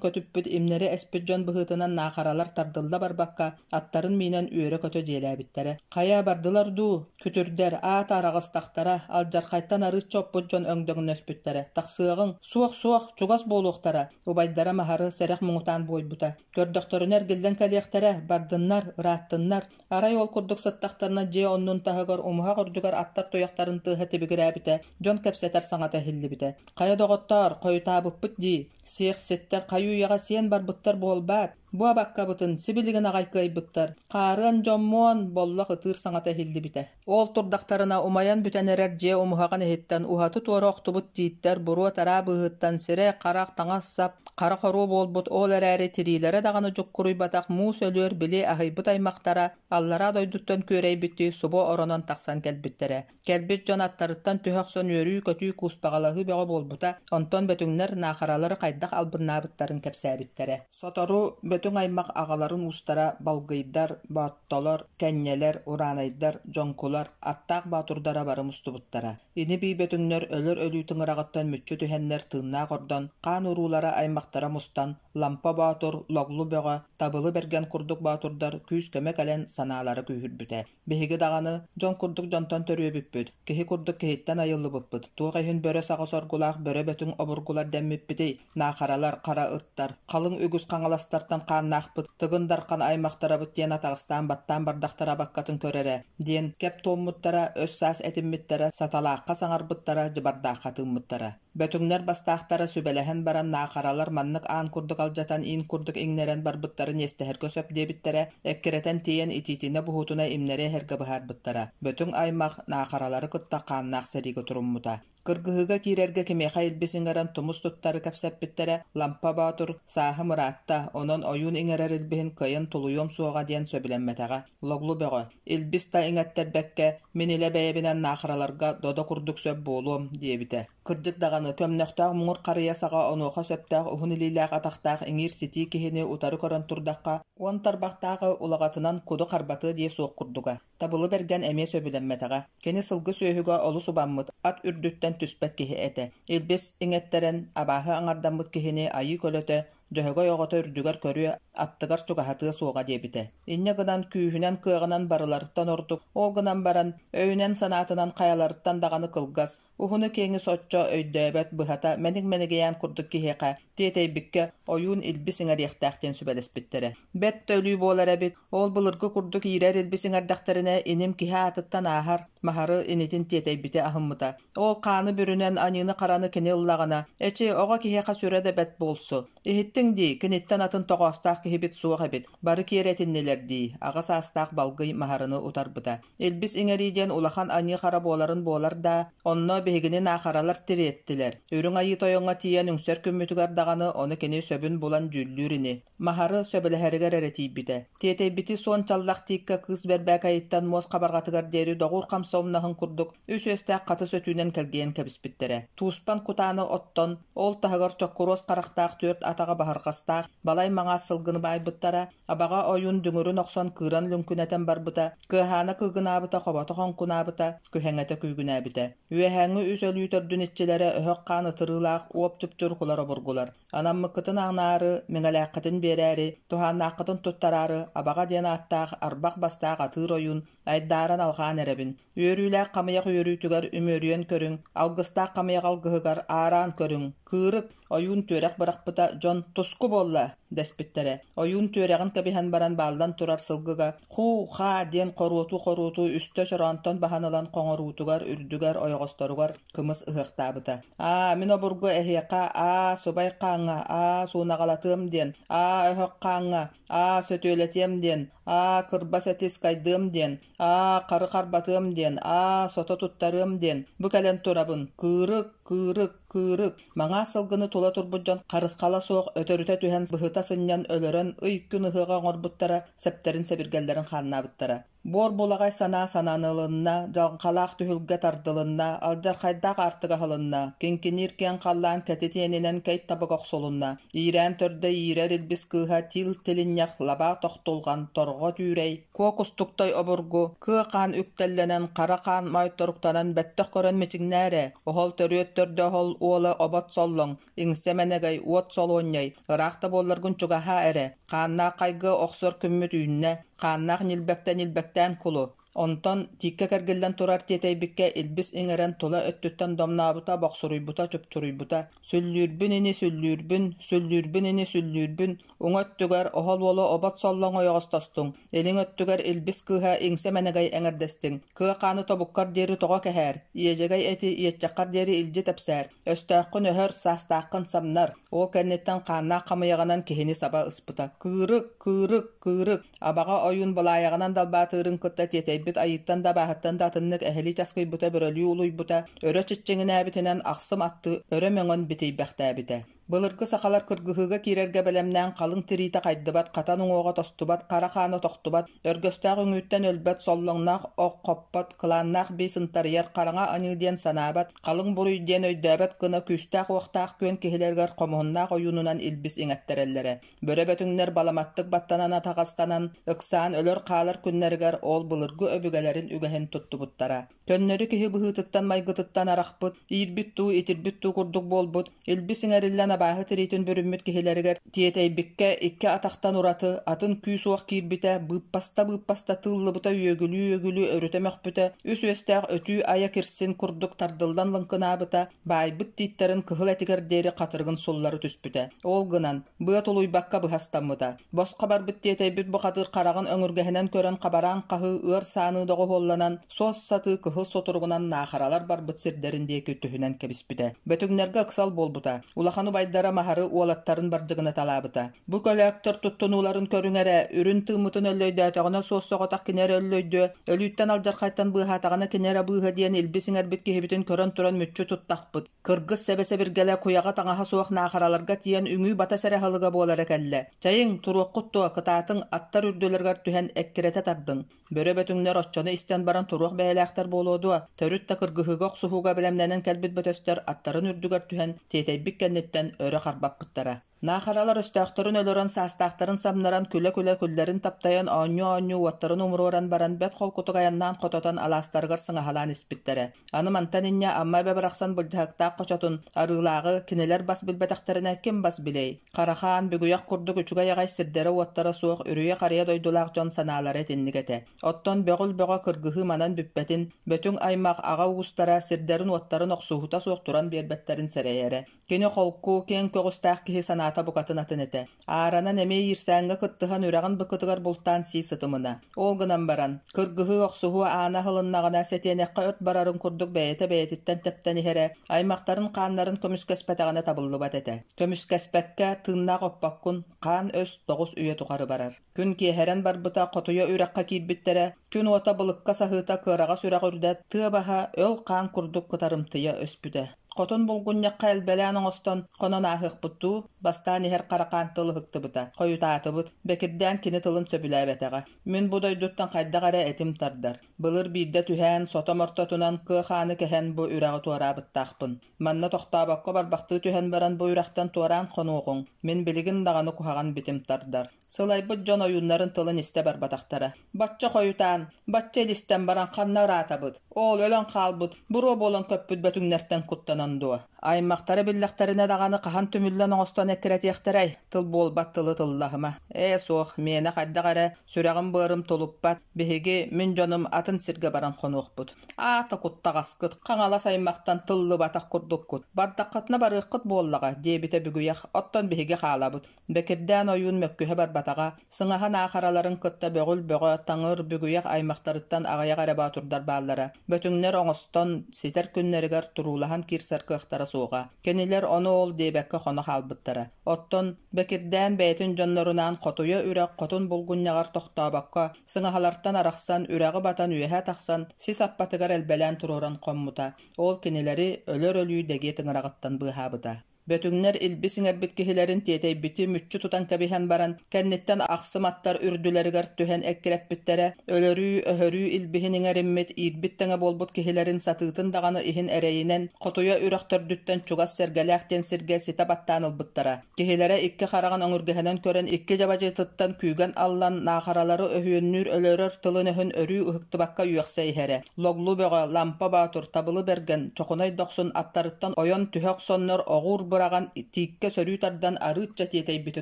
көтүппүт, имнэри эспит дьон быһыытынан наахаралар тардылла барбакка, аттарын миинэн үөрэ-көтө дьиэлээбиттэрэ. Хайа, бардылар дуу? Күтүрдэр, аата араҕыстахтара, алдьархайтан арыычча оппут дьон өҥдөҥнөспүттэрэ. Тахсыаҕыҥ! Суох-суох, чугас буолуохтара! Убайдара Маһары сэрэх муҥутаан буойбута. Көрдөхтөрүнэ эргиллэн кэлиэхтэрэ, бардыннар, ырааттыннар. Арай ол курдук сыттахтарына дьиэ оннун таһыгар умуһах үрдүгэр аттар туйахтарын тыаһа тибигирээбитэ, дьон кэпсэтэр саҥата иһиллибитэ. «Хайа доҕоттоор, хойутаабыппыт дии, сиэхситтэр хайыы-үйэҕэ сиэн барбыттар буолбаат, бу абаккабытын сибилигин аҕай кыайбыттар, хаарыан дьоммуон!» Боллох ытыыр саҥата иһиллибитэ. Ол турдахтарына умайан бүтэн эрэр дьиэ умуһаҕын иһиттэн уһаты-туора охтубут тииттэр буруо-тараа быыһыттан сирэй-харах, таҥас-сап, хара хоруо буолбут, ол эрээри тириилэрэ даҕаны дьуккуруйбатах муус өлүөр били аһыйбыт аймахтара аллараа дойдуттан күөрэйбиттии субу оронон тахсан кэлбиттэрэ. Кэлбит дьон аттарыттан түһэ охсон үөрүү-көтүү кууспаҕалаһыы бөҕө буолбута, онтон бөтүҥнэр наахаралары хайдах албыннаабыттарын кэпсээбиттэрэ. Сотору Бөтүҥ аймах аҕаларын уустара Балгыйдар, Бооттолор, Кэнньэлэр, Ураанайдар, Дьоҥкулар, аттаах боотурдара бары мустубуттара. Ини-бии бөтүҥнэр өлөр өлүү тыҥыраҕыттан мүччү түһэннэр тыыннаах ордон, хаан уруулара аймахтара мустан, Лампа Боотур, Логлу Бөҕө, Табылы Бэргэн курдук боотурдар күүс-көмө кэлэн санаалара күүһүрбүтэ. Биһиги даҕаны дьон курдук дьонтон төрүөбүппүт, киһи курдук киһиттэн айыллыбыппыт, туох иһин бөрө саҕа соргулаах бөрө бөтүҥ обургулар дэммиппитий, наахаралар, хара ыттар, халыҥ үгүс хаҥаластартан хааннаахпыт, Тыгын Дархан аймахтарабыт диэн атаҕастаан баттаан бардахтара абаккатын көр эрэ, диэн кэп туоммуттара, өс-саас этиммиттэрэ, саталаахха саҥарбыттара, дьыбардаахха тыыммыттара. Бөтүҥнэр бастаахтара сүбэлэһэн баран наахаралар маннык аан курдук алдьатан иин курдук иҥнэрэн барбыттарын иэстэһэргэ сөп диэбиттэрэ, эккирэтэн тиийэн итиитинэ-буһуутуна имнэри эһэргэ быһаарбыттара. Бөтүҥ аймах наахаралары кытта хааннаах сэриигэ туруммута. Кыргыһыыга киирэргэ кимиэхэ илбис иҥэрэн тумус туттары кэпсэппиттэрэ, Лампа Боотур сааһым ыраатта, онон ойуун иҥэрэр илбиһин кыайан тулуйуом суоҕа диэн сөбүлэммэтэҕэ. Логлу Бөҕө «Илбис да иҥэттэрбэккэ, мин илэ бэйэбинэн наахараларга додо курдук сөп буолуом» диэбитэ. Кырдьык даҕаны, көмнөхтөөх муҥур харыйа саҕа онуоха сөптөөх уһун илиилээх атахтаах иҥиир-ситии киһини утары көрөн турдахха, уон тарбахтааҕы улаҕатынан куду харбатыа диэ суох курдуга. Табылы Бэргэн эмиэ сөбүлэммэтэҕэ. Кини сылгы сүөһүгэ олус убаммыт, ат үрдүттэн түспэт киһи этэ. Илбис иҥэттэрэн, абааһы аҥардаммыт киһини айыы көлөтө, Дьөһөгөй оҕото үрдүгэр көрүө, аттыгар чугаһатыа суоҕа диэбитэ. Инньэ гынан күүһүнэн-кыаҕынан барыларыттан ордук, ол гынан баран, өйүнэн-санаатынан хайаларыттан даҕаны кылгас, уһуну-киэҥи соччо өйдөөбөт, быһата, мэник-мэнигийээн курдук киһиэхэ тиэтэйбиккэ ойуун илбис иҥэриэхтээх диэн сүбэлэспиттэрэ. Бэрт да өлүү буолар эбит, ол былыргы курдук иирэр илбис иҥэрдэхтэринэ иним киһи аатыттан ааһар, Маһары инитин тиэтэйбити аһыммыта. Ол хааны бүрүнэн аньыыны-хараны кини ыллаҕына, эчи, оҕо киһиэхэ сүрэ да бэрт буолсу. Иһиттиҥ дии, киниттэн атын тоҕоостоох киһибит суох эбит. Бары киэр этиннилэр дии, аҕа саастаах Балгый Маһарыны утарбыта. Илбис иҥэрии диэн улахан аньыы-хара буоларын буолар даа, онно биһигини наахаралар тириэттилэр. Үрүҥ Айыы Тойоҥҥо тиийэн үҥсэр күммүтүгэр даҕаны ону кини сөбүн булан дьүүллүүр ини. Маһары сөбүлэһэригэр эрэ тиийбитэ. Тиэтэйбити суон чаллах тииккэ кыыс бэрбээкэйиттэн муос хабарҕатыгар диэри доҕуур хамса умнаһын курдук үс үөстээх хатыс өтүүнэн кэлгийэн кэбиспиттэрэ. Тууспан кутааны оттон, ол таһыгар чоккуруос харахтаах түөрт атаҕа баһырҕастаах балай маҥаас сылгыны баайбыттара, абаҕа ойуун дүҥүрүн охсон кыыран лүҥкүнэтэн барбыта, кыаһаана кыыгынаабыта, хобото хоҥкунаабыта, күһэҥэтэ күүгүнээбитэ. Үөһээҥҥи үс өлүү төрдүн иччилэрэ өһөх хаан ытырыылаах уоп чупчурукулар обургулар. Анаммыккытын аҥнаары, миҥэлээххитин биэрээри, туһааннааххытын туттараары Абаҕа диэн ааттаах арбах бастаах атыыр ойуун айдааран алҕаан эрэбин. Үөрүүлээх хамыйах үөрүүтүгэр үмүөрүйэн көрүҥ, алгыстаах хамыйах алгыһыгар аараан көрүҥ. Кыырык, ойуун түөрэх бырахпыта дьон туску буолла дэспиттэрэ. Ойуун түөрэҕин кэбиһэн баран бааллан турар сылгыга хуу-хаа диэн хоруотуу-хоруотуу үстэ чороонтон баһан ылан хоҥоруутугар, үрдүгэр, ойоҕосторугар кымыс ыһыахтаабыта. Аа, мин обургу эһиэхэ аа, субай хааҥҥа, аа, суунаҕалатыам диэн, аа, өһөх хааҥҥа, аа, сөтүөлэтиэм диэн, аа, кырбас эти ыскайдыам диэн, аа, хары харбатыам диэн, аа, сото туттарыам диэн, бу кэлэн турабын, кыырык, кыырык, кыырык. Маҥаас сылгыны тула турбут дьон харысхала суох өтөрүтэ түһэн быһыта сынньан өлөрөн ый-күн ыһыаҕа оҥорбуттара, сэптэрин-сэбиргэллэрин хааннаабыттара. Буор булаҕай санаа сананылынна, дьалхалаах түһүлгэ тардылынна, алдьархайдаах аартык аһылынна, киҥкиниир киэҥ халлаан кэтит иэнинэн кэй табык охсулунна, иирээн төрдө иирэр илбис кыыһа тиил тилинньэх лабаа тохтулҕан, торҕо түүрэй, куо кустуктай обургу, кыа хаан үктэллэнэн, хара хаан моойторуктанан бэттэх көрөн мичиҥнээ эрэ, оһол төрүөт төрдө оһол уола обот соллоҥ, иҥсэ мэнэгэй, уот солуонньай, ыраах да буолларгын чугаһаа эрэ, хааннаах хайгы охсор күммүт үүннэ, хааннаах ньилбэктэ ньилбэктээн кулу. Онтон тииккэ кэргиллэн турар тиэтэйбиккэ илбис иҥэрэн тула өттүттэн домнообута, бохсуруйбута, чупчуруйбута. Сүллүүрбүн ини сүллүүрбүн, сүллүүрбүн ини сүллүүрбүн, уҥа өттүгэр оһол уола обот соллоҥ ойоҕостостуҥ, илиҥ өттүгэр илбис кыыһа иҥсэ мэнэгэй эҥэрдэстиҥ, кыа хааны тобуккар диэри тоҕо кэһээр, иэдьэгэй эти иэччэххэр диэри илдьи тэпсээр, Өстөөххүн өһөр, саастааххын самнар, ол кэнниттэн хааннаах хамыйаҕынан киһини саба ыспыта. Кыырык, кыырык, кыырык! Абаҕа ойуун былаайаҕынан далбаатыырын кытта тиэтэйбит айыыттан да абааһыттан да атыннык эһэлии часкыйбыта бөрөлүү улуйбута, өрө чиччиҥинээбитинэн ахсым аттыы өрө мөҥөн битийбэхтээбитэ. Былыргы сахалар кыргыһыыга киирэргэ бэлэмнээн халыҥ тириитэ хайдыбат, хатан уҥуоҕа тостубат, хара хаана тохтубат, өргөстөөх үҥүүттэн өлбөт, соллоҥноох ох хоппот, кылааннаах бии сынтарыйар, хараҥа аньыы диэн санаабат, халыҥ буруй диэн өйдөөбөт гына күүстээх-уохтаах күөн киһилэригэр хомуһуннаах ойуунунан илбис иҥэттэрэллэрэ. Бөрө бөтүҥнэр баламаттык баттанан атаҕастанан, ыксаан өлөр-хаалар күннэригэр ол былыргы өбүгэлэрин үгэһин туттубуттара. Көннөрү киһи быһыытыттан-майгытыттан арахпыт, иирбит дуу, итирбит дуу курдук буолбут, илбис иҥэриллэн абааһы тириитин бүрүммүт киһилэригэр тиэтэйбиккэ икки атахтан ураты атын күүс-уох киирбитэ, быыппаста-быыппаста тыыллыбыта үөгүлүү-үөгүлүү өрүтэ мөхпүтэ, үс үөстээх өтүү айа кирсин курдук тардыллан лыҥкынаабыта, баайбыт тииттэрин кыһыл этигэр диэри хатырыгын суллары түспүтэ. Ол гынан, быа тулуйбакка быһастаммыта. Босхо барбыт тиэтэйбит бухатыыр хараҕын өҥүргэһинэн көрөн хабараан хаһыы ыар сааныы доҕуһуолланан, суос сатыы кыһыл сутуругунан наахаралар барбыт сирдэрин диэки түһүнэн кэбиспитэ. Бөтүҥнэргэ ыксал буолбута. Улахан убайдара Маһары уолаттарын бардьыгынаталаабыта. Бу көлөөктөр туттунууларын көрүҥ эрэ, үрүн тыыммытын өллөйдөөтөҕүнэ суос-соҕотох кини эрэ өллөйдүө, өлүүттэн алдьархайтан быыһаатаҕына кини эрэ быыһа диэн илбис иҥэрбит киһибитин көрөн туран мүччү туттахпыт. Кыргыс сэбэ-сэбиргэлэ куйаҕа таҥаһа суох наахараларга тиийэн үҥүү батас эрэ аһылыга буолара кэллэ. Чэйиҥ, туруоххут дуо, кытаатыҥ, аттар үрдүлэригэр түһэн эккирэтэ тардыҥ. Бөрө бөтүҥнэр оччону истэн баран туруох бэйэлээхтэр буолуо дуо, төрүт да кыргыһыыга охсуһууга бэлэмнэнэн кэлбит бөтөстөр аттарын үрдүгэр түһэн тиэтэйбит кэнниттэн өрө харбаппыттара. Наахаралар өстөөхтөрүн өлөрөн, саастаахтарын самнаран, күлэ-күлэ күллэрин таптайан, оонньуу-оонньуу уоттарын умуруоран баран бэрт холкутук айаннаан хототон алаастарыгар сыҥаһалаан испиттэрэ. Аны мантан инньэ Амма эбэ барахсан былдьаһыктаах хочотун, Арыылааҕы, кинилэр бас билбэтэхтэринэ ким бас билиэй? Харахаан, Бүгүйэх курдук үчүгэй аҕай сирдэрэ-уоттара суох үрүйэ-харыйа дойдулаах дьон санаалара итинник этэ. Оттон бөҕүл бөҕө кыргыһыы манан бүппэтин, Бөтүҥ аймах аҕа уустара сирдэрин-уоттарын охсуһуута суох туран биэрбэттэрин сэрэйэрэ. Кини холку, киэҥ көҕүстээх киһи санаата санаата букатын атын этэ. Ааранан эмиэ иирсээҥҥэ кыттыһан үрэҕин быкытыгар бултаан сии сытымына. Ол гынан баран, кыргыһыы-охсуһуу аана аһылыннаҕына сэтиэнэххэ өрт барарын курдук бэйэтэ бэйэтиттэн тэптэн иһэрэ, аймахтарын хааннарын көмүскэспэтэҕинэ табыллыбат этэ. Көмүскэспэккэ тыыннаах оппоккун, хаан өс тоҕус үйэ тухары барар. Күн киэһэрэн барбыта, хотуйа үрэххэ киирбиттэрэ, күн уота былыкка саһыыта кыараҕас үрэх үрдэ тыа баһа өл хаан курдук кытарымтыйа өспүтэ. Хотун булгунньахха элбэлээн оҥостон хонон ааһыахпыт дуу, бастаан иһэр Харакаан тыл ыһыктыбыта. Хойутаатыбыт, Бэкирдээн кини тылын сөбүлээбэтэҕэ. Мин бу дойдуттан хайдах эрэ этим тардар. Былыр биирдэ түһээн, сотом ортотунан кыа хааны кэһэн бу үрэҕи туораабыттаахпын. Манна тохтообокко барбахтыы түһэн баран бу үрэхтэн туораан хонуоҕуҥ, мин билигин даҕаны куһаҕан битим тардар. Сылайбыт дьон ойууннарын тылын истэ барбатахтара. Бачча хойутаан, бачча илистэн баран ханна ыраатабыт? Оол өлөн хаалбыт, буруо буолан көппүт бөтүҥнэртэн куттанан дуо? Аймахтара биллэхтэринэ даҕаны хаһан түмүллэн оҥостон эккирэтиэхтэрэй? Тыл буолбат тылы тыллаһыма. Ээ суох, миэнэ хайдах эрэ, сүрэҕим-быарым тулуппат, биһиги, мин дьонум атын сиргэ баран хонуохпут. Аата куттаҕаскыт, Хаҥалас аймахтан тыллыбатах курдуккут, бардаххытына барыаххыт буоллаҕа, диэбитэ Бүгүйэх, оттон биһиги хаалабыт. Бэкирдээн ойуун мөккүһэ барбатаҕа, сыҥаһа наахараларын кытта Бөҕүл Бөҕө, Таҥыр, Бүгүйэх аймахтарыттан аҕыйах эрэ боотурдар бааллара. Бөтүҥнэр оҥостон, ситэр күннэригэр туруулаһан киирсэр кыахтара суоҕа. Кинилэр ону ол диэбэккэ хоно хаалбыттара. Оттон Бэкирдээн бэйэтин дьоннорунаан Хотуйа үрэх хотун булгунньаҕар тохтообокко, сыҥаһалартан арахсан, үрэҕи батан үөһэ тахсан, сис аппатыгар элбэлээн туруоран хоммута. Ол кинилэри өлөр өлүү дэгиэ тыҥыраҕыттан быыһаабыта. Бөтүҥнэр илбис иҥэрбит киһилэрин тиэтэйбити мүччү тутан кэбиһэн баран, кэнниттэн ахсым аттар үрдүлэригэр түһэн эккирэппиттэрэ, өлөрүү, өһөрүү илбиһин иҥэриммит, иирбит тэҥэ буолбут киһилэрин сатыытын даҕаны иһин эрэйинэн, Хотуйа үрэх төрдүттэн чугас Сэргэлээх диэн сиргэ ситэ баттаан ылбыттара. Киһилэрэ икки хараҕын өҥүргэһинэн көрөн икки дьабадьытыттан күүгэн аллан, наахаралары өһүөннүүр өлөрөр тылын-өһүн өрүү ыһыктыбакка үөхсэ иһэрэ. Логлу Бөҕө, Лампа Боотур, Табылы Бэргэн, Чохунай Дохсун аттарыттан ойон түһэ охсоннор оҕуур быраҕан, тииккэ сөрүү тардан арыычча тиэтэйбити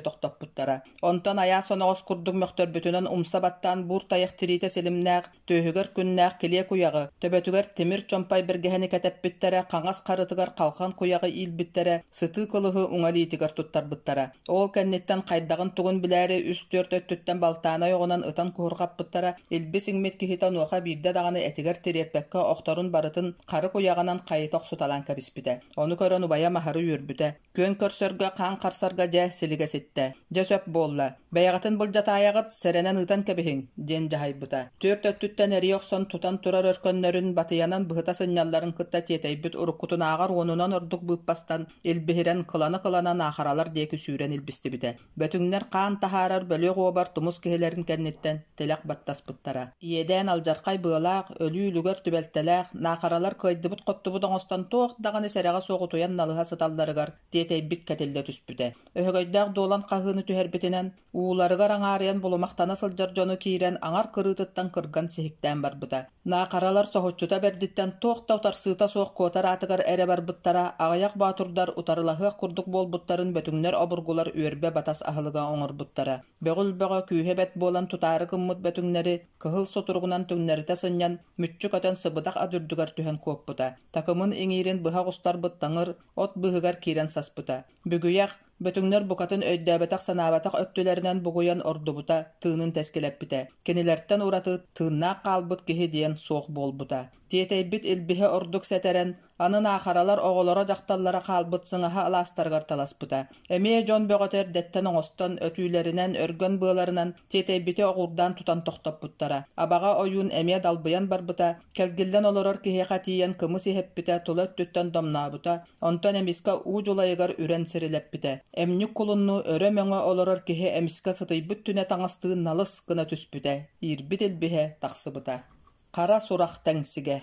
тохтоппуттара. Онтон айаас соноҕос курдук мөхтөрбүтүнэн умса баттаан буур тайах тириитэ силимнээх, түөһүгэр күннээх килиэ куйаҕы, төбөтүгэр тимир чомпой бэргэһэни кэтэппиттэрэ, хаҥас харытыгар халхан куйаҕы иилбиттэрэ, сытыы кылыһы уҥа илиитигэр туттарбыттара. Ол кэнниттэн хайдаҕын-тугун билээри үс-түөрт өттүттэн балтаанай оҕунан ытан куһурҕаппыттара, илбис иҥмит киһитэ онуоха биирдэ даҕаны этигэр тириэрпэккэ охторун барытын хары куйаҕынан хайыта охсуталаан кэбиспитэ. Ону көрөн убайа Маһары үөрбүтэ. Күөн көрсөргө, хаан харсарга дьэ силигэ ситтэ. Дьэ сөп буолла. Бэйэҕитин былдьатаайаҕыт, сэрэнэн ыытан кэбиһиҥ, диэн дьаһайбыта. Түөрт өттүттэн эрийэ охсон тутан турар өркөннөрүн батыйанан быһыта сынньалларын кытта тиэтэйбит уруккутунааҕар уонунан ордук быыппастан илбиһирэн кылана-кылана наахаралар диэки сүүрэн илбистибитэ. Бөтүҥнэр хаан таһаарар бөлүөх уобар тумус киһилэрин кэнниттэн тилэх баттаспыттара. Иэдээн алдьархай быалаах, өлүү үлүгэр түбэлтэлээх, наахаралар кыайдыбыт-хоттубут оҥостон туох даҕаны сэрэҕэ суох утуйан налыһа сыталларыгар тиэтэйбит кэтиллэ түспүтэ. Өһөгөйдөөх дуолан хаһыыны түһэрбитинэн, ууларыгар аҥаарыйан булумахтана сылдьар дьону киирэн аҥар кырыытыттан кырган сиһиктээн барбыта. Наахаралар соһуччута бэрдиттэн туох да утарсыыта суох куотар аатыгар эрэ барбыттара, аҕыйах боотурдар утарылаһыах курдук буолбуттарын бөтүҥнэр обургулар үөрбэ батас аһылыга оҥорбуттара. Бөҕүл бөҕө күүһэ бэрт буолан тутаары гыммыт бөтүҥнэри кыһыл сутуругунан түҥнэритэ сынньан, мүччү көтөн сыбыдах ат үрдүгэр түһэн куоппута. Такымын иҥиирин быһа оҕустарбыт таҥыр от быыһыгар киирэн саспыта. Бүгүйэх, бөтүҥнэр букатын өйдөөбөтөх-санаабатах өттүлэринэн бугуйан ордубута, тыынын тэскилэппитэ. Кинилэртэн ураты тыыннаах хаалбыт киһи диэн суох буолбута. Тиэтэйбит илбиһэ ордук сэтэрэн, аны наахаралар оҕолоро-дьахталлара хаалбыт сыҥаһа алаастарыгар таласпыта. Эмиэ дьон бөҕөтө эрдэттэн оҥостон, өтүүлэринэн, өргөн быаларынан тиэтэйбити оҕуурдаан тутан тохтоппуттара. Абаҕа ойуун эмиэ далбыйан барбыта, кэлгиллэн олорор киһиэхэ тиийэн кымыс иһэппитэ, тула өттүттэн домнообута, Онтон эмискэ уу дьулайыгар үрэн сирилэппитэ. Эмньик кулуннуу өрө мөҥө олорор киһи эмискэ сытыйбыт түнэ таҥастыы налыс гына түспүтэ, иирбит илбиһэ тахсыбыта. Хара сурах тэҥсигэ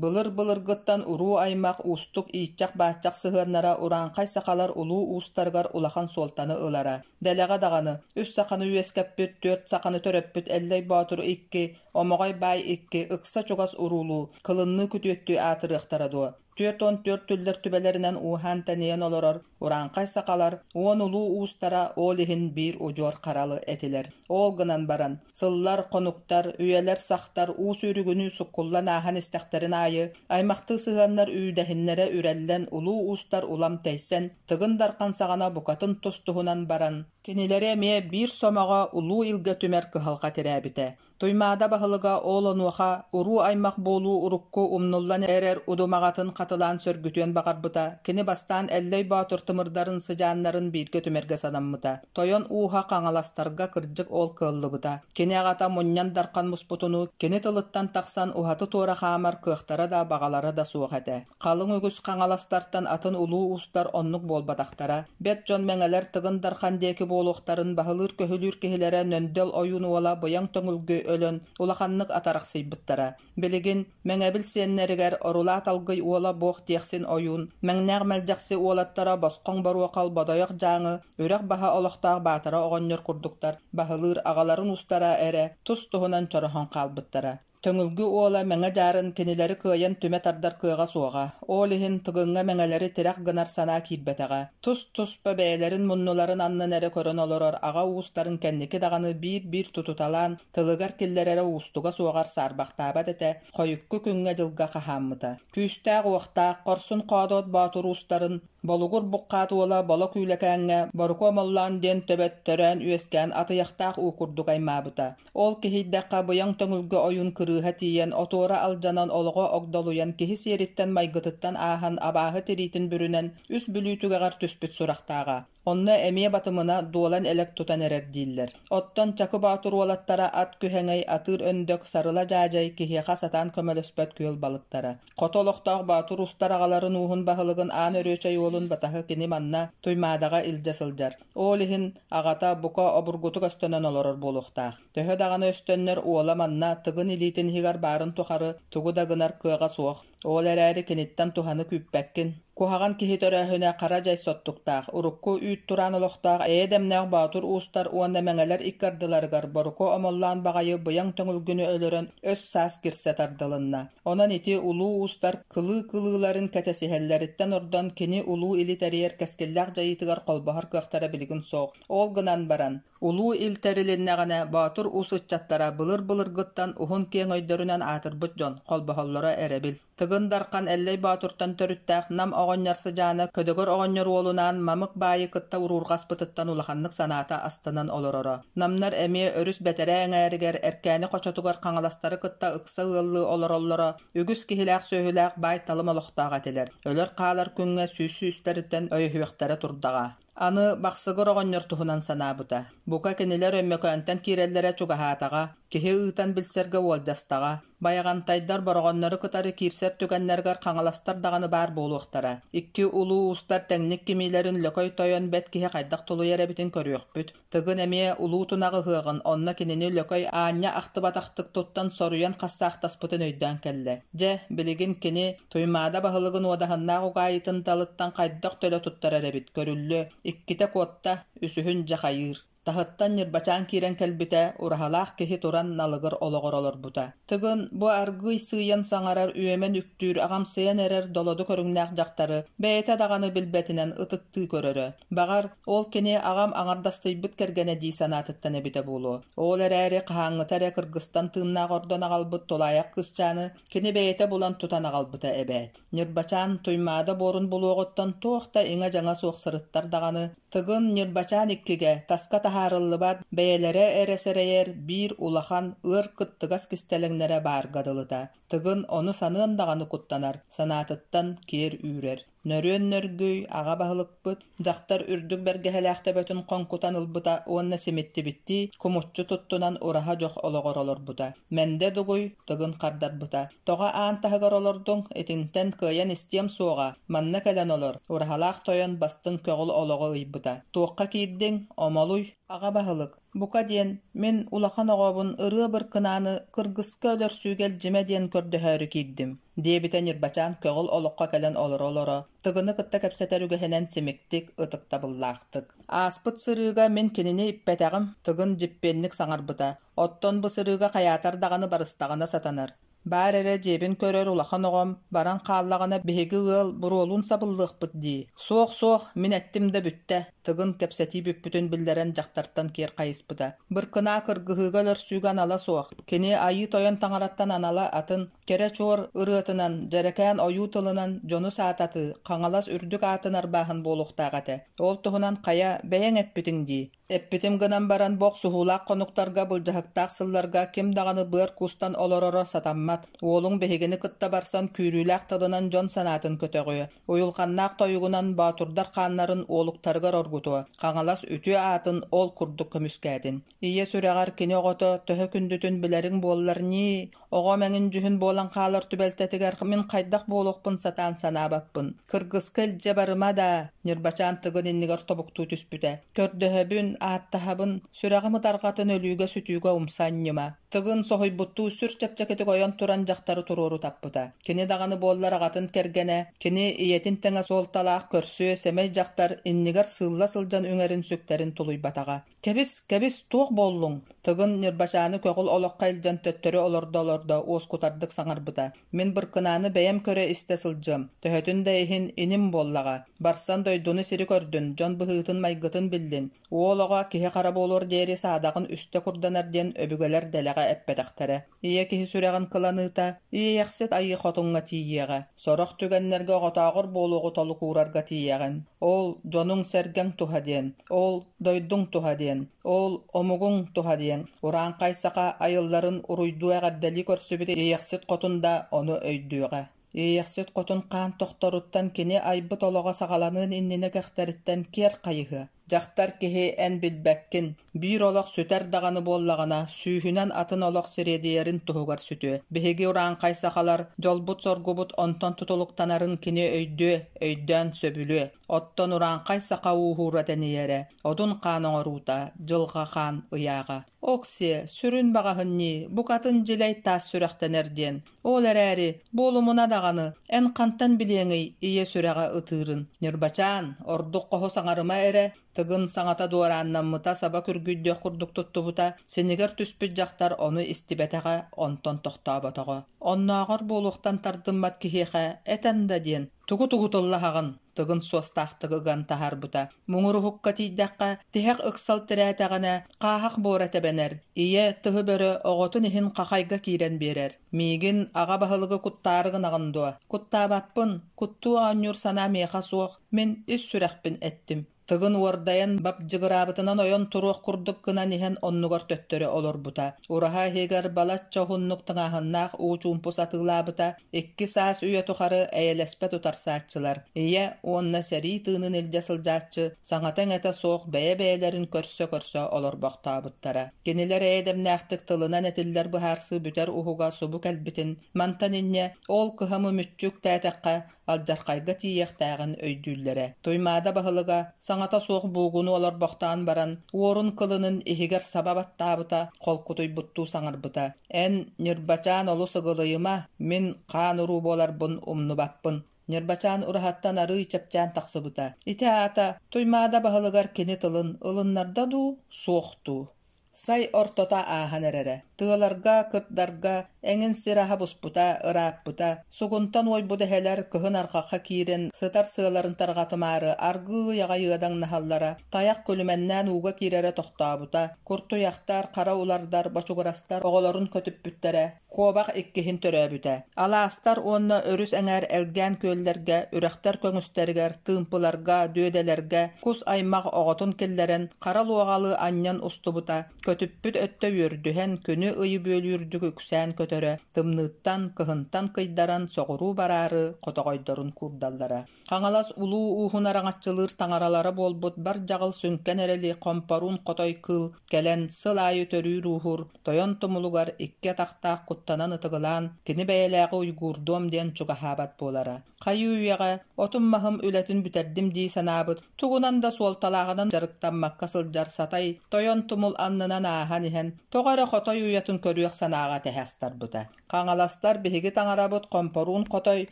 Былыр-былыргыттан уруу-аймах уустук ииччэх-бааччах сыһыаннара урааҥхай сахалар улуу уустарыгар улахан суолтаны ылара. Дэлэҕэ даҕаны, үс саханы үөскэппит, түөрт саханы төрөппүт Эллэй Боотур икки, Омоҕой Баай икки ыкса чугас уруулуу, кылынныы күтүөттүү аатырыахтара дуо? 44 түллэр түбэлэринэн ууһаан-тэнийэн олорор урааҥхай сахалар уон улуу уустара ол иһин биир удьуор харалы этилэр. Ол гынан баран, сыллар, хонуктар, үйэлэр сахтар уу сүүрүгүнүү суккуллан ааһан истэхтэрин аайы, аймахтыы сыһыаннар үүдэһиннэрэ үрэллэн улуу уустар улам тэйсэн, Тыгын Дархан саҕана букатын тус-туһунан баран, кинилэри эмиэ биир сомоҕо улуу илгэ түмэр кыһалҕа тирээбитэ. Туймаада баһылыга ол онуоха уруу-аймах буолуу урукку умнуллан эрэр удумаҕатын хатылаан сөргүтүөн баҕарбыта, кини бастаан Эллэй Боотур тымырдарын сыдьааннарын бииргэ түмэргэ санаммыта. Тойон ууһа Хаҥаластарга кырдьык ол кыаллыбыта. Кини аҕата Мунньан Дархан муспутунуу кини тылыттан тахсан уһаты-туора хаамар кыахтара да, баҕалара да суох этэ. Халыҥ үгүс хаҥаластартан атын улуу уустар оннук буолбатахтара. Бэт дьон мэҥэлэр Тыгын Дархан диэки буолуохтарын баһылыыр-көһүлүүр киһилэрэ Нөндөл ойуун уола Быйаҥ Төҥүлгү өлөн улаханнык атарахсыйбыттара. Билигин Мэҥэбил сиэннэригэр Орулаат Алгый уола Буох Диэхсин ойуун, Мэҥнээх Мэлдьэхси уолаттара Босхоҥ Боруохал Бодойох Дьааҥы үрэх баһа олохтоох Баатара оҕонньор курдуктар баһылыыр аҕаларын уустара эрэ тус-туһунан чороһон хаалбыттара. Төҥүлгү уола Мэҥэ Дьаарын кинилэри кыайан түмэ тардар кыаҕа суоҕа, ол иһин Тыгыҥҥа мэҥэлэри тирэх гынар санаа киирбэтэҕэ. Тус-туспа бэйэлэрин муннуларын аннын эрэ көрөн олорор аҕа уустарын кэнники даҕаны биир-биир тутуталаан тылыгар киллэрэрэ уустуга суоҕар саарбахтаабат этэ, хойукку күҥҥэ-дьылга хаһааммыта. Күүстээх-уохтаах, хорсун-хоодуот боотур уустарын Болугур Буккаат уола Боло Күүлэкээҥҥэ Боруку Омоллоон диэн төбөт төрөөн-үөскээн атыйахтаах уу курдук аймаабыта. Ол киһийдэххэ быйаҥ төҥүлгэ ойуун кырыыһа тиийэн, отуора алдьанан, олоҕо огдолуйан, киһи сиэриттэн-майгытыттан ааһан, абааһы тириитин бүрүнэн, үс Бүлүү түгэҕэр түспүт сурахтааҕа. Онно эмиэ батымына дуолан элэк тутан эрэр дииллэр. Оттон Чакы Боотур уолаттара ат күһэҥэй, атыыр өндөк, сарыла дьаадьай, киһиэхэ сатаан көмөлөспөт күөл балыктара. Хоту олохтоох Боотур устар аҕаларын ууһун баһылыгын Аан Өрүөчэй уолун батаһы кини манна Туймаадаҕа илдьэ сылдьар. Ол иһин аҕата бука обургутук өстөнөн олорор буолуохтаах. Төһө даҕаны өстөннөр уола манна Тыгын илиитин иһигэр баарын тухары тугу да гынар кыаҕа суох. Ол эрээри киниттэн туһаны күүппэккин. Куһаҕан киһи төрөөһүнэ хара дьай соттуктаах, урукку үүт тураан олохтоох эйэ-дэмнээх боотур уустар уонна мэҥэлэр икки ардыларыгар Боруку Омоллоон баҕайы быйаҥ төҥүлгүнү өлөрөн өс-саас кирсэ тардылынна. Онон ити улуу уустар кылыы-кылыыларын кэтэсиһэллэриттэн ордон кини улуу или тэрийэр кэскиллээх дьайыытыгар холбоһор кыахтара билигин суох. Ол гынан баран, Улуу Ил тэрилиннэҕинэ, Боотур уус ыччаттара былыр-былыргыттан уһун-киэҥ өйдөрүнэн аатырбыт дьон, холбоһоллоро эрэбил. Тыгын Дархан Эллэй Боотуртан төрүттээх Нам оҕонньор сыдьаана Көдөгөр оҕонньор уолунаан Мамык баайы кытта уруурҕаспытыттан улаханнык санаата астынан олороро. Намнар эмиэ өрүс бэтэрээ эҥээригэр Эркээни хочотугар хаҥаластары кытта ыкса ыаллыы олороллоро, үгүс киһилээх-сүөһүлээх баай-талым олохтоох этилэр. Өлөр-хаалар күҥҥэ сүүс сүүстэриттэн өйөһүөхтэрэ турдаҕа. Аны Бахсыгыр оҕонньор туһунан санаабыта. Бука кинилэр Өймөкөөнтөн киирэллэрэ чугаһаатаҕа, киһи ыытан билсэргэ уолдьастаҕа. Байаҕантайдар бороҕоннору кытары киирсэр түгэннэригэр хаҥаластар даҕаны баар буолуохтара. Икки улуу уустар тэҥник кимиилэрин Лөкөй тойон бэт киһи хайдах тулуйар эбитин көрүөхпүт. Тыгын эмиэ улуу тунах ыһыаҕын, онно кинини Лөкөй аанньа ахтыбатахтык туттан соруйан хассаахтаспытын өйдөөн кэллэ. Дьэ, билигин кини Туймаада баһылыгын уодаһыннаах угаайытын далыттан хайдах төлө туттарар эбит көрүллүө, иккитэ куотта, үсүһүн дьэ хайыыр. Таһыттан Ньырбачаан киирэн кэлбитэ, ураһалаах киһи туран налыгыр олоҕор олорбута. Тыгын бу аргыый сыыйан саҥарар, үөмэн үктүүр, аҕамсыйан эрэр долоду көрүҥнээх дьахтары бэйэтэ даҕаны билбэтинэн ытыктыы көрөрө. Баҕар, ол кини аҕам аҥардастыйбыт кэргэнэ дии санаатыттан эбитэ буолуо. Ол эрээри хаһааҥҥыта эрэ кыргыстан тыыннаах ордон аҕалбыт тулаайах кыысчааны кини бэйэтэ булан тутан аҕалбыта эбээт. Ньырбачаан Туймаада буорун булуоҕуттан туох да иҥэ-дьаҥа суох сырыттар даҕаны, Тыгын Ньырбачаан иккигэ таска таһаарыллыбат, бэйэлэрэ эрэ сэрэйэр биир улахан ыар кыттыгас кистэлэҥнэрэ баарга дылыта. Тыгын ону саныан даҕаны куттанар, санаатыттан киэр үүрэр. Нөрүөн нөргүй, аҕа баһылыкпыт, дьахтар үрдүк бэргэһэлээх төбөтүн хоҥкутан ылбыта уонна симиттибиттии, кумуччу туттунан ураһа дьох олоҕор олорбута. Мэндэ дугуй, Тыгын хардарбыта. Тоҕо аан таһыгар олордуҥ, итинтэн кыайан истиэм суоҕа, манна кэлэн олор, ураһалаах тойон бастыҥ көҕүл олоҕу ыйбыта. Туохха киирдиҥ, омолуй? Аҕа баһылык, бука диэн, мин улахан оҕобун Ырыа Быркынааны кыргыска өлөрсүүгэ илдьимэ диэн көрдөһөөрү киирдим, диэбитэ Ньырбачаан көҕүл олоххо кэлэн олоро-олоро, Тыгыны кытта кэпсэтэр үгэһинэн симиктик, ытыктабыллаахтык. Ааспыт сырыыга мин кинини иппэтэҕим, Тыгын дьиппиэнник саҥарбыта. Оттон бу сырыыга хайаатар даҕаны барыстаҕына сатанар. Баар эрэ дьиэбин көрөр улахан оҕом баран хааллаҕына биһиги ыал буруолуун сабыллыахпыт дии. Суох, суох, мин эттим да бүттэ. Тыгын кэпсэтии бүппүтүн биллэрэн дьахтартан киэр хайыспыта. Быркынаа кыргыһыыга өлөрсүүгэ анала суох. Кини Айыы Тойон таҥараттан анала атын, кэрэ-чуор ырыатынан, дьэрэкээн ойуу тылынан дьону саататыы, Хаҥалас үрдүк аатын арбааһын буолуохтаах этэ. Ол туһунан хайа, бэйэҥ эппитиҥ дии. Эппитим гынан баран бу охсуһуулаах хонуктарга, былдьаһыктаах сылларга ким даҕаны быар куустан олороро сатаммат. Уолуҥ биһигини кытта барсан күүрүүлээх тылынан дьон санаатын көтөҕүө. Уйулҕаннаах тойугунан боотурдар хааннарын уолуктарыгар оргутуо, Хаҥалас үтүө аатын ол курдук көмүскээтин. Ийэ сүрэҕэр кини оҕото төһө күндүтүн билэриҥ буоллар ньии, оҕом эҥин-дьүһүн буолан хаалар түбэлтэтигэр мин хайдах буолуохпун сатаан санаабаппын. Кыргыска илдьэ барыма даа, Ньырбачаан Тыгын иннигэр тобуктуу түспүтэ. Көрдөһөбүн, ааттаһабын, сүрэҕим ытарҕатын өлүүгэ-сүтүүгэ умса анньыма. Тыгын соһуйбуттуу сүр чэпчэкитик ойон туран дьахтары туруору таппыта. Кини даҕаны буоллар аҕатын кэргэнэ, кини ийэтин тэҥэ суолталаах көрсүө, сэмэй дьахтар иннигэр сыылла сылдьан үҥэрин-сүктэрин тулуйбатаҕа. Кэбис, кэбис, туох буоллуҥ? Тыгын Ньырбачааны көҕүл олоххо илдьэн төттөрү олордо-олордо уоскутардык саҥарбыта. Мин Быркынааны бэйэм көрө-истэ сылдьыам, төһөтүн да иһин иним буоллаҕа. Барсан дойдуну-сири көрдүн, дьон быһыытын-майгытын биллин. Уол оҕо киһи-хара буолуор диэри саадаҕын үстэ курданар диэн өбүгэлэр дэлэҕэ эппэтэхтэрэ. Ийэ киһи сүрэҕин кыланыыта Иэйэхсит Айыы Хотуҥҥа тиийиэҕэ. Сорох түгэннэргэ оҕотооҕор буолуоҕу толук уурарга тиийэҕин. Ол дьонуҥ-сэргэҥ туһа диэн, ол дойдуҥ туһа диэн, ол омугуҥ туһа диэн. Урааҥхай саха айылларын уруйдуу эҕэрдэлии көрсүбүт Иэйэхсит Хотун да ону өйдүөҕэ. Иэйэхсит Хотун хаан тохторуттан кини айбыт олоҕо саҕаланыан иннинэ кэхтэриттэн киэр хайыһыа. Дьахтар киһи эн билбэккин, биир олох сүтэр даҕаны буоллаҕына, сүүһүнэн атын олох сириэдийэрин туһугар сүтүө. Биһиги урааҥхай сахалар дьолбут-соргубут онтон тутулуктанарын кини өйдүө, өйдөөн сөбүлүө. Оттон урааҥхай саха ууһуура тэнийэрэ, одун хаан оҥоруута, дьылҕа хаан ыйааҕа. Оксиэ, сүрүн баҕаһын ньии, букатын дьилэй таас сүрэхтэнэр диэн. Ол эрээри, буолумуна даҕаны, эн хантан билиэҥий ийэ сүрэҕэ ытыырын? Ньырбачаан, ордук хоһу саҥарыма эрэ, Тыгын саҥата дуорааннаммыта саба күргүйдүөх курдук туттубута, синигэр түспүт дьахтар ону истибэтэҕэ, онтон тохтооботоҕо. Оннооҕор буолуохтан тардыммат киһиэхэ этэн да диэн, тугу-тугу тыллаһаҕын? Тыгын суостаахтык ыган таһаарбыта. Муҥур уһукка тиийдэххэ, тиһэх ыксал тирээтэҕинэ, хааһах буора тэбэнэр, ийэ тыһы бөрө оҕотун иһин хахайга киирэн биэрэр. Миигин аҕа баһылыгы куттаары гынаҕын дуо? Куттаабаппын, куттуу оонньуур санаа миэхэ суох, мин ис сүрэхпин эттим. Тыгын уордайан бабдьыгыраабытынан ойон туруох курдук гынан иһэн оннугар төттөрү олорбута. Ураһа иһигэр балачча уһуннук тыҥааһыннаах уу чуумпу сатыылаабыта. Икки саас үйэ тухары эйэлэспэт утарсааччылар, ийэ уонна сэрии тыынын илдьэ сылдьааччы саҥата-иҥэтэ суох бэйэ-бэйэлэрин көрсө-көрсө олорбохтообуттара. Кинилэр эйэ-дэмнээхтик тылынан этиллэр быһаарсыы бүтэр уһуга субу кэлбитин, мантан инньэ ол кыһамы мүччү үктээтэххэ алдьархайга тиийиэхтээҕин өйдүүллэрэ. Туймаада баһылыга саҥата суох буугуну олорбохтоон баран, уорун кылынын иһигэр саба баттаабыта, холкутуйбуттуу саҥарбыта: «Эн, Ньырбачаан олус ыгылыйыма, мин хаан уруу буоларбын умнубаппын». Ньырбачаан ураһаттан арыый чэпчээн тахсыбыта. Ити аата Туймаада баһылыгар кини тылын ылыннарда дуу, суох дуу? Сай ортото ааһан эрэрэ. Тыаларга, кырдарга эҥин сир аһа буспута, ырааппыта, сугунтан уойбут эһэлэр кыһын арҕахха киирэн сытар сыаларын тарҕатымаары аргыый аҕай ыадаҥнаһаллара, тайах күлүмэннээн ууга киирэрэ тохтообута, куртуйахтар, хара улардар, бочугурастар оҕолорун көтүппүттэрэ, Куобах иккиһин төрөөбүтэ. Алаастар уонна өрүс эҥээр элгээн күөллэргэ, үрэхтэр көҥүстэригэр, тыымпыларга, дүөдэлэргэ кус аймах оҕотун киллэрэн, хара луоҕалыы анньан устубута, көтүппүт өттө үөрдүһэн, күнү-ыйы бүөлүүрдүк үксээн көтөрө, тымныыттан, кыһынтан кыйдаран соҕуруу бараары хотоҕойдорун куурдаллара. Хаҥалас улуу ууһун араҥаччылыыр таҥаралара буолбут бар дьаҕыл сүҥкэн эрэли хомпоруун хотой кыыл кэлэн сыл аайы төрүүр-ууһуур тойон тумулугар икки атахтаах куттанан ытыгылаан кини бэйэлээҕи уйгуурдуом диэн чугаһаабат буолара. Хайыы-үйэҕэ отум-маһым үлэтин бүтэрдим дии санаабыт, тугунан да суолталааҕынан дьарыктаммакка сылдьар сатай тойон тумул аннынан ааһан иһэн тоҕо эрэ хотой уйатын көрүөх санааҕа тэһэ астарбыта. барбыта. Хаҥаластар биһиги таҥарабыт Хомпоруун Хотой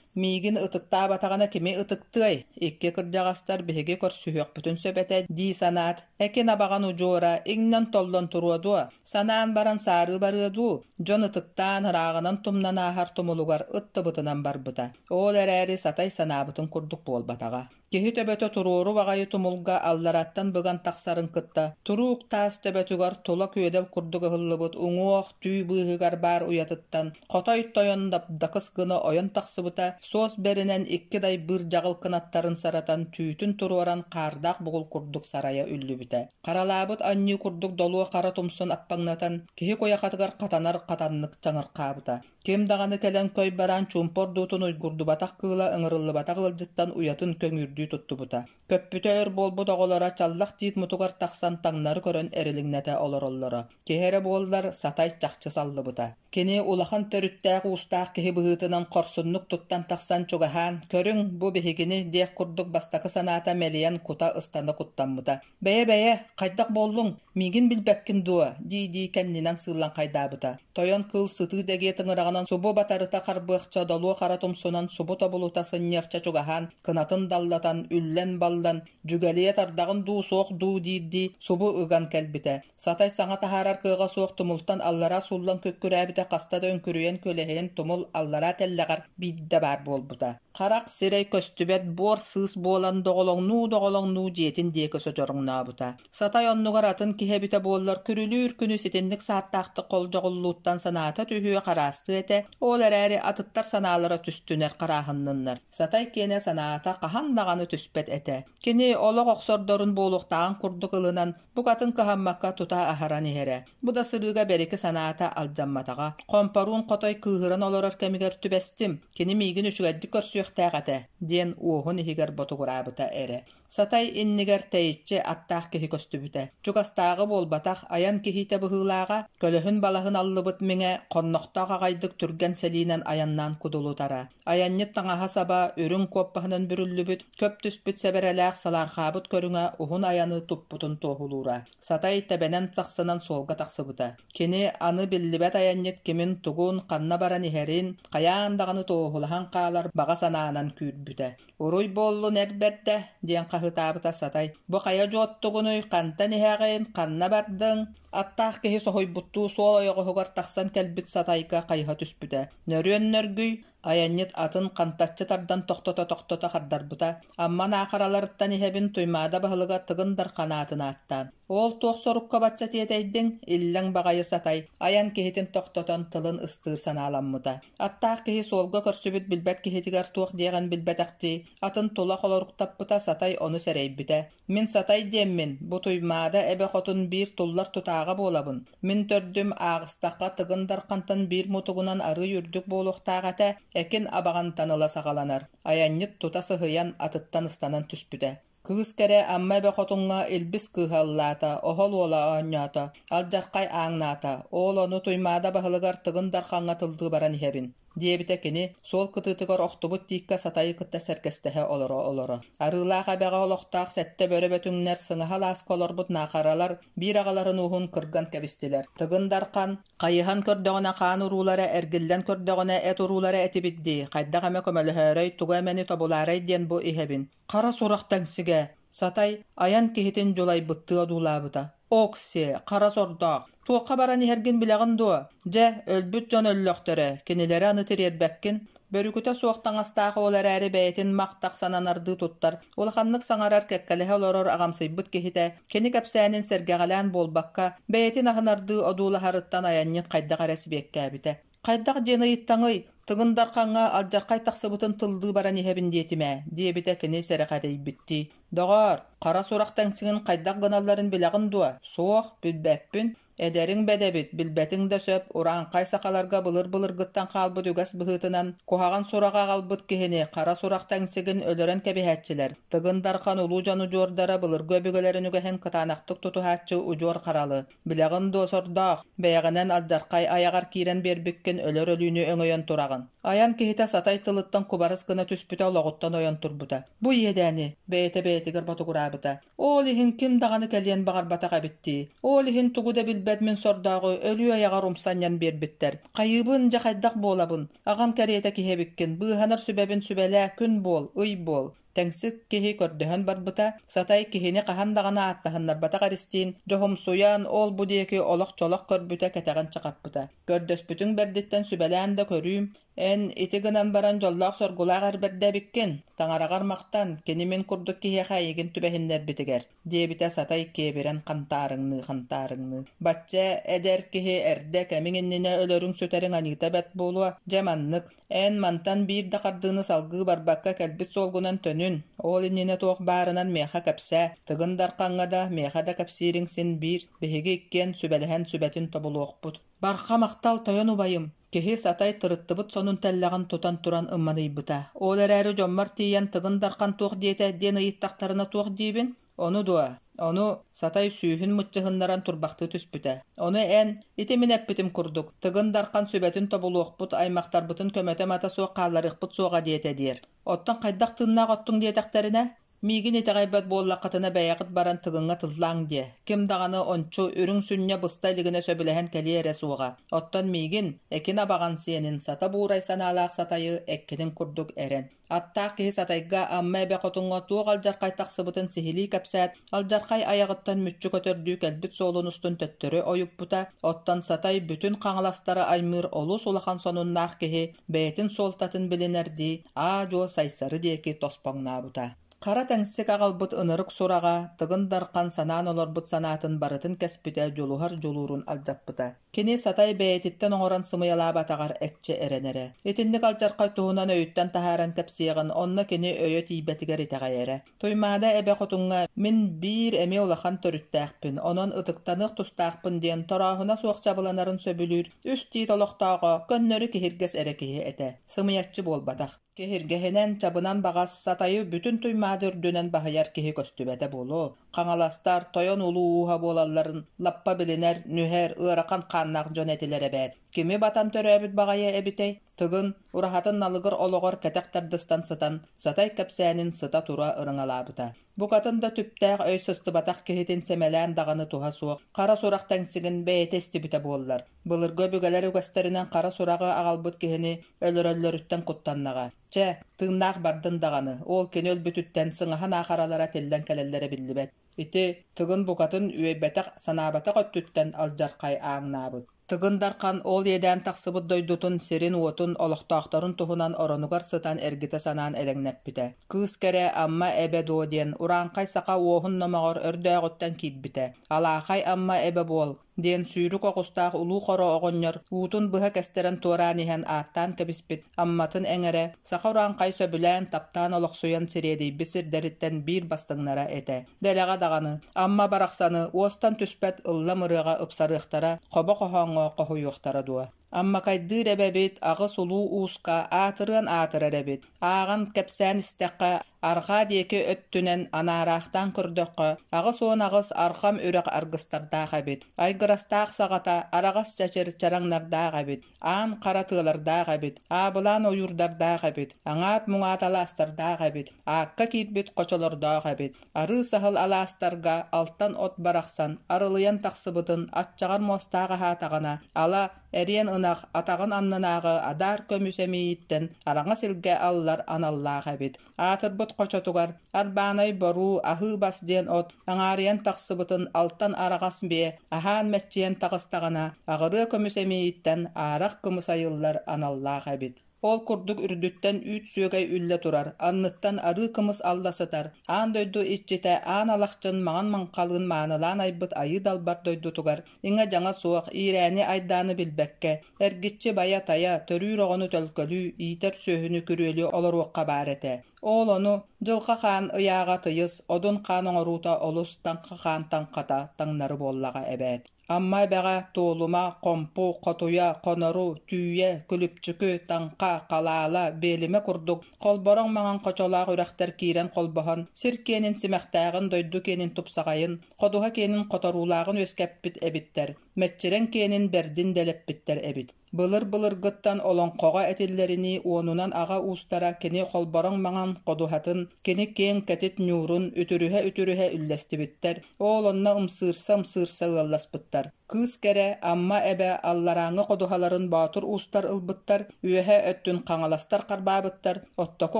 миигин ытыктаабатаҕына кими ытыктыай, икки кырдьаҕастар биһиги көрсүһүөхпүтүн сөп этэ дии санаат, экин абаҕан удьуора иҥнэн-толлон туруо дуо, санаан баран саарыы барыа дуу, дьон ытыктаан ырааҕынан тумнан ааһар тумулугар ыттыбытынан барбыта. Ол эрээри сатай санаабытын курдук буолбатаҕа. Киһи төбөтө туруору баҕайы тумулга аллараттан быган тахсарын кытта, туруук таас төбөтүгэр тула күөдэл курдук ыһыллыбыт уҥуох түү быыһыгар баар уйатыттан хотой тойон дапдакыс гына ойон тахсыбыта, суос бэринэн икки дайбыыр дьаҕыл кынаттарын саратан түүтүн туруоран хаардаах бугул курдук сарайа үллүбүтэ. Харалаабыт анньыы курдук долуо хара тумсун аппаҥнатан, киһи куйахатыгар хатанар хатаннык чаҥырхаабыта. Ким даҕаны кэлэн көй бараан чуумпу ордуутун уйгурдубатах кыыла ыҥырыллыбатах ыалдьыттан уйатын көҥүүрдүү туттубута. Көппүтэ өр буолбут оҕолоро чаллах тиит мутугар тахсан таҥнары көрөн эрилиҥнэтэ олороллоро. Киһи эрэ буоллар, Сатай чахчы саллыбыта. Кини улахан төрүттээх-уустаах киһи быһыытынан хорсуннук туттан тахсан чугаһаан, «Көрүҥ, бу биһигини» диэх курдук бастакы санаата мэлийэн кута ыстана куттаммыта. «Бэйэ-бэйэ, хайдах буоллуҥ? Миигин билбэккин дуо?» дии-дии кэннинэн сыыллан хайдаабыта. Тойон кыыл сытыы дэгиэ тыҥыраҕынан субу батарыта харбыахча, долуо хара тумсунан субу тобулута сынньыахча чугаһаан, кынатын даллатан, үллэн-баллан, дьүгэлийэ тардаҕын дуу, суох дуу диирдии субу ыган кэлбитэ. Сатай саҥа таһаарар кыаҕа суох тумултан аллараа сууллан күккүрээбитэ хаста да үҥкүрүйэн күөлэһийэн тумул аллараа тэллэҕэр биирдэ баар буолбута. Харах сирэй көстүбэт буор-сыыс буолан доҕолоҥнуу-доҕолоҥнуу дьиэтин диэки содьороҥнообута. Сатай оннугар атын киһи эбитэ буоллар күрүлүүр күнү ситинник сааттаахтык холдьоҕуллууттан санаата түһүө хараастыа этэ, ол эрээри атыттар санаалара түстүнэр харааһынныннар. Сатай киэнэ санаата хаһан даҕаны түспэт этэ. Кини олох охсордорун буолуохтааҕын курдук ылынан, букатын кыһаммакка тута аһаран иһэрэ. Бу да сырыыга бэрики санаата алдьамматаҕа. Хомпоруун хотой кыыһыран олорор кэмигэр түбэстим, кини миигин үчүгэйдик көрсүөхтээх этэ, диэн уоһун иһигэр ботугураабыта эрэ. Сатай иннигэр тэйиччи аттаах киһи көстүбүтэ. Чугастааҕы буолбатах, айан киһитэ быһыылааҕа, көлөһүн-балаһын аллыбыт миҥэ, хоннохтоох аҕайдык түргэн сэлиинэн айаннаан кудулутара. Айанньыт таҥаһа-саба үрүҥ куоппаһынан бүрүллүбүт, көп түспүт сэбэрэлээх салаархаабыт көрүҥэ уһун айаны туппутун туоһулуура. Сатай тэбэнэн сахсынан суолга тахсыбыта. Кини аны биллибэт айанньыт кимин-тугун, ханна баран иһэрин, хайаан даҕаны туоһулаһан хаалар баҕа санаанан күүрбүтэ. «Уруй буоллун эр бэрдэ!» диэн хаһыытаабыта Сатай. «Бу хайа дьуоттугунуй, хантан иһэҕин, ханна бардыҥ?» Аттаах киһи соһуйбуттуу суол ойоҕоһугар тахсан кэлбит Сатайга хайыһа түспүтэ. Нөрүөн нөргүй, Айанньыт атын хантаччы тардан тохтото-тохтото хардарбыта: «Амма Наахараларыттан иһэбин Туймаада баһылыга Тыгын Дархан аатын ааттаан». «Ол туох сорукка бачча тиэтэйдиҥ, иллэҥ баҕайы сатай» айан киһитин тохтотон тылын ыстыыр санааламмыта. Аттаах киһи суолга көрсүбүт билбэт киһитигэр туох диэҕин билбэтэхтии, атын тула холоруктаппыта Сатай ону сэрэйбитэ. Мин Сатай диэммин, бу Туймаада эбэ хотун биир туллар тутааҕа буолабын. Мин төрдүм ааҕыстахха Тыгын Дархантан биир мутугунан арыый үрдүк буолуохтаах этэ, экин абаҕантан ыла саҕаланар. Айанньыт тута сыһыйан, атыттан ыстанан түспүтэ. Кыыс кэрэ Амма эбэ хотуҥҥа Илбис кыыһа ыллаата, оһол уола оонньоото, алдьархай ааҥнаата. Ол ону Туймаада баһылыгар Тыгын Дархаҥҥа тыллыы баран иһэбин. Диэбитэ кини, суол кытыытыгар охтубут тииккэ Сатайы кытта сэргэстэһэ олоро-олоро. Арыылаах эбэҕэ олохтоох сэттэ бөрө бөтүҥнэр сыҥаһа алааска олорбут наахаралар биир аҕаларын ууһун кырган кэбистилэр. Тыгын Дархан хайыһан көрдөҕүнэ хаан уруулара, эргиллэн көрдөҕүнэ эт уруулара этибит дии, хайдах эмэ көмөлөһөөрөй, тугу эмэни тобулаарай диэн бу иһэбин. Хара сурах тэҥсигэ, Сатай айан киһитин дьулайбыттыы одуулаабыта. Окси, хара сордоох, туохха баран иһэргин билэҕин дуо? Дьэ, өлбүт дьон өллөхтөрө, кинилэри аны тириэрбэккин. Бөрүкүтэ суох таҥастаах ол эрээри бэйэтин мах-тах сананардыы туттар, улаханнык саҥарар кэккэлэһэ олорор аҕамсыйбыт киһитэ, кини кэпсээнин сэргэҕэлээн буолбакка, бэйэтин аһынардыы одуулаһарыттан айанньыт хайдах эрэ сибиэккээбитэ. Хайдах диэн ыйыттаҥый? Тыгын Дархаҥҥа алдьархай тахсыбытын тыллыы баран иһэбин диэтим ээ, диэбитэ кини сэрэхэдийбиттии. Доҕоор, хара сурах тэҥсигин хайдах гыналларын билэҕин дуо? Суох, билбэппин. Эдэриҥ бэдэбит, билбэтиҥ да сөп, урааҥхай сахаларга былыр-былыргыттан хаалбыт үгэс быһыытынан, куһаҕан сураҕы аҕалбыт киһини хара сурах тэҥсигин өлөрөн кэбиһээччилэр. Тыгын Дархан улуу дьон удьуордара былыргы өбүгэлэрин үгэһин кытаанахтык тутуһааччы удьуор харалы. Билэҕин дуо сордоох, бэйэҕинэн алдьархай айаҕар киирэн биэрбиккин өлөр өлүүнү өҥөйөн тураҕын. Айан киһитэ сатай тылыттан кубарыс гына түспүтэ олоҕуттан ойон турбута. Бу иэдээни бэйэтэ бэйэтигэр ботугураабыта. Ол иһин ким даҕаны кэлиэн баҕарбатах эбит дии. Ол иһин тугу да билбэт. билбэт мин сордооҕу өлүү айаҕар умсанньан биэрбиттэр. Хайыыбын, дьэ хайдах буолабын? Аҕам кэриэтэ киһи эбиккин, быыһанар сүбэбин сүбэлээ, күн буол, ый буол. Тэҥсик киһи көрдөһөн барбыта, Сатай киһини хаһан даҕаны ааттаһыннарбатах эристиин, дьоһумсуйан, ол-бу диэки олох-чолох көрбүтэ кэтэҕин чахаппыта. Көрдөспүтүҥ бэрдиттэн сүбэлээн да көрүүм, Эн ити гынан баран дьоллоох-соргулаах эр бэрдэ эбиккин, таҥараҕар махтан, кини мин курдук киһиэхэ эйигин түбэһиннэрбитигэр, диэбитэ Сатай киэбирэн хантаарыҥныы-хантаарыҥныы. Бачча эдэр киһи эрдэ кэмиҥ иннинэ өлөрүҥ-сүтэриҥ аньыыта бэрт буолуо, дьэ маннык. Эн мантан биир да хардыыны салгыы барбакка кэлбит суолгунан төнүн, ол иннинэ туох баарынан миэхэ кэпсээ, Тыгын Дархаҥҥа да, миэхэ да кэпсиириҥ син биир, биһиги иккиэн сүбэлэһэн сүбэтин тобулуохпут. Барха махтал тойон убайым, киһи Сатай тырыттыбыт сонун тэллэҕин тутан туран ымманыйбыта. Ол эрээри дьоммор тиийэн Тыгын Дархан туох диэтэ диэн ыйыттахтарына туох диибин? Ону дуо? Ону Сатай сүүһүн мыччыһыннаран турбахтыы түспүтэ. Ону эн, ити мин эппитим курдук, Тыгын Дархан сүбэтин тобулуохпут, аймахтарбытын көмөтө-мата суох хаалларыахпыт суоҕа диэтэ диэр. Оттон хайдах тыыннаах оттуҥ диэтэхтэринэ, Миигин итэҕэйбэт буоллаххытына бэйэҕит баран Тыгыҥҥа тыллааҥ диэ, ким даҕаны ончу үрүҥ сүнньэ быста илигинэ сөбүлэһэн кэлиэ эрэ суоҕа. Оттон миигин, экин абаҕан сиэнин сата буурай санаалаах сатайы эккинин курдук эрэн. Аттаах киһи Сатайга Амма эбэ хотуҥҥа туох алдьархай тахсыбытын сиһилии кэпсээт, алдьархай айаҕыттан мүччү көтөрдүү кэлбит суолун устун төттөрү ойуппута, оттон Сатай бүтүн Хаҥаластары аймыыр олус улахан сонуннаах киһи бэйэтин суолтатын билинэрдии аа-дьуо Сайсары диэки тоспоҥнообута. Хара тэҥсик аҕалбыт ынырык сураҕа Тыгын Дархан санаан олорбут санаатын барытын кэспитэ, дьулуһар дьулуурун алдьаппыта. Кини Сатай бэйэтиттэн оҥорон сымыйалаабатаҕар экчи эрэнэрэ. Итинник алдьархай туһунан өйүттэн таһааран кэпсиэҕин, онно кини өйө тиийбэтигэр итэҕэйэрэ. Туймаада эбэ хотуҥҥа мин биир эмиэ улахан төрүттээхпин, онон ытыктаныах тустаахпын диэн торооһуна суох чабыланарын сөбүлүүр үс тиит олохтооҕо көннөрү киһиргэс эрэ киһи этэ, сымыйаччы буолбатах. Киһиргэһинэн, чабынан баҕас Сатайы бүтүн Туймаада үрдүнэн баһыйар киһи көстүбэтэ буолуо. Хаҥаластар тойон улуу ууһа буолалларын лаппа билинэр, нүһэр, ыарахан хааннаах дьон этилэр эбээт. Кими батан төрөөбүт баҕайы эбитэй? Тыгын, ураһатын налыгыр олоҕор кэтэх тардыстан сытан, Сатай кэпсээнин сыта-тура ырыҥалаабыта. Букатын да түптээх өй сыстыбатах киһитин сэмэлээн даҕаны туһа суох, хара сурах тэҥсигин бэйэтэ истибитэ буоллар. Былыргы өбүгэлэр үгэстэринэн хара сураҕы аҕалбыт киһини өлөрөллөрүттэн куттаннаҕа. Чэ, тыыннаах бардын даҕаны, ол кини өлбүтүттэн сыҥаһа наахаралара тиллэн кэлэллэрэ биллибэт. Ити Тыгын букатын үөйбэтэх, санаабатах өттүттэн алдьархай ааҥнаабыт. Тыгын Дархан ол иэдээн тахсыбыт дойдутун сирин-уотун, олохтоохторун туһунан оронугар сытан эргитэ санаан элэҥнэппитэ. Кыыс кэрэ Амма эбэ дуо диэн урааҥхай саха уоһун номоҕор өрдөөҕүттэн киирбитэ. Алаахай Амма эбэ буол, диэн сүүрүк оҕустаах Улуу Хоро оҕонньор уутун быһа кэстэрэн туораан иһэн ааттаан кэбиспит Амматын эҥэрэ саха урааҥхай сөбүлээн, таптаан олохсуйан сириэдийбит сирдэриттэн биир бастыҥнара этэ. Дэлэҕэ даҕаны, Амма барахсаны уостан түспэт ыллам ырыаҕа ыпсарыахтара, хобо хоһооҥҥо хоһуйуохтара дуо? Аммакайдыыр эбэбит аҕыс улуу ууска аатырыан аатырар эбит. Ааҕан кэпсээн истэххэ, арҕаа диэки өттүнэн анаараахтаан көрдөххө, 88 арҕам үрэх аргыстардаах эбит. Айгырастаах саҕата араҕас чэчир чараҥнардаах эбит. Аан хара тыалардаах эбит, аабылаан ойуурдардаах эбит, аҥаат-муҥаат алаастардаах эбит, аакка киирбит хочолордоох эбит. Арыы саһыл алаастарга алтан от барахсан арылыйан тахсыбытын аччаҕар муостаах аһаатаҕына, ала эриэн ынах атаҕын аннынааҕы адаар көмүс эмиийиттэн араҥас илгэ аллар аналлаах эбит. Аатырбыт хочотугар арбаанай боруу аһыы бас диэн от аҥаарыйан тахсыбытын алтан араҕас биэ аһаан мэччийэн таҕыстаҕына, аҕырыа көмүс эмиийиттэн аарах кымыс айыллар аналлаах эбит. Ол курдук үрдүттэн үүт сүөгэй үллэ турар, анныттан арыы кымыс алла сытар, аан дойду иччитэ Аан Алахчын маҥан маҥхалыын маанылаан айбыт айыы далбар дойдутугар иҥэ-дьаҥа суох, иирээни-айдааны билбэккэ, эргиччи байа-тайа, төрүүр оҕону төлкөлүү, иитэр сүөһүнү күрүөлүү олоруохха баар этэ. Ол ону Дьылҕа Хаан ыйааҕа тыйыс, Одун Хаан оҥоруута олус Таҥха Хаан таҥхата таҥнары буоллаҕа эбээт. Амма эбэҕэ Туолума, Хомпу, Хотуйа, Хонору, Түүйэ, Күлүпчүкү, Таҥха, Халаала, Биэлимэ курдук холбороҥ маҥан хочолоох үрэхтэр киирэн холбоһон, сир киэнин симэхтээҕин, дойду киэнин тупсаҕайын, ходуһа киэнин хоторуулааҕын үөскэппит эбиттэр, мэччирэҥ киэнин бэрдин дэлэппиттэр эбит. Былыр-былыргыттан олоҥхоҕо этиллэринии уонунан аҕа уустара кини холбороҥ маҥан ходуһатын, кини киэҥ кэтит ньуурун үтүрүһэ-үтүрүһэ үллэстибиттэр, ол онно ымсыырса-ымсыырса ыалласпыттар. Кыыс Кэрэ, Амма Эбэ алларааҥҥы ходуһаларын Боотур уустар ылбыттар, үөһэ өттүн Хаҥаластар харбаабыттар, оттоку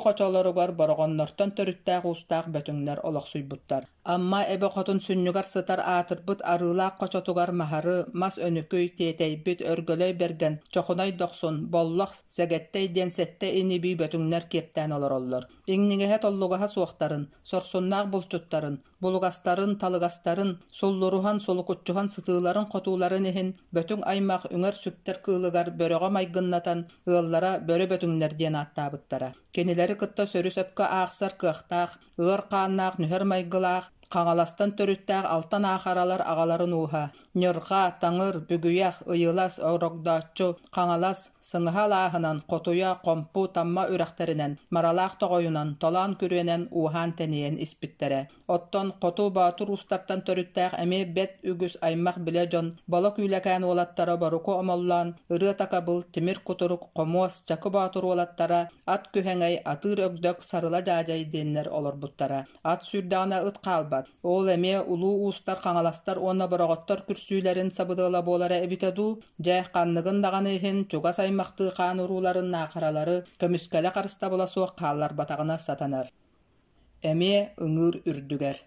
хочолоругар Бороҕоннортон төрүттээх уустаах Бөтүҥнэр олохсуйбуттар. Амма Эбэ хотун сүнньүгэр сытар аатырбыт Арыылаах хочотугар Маһары, Мас Өнүкүй, Тиэтэйбит, Өргөлөй Бэргэн, Чохунай Дохсун, Боллох, Сэгэттэй диэн сэттэ ини-бии Бөтүҥнэр киэптээн олороллор. Иҥнигэһэ-толлугаһа суохтарын, сорсуннаах булчуттарын, булугастарын, талыгастарын, суллуруһан, сулукуччуһан сытыыларын-хотууларын иһин Бөтүҥ аймах үҥэр-сүктэр кыылыгар бөрөҕө майгыннатан ыаллара Бөрө Бөтүҥнэр диэн ааттаабыттара. Кинилэри кытта сөрү-сөпкө аахсар кыахтаах, ыар хааннаах нүһэр майгылаах, Хаҥаластан төрүттээх Алтан Аахаралар аҕаларын ууһа, Ньырҕа, Таҥыр, Бүгүйэх, Ыйылас, Орогдооччу, Хаҥалас, Сыҥаһа алааһынан, Хотуйа, Хомпу, Тамма үрэхтэринэн, Маралаах тоҕойунан, Толоон күрүөнэн ууһаан-тэнийэн испиттэрэ. Оттон Хоту Боотур уустартан төрүттээх эмиэ бэрт үгүс аймах-билэ дьон Боло Күүлэкээн уолаттара Боруку Омоллоон, Ырыа Такабыл, Тимир Кутурук, Хомуос, Чакы Боотур уолаттара Ат Күһэҥэй, Атыыр Өгдөк, Сарыла Дьаадьай диэннэр олорбуттара. Ат сүүрдэҕинэ ыт хаалбат. Ол эмиэ улуу уустар хаҥаластар уонна бороҕоттор күрсүүлэрин сабыдыала буолара эбитэ дуу? Дьэ, ханныгын даҕаны иһин чугас аймахтыы хаан урууларын наахаралары көмүскэлэ харыстабыла суох хаалларбатаҕына сатанар. Эмиэ ыҥыыр үрдүгэр.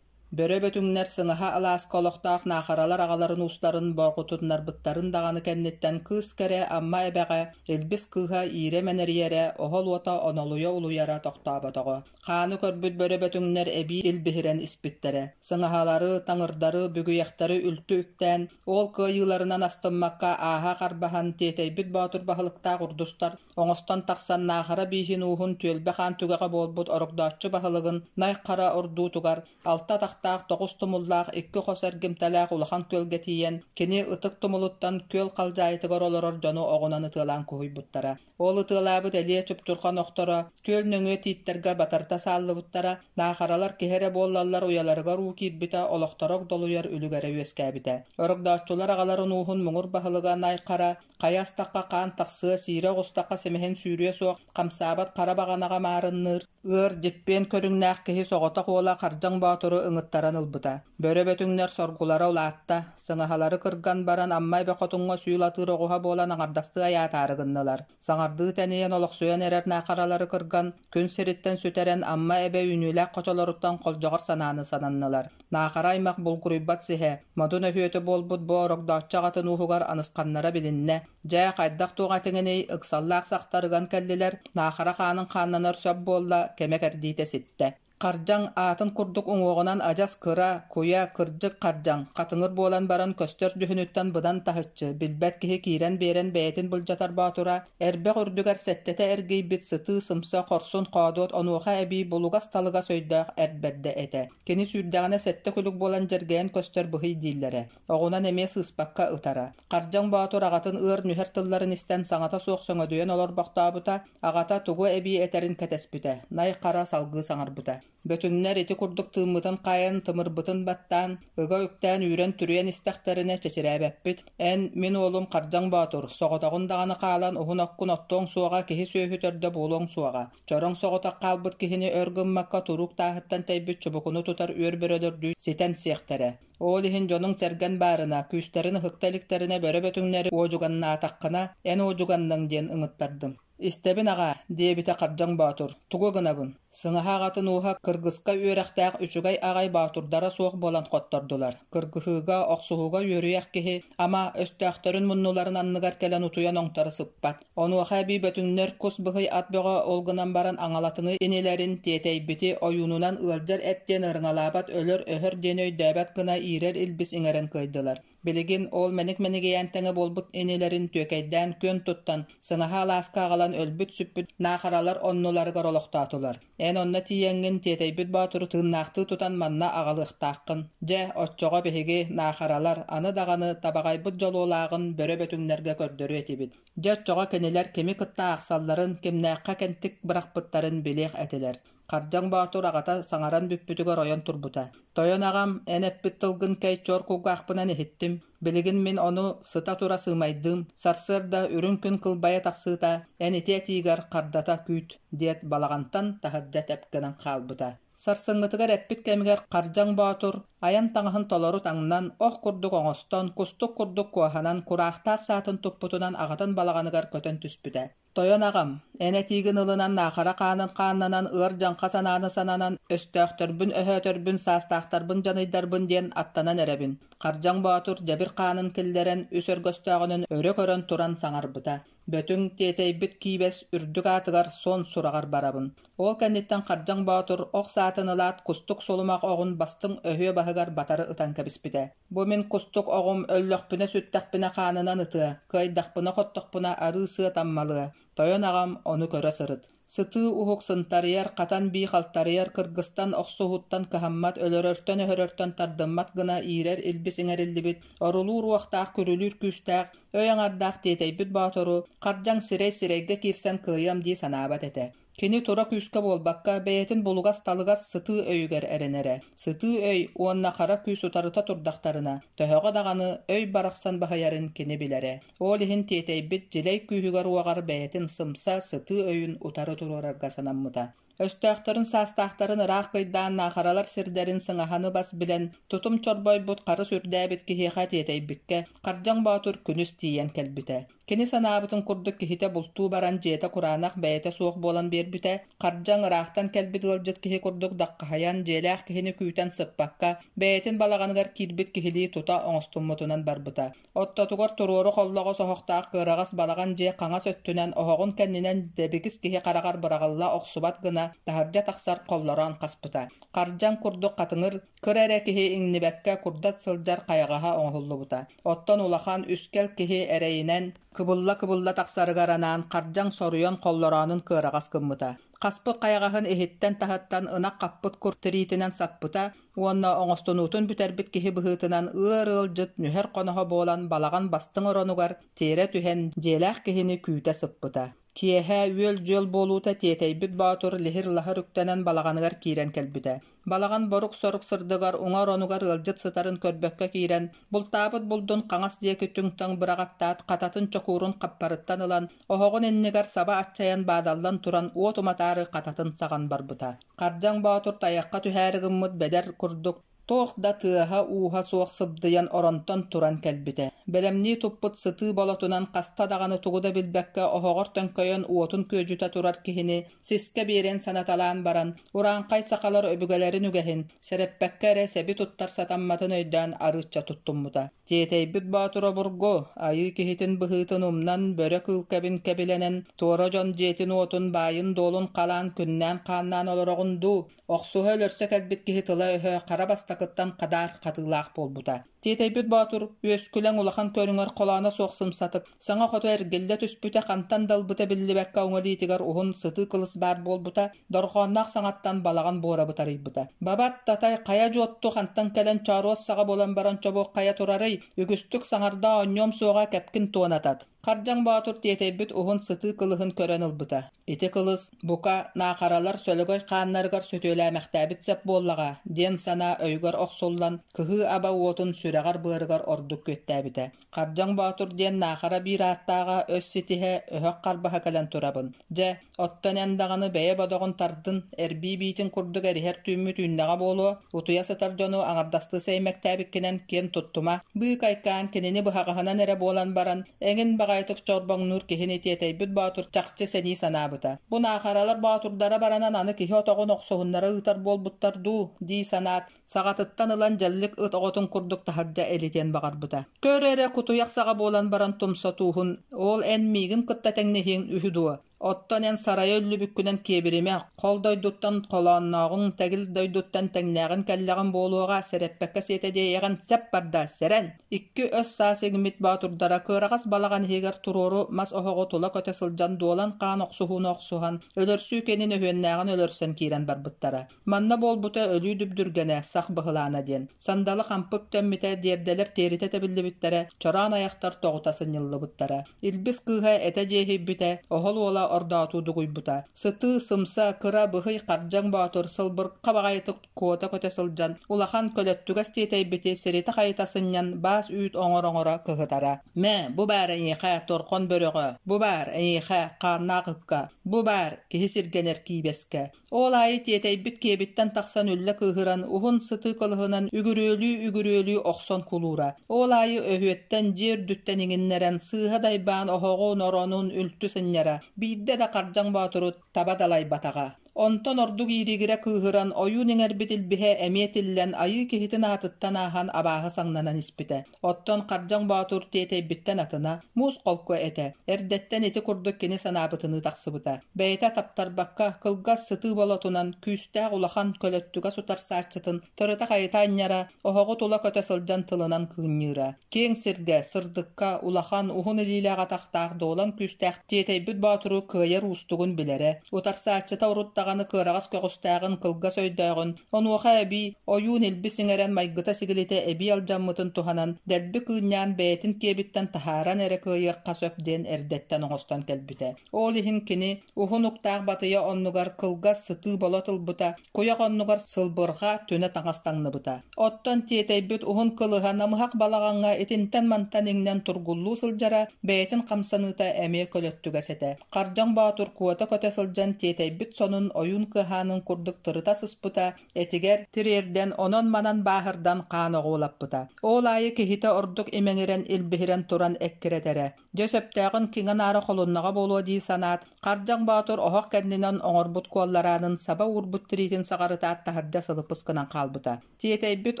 Бөрө Бөтүҥнэр Сыҥаһа алааска олохтоох Наахаралар аҕаларын уустарын боорҕутуннарбыттарын даҕаны кэнниттэн кыыс кэрэ Амма эбэҕэ Илбис кыыһа иирэ мэнэрийэрэ, оһол уота онолуйа улуйара тохтооботоҕо. Хааны көрбүт бөрө бөтүҥнэр эбии илбиһирэн испиттэрэ. Сыҥаһалары, таҥырдары, бүгүйэхтэри үлтү үктээн, ол кыайыыларынан астыммакка ааһа харбаһан, тиэтэйбит боотур баһылыктаах урдустар оҥостон тахсан Наахара бииһин ууһун түөлбэ хаан түгэҕэ буолбут Орогдооччу баһылыгын Най Хара ордуутугар алта атахтаах тоҕус тумуллаах икки хос эргимтэлээх улахан күөлгэ тиийэн, кини ытык тумулуттан күөл халдьаайытыгар олорор дьону оҕунан ытыалаан куһуйбуттара. Ол ытыалаабыт элиэ чупчурҕан охторо күөл нөҥүө тииттэргэ батарыта сааллыбыттара, наахаралар киһи эрэ буоллаллар уйаларыгар уу киирбитэ, олохторо огдолуйар үлүгэрэ үөскээбитэ. Орогдооччулар аҕаларын ууһун муҥур баһылыга Най Хара хайа астахха хаан тахсыа, сиирэ оҕустахха симэһин сүүрүө суох, хамсаабат хара баҕанаҕа маарынныыр, ыар, дьиппиэн көрүҥнээх киһи соҕотох уола Хардьаҥ Боотуру ыҥыттаран ылбыта. Бөрө Бөтүҥнэр соргулара улаатта, сыҥаһалары кырган баран Амма эбэ хотуҥҥа сүүл атыыр оҕуһа буолан аҥардастыы айаатаары гыннылар. Саҥардыы тэнийэн олохсуйан эрэр наахаралары кырган, күн сириттэн сүтэрэн Амма эбэ үүнүүлээх хочолоруттан холдьоҕор санааны сананнылар. Наахара аймах булгуруйбат сиһэ, модун өһүөтэ буолбут бу орогдооччу аҕатын ууһугар анысханнара билиннэ. Дьэ, хайдах-туох этиҥиний, ыксаллаах сахтарыган кэллилэр, Наахара хаанын хааннанар сөп буолла, кэмэ-кэрдиитэ ситтэ. Хардьаҥ аатын курдук уҥуоҕунан адьас кыра, куйа, кырдьык хардьаҥ, хатыҥыр буолан баран көстөр дьүһүнүттэн быдан таһыччы, билбэт киһи киирэн биэрэн бэйэтин былдьатар боотура, эрбэх үрдүгэр сэттэтэ эргийбит сытыы сымса хорсун хоодуот онуоха эбии булугас-талыгас өйдөөх эр бэрдэ этэ. Кини сүүрдэҕинэ сэттэ күлүк буолан дьэргэйэн көстөр быһый дииллэрэ. Оҕунан эмиэ сыыспакка ытара. Хардьаҥ Боотур аҕатын ыар-нүһэр тылларын истэн саҥата суох сөҥөдүйэн олорбохтообута, аҕата тугу эбии этэрин кэтэспитэ, Най Хара салгыы саҥарбыта. Бөтүҥнэр ити курдук тыыммытын хаайан, тымырбытын баттаан, ыга үктээн үүрэн-түрүйэн истэхтэринэ чэчирээбэппит. Эн, мин уолум Хардьаҥ Боотур, соҕотоҕун даҕаны хаалан уһун оккун оттуоҥ суоҕа, киһи-сүөһү төрдө буолуоҥ суоҕа. Чороҥ соҕотох хаалбыт киһини өр гыммакка туруук тааһыттан тэйбит чубукуну тутар үөр бөрөлөрдүү ситэн сиэхтэрэ. Ол иһин дьонуҥ-сэргэн баарына, күүстэрин ыһыкта иликтэринэ бөрө бөтүҥнэри уодьуганнаатаххына, эн уодьуганныҥ диэн ыҥыттардым. «Истэбин аҕаа», диэбитэ Хардьаҥ Боотур, «тугу гынабын?» Сыҥаһа аҕатын ууһа кыргыска үөрэхтээх үчүгэй аҕай боотурдара суох буолан хоттордулар. Кыргыһыыга, охсуһууга үөрүйэх киһи, ама, өстөөхтөрүн муннуларын анныгар кэлэн утуйан оҥторо сыппат. Онуоха эбии бөтүҥнэр кус быһый ат бөҕө ол гынан баран аҥалатыҥы инилэрин тиэтэйбити ойуунунан ыалдьар эт диэн ырыҥалаабат өлөр-өһөр диэни өйдөөбөт гына иирэр илбис иҥэрэн кыайдылар. Билигин ол мэник-мэнигийээн тэҥэ буолбут инилэрин түөкэйдээн күөн туттан, сыҥаһа алааска аҕалан өлбүт-сүппүт наахаралар оннуларыгар олохтоотулар. Эн онно тиийэҥҥин тиэтэйбит боотуру тыыннаахтыы тутан манна аҕалыахтааххын. Дьэ, оччоҕо биһиги, наахаралар, аны даҕаны табаҕайбыт дьолуолааҕын бөрө бөтүҥнэргэ көрдөрүө этибит. Дьэ, оччоҕо кинилэр кими кытта аахсалларын, кимнээххэ кэнтик бырахпыттарын билиэх этилэр. Хардьаҥ Боотур аҕата саҥаран бүппүтүгэр ойон турбута. «Тойон аҕам, эн эппит тылгын кэй чуор кулгаахпынан иһиттим. Билигин мин ону сыта-тура сыымайдыым. Сарсыарда үрүҥ күн кылбайа тахсыыта эн ити этиигэр хардата күүт» диэт балаҕантан таһырдьа тэп гынан хаалбыта. Сарсыҥҥытыгар эппит кэмигэр Хардьаҥ Боотур айан таҥаһын толору таҥнан, ох курдук оҥостон, кустук курдук куоһанан, кураахтаах саатын туппутунан аҕатын балаҕаныгар көтөн түспүтэ. Тойон аҕам, эн этиигин ылынан Наахара хаанын хааннанан, ыар дьаҥха санааны сананан, өстөөхтөрбүн өһөөтөрбүн, саастаахтарбын дьаныйдарбын диэн аттанан эрэбин. Хардьаҥ Боотур дьэбир хаанын киллэрэн, үс өргөстөөҕүнэн өрө көрөн туран саҥарбыта. Бөтүҥ, тиэтэйбит киибэс үрдүк аатыгар суон сураҕар барабын. Ол кэнниттэн Хардьаҥ Боотур ох саатын ылаат кустук сулумах оҕун бастыҥ өһүө баһыгар батары ытан кэбиспитэ. Бу мин кустук оҕум өллөхпүнэ-сүттэхпинэ хаанынан ытыа, кыайдахпына-хоттохпуна арыы-сыа таммалыа. Тойон аҕам ону көрө сырыт. Сытыы уһук сынтарыйар, хатан бии халтарыйар, кыргыстан охсуһууттан кыһаммат, өлөрөртөн-өһөрөртөн тардыммат гына иирэр илбис иҥэриллибит, орулуур уохтаах, күрүлүүр күүстээх, өй аҥардаах тиэтэйбит боотуру Хардьаҥ сирэй-сирэйгэ киирсэн кыайыам дии санаабат этэ. Кини тура күүскэ буолбакка, бэйэтин булугас-талыгас сытыы өйүгэр эрэнэрэ. Сытыы өй уонна хара күүс утарыта турдахтарына, төһөҕө даҕаны өй барахсан баһыйарын кини билэрэ. Ол иһин тиэтэйбит дьилэй күүһүгэр-уоҕар бэйэтин сымса, сытыы өйүн утары туруорарга санаммыта. Өстөөхтөрүн саастаахтарын ыраах кыйдаан наахаралар сирдэрин сыҥаһаны бас билэн, тутум чорбойбут харыс үрдээбит киһиэхэ тиэтэйбиккэ, Хардьаҥ Боотур күнүс тиийэн кэлбитэ. Кини санаабытын курдук киһитэ бултуу баран дьиэтэ кураанах бэйэтэ суох буолан биэрбитэ, Хардьаҥ ыраахтан кэлбит ыалдьыт киһи курдук даххаһыйан, дьиэлээх киһини күүтэн сыппакка, бэйэтин балаҕаныгар киирбит киһилии тута оҥостуммутунан барбыта. Оттотугар туруору холлоҕос оһохтоох кыараҕас балаҕан дьиэ хаҥас өттүнэн оһоҕун кэннинэн дэбигис киһи хараҕар быраҕылла охсубат гына таһырдьа тахсар холлороон хаспыта. Хардьаҥ курдук хатыҥыр, кыра эрэ киһи иҥнибэккэ курдат сылдьар хайаҕаһа оҥоһуллубута. Оттон улахан, үскэл киһи эрэйинэн кыбылла-кыбылла тахсарыгар анаан хардьаҥ соруйан холлороонун кыараҕас гыммыта. Хаспыт хайаҕаһын иһиттэн-таһыттан ынах хаппыт кур тириитинэн саппыта уонна оҥостунуутун бүтэрбит киһи быһыытынан ыар ыалдьыт нүһэр хоноһо буолан балаҕан бастыҥ оронугар тиэрэ түһэн дьиэлээх киһини күүтэ сыппыта. Киэһэ үөл-дьүөл буолуута тиэтэйбит боотур лиһир-лаһыр үктэнэн балаҕаныгар киирэн кэлбитэ. Балаҕан борук-сорук сырдыгар уҥа оронугар ыалдьыт сытарын көрбөккө киирэн, бултаабыт булдун хаҥас диэки түҥ-таҥ быраҕаттаат, хататын чокуурун хаппарыттан ылан, оһоҕун иннигэр саба аччайан баадаллан туран уот уматаары хататын саҕан барбыта. Хардьаҥ Боотур тайахха түһээри гыммыт бэдэр курдук туох да тыаһа-ууһа суох сыбдыйан оронтон туран кэлбитэ. Бэлэмнии туппут сытыы болотунан хаста даҕаны тугу да билбэккэ оһоҕор төҥкөйөн уотун күөдьүтэ турар киһини сискэ биэрэн санаталаан баран, урааҥхай сахалар өбүгэлэрин үгэһин, сэрэппэккэ эрэ сэби туттар сатамматын өйдөөн арыычча туттуммута. Тиэтэйбит боотур обургу, айыы киһитин быһыытын умнан, бөрө кыыл кэбин кэбилэнэн, туора дьон дьиэтин-уотун, баайын-дуолун халаан күннээн-хааннаан олороҕун дуу, охсуһа өлөрсө кэлбит киһи тыла-өһө хара бастакыттан хадаар хатыылаах буолбута. Тиэтэйбит боотур үөскүлэҥ улахан көрүҥэр холооно суох сымсатык, саҥа хоту эргиллэ түспүтэ хантан да ылбыта биллибэккэ уҥа илиитигэр уһун сытыы кылыс баар буолбута, дорҕоонноох саҥаттан балаҕан буора бытарыйбыта. Бабат, татай, хайа дьуотту хантан кэлэн чооруос саҕа буолан баран чобуох хайа турарый? Үгүстүк саҥарда оонньуом суоҕа кэпкин туонатат. Хардьаҥ Боотур тиэтэйбит уһун сытыы кылыһын көрөн ылбыта. Ити кылыс, бука, наахаралар сөлөгөй хааннарыгар сөтүөлээмэхтээбит сөп буоллаҕа, диэн санаа өйүгэр охсуллан, кыһыы-аба уотун сүрэҕэр-быарыгар ордук күөттээбитэ. Хардьаҥ Боотур диэн Наахара биир ааттааҕа өс ситиһэ, өһөх харбаһа кэлэн турабын. Дьэ, оттон эн даҕаны бэйэ бодоҕун тардын, эрбии биитин курдук эриһэр түүммүт үүннэҕэ буолуо, утуйа сытар дьону аҥардастыы сэймэктээбиккинэн киэн туттума. Быыкайкаан кинини быһаҕаһынан эрэ буолан баран, эҥин баҕайытык чорбоҥнуур киһини тиэтэйбит боотур чахчы сэнии санаабыта. Бу наахаралар боотурдара баранан аны киһи отоҕун охсуһуннара ыытар буолбуттар дуу дии санаат, саҕатыттан ылан дьэллик ыт оҕотун курдук таһырдьа элитиэн баҕарбыта. Көр эрэ, кутуйах саҕа буолан баран тумса тууһун, ол эн миигин кытта тэҥнэһиэҥ үһү дуо? Оттон эн сарайа үллүбүккүнэн киэбиримэ, хол дойдуттан холооннооҕуҥ, тэгил дойдуттан тэҥнээҕин кэллэҕин буолуоҕа, сэрэппэккэ сиэтэ диэйэҕин сөп барда, сэрэн! Икки өс саас иҥмит боотурдара кыараҕас балаҕан иһигэр туруору мас оһоҕу тула көтө сылдьан дуолан хаан охсуһууну охсуһан, өлөрсүү кэнин өһүөннээҕин өлөрсөн киирэн барбыттара. Манна буолбута өлүү дүбдүргэнэ, сах быһылаана диэн. Сандалы хампык төммүтэ, диэрдэлэр тиэритэ тэбиллибиттэрэ, чороон айахтар тоҕута сынньыллыбыттара. Илбис кыыһа этэ дьиэһийбитэ, оһол уола ордоотуу дугуйбута. Сытыы, сымса, кыра, быһый хардьаҥ боотур сылбырха баҕайытык куота көтө сылдьан, улахан көлөттүгэс тиэтэйбити сиритэ-хайыта сынньан баас-үүт оҥоро-оҥоро кыһытара. Мэ, бу баар эйиэхэ, торхон бөрөҕө, бу баар эйиэхэ, хааннаах ыкка, бу баар, киһи сиргэнэр киибэскэ. Ол аайы тиэтэйбит киэбиттэн тахсан үллэ кыыһыран, уһун сытыы кылыһынан үгүрүөлүү-үгүрүөлүү охсон кулуура. Ол аайы өһүөттэн, дьиэ үрдүттэн иҥиннэрэн, сыыһа дайбаан оһоҕун, оронун үлтү сынньара. Биирдэ да Хардьаҥ Боотуру таба далайбатаҕа. Онтон ордук ииригирэ кыыһыран, ойуун иҥэрбит илбиһэ эмиэ тиллэн, айыы киһитин аатыттан ааһан абааһы саҥнанан испитэ. Оттон Хардьаҥ Боотур тиэтэйбиттэн атына, муус холку этэ. Эрдэттэн ити курдук кини санаабытыныы тахсыбыта. Бэйэтэ таптарбакка, кылгас сытыы болотунан, күүстээх улахан көлөттүгэ сутарсааччытын тырыта-хайыта анньара, оһоҕу тула көтө сылдьан тылынан кыынньыыра. Киэҥ сиргэ, сырдыкка, улахан, уһун илиилээх-атахтаах дуолан күүстээх тиэтэйбит боотуру кыайар уустугун билэрэ. Утарсааччыта урут даҕаны кыараҕас көҕүстээҕин, кылгас өйдөөҕүн, Онуоха эбии ойуун илбис иҥэрэн майгыта-сигилитэ эбии алдьаммытын туһанан, дэлби кыынньаан бэйэтин киэбиттэн таһааран эрэ кыайыахха сөп диэн эрдэттэн оҥостон кэлбитэ. Ол иһин кини уһун уктаах батыйа оннугар кылгас сытыы болот ылбыта, куйах оннугар сылбырҕа түнэ таҥас таҥныбыта. Оттон тиэтэйбит уһун кылыһа намыһах балаҕаҥҥа итинтэн-мантан иҥнэн тургуллуу сылдьара, бэйэтин хамсаныыта эмиэ көлөттүгэс этэ. Хардьаҥ Боотур куота көтө сылдьан тиэтэйбит сонун ойуун кыаһаанын курдук тырыта сыспыта, этигэр тириэрдэн, онон-манан бааһырдан хаан оҕуолаппыта. Ол аайы киһитэ ордук имэҥирэн, илбиһирэн туран эккирэтэрэ. Дьэ сөптөөҕүн киҥэ-наара холуннаҕа буолуо дии санаат, Хардьаҥ Боотур оһох кэннинэн оҥорбут куоллараанын саба уурбут тириитин саҕарытаат таһырдьа сылыпыс гынан хаалбыта. Тиэтэйбит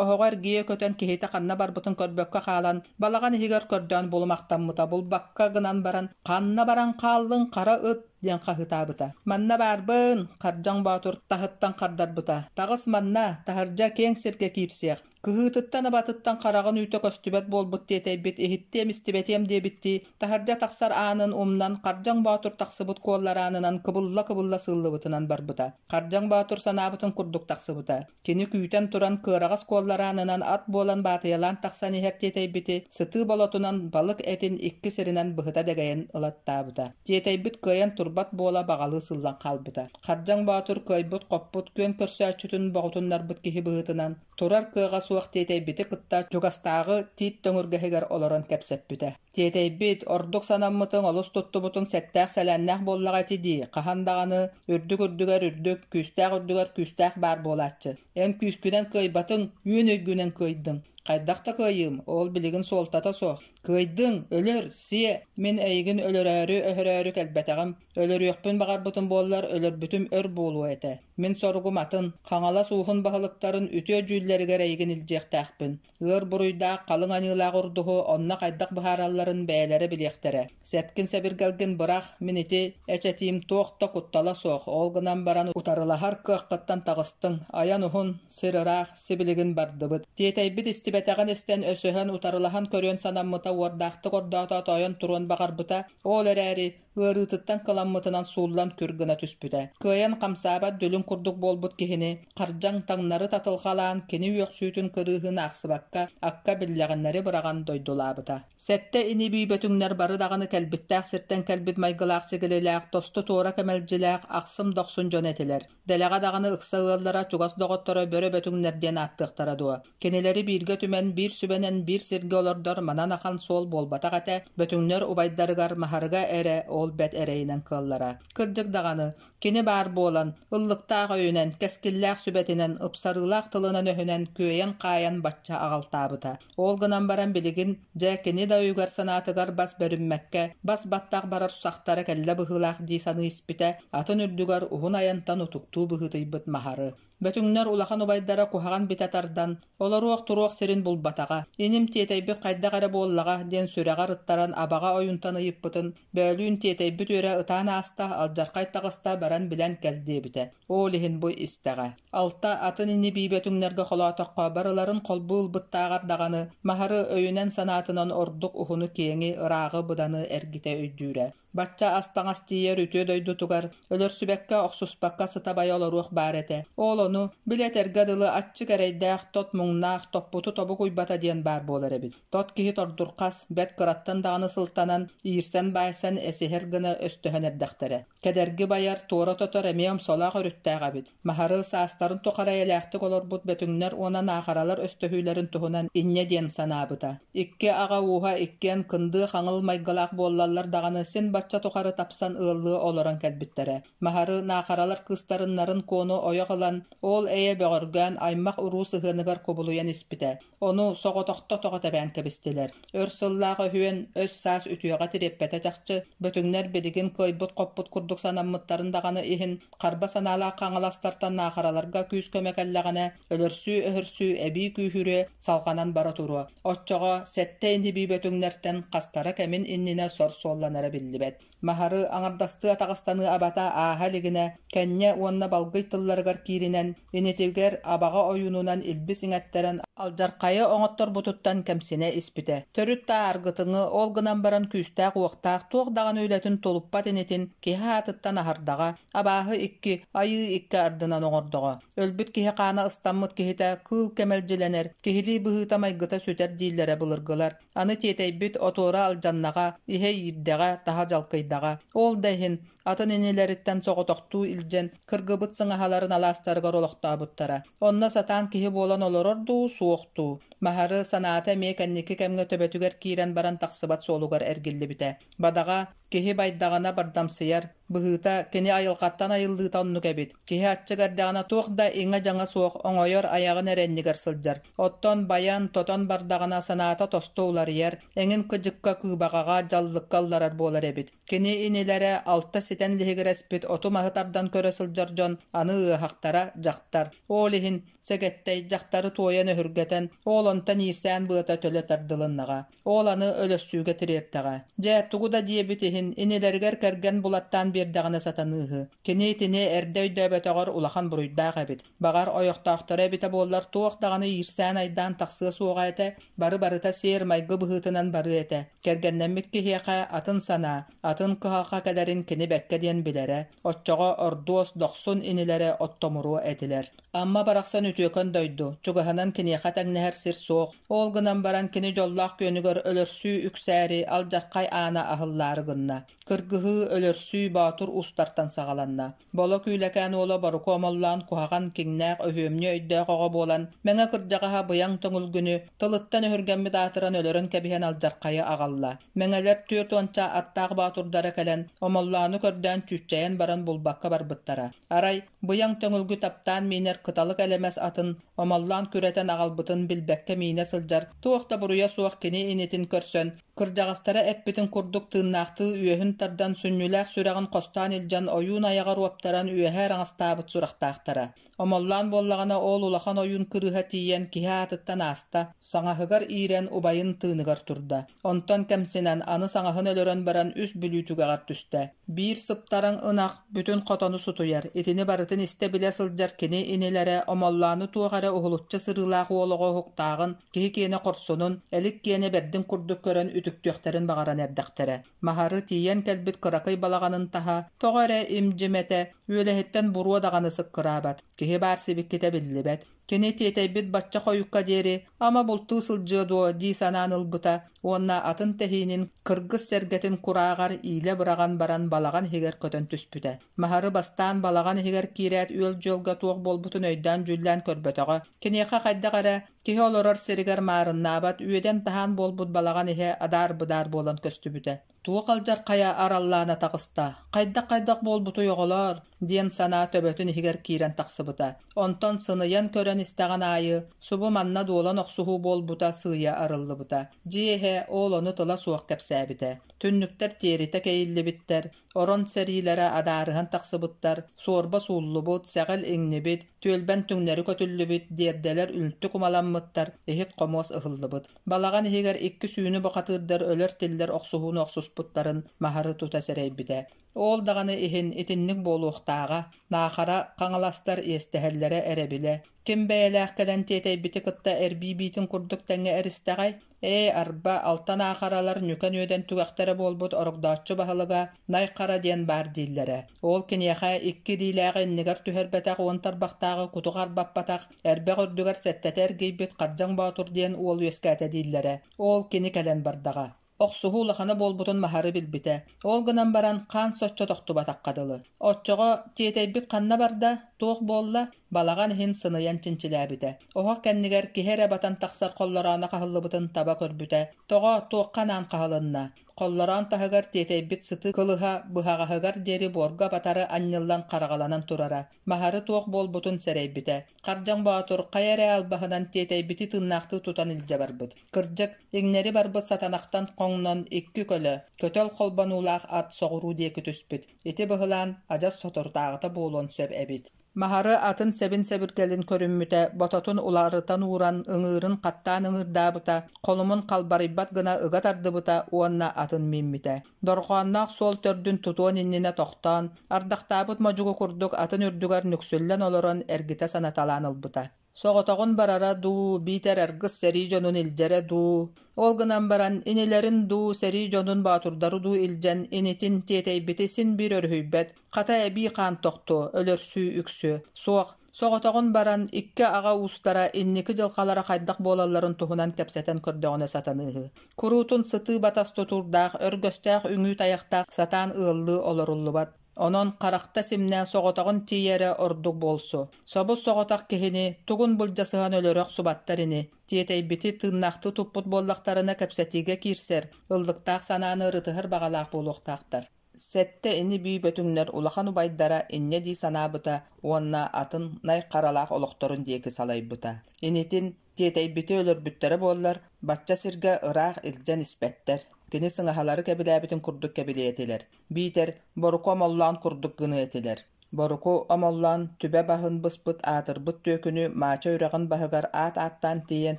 оһоҕо эргийэ көтөн киһитэ ханна барбытын көрбөккө хаалан, балаҕан иһигэр көрдөөн булумахтаммыта, булбакка гынан баран «Ханна баран хааллыҥ, хара ыт?» диэн хаһыытаабыта. «Манна баарбын!» Хардьаҥ Боотур таһыттан хардарбыта. «Таҕыс манна, таһырдьа киэҥ сиргэ киирсиэх. Кыһыытыттан-абатыттан хараҕын үүтэ көстүбэт буолбут тиэтэйбит иһиттиэм-истибэтиэм диэбиттии, таһырдьа тахсар аанын умнан, Хардьаҥ Боотур тахсыбыт куоллараанынан кыбылла-кыбылла сыыллыбытынан барбыта. Хардьаҥ Боотур санаабытын курдук тахсыбыта. Кини күүтэн туран кыараҕас куоллараанынан ат буолан баатыйалаан тахсан иһэр тиэтэйбити сытыы болотунан балык этин икки сиринэн быһыта дэгэйэн ылаттаабыта. Тиэтэйбит кыайан турбат буола баҕалыы сыллан хаалбыта. Хардьаҥ Боотур кыайбыт-хоппут күөн көрсөөччүтүн боҕутуннарбыт киһи быһыытынан турар кыаҕа суох тиэтэйбити кытта чугастааҕы тиит төҥүргэһигэр олорон кэпсэппитэ. Тиэтэйбит, ордук санаммытыҥ, олус туттубутуҥ сэттээх-сэлээннээх буоллаҕа ити дии, хаһан даҕаны үрдүк үрдүгэр үрдүк, күүстээх үрдүгэр күүстээх баар буолааччы. Эн күүскүнэн кыайбатыҥ, үөн өйгүнэн кыайдыҥ. Хайдах да кыайыым, ол билигин суолтата суох. Кыайдыҥ, өлөр, сиэ, мин эйигин өлөрөөрү-өһөрөөрү кэлбэтэҕим, Өлөрүөхпүн баҕарбытым буоллар, өлөрбүтүм өр буолуо этэ. Мин соругум атын, Хаҥалас ууһун баһылыктарын үтүө дьүүллэригэр эйигин илдьиэхтээхпин. Ыар буруйдаах, халыҥ аньыылаах урдуһу онно хайдах быһааралларын бэйэлэрэ билиэхтэрэ. Сэпкин-сэбиргэлгин бырах, мин ити эчэтиим туох да куттала суох, ол гынан баран утарылаһар кыаххыттан таҕыстыҥ, айан уһун, сир ыраах, сибилигин бардыбыт. Тиэтэйбит истибэтэҕин истэн өсөһөн утарылаһан көрүөн санаммыта уордаахтык ордоото тоойон туруон баҕарбыта, ол эрээри ыарыытыттан кыламмытынан сууллан күр гына түспүтэ. Кыайан хамсаабат дүлүҥ курдук буолбут киһини хардьаҥ таҥнары татылҕалаан кини үөхсүүтүн кырыыһын аахсыбакка акка биллэҕиннэри быраҕан дойдулаабыта. Сэттэ ини-бии бөтүҥнэр бары даҕаны кэлбиттээх сиртэн кэлбит майгылаах-сигилилээх, тосту-туора кэмэлдьилээх, ахсым дохсун дьон этилэр. Дэлэҕэ даҕаны ыкса ыаллара, чугас доҕотторо бөрө бөтүҥнэр диэн ааттыахтара дуо? Кинилэри бииргэ түмэн, биир сүбэнэн биир сиргэ олордор манан ахан суол буолбатах этэ, бөтүҥнэр убайдарыгар Маһарыга эрэ ол бэт эрэйинэн кыаллара. Кырдьык даҕаны, кини баар буолан, ыллыктаах өйүнэн, кэскиллээх сүбэтинэн, ыпсарыылаах тылынан-өһүнэн күөйэн-хаайан бачча аҕалтаабыта. Ол гынан баран билигин, дьэ, кини да өйүгэр-санаатыгар бас бэриммэккэ, бас баттах барар сахтара кэллэ быһыылаах дии саныы испитэ, атын үрдүгэр уһун айантан утуктуу быһыытыйбыт Маһары. Бөтүҥнэр улахан убайдара куһаҕан битэ тардан, олоруох-туруох сирин булбатаҕа. Иним тиэтэйбит хайдах эрэ буоллаҕа диэн сүрэҕэр ыттаран абаҕа ойунтан ыйыппытын, бөөлүүн тиэтэйбит үөрэ ытаан ааста, алдьархай таҕыста, баран билэн кэл диэбитэ. Ол иһин бу истэҕэ. Алта атын ини-бии бөтүҥнэргэ холоотоххо, барыларын холбуу ылбыттааҕар даҕаны, Маһары өйүнэн-санаатынан ордук уһуну-киэҥи, ырааҕы-быданы эргитэ өйдүүрэ. Бачча ас-таҥас тиийэр үтүө дойдутугар өлөрсүбэккэ, охсуспакка сыта-байа олоруох баар этэ. Ол ону, били этэргэ дылы, аччык эрэйдээх, тот муҥнаах, топпуту тобук уйбата диэн баар буолар эбит. Тот киһи тордурхас, бэрт кыраттан даҕаны сылтанан, иирсэн-баайсан эсиһэр гына өстөһөн эрдэхтэрэ. Кэдэрги байар, туора тотор эмиэ омсолоох өрүттээх эбит. Маһары саастарын тухары эйэлээхтик олорбут бөтүҥнэр уонна наахаралар өстөһүүлэрин туһунан инньэ диэн санаабыта. Икки аҕа ууһа иккиэн кындыы хаҥыл майгылаах буоллаллар даҕаны син бачча Сыл бачча тухары тапсан ыаллыы олорон кэлбиттэрэ. Маһары Наахаралар кыыстарын Нарын Куону ойох ылан, ол эйэ бөҕөргөөн аймах-уруу сыһыаныгар кубулуйан испитэ. Ону соҕотохто тоҕо тэбээн кэбистилэр. Өр сыллаах өһүөн өс-саас үтүөҕэ тириэппэтэ чахчы, бөтүҥнэр билигин кыайбыт-хоппут курдук санаммыттарын даҕаны иһин, харба санаалаах хаҥаластартан наахараларга күүс-көмө кэллэҕинэ, өлөрсүү-өһөрсүү эбии күүһүрүө, салҕанан бара туруо. Оччоҕо сэттэ ини-бии бөтүҥнэртэн хастара кэмин иннинэ сор суолланара биллибэт. Маһары аҥардастыы атаҕастаныы абата ааһа илигинэ, кэнньэ уонна балгый тылларыгар кииринэн, инитигэр абаҕа ойуунунан илбис иҥэттэрэн алдьархайы оҥотторбутуттан кэмсинэ испитэ. Төрүт да ааргытыҥы, ол гынан баран күүстээх-уохтаах, туох даҕаны үлэтин тулуппат инитин киһи аатыттан аһардаҕа, абааһы икки, айыы икки ардынан оҥордоҕо. Өлбүт киһи хаана ыстаммыт киһитэ кыыл кэмэлдьилэнэр, киһилии быһыыта-майгыта сүтэр дииллэрэ былыргылар. Аны тиэтэйбит отуора алдьаннаҕа, иһэ иирдэҕэ, таһа дьалкыйдаҕа. Ол да иһин, атын инилэриттэн соҕотохтуу илдьэн, кыргыбыт сыҥаһаларын алаастарыгар олохтообуттара. Онно сатаан киһи буолан олорор дуу, суох дуу? Маһары санаата эмиэ кэнники кэмҥэ төбөтүгэр киирэн баран тахсыбат суолугар эргиллибитэ. Бадаҕа, киһи байдаҕына бардамсыйар, Быһыыта, кини айылҕаттан айыллыыта оннук эбит. Киһи аччык эрдэҕинэ туох да иҥэ-дьаҥа суох оҥойор айаҕын эрэ иннигэр сылдьар. Оттон байан, тотон бардаҕына санаата тосту уларыйар, эҥин кыдьыкка, кыыбаҕаҕа, дьаллыкка ылларар буолар эбит. Кини инилэрэ алта ситэн лиһигирэспит оту-маһы тардан көрө сылдьар дьон аны ыаһахтара дьахтар. Ол иһин сэгэттэй дьахтары туойан өһүргэтэн, ол онтон иирсээн быата төлө тардылыннаҕа. Ол аны өлөссүүгэ тириэртэҕэ. Дьэ, тугу да диэбит иһин, инилэригэр кэргэн булаттаан биэрдэҕинэ сатаныыһы. Кини итини эрдэ өйдөөбөтөҕөр улахан буруйдаах эбит. Баҕар, ойохтоохторо эбитэ буоллар туох даҕаны иирсээн-айдаан тахсыа суоҕа этэ, бары-барыта сиэр-майгы быһыытынан барыа этэ. Кэргэннэммит киһиэхэ атын санаа, атын кыһалҕа кэлэрин кини бэккэ диэн билэрэ. Оччоҕо ордуос, дохсун инилэрэ оттомуруо этилэр. Амма барахсан үтүөкэн дойду, чугаһынан киниэхэ тэҥнэһэр сир суох. Ол гынан баран кини дьоллоох күөнүгэр өлөрсүү үксээри алдьархай аана аһыллаары гынна. Кыргыһыы, өлөрсүү Боотур уустартан саҕаланна. Боло Күүлэкээн уола Боруку Омоллоон куһаҕан, киҥнээх, өһүөмньү өйдөөх оҕо буолан, Мэҥэ кырдьаҕаһа Быйаҥ Төҥүлгүнү тылыттан өһүргэммит аатыран өлөрөн кэбиһэн алдьархайы аҕалла. Мэҥэлэр түөрт уонча аттаах боотурдара кэлэн, Омоллоону көрдөөн чүүччэйэн баран булбакка барбыттара. Арай, Быйаҥ Төҥүлгү таптаан миинэр кыталык элэмэс атын Омоллоон күрэтэн аҕалбытын билбэккэ миинэ сылдьар, туох да буруйа суох кини инитин көрсөн, кырдьаҕастара эппитин курдук тыыннаахтыы үөһүн тардан сүнньүлээх сүрэҕин хостоон илдьэн ойуун айаҕар уоптаран үөһэ араҥастаабыт сурахтаахтара. Омоллоон буоллаҕына ол улахан ойуун кырыыһа тиийэн киһи аатыттан ааста, саҥаһыгар иирэн убайын тыыныгар турда. Онтон кэмсинэн аны саҥаһын өлөрөн баран үс Бүлүү түгэҕэр түстэ. Биир сыптарыҥ ынах бүтүн хотону сутуйар, итини барытын истэ-билэ сылдьар кини инилэрэ Омоллоону туох эрэ уһулуччу сырыылаах уол оҕо уһуктааҕын, киһи киэнэ хорсунун, элик киэнэ бэрдин курдук көрөн үтүктүөхтэрин баҕаран эрдэхтэрэ. Маһары тиийэн кэлбит кыракый балаҕанын таһа тоҕо эрэ им-дьим этэ, үөлэһиттэн буруо даҕаны сыккыраабат, киһи баар сибикитэ биллибэт. Кини тиэтэйбит бачча хойукка диэри ама бултуу сылдьыа дуо дии санаан ылбыта уонна атын тэһиинин кыргыс сэргэтин курааҕар иилэ быраҕан баран балаҕан иһигэр көтөн түспүтэ. Маһары бастаан балаҕан иһигэр киирээт үөл-дьүөлгэ туох буолбутун өйдөөн-дьүүллээн көрбөтөҕө. Киниэхэ хайдах эрэ киһи олорор сиригэр маарыннаабат үөдэн-таһаан буолбут балаҕан иһэ адаар-быдаар буолан көстүбүтэ. Туох алдьархайа араллаана таҕыста, хайдах-хайдах буолбутуй оҕолоор? диэн санаа төбөтүн иһигэр киирэн тахсыбыта. Онтон сыныйан көрөн истэҕин аайы, субу манна дуолан охсуһуу буолбута сыыйа арыллыбыта. Дьиэ иһэ ол ону тыла суох кэпсээбитэ. Түннүктэр тиэритэ кэйиллибиттэр, орон сэриилэрэ адаарыһан тахсыбыттар, суорба сууллубут, сэҕил иҥнибит, түөлбэн түҥнэри көтүллүбүт, диэрдэлэр үлтү кумаламмыттар, иһит-хомуос ыһыллыбыт. Балаҕан иһигэр икки сүүнү бухатыырдар өлөр-тиллэр охсуһууну охсуспуттарын Маһары тута сэрэйбитэ. Ол даҕаны иһин итинник буолуохтааҕа, Наахара хаҥаластар иэстэһэллэрэ эрэбилэ. Ким бэйэлээх кэлэн тиэтэйбити кытта эрбии биитин курдук тэҥҥэ эристэҕэй? Ээ, арба, алтан аахаралар ньүкэн үөдэн түгэхтэрэ буолбут орогдооччу баһылыга Най Хара диэн баар дииллэрэ. Ол киниэхэ икки илиилээҕи иннигэр түһэрбэтэх уон тарбахтааҕы кутук арбаппатах, эрбэх үрдүгэр сэттэтэ эргийбит Хардьаҥ Боотур диэн уол үөскээтэ дииллэрэ. Ол кини кэлэн бардаҕа. Охсуһуу улахана буолбутун Маһары билбитэ. Ол гынан баран хаан соччо тохтубатахха дылы. Оччоҕо тиэтэйбит ханна барда, туох буолла? Балаҕан иһин сыныйан чинчилээбитэ. Оһох кэннигэр киһи эрэ батан тахсар холлорооно хаһыллыбытын таба көрбүтэ. Тоҕо, туохха анаан хаһылынна? Холлороон таһыгар тиэтэйбит сытыы кылыһа быһаҕаһыгар диэри буорга батары анньыллан хараҕаланан турара. Маһары туох буолбутун сэрэйбитэ. Хардьаҥ Боотур хайа эрэ албаһынан тиэтэйбити тыыннаахтыы тутан илдьэ барбыт. Кырдьык, иҥнэри барбыт сатанахтан хоҥнон икки көлө, көтөл холбонуулаах ат соҕуруу диэки түспүт. Ити быһылаан адьас соторутааҕыта буолуон сөп эбит. Маһары атын сэбин-сэбиргэлин көрүммүтэ, бототун уларытан ууран, ыҥыырын хаттаан ыҥыырдаабыта, холумун халбарыйбат гына ыга тардыбыта уонна атын мииммитэ. Дорҕоонноох суол төрдүн тутуон иннинэ тохтоон, ардахтаабыт модьугу курдук атын үрдүгэр нүксүллэн олорон эргитэ санаталаан ылбыта. Соҕотоҕун барара дуу, биитэр аргыс сэрии дьонун илдьэрэ дуу, ол гынан баран инилэрин дуу, сэрии дьонун боотурдары дуу илдьэн инитин тиэтэйбити син биир өрүһүйбэт, хата эбии хаан тохтуо, өлөрсүү үксүө. Суох, соҕотоҕун баран икки аҕа уустара инники дьылҕалара хайдах буолалларын туһунан кэпсэтэн көрдөҕүнэ сатаныыһы. Куруутун сытыы батас тутуурдаах, өргөстөөх үҥүү тайахтаах сатаан ыаллыы олоруллубат. Онон харахта симнэ соҕотоҕун тиийэрэ ордук буолсу. Собус-соҕотох киһини тугун былдьасыһан өлөрө охсубаттар ини. Тиэтэйбити тыыннаахтыы туппут буоллахтарына кэпсэтиигэ киирсэр, ыллыктаах санааны ырытыһар баҕалаах буолуохтаахтар. Сэттэ ини-бии бөтүҥнэр улахан убайдара инньэ дии санаабыта уонна атын най харалаах олохторун диэки салайбыта. Инитин Тиэтэйбити өлөрбүттэрэ буоллар, бачча сиргэ ыраах илдьэн испэттэр, кини сыҥаһалары кэбилээбитин курдук кэбилиэ этилэр, биитэр Боруку Омоллоон курдук гыныа этилэр. Боруку Омоллоон түбэ баһын быспыт аатырбыт түөкүнү Маача үрэҕин баһыгар аат ааттаан тиийэн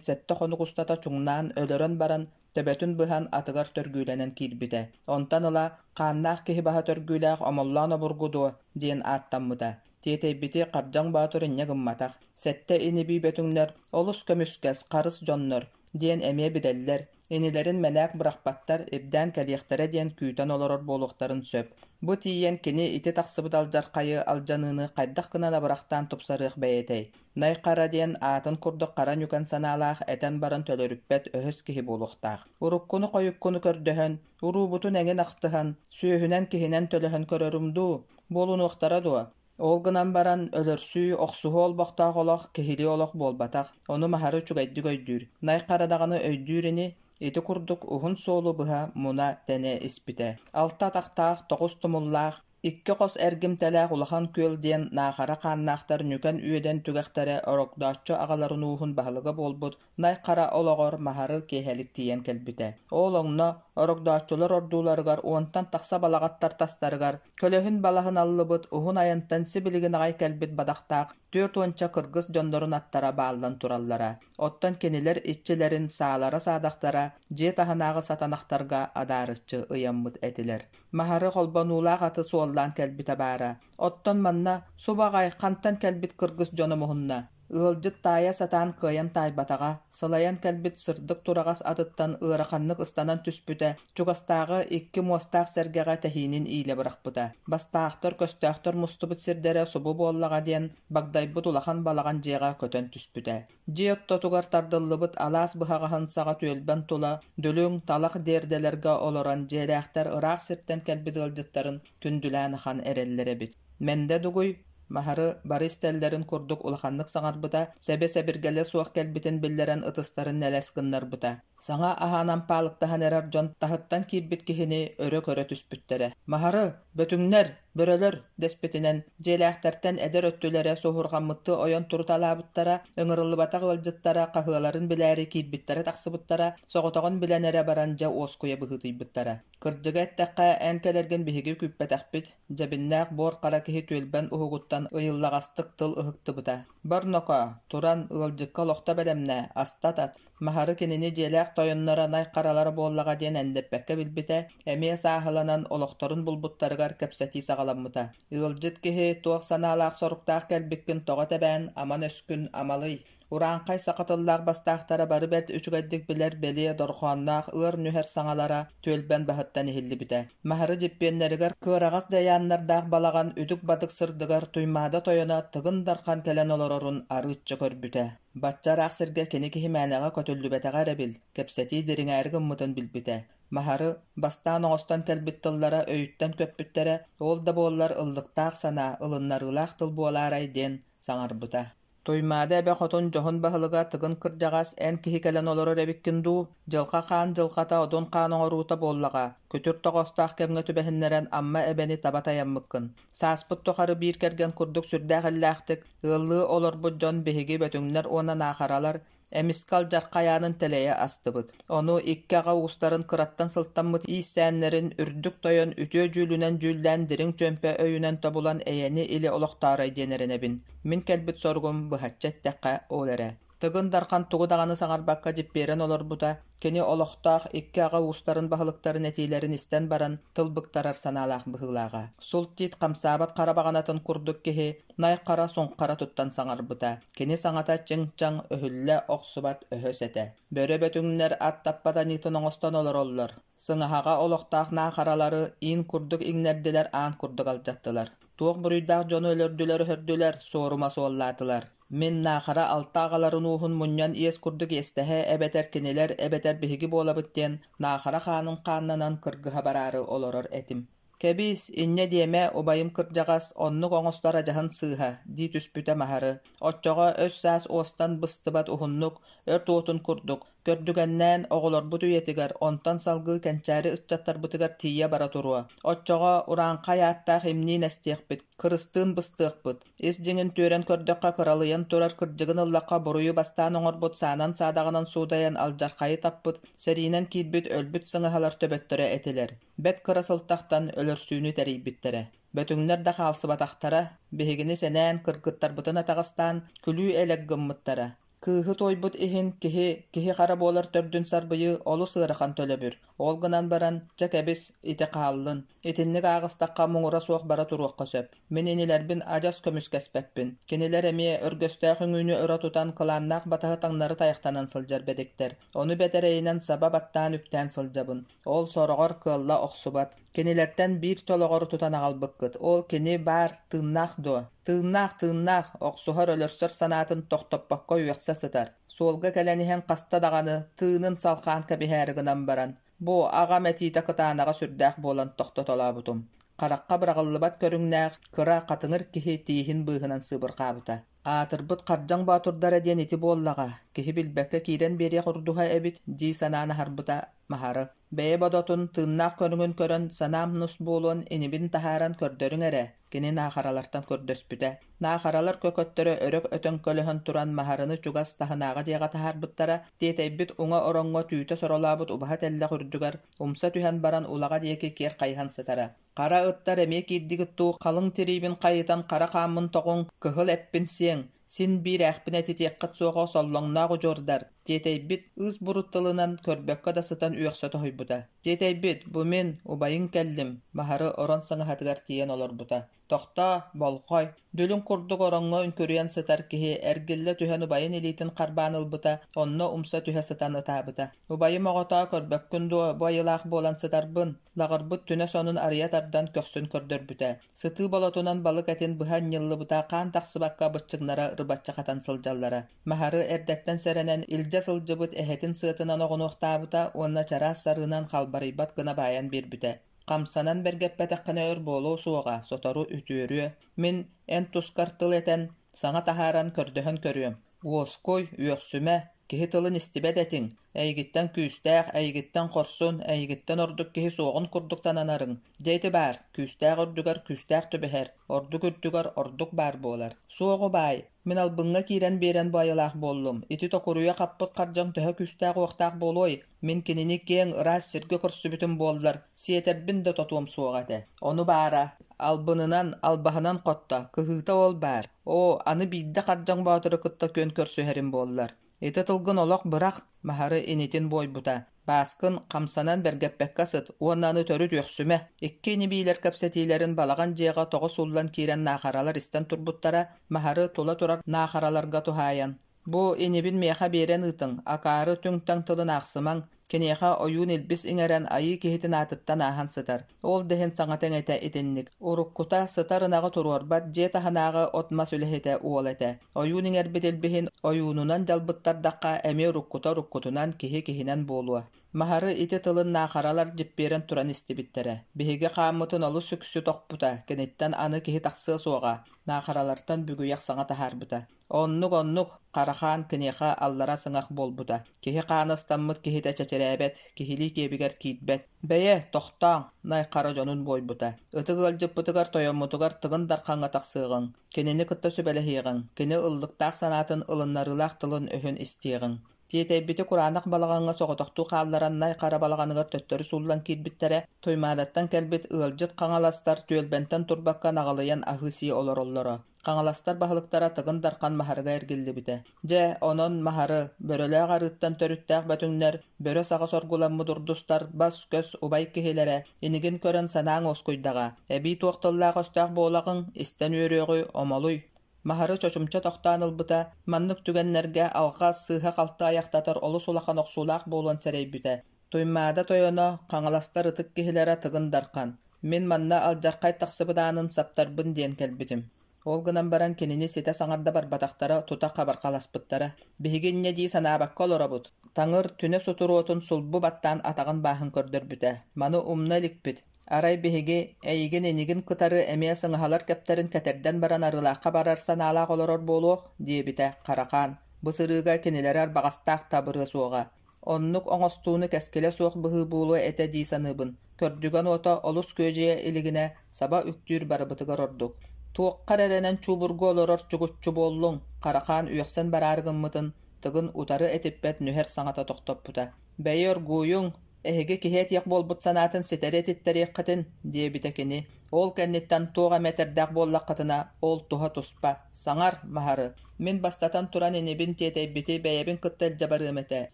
сэттэ хонук устата чуҥнаан өлөрөн баран төбөтүн быһан атыгар төргүүлэнэн киирбитэ. Онтон ыла «Хааннаах киһи баһа төргүүлээх Омоллоон обургу дуо?» диэн ааттаммыта. Тиэтэйбити Хардьаҥ Боотур инньэ гымматах, сэттэ ини-бии бөтүҥнэр олус көмүскэс, харыс дьоннор диэн эмиэ билэллэр, инилэрин мэнээк бырахпаттар, ирдээн кэлиэхтэрэ диэн күүтэн олорор буолуохтарын сөп. Бу тиийэн кини ити тахсыбыт алдьархайы, алдьаныыны хайдах гынан абырахтаан тупсарыах бэйэтэй? Най Хара диэн аатын курдук хара ньүкэн санаалаах этэн баран төлөрүппэт өһөс киһи буолуохтаах. Уруккуну-хойуккуну көрдөһөн, уруубутун эҥин ахтыһан, сүөһүнэн-киһинэн төлөһөн көрөрүм дуу, Буолунуохтара дуо? Ол гынан баран, өлөрсүү, охсуһуу олбохтоох олох киһилии олох буолбатах, ону Маһары үчүгэйдик өйдүүр. Най Хара даҕаны өйдүүр ини, ити курдук уһун суолу быһа муна-тэнэ испитэ. Алта атахтаах, тоҕус тумуллаах, икки хос эргимтэлээх улахан күөл диэн Наахара хааннаахтар ньүкэн үөдэн түгэхтэрэ орогдооччу аҕаларын ууһун баһылыга буолбут Най Хара олоҕор Маһары киэһэлик тиийэн кэлбитэ. Ол онно орогдооччулар ордууларыгар уонтан тахса балаҕаттар тастарыгар көлөһүн балаһын аллыбыт уһун айантан сибилигин аҕай кэлбит бадахтаах түөрт уонча кыргыс дьоннорун аттара бааллан тураллара. Оттон кинилэр иччилэрин саалара-саадахтара дьиэ таһынааҕы сатанахтарга адаарыччы ыйаммыт этилэр. Маһары холбонуулаах аты суоллаан кэлбитэ баара. Оттон манна субаҕай хантан кэлбит кыргыс дьоно муһунна? Ыалдьыт таайа сатаан кыайан таайбатаҕа, сылайан кэлбит сырдык тураҕас атыттан ыараханнык ыстанан түспүтэ, чугастааҕы икки муостаах сэргэҕэ тэһиинин иилэ бырахпыта. Бастаахтар, көстөөхтөр мустубут сирдэрэ субу буоллаҕа диэн багдайбыт улахан балаҕан дьиэҕэ көтөн түспүтэ. Дьиэ ортотугар тардыллыбыт алаас быһаҕаһын саҕа түөлбэн тула дүлүҥ, талах диэрдэлэргэ олорон дьиэлээхтэр ыраах сиртэн кэлбит ыалдьыттарын күндүлээн ахан эрэллэр эбит. Мэндэ дугуй Маһары бары истэллэрин курдук улаханнык саҥарбыта, сэбэ-сэбиргэлэ суох кэлбитин биллэрэн ытыстарын нэлэс гыннарбыта. Саҥа аһаан ампаалыктаһан эрэр дьон таһыттан киирбит киһини өрө көрө түспүттэрэ. «Маһары! Бөтүҥнэр! Бөрөлөр!» дэспитинэн, дьиэлээхтэртэн эдэр өттүлэрэ суоһурҕаммыттыы ойон туруталаабыттара, ыҥырыллыбатах ыалдьыттара хаһыаларын билээри киирбиттэрэ-тахсыбыттара, соҕотоҕун билэн эрэ баран дьэ уоскуйа быһыытыйбыттара. Кырдьыга эттэххэ, эн кэлэргин биһиги күүппэтэхпит, дьэбиннээх буор хара киһи түөлбэн уһугуттан ыйыллаҕастык тыл ыһыктыбыта. Бар нокоо, туран, ыалдьыкка олохто бэлэмнээ, аста тат. Маһары кинини дьиэлээх тойонноро най харалара буоллаҕа диэн эндэппэккэ билбитэ, эмиэ сааһыланан олохторун булбуттарыгар кэпсэтии саҕаламмыта. Ыалдьыт киһи туох санаалаах соруктаах кэлбиккин тоҕо тэбээн, аман өскүн амалый. Урааҥхай саха тыллаах бастаахтара бары бэрт үчүгэйдик билэр бэлиэ дорҕоонноох ыар нүһэр саҥалара түөлбэн баһыттан иһиллибитэ. Маһары дьиппиэннэригэр кыараҕас дьайааннардаах балаҕан үтүк-батык сырдыгар Туймаада тойоно Тыгын Дархан кэлэн олорорун арыычча көрбүтэ. Бачча ыраах сиргэ кини киһи мээнэҕэ көтүллүбэтэҕэ эрэбил, кэпсэтии дириҥээри гыммытын билбитэ. Маһары бастаан оҥостон кэлбит тыллара өйүттэн көппүттэрэ, ол да буоллар ыллыктаах санаа, ылыннарыылаах тыл буолаарай диэн саҥарбыта. Туймаада эбэ хотун дьоһун баһылыга Тыгын кырдьаҕас эн киһи кэлэн олорор эбиккин дуу, дьылҕа хаан дьылҕата одун хаан оҥоруута буоллаҕа, күтүр тоҕоостоох кэмҥэ түбэһиннэрэн Амма эбэни таба тайаммыккын. Сааспыт тухары биир кэргэн курдук сүрдээх иллээхтик, ыаллыы олорбут дьон биһиги бөтүҥнэр уонна наахаралар Эмискэ алдьархай аанын тэлэйэ астыбыт. Ону икки аҕа уустарын кыраттан сылтаммыт ииссээннэрин үрдүк тойон үтүө дьүүлүнэн дьүүллээн дириҥ чүөмпэ өйүнэн тобулан эйэни или олохтоорой диэн эрэнэбин. Мин кэлбит соругум, быһаччы эттэххэ, ол эрэ. Тыгын Дархан тугу даҕаны саҥарбакка дьиппиэрэн олорбута, кини олохтоох икки аҕа уустарын баһылыктарын этиилэрин истэн баран тыл быктарар санаалаах быһыылааҕа. Сул тиит хамсаабат хара баҕанатын курдук киһи най хара суҥхара туттан саҥарбыта. Кини саҥата чиҥ-чаҥ, өһүллэ охсубат өһөс этэ. Бөрө бөтүҥнэр ат таппат аньыытын оҥостон олороллор. Сыҥаһаҕа олохтоох наахаралары иин курдук иҥнэрдилэр, аан курдук алдьаттылар. Туох буруйдаах дьону өлөрдүлэр-өһөрдүлэр, суорума суоллаатылар. Мин Наахара алта аҕаларын ууһун мунньан иэс курдук иэстэһэ эбэтэр кинилэр, эбэтэр биһиги буолабыт диэн Наахара хаанын хааннанан кыргыһа бараары олорор этим. Кэбиис, инньэ диэмэ, убайым кырдьаҕас, оннук оҥостор адьаһын сыыһа, дии түспүтэ Маһары. Оччоҕо өс-саас уостан быстыбат уһуннук, өрт уотун курдук, көрдүгэннээн оҕолорбут үйэтигэр, онтон салгыы кэнчээри ыччаттарбытыгар тиийэ бара туруо. Оччоҕо урааҥхай ааттаах имниин эстиэхпит, кырыстыын быстыахпыт. Ис дьиҥин түөрэн көрдөххө кыралыйан турар кырдьыгын ыллахха буруйу бастаан оҥорбут саанан-саадаҕынан суудайан алдьархайы таппыт, сэриинэн киирбит өлбүт сыҥаһалар төбөттөрө этилэр. Бэрт кыра сылтахтан өлөрсүүнү тэрийбиттэрэ. Бөтүҥнэр да хаалсыбатахтара, биһигини сэнээн, кыргыттарбытын атаҕастаан, күлүү-элэк гыммыттара. Кыыһы туойбут иһин киһи киһи-хара буолар төрдүн сарбыйыы олус ыарахан төлөбүр. Ол гынан баран, чэ кэбис, ити хааллын. Итинник ааҕыстахха муҥура суох бара туруохха сөп. Мин инилэрбин адьас көмүскэспэппин. Кинилэр эмиэ өргөстөөх үҥүүнү өрө тутан кылааннаах батаһы таҥнары тайахтанан сылдьар бэдиктэр. Ону бэтэрэйинэн саба баттаан үктээн сылдьабын. Ол сороҕор кыалла охсубат. Кинилэртэн биир чолоҕору тутан аҕалбыккыт. Ол кини баар, тыыннаах дуо? Тыыннаах, тыыннаах, охсуһар-өлөрсөр санаатын тохтоппокко үөхсэ сытар. Суолга кэлэн иһэн хаста даҕаны тыынын салҕаан кэбиһээри гынан баран, бу аҕам этиитэ кытаанаҕа сүрдээх буолан тохтотолообутум. Харахха быраҕыллыбат көрүҥнээх, кыра, хатыҥыр киһи тииһин быыһынан сыыбырҕаабыта. Аатырбыт Хардьаҥ Боотурдара диэн ити буоллаҕа, киһи билбэккэ киирэн биэриэх урдуһа эбит дии санаан аһарбыта Маһары. Бэйэ бодотун, тыыннаах көрүҥүн көрөн санаам нус буолуон инибин таһааран көрдөрүҥ эрэ, кини Наахаралартан көрдөспүтэ. Наахаралар көкөттөрө өрө өтөҥкөлөһөн туран Маһарыны чугас таһынааҕы дьиэҕэ таһаарбыттара, тиэтэйбит уҥа ороҥҥо түүтэ соролообут убаһа тэллэх үрдүгэр умса түһэн баран улаҕа диэки киэр хайыһан сытара. Хара ыттар эмиэ киирдигит дуу, халыҥ тириибин хайытан хара хааммын тоҕуҥ, кыһыл эппин сиэҥ, син биир ээхпин этитиэххит суоҕа соллоҥноох удьуордар, тиэтэйбит ыыс бурут тылынан көрбөккө да сытан үөхсэ тоһуйбута. Тиэтэйбит, бу мин, убайыҥ кэллим, Маһары орон саҥаһатыгар тиийэн олорбута. Тохтоо, болҕой! Дүлүҥ курдук ороҥҥо үҥкүрүйэн сытар киһи эргиллэ түһэн убайын илиитин харбаан ылбыта, онно умса түһэ сытан ытаабыта. Убайым оҕотоо көрбөккүн дуо, бу айылаах буолан сытарбын? Лаҕырбыт түнэ сонун арыйа тардан көхсүн көрдөрбүтэ. Сытыы болотунан балык этин быһа анньыллыбыта хаан тахсыбакка быччыҥнара ырбаччы хатан сылдьаллара. Маһары эрдэттэн сэрэнэн илдьэ сылдьыбыт эһэтин сыатынан оҕунуохтаабыта уонна чараас сарыынан халбарыйбат гына баайан биэрбитэ. Хамсанан бэргэппэтэххинэ өр буолуо суоҕа, сотору үтүөрүө. Мин эн тускар тыл этэн, саҥа таһааран көрдөһөн көрүөм. Уоскуй, үөхсүмэ, киһи тылын истибэт этиҥ. Эйигиттэн күүстээх, эйигиттэн хорсун, эйигиттэн ордук киһи суоҕун курдук сананарыҥ. Дьэ ити баар, күүстээх үрдүгэр күүстээх түбэһэр, ордук үрдүгэр ордук баар буолар. Суоҕу баай, Мин албыҥҥа киирэн биэрэн бу айылаах буоллум. Ити токуруйа хаппыт хардьаҥ төһө күүстээх-уохтаах буолуой? Мин кинини киэҥ, ыраас сиргэ көрсүбүтүм буоллар, сиэтэрбин да тотуом суоҕа этэ. Ону баара, албынынан, албаһынан хотто, кыһыыта ол баар. Оо, аны биирдэ Хардьаҥ Боотуру кытта күөн көрсүһэрим буоллар. Ити тылгын олох бырах, Маһары инитин буойбута. Бааскын хамсанан бэргэппэккэ сыт уонна аны төрүт үөхсүмэ. Икки ини-биилэр кэпсэтиилэрин балаҕан дьиэҕэ тоҕо сууллан киирэн наахаралар истэн турбуттара, Маһары тула турар наахараларга туһаайан «Бу инибин миэхэ биэрэн ыытыҥ, акаары түҥ-таҥ тылын аахсымаҥ, киниэхэ ойуун илбис иҥэрэн айыы киһитин аатыттан ааһан сытар. Ол да иһин саҥата-иҥэтэ итинник. Уруккута сытар ынаҕы туруорбат дьиэ таһынааҕы от-мас үлэһитэ уол этэ. Ойуун иҥэрбит илбиһин ойуунунан дьалбыттардахха эмиэ уруккута уруккутунан киһи киһинэн буолуо. Маһары ити тылын наахаралар дьиппиэрэн туран истибиттэрэ. Биһиги хааммытын олус үксү тохпута, киниттэн аны киһи тахсыа суоҕа. Наахаралартан бүгүйэх саҥа таһаарбыта. Оннук-оннук, Харахаан киниэхэ аллара сыҥах буолбута. Киһи хаана ыстаммыт киһитэ чэчирээбэт, киһилии киэбигэр киирбэт. Бэйэ, тохтооҥ, Най Хара дьонун буойбута. Ытык ыалдьыппытыгар тойоммутугар Тыгын Дархаҥҥа тахсыаҕыҥ, кинини кытта сүбэлэһиэҕиҥ, кини ыллыктаах санаатын ылыннарыылаах тылын-өһүн истиэҕиҥ. Тиэтэйбити кураанах балаҕаҥҥа соҕотохтуу хаалларан Най Хара балаҕаныгар төттөрү сууллан киирбиттэрэ, Туймаадаттан кэлбит ыалдьыт хаҥаластар түөлбэнтэн турбакка наҕылыйан аһыы-сии олороллоро. Хаҥаластар баһылыктара Тыгын Дархан Маһарыга эргиллибитэ. Дьэ, онон Маһары, Бөрөлөөх арыыттан төрүттээх бөтүҥнэр, бөрө саҕа соргуламмыт урдустар бас-көс убай киһилэрэ, инигин көрөн санааҥ уоскуйдаҕа, эбии туох тыллаах-өстөөх буолаҕыҥ, истэн үөрүөҕү, омолуй. Маһары чочумча тохтоон ылбыта, маннык түгэннэргэ алҕас, сыыһа-халты айахтатар олус улахан охсуулаах буолуон сэрэйбитэ. Туймаада тойоно, Хаҥаластар ытык киһилэрэ Тыгын Дархан, «Мин манна алдьархай тахсыбыт аанын саптарбын» диэн кэлбитим. Ол гынан баран кинини ситэ саҥарда барбатахтара, тута хабархаласпыттара. «Биһиги инньэ дии санаабакка олоробут». Таҥыр түнэ сутуруотун сулбу баттаан атаҕын бааһын көрдөрбүтэ. Маны умна иликпит. Арай биһиги эйигин инигин кытары эмиэ сыҥаһалар кэптэрин кэтэрдэн баран Арыылаахха барар санаалаах олорор буолуох, диэбитэ Харахаан. Бу сырыыга кинилэри арбаҕастаах табырыа суоҕа. Оннук оҥостууну кэскилэ суох быһыы буолуо этэ дии саныыбын. Көрдүгэн уота олус күөдьүйэ илигинэ саба үктүүр барыбытыгар ордук. Туоххар эрэнэн чуубурга олорор чугуччу буоллуҥ, Харахаан үөхсэн бараары гыммытын Тыгын утары этиппэт нүһэр саҥата тохтоппута. Бэйи оргууйуҥ, Эһиги киһи этиэх буолбут санаатын ситэри этиттэриэххитин, диэбитэ кини. Ол кэнниттэн туох эмэ этэрдээх буоллаххытына, ол туһа туспа. Саҥар, Маһары. Мин бастатан туран инибин тиэтэйбити бэйэбин кытта илдьэ барыам этэ.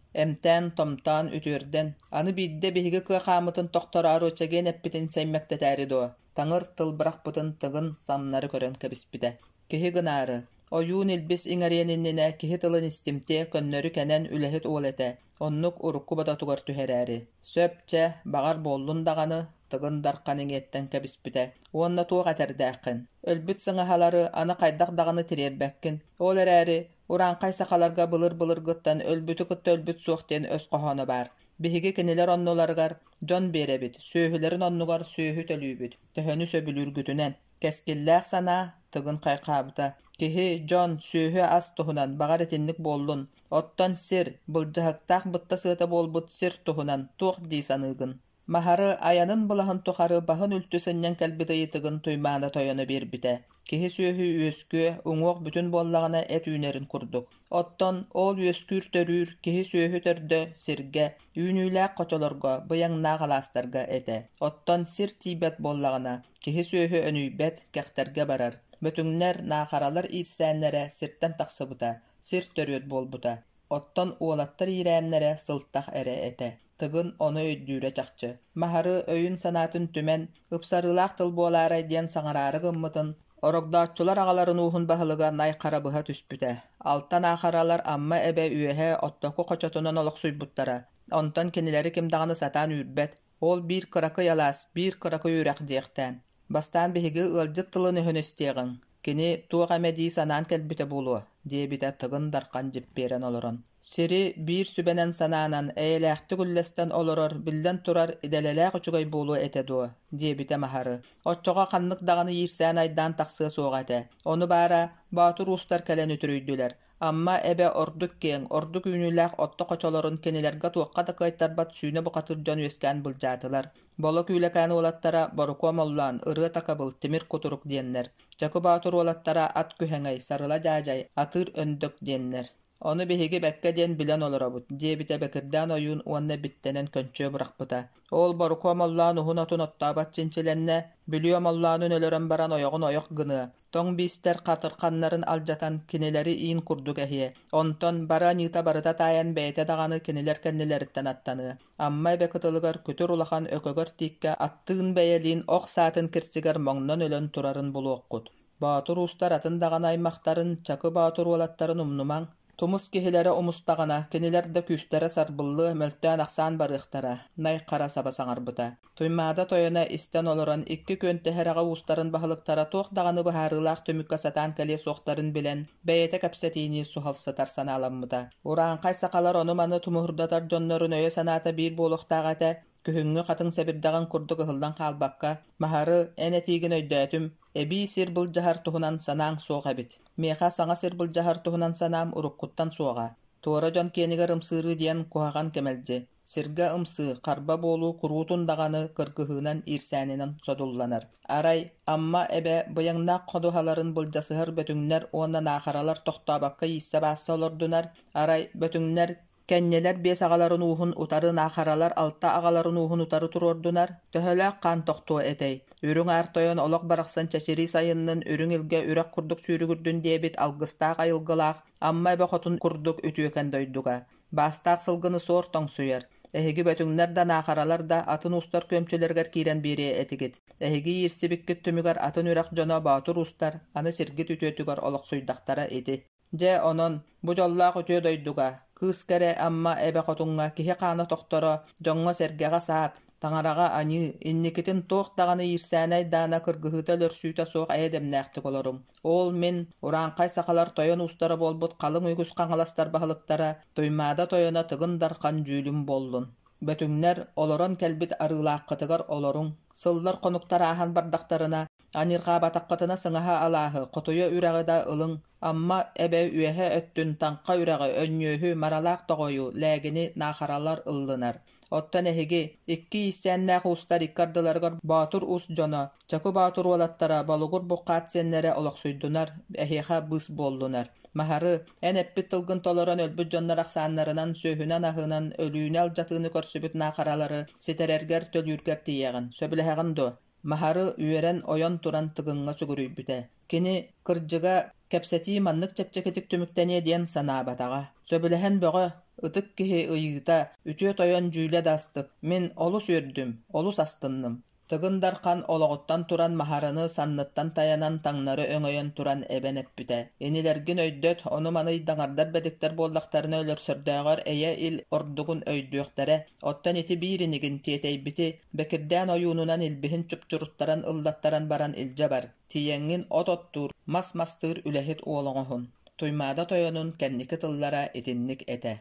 Эмтээн, томтоон, үтүөрдэн. Аны биирдэ биһиги кыа хааммытын тохтороору чэгиэн эппитин сэймэктэтээри дуо? Таҥыр тыл бырахпытын Тыгын самнары көрөн кэбиспитэ. Киһи гынаары, ойуун илбис иҥэриэн иннинэ киһи тылын истимтиэ, көннөрү кэнэн үлэһит уол этэ, оннук урукку бодотугар түһэрээри. Сөп, чэ, баҕар буоллун даҕаны, Тыгын Дархан иҥиэттэн кэбиспитэ. Уонна туох этэрдээххин? Өлбүт сыҥаһалары аны хайдах даҕаны тириэрбэккин. Ол эрээри, урааҥхай сахаларга былыр-былыргыттан өлбүтү кытта өлбүт суох диэн өс хоһооно баар. Биһиги кинилэр оннуларыгар дьон биэрэбит, сүөһүлэрин оннугар сүөһү төлүүбүт, төһөнү сөбүлүүргүтүнэн. Кэскиллээх санаа Тыгын хайҕаабыта: «Киһи, дьон, сүөһү-ас туһунан, баҕар итинник буоллун. Оттон сир, былдьаһыктаах бытта сыата буолбут сир туһунан туох дии саныыгын?» Маһары айанын былаһын тухары баһын үлтү сынньан кэлбит ыйытыгын Туймаана тойоно биэрбитэ. Киһи-сүөһү үөскүө, уҥуох бүтүн буоллаҕына эт үүнэрин курдук. Оттон ол үөскүүр-төрүүр киһи-сүөһү төрдө сиргэ, Үүнүүлээх хочолорго, быйаҥнаах алаастарга этэ. Оттон сир тиийбэт буоллаҕына, киһи-сүөһү өнүйбэт, кэхтэргэ барар. Бөтүҥнэр, наахаралар иирсээннэрэ сиртэн тахсыбыта, сир төрүөт буолбута. Оттон уолаттар иирээннэрэ сылтах эрэ этэ. Тыгын ону өйдүүрэ чахчы. Маһары өйүн-санаатын түмэн, ыпсарыылаах тыл буолаарай диэн саҥараары гыммытын, Орогдооччулар аҕаларын ууһун баһылыга Най Хара быһа түспүтэ. Алтан Аахаралар Амма эбэ үөһэ Оттоку хочотунан олохсуйбуттара. Онтон кинилэри ким даҕаны сатаан үүрбэт. Ол биир кыракый алаас, биир кыракый үрэх диэхтээн. Бастаан биһиги ыалдьыт тылын-өһүн истиэҕиҥ. Кини туох эмэ дии санаан кэлбитэ буолуо, диэбитэ Тыгын Дархан дьиппиэрэн олорон. Сири биир сүбэнэн санаанан, эйэлээхтик үллэстэн олорор, биллэн турар, идэлэлээх үчүгэй буолуо этэ дуо, диэбитэ Маһары. Оччоҕо ханнык даҕаны иирсээн-айдаан тахсыа суоҕа этэ. Ону баара, боотур уустар кэлэн үтүрүйдүлэр. Амма эбэ ордук киэҥ, ордук үүнүүлээх отто хочолорун кинилэргэ туохха да кыайтарбат сүүнэ бухатыыр дьон үөскээн былдьаатылар. Боло Күүлэкээн уолаттара Борукуом Оллоон, Ырыа Такабыл, Тимир Кутурук диэннэр. Чакы Боотур уолаттара Ат Күһэҥэй, Сарыла Дьаадьай, Атыыр Өндөк диэннэр. Ону биһиги бэккэ диэн билэн олоробут, диэбитэ Бэкирдээн ойуун уонна биттэнэн көнчүө бырахпыта. Ол Борукуом Оллоон уһун отун оттообот чинчилэннэ, Бүлүү Омоллоонун өлөрөн баран ойоҕун ойох гыныа, тоҥ биистэр хатырханнарын алдьатан кинилэри иин курдук эһиэ, онтон бары аньыыта барыта таайан бэйэтэ даҕаны кинилэр кэннилэриттэн аттаныа. Амма эбэ кытылыгар күтүр улахан өкөгөр тииккэ аттыын бэйэлиин ох саатын кирсигэр моҥнон өлөн турарын булуоххут. Боотур уустар атын даҕаны аймахтарын, Чакы Боотур уолаттарын умнумаҥ. Тумус киһилэрэ умустаҕына, кинилэр да күүстэрэ сарбыллыа, мөлтөөн-ахсаан барыахтара, Най Хара саба саҥарбыта. Туймаада тойоно истэн олорон, икки күөнтэһэр аҕа уустарын баһылыктара туох даҕаны быһаарыылаах түмүккэ сатаан кэлиэ суохтарын билэн, бэйэтэ кэпсэтиини суһалсытар санааламмыта. Урааҥхай сахалар ону-маны тумуһурдатар дьоннорун өйө-санаата биир буолуохтаах этэ. Күһүҥҥү хатыҥ сэбирдэҕин курдук ыһыллан хаалбакка, Маһары, эн этиигин өйдөөтүм, эбии сир былдьаһар туһунан санааҥ суох эбит. Миэхэ саҥа сир былдьаһар туһунан санаам уруккуттан суоҕа. Туора дьон киэнигэр ымсыырыы диэн куһаҕан кэмэлдьи. Сиргэ ымсыы, харба буолуу куруутун даҕаны кыргыһыынан, иирсээнинэн содулланар. Арай, Амма эбэ быйаҥнаах ходуһаларын былдьасыһар бөтүҥнэр уонна наахаралар тохтообокко ииссэ-баасса олордунар, арай, бөтүҥнэр Кэннилэр биэс аҕаларын ууһун утары наахаралар алта аҕаларын ууһун утары туруордунар, төһөлөөх хаан тохтуо этэй? Үрүҥ Аар Тойон олох барахсан чэчирии сайыннын үрүҥ илгэ үрэх курдук сүүрүгүрдүн диэбит алгыстаах айылгылаах Амма эбэ хотун курдук үтүөкэн дойдуга. Баастаах сылгыны суор тоҥсуйар. Эһиги бөтүҥнэр да наахаралар да атын уустар күөмчүлэригэр киирэн биэриэ этигит. Эһиги иирсибиккит түмүгэр атын үрэх дьоно боотур уустар аны сиргит үтүөтүгэр олохсуйдахтара ити. Дьэ, онон, бу дьоллоох үтүө дойдуга, кыыс кэрэ Амма эбэ хотуҥҥа киһи хаана тохторо, дьоҥҥо-сэргэҕэ саат, таҥараҕа аньыы, инникитин туох даҕаны иирсээнэ-айдаана кыргыһыыта-өлөрсүүтэ суох эйэ-дэмнээхтик олоруҥ. Ол мин, урааҥхай сахалар тойон уустара буолбут халыҥ үгүс хаҥаластар баһылыктара, Туймаада тойоно Тыгын Дархан дьүүлүм буоллун. Бөтүҥнэр, олорон кэлбит арыылааххытыгар олоруҥ, сыллар-хонуктар ааһан бардахтарына, Аньыырҕаабатаххытына сыҥаһа алааһы, Хотуйа үрэҕи да ылыҥ, Амма эбэ үөһэ өттүн Таҥха үрэҕи, Өнньүөһү, Маралаах Тоҕойу, Лээгини, Наахаралар ыллынар. Оттон эһиги, икки иирсээннээх уустар икки ардыларыгар Боотур уус дьоно, Чакы Боотур уолаттара, Болугур Буххаат сиэннэрэ олохсуйдунар, эһиэхэ быыс буоллунар. Маһары, эн эппит тылгын толорон өлбүт дьоннор ахсааннарынан, сүөһүнэн-аһынан, өлүүнү-алдьатыыны көрсүбүт наахаралары ситэрэргэр, төлүүргэр тиийэҕин. Сөбүлэһэҕин дуо? Маһары үөрэн ойон туран Тыгыҥҥа сүгүрүйбүтэ. Кини, кырдьыга, кэпсэтии маннык чэпчэкитик түмүктэниэ диэн санаабатаҕа. Сөбүлэһэн бөҕө, ытык киһи ыйыыта, үтүө тойон дьүүлэ да астык, мин олус үөрдүм, олус астынным. Тыгын Дархан олоҕуттан туран Маһарыны санныттан тайанан таҥнары өҥөйөн туран эбэн эппитэ: «Инилэргин өйдөт, ону-маны ыйдаҥардар бэдиктэр буоллахтарына өлөрсөрдөөҕөр эйэ-ил ордугун өйдүөхтэрэ, оттон ити биир инигин тиэтэйбити Бэкирдээн ойуунунан илбиһин чупчуруттаран ыллаттаран баран илдьэ бар, тиийэҥҥин от оттуур, мас мастыыр үлэһит уол оҥоһун. Туймаада тойонун кэнники тыллара итинник этэ.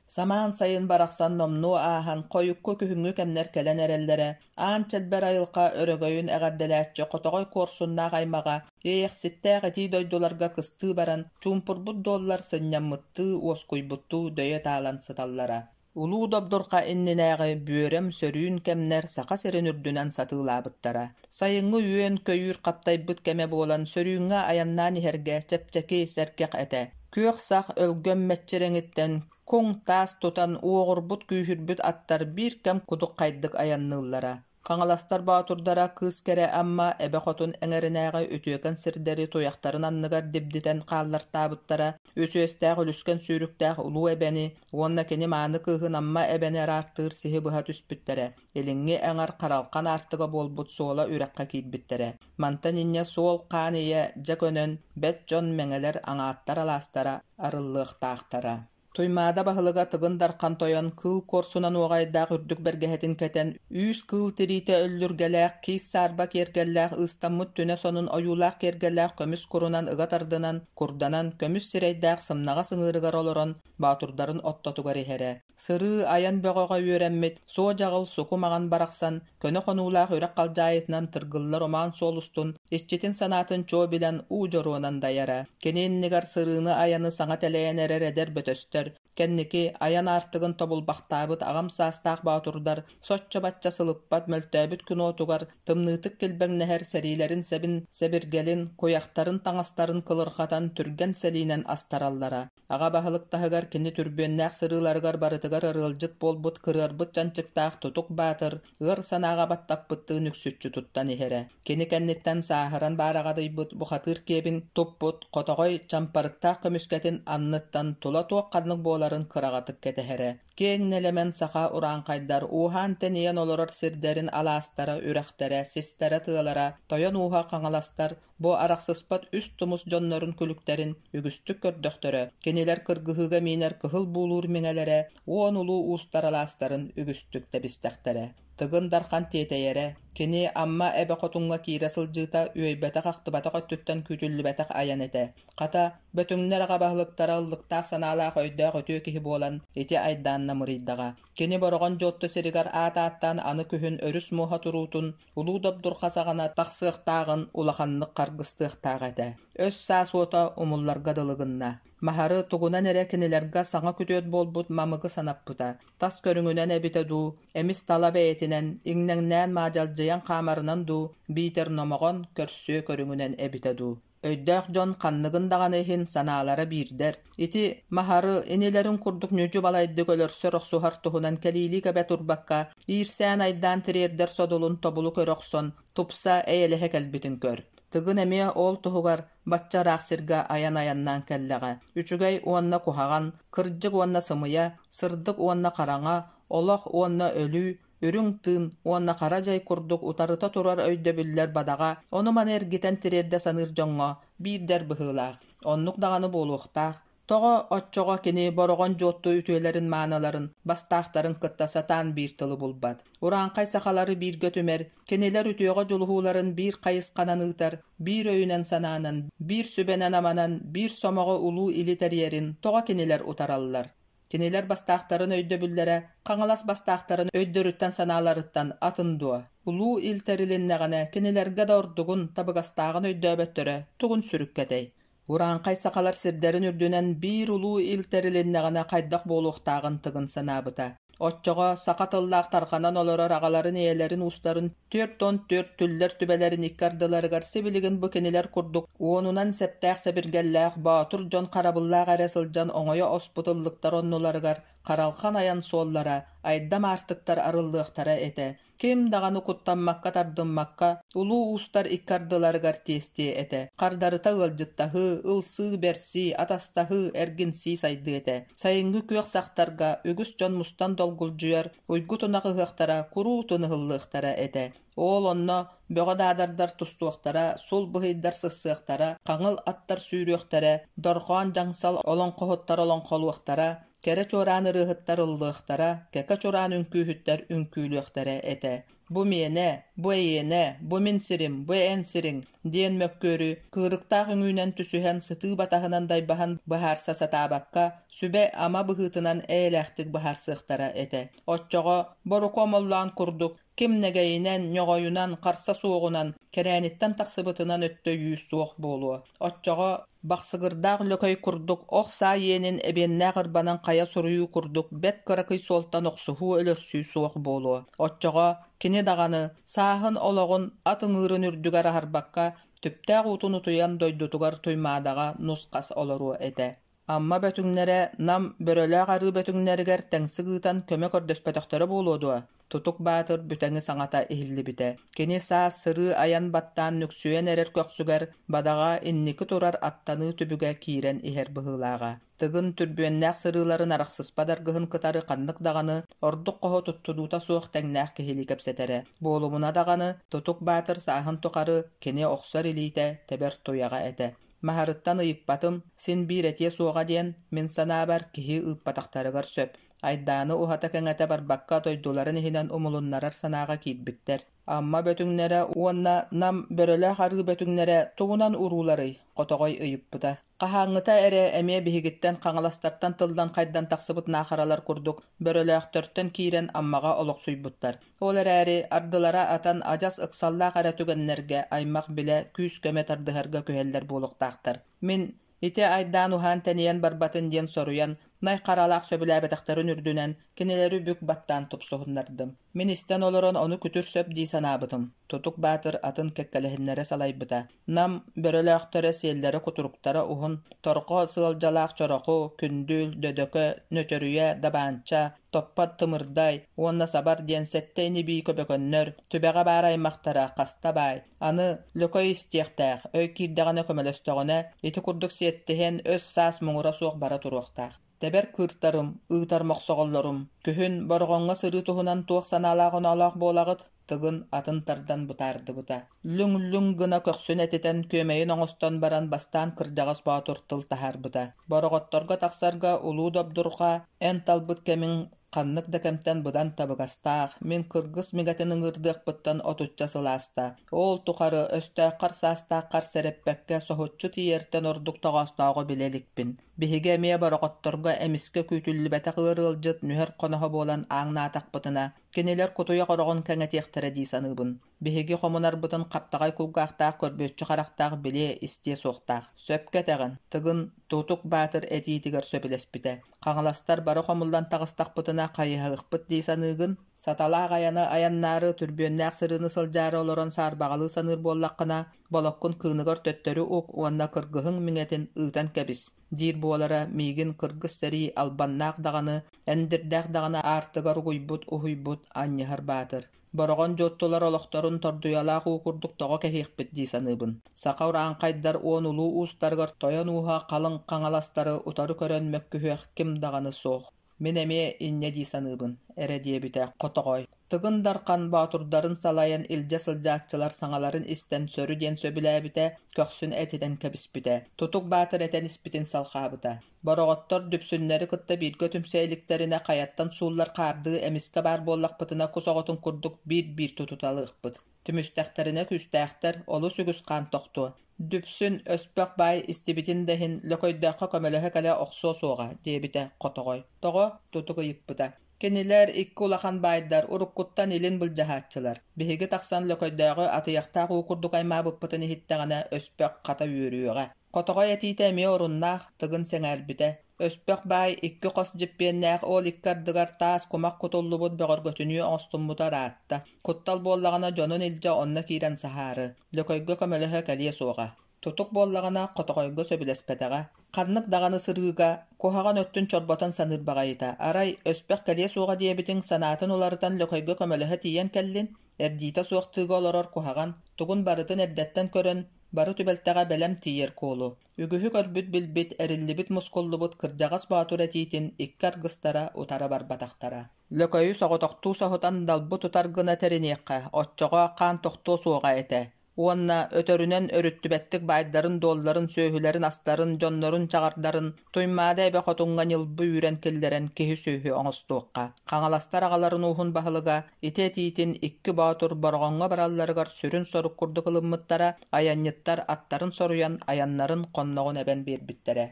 Самаан сайын барахсан номнуо ааһан, хойукку күһүҥҥү кэмнэр кэлэн эрэллэрэ, аан чэлбэр айылҕа өрөгөйүн эҕэрдэлээччи хотоҕой куорсуннаах аймаҕа Иэйэхситтээх итии дойдуларга кыстыы баран, чуумпурбут дуоллар сынньаммыттыы, уоскуйбуттуу дөйө таалан сыталлара. Улуу добдурҕа иннинээҕи бүөрэм сөрүүн кэмнэр Саха сирин үрдүнэн сатыылаабыттара. Сайыҥҥы үөн-көйүүр хаптайбыт кэмэ буолан, сөрүүҥҥэ айаннаан иһэргэ чэпчэки, сэргэх этэ. Күөх сах өлгөм мэччирэҥиттэн куҥ таас тутан уоҕурбут күүһүрбүт аттар биир кэм кудуххайдык айанныыллара. Хаҥаластар боотурдара Кыыс Кэрэ Амма эбэ хотун эҥэринээҕи үтүөкэн сирдэри туйахтарын анныгар дибдитэн хааллартаабыттара, үс үөстээх үлүскэн сүүрүктээх Улуу Эбэни уонна кини мааны кыыһын Амма Эбэни араартыыр сиһи быһа түспүттэрэ, илиҥҥи эҥэр харалхан аартыга буолбут суола үрэххэ киирбиттэрэ. Мантан инньэ суол хаан ийэ дьэ көнөн, бэт дьон мэҥэлэр аҥааттар алаастара арыллыахтаахтара. Туймаада баһылыга Тыгын Дархан тойон кыыл куорсунан уоҕайдаах үрдүк бэргэһэтин кэтэн, үүс кыыл тириитэ өллүргэлээх, киис саарба киэргэллээх, ыыстаммыт түнэ сонун ойуулаах киэргэллээх көмүс курунан ыга тардынан, курданан, көмүс сирэйдээх сымнаҕас ыҥыырыгар олорон, боотурдарын оттотугар иһэрэ. Сырыы, айан бөҕөҕө үөрэммит, суо-дьаҕыл суку маҥан барахсан, көнө хонуулаах үрэх халдьаайытынан тыргыллар омоон суол устун иччитин санаатын чуо билэн уу дьоруонан дайара. Кини иннигэр сырыыны-айаны саҥа тэлэйэн эрэр эдэр бөтөстөр, кэнники айан аартыгын тобулбахтаабыт аҕам саастаах боотурдар соччо-бачча сылыппат мөлтөөбүт күн уотугар тымныытык килбэҥнэһэр сэриилэрин сэбин сэбиргэлин, куйахтарын таҥастарын кылырҕатан түргэн сэлиинэн астараллара. Аҕа баһылык таһыгар кини түрбүөннээх сырыыларыгар барытыгар арыалдьыт буолбут кырыарбыт чанчыктаах Тутук Баатыр ыар санааҕа баттаппыттыы нүксүччү туттан иһэрэ. Кини кэнниттэн сааһыран баараҕадыйбыт бухатыыр киэбин туппут хотоҕой чампарыктаах көмүскэтин анныттан тула туох-ханнык буоларын кыраҕатык кэтэһэрэ. Киэҥ нэлэмэн саха урааҥхайдар ууһаан-тэнийэн олорор сирдэрин алаастара, үрэхтэрэ, систэрэ тыалара, тойон ууһа хаҥаластар Бу арахсыспат үс тумус дьоннорун күлүктэрин үгүстүк көрдөхтөрө, кинилэр кыргыһыыга миинэр кыһыл буулуур миҥэлэрэ уон улуу уустар алаастарын үгүстүк тэбистэхтэрэ. Тыгын Дархан тиэтэйэрэ, кини Амма эбэ хотуҥҥа киирэ сылдьыыта үөйбэтэх-ахтыбатах өттүттэн күүтүллүбэтэх айан этэ. Хата, Бөтүҥнэр аҕа баһылыктара ыллыктаах санаалаах өйдөөх үтүө киһи буолан ити айдаанна мырыйдаҕа. Кини Бороҕон Дьуотту сиригэр аат ааттаан аны күһүн өрүс муоһа туруутун Улуу Добдурха саҕана тахсыахтааҕын улаханнык харгыстыахтаах этэ. Өс саас уота умулларга дылы гынна. Маһары тугунан эрэ кинилэргэ саҥа күтүөт буолбут Мамыгы санаппыта. Тас көрүҥүнэн эбитэ дуу, эмис тала бэйэтинэн, иҥнэҥнээн маадьалдьыйан хаамарынан дуу, биитэр номоҕон, көрсүө көрүҥүнэн эбитэ дуу. Өйдөөх дьон ханныгын даҕаны иһин санаалара биирдэр. Ити Маһары инилэрин курдук ньүдьү-балайдык өлөрсөр-охсуһар туһунан кэлиилии кэбэ турбакка, иирсээн-айдаан тириэрдэр содулун тобулу көрө охсон, тупса, эйэлэһэ кэлбитин көр. Тыгын эмиэ ол туһугар бачча ыраах сиргэ айан айаннаан кэллэҕэ. Үчүгэй уонна куһаҕан, кырдьык уонна сымыйа, сырдык уонна хараҥа, олох уонна өлүү, үрүҥ тыын уонна хара дьай курдук утарыта турар өйдөбүллэр бадаҕа ону-маны эргитэн тириэрдэ саныыр дьоҥҥо биирдэр быһыылаах. Оннук даҕаны буолуохтаах. Тоҕо оччоҕо кини Бороҕон Дьуотту үтүөлэрин-мааныларын, бастаахтарын кытта сатаан биир тылы булбат. Урааҥхай сахалары бииргэ түмэр, кинилэр үтүөҕэ дьулуһууларын биир хайысханан ыытар, биир өйүнэн-санаанан, биир сүбэнэн-аманан, биир сомоҕо улуу или тэрийэрин тоҕо кинилэр утараллар? Кинилэр бастаахтарын өйдөбүллэрэ Хаҥалас бастаахтарын өйдөрүттэн-санааларыттан атын дуо? Улуу Ил тэрилиннэҕинэ кинилэргэ да ордугун, табыгастааҕын өйдөөбөттөрө тугун сүрүккэтэй? Урааҥхай сахалар сирдэрин үрдүнэн биир улуу ил тэрилиннэҕинэ хайдах буолуохтааҕын Тыгын санаабыта. Оччоҕо саха тыллаах тарҕанан олорор аҕаларын-ийэлэрин уустарын 44 түллэр түбэлэрин икки ардыларыгар сибилигин бу кинилэр курдук уонунан сэптээх-сэбиргэллээх боотур дьон харабыллаах эрэ сылдьан оҥойо оспут ыллыктар оннуларыгар харалхан айан суоллара, айдам аартыктар арыллыахтара этэ. Ким даҕаны куттаммакка-тардыммакка улуу уустар икки ардыларыгар тиэстиэ этэ. Хардарыта ыалдьыттаһыы, ылсыы-бэрсии, атастаһыы, эргинсии сайдыа этэ. Сайыҥҥы күөх сахтарга үгүс дьон мустан долгулдьуйар уйгу тунах ыһыахтара куруутун ыһыллыахтара этэ. Ол онно бөҕө даадардар тустуохтара, сул быһыйдар сыссыахтара, хаҥыл аттар сүүрүөхтэрэ, дорҕоон дьаҥсал олоҥхоһуттар олоҥхолуохтара, кэрэ чуораан ырыаһыттар ыллыахтара, кэкэ чуораан үҥкүүһүттэр үҥкүүлүөхтэрэ этэ. Бу миэнэ, бу эйиэнэ, бу мин сирим, бу эн сириҥ диэн мөккүөрү кыырыктаах үҥүүнэн түсүһэн сытыы батаһынан дайбаһан быһаарса сатаабакка, сүбэ-ама быһыытынан эйэлээхтик быһаарсыахтара этэ. Оччоҕо Боруку Омоллоон курдук ким нэгэйинэн, ньоҕойунан, харса суоҕунан, кэрээниттэн тахсыбытынан өттөйүү суох буолуо. Оччоҕо Бахсыгырдаах Лөкөй курдук ох саа иэнин эбиэннээх ырбанан хайа суруйуу курдук бэрт кыракый суолтан охсуһуу-өлөрсүү суох буолуо. Оччоҕо кини даҕаны сааһын олоҕун ат ыҥыырын үрдүгэр аһарбакка, түптээх уутун утуйан дойдутугар Туймаадаҕа нус-хас олоруо этэ. Амма бөтүҥнэрэ Нам Бөрөлөөх арыы бөтүҥнэригэр тэҥсик ыытан көмө көрдөспөтөхтөрө буолуо дуо? Тутук Баатыр бүтэҥи саҥата иһиллибитэ. Кини саас сырыы-айан баттаан нүксүйэн эрэр көхсүгэр бадаҕа инники турар аттаныы түбүгэ киирэн иһэр быһыылааҕа. Тыгын түрбүөннээх сырыыларын арахсыспат аргыһын кытары ханнык даҕаны ордук хоһо туттунуута суох тэҥнээх киһилии кэпсэтэрэ. Буолумуна даҕаны Тутук Баатыр сааһын тухары кини охсор илиитэ тэбэр туйаҕа этэ. Маһарыттан ыйыппатым, син биир этиэ суоҕа диэн, мин санаабар, киһи ыыппатахтарыгар сөп. Айдааны уһата-кэҥэтэ барбакка дойдуларын иһинэн умулуннарар санааҕа киирбиттэр. Амма бөтүҥнэрэ уонна Нам Бөрөлөөх арыы бөтүҥнэрэ тугунан урууларый? Хотоҕой ыйыппыта. Хаһааҥҥыта эрэ эмиэ биһигиттэн Хаҥаластартан тыллан хайдан тахсыбыт наахаралар курдук Бөрөлөөхтөртөн киирэн Аммаҕа олохсуйбуттар. Ол эрээри ардылара атан адьас ыксаллаах эрэ түгэннэргэ аймах-билэ күүс-көмө тардыһарга күһэллэр буолуохтаахтар. Мин ити айдаан уһаан тэнийэн барбатын диэн соруйан, най харалаах сөбүлээбэтэхтэрин үрдүнэн кинилэри бүк баттаан тупсуһуннардым. Мин истэн олорон ону күтүр сөп дии санаабытым. Тутук Баатыр атын кэккэлэһиннэрэ салайбыта. Нам бөрөлөөхтөрө сиэллэрэ-кутуруктара уһун, торҕо сыалдьалаах чороху, күндүл, дөдөкө, нөчөрүйэ, дабаанча, топпот тымырдай уонна сабар диэн сэттэ ини-бии көбөкөннөр, түбэҕэ баар аймахтара хаста баай. Аны Лөкөй истиэхтээх, өй киирдэҕинэ көмөлөстөҕүнэ, ити курдук сиэттиһэн өс-саас муҥура суох бара туруохтаах. Тэбэр кыыртарым, ыытар мохсоҕоллорум, күһүн Бороҕоҥҥо сырыы туһунан туох санаалаах-оноолоох буолаҕыт? Тыгын атын тардан бытаардыбыта. Лүҥ-лүҥ гына көхсүн этитэн, күөмэйин оҥостон баран бастаан кырдьаҕас боотур тыл таһаарбыта. Бороҕотторго тахсарга улуу добдурҕа эн талбыт кэмиҥ Ханнык да кэмтэн быдан табыгастаах, мин кыргыс мигэтин ыҥыырдыахпыттан отучча сыл ааста. Ол тухары өстөөххөр саастааххар сэрэппэккэ соһуччу тиийэртэн ордук тоҕоостооҕу билэ иликпин. Биһиги эмиэ бороҕотторго эмискэ күүтүллүбэтэх ыар ыалдьыт нүһэр хоноһо буолан ааҥнаатахпытына, кинилэр кутуйах ороҕун кэҥэтиэхтэрэ дии саныыбын. Биһиги хомунарбытын хаптаҕай кулгаахтаах көрбүөччү харахтаах билиэ истиэ суохтаах. Сөпкө этэҕин, Тыгын Тутук Баатыр этиитигэр сөбүлэспитэ. Хаҥаластар бары хомуллан таҕыстахпытына хайыһыахпыт дии саныыгын? Саталаах айаны айаннаары, түрбүөннээх сырыыны сылдьаары олорон саарбаҕалыы саныыр буоллаххына, болоккун кыыныгар төттөрү ук уонна кыргыһыҥ миҥэтин ыытан кэбис, диир буолара миигин кыргыс сэрии албаннаах даҕаны, эндирдээх даҕаны аартыгар угуйбут, уһуйбут Анньыһар Баатыр. Бороҕон дьуоттулар олохторун тордуйалаах уу курдук тоҕо кэһиэхпит дии саныыбын. Саха урааҥхайдар уон улуу уустарыгар тойон ууһа халыҥ хаҥаластары утары көрөн мөккүһүөх ким даҕаны суох. Мин эмиэ инньэ дии саныыбын, эрэ диэбитэ Хотоҕой. Тыгын Дархан боотурдарын салайан илдьэ сылдьааччылар саҥаларын истэн сөрү диэн сөбүлээбитэ, көхсүн этитэн кэбиспитэ. Тутук Баатыр этэн испитин салҕаабыта. Бороҕоттор дүпсүннэри кытта бииргэ түмсэ иликтэринэ хайаттан сууллар хаардыы эмискэ баар буоллахпытына кус оҕотун курдук биир-биир тутуталыахпыт. Түмүстэхтэринэ күүстээхтэр, олус үгүс хаан тохтуо. Дүпсүн, Өспөх баай истибитин да иһин Лөкөйдөөххө көмөлөһө кэлэ охсуо суоҕа, диэбитэ Хотоҕой. Тоҕо? Тутук ыйыппыта. Кинилэр икки улахан баайдар, уруккуттан илин былдьаһааччылар. Биһиги тахсан Лөкөйдөөҕү атыйахтаах уу курдук аймаабыппытын иһиттэҕинэ, Өспөх хата үөрүөҕэ. Хотоҕой этиитэ эмиэ оруннаах, Тыгын сэҥээрбитэ. Өспөх баай икки хос дьиппиэннээх ол икки ардыгар таас кумах кутуллубут бөҕөргөтүнүү оҥостуммута ыраатта. Куттал буоллаҕына дьонун илдьэ онно киирэн саһаары, Лөкөйгө көмөлөһө кэлиэ суоҕа. Тутук буоллаҕына Хотоҕойго сөбүлэспэтэҕэ. Ханнык даҕаны сырыыга куһаҕан өттүн чорботон саныыр баҕайыта. Арай, Өспөх кэлиэ суоҕа диэбитиҥ санаатын уларытан Лөкөйгө көмөлөһө тиийэн кэллин? Эрдиитэ суох тыыга олорор куһаҕан, тугун барытын эрдэттэн көрөн, бары түбэлтэҕэ бэлэм тиийэр куолу. Үгүһү көрбүт-билбит, эриллибит-мускуллубут кырдьаҕас боотур этиитин икки аргыстара утара барбатахтара. Лөкөйү соҕотохтуу соһутан далбы тутар гына тэриниэххэ, оччоҕо хаан тохтуо суоҕа этэ. Уонна өтөрүнэн өрүттүбэттик баайдарын-дуолларын, сүөһүлэрин-астарын, дьоннорун-чаҕардарын Туймаада эбэ хотуҥҥа ньылбы үүрэн киллэрэн киһи-сүөһү оҥостуохха. Хаҥаластар аҕаларын ууһун баһылыга ити этиитин икки боотур Бороҕоҥҥо баралларыгар сүрүн сорук курдук ылыммыттара, айанньыттар аттарын соруйан айаннарын хонноҕун эбэн биэрбиттэрэ.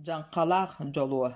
Дьаҥхалаах дьолуо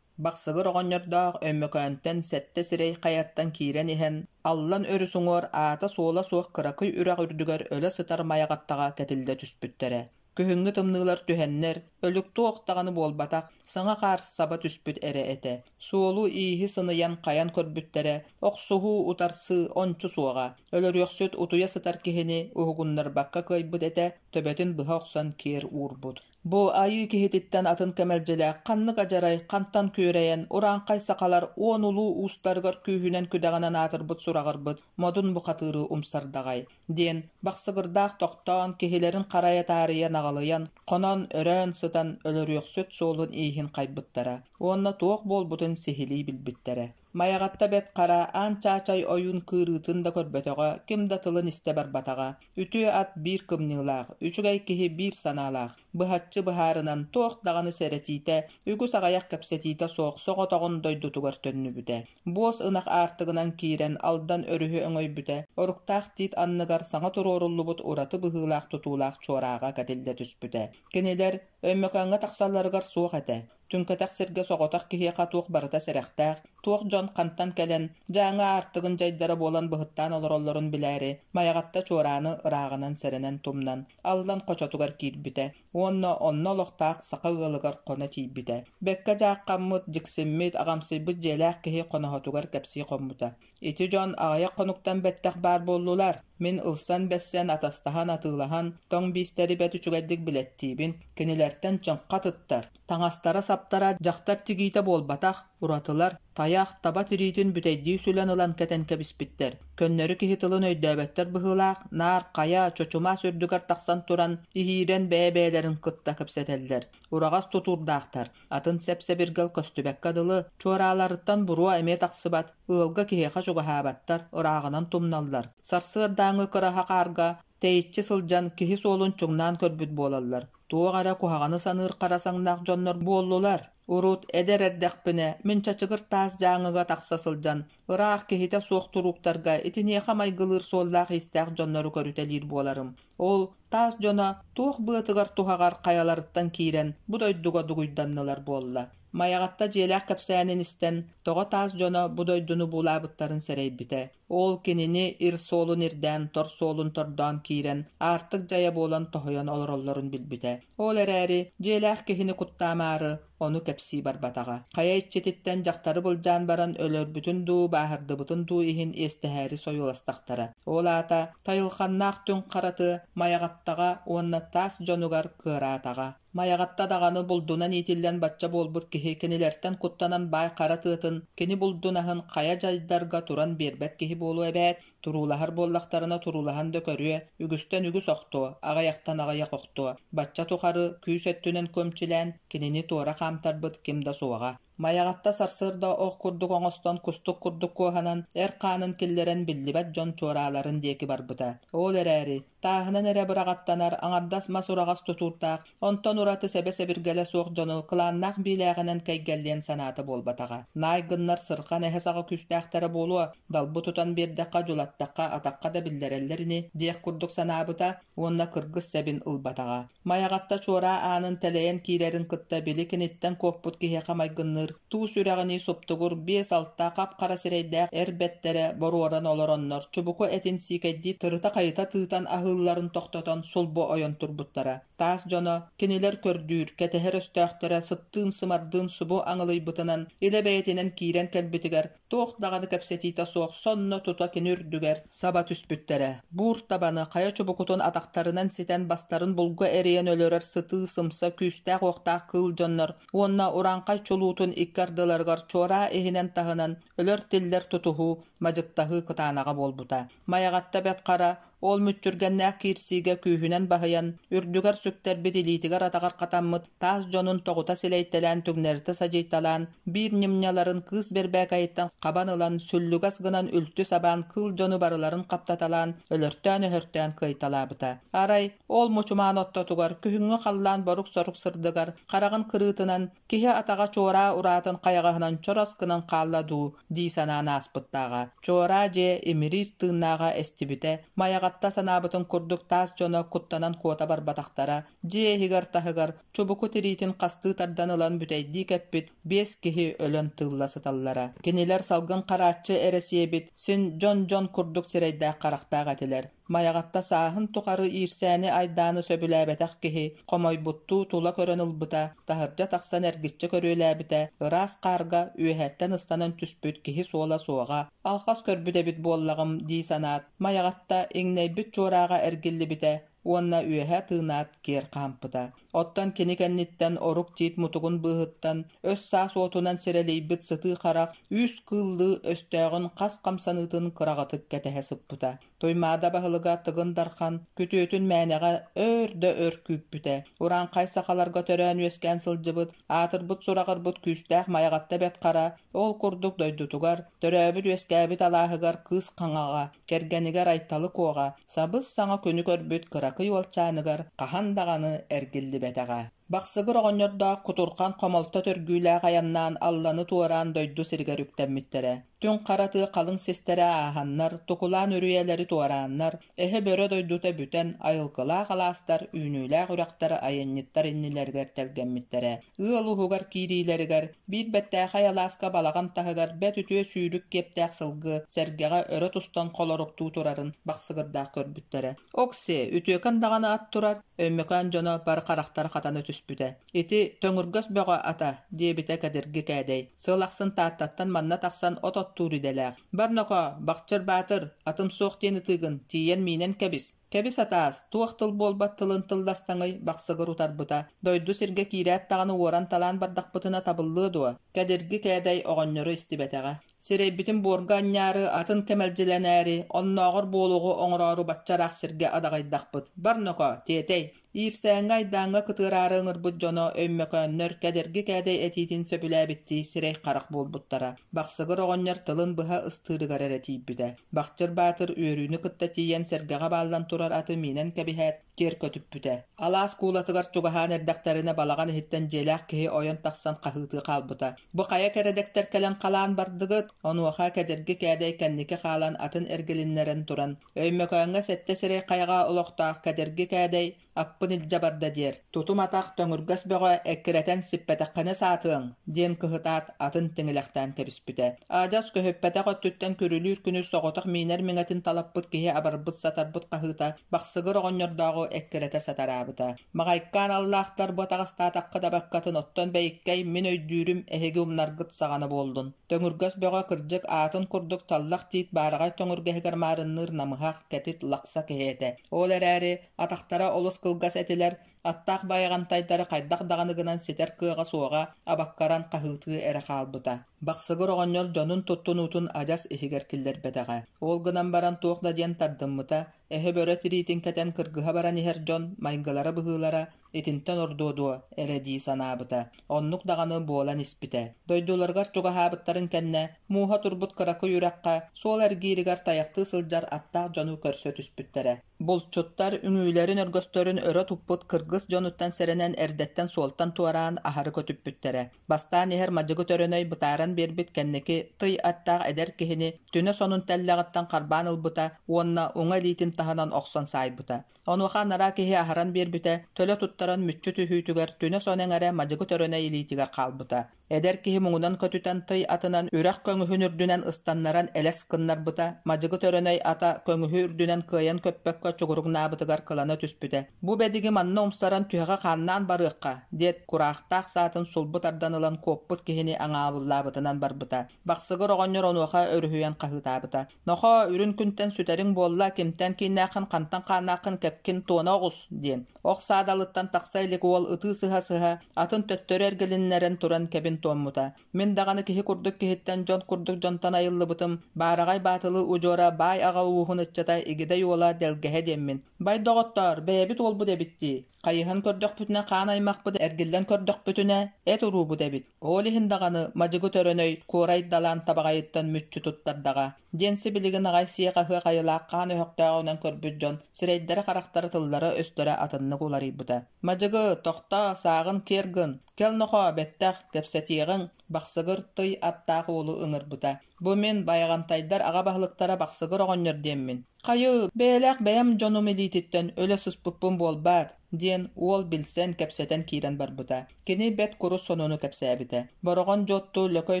Бахсыгыр оҕонньордоох Өймөкөөнтөн сэттэ сирэй хайаттан киирэн иһэн, Аллан өрүс уҥуор аата-суола суох кыракый үрэх үрдүгэр өлө сытар Майаҕаттаҕа кэтиллэ түспүттэрэ. Күһүҥҥү тымныылар түһэннэр, өлүк туох даҕаны буолбатах, саҥа хаар саба түспүт эрэ этэ. Суолу-ииһи сыныйан хайан көрбүттэрэ, охсуһуу, утарсыы ончу суоҕа. Өлөрүөхсүт утуйа сытар киһини уһугуннарбакка кыайбыт этэ, төбөтүн быһа охсон киэр уурбут. Бу айыы киһититтэн атын кэмэлдьилээх ханнык адьарай хантан күөрэйэн, урааҥхай сахалар уон улуу уустарыгар күүһүнэн-күдэҕинэн аатырбыт сураҕырбыт модун бухатыыры умсардаҕай? диэн бахсыгырдаах тохтоон, киһилэрин харайа таарыйа наҕылыйан, хонон, өрөөн сытан өлөрүөхсүт суолун-ииһин хайбыттара уонна туох буолбутун сиһилии билбиттэрэ. Майаҕатта Бэт Хара Аан Чаачай ойуун кыырыытын да көрбөтөҕө, ким да тылын истэ барбатаҕа. Үтүө ат биир кымньыылаах, үчүгэй киһи биир санаалаах, быһаччы быһаарынан туох даҕаны сэрэтиитэ, үгүс аҕыйах кэпсэтиитэ суох соҕотоҕун дойдутугар төннүбүтэ. Буос ынах аартыгынан киирэн Алдан өрүһү өҥөйбүтэ, оруктаах тиит анныгар саҥа туруоруллубут ураты быһыылаах тутуулаах чуорааҕа кэтиллэ түспүтэ. Кинилэр Өймөкөөҥҥө тахсалларыгар суох этэ. Түҥкэтэх сиргэ соҕотох киһиэхэ туох барыта сэрэхтээх, туох дьон хантан кэлэн, Дьааҥы аартыгын дьайдара буолан быһыттаан олороллорун билээри, Майаҕатта чуорааны ырааҕынан сэрэнэн тумнан, Аллан хочотугар киирбитэ уонна онно олохтоох саха ыалыгар хоно тиийбитэ. Бэккэ дьааххаммыт, дьиксиммит, аҕамсыйбыт дьиэлээх киһи хоноһотугар кэпсии хоммута. Ити дьон аҕыйах хонуктан бэттэх баар буоллулар. Мин ылсан-бэссэн, атастаһан-атыылаһан, тоҥ биистэри бэрт үчүгэйдик билэттиибин, кинилэртэн чыҥха атыттар. Таҥастара-саптара дьахтар тигиитэ буолбатах, уратылар, тайах, таба тириитин бүтэйдии сүлэн ылан кэтэн кэбиспиттэр. Көннөрү киһи тылын өйдөөбөттөр быһыылаах, наар хайа, чочумаас үрдүгэр тахсан туран, иһиирэн бэйэ-бэйэлэрин кытта кэпсэтэллэр. Ураҕас тутуурдаахтар, атын сэп-сэбиргэл көстүбэккэ дылы, чуорааларыттан буруо эмиэ тахсыбат, ыалга киһиэхэ чугаһаабаттар, ырааҕынан тумналлар. Сарсыардааҥҥы кыраһа хаарга тэйиччи сылдьан киһи суолун чуҥнаан көрбүт буолаллар. Туох эрэ куһаҕаны саныыр хара саҥнаах дьоннор буоллулар. Урут, эдэр эрдэхпинэ, мин Чачыгыр Таас Дьааҥыга тахса сылдьан, ыраах киһитэ суох турууктарга итиниэхэ майгылыыр суоллаах-иистээх дьоннору көрүтэлиир буоларым. Ол таас дьоно туох быатыгар-туһаҕар хайаларыттан киирэн бу дойдуга дугуйданнылар буолла. Майаҕатта дьиэлээх кэпсээнин истэн, тоҕо таас дьоно бу дойдуну буулаабыттарын сэрэйбитэ. Ол кинини ир суолун ирдээн, тор суолун тордоон киирэн, аартык дьайа буолан тоһуйан олороллорун билбитэ. Ол эрээри, дьиэлээх киһини куттаамаары, ону кэпсии барбатаҕа. Хайа иччититтэн дьахтары былдьаан баран өлөрбүтүн дуу, бааһырдыбытын дуу иһин иэстэһээри сойуоластахтара. Ол аата, Тайылханнаах түҥ хара тыа Майаҕаттаҕа уонна таас дьонугар кыараатаҕа. Майаҕатта даҕаны булдунан иитиллэн бачча буолбут киһи кинилэртэн куттанан баай хара тыатын, кини булдун аһын хайа дьайдарга туран биэрбэт киһи буолуо эбээт, туруулаһар буоллахтарына туруулаһан да көрүө, үгүстэн үгүс охтуо, аҕыйахтан аҕыйах охтуо. Бачча тухары күүс өттүнэн көмчүлээн кинини туора хаамтарбыт ким да суоҕа. Майаҕатта сарсыарда ох курдук оҥостон, кустук курдук куоһанан, эр хаанын киллэрэн биллибэт дьон чуорааларын диэки барбыта. Ол эрээри, тааһынан эрэ быраҕаттанар аҥардас мас ураҕас тутуурдаах, онтон ураты сэбэ-сэбиргэлэ суох дьону кылааннаах биилээҕинэн кэйгэллиэн санаата буолбатаҕа. Наай гыннар сырҕан эһэ саҕа күүстээхтэрэ буолуо, далбы тутан биэрдэххэ, дьулаттахха, атахха да биллэрэллэр ини диэх курдук санаабыта уонна кыргыс сэбин ылбатаҕа. Майаҕатта чуораа аанын тэлэйэн киирэрин кытта били киниттэн куоппут киһиэхэ майгынныыр туу сүрэҕинии суптугур биэс-алта хап-хара сирэйдээх эр бэттэрэ боруоран олороннор чубуку этин сиикэйдии тырыта-хайыта тыытан аһыылларын тохтотон сулбу ойон турбуттара. Таас дьоно кинилэр көрдүүр, кэтэһэр өстөөхтөрө сыттыын-сымардыын субу аҥылыйбытынан илэ бэйэтинэн киирэн кэлбитигэр Туох даҕаны кэпсэтиитэ суох сонно тута кини үрдүгэр саба түспүттэрэ. Буур табаны хайа чубукутун атахтарынан ситэн бастарын булгу эрийэн өлөрөр сытыы сымса күүстээх-уохтаах кыыл дьоннор уонна урааҥхай чулуутун икки ардыларыгар чуораа иһинэн-таһынан өлөр-тиллэр тутуһуу, мадьыктаһыы кытаанаҕа буолбута. Майаҕатта Бэт Хара ол мүччүргэннээх киирсиигэ күүһүнэн баһыйан, үрдүгэр сүктэрбит илиитигэр-атаҕар хатаммыт таас дьонун тоҕута силэйтэлээн түҥнэритэ садьыйталаан, биир ньымньаларын кыыс бэрбээкэйиттэн хабан ылан, сүллүгэс гынан үлтү сабаан кыыл дьону барыларын хаптаталаан, өлөртөөн-өһөртөөн кыайталаабыта. Арай, ол мучумаан оттотугар, күһүҥҥү халлаан борук-сорук сырдыгар, хараҕын кырыытынан, Киһи атаҕа чуораа ураатын хайаҕаһынан чорос гынан хаалла дуу дии санаан ааспыттааҕа. Чуораа дьиэ имириир тыыннааҕа эстибитэ, Майаҕатта санаабытын курдук таас дьоно куттанан куота барбатахтара. Дьиэ иһигэр-таһыгар чубуку тириитин хастыы тардан ылан бүтэйдии кэппит биэс киһи өлөн тыылла сыталлара. Кинилэр салгын харааччы эрэ сиэбит, син дьон-дьон курдук сирэйдээх-харахтаах этилэр. Майаҕатта сааһын тухары иирсээни-айдааны сөбүлээбэтэх киһи, хомойбуттуу тула көрөн ылбыта, таһырдьа тахсан эргиччи көрүөлээбитэ, ыраас хаарга үөһэттэн ыстанан түспүт киһи суола суоҕа, алҕас көрбүт эбит буоллаҕым дии санаат, Майаҕатта иҥнэйбит чуорааҕа эргиллибитэ уонна үөһэ тыынаат киэр хаампыта. Оттон кини кэнниттэн орук тиит мутугун быыһыттан өс-саас уотунан сирэлийбит сытыы харах үүс кыыллыы өстөөҕүн хас хамсаныытын кыраҕытык кэтэһэ сыппыта. Туймаада баһылыга Тыгын Дархан күтүөтүн мээнэҕэ өөр да өр күүппүтэ. Урааҥхай сахаларга төрөөн-үөскээн сылдьыбыт, аатырбыт-сураҕырбыт күүстээх Майаҕатта Бэт Хара ол курдук дойдутугар, төрөөбүт-үөскээбит алааһыгар Кыыс Хаҥаҕа, кэргэнигэр Айталы Куоҕа сабыс-саҥа күнү көрбүт кыракый уолчааныгар хаһан даҕаны эргиллибэтэҕэ. Бахсыгыр оҕонньордоох кутурҕан хомолто төргүүлээх айаннаан Алланы туораан дойду сиригэр үктэммиттэрэ. Түҥ хара тыа халыҥ систэрэ ааһаннар, тукулаан үрүйэлэри туорааннар, эһэ-бөрө дойдута бүтэн, айылгылаах алаастар, үүнүүлээх үрэхтэр айанньыттар иннилэригэр тэлгэммиттэрэ. Ыал уһугар киириилэригэр биир бэртээхэй алааска балаҕан таһыгар бэрт үтүө сүүрүк киэптээх сылгы сэргэҕэ өрө тустан холоруктуу турарын Бахсыгырдаах көрбүттэрэ. Окси, үтүөкэн даҕаны ат турар, Өймөкөөн дьоно бары харахтара хатана түспүтэ. «Ити төҥүргэс бөҕө ата» диэбитэ кэдирги Кээдэй. Сыл ахсын Тааттаттан манна тахсан от оттуур идэлээх. «Бар нокоо, Бахчыр Баатыр, атым суох диэн ытыыгын, тиийэн миинэн кэбис». «Кэбис атаас, туох тыл буолбат тылын тылластаҥый?» Бахсыгыр утарбыта. «Дойду сиргэ киирээт даҕаны уоран-талаан бардахпытына табыллыа дуо?» Кэдирги Кээдэй оҕонньору истибэтэҕэ. Сирэйбитин буорга анньаары, атын кэмэлдьилэнээри, оннооҕор буолуоҕу оҥороору бачча ыраах сиргэ адаҕайдахпыт. Бар ноко, тиэтэй! Иирсээҥҥэ-айдааҥҥа кытыараары ыҥырбыт дьоно өймөкөөннөр кэдэрги кээдэй этиитин сөбүлээбиттии сирэй-харах буолбуттара. Бахсыгыр оҕонньор тылын быһа ыстыырыгар эрэ тиийбитэ. Бахчыр Баатыр үөрүүнү кытта тиийэн сэргэҕэ бааллан турар аты миинэн кэбиһээт, киэр көтүппүтэ. Алаас куулатыгар чугаһаан эрдэхтэринэ балаҕан иһиттэн дьиэлээх киһи ойон тахсан хаһыытыы хаалбыта. «Бу хайа кэрэдэктэр кэлэн халаан бардыгыт?» Онуоха кэдэрги кээдэй кэнники хаалан атын эргилиннэрэн туран, Өймөкөөҥҥө сэттэ сирэй хайаҕа олохтоох кэдэрги кээдэй аппын илдьэ барда диэр, тутум атах төҥүргэс бөҕө эккирэтэн сиппэтэххинэ саатыаҥ, диэн кыһытаат атын тиҥилэхтээн кэбиспитэ. Адьас көһүппэтэх өттүттэн күрүлүүр күнү соҕотох миинэр миҥэтин талаппыт киһи абарбыт-сатарбыт хаһыыта Бахсыгыр оҕонньордооҕу эккирэтэ сатараабыта. Маҕайкаан аллаахтар бу атаҕастаатахха да баккатын оттон бэйиккэй мин өйдүүрүм эһиги умнаргыт саҕана буоллун. Төҥүргэс бөҕө кырдьык аатын курдук чаллах тиит баараҕай төҥүргэһигэр маарынныыр намыһах, кэтит, лахса киһи этэ. Ол эрээри атахтара олус кылгас этилэр, аттаах байаҕантайдары хайдах даҕаны гынан ситэр кыаҕа суоҕа абаккаран хаһыытыы эрэ хаалбыта. Бахсыгыр оҕонньор дьонун туттунуутун адьас иһигэр киллэрбэтэҕэ. Ол гынан баран туох да диэн тардыммыта, эһэ-бөрө тириитин кэтэн кыргыһа баран иһэр дьон майгылара-быһыылара итинтэн ордуо дуо эрэ дии санаабыта. Оннук даҕаны буолан испитэ. Дойдуларыгар чугаһаабыттарын кэннэ, мууһа турбут кыракый үрэххэ суол эргииригэр тайахтыы сылдьар аттаах дьону көрсө түспүттэрэ. Булчуттар үҥүүлэрин-өргөстөрүн өрө туппут кыргыс дьонуттан сэрэнэн эрдэттэн суолтан туораан аһары көтүппүттэрэ. Бастаан иһэр мадьыгы төрөнөй бытааран биэрбит кэнники тый аттаах эдэр киһини түнэ сонун тэллэҕиттэн харбаан ылбыта уонна уҥа илиитин таһынан охсон саайбыта. Онуоха анараа киһи аһаран биэрбитэ, төлө туттаран мүччү түһүүтүгэр түнэ сон эҥэрэ мадьыгы төрөнөй илиитигэр хаалбыта. Эдэр киһи муҥунан көтүтэн тый атынан үрэх көҥүһүн үрдүнэн ыстаннаран элэс гыннарбыта, мадьыгы төрөнөй ата көҥүһү үрдүнэн кыайан көппөккө чугуруҥнаабытыгар кылана түспүтэ. Бу бэдиги манна умсаран түһэҕэ хааннаан барыахха, диэт, кураахтаах саатын сулбу тардан ылан куоппут киһини аҥаабыллаабытынан барбыта. Бахсыгыр оҕонньор онуоха өрүһүйэн хаһыытаабыта. «Нохоо, үрүн күнтэн сүтэриҥ буолла, кимтэн кииннээххин, хантан хааннааххын кэпкин туона оҕус!» диэн. Ох саадалыттан тахса илик уол ытыы сыһа-сыһа, атын төттөрү эргилиннэрэн туран кэбин туоммута. Мин даҕаны киһи курдук киһиттэн, дьон курдук дьонтон айыллыбытым, баараҕай баатылы удьуора баай аҕа ууһун ыччата Игидэй уола Дэлгэһэ диэммин. Бай доҕоттоор, бэйэбит уолбут эбит дии. Хайыһан көрдөхпүтүнэ хаан аймахпыт эргиллэн көрдөхпүтүнэ эт уруубут эбит. Ол иһин даҕаны мадьыгы төрөнөй куорай далаан табаҕайыттан мүччү туттардаҕа диэн сибилигин аҕай сиэх-аһыах айылаах хаан өһөхтөөҕүнэн көрбүт дьон сирэйдэрэ-харахтара тыллара-өстөрө атыннык уларыйбыта. Мадьыгы, тохтоо, сааҕын киэр гын, кэл нохоо, бэттэх, кэпсэтиэҕиҥ, Бахсыгыр тый аттаах уолу ыҥырбыта. Бу мин Байаҕантайдар аҕа баһылыктара Бахсыгыр оҕонньор диэммин. Хайыы, бэйэлээх бэйэм дьонум илиититтэн өлө сыспыппын буолбаат, диэн уол билсэн, кэпсэтэн киирэн барбыта. Кини бэрт курус сонуну кэпсээбитэ. Бороҕон Дьуотту Лөкөй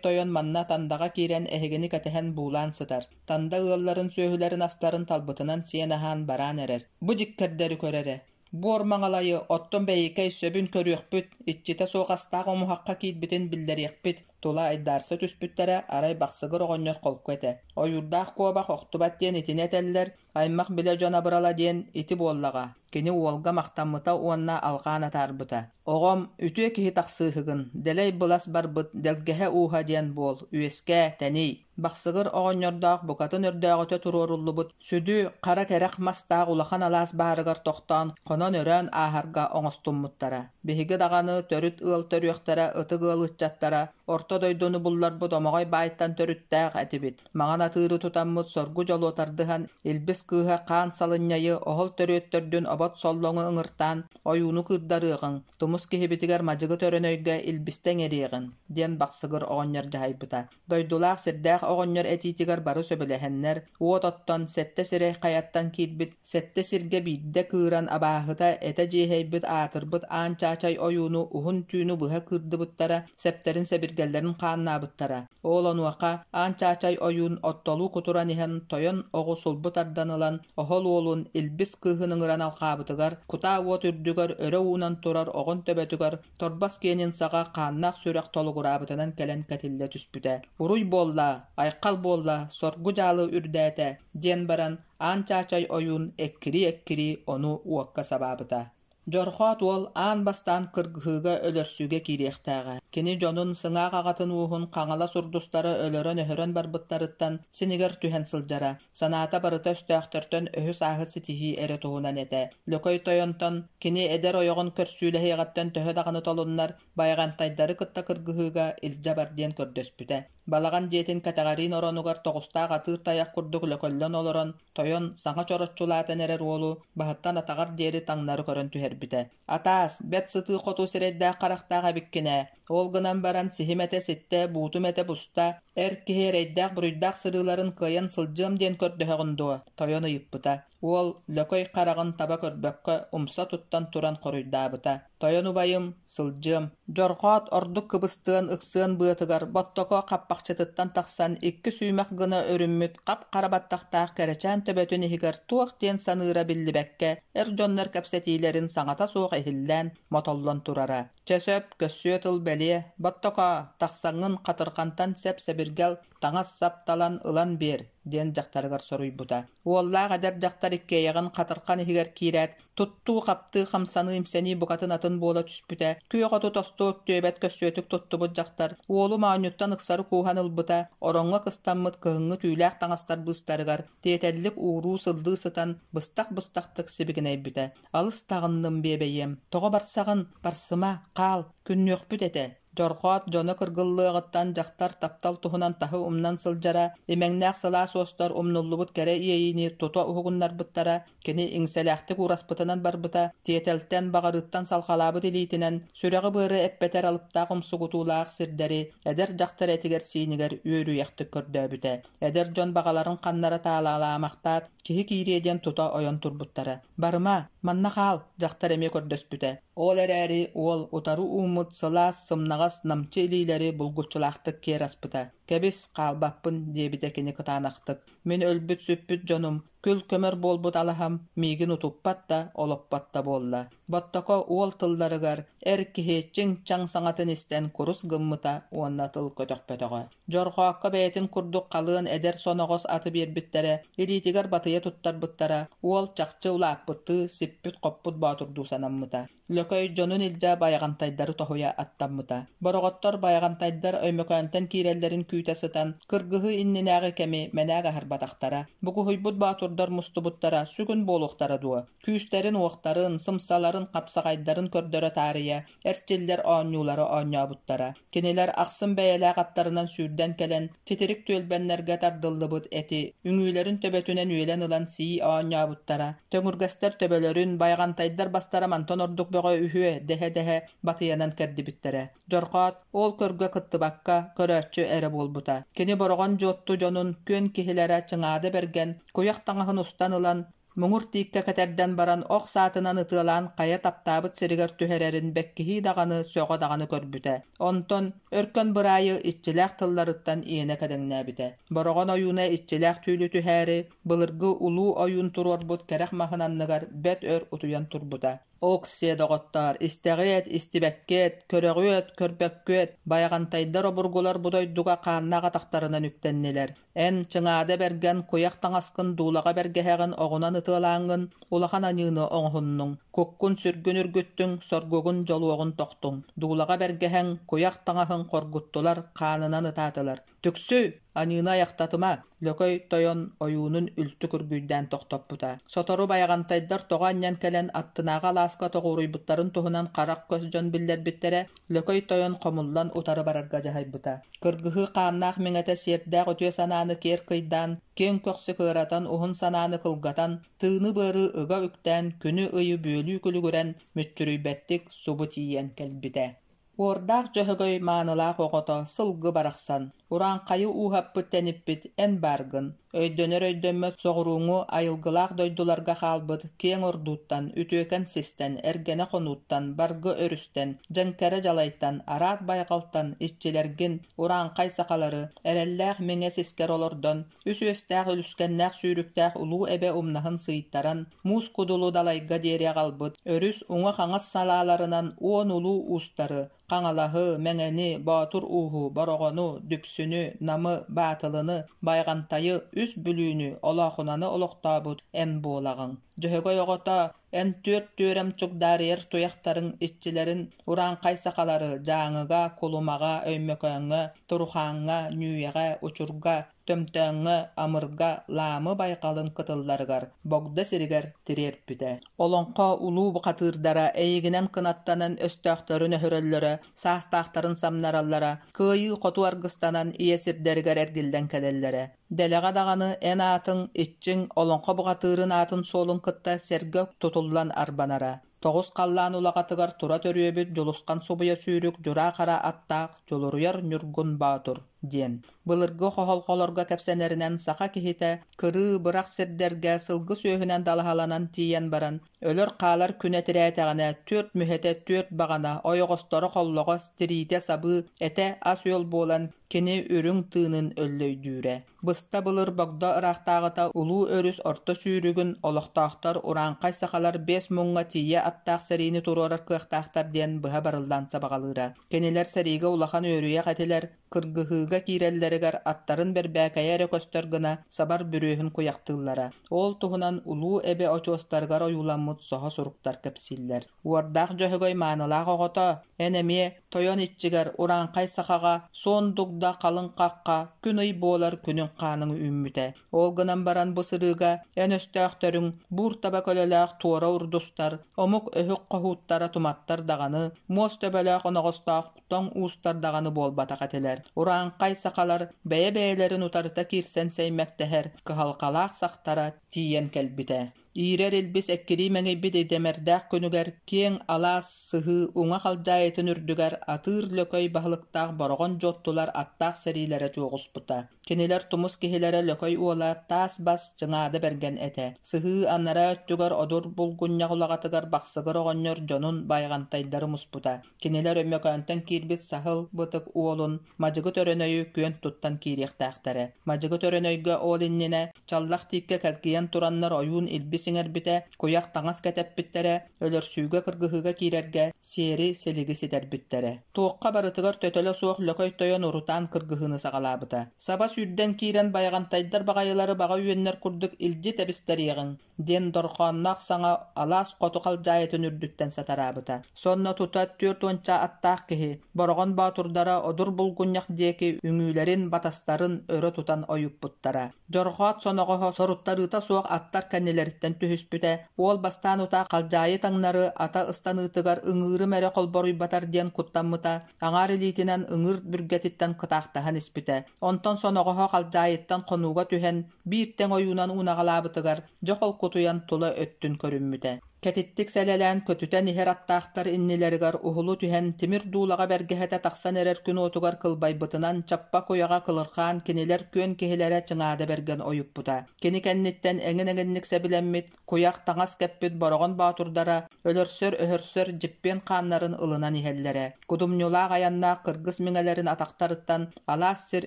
тойон манна Тандаҕа киирэн эһигини кэтэһэн буулаан сытар. Танда ыалларын сүөһүлэрин-астарын талбытынан сиэн-аһаан бараан эрэр. Бу дьиккэрдэри көр эрэ. Буор маҥалайы, оттон бэйикэй сөбүн көрүөхпүт, иччитэ суох астаах омуһахха киирбитин биллэриэхпит, тула айдаарса түспүттэрэ, арай Бахсыгыр оҕонньор холку этэ. Ойуурдаах куобах охтубат диэн итини этэллэр, аймах-билэ дьон абырала диэн ити буоллаҕа. Кини уолга махтаммыта уонна алҕаан атаарбыта. Оҕом, үтүө киһи тахсыыһыгын, дэлэй былас барбыт дэлгэһэ ууһа диэн буол, үөскээ, тэний. Бахсыгыр оҕонньордоох букатын өрдөөҕүтэ туруоруллубут сүдү хара кэрэх мастаах улахан алаас баарыгар тохтоон хонон-өрөөн ааһарга оҥостуммуттара. Биһиги даҕаны төрүт ыал төрүөхтэрэ, ытык ыал ыччаттара, орто дойдуну булларбыт омоҕой баайтан төрүттээх этибит. Маҥан атыыры тутаммыт соргу дьолуо тардыһан, илбис кыыһа хаан салынньайы оһол төрүөт төрдүн обот соллоҥу ыҥыртаан ойууну кыырдарыаҕыҥ, тумус киһибитигэр мадьыгы төрөнөйгө илбистэ иҥэриэҕиҥ, диэн Бахсыгыр оҕонньор дьаһайбыта. Дойдулаах сирдээх оҕонньор этиитигэр бары сөбүлэһэннэр, уот оттон, сэттэ сирэй хайаттан киирбит, сэттэ сиргэ биирдэ кыыран абааһыта этэ дьиэһэйбит аатырбыт Аан Чаачай ойууну уһун түүнү быһа кыырдыбыттара, сэптэрин-сэбиргэллэрин хааннаабыттара. Ол онуоха Аан Чаачай ойуун оттолуу кутуран иһэн тойон оҕу сулбу тардан ылан, оһол уолун Илбис кыыһын ыҥыран алҕаабытыгар, кутаа уот үрдүгэр өрө уунан турар оҕон төбөтүгэр торбос киэнин саҕа хааннаах сүрэх толугураабытынан кэлэн кэтиллэ түспүтэ. «Уруй буолла, айхал буолла, соргу-дьаалы үрдээтэ» диэн баран Аан Чаачай ойуун эккирии-эккирии ону уокка сабаабыта. Дьорҕоот уол аан бастаан кыргыһыыга өлөрсүүгэ киириэхтээҕэ. Кини дьонун сыҥаах аҕатын ууһун Хаҥалас урдустара өлөрөн-өһөрөн барбыттарыттан синигэр түһэн сылдьара. Санаата барыта өстөөхтөртөн өһү-сааһы ситиһии эрэ туһунан этэ. Лөкөй тойонтон, кини эдэр ойоҕун көрсүүлэһиэҕиттэн төһө даҕаны толуннар, Байаҕантайдары кытта кыргыһыыга илдьэ бар диэн көрдөспүтэ. Балаҕан дьиэтин кэтэҕэриин оронугар тоҕустаах атыыр тайах курдук лөкөллөн олорон, тойон саҥа чороччулаатан эрэр уолу баһыттан атаҕар диэри таҥнары көрөн түһэрбитэ. «Атаас, бэрт сытыы-хотуу сирэйдээх-харахтаах эбиккин ээ. Ол гынан баран сиһим этэ ситтэ, буутум этэ буста, эр киһи эрэйдээх-буруйдаах сырыыларын кыайан сылдьыам диэн көрдөһөҕүн дуо?» тойон ыйыппыта. Уол лөкөй хараҕын таба көрбөккө умса туттан туран хоруйдаабыта: «Тойон убайым, сылдьыам». Дьорҕоот ордук кыбыстыан, ыксыан быатыгар Боттоко хаппахчытыттан тахсан икки сүүмэх гына өрүммүт хап-хара баттахтаах кэрэчээн төбөтүн иһигэр туох диэн саныыра биллибэккэ эр дьоннор кэпсэтиилэрин саҥата суох иһиллээн мотоллон турара. Чэ сөп, көссүө тыл бэлиэ, Боттоко, тахсаҥҥын хатырҕантан сэп-сэбиргэл, таҥас-сап талан ылан биэр, диэн дьахтарыгар соруйбута. Уоллаах эдэр дьахтар иккиэйэҕин хатырхан иһигэр киирээт, туттуу-хаптыы, хамсаныы-имсэнии букатын атын буола түспүтэ. Күөх оту тосту өктүөбэт көссүөтүк туттубут дьахтар уолу моонньуттан ыксары кууһан ылбыта, ороҥҥо кыстаммыт кыһыҥҥы түүлээх таҥастар быыстарыгар тиэтэллик ууруу-сыллыы сытан быстах-быстахтык сибигинэйбитэ. «Алыс таҕынным биэбэйиэм, тоҕо барсаҕын, барсыма, хаал, күннүөхпүт этэ» Дьорҕоот дьоно кыргыллыаҕыттан дьахтар таптал туһунан таһы умнан сылдьара, имэҥнээх сылаас уостар умнуллубут кэрэ иэйиини тута уһугуннарбыттара, кини иҥсэлээхтик уураспытынан барбыта, тиэтэлтэн, баҕарыыттан салҕалаабыт илиитинэн сүрэҕи-быары эппэтэр алыптаах умсугутуулаах сирдэри эдэр дьахтар этигэр-сиинигэр үөрүйэхтик көрдөөбүтэ. Эдэр дьон баҕаларын ханнара таалаалаамахтаат, киһи киириэ диэн тута ойон турбуттара. «Барыма, манна хаал!» дьахтар эмиэ көрдөспүтэ. Ол эрээри уол утары ууммут сылаас, сымнаҕас, намчы илиилэри булгуччулаахтык киэр аспыта. «Кэбис, хаалбаппын», диэбитэ кини кытаанахтык. «Мин өлбүт-сүппүт дьонум, күл-көмөр буолбут алаһам миигин утуппат да, олоппот да буолла». Боттоко уол тылларыгар эр киһи чиҥ-чаҥ саҥатын истэн курус гыммыта уонна тыл көтөхпөтөҕө. Дьорҕоокко бэйэтин курдук халыан эдэр соноҕос аты биэрбиттэрэ, илиитигэр батыйа туттарбыттара, уол чахчы улааппыттыы, сиппит-хоппут боотурдуу санаммыта. Лөкөй дьонун илдьэ байаҕантайдары тоһуйа аттаммыта. Бороҕоттор байаҕантайдар Өймөкөөнтөн киирэллэрин күүтэ сытан, кыргыһыы иннинээҕи кэми мэнээк аһарбатахтара. Бугуһуйбут боотурдар мустубуттара сүгүн буолуохтара дуо? Күүстэрин-уохтарын, сымсаларын, хапсаҕайдарын көрдөрө таарыйа, эрчиллэр оонньуулары оонньообуттара. Кинилэр ахсым бэйэлээх аттарынан сүүрдэн кэлэн, титирик түөлбэннэргэ тардыллыбыт эти үҥүүлэрин төбөтүнэн үөлэн ылан сии оонньообуттара. Төҥүргэстэр төбөлөрүн, байҕантайдар бастара мантан ордук бөҕө үһүө дэһэ-дэһэ батыйанан кэрдибиттэрэ. Дьорҕоот ол көргө кыттыбакка, көрөөччү эрэ буолбута. Кини Бороҕон Дьуотту дьонун күөн киһилэрэ Чыҥаада Бэргэн куйах таҥаһын устан ылан, Муҥур тииккэ кэтэрдэн баран ох саатынан ытыалаан хайа таптаабыт сиригэр түһэрэрин бэккиһии даҕаны, сөҕө даҕаны көрбүтэ. Онтон Өркөн Быраайы иччилээх тылларыттан иэнэ кэдэҥнээбитэ. Бороҕон ойууна иччилээх түүлү түһээри, былыргы улуу ойуун туруорбут кэрэх маһын анныгар бэрт өр утуйан турбута. Ок-сиэ, доҕоттоор, истэҕиэт, истибэккиэт, көрөҕүөт, көрбөккүөт, байаҕантайдар обургулар бу дойдуга хааннаах атахтарынан үктэннилэр. Эн, Чыҥаада Бэргэн, куйах таҥаскын дуулаҕа бэргэһэҕин оҕунан ытыалааҥҥын улахан аньыыны оҥоһуннуҥ, куккун-сүргүн үргүттүҥ, соргугун дьолуоҕун тохтуҥ. Дуулаҕа бэргэһэҥ, куйах таҥаһыҥ хоргуттулар, хаанынан ытаатылар. Түксү! Аньыыны айахтатыма! Лөкөй тойон ойуунун үлтү күргүйдээн тохтоппута. Сотору байаҕантайдар тоҕо анньан кэлэн аттынааҕы алааска тоҕуоруйбуттарын туһунан харах-көс дьон биллэрбиттэрэ, Лөкөй тойон хомуллан утары барарга дьаһайбыта. Кыргыһыы хааннаах миҥэтэ сиэрдээх үтүө санааны киэр кыйдаан, киэҥ көхсү кыаратан, уһун санааны кылгатан, тыыны-быары ыга үктээн, күнү-ыйы бүөлүү күлүгүрэн, мүччүрүйбэттик субу тиийэн кэлбитэ. Уордаах Дьөһөгөй маанылаах оҕото сылгы барахсан, урааҥхайы ууһаппыт-тэниппит эн бааргын, өйдөнөр-өйдөммөт соҕурууҥҥу айылгылаах дойдуларга хаалбыт киэҥ ордууттан, үтүөкэн систэн, эргэнэ хонууттан, баргы өрүстэн, дьэҥкэрэ дьалайтан, араат байҕалтан иччилэргин, урааҥхай сахалары, эрэллээх миҥэ сискэр олордон, үс үөстээх үлүскэннээх сүүрүктээх улуу эбэ умнаһын сыйтаран, муус кудулу далайга диэри аҕалбыт, өрүс уҥа-хаҥас салааларынан уон улуу уустары, Хаҥалаһы, Мэҥэни, Боотур Ууһу, Бороҕону, Дүпсүнү, Намы, Баатылыны, Байҕантайы, Үс Бүлүүнү, Олоохунаны олохтообут эн буолаҕыҥ. Дьөһөгөй оҕото, эн түөрт түөрэм чугдаарыйар туйахтарыҥ иччилэрин урааҥхай сахалары Дьааҥыга, Кулумаҕа, Өймөкөөҥҥө, Турухааҥҥа, Ньүүйэҕэ, Учурга, Төмтөөҥҥө, Амырга, Лаамы байҕалын кытылларыгар, Богдо сиригэр тириэрпитэ. Олоҥхо улуу бухатыырдара эйигинэн кынаттанан өстөөхтөрүн өһөрөллөрө, саастаахтарын самнараллара, кыайыы-хотуу аргыстанан ийэ сирдэригэр эргиллэн кэлэллэрэ. Дэлэҕэ даҕаны эн аатыҥ, иччиҥ, олоҥхо бухатыырын аатын-суолун кытта сэргэ тутуллан арбанара. Тоҕус халлаан улаҕатыгар тура төрүөбүт Дьулусхан субуйа сүүрүк дьураа хара аттаах Дьулуруйар Ньургун Боотур диэн. Былыргы хохолҕолорго кэпсэнэринэн саха киһитэ кырыы, бырах сирдэргэ сылгы сүөһүнэн далаһаланан тиийэн баран, өлөр-хаалар күнэ тирээтэҕинэ түөрт мүһэтэ түөрт баҕана, ойоҕосторо холлоҕос, тириитэ сабыы, этэ ас-үөл буолан кини үрүҥ тыынын өллөйдүүрэ. Быста былыр Богдо ыраахтааҕыта улуу өрүс орто сүүрүгүн олохтоохтор урааҥхай сахалар биэс муҥҥа тиийэ аттаах сэриини туруорар кыахтаахтар диэн быһа барыллаан сабаҕалыыра. Кинилэр сэриигэ улахан үөрүйэх этилэр, кыргыһыыга киирэллэригэр аттарын бэрбээкэйэ эрэ көстөр гына сабар бүрүөһүн куйахтыыллара. Ол туһунан Улуу Эбэ очуостарыгар ойууламмыт соһо суруктар кэпсииллэр. Уордаах Дьөһөгөй маанылаах оҕото, эн эмиэ тойон иччигэр урааҥхай сахаҕа суон дугда халыҥ хахха күн-ый буолар күнүҥ хааныҥ үүммүтэ. Ол гынан баран бу сырыыга эн өстөөхтөрүҥ буур таба көлөлөөх туора урдустар, омук өһүк хоһууттара туматтар даҕаны, муос төбөлөөх оноҕостоох тоҥ уустар даҕаны буолбатах этилэр. Урааҥхай сахалар бэйэ-бэйэлэрин утарыта киирсэн сэймэктэһэр кыһалҕалаах сахтара тиийэн кэлбитэ. Иирэр илбис эккирии мэҥийбит идэмэрдээх күнүгэр киэҥ алаас сыһыы уҥа халдьаайытын үрдүгэр атыыр лөкөй баһылыктаах Бороҕон дьуоттулар аттаах сэриилэрэ чуоҕуспута. Кинилэр тумус киһилэрэ Лөкөй уола таас бас Чыҥаада бэргэн этэ. Сыһыы анараа өттүгэр одур булгунньах улаҕатыгар Бахсыгыр оҕонньор дьонун байҕантайдары муспута. Кинилэр Өймөкөөнтөн киирбит саһыл бытык уолун Мадьыгы Төрөнөйү күөн туттан киириэхтээхтэрэ. Мадьыгы Төрөнөйгө ол иннинэ чаллах тииккэ кэлгийэн тураннар ойуун илбис иҥэрбитэ, куйах таҥас кэтэппиттэрэ, өлөрсүүгэ-кыргыһыыга киирэргэ сиэри-силиги ситэрбиттэрэ. Туохха барытыгар төтөлө суох Лөкөй Тойон урутаан кыргыһыыны саҕалаабыта. Саба сүүрдэн киирэн байаҕантайдар баҕайылары баҕа үөннэр курдук илдьи тэбистэриэҕиҥ, диэн дорҕоонноох саҥа алаас хоту халдьаайытын үрдүттэн сатараабыта. Сонно тута түөрт уонча аттаах киһи, Бороҕон боотурдара одур булгунньах диэки үҥүүлэрин, батастарын өрө тутан ойуппуттара. Дьорҕоот соноҕоһо соруттарыыта суох аттар кэннилэриттэн түһүспүтэ, уол бастаан утаа халдьаайы таҥнары ата ыстаныытыгар ыҥыырым эрэ холборуйбатар диэн куттаммыта, аҥаар илиитинэн ыҥыыр бүргэтиттэн кытаахтаһан испитэ. Онтон соноҕоһо халдьаайыттан хонууга түһэн, биир тэҥ ойуунан унаҕалаабытыгар дьэ холкутуйан тула өттүн көрүммүтэ. Кэтиттик сэлэлээн көтүтэн иһэр аттаахтар иннилэригэр уһулу түһэн тимир дуулаҕа бэргэһэтэ тахсан эрэр күн уотугар кылбайбытынан чаппа куйаҕа кылырхаан кинилэр күөн киһилэрэ Чыҥаада бэргэн ойуппута. Кини кэнниттэн эҥин-эҥинник сэбилэммит, куйах таҥас кэппит Бороҕон боотурдара өлөрсөр-өһөрсөр дьиппиэн хааннарын ылынан иһэллэрэ. Кудумньулаах айаннаах кыргыс миҥэлэрин атахтарыттан алаас сир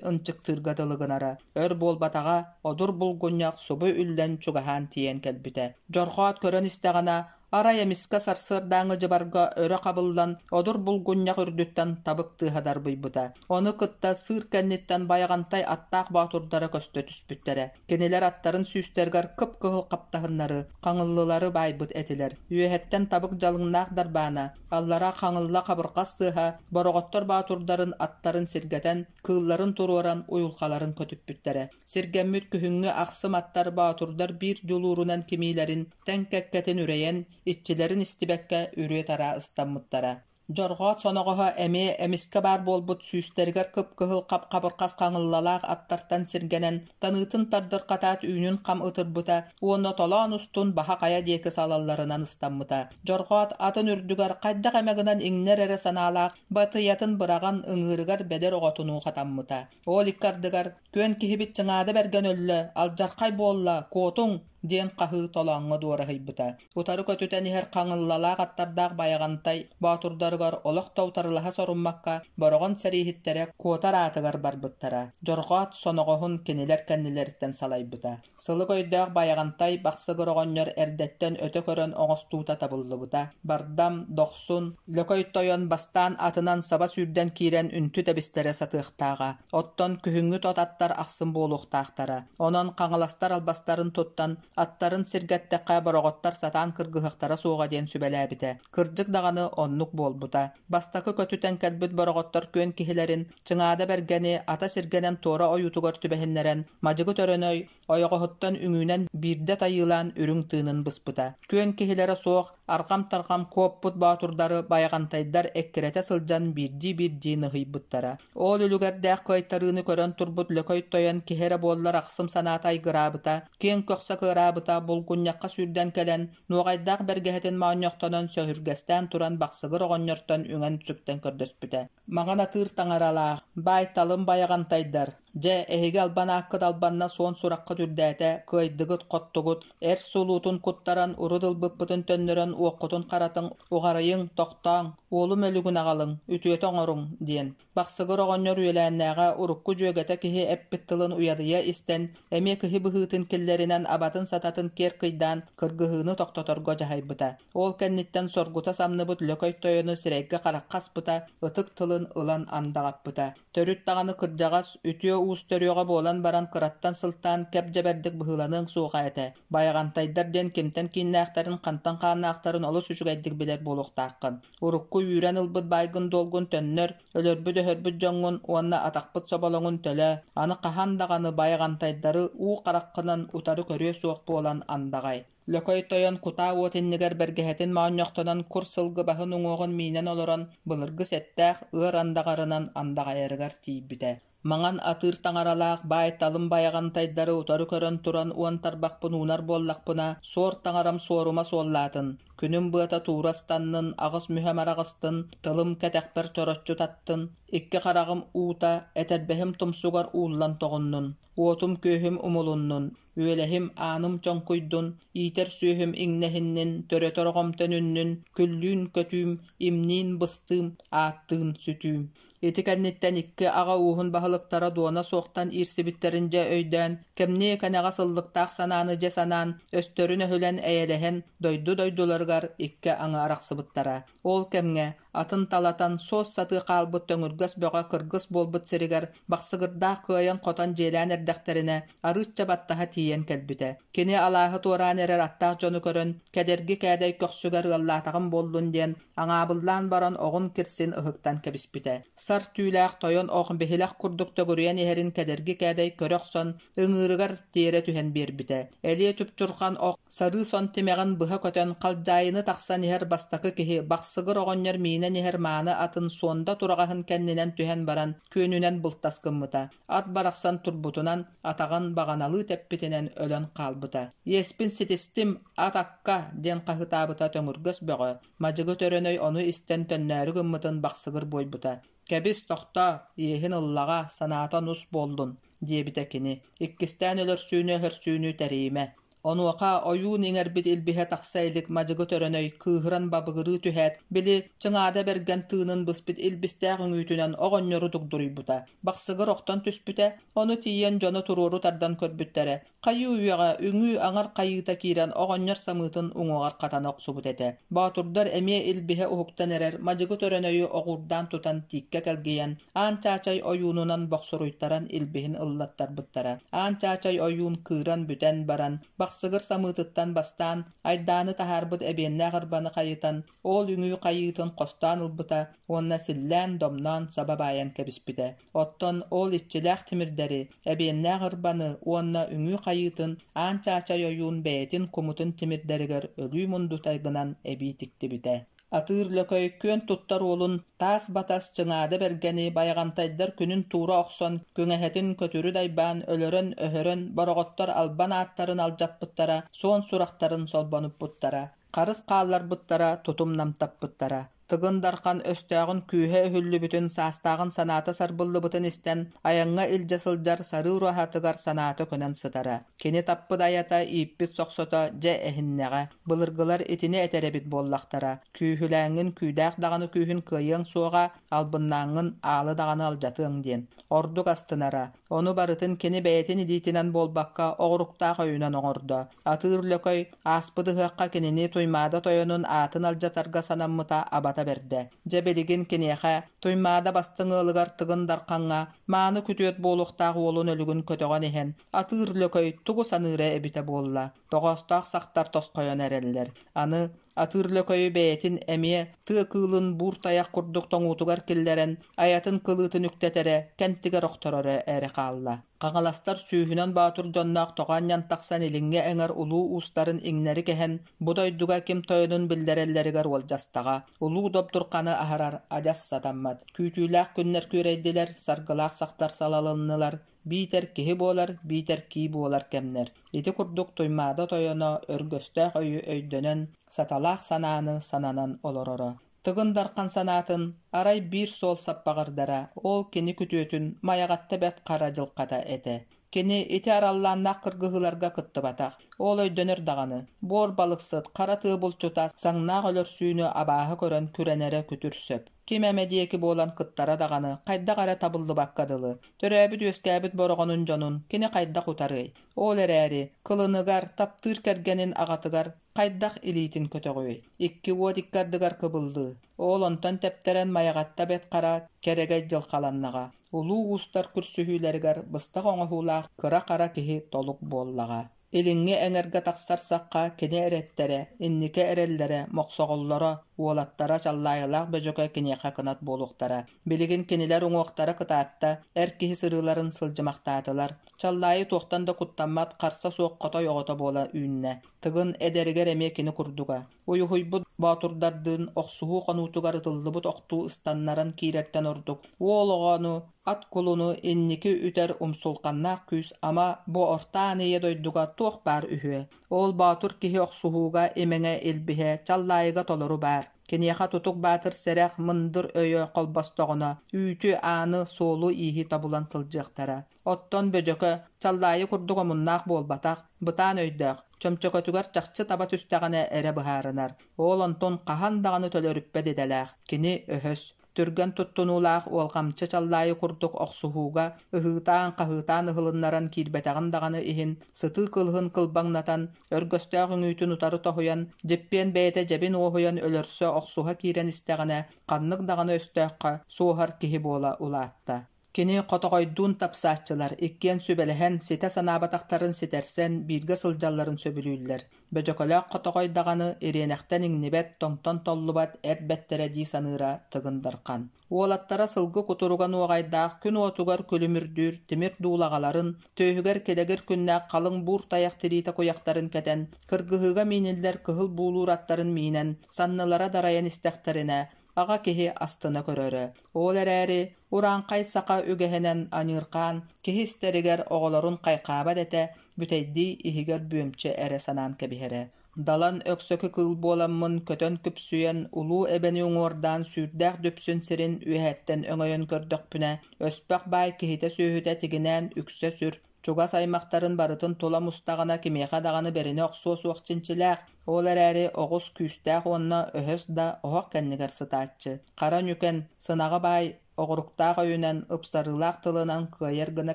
ынчыктыырга дылы гынара. Өр буолбатаҕа, одур булгунньах субу үллэн чугаһаан тиийэн кэлбитэ. Дьорҕоот көрөн истэҕинэ, арай эмискэ сарсыардааҥҥы дьыбарга өрө хабыллан, одур булгунньах үрдүттэн табык тыаһа дарбыйбыта. Ону кытта сыыр кэнниттэн байаҕантай аттаах боотурдара көстө түспүттэрэ. Кинилэр аттарын сүүстэригэр кып-кыһыл хаптаһыннары, хаҥыллылары баайбыт этилэр. Үөһэттэн табык дьалыҥнаах дарбаана, аллара хаҥылла хабырҕас тыаһа бороҕоттор боотурдарын аттарын сиргэтэн, кыылларын туруоран уйулҕаларын көтүппүттэрэ. Сиргэммит күһүҥҥү ахсым аттар боотурдар биир дьулуурунан кимиилэрин тэҥ кэккэтин үрэйэн, иччилэрин истибэккэ үрүө-тараа ыстаммыттара. Дьорҕоот соноҕоһо эмиэ эмискэ баар буолбут сүүстэригэр кып-кыһыл хап-хабырхас хаҥыллалаах аттартан сиргэнэн, таныытын тардырҕатаат үүнүн хам ытырбыта уонна толоон устун баһа хайа диэки салалларынан ыстаммыта. Дьорҕоот атын үрдүгэр хайдах эмэ гынан иҥнэр эрэ санаалаах Батыйатын быраҕан ыҥыырыгар бэдэр оҕотунуу хатаммыта. Ол икки ардыгар «Күөн киһибит Чыҥаада бэргэн өллө, алдьархай буолла, куотуҥ!» диэн хаһыы толооҥҥо дуораһыйбыта. Утары көтүтэн иһэр хаҥыллалаах аттардаах Байаҕантай боотурдарыгар олох да утарылаһа соруммакка, Бороҕон сэрииһиттэрэ куотар аатыгар барбыттара. Дьорҕоот соноҕоһун кинилэр кэннилэриттэн салайбыта. Сылык өйдөөх Байаҕантай Бахсыгыр оҕонньор эрдэттэн өтө көрөн оҥостуута табыллыбыта. Бардам, дохсун, Лөкөй тойон бастаан атынан саба сүүрдэн киирэн үнтү тэбистэрэ сатыахтааҕа. Оттон күһүҥҥү тот аттар ахсым буолуохтаахтара. Онон хаҥаластар албастарын туттан, Аттарын сиргэттэххэ бороҕоттор сатаан кыргыһыахтара суоҕа диэн сүбэлээбитэ. Кырдьык даҕаны оннук буолбута. Бастакы көтүтэн кэлбит бороҕоттор күөн киһилэрин Чыҥаада Бэргэни ата сиргэнэн туора ойуутугар түбэһиннэрэн Мадьыгы Төрөнөй ойоҕоһуттан үҥүүнэн биирдэ тайыылаан үрүҥ тыынын быспыта. Күөн киһилэрэ суох, арҕам-тарҕам куоппут боотурдары байаҕантайдар эккирэтэ сылдьан биирдии-биирдии ныһыйбыттара. Ол үлүгэрдээх кыайтарыыны көрөн турбут Лөкөй Тойон киһи эрэ буоллар ахсым санаата айгыраабыта, киэҥ көхсө кыараабыта, булгунньахха сүүрдэн кэлэн, нуоҕайдаах бэргэһэтин моонньохтонон сөһүргэстээн туран Бахсыгыр оҕонньортон үҥэн-сүктэн көрдөспүтэ. Маҥан атыыр таҥаралаах, баай-талым байаҕантайдар, дьэ, эһиги албан ааккыт албанна суон сураххыт үрдээтэ, кыайдыгыт-хоттугут, эр сулуутун куттаран урут ылбыппытын төннөрөн уоххутун харатыҥ, уҕарыйыҥ, тохтооҥ, уолум өлүгүн аҕалыҥ, үтүөтэ оҥоруҥ, диэн. Бахсыгыр оҕонньор үөлээннээҕэ урукку дьүөгэтэ киһи эппит тылын уйадыйа истэн, эмиэ киһи быһыытын киллэринэн абатын-сататын киэр кыйдаан, кыргыһыыны тохтоторго дьаһайбыта. Ол кэнниттэн соргута самныбыт Лөкөй тойону сирэйгэ-харахха аспыта, ытык тылын ылан андаҕаппыта. Төрүт даҕаны кырдьаҕас, үтүө уус төрүөҕэ буолан баран кыраттан сылтаан кэп-дьэбэрдик быһыыланыаҥ суоҕа этэ. Байаҕантайдар диэн кимтэн кииннээхтэрин, хантан хааннаахтарын олус үчүгэйдик билэр буолуохтааххын. Урукку үүрэн ылбыт баайгын-дуолгун төннөр, өлөрбүт-өһөрбүт дьоҥҥун уонна атахпыт соболоҥун төлөө, аны хаһан даҕаны байаҕантайдары уу хараххынан утары көрүө суох буолан андаҕай. Лөкөй тойон кутаа уот иннигэр бэргэһэтин моонньохтонон кур сылгы баһын уҥуоҕун миинэн олорон былыргы сэттээх ыар андаҕарынан андаҕайарыгар тиийбитэ. Маҥан атыыр таҥаралаах баай-талым байаҕантайдары утары көрөн туран уон тарбахпын уунар буоллахпына, суор таҥарам суорума суоллаатын, күнүм быата туура ыстаннын, аҕыс мүһэм араҕыстын, тылым кэтэхпэр чороччу таттын, икки хараҕым уута этэрбэһим тумсугар ууллан тоҕуннун, уотум-күөһүм умулуннун, Үөлэһим ааным чоҥкуйдун, иитэр сүөһүм иҥнэһиннин, төрөтөр оҕом төнүннүн, күллүүн көтүүм, имниин быстыым, ааттыын сүтүүм. Ити кэнниттэн икки аҕа ууһун баһылыктара дуона суохтан иирсибиттэрин дьэ өйдөөн, кэмниэ кэнэҕэс ыллыктаах санааны дьэ санаан, өстөрүн өһүлэн эйэлэһэн, дойду дойдуларыгар икки аҥы арахсыбыттара. Ол кэмҥэ атын талатан суос сатыы хаалбыт төҥүргэс бөҕө кыргыс буолбут сиригэр Бахсыгырдаах кыайан-хотон дьиэлээн эрдэхтэринэ, арыычча баттаһа тиийэн кэлбитэ. Кини алааһы туораан эрэр аттаах дьону көрөн, кэдэрги кээдэй көхсүгэр ыаллаатаҕым буоллун диэн, аҥаабыллаан баран оҕун кирсин ыһыктан кэбиспитэ. Сар түүлээх тойон ох биһилэх курдук төгүрүйэн иһэрин кэдэрги кээдэй көрө охсон, ыҥыырыгар тиэрэ түһэн биэрбитэ. Элиэ чупчурҕан ох сарыы сон тимэҕин быһа көтөн халдьаайыны тахсан иһэр бастакы киһи Бахсыгыр оҕонньор миинэн иһэр мааны атын суонда тураҕаһын кэннинэн түһэн баран күөнүнэн былтас гыммыта. Ат барахсан турбутунан, атаҕын баҕаналыы тэппитинэн өлөн хаалбыта. «Иэспин ситистим, ат акка!» диэн хаһыытаабыта төҥүргэс бөҕө. Мадьыгы Төрөнөй ону истэн төннөөрү гыммытын Бахсыгыр буойбута. «Кэбис, тохтоо, иэһин ыллаҕа, санаата нус буоллун» диэбитэ кини. «Иккистээн өлөрсүүнү-өһөрсүүнү тэрийимэ. Онуоха ойуун иҥэрбит илбиһэ тахса илик мадьыгы Төрөнөй кыыһыран бабыгырыы түһээт, били, Чыҥаада бэргэн тыынын быспыт илбистээх үҥүүтүнэн оҕонньору дугдуруйбута. Бахсыгыр охтон түспүтэ, ону тиийэн дьоно туруору тардан көрбүттэрэ, Хайыы-үйэҕэ үҥүү аҥар хайыыта киирэн оҕонньор самыытын уҥуоҕар хатана охсубут этэ. Боотурдар эмиэ илбиһэ уһуктан эрэр мадьыгы Төрөнөйү оҕуурдаан тутан тииккэ кэлгийэн, Аан Чаачай ойуунунан бохсуруйтаран илбиһин ыллаттарбыттара. Аан Чаачай ойуун кыыран бүтэн баран, Бахсыгыр самыытыттан бастаан, айдааны таһаарбыт эбиэннээх ырбаны хайытан, ол үҥүү хайыытын хостоон ылбыта уонна силлээн-домноон саба баайан кэбиспитэ. Оттон ол иччилээх тимирдэри, эбиэннээх ырбаны уонна үҥүү хайыытын Аан Чаачай ойуун бэйэтин кумутун тимирдэригэр өлүү мундута гынан эбии тиктибитэ. Атыыр Лөкөй күөн туттар уолун таас батас Чыҥаада Бэргэни байаҕантайдар күнүн туура охсон, күҥэһэтин көтүрү дайбаан, өлөрөн-өһөрөн, бороҕоттор албан ааттарын алдьаппыттара, суон сурахтарын солбонуппуттара. Харыс хаалларбыттара, тутум намтаппыттара. Тыгын Дархан өстөөҕүн күүһэ өһүллүбүтүн, саастааҕын санаата сарбыллыбытын истэн, айаҥҥа илдьэ сылдьар сарыы ураһатыгар санаата көнөн сытара. Кини таппыт айата, ииппит сохсото дьэ эһиннэҕэ. Былыргылар итини этэр эбит буоллахтара. Күүһүлээҥҥин күүдээх даҕаны күүһүн кыайыаҥ суоҕа, албыннааҥҥын аалы даҕаны алдьатыаҥ диэн. Ордук астынара. Ону барытын кини бэйэтин илиитинэн буолбакка, оҕуруктаах өйүнэн оҥордо. Атыыр Лөкөй ааспыт ыһыахха кинини Туймаада тойонун аатын алдьатарга санаммыта абата. дьылҕата бэрдэ. Дьэ билигин киниэхэ Туймаада бастыҥ ыалыгар Тыгын Дархаҥҥа мааны күтүөт буолуохтаах уолун өлүгүн көтөҕөн иһэн атыыр лөкөй тугу саныыра эбитэ буолла, тоҕоостоох сахтар тосхойон эрэллэр. Аны атыыр лөкөйү бэйэтин эмиэ тыа кыылын буур тайах курдук тоҥуутугар киллэрэн айатын кылыытын үктэтэрэ, кэнтигэр охтороро эрэ хаалла. Хаҥаластар сүүһүнэн боотур дьонноох тоҕо анньан тахсан илиҥҥи эҥэр улуу уустарын иҥнэри кэһэн, бу дойдуга ким тойонун биллэрэллэригэр уолдьастаҕа. Улуу Добдурханы аһарар адьас сатаммат. Күүтүүлээх күннэр күөрэйдилэр, саргылаах сахтар салалыннылар, биитэр киһи буолар, биитэр кии буолар кэмнэр. Ити курдук Туймаада тойоно өргөстөөх өйү өйдөнөн, саталаах санааны сананан олороро. Тыгын Дархан санаатын арай биир суол саппаҕырдара, ол кини күтүөтүн Майаҕатта Бэрт Хара дьылҕата этэ. Кини ити араллааннаах кыргыһыыларга кыттыбатах. Ол өйдөнөр даҕаны, буор балыксыт, хара тыа булчута саҥнаах өлөрсүүнү абааһы көрөн күрэнэрэ күтүр сөп. Ким эмэ диэки буолан кыттара даҕаны хайдах эрэ табыллыбакка дылы. Төрөөбүт-үөскээбит Бороҕонун дьонун кини хайдах утарыай? Ол эрээри, кылыныгар, таптыыр кэргэнин аҕатыгар хайдах илиитин көтөҕүөй? Икки уот икки ардыгар кыбыллыы. Ол онтон тэптэрэн Майаҕатта Бэт Хара кэрэгэй дьылҕаланнаҕа. Улуу уустар көрсүһүүлэригэр быстах оҥоһуулаах кыра-хара киһи толук буоллаҕа. Илиҥҥи эҥэргэ тахсар сахха кини эрэттэрэ, инники эрэллэрэ, мохсоҕоллоро, уолаттара Чаллаайылаах Бөдьөкө киниэхэ кынат буолуохтара. Билигин кинилэр уҥуохтара кытаатта, эр киһи сырыыларын сылдьымахтаатылар. Чаллаайы туохтан да куттаммат, харса суох хотой оҕото буола үүннэ. Тыгын эдэригэр эмиэ кини курдуга. Уйуһуйбут боотурдардыын охсуһуу хонуутугар ытыллыбыт охтуу ыстаннаран киирэртэн ордук уол оҕону, ат кулуну инники үтэр умсулҕаннаах күүс ама бу Орто Аан Ийэ дойдуга туох баар үһүө. Ол боотур киһи охсуһууга имэҥэ илбиһэ Чаллаайыга толору баар. Киниэхэ Тутук Баатыр сэрэх, мындыр өйө холбостоҕуна, үүтү, ааны, суолу-ииһи тобулан сылдьыахтара. Оттон Бөдьөкө Чаллаайы курдук омуннаах буолбатах, бытаан өйдөөх, чөмчөкөтүгэр чахчы таба түстэҕинэ эрэ быһаарынар. Ол онтун хаһан даҕаны төлөрүппэт идэлээх. Кини өһөс, түргэн туттунуулаах уолҕамчы Чаллаайы курдук охсуһууга ыһыытаан-хаһыытаан ыһылыннаран киирбэтэҕин даҕаны иһин, сытыы кылыһын кылбаҥнатан, өргөстөөх үҥүүтүн утары тоһуйан, дьиппиэн бэйэтэ дьэбин уоһуйан өлөрсө охсуһа киирэн истэҕинэ, ханнык даҕаны өстөөххө суоһар киһи буола улаатта. Кини хотоҕойдуун тапсааччылар иккиэн сүбэлэһэн, ситэ санаабатахтарын ситэрсэн, бииргэ сылдьалларын сөбүлүүллэр. Бөдьөкөлөөх хотоҕой даҕаны ириэнэхтэн иҥнибэт, тоҥтон толлубат эр бэттэрэ дии саныыра Тыгын Дархан. Уолаттара сылгы кутуруга нуоҕайдаах күн уотугар күлүмүрдүүр тимир дуулаҕаларын, түөһүгэр килэгир күннээх халыҥ буур тайах тириитэ куйахтарын кэтэн, кыргыһыыга мииниллэр кыһыл буулуур аттарын миинэн, саннылара дарайан истэхтэринэ, аҕа киһи астына көрөрө. Ол эрээри, урааҥхай саха үгэһинэн аньыырхаан киһи истэригэр оҕолорун хайхаабат этэ, бүтэйдии иһигэр бүөмчэ эрэ санаан кэбиһэрэ. Далан өксөкү кыыл буоламмын көтөн күпсүйэн, улуу эбэни уҥуордаан сүүрдээх дүпсүн сирин үөһэттэн өҥөйөн көрдөхпүнэ, өспөх баай киһитэ-сүөһүтэ тигинээн үксэ сүр, Чугас аймахтарын барытын тула мустаҕына кимиэхэ даҕаны бэринэ охсуо суох чинчилээх, ол эрээри оҕус күүстээх уонна өһөс да оһох кэннигэр сытааччы. Хара ньүкэн, сынаҕа баай оҕуруктаах өйүнэн, ыпсарыылаах тылынан кыайар гына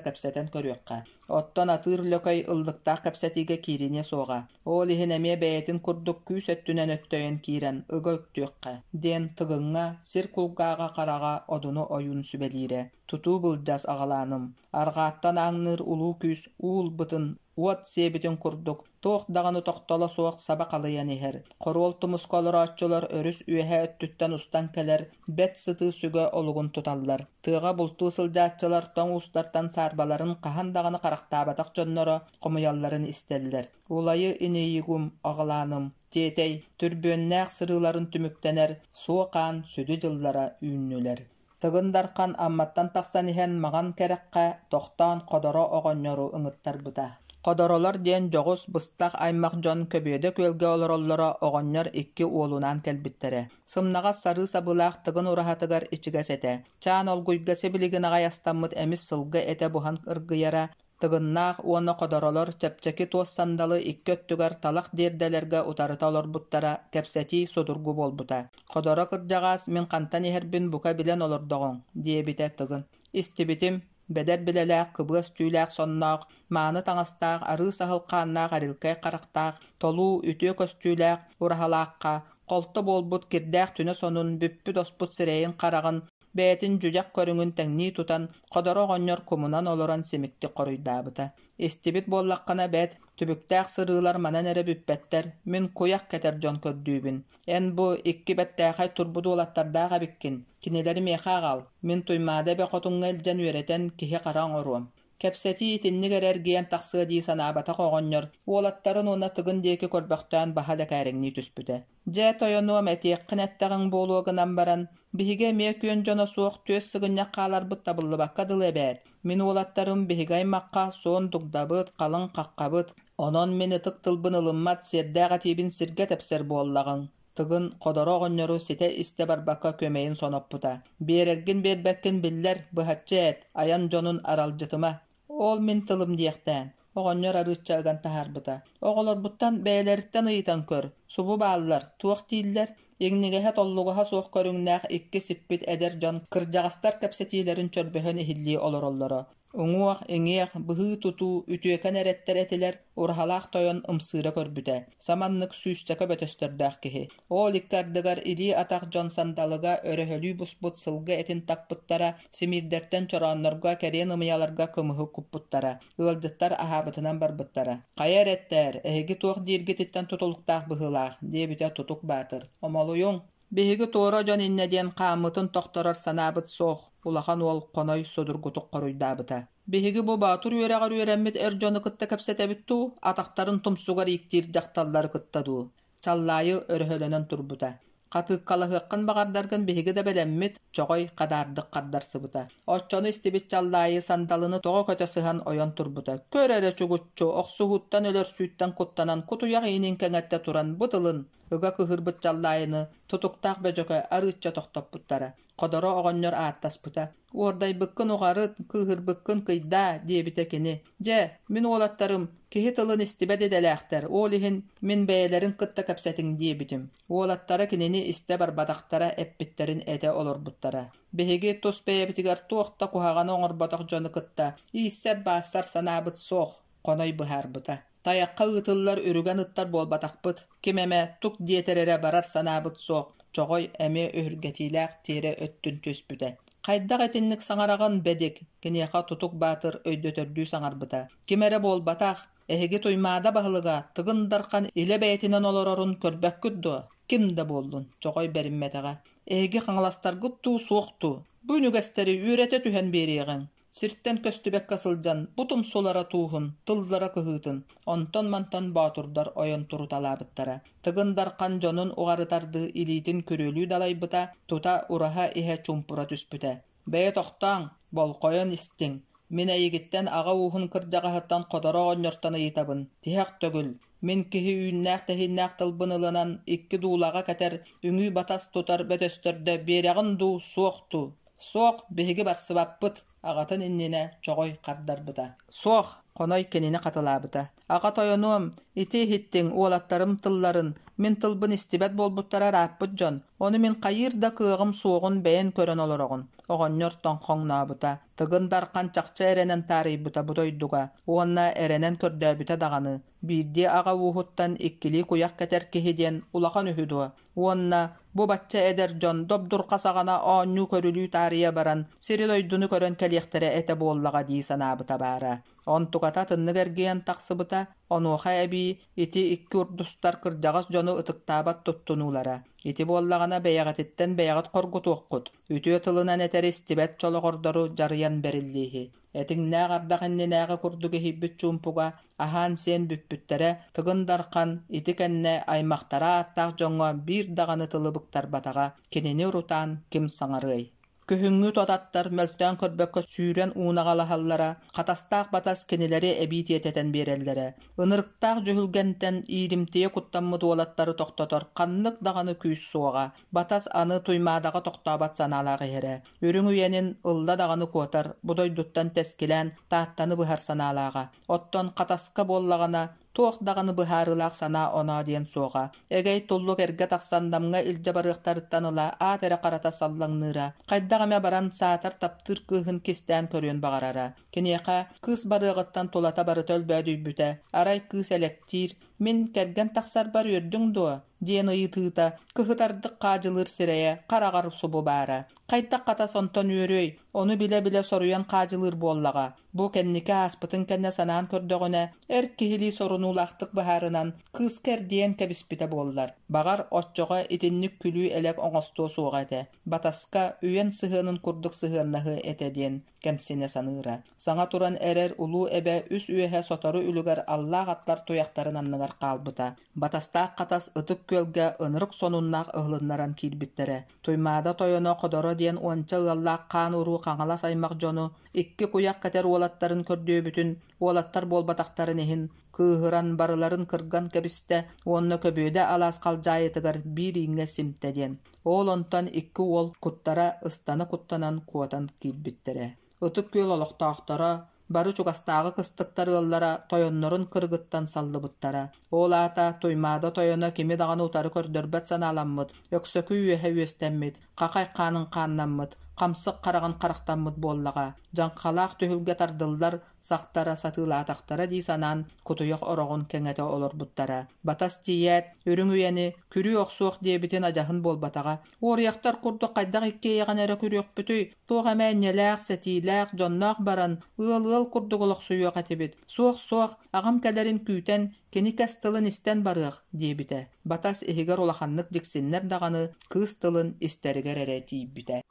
кэпсэтэн көрүөххэ. Оттон атыыр лөкөй ыллыктаах кэпсэтиигэ киириниэ суоҕа. Ол иһин эмиэ бэйэтин курдук күүс өттүнэн өттөйөн киирэн ыга үктүөххэ, диэн Тыгыҥҥа сир кулгааҕа хараҕа Одуну ойуун сүбэлиирэ. Тутуу былдьас аҕалааным, Арҕааттан ааҥныыр улуу күүс уу ылбытын, уот сиэбитин курдук, туох даҕаны тохтоло суох саба халыйан иһэр. Хоруол тумуска олорооччулар өрүс үөһээ өттүттэн устан кэлэр бэт сытыы сүгэ олугун туталлар. Тыаҕа бултуу сылдьааччылар тоҥ уустартан саарбаларын хаһан даҕаны харахтаабатах дьонноро хомуйалларын истэллэр. Улайы инийигум, аҕалааным, тиэтэй, түрбүөннээх сырыыларын түмүктэнэр суо хаан сүдү дьыллара үүннүлэр. Тыгын Дархан Амматтан тахсан иһэн Маҕан Кэрэххэ тохтоон Ходоро оҕонньору ыҥыттарбыта. Ходоролор диэн дьоҕус, быстах аймах дьон Көбүөдэ күөлгэ олороллоро оҕонньор икки уолунаан кэлбиттэрэ. Сымнаҕас сарыы сабыылаах Тыгын ураһатыгар ичигэс этэ. Чаан олгуйга сибилигин аҕай астаммыт эмис сылгы этэ буһан ыргыйара, Тыгыннаах уонна ходоролор чэпчэки туос сандалы икки өттүгэр талах диэрдэлэргэ утарыта олорбуттара, кэпсэтии судургу буолбута. «Ходоро кырдьаҕаас, мин хантан иһэрбин бука билэн олордоҕуҥ» диэбитэ Тыгын. «Истибитим, бэдэр билэлээх, кыбыас түүлээх сонноох, мааны таҥастаах, арыы саһыл хааннаах эрилкэй харахтаах, толуу, үтүө көстүүлээх ураһалаахха Холто буолбут кирдээх түнэ сонун, бүппүт-оспут сирэйин-хараҕын, бэйэтин дьүдьэх көрүҥүн тэҥнии тутан, Ходоро оҕонньор кумунан олорон симиктик хоруйдаабыта: «Истибит буоллаххына бэт, түбүктээх сырыылар манан эрэ бүппэттэр, мин куйах кэтэр дьон көрдүүбүн. Эн бу икки бэртээхэй турбут уолаттардаах эбиккин, кинилэри миэхэ аҕал, мин Туймаада эбэ хотуҥҥа илдьэн үөрэтэн киһи-хара оҥоруом». Кэпсэтии итинник эрэ эргийэн тахсыа дии санаабатах оҕонньор уолаттарын уонна Тыгын диэки көрбөхтөөн баһа лэкээрэҥнии түспүтэ. «Дьэ, тойонуом, этиэххин эттэҕиҥ буолуо гынан баран, биһиги эмиэ күөн дьоно суох түөс сыгынньах хааларбыт табыллыбакка дылы эбээт. Мин уолаттарым биһиги аймахха суон дугдабыт, халыҥ хаххабыт. Онон мин ытык тылбын ылыммат сиэрдээх этиибин сиргэ тэпсэр буоллаҕыҥ». Тыгын Ходоро оҕонньору ситэ истэ барбакка күөмэйин соноппута: «Биэрэргин биэрбэккин биллэр, быһаччы эт, айан дьонун аралдьытыма». «Ол мин тылым диэхтээн» оҕонньор арыычча ыган таһаарбыта. «Оҕолорбуттан бэйэлэриттэн ыйытан көр, субу бааллар, туох дииллэр?» Иҥнигэһэ-толлугаһа суох көрүҥнээх икки сиппит эдэр дьон кырдьаҕастар кэпсэтиилэрин чөрбөһөн иһиллии олороллоро. Уҥуох, иҥиэх, быһыы-тутуу, үтүөкэн эрэттэр этилэр, ураһалаах тойон ымсыыра көрбүтэ, саманнык сүүсчэкэ бөтөстөрдөөх киһи. Ол икки ардыгар илии-атах дьон сандалыга өрөһөлүү буспут сылгы этин таппыттара, симиирдэртэн чорооннорго, кэриэн ымыйаларга кымыһы куппуттара, ыалдьыттар аһаабытынан барбыттара. «Хайа эрэттээр, эһиги туох дииргититтэн тутулуктаах быһыылаах», диэбитэ Тутук Баатыр. «Омолуйуҥ, Биһиги туора дьон иннэ диэн хааммытын тохторор санаабыт суох, улахан уол Хоной судургутук хоруйдаабыта. Биһиги бу Боотур үөрэҕэр үөрэммит эр дьону кытта кэпсэтэбит дуу, атахтарын тумсугар ииктиир дьахталлары кытта дуу? Чаллаайы өрөһөлөнөн турбута. Хатыыккалаһыаххын баҕардаргын биһиги да бэлэммит, Чоҕой хадаардык хардарсыбыта. Оччону истибит Чаллаайы сандалыны тоҕо көтө сыһан ойон турбута. Көр эрэ чугуччу, охсуһууттан өлөрсүүттэн куттанан кутуйах иинин кэҥэттэ туран бу тылын Ыга кыһырбыт Чаллаайыны тутуктаах Бөдьөкө арыычча тохтоппуттара. Ходоро оҕонньор ааттаспыта: «Уордайбыккын уҕарыт, кыыһырбыккын кыйдаа» диэбитэ кини. «Дьэ, мин уолаттарым киһи тылын истибэт идэлээхтэр, ол иһин мин бэйэлэрин кытта кэпсэтиҥ диэбитим». Уолаттара кинини истэ барбатахтара, эппиттэрин этэ олорбуттара. Биһиги тус бэйэбитигэр туох да куһаҕаны оҥорботох дьону кытта ииссэр-баассар санаабыт суох, Хоной быһаарбыта. Тайахха ыытыллар үрүгэн ыттар буолбатахпыт, ким эмэ тук диэтэр эрэ барар санаабыт суох, Чоҕой эмиэ өһүргэтиилээх тиэрэ өттүн түспүтэ. Хайдах итинник саҥараҕын, бэдик? Киниэхэ Тутук Баатыр өйдөтөрдүү саҥарбыта. Ким эрэ буолбатах, эһиги Туймаада баһылыга Тыгын Дархан илэ бэйэтинэн олорорун көрбөккүт дуо? Ким да буоллун, Чоҕой бэриммэтэҕэ. Эһиги хаҥаластаргыт дуу, суох дуу? Бу үнүгэстэри үөрэтэ түһэн биэриэҕиҥ. Сиртэн көстүбэккэ сылдьан бу тумсулара тууһун, тыллара кыһыытын, онтон-мантан боотурдар ойон туруталаабыттара. Тыгын Дархан дьонун уҕарытардыы илиитин күрүөлүү далайбыта, тута ураһа иһэ чуумпура түспүтэ. «Бэйэ тохтооҥ, болҕойон истиҥ. Мин эйигиттэн аҕа ууһун кырдьаҕаһыттан Ходоро оҕонньортон ыйытабын. Тиһэх төгүл, мин киһи үүннээх-тэһииннээх тылбын ылынан икки дуулаҕа кэтэр, үҥүү-батас тутар бөтөстөрдө биэрэҕин дуу, суох дуу?» «Суох, биһиги барсыбаппыт», аҕатын иннинэ Чоҕой хардарбыта. «Суох», Хоной кинини хатылаабыта. «Аҕа тойонуом, ити иһиттиҥ, уолаттарым тылларын, мин тылбын истибэт буолбуттара ырааппыт дьон, ону мин хайыыр да кыаҕым суоҕун бэйэн көрөн олороҕун», оҕонньор тоҥхоҥнообута. Тыгын Дархан чахчы эрэнэн таарыйбыта бу дойдуга уонна эрэнэн көрдөөбүтэ даҕаны, биирдии аҕа ууһуттан иккилии куйах кэтэр киһи диэн улахан үһү дуо? Уонна бу бачча эдэр дьон добдурха саҕана оонньуу-көрүлүү таарыйа баран, сири-дойдуну көрөн кэлиэхтэрэ этэ буоллаҕа дии санаабыта баара. Онтуката атыннык эргийэн тахсыбыта, онуоха эбии ити икки урдустар кырдьаҕас дьону ытыктаабат туттунуулара. Ити буоллаҕына бэйэҕититтэн бэйэҕит хоргутуоххут, үтүө тылынан этэри истибэт чолоҕордору дьарыйан бэриллииһи. Этиҥнээх ардах иннинээҕи курдук иһийбит чуумпуга аһаан-сиэн бүппүттэрэ, Тыгын Дархан ити кэннэ аймахтара ааттаах дьоҥҥо биир даҕаны тылы быктарбатаҕа, кинини урутаан ким саҥарыай Күһүҥҥү тот аттар мөлтөөн көрбөккө сүүрэн уунаҕалаһаллара, хатастаах батас кинилэри эбии тиэтэтэн биэрэллэрэ. Ынырыктаах дьүһүлгэнтэн ииримтийэ куттаммыт уолаттары тохтотор ханнык даҕаны күүс суоҕа. Батас аны Туймаадаҕа тохтообот санаалаах иһэрэ. Үрүҥ үйэнин ылла даҕаны куотар, бу дойдуттан тэскилээн Тааттаны быһар санаалааҕа. Оттон Хатаска буоллаҕына, туох даҕаны быһаарыылаах санаа-оноо диэн суоҕа. Эгэй туллук эргэ тахсан Намҥа илдьэ барыахтарыттан ыла аат эрэ харата саллаҥныыра. Хайдах эмэ баран саатар таптыыр кыыһын кистээн көрүөн баҕарара. Киниэхэ кыыс барыаҕыттан тулата барыта өлбөөдүйбүтэ. Арай кыыс элэктиир, «Мин кэргэн тахсарбар үөрдүҥ дуо?» Диэн ыйытыыта кыһытардык хаадьылыыр сирэйэ хараҕар субу баара. Хайдах хатас онтон үөрүөй, ону билэ-билэ соруйан хаадьылыыр буоллаҕа. Бу кэнники ааспытын кэннэ санаан көрдөҕүнэ, эр киһилии сорунуулаахтык быһаарынан, кыыска эрдийэн кэбиспитэ буоллар. Баҕар, оччоҕо итинник күлүү-элэк оҥостуо суоҕа этэ. Батаска үйэн сыһыанын курдук сыһыаннаһыа этэ диэн кэмсинэ саныыра. Саҥа туран эрэр улуу эбэ үс үөһэ сотору үлүгэр аллаах аттар туйахтарын анныгар хаалбыта. Батастаах Хатас Ытык Күөлгэ ынырык сонуннаах ыһылыннаран киирбиттэрэ. Туймаада тойоно Ходоро диэн уонча ыаллаах хаан-уруу Хаҥалас аймах дьону икки куйах кэтэр уолаттарын көрдүөбүтүн, уолаттар буолбатахтарын иһин, кыыһыран барыларын кырган кэбистэ уонна Көбүөдэ алаас халдьаайытыгар биир ииҥҥэ симтэ диэн. Ол онтон икки уол куттара ыстана куттанан куотан киирбиттэрэ. Ытык Күөл олохтоохторо бары чугастааҕы кыстыктар ыаллара тойоннорун кыргыттан саллыбыттара. Ол аата Туймаада тойоно кими даҕаны утары көрдөрбөт санааламмыт, өксөкү үөһэ үөстэммит, хахай хаанын хааннаммыт, хамсык хараҕын харахтаммыт буоллаҕа. Дьаҥхалаах түһүлгэ тардыллар сахтара сатыылаатахтара дии санаан кутуйах ороҕун кэҥэтэ олорбуттара. Батас тиийээт, үрүҥ үйэни күрүү охсуох диэбитин адьаһын буолбатаҕа. Уоруйахтар курдук хайдах иккиэйэҕин эрэ күрүөхпүтүй, туох эмэ энньэлээх, сэтиилээх, дьонноох баран, ыал-ыал курдук олохсуйуох этибит. Суох-суох, аҕам кэлэрин күүтэн, кини кэс тылын истэн барыах, диэбитэ. Батас иһигэр улаханнык дьиксиннэр даҕаны, кыыс тылын истэригэр эрэ тиийбитэ.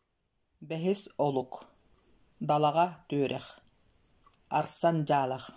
Бэһис олук. Далаҕа түөрэх. Арсан дьаалах.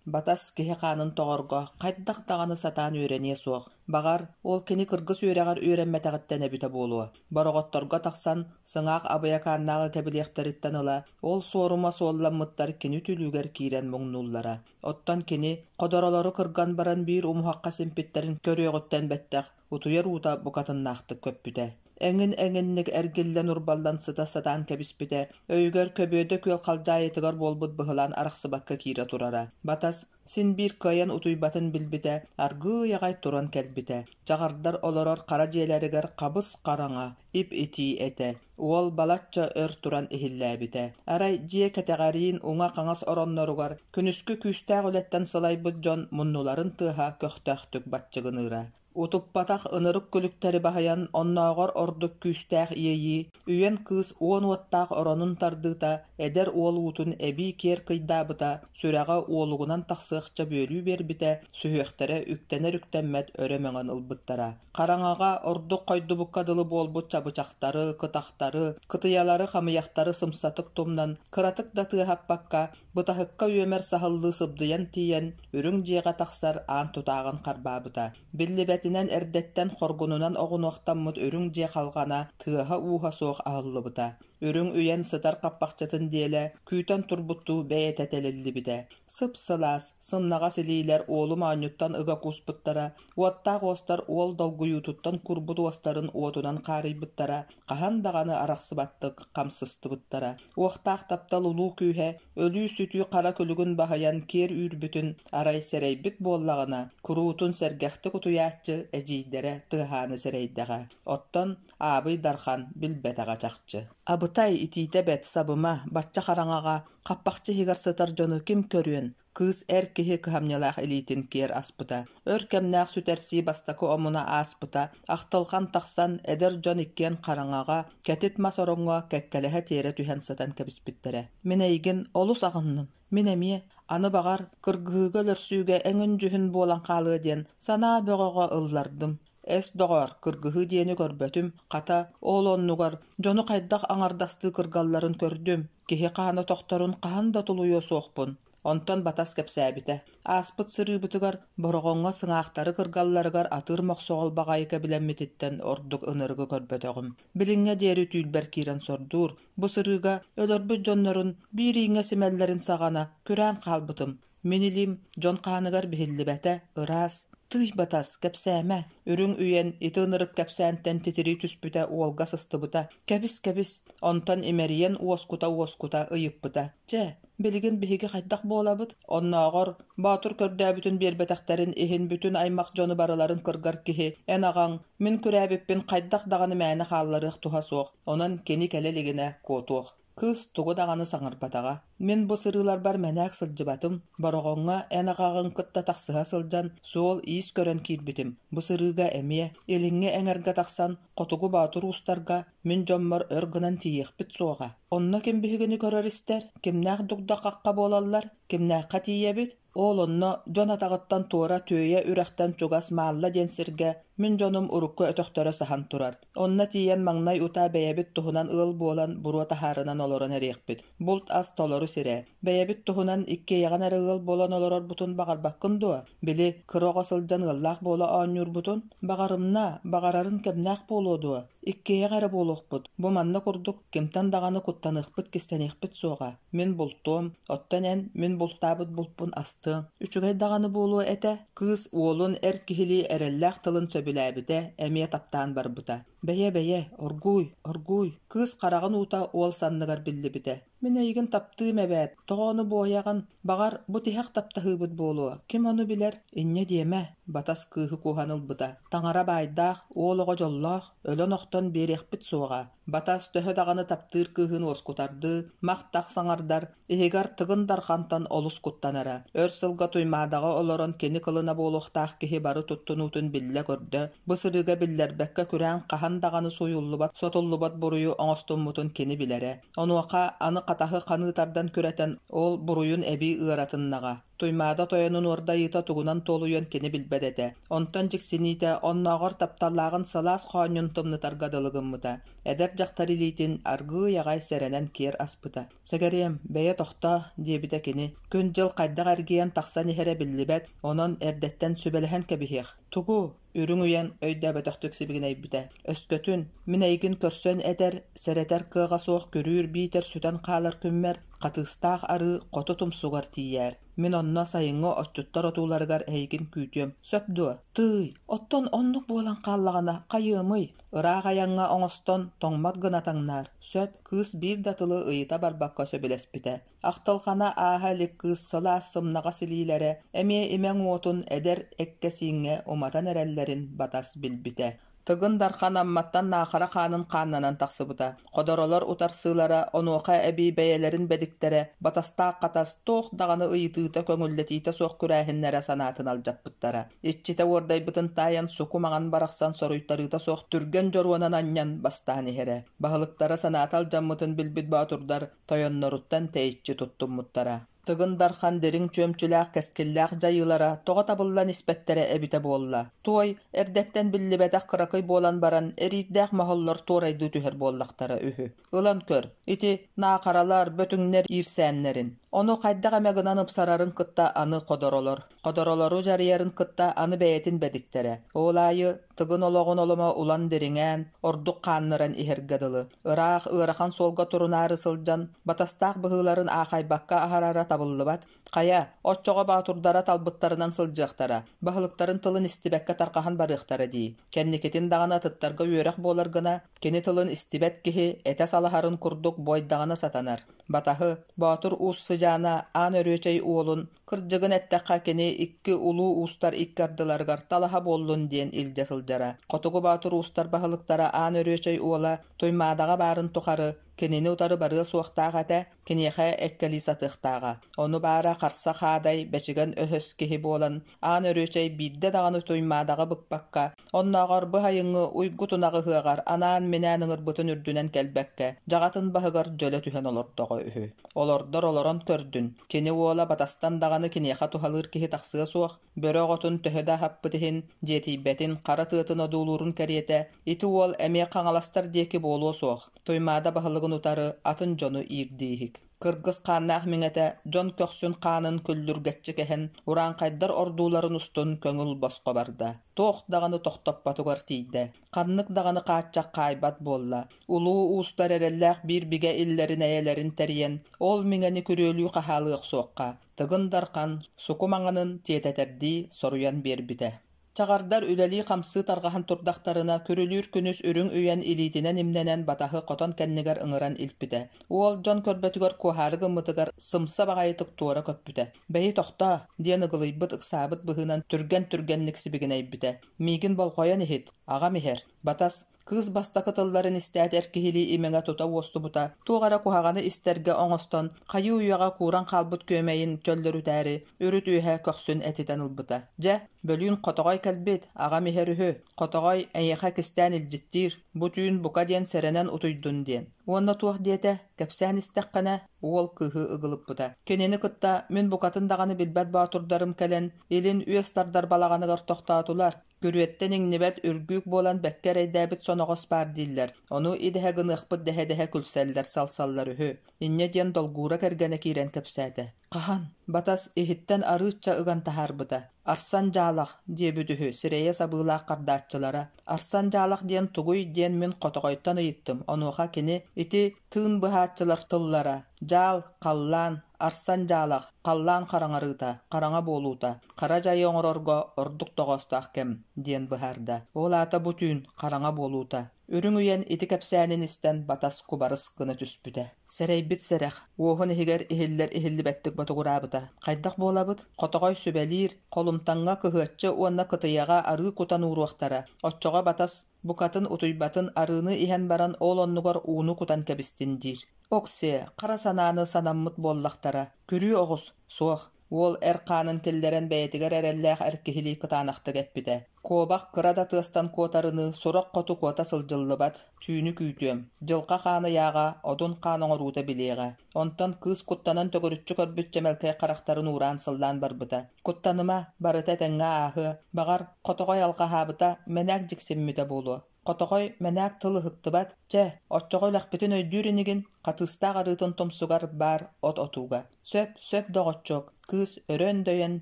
Батас киһи хаанын тоҕорго хайдах даҕаны сатаан үөрэниэ суох. Баҕар, ол кини кыргыс үөрэҕэр үөрэммэтэҕиттэн эбитэ буолуо. Бороҕотторго тахсан, сыҥаах абыйакааннааҕы кэбилиэхтэриттэн ыла, ол суорума суолламмыттар кини түлүүгэр киирэн муҥнууллара. Оттон кини ходоролору кырган баран биир умуһахха симпиттэрин көрүөҕүттэн бэттэх, утуйар уута букатыннаахтык көппүтэ. Эҥин-эҥинник эргиллэн-урбаллан сыта сатаан кэбиспитэ, өйүгэр Көбүөдэ күөл халдьаайытыгар буолбут быһылаан арахсыбакка киирэ турара. Батас син биир кыайан утуйбатын билбитэ, аргыый аҕай туран кэлбитэ. Чаҕардар олорор хара дьиэлэригэр хабыс-хараҥа, ип-итии этэ. Уол балачча өр туран иһиллээбитэ. Арай дьиэ кэтэҕэриин уҥа-хаҥас оронноругар күнүскү күүстээх үлэттэн сылайбыт дьон муннуларын тыаһа көхтөөхтүк баччыгыныыра. Утуппатах ынырык күлүктэри баһыйан, оннооҕор ордук күүстээх иэйии, үйэн кыыс уон уоттаах оронун тардыыта, эдэр уол уутун эбии киэр кыйдаабыта, сүрэҕэ уолугунан тахсыахча бүөлүү биэрбитэ, сүһүөхтэрэ үктэнэр-үктэммэт өрө мөҥөн ылбыттара. Хараҥаҕа ордук хойдубукка дылы буолбут чабычахтары, кытахтары, кытыйалары, хамыйахтары сымсатык тумнан, кыратык да тыаһаппакка, Бытаһыкка үөмэр саһыллыы сыбдыйан тиийэн, үрүҥ дьиэҕэ тахсар аан тутааҕын харбаабыта. Биллибэтинэн эрдэттэн хоргунунан оҕунуохтаммыт үрүҥ дьиэ халҕана тыаһа-ууһа суох аһыллыбыта. Үрүҥ үйэн сытар хаппахчытын диэлэ күүтэн турбуттуу бэйэтэ тэлиллибитэ. Сып-сылаас, сымнаҕас илиилэр уолу моонньуттан ыга кууспуттара, уоттаах уостар уол долгуйуутуттан курбут уостарын уотунан хаарыйбыттара, хаһан даҕаны арахсыбаттык хамсыстыбыттара. Уохтаах таптал улуу күүһэ өлүү-сүтүү хара күлүгүн баһыйан киэр үүрбүтүн арай сэрэйбит буоллаҕына, куруутун сэргэхтик утуйааччы эдьиийдэрэ тыаһааны сэрэйдэҕэ. Оттон Аабый Дархан билбэтэҕэ чахчы. Абытай, итиитэ бэт, сабыма, бачча хараҥаҕа, хаппахчы иһигэр сытар дьону ким көрүөн, Кыыс эр киһи кыһамньылаах илиитин киэр аспыта. Өр кэмнээх сүтэрсии бастакы омуна ааспыта, ахтылҕан тахсан, эдэр дьон иккиэн хараҥаҕа, кэтит мас ороҥҥо кэккэлэһэ тиэрэ түһэн сытан кэбиспиттэрэ. Мин эйигин олус аҕынным, мин эмиэ, аны баҕар, кыргыһыыга өлөрсүүгэ эҥин-дьүһүн буолан хаалыа диэн санаа бөҕөҕө ыллардым. Эс, доҕоор, кыргыһыы диэни көрбөтүм, хата, ол оннугар дьону хайдах аҥардастыы кыргалларын көрдүм, киһи хаана тохторун хаһан да тулуйуо суохпун. Онтон Батас кэпсээбитэ: Ааспыт сырыыбытыгар Бороҕоҥҥо сыҥаахтары кыргалларыгар атыыр мохсоҕол баҕайы кэбилэммититтэн ордук ынырыгы көрбөтөҕүм. Билиҥҥэ диэри түүлбэр киирэн сордуур, бу сырыыга өлөрбүт дьоннорун биир ииҥҥэ симэллэрин саҕана күрээн хаалбытым. Мин илиим дьон хааныгар биһиллибэтэ, ыраас. Тыый батас, кэпсээмэ. Үрүҥ үйэн ити ынырык кэпсээнтэн титирии түспүтэ уолга сыстыбыта. Кэбис-кэбис. Онтон имэрийэн уоскута-уоскута ыйыппыта. Чэ, билигин биһиги хайдах буолабыт? Оннооҕор Боотур көрдөөбүтүн биэрбэтэхтэрин иһин бүтүн аймах дьону барыларын кыргар киһи эн аҕаҥ, мин күрээбиппин хайдах даҕаны мээнэ хаалларыах туһа суох, онон кини кэлэ илигинэ куотуох. Кыыс тугу даҕаны саҥарбатаҕа. Мин бу сырыыларбар мэнээк сылдьыбатым, Бороҕоҥҥо эн аҕаҕын кытта тахсыһа сылдьан суол-иис көрөн киирбитим. Бу сырыыга эмиэ илиҥҥи эҥэргэ тахсан Хотугу Боотур уустарга мин дьоммор өр гынан тиийиэхпит суоҕа. Онно ким биһигини көрөр-истэр, кимнээх дугда-хахха буолаллар, кимнээххэ тиийэбит? Ол онно дьон атаҕыттан туора Түөйэ үрэхтэн чугас Маалла диэн сиргэ мин дьонум урукку өтөхтөрө саһан турар. Онно тиийэн маҥнай утаа бэйэбит туһунан ыал буолан буруо таһаарынан олорон эриэхпит. Булт-ас толору сирэ. Бэйэбит туһунан иккиэйэҕин эрэ ыал буолан олорорбутун баҕарбаккын дуо? Били, кыра оҕо сылдьан ыаллаах буола оонньуурбутун? Баҕарымна, баҕарарын кэмнээх буолуо дуо? Иккиэйэх эрэ буолуохпут. Бу манна курдук кимтэн даҕаны куттаныахпыт, кистэниэхпит суоҕа. Мин бултуом, оттон эн мин бултаабыт булпун астыаҥ. Үчүгэй даҕаны буолуо этэ. Кыыс уолун эр киһилии эрэллээх тылын сөбүлээбитэ, эмиэ таптаан барбыта. Бэйэ-бэйэ, оргууй, оргууй. Кыыс хараҕын уута уол санныгар биллибитэ. Мин эйигин таптыым эбээт, тоҕо ону буойаҕын? Баҕар, бу тиһэх таптаһыыбыт буолуо, ким ону билэр? Инньэ диэмэ, Батас кыыһы кууһан ылбыта. Таҥара баайдаах, уол оҕо дьоллоох, өлөн-охтон биэриэхпит суоҕа. Батас төһө даҕаны таптыыр кыыһын уоскутардыы, мах-тах саҥардар, иһигэр Тыгын Дархантан олус куттанара. Өр сылга Туймаадаҕа олорон кини кылына буолуохтаах киһи бары туттунуутун биллэ-көрдө, бу сырыыга биллэрбэккэ күрээн хаһан даҕаны сууйуллубат, сотуллубат буруйу оҥостуммутун кини билэрэ. Онуоха аны хатаһы ханыы тардан күрэтэн, ол буруйун эбии ыаратыннаҕа. Туймаада тойонун уордайыыта тугунан туолуйуон кини билбэт этэ. Онтон дьиксиниитэ оннооҕор тапталлааҕын сылаас хоонньун тымнытарга дылы гыммыта. Эдэр дьахтар илиитин аргыый аҕай сэрэнэн киэр аспыта. «Сэгэриэм, бэйэ тохтоо» диэбитэ кини. Күн-дьыл хайдах эргийэн тахсан иһэрэ биллибэт, онон эрдэттэн сүбэлэһэн кэбиһиэх. «Тугу?» Үрүҥ Уйан өйдөөбөтөхтүк сибигинэйбитэ. «Өскөтүн, мин эйигин көрсөн этэр, сэрэтэр кыаҕа суох күрүүр биитэр сүтэн хаалар күммэр Хатыыстаах арыы хоту тумсугар тиийээр. Мин онно сайыҥҥы отчуттар отууларыгар эйигин күүтүөм. Сөп дуо? Тыый, оттон оннук буолан хааллаҕына хайыамый? Ыраах айаҥҥа оҥостон тоҥмот гына таҥнаар. Сөп, кыыс биир да тылы ыйыта барбакка сөбүлэспитэ. Ахтылҕана ааһа илик кыыс сылаас сымнаҕас илиилэрэ эмиэ имэҥ уотун эдэр эккэ-сииҥҥэ уматан эрэллэрин батас билбитэ. Тыгын Дархан Амматтан Наахара хаанын хааннанан тахсыбыта. Ходоролор утарсыылара, онуоха эбии бэйэлэрин бэдиктэрэ, батастаах хатас, туох даҕаны ыйытыыта, көҥүллэтиитэ суох күрээһиннэрэ санаатын алдьаппыттара. Иччитэ уордайбытын таайан суку маҥан барахсан соруйтарыыта суох түргэн дьоруонан анньан бастаан иһэрэ. Баһылыктара санаата алдьаммытын билбит боотурдар тойонноруттан тэйиччи туттуммуттара. Тыгын Дархан дириҥ чүөмчүлээх кэскиллээх дьайыылара тоҕо табыллан испэттэрэ эбитэ буолла. Туой, эрдэттэн биллибэтэх кыракый буолан баран, эриирдээх моһоллор туорайдыы түһэр буоллахтара үһү. Ылан көр, ити наахаралар, бөтүҥнэр иирсээннэрин. Ону хайдах эмэ гынан ыпсарарын кытта аны ходоролор. Ходоролору дьарыйарын кытта аны бэйэтин бэдиктэрэ. Ол аайы Тыгын олоҕун оломо улан дириҥээн, ордук хаанныран иһэргэ дылы. Ыраах, ыарахан суолга турунаары сылдьан, батастаах быһыыларын аахайбакка аһарара табыллыбат. Хайа, оччоҕо боотурдара талбыттарынан сылдьыахтара, баһылыктарын тылын истибэккэ тарҕаһан барыахтара дии. Кэнникитин даҕаны атыттарга үөрэх буолар гына, кини тылын истибэт киһи этэ салаһарын курдук буойдаҕына сатанар. Батаһы, Боотур Уус сыдьаана Аан Өрүөчэй уолун Кырдьыгын эттэххэ, кини икки улуу уустар икки ардыларыгар талаһа буоллун диэн илдьэ сылдьара. Хотугу Боотур уустар баһылыктара Аан Өрүөчэй уола Туймаадаҕа баарын тухары кинини утары барыа суохтаах этэ, киниэхэ эккэлии сатыахтааҕа. Ону баара харса хаадай, бэчигэн өһөс киһи буолан, Аан Өрүөчэй биирдэ даҕаны Туймаадаҕа быкпакка, оннооҕор быһайыҥҥы уйгу тунах ыһыаҕар анаан-минээн ыҥырбытын үрдүнэн кэлбэккэ, дьаҕатын баһыгар дьөлө түһэн олордоҕо үһү. Олордор олорон көрдүн, кини уола батастан даҕаны киниэхэ туһалыыр киһи тахсыа суох, бөрө оҕотун төһө да аһаппыт иһин, дьиэтийбэтин, хара тыатын одуулуурун кэриэтэ, ити уол эмиэ хаҥаластар диэки буолуо суох, Туймаада баһылыгын утары атын дьону иирдииһик. Кыргыс хааннаах миҥэтэ дьон көхсүн хаанын күллүргэччи кэһэн, урааҥхайдар ордууларын устун көҥүл босхо барда. Туох даҕаны тохтоппотугар тиийдэ. Ханнык даҕаны хааччах хаайбат буолла. Улуу уустар эрэллээх биир бигэ иллэрин-эйэлэрин тэрийэн, ол миҥэни күрүөлүү хаһаалыы охсуохха, Тыгын Дархан суку маҥанын тиэтэтэрдии соруйан биэрбитэ. Чаҕардар үлэлии-хамсыы тарҕаһан турдахтарына, күрүлүүр күнүс үрүҥ үйэн илиитинэн имнэнэн батаһы хотон кэннигэр ыҥыран илпитэ. Уол дьон көрбөтүгэр куоһаары гыммытыгар сымса баҕайытык туора көппүтэ. «Бэйи тохтоо!» диэн ыгылыйбыт, ыксаабыт быһыынан түргэн-түргэнник сибигинэйбитэ. «Миигин болҕойон иһит, аҕам иһэр. Батас, Кыыс бастакы тылларын истээт эр киһилии имэҥэ тута уостубута, туох эрэ куһаҕаны истэргэ оҥостон, хайыы-үйэҕэ кууран хаалбыт күөмэйин чөллөрүтээри, үрүт үөһэ көхсүн этитэн ылбыта. Дьэ, бөлүүн хотоҕой кэлбит, аҕам иһэр үһү. Хотоҕой эйиэхэ кистээн илдьиттиир, бу түүн бука диэн сэрэнэн утуйдун диэн. Уонна туох диэтэ, кэпсээн истэххинэ, уол кыыһы ыгылыппыта. Кинини кытта мин букатын даҕаны билбэт боотурдарым кэлэн, илин үөс тардар балаҕаныгар тохтоотулар. Күрүөттэн иҥнибэт үргүүк буолан бэккэ эрэйдээбит соноҕос баар дииллэр, ону идэһэ гыныахпыт дэһэ-дэһэ күлсэллэр-салсаллар үһү. Инньэ диэн долгуура кэргэнэ киирэн кэпсээтэ. Хаһан? Батас иһиттэн арыычча ыган таһаарбыта. Арсан дьаалах, диэбит үһү, сирэйэ сабыылаах хардааччылара. Арсан дьаалах диэн тугуй диэн мин хотоҕойтон ыйыттым, онуоха кини ити тыын быһааччылар тыллара, дьаал, халлаан, арсан дьаалах, халлаан хараҥарыыта, хараҥа буолуута, хара дьайы оҥорорго ордук тоҕоостоох кэм, диэн быһаарда. Ол аата бу түүн хараҥа буолуута. Үрүҥ Үйэн ити кэпсээнин истэн батас кубарыс гына түспүтэ. Сэрэйбит сэрэх, уоһун иһигэр иһиллэр иһиллибэттик ботугураабыта. Хайдах буолабыт? Хотоҕой сүбэлиир, холумтаҥҥа кыһыаччы уонна кытыйаҕа арыы кутан ууруохтара. Оччоҕо батас букатын утуйбатын арыыны иһэн баран ол оннугар ууну кутан кэбистин диир. Оксиэ, хара санааны санаммыт буоллахтара. Күрүү оҕус, суох. Уол эр хаанын киллэрэн бэйэтигэр эрэллээх эр киһилии кытаанахтык эппитэ: «Куобах кыра да тыастан куотарыныы сурах хоту куота сылдьыллыбат, түүнү күүтүөм, дьылҕа хаан ыйааҕа, одун хаан оҥоруута билиэҕэ». Онтон кыыс куттанан төгүрүччү көрбүт чэмэлкэй харахтарын уураан-сыллаан барбыта: «Куттаныма, барыта этэҥҥэ ааһыа, баҕар, хотоҕой алҕаһаабыта, мэнээк дьиксиммитэ буолуо. Хотоҕой мэнээк тыл ыһыктыбат, чэ, оччоҕо үлэхпитин өйдүүр инигин, хатыыстаах арыытын тумсугар баар от отууга. Сөп, сөп доҕоччуок, кыыс өрө өндөйөн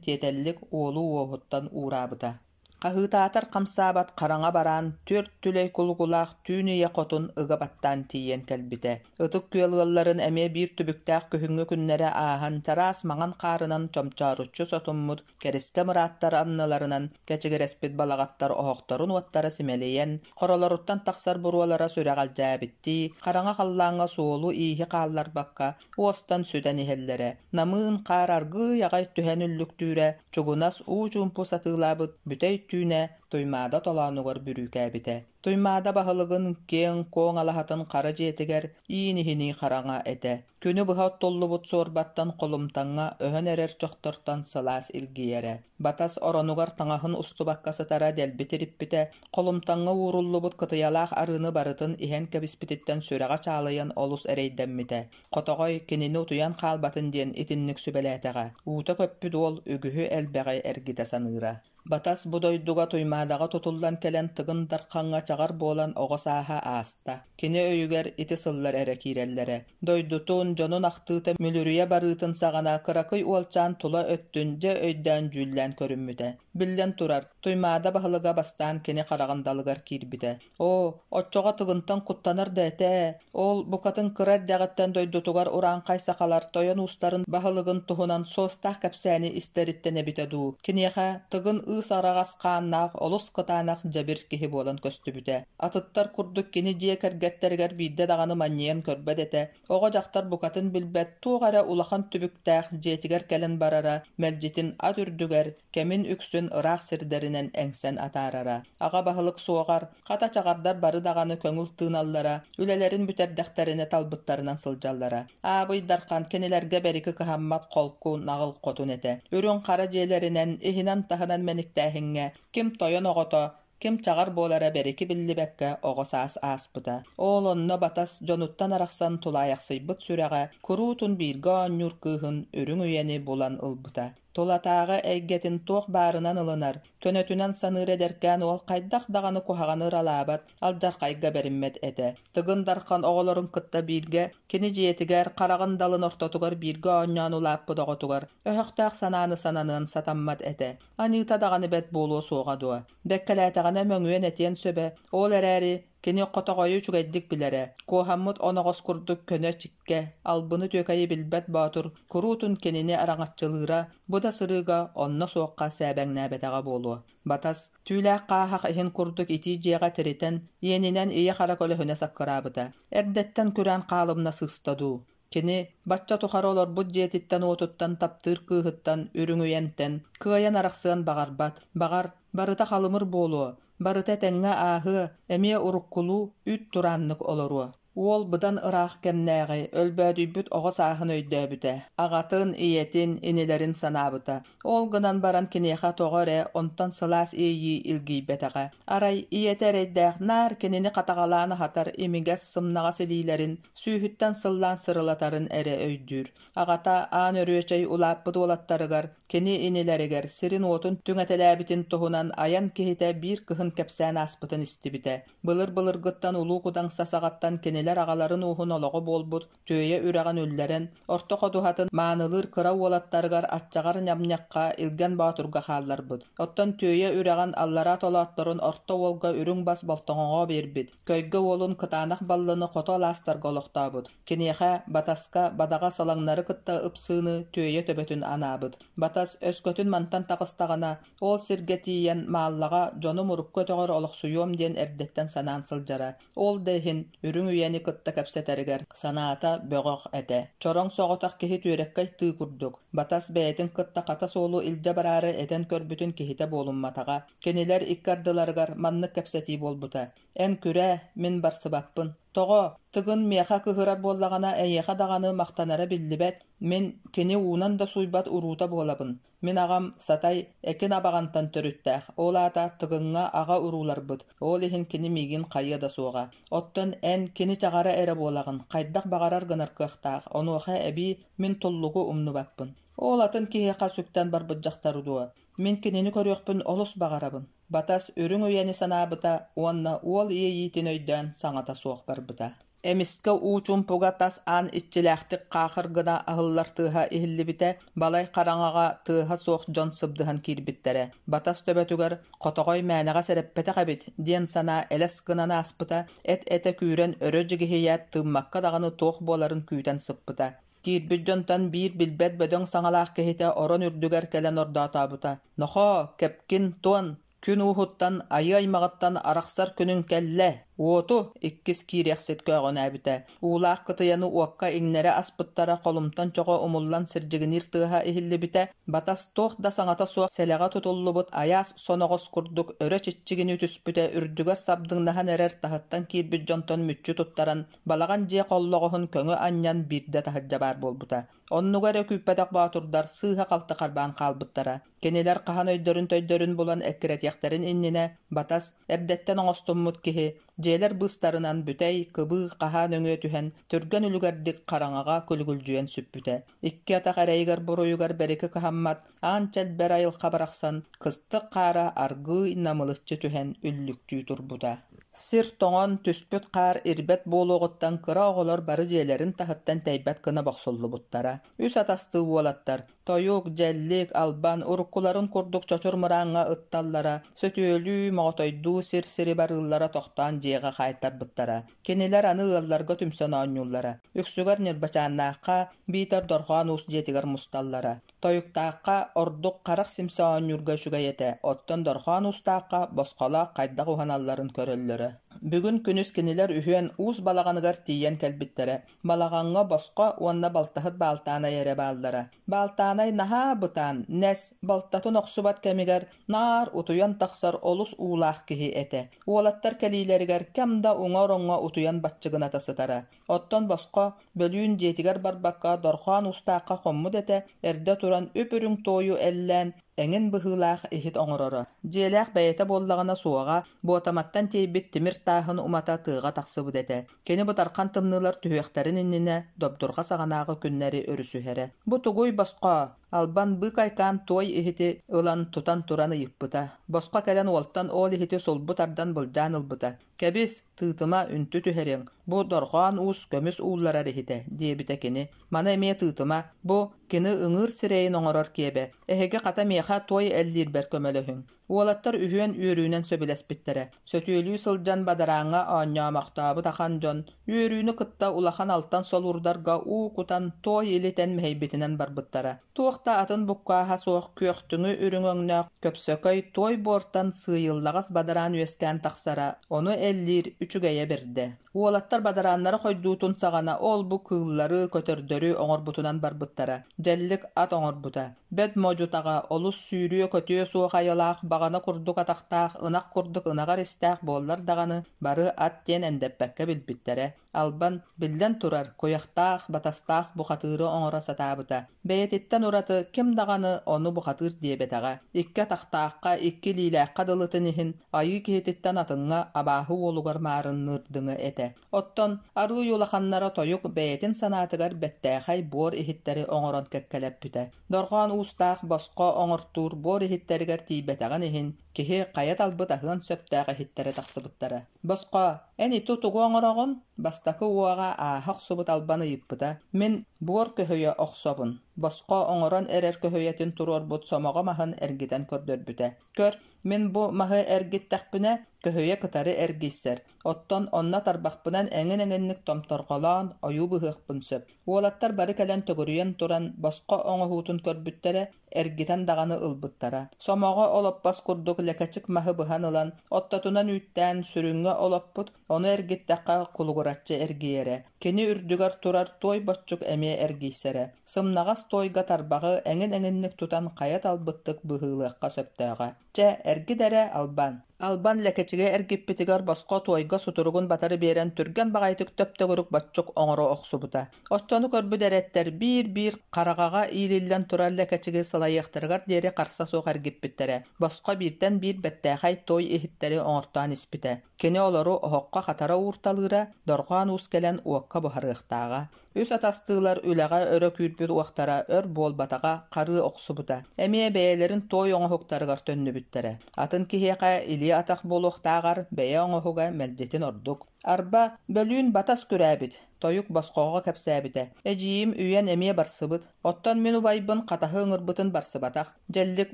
тиэтэллик уолу уоһуттан уураабыта. Хаһыытаатар хамсаабат хараҥа бараан түөрт түлэй кулугулаах түүн ийэ хотун ыга баттаан тиийэн кэлбитэ. Ытык Күөл ыалларын эмиэ биир түбүктээх күһүҥҥү күннэрэ ааһан чараас маҥан хаарынан чомчооруччу сотуммут Кэрискэ мырааттар анныларынан кэчигирэспит балаҕаттар оһохторун уоттара симэлийэн, хоролоруттан тахсар буруолара сүрэҕэлдьээбиттии, хараҥа халлааҥҥа суолу-ииһи хаалларбакка, уостан сүтэн иһэллэрэ. Намыын хаар аргыый аҕай түһэн үллүктүүрэ, чугунас уу-чуумпу сатыылаабыт бүтэй түүнэ Туймаада толоонугар бүрүүкээбитэ. Туймаада баһылыгын киэҥ-куоҥ алаһатын хара дьиэтигэр иин иһинии хараҥа этэ. Күнү быһа оттуллубут суорбаттан холумтаҥҥа өһөн эрэр чохтортон сылаас илгийэрэ. Батас оронугар таҥаһын устубакка сытара дэлби тириппитэ, холумтаҥҥа ууруллубут кытыйалаах арыыны барытын иһэн кэбиспититтэн сүрэҕэ чаалыйан олус эрэйдэммитэ. Хотоҕой кинини утуйан хаалбатын диэн итинник сүбэлээтэҕэ. Уута көппүт уол үгүһү-элбэҕи эргитэ саныыра. Батас бу дойдуга Туймаадаҕа тутуллан кэлэн Тыгын Дархаҥҥа чаҕар буолан оҕо сааһа ааста. Кини өйүгэр ити сыллар эрэ киирэллэрэ. Дойдутун, дьонун ахтыыта мүлүрүйэ барыытын саҕана кыракый уолчаан тула өттүн дьэ өйдөөн-дьүүллээн көрүммүтэ. Биллэн турар, Туймаада баһылыга бастаан кини хараҕын далыгар киирбитэ. Оо, оччоҕо Тыгынтан куттанар да этэ-ээ! Ол букатын кыра эрдэҕиттэн дойдутугар урааҥхай сахалар тойон уустарын баһылыгын туһунан суостаах кэпсээни истэриттэн эбитэ дуу, киниэхэ Тыгын ыыс араҕас хааннаах олус кытаанах дьэбир киһи буолан көстүбүтэ. Атыттар курдук кини дьиэ кэргэттэригэр биирдэ даҕаны манньыйан көрбөт этэ, Оҕо-дьахтар букатын билбэт туох эрэ улахан түбүктээх дьиэтигэр кэлэн барара, мэлдьитин ат үрдүгэр, кэмин үксүн ыраах сирдэринэн эҥсэн атаарара. Аҕа баһылык суоҕар, хата чаҕардар бары даҕаны көҥүл тыыналлара, үлэлэрин бүтэрдэхтэринэ талбыттарынан сылдьаллара. Аабый Дархан кинилэргэ бэрики кыһаммат холку, наҕыл хотун этэ. Үрүҥ-хара дьиэлэринэн, иһинэн-таһынан мэниктээһиҥҥэ ким тойон оҕото, Ким чаҕар буолара бэрики биллибэккэ оҕо саас ааспыта. Ол онно батас дьонуттан арахсан тулаайахсыйбыт сүрэҕэ куруутун бииргэ оонньуур кыыһын үрүҥ үйэни булан ылбыта. Тулатааҕы эйгэтин туох баарынан ылынар, көнөтүнэн саныыр эдэркээн уол хайдах даҕаны куһаҕаны ыралаабат, алдьархайга бэриммэт этэ. Тыгын Дархан оҕолорун кытта бииргэ кини дьиэтигэр, хараҕын далын ортотугар бииргэ оонньоон улааппыт оҕотугар өһөхтөөх санааны сананыан сатаммат этэ. Аньыыта даҕаны бэрт буолуо суоҕа дуо? Бэккэлээтэҕинэ мөҥүөн этиэн сөбө, ол эрээри кини хотоҕойу үчүгэйдик билэрэ, куоһаммыт оноҕос курдук көнө чиккэ, албыны-түөкэйи билбэт боотур куруутун кинини араҥаччылыыра, бу да сырыыга онно суохха сээбэҥнээбэтэҕэ буолуо. Батас, түүлээх хааһах иһин курдук итии дьиэҕэ тиритэн, иэнинэн ийэ-хара көлөһүнэ саккыраабыта. Эрдэттэн күрээн хаалымна сыыста дуу? Кини бачча тухары олорбут дьиэтиттэн-уотуттан таптыыр кыыһыттан үрүҥүйэнтэн кыайан арахсыан баҕарбат, баҕар, барыта халымыр буолуо. Барыта этэҥҥэ ааһыа, эмиэ уруккулуу үүт турааннык олоруо. Уол быдан ыраах кэмнээҕи, өлбөөдүйбүт оҕо сааһын өйдөөбүтэ, аҕатын, ийэтин, инилэрин санаабыта. Ол гынан баран киниэхэ тоҕо эрэ онтон сылаас иэйии илгийбэтэҕэ. Арай ийэтэ эрэйдээх наар кинини хатаҕалаан аһатар имигэс, сымнаҕас илиилэрин сүүһүттэн сыллаан сырылатарын эрэ өйдүүр. Аҕата Аан Өрүөчэй улааппыт уолаттарыгар, кини инилэригэр сирин-уотун түҥэтэлээбитин туһунан айан киһитэ биир кыһын кэпсээн ааспытын истибитэ. Былыр-былыргыттан Улуу Кудаҥса саҕаттан кинилэр аҕаларын ууһун олоҕо буолбут Түөйэ үрэҕин үллэрэн, орто ходуһатын маанылыыр кыра уолаттарыгар аччаҕар ньамньахха Илгэн Боотурга хаалларбыт. Оттон Түөйэ үрэҕин аллараа толоотторун орто уолга үрүҥ бас Болтоҥоҕо биэрбит, Көйгө уолун Кытаанах Баллыны хоту алаастарга олохтообут. Киниэхэ Батаска Бадаҕа салаҥнары кытта ыпсыыны Түөйэ төбөтүн анаабыт. Батас өскөтүн мантан таҕыстаҕына, ол сиргэ тиийэн Мааллаҕа дьону мурукка өтөҕөр олохсуйуом диэн эрдэттэн санаан сылдьара. Ол да иһин үрүҥ үйэни кытта кэпсэтэригэр санаата бөҕөх этэ. Чороҥ соҕотох киһи түөрэккэй тыы курдук, Батас бэйэтин кытта хата суолу илдьэ бараары этэн көрбүтүн киһитэ буолумматаҕа. Кинилэр икки ардыларыгар маннык кэпсэтии буолбута: «Эн күрээ, мин барсыбаппын. Тоҕо? Тыгын миэхэ кыһырар буоллаҕына, эйиэхэ даҕаны махтанара биллибэт. Мин кини уунан да сууйбат уруута буолабын. Мин аҕам Сатай Экин Абаҕантан төрүттээх, ол аата Тыгыҥҥа аҕа урууларбыт, ол иһин кини миигин хайыа да суоҕа. Оттон эн кини чаҕара эрэ буолаҕын, хайдах баҕарар гынар кыахтаах, онуоха эбии мин Туллугу умнубаппын. Ол атын киһиэхэ сүктэн барбыт дьахтары дуо? Мин кинини көрүөхпүн олус баҕарабын. Батас үрүҥ үйэни санаабыта уонна уол иэйиитин өйдөөн саҥата суох барбыта. Эмискэ уу чуумпуга тас аан иччилээхтик хаахыр гына аһыллар тыаһа иһиллибитэ, балай хараҥаҕа тыаһа суох дьон сыбдыһан киирбиттэрэ. Батас төбөтүгэр «Хотоҕой мээнэҕэ сэрэппэтэх эбит» диэн санаа элэс гынан ааспыта, эт-этэ күүрэн өрө дьигиһийээт тыыммакка даҕаны туох буоларын күүтэн сыппыта. Киирбит дьонтон биир билбэт бөдөҥ саҥалаах киһитэ орон үрдүгэр кэлэн ордоотообута: «Нохоо, кэпкин туон, күн ууһуттан, айыы аймаҕыттан арахсар күнүҥ кэллэ, уоту!» иккис киириэхсит көөҕүнээбитэ. Уулаах кытыйаны уокка иҥнэри аспыттара холумтан чоҕо умуллан сирдьигиниир тыаһа иһиллибитэ, Батас туох да саҥата суох сэлэҕэ тутуллубут айаас соноҕос курдук өрө чиччигинии түспүтэ үрдүгэр сабдыҥнаһан эрэр таһыттан киирбит дьонтон мүччү туттаран Балаҕан дьиэ холлоҕоһун көҥү анньан биирдэ таһырдьа баар буолбута. Оннуга эрэ күүппэтэх боотурдар сыыһа-халты харбаан хаалбыттара. Кинилэр хаһан өйдөрүн-төйдөрүн булан эккирэтиэхтэрин иннинэ Батас, эрдэттэн оҥостуммут киһи, дьиэлэр быыстарынан бүтэй, кыбыы, хаһаа нөҥүө түһэн, түргэн үлүгэрдик хараҥаҕа күлүгүлдьүйэн сүппүтэ. Икки атах эрэйигэр-буруйугар бэрики кыһаммат аан чэлбэр айылҕа барахсан кыстык хаара аргыый намылыччы түһэн үллүктүү турбута. Сир тоҥон, түспүт хаар ирбэт буолуоҕуттан кыра оҕолор бары дьиэлэрин таһыттан тэйбэт гына бохсуллубуттара. Үс атастыы уолаттар Тойук, Дьэллик, Албан уруккуларын курдук чочур мырааҥҥа ытталлара, сөтүөлүү, моҕотойдуу сир-сири барыыллара тохтоон дьиэҕэ хаайтарбыттара. Кинилэр аны ыалларга түмсэн оонньууллара. Үксүгэр Ньырбачааннаахха, биитэр Дорҕоон Уус дьиэтигэр мусталлара. Тойуктаахха ордук харах симсэ оонньуурга үчүгэй этэ, оттон Дорҕоон Уустаахха босхолоох хайдах уһаналларын көрөллөрө. Бүгүн күнүс кинилэр үһүөн уус балаҕаныгар тиийэн кэлбиттэрэ. Балаҕаҥҥа босхо уонна балтаһыт Баалтаанай эрэ бааллара. Баалтаанай наһаа бытаан, нэс, балтатын охсубат кэмигэр наар утуйан тахсар олус уулаах киһи этэ. Уолаттар кэлиилэригэр кэм да уҥа ороҥҥо утуйан баччыгыната сытара. Оттон босхо, бөлүүн дьиэтигэр барбакка Дорхоон Уустаахха хоммут этэ, эрдэ туран үп-үрүҥ туойу эллээн, эҥин быһыылаах иһит оҥороро. Дьиэлээх бэйэтэ буоллаҕына суоҕа, Буотаматтан тиэйбит тимир тааһын умата тыаҕа тахсыбыт этэ. Кини бытархан тымныылар түһүөхтэрин иннинэ добдурҕа саҕанааҕы күннэри өрүсүһэрэ. «Бу тугуй, босхоо?» Албан быыкайкаан туой иһити ылан тутан туран ыйыппыта. Босхо кэлэн уолтан ол иһити сулбу тардан былдьаан ылбыта. «Кэбис, тыытыма, үнтү түһэриэҥ, бу Дорҕоон Уус көмүс уулларар иһитэ», диэбитэ кини. «Маны эмиэ тыытыма, бу кини ыҥыыр сирэйин оҥорор киэбэ. Эһиги хата миэхэ туой эллиирбэр көмөлөһүҥ». Уолаттар үһүөн үөрүүнэн сөбүлэспиттэрэ. Сөтүөлүү сылдьан бадарааҥҥа оонньоомохтообут ахан дьон үөрүүнү кытта улахан алтан солуурдарга уу кутан туой илитэн мэһэйбитинэн барбыттара. Туох да атын буккааһа суох күөхтүҥү үрүҥ өҥнөөх көпсөкөй туой буортан сыыйыллаҕас бадараан үөскээн тахсара, ону эллиир үчүгэйэ бэрдэ. Уолаттар бадарааннара хойдуутун саҕана ол-бу кыыллары, көтөрдөрү оҥорбутунан барбыттара. Дьэллик ат оҥорбута. Бэт модьу-таҕа, олус сүүрүө-көтүө суох айылаах баҕайы. Баҕана курдук атахтаах, ынах курдук ынаҕар истээх буоллар даҕаны, бары ат диэн эндэппэккэ билбиттэрэ. Албан, биллэн турар, куйахтаах, батастаах бухатыыры оҥоро сатаабыта. Бэйэтиттэн ураты ким даҕаны ону бухатыыр диэбэтэҕэ. Икки атахтаахха, икки илиилээххэ дылытын иһин, айыы киһититтэн атыҥҥа абааһы уолугар маарынныырдыҥы этэ. Оттон арыый улаханнара тойук бэйэтин санаатыгар бэттээхэй буор иһиттэри оҥорон кэккэлэппитэ. Дорҕоон уустаах босхо оҥортуур буор иһиттэригэр тиийбэтэҕин иһин, киһи хайа талбыт аһыан сөптөөх иһиттэрэ тахсыбыттара. «Босхо, эн ити тугу оҥороҕун?» Бастакы уоҕа ааһа охсубут Албан ыйыппыта. «Мин буор көһүйэ охсобун» Босхо оҥорон эрэр көһүйэтин туруорбут сомоҕо маһын эргитэн көрдөрбүтэ. «Көр, мин бу маһы эргиттэхпинэ, көһүйэ кытары эргийсэр, оттон онно тарбахпынан эҥин-эҥинник томторҕолоон ойуу быһыахпын сөп. Уолаттар бары кэлэн төгүрүйэн туран босхо оҥоһуутун көрбүттэрэ, эргитэн даҕаны ылбыттара. Сомоҕо олоппос курдук лэкэчик маһы быһан ылан, оттотунан үүттээн сүрүҥҥэ олоппут, ону эргиттэххэ кулугураччы эргийэрэ. Кини үрдүгэр турар туой боччук эмиэ эргийсэрэ. Сымнаҕас туойга тарбаҕы эҥин-эҥинник тутан хайа талбыттык быһыылыахха сөптөөҕө. Чэ, эргит эрэ, Албан. Албан лэкэчиги эргиппитигэр босхо туойга сутуругун батары биэрэн түргэн баҕайытык төп-төгүрүк боччук оҥоро охсубута. Оччону көрбүт эрэттэр биир-биир хараҕаҕа иилиллэн турар лэкэчиги сылайыахтарыгар диэри харса суох эргиппиттэрэ. Босхо бииртэн биир бэртээхэй туой иһиттэри оҥортоон испитэ. Кини олору оһоххо хатара уурталыыра, дорҕоон уус кэлэн уокка буһарыахтааҕа. Үс атастыылар үлэҕэ өрө күүрбүт уохтара өр буолбатаҕа харыы охсубута. Эмиэ бэйэлэрин туой оҥоһуктарыгар төннүбүттэрэ. Атын киһиэхэ илии-атах буолуохтааҕар бэйэ оҥоһуга мэлдьитин ордук. Арба, бөлүүн батас күрээбит, тойук босхоҕо кэпсээбитэ. Эдьиийим үйэн эмиэ барсыбыт. Оттон мин убайбын хатаһы ыҥырбытын барсыбатах. Дьэллик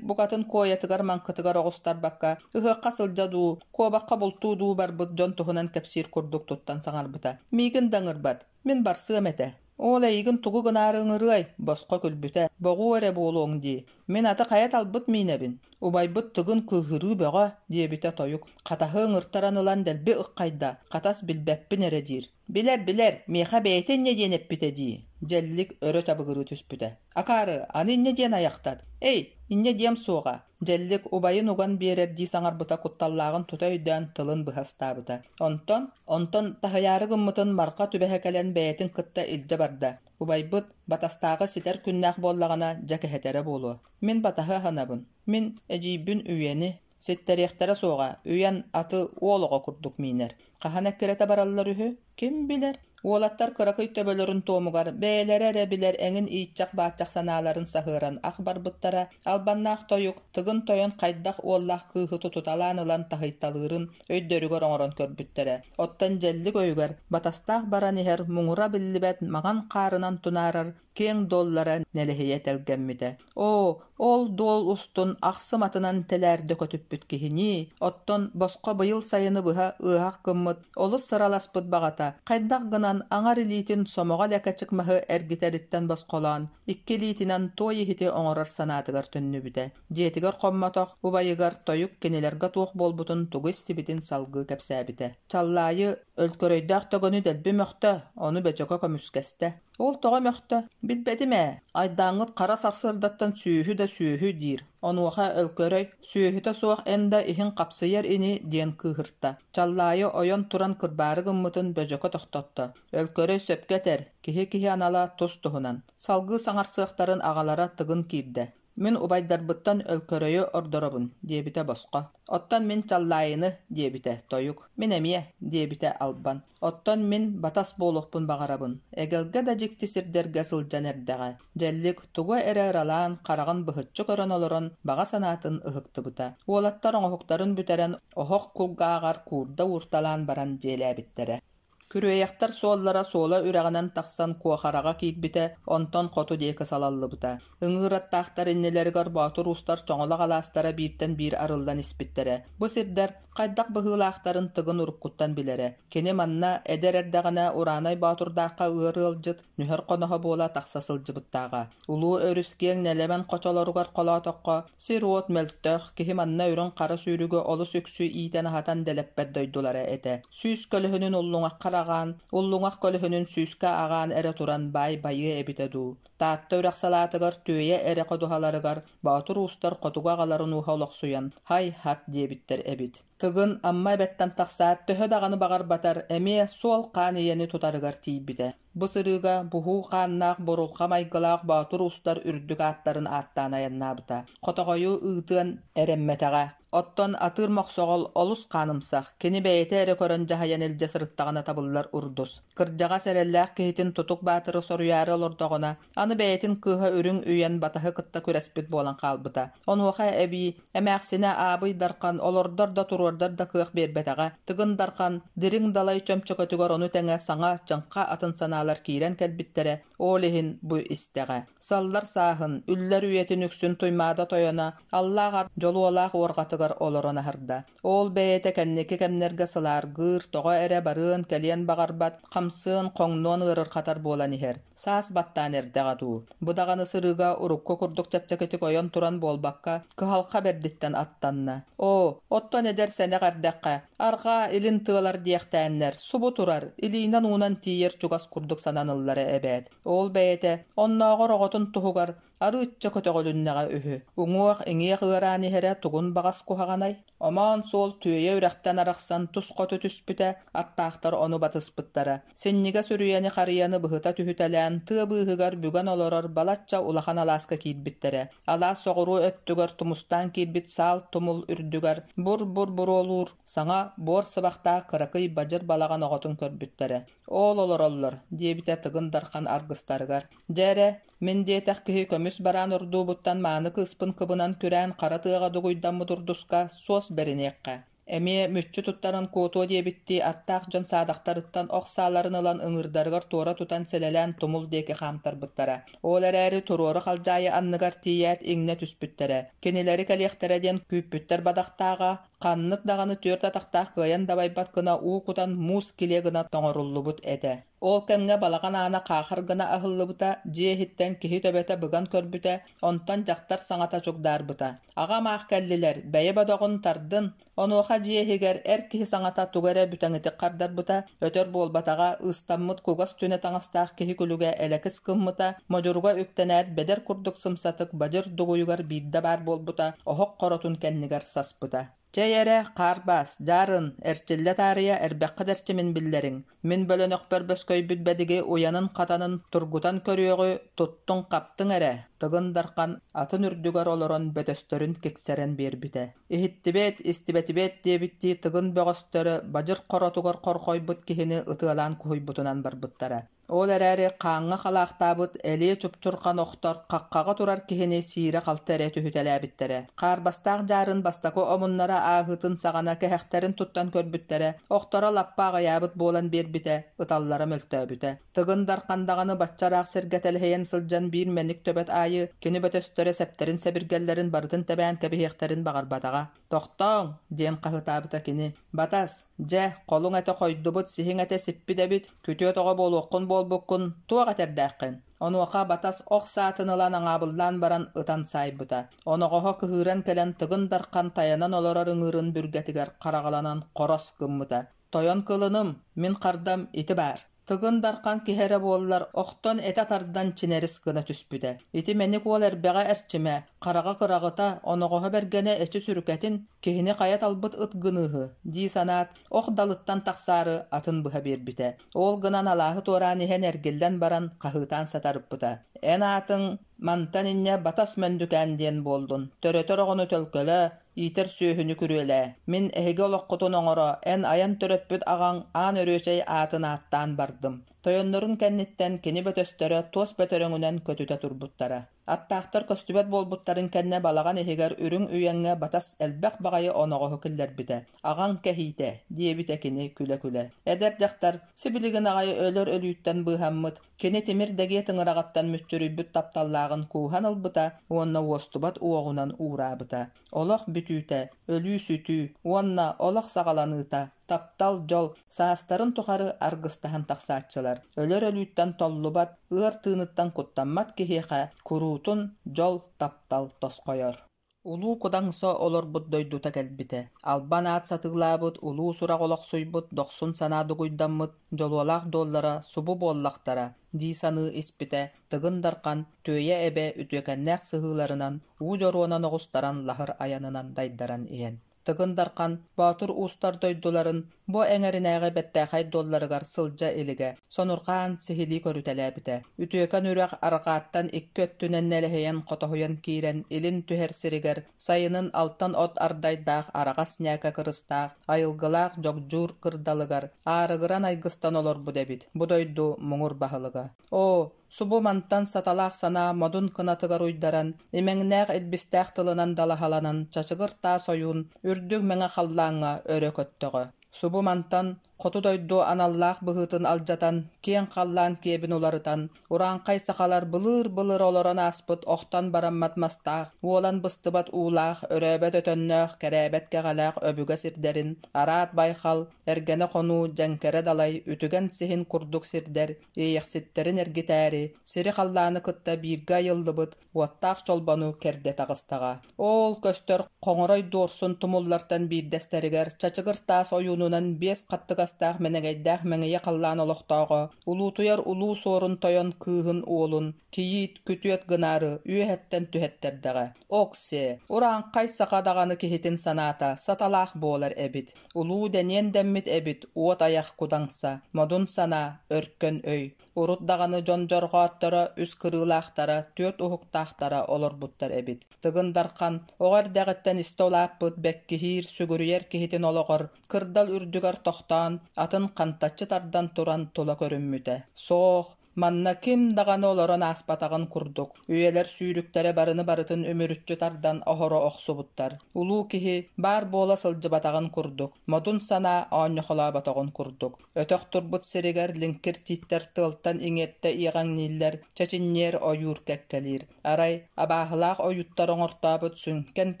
букатын куойатыгар-маҥкытыгар оҕустарбакка, ыһыахха сылдьа дуу, куобахха бултуу дуу барбыт дьон туһунан кэпсиир курдук туттан саҥарбыта. Миигин да ыҥырбат. Мин барсыам этэ. Ол эйигин тугу гынаары ыҥырыай? Босхо күлбүтэ. Боҕуу эрэ буолуоҥ дии. Мин аты хайа талбыт миинэбин. Убайбыт Тыгын кыыһырыы бөҕө, диэбитэ тойук. Хатаһы ыҥыртаран ылан дэлби ыххайда. Хатас билбэппин эрэ диир. Билэр, билэр, миэхэ бэйэтэ инньэ диэн эппитэ дии. Дьэллик өрө чабыгырыы түспүтэ. Акаары, аны инньэ диэн айахтат. Эй, инньэ диэм суоҕа. Дьэллик убайын уган биэрэрдии саҥарбыта кутталлааҕын тута өйдөөн тылын быһа ыстаабыта. Онтон, онтон таһыйаары гыммытын Марха түбэһэ кэлэн бэйэтин кытта илдьэ барда. Убайбыт батастааҕы ситэр күннээх буоллаҕына дьэ кэһэтэрэ буолуо. Мин батаһы аһынабын. Мин эдьиийбин үйэни ситтэриэхтэрэ суоҕа, үйэн аты уол оҕо курдук миинэр. Хаһан эккирэтэ бараллар үһү? Ким билэр? Уолаттар кыракый төбөлөрүн туомугар бэйэлэрэ эрэ билэр эҥин ииччэх-бааччах санааларын саһыаран ах барбыттара, албаннаах тойук Тыгын Тойон хайдах уоллаах кыыһы тутуталаан ылан таһыйталыырын өйдөрүгэр оҥорон көрбүттэрэ. Оттон дьэллик өйүгэр батастаах баран иһэр муҥура биллибэт маҥан хаарынан тунаарар киэҥ дуоллара нэлэһийэ тэлгэммитэ. Оо, ол дуол устун ахсым атынан тэлээрдэ көтүппүт киһинии, оттон босхо быйыл сайыны быһа ыаһах гыммыт, олус сыраласпыт баҕата, хайдах гынан аҥар илиитин сомоҕо лэкэчик маһы эргитэриттэн босхолоон, икки илиитинэн туой иһити оҥорор санаатыгар төннүбүтэ. Дьиэтигэр хоммотох убайыгар тойук кинилэргэ туох буолбутун тугу истибитин салгыы кэпсээбитэ. Чаллаайы өлкөрөйдөөх төгөнү дэлби мөхтө, ону Бөчөкө көмүскэстэ. Ол тоҕо мөхтө? Билбэтим ээ. Айдааҥҥыт хара сарсыардаттан сүөһү да сүөһү диир. Онуоха Өлкөрөй, сүөһүтэ суох эн да иһин хапсыйар ини диэн кыыһырта. Чаллаайы ойон туран кырбаары гыммытын Бөдьөкө тохтотто. Өлкөрөй сөпкө этэр, киһи-киһи анала тус-туһунан. Салгыы саҥарсыахтарын аҕалара Тыгын киирдэ. Мин убайдарбыттан Өлкөрөйү ордоробун, диэбитэ босхо. Оттон мин Чаллаайыны, диэбитэ Тойук. Мин эмиэ, диэбитэ Албан. Оттон мин батас буолуохпун баҕарабын. Эгэлгэ да дьикти сирдэргэ сылдьан эрдэҕэ. Дьэллик тугу эрэ ыралаан, хараҕын быһыччы көрөн олорон, баҕа санаатын ыһыктыбыта. Уолаттар оҥоһуктарын бүтэрэн, оһох кулгааҕар куурда уурталаан баран дьиэлээбиттэрэ. Күрүөйэхтэр суоллара Суола үрэҕинэн тахсан Куохараҕа киирбитэ, онтон хоту диэки салаллыбыта. Ыҥыыр аттаахтар иннилэригэр боотур уустар чоҥолох алаастара бииртэн биир арыллан испиттэрэ. Бу сирдэр хайдах быһыылаахтарын Тыгын уруккуттан билэрэ. Кини манна эдэр эрдэҕинэ Ураанай Боотурдаахха ыар ыалдьыт, нүһэр хоноһо буола тахса сылдьыбыттааҕа. Улуу өрүс киэҥ нэлэмэн хочолоругар холоотоххо, сир-уот мөлтөх, киһи манна үрүҥ хара сүүрүгү олус үксү иитэн-аһатан дэлэппэт дойдулара этэ. Сүүс көлөһүнүн уллуҥахха аҕаан, уллуҥах көлөһүнүн сүүскэ аҕаан эрэ туран баай байыа эбитэ дуу. Таатта үрэх салаатыгар Түөйэ эрэ ходуһаларыгар Боотур уустар хотугу аҕаларын ууһа олохсуйан «һай-һат» диэбиттэр эбит. Тыгын Амма эбэттэн тахсаат, төһө даҕаны баҕарбатар, эмиэ суол хаан ийэни тутарыгар тиийбитэ. Бу сырыыга буһуу хааннаах бурулха майгылаах Боотур уустар үрдүк ааттарын ааттаан айаннаабыта. Хотоҕойу ыытыан эрэммэтэҕэ. Оттон атыыр мохсоҕол олус хаанымсах, кини бэйэтэ эрэ көрөн дьаһайан илдьэ сырыттаҕына табыллар урдус. Кырдьаҕас эрэллээх киһитин Тутук Баатыры соруйаары олордоҕуна, аны бэйэтин кыыһа Үрүҥ Үйэн батаһы кытта күрэспит буолан хаалбыта. Онуоха эбии эмээхсинэ Аабый Дархан олордор да туруордар да кыах биэрбэтэҕэ. Тыгын Дархан дириҥ далай чөмчөкөтүгэр ону тэҥэ саҥа, чыҥха атын санаалар киирэн кэлбиттэрэ, ол иһин бу истэҕэ. Саллар сааһын, үллэр үйэтин үксүн Туймаада тойоно аллаах ат дьолуолаах уорҕатыгар олорон аһарда. Ол бэйэтэ кэнники кэмнэргэ сылааргыыр, тоҕо эрэ барыан-кэлиэн баҕарбат, хамсыан, хоҥнуон ыарырҕатар буолан иһэр. Саас баттаан эрдэҕэ дуу. Бу даҕаны сырыыга урукку курдук чэпчэкитик ойон туран буолбакка, кыһалҕа бэрдиттэн аттанна. Оо, оттон эдэр сэнэх эрдэххэ, арҕаа, илин тыалар диэхтээннэр, субу турар, илиинэн уунан тиийэр чугас курдук сананыллара эбээт. Ол бэйэтэ, оннооҕор оҕотун туһугар, арыычча көтөҕүлүннэҕэ үһү. Уҥуох-иҥиэх ыараан иһэрэ тугун баҕас куһаҕанай? Омоон суол Түөйэ үрэхтэн арахсан тус хоту түспүтэ, аттаахтар ону батыспыттара. Синньигэс үрүйэни харыйаны быһыта түһүтэлээн, тыа быыһыгар бүгэн олорор балачча улахан алааска киирбиттэрэ. Алаас соҕуруу өттүгэр тумустаан киирбит саал тумул үрдүгэр бур-бур буруолуур саҥа буор сыбахтаах кыракый бадьыр балаҕан оҕотун көрбүттэрэ. «Оол олороллор», диэбитэ Тыгын Дархан аргыстарыгар. «Дьэ эрэ, Мин диэтэх киһи көмүс бараан ордуубуттан мааны кыыспын кыбынан күрээн хара тыаҕа дугуйдаммыт урдуска суос бэриниэххэ. Эмиэ мүччү туттаран куотуо диэбиттии аттаах дьон саадахтарыттан ох сааларын ылан ыҥыырдарыгар туора тутан сэлэлээн тумул диэки хаамтарбыттара. Ол эрээри туруору халдьаайы анныгар тиийээт иҥнэ түспүттэрэ. Кинилэри кэлиэхтэрэ диэн күүппүттэр бадахтааҕа, ханнык даҕаны түөрт атахтаах кыайан дабайбат гына уу кутан муус килиэ гына тоҥоруллубут этэ. Ол кэмҥэ балаҕан аана хаахар гына аһыллыбыта, дьиэ иһиттэн киһи төбөтө быган көрбүтэ, онтон дьахтар саҥата чугдаарбыта: «Аҕам аах кэллилэр, бэйэ бодоҕун тардын!» Онуоха дьиэ иһигэр эр киһи саҥата тугу эрэ бүтэҥитик хардарбыта, өтөр буолбатаҕа, ыыстаммыт кугас түнэ таҥастаах киһи күлүгэ элэкис гыммыта, модьуруга үктэнээт бэдэр курдук сымсатык бадьыр дугуйугар биирдэ баар буолбута, оһох хоротун кэннигэр саспыта. Чэй эрэ, хаарбаас, дьаарын, эрчиллэ таарыйа эрбэххэ да эрчимин биллэриҥ. Мин бөлөнөхпөр бөскөйбүт бэдиги уйанын-хатанын тургутан көрүөҕү туттуҥ-хаптыҥ эрэ, Тыгын Дархан атын үрдүгэр олорон бөтөстөрүн киксэрэн биэрбитэ. Иһиттибиэт, истибэтибиэт диэбиттии Тыгын бөҕөстөрө бадьыр хоротугар хорҕойбут киһини ытыалаан куһуйбутунан барбыттара. Ол эрээри хааҥҥа халаахтаабыт элиэ чупчурҕан охтор хаххаҕа турар киһини сиирэ-халты эрэ түһүтэлээбиттэрэ. Хаарбастаах дьаарын бастакы омуннара ааһыытын саҕана кэһэхтэрин туттан көрбүттэрэ, охторо лаппа аҕыйаабыт буолан биэрбитэ, ыталлара мөлтөөбүтэ. Тыгын Дархан даҕаны бачча ыраах сиргэ тэлэһийэн сылдьан биир мэник төбөт аайы кини бөтөстөрө сэптэрин-сэбиргэллэрин барытын тэбээн кэбиһиэхтэрин баҕарбатаҕа. «Тохтооҥ!» диэн хаһытаабыта кини. «Батас, дьэ, холуҥ этэ хойдубут, сиһиҥ этэ сиппит эбит, күтүөт оҕо буолуоххун буолбуккун, туох этэрдээххин?» Онуоха Батас ох саатын ылан аҥаабыллаан баран ытан саайбыта. Оноҕоһо кыһыыран кэлэн Тыгын Дархан тайанан олорор ыҥыырын бүргэтигэр хараҕаланан хорос гыммыта. «Тойон кылыным, мин хардам ити баар!» Тыгын Дархан киһи эрэ буоллар, охтон этэ тардан чинэрис гына түспүтэ. Ити мэник уол эрбэҕэ эрчимэ, хараҕа кыраҕыта, оноҕоһо бэргэнэ эчи сүрүкэтин, киһини хайа талбыт ыт гыныыһы дии санаат, ох далыттан тахсаары атын быһа биэрбитэ. Ол гынан алааһы туораан иһэн эргиллэн баран хаһыытаан сатарыппыта: «Эн аатыҥ мантан инньэ Батас Мөндүкээн диэн буоллун, төрөтөр оҕону төлкөлөө, иитэр сүөһүнү күрүөлээ. Мин эһиги олоххутун оҥоро, эн айан төрөппүт аҕаҥ Аан Өрүөчэй аатын ааттаан бардым. Тойоннорун кэнниттэн кини бөтөстөрө туос бөтөрөҥүнэн көтүтэ турбуттара. Аттаахтар көстүбэт буолбуттарын кэннэ балаҕан иһигэр үрүҥ үйэҥҥэ батас элбэх баҕайы оноҕоһу киллэрбитэ. Аҕаҥ кэһиитэ, диэбитэ кини күлэ-күлэ. Эдэр дьахтар сибилигин аҕай өлөр өлүүттэн быыһаммыт, Кини тимир дэгиэ тыҥыраҕыттан мүччүрүйбүт тапталлааҕын кууһан ылбыта уонна уостубат уоҕунан уураабыта. Олох бүтүүтэ, өлүү-сүтүү уонна олох саҕаланыыта, таптал, дьол саастарын тухары аргыстаһан тахсааччылар. Өлөр өлүүттэн толлубат, ыар тыыныттан куттаммат киһиэхэ куруутун дьол, таптал тосхойор. Улуу Кудаҥса олорбут дойдута кэлбитэ, албан аат сатыылаабыт, улуу сурах олохсуйбут, дохсун санаа дугуйдаммыт дьолуолаах дуоллара субу буоллахтара дии саныы испитэ Тыгын Дархан Түөйэ эбэ үтүөкэннээх сыһыыларынан уу дьоруонан оҕустаран лаһыр айанынан дайдаран иһэн Тыгын Дархан Боотур уустар дойдуларын бу эҥэринээҕи бэртээхэй дуолларыгар сылдьа илигэ, сонурҕаан сиһилии көрүтэлээбитэ. Үтүөкэн үрэх арҕааттан икки өттүнэн нэлэһийэн хотоһуйан киирэн илин түһэр сиригэр сайынын алтан от ардайдаах араҕас ньээкэ кырыстаах айылгылаах дьогдьуур кырдалыгар аарыгыран айгыстан олорбут эбит бу дойду муҥур баһылыга. Оо, субу мантан саталаах санаа модун кынатыгар уйдаран, имэҥнээх илбистээх тылынан далаһаланан чачыгыр таас ойуун үрдүк мэҥэ халлааҥҥа өрө көттөҕө. Субу мантан хоту дойду аналлаах быһыытын алдьатан, киэҥ халлаан киэбин уларытан, урааҥхай сахалар былыыр-былыр олорон ааспыт охтон бараммат мастаах, уолан быстыбат уулаах, өрөөбөт өтөннөөх, кэрээбэт кэҕэлээх өбүгэ сирдэрин, араат байхал, эргэнэ хонуу, дьэҥкэрэ далай, үтүгэн сиһин курдук сирдэр Иэйэхситтэрин эргитээри, сири-халлааны кытта бииргэ айыллыбыт уоттаах чолбону кэрдэ таҕыстаҕа. Оол көстөр Хоҥорой Дуорсун тумуллартан биирдэстэригэр чачыгыр таас ойуунунан биэс хаттыгастаах мэнэгэйдээх мэҥийэ халлаан олохтооҕо, улуутуйар Улуу Суорун Тойон кыыһын уолун кийиит, күтүөт гынаары үөһэттэн түһэттэрдэҕэ. Оксе, урааҥхай саха даҕаны киһитин санаата саталаах буолар эбит. Улуу дэниэн дэммит эбит уот айах кудаҥса, модун санаа, өркөн өй. Урут даҕаны дьон дьорҕоотторо, үс кырыылаахтара, түөрт уһуктаахтара олорбуттар эбит. Тыгын Дархан оҕо эрдэҕиттэн истэ улааппыт бэккиһиир, сүгүрүйэр киһитин олоҕор кырдал үрдүгэр тохтоон, атын хантаччы тардан туран тула көрүммүтэ. Суох, Манна ким даҕаны олорон ааспатаҕын курдук, үйэлэр сүүрүктэрэ барыны барытын үмүрүччү тардан оһоро охсубуттар. Улуу киһи баар буола сылдьыбатаҕын курдук, модун санаа оонньохолооботоҕун курдук. Өтөх турбут сиригэр лиҥкир тииттэр тыалтан иҥиэттэ иэҕэҥнииллэр, чэчинньиэр ойуур кэккэлиир. Арай, абааһылаах ойууттар оҥортообут сүҥкэн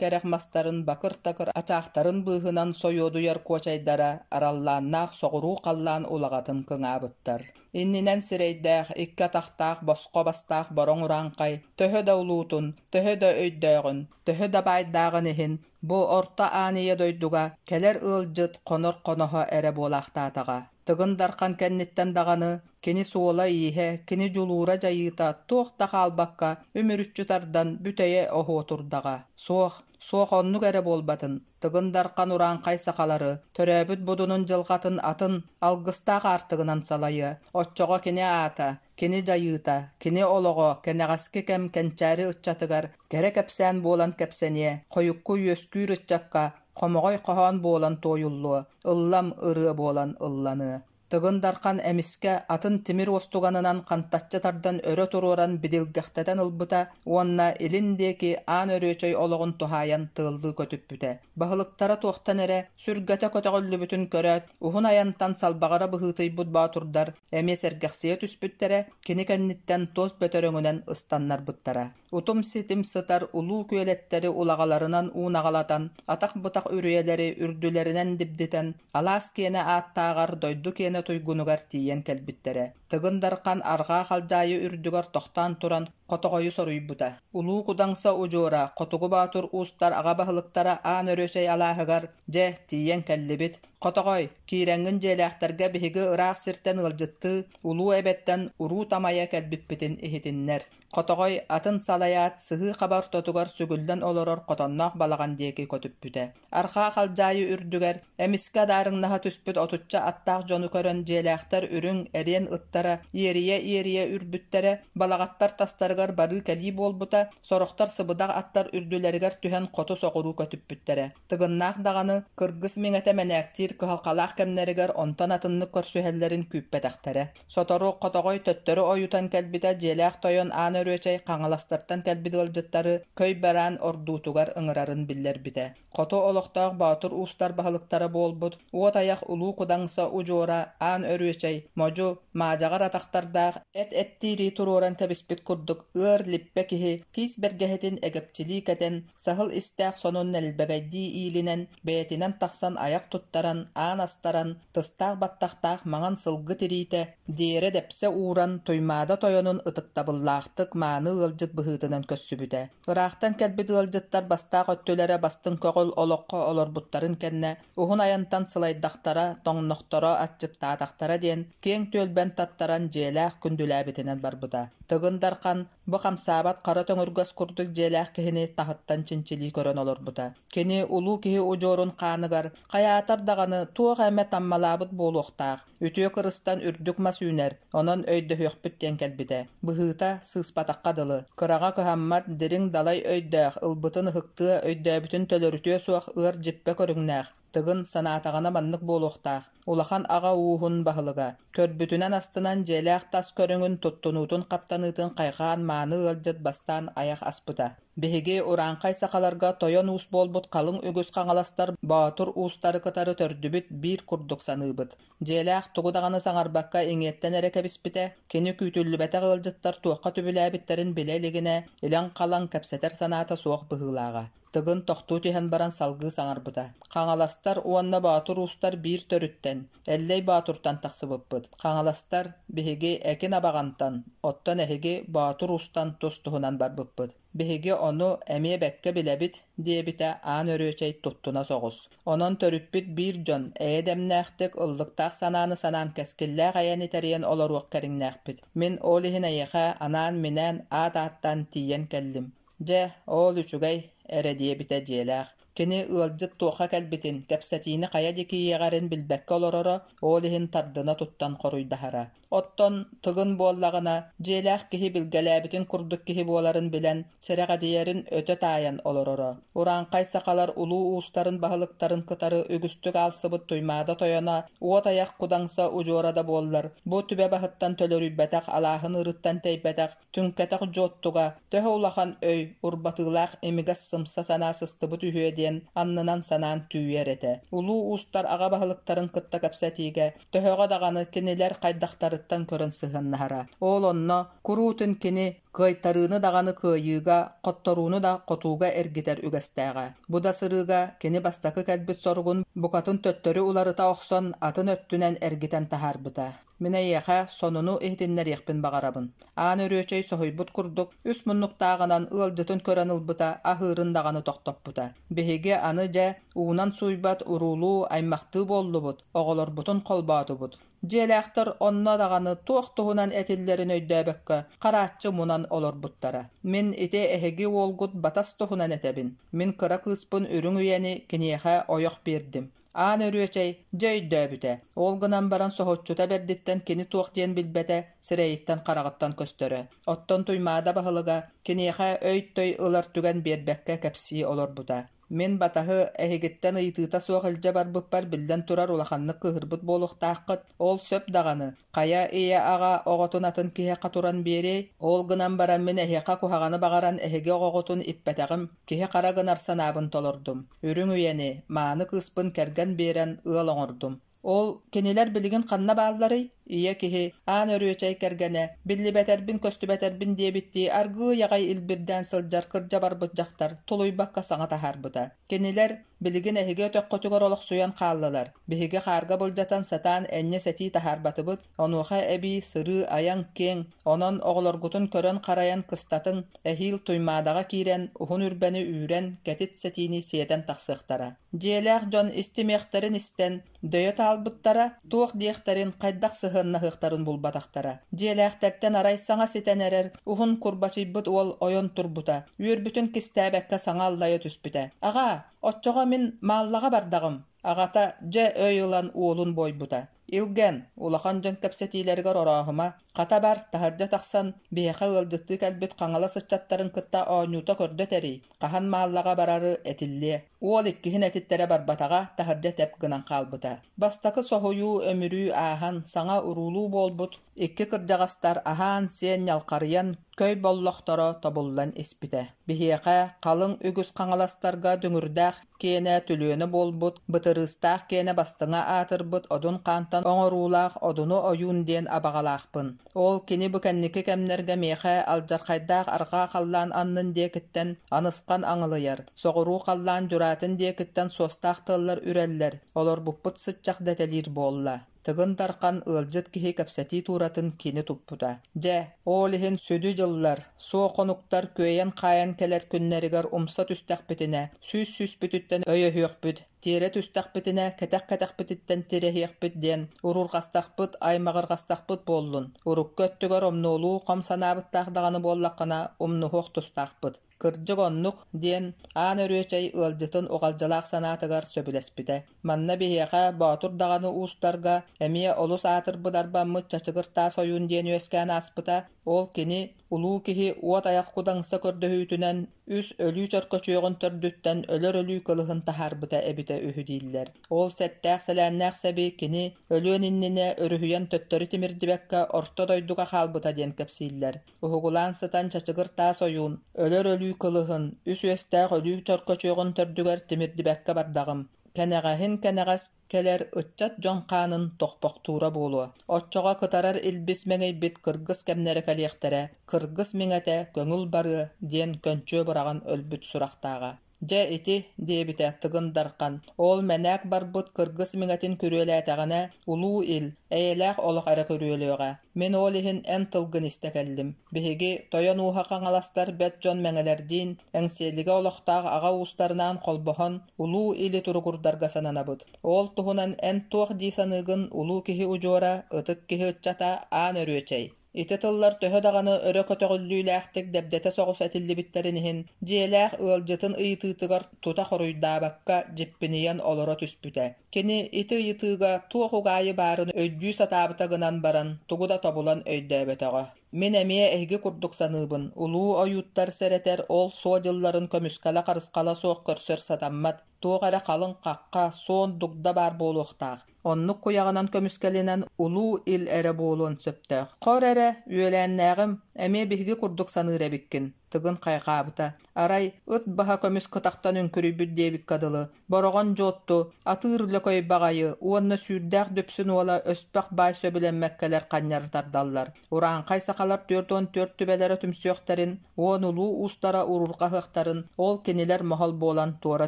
кэрэх мастарын бакыр-такыр ачаахтарын быыһынан сойуодуйар куочайдара араллааннаах соҕуруу халлаан улаҕатын кыҥаабыттар. Иннинэн сирэйдээх, икки атахтаах босхо бастаах бороҥ урааҥхай төһө да улуутун, төһө да өйдөөҕүн, төһө да баайдааҕын иһин, бу орто аан ийэ дойдуга кэлэр ыалдьыт хонор хоноһо эрэ буолаахтаатаҕа. Тыгын Дархан кэнниттэн даҕаны кини суола-ииһэ, кини дьулуура-дьайыыта туох да хаалбакка үмүрүччү тардан бүтэйэ оһуо турдаҕа. Суох, суох оннук эрэ буолбатын, Тыгын Дархан урааҥхай сахалары, төрөөбүт будунун дьылҕатын атын, алгыстаах аартыгынан салайыа. Оччоҕо кини аата, кини дьайыыта, кини олоҕо кэнэҕэски кэм кэнчээри ыччатыгар кэрэ кэпсээн буолан кэпсэниэ, хойукку үөскүүр ыччакка хомоҕой хоһоон буолан туойуллуо, ыллам ырыа буолан ылланыа. Тыгын Дархан эмискэ атын тимир уостуганынан хантаччы тардан өрө туруоран бидилгэхтэтэн ылбыта уонна илин диэки Аан Өрүөчэй олоҕун туһаайан тыаллыы көтүппүтэ. Баһылыктара туохтан эрэ сүргэтэ көтөҕүллүбүтүн көрөөт, уһун айантан салбаҕыра быһыытыйбыт боотурдар эмиэ сэргэхсийэ түспүттэрэ, кини кэнниттэн туос бөтөрөҥүнэн ыстаннарбыттара. Утум-ситим сытар улуу күөлэттэри улаҕаларынан уунаҕалатан, атах-бытах үрүйэлэри үрдүлэринэн дибдитэн, алаас киэнэ ааттааҕар дойду киэнэ туйгунугар тиийэн кэлбиттэрэ. Тыгын Дархан арҕаа халдьаайы үрдүгэр тохтоон туран хотоҕойу соруйбута. Улуу Кудаҥса удьуора, Хотугу Боотур уустар аҕа баһылыктара Аан Өрүөчэй алааһыгар, дьэ, тиийэн кэллибит. Хотоҕой, киирэҥҥин дьиэлээхтэргэ биһиги ыраах сиртэн ыалдьыттыы, Улуу Эбэттэн уруу тамайа кэлбиппитин иһитиннэр. Хотоҕой атын салайаат, сыһыы хаба ортотугар сүгүллэн олорор хотонноох балаҕан диэки көтүппүтэ. Арҕаа халдьаайы үрдүгэр эмискэ адаарыҥнаһа түспүт отучча аттаах дьону көрөн дьиэлээхтэр үрүҥ, эриэн ыттара иэрийэ-иэрийэ үрбүттэрэ, балаҕаттар тастарыгар барыы-кэлии буолбута, сорохтор сыбыдах аттар үрдүлэригэр түһэн хоту-соҕуруу көтүппүттэрэ. Тыгыннаах даҕаны кыргыс миҥэтэ мэнээктиир кыһалҕалаах кэмнэригэр онтон атыннык көрсүһэллэрин күүппэтэхтэрэ. Сотору Хотоҕой төттөрү ойутан кэлбитэ дьиэлээх тойон Аан Өрүөчэй Хаҥаластартан кэлбит ыалдьыттары көй бараан ордуутугар ыҥырарын биллэрбитэ. Хоту олохтоох боотур уустар баһылыктара буолбут уот айах Улуу Кудаҥса удьуора Аан Өрүөчэй, модьу, маадьаҕар атахтардаах эт эттиирии туруоран кэбиспит курдук ыар липпэ киһи киис бэргэһэтин эгэпчилии кэтэн, саһыл истээх сонун нэлбэгэйдии иилинэн, бэйэтинэн тахсан айах туттаран, ыҥыран, аан астаран, тыстаах баттахтаах маҥан сылгы тириитэ диэрэ дэпсэ ууран, Туймаада тойонун ытыктабыллаахтык мааны ыалдьыт быһыытынан көрсүбүтэ. Ыраахтан кэлбит ыалдьыттар бастаах өттүлэрэ бастыҥ көҕүл олоххо олорбуттарын кэннэ, уһун айантан сылайдахтара, тоҥнохторо, аччыктаатахтара диэн киэҥ түөлбэн таттаран дьиэлээх күндүлээбитинэн барбыта. Тыгын Дархан бу хамсаабат хара төҥүргэс курдук дьиэлээх киһини таһыттан чинчилии көрөн олорбута. Кини улуу киһи удьуорун хааныгар хайаатар даҕаны туох эмэ таммалаабыт буолуохтаах, үтүө кырыстан үрдүк мас үүнэр, онон өйдөһүөхпүт диэн кэлбитэ. Быһыыта, сыыспатахха дылы, кыраҕа кыһаммат, дириҥ далай өйдөөх, ылбытын ыһыктыа, өйдөөбүтүн төлөрүтүө суох ыар дьиппэ көрүҥнээх, Тыгын санаатаҕына маннык буолуохтаах, улахан аҕа ууһун баһылыга, көрбүтүнэн астынан дьиэлээх тас көрүҥүн, туттунуутун-хаптаныытын хайҕаан мааны ыалдьыт бастаан айах аспыта. Биһиги урааҥхай сахаларга тойон уус буолбут халыҥ үгүс хаҥаластар боотур уустары кытары төрдүбүт биир курдук саныыбыт. Дьиэлээх тугу даҕаны саҥарбакка иҥиэттэн эрэ кэбиспитэ, кини күүтүллүбэтэх ыалдьыттар туохха түбүлээбиттэрин билэ илигинэ, илэҥ-халаҥ кэпсэтэр санаата суох быһыылааҕа. Тыгын тохтуу түһэн баран салгыы саҥарбыта: «Хаҥаластар уонна Боотур уустар биир төрүттэн, Эллэй Боотуртан тахсыбыппыт. Хаҥаластар, биһиги Экин Абаҕантан, оттон эһиги Боотур уустан тус-туһунан барбыппыт. Биһиги ону эмиэ бэккэ билэбит», диэбитэ Аан Өрүөчэй туттуна соҕус. «Онон төрүппүт биир дьон, эйэ дэмнээхтик, ыллыктаах санааны санаан кэскиллээх эйэни тэрийэн олоруох кэриҥнээхпит. Мин ол иһин эйиэхэ анаан-минээн аат ааттаан тиийэн кэллим. Дьэ, ол үчүгэй, эрэ диэбитэ дьиэлээх. Кини ыалдьыт туохха кэлбитин, кэпсэтиини хайа диэки иэҕэрин билбэккэ олороро, ол иһин тардына туттан хоруйдаһара. Оттон Тыгын буоллаҕына, дьиэлээх киһи билгэлээбитин курдук киһи буоларын билэн, сэрэхэдийэрин өтө таайан олороро. Урааҥхай сахалар улуу уустарын баһылыктарын кытары үгүстүк аалсыбыт Туймаада тойоно уот айах кудаҥса удьуора да буоллар, бу түбэ баһыттан төлөрүйбэтэх, алааһын ыырыттан тэйбэтэх, Түҥкэтэх Дьуоттуга төһө улахан өй, урбатыылаах имигэс сымса санаа сыстыбыт үһүө диэн аннынан санаан түүйэр этэ. Улуу уустар аҕа баһылыктарын кытта кэпсэтиигэ төһөҕө даҕаны кинилэр хайдахтарыттан көрөн сыһыаннаһара. Ол онно куруутун кини кыайтарыыны даҕаны кыайыыга, хотторууну да хотууга эргитэр үгэстээҕэ. Бу да сырыыга кини бастакы кэлбит соругун букатын төттөрү уларыта охсон атын өттүнэн эргитэн таһаарбыта. Мин эйиэхэ сонуну иһитиннэриэхпин баҕарабын. Аан Өрүөчэй соһуйбут курдук, үс муннуктааҕынан ыалдьытын көрөн ылбыта, аһыырын даҕаны тохтоппута. Биһиги аны дьэ, уунан сууйбат уруулуу, аймахтыы буоллубут, оҕолорбутун холбоотубут. Дьиэлээхтэр онно даҕаны туох туһунан этиллэрин өйдөөбөккө, харааччы мунан олорбуттара. Мин ити эһиги уолгут Батас туһунан этэбин. Мин кыра кыыспын Үрүҥ Үйэни киниэхэ ойох биэрдим. Аан Өрүөчэй дьэ өйдөөбүтэ, ол гынан баран соһуччута бэрдиттэн кини туох диэн билбэтэ сирэйиттэн-хараҕыттан көстөрө. Оттон Туймаада баһылыга киниэхэ өй-төй ылар түгэн биэрбэккэ кэпсии олорбута. Мин батаһы эһигиттэн ыйытыыта суох илдьэ барбыппар биллэн турар улаханнык кыыһырбыт буолуохтааххыт, ол сөп даҕаны, Хайа ийэ-аҕа оҕотун атын киһиэхэ туран биэриэй? Ол гынан баран мин эһиэхэ куһаҕаны баҕаран эһиги оҕоҕутун иппэтэҕим, киһи-хара гынар санаабын толордум. Үрүҥ үйэни, мааны кыыспын кэргэн биэрэн ыал оҥордум. Ол кинилэр билигин ханна баалларый? Ийэ киһи, Аан Өрүөчэй кэргэнэ, биллибэтэрбин-көстүбэтэрбин диэбиттии аргыый аҕай илбирдээн сылдьар кырдьа барбыт дьахтар тулуйбакка саҥа таһаарбыта. Кинилэр Билигин эһиги өтөххүтүгэр олохсуйан хааллылар. Биһиги хаарга былдьатан сатаан энньэ-сэтии таһаарбатыбыт, онуоха эбии сырыы-айан киэҥ, онон оҕолоргутун көрөн-харайан кыстатыҥ, эһиил Туймаадаҕа киирэн, уһун үрбэни үүрэн, кэтит сэтиини сиэтэн тахсыахтара. Дьиэлээх дьон истимиэхтэрин истэн, Дөйө таалбыттара, туох диэхтэрин, хайдах сыһыаннаһыахтарын булбатахтара. Дьиэлээхтэртэн арай саҥа ситэн эрэр, уһун курбачыйбыт уол ойон турбута, үөрбүтүн кистээбэккэ саҥа аллайа түспүтэ. «Аҕаа, оччоҕо мин Мааллаҕа бардаҕым!» Аҕата дьэ өй ылан уолун буойбута. «Илгэн, улахан дьон кэпсэтиилэригэр орооһума, Хата бар, таһырдьа тахсан, биһиэхэ ыалдьыттыы кэлбит Хаҥалас ыччаттарын кытта оонньуута көрдө тэрий, хаһан Мааллаҕа барары этиллиэ. Уол иккиһин этиттэрэ барбатаҕа, таһырдьа тэп гынан хаалбыта. Бастакы соһуйуу-өмүрүү ааһан, саҥа уруулуу буолбут икки кырдьаҕастар аһаан-сиэн ньалхарыйан, көй боллохторо тобуллан испитэ. Биһиэхэ, халыҥ үгүс хаҥаластарга дүҥүрдээх киэнэ түлүөнэ буолбут, бытырыыстаах киэнэ бастыҥа аатырбыт Одун хаантан оҥоруулаах Одуну ойуун диэн абаҕалаахпын. Ол кини бу кэнники кэмнэргэ миэхэ алдьархайдаах арҕаа халлаан аннын диэкиттэн анысхан аҥылыйар, соҕуруу халлаан дьураайын Быраатын диэкиттэн суостаах тыаллар үрэллэр, олорбуппут сыччах дэтэлиир буолла. Тыгын Дархан ыалдьыт киһи кэпсэтии тууратын кини туппута. Дьэ, ол иһин сүдү дьыллар, суо хонуктар күөйэн-хаайан кэлэр күннэригэр умса түстэхпитинэ, сүүс сүүспүтүттэн өйөһүөхпүт, тиэрэ түстэхпитинэ, кэтэх-кэтэхпититтэн тирэһиэхпит диэн уруурҕастахпыт, аймаҕырҕастахпыт буоллун. Урукку өттүгэр омнуолуу хом санаабыттаах даҕаны буоллаххына, умнуһуох тустаахпыт. Кырдьык оннук, диэн Аан Өрүөчэй ыалдьытын уҕалдьалаах санаатыгар сөбүлэспитэ. Манна биһиэхэ, Боотур даҕаны уустарга, эмиэ олус аатырбыт арбаммыт Чачыгыр Таас ойуун диэн үөскээн ааспыта. Ол кини улуу киһи уот айах кудаҥса көрдөһүүтүнэн үс өлүү чөркөчүөҕүн төрдүттэн өлөр өлүү кылыһын таһаарбыта эбитэ үһү дииллэр. Ол сэттээх-сэлээннээх сэби кини өлүөн иннинэ өрүһүйэн төттөрү тимирдибэккэ орто дойдуга хаалбыта диэн кэпсииллэр. Уһугулаан сытан чачыгыр таас ойуун, өлөр өлүү кылыһын, үс үөстээх өлүү чоркочуоҕун төрдүгэр тимирдибэккэ бардаҕым, кэнэҕэһин кэнэҕэс кэлэр ыччат дьон хаанын тохпохтуура буолуо. Оччоҕо кытарар илбис мэҥийбит кыргыс кэмнэрэ кэлиэхтэрэ, кыргыс миҥэтэ көҥүл барыа диэн көнчүө быраҕан өлбүт сурахтааҕа. Дьэ ити, диэбитэ Тыгын Дархан, ол мэнээк барбыт кыргыс миҥэтин күрүөлээтэҕинэ, улуу ил, эйэлээх олох эрэ күрүөлүөҕэ. Мин ол иһин эн тылгын истэ кэллим. Биһиги, тойон ууһа хаҥаластар бэт дьон мэҥэлэрдиин, Эҥсиэлигэ олохтоох аҕа уустарынаан холбоһон, улуу или туругурдарга сананабыт. Ол туһунан эн туох дии саныыгын улуу киһи удьуора, ытык киһи ыччата Аан Өрүөчэй? Ити тыллар төһө даҕаны өрө көтөҕүллүүлээхтик дэбдэтэ соҕус этиллибиттэрин иһин, дьиэлээх ыалдьытын ыйытыытыгар тута хоруйдаабакка дьиппинийэн олоро түспүтэ. Кини ити ыйытыыга туох угаайы баарын өйдүү сатаабыта гынан баран, тугу да тобулан өйдөөбөтөҕө. Мин эмиэ эһиги курдук саныыбын, улуу ойууттар сэрэтэр ол суо дьылларын көмүскэлэ-харысхала суох көрсөр сатаммат, туох эрэ халыҥ хахха, суон дугда баар буолуохтаах. Оннук куйаҕынан көмүскэлинэн улуу ил эрэ буолуон сөптөөх. Хор эрэ, үөлээннээҕим, эмиэ биһиги курдук саныыр эбиккин, Тыгын хайҕаабыта. Арай, ыт баһа көмүс кытахтан үҥкүрүйбүт диэбиккэ дылы, Бороҕон Дьуотту, атыыр лөкөй баҕайы уонна сүүрдээх Дүпсүн уола Өспөх баай сөбүлэммэккэлэр ханньары тардаллар. Урааҥхай сахалар 44 түбэлэрэ түмсүөхтэрин, уон улуу уустара уруурҕаһыахтарын, ол кинилэр моһол буолан туора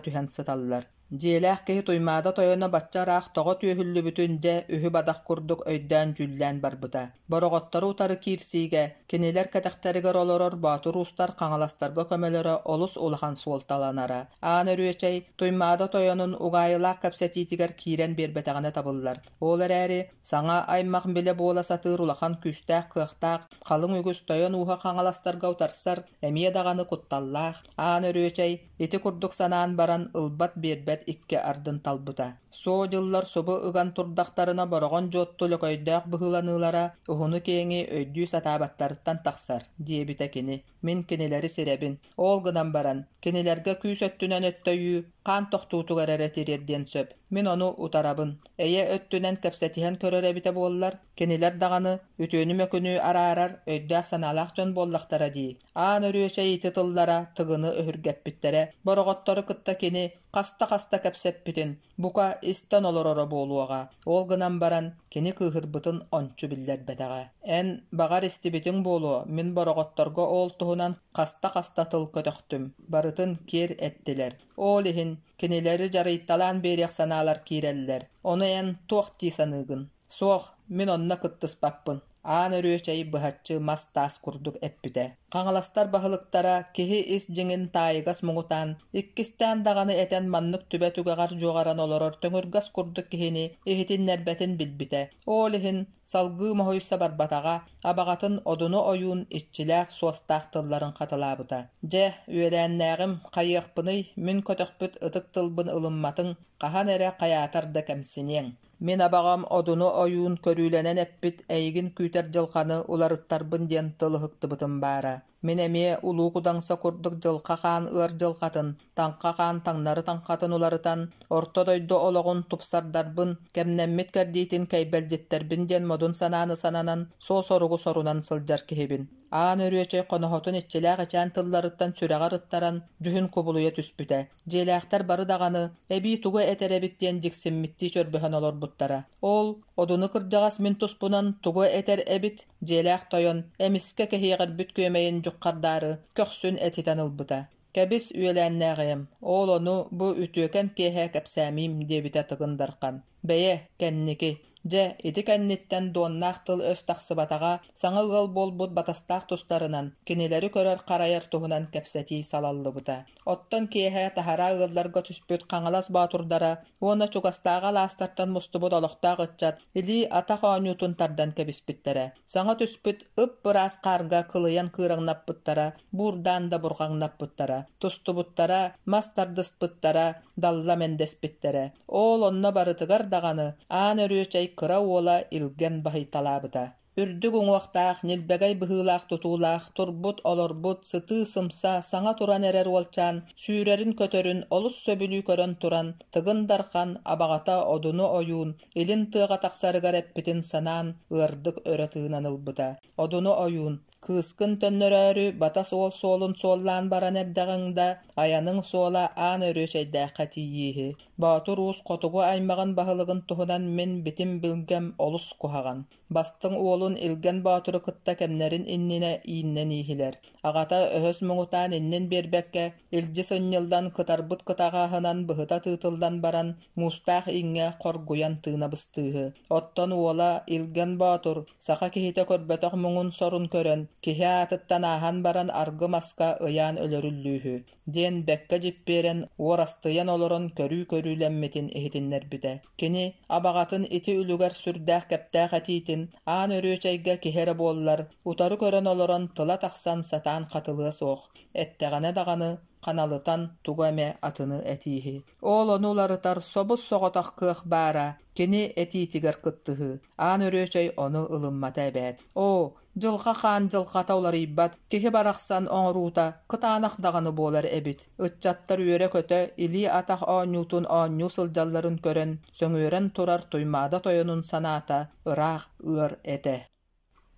түһэн сыталлар. Дьиэлээх киһи Туймаада тойоно бачча ыраах тоҕо түөһүллүбүтүн дьэ үһү-бадах курдук өйдөөн-дьүүллээн барбыта. Бороҕоттору утары киирсиигэ, кинилэр кэтэхтэригэр олорор боотур уустар хаҥаластарга көмөлөрө олус улахан суолталанара. Аан Өрүөчэй Туймаада тойонун угаайылаах кэпсэтиитигэр киирэн биэрбэтэҕинэ табыллар. Ол эрээри, саҥа аймах билэ буола сатыыр улахан күүстээх-кыахтаах, халыҥ үгүс тойон ууһа хаҥаластарга утарсар эмиэ даҕаны кутталлаах. Аан Өрүөчэй Ити курдук санаан баран ылбат-биэрбэт икки ардын талбыта. Суо дьыллар субу ыган турдахтарына Бороҕон Дьуотту лөкөйдөөх быһыыланыылара уһуну-киэҥи өйдүү сатаабаттарыттан тахсар, диэбитэ кини. Мин кинилэри сирэбин. Ол гынан баран, кинилэргэ күүс өттүнэн өттөйүү хаан тохтуутугар эрэ тириэрдиэн сөп. Мин ону утарабын. Эйэ өттүнэн кэпсэтиһэн көрөр эбитэ буоллар, кинилэр даҕаны үтүөнү-мөкүнү араарар өйдөөх-санаалаах дьон буоллахтара дии. Аан Өрүөчэй ити тыллара Тыгыны өһүргэппиттэрэ, бороҕоттору кытта кини хаста-хаста кэпсэппитин, бука, истэн олороро буолуоҕа. Ол гынан баран, кини кыыһырбытын ончу биллэрбэтэҕэ. Эн, баҕар, истибитиҥ буолуо, мин бороҕотторго ол туһунан хаста-хаста тыл көтөхтүм, барытын киэр эттилэр. Ол иһин, кинилэри дьарыйталаан биэриэх санаалар киирэллэр. Ону эн туох дии саныыгын? Суох, мин онно кыттыспаппын. Аан Өрүөчэй быһаччы мас-таас курдук эппитэ. Хаҥаластар баһылыктара киһи ис дьиҥин таайыгас муҥутаан, иккистээн даҕаны этэн маннык түбэ түгэҕэр дьуоҕаран олорор төҥүргэс курдук киһини иһитиннэрбэтин билбитэ. Ол иһин салгыы моһуйса барбатаҕа, абаҕатын Одуну ойуун иччилээх суостаах тылларын хатылаабыта. Дьэ, үөлээннээҕим, хайыахпыный, мин көтөхпүт ытык тылбын ылымматыҥ, хаһан эрэ хайаатар да кэмсиниэҥ. Мин абаҕам Одуну ойуун көрүүлэнэн эппит эйигин күүтэр дьылҕаны уларыттарбын диэн тыл ыһыктыбытым баара. Мин эмиэ Улуу Кудаҥса курдук дьылҕа хаан ыар дьылҕатын, таҥха хаан таҥнары таҥхатын уларытан, орто дойду олоҕун тупсардарбын, кэмнэммит кэрдиитин кэйбэлдьиттэрбин диэн модун санааны сананан, суо-соругу сорунан сылдьар киһибин. Аан Өрүөчэй хоноһотун иччилээх ичээн тылларыттан сүрэҕэр ыттаран, дьүһүн кубулуйа түспүтэ. Дьиэлээхтэр бары даҕаны эбии тугу этэр эбит диэн дьиксиммиттии чөрбөһөн олорбуттара. Ол, Одуну кырдьаҕас мин туспунан тугу этэр эбит, дьиэлээх тойон, эмискэ кэһиэҕирбит күөмэйин дьуххардаары, көхсүн этитэн ылбыта. Кэбис, үөлээннээҕиэм, ол ону бу үтүөкэн киэһэ кэпсээмиим, диэбитэ Тыгын Дархан. Бэйэ, кэнники. Дьэ, ити кэнниттэн дуоннаах тыл-өс тахсыбатаҕа, саҥа ыал буолбут батастаах тустарынан, кинилэри көрөр-харайар туһунан кэпсэтии салаллыбыта. Оттон киэһэ таһараа ыалларга түспүт Хаҥалас боотурдара уонна чугастааҕы алаастартан мустубут олохтоох ыччат илии-атах оонньуутун тардан кэбиспиттэрэ. Саҥа түспүт ып-ыраас хаарга кылыйан кыыраҥнаппыттара, буурдаан да бурҕаҥнаппыттара, тустубуттара, мас тардыспыттара, далла мэндэспиттэрэ. Ол онно барытыгар даҕаны Аан Өрүөчэй кыра уола Илгэн баһыйталаабыта. Үрдүк уҥуохтаах, ньилбэгэй быһыылаах тутуулаах, турбут-олорбут, сытыы-сымса, саҥа туран эрэр уолчаан сүүрэрин-көтөрүн олус сөбүлүү көрөн туран, Тыгын Дархан абаҕата Одуну ойуун илин тыаҕа тахсарыгар эппитин санаан, ыардык өрө тыынан ылбыта. Одуну ойуун, кыыскын төннөрөөрү батас уол суолун суоллаан баран эрдэҕиҥ да, айаныҥ суола Аан Өрүөчэйдээххэ тиийииһи. Боотур Уус хотугу аймаҕын баһылыгын туһунан мин битим-билгэм олус куһаҕан. Бастыҥ уолун Илгэн Боотуру кытта кэмнэрин иннинэ ииннэн ииһилэр. Аҕата өһөс муҥутаан иннин биэрбэккэ, илдьи сынньыллан кытарбыт кытаҕаһынан быһыта тыытыллан баран, муустаах иҥҥэ хоргуйан тыына быстыыһы. Оттон уола Илгэн Боотур саха киһитэ көрбөтөх муҥун-сорун көрөн, киһи аатыттан ааһан баран аргы маска ыйаан өлөрүллүүһү диэн бэккэ дьиппиэрэн, уорастыйан олорон көрүү көрүүлэммитин иһитиннэрбитэ. Кини абаҕатын ити үлүгэр сүрдээх кэптээх этиитин Аан Өрүөчэйгэ киһи эрэ буоллар, утары көрөн олорон тыла тахсан сатаан хатылыа суох, эттэҕинэ даҕаны ханалытан тугу эмэ атыны этииһи. Ол ону уларытар собус-соҕотох кыах баара, кини этиитигэр кыттыһыы. Аан Өрүөчэй ону ылыммата эбээт. Оо, Дьылҕа хаан дьылҕата уларыйбат, киһи барахсан оҥоруута кытаанах даҕаны буолар эбит. Ыччаттар үөрэ-көтө, илии-атах оонньуутун оонньуу сылдьалларын көрөн, сөҥүөрэн турар Туймаада тойонун санаата ыраах ыар этэ.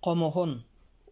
Хомуһун,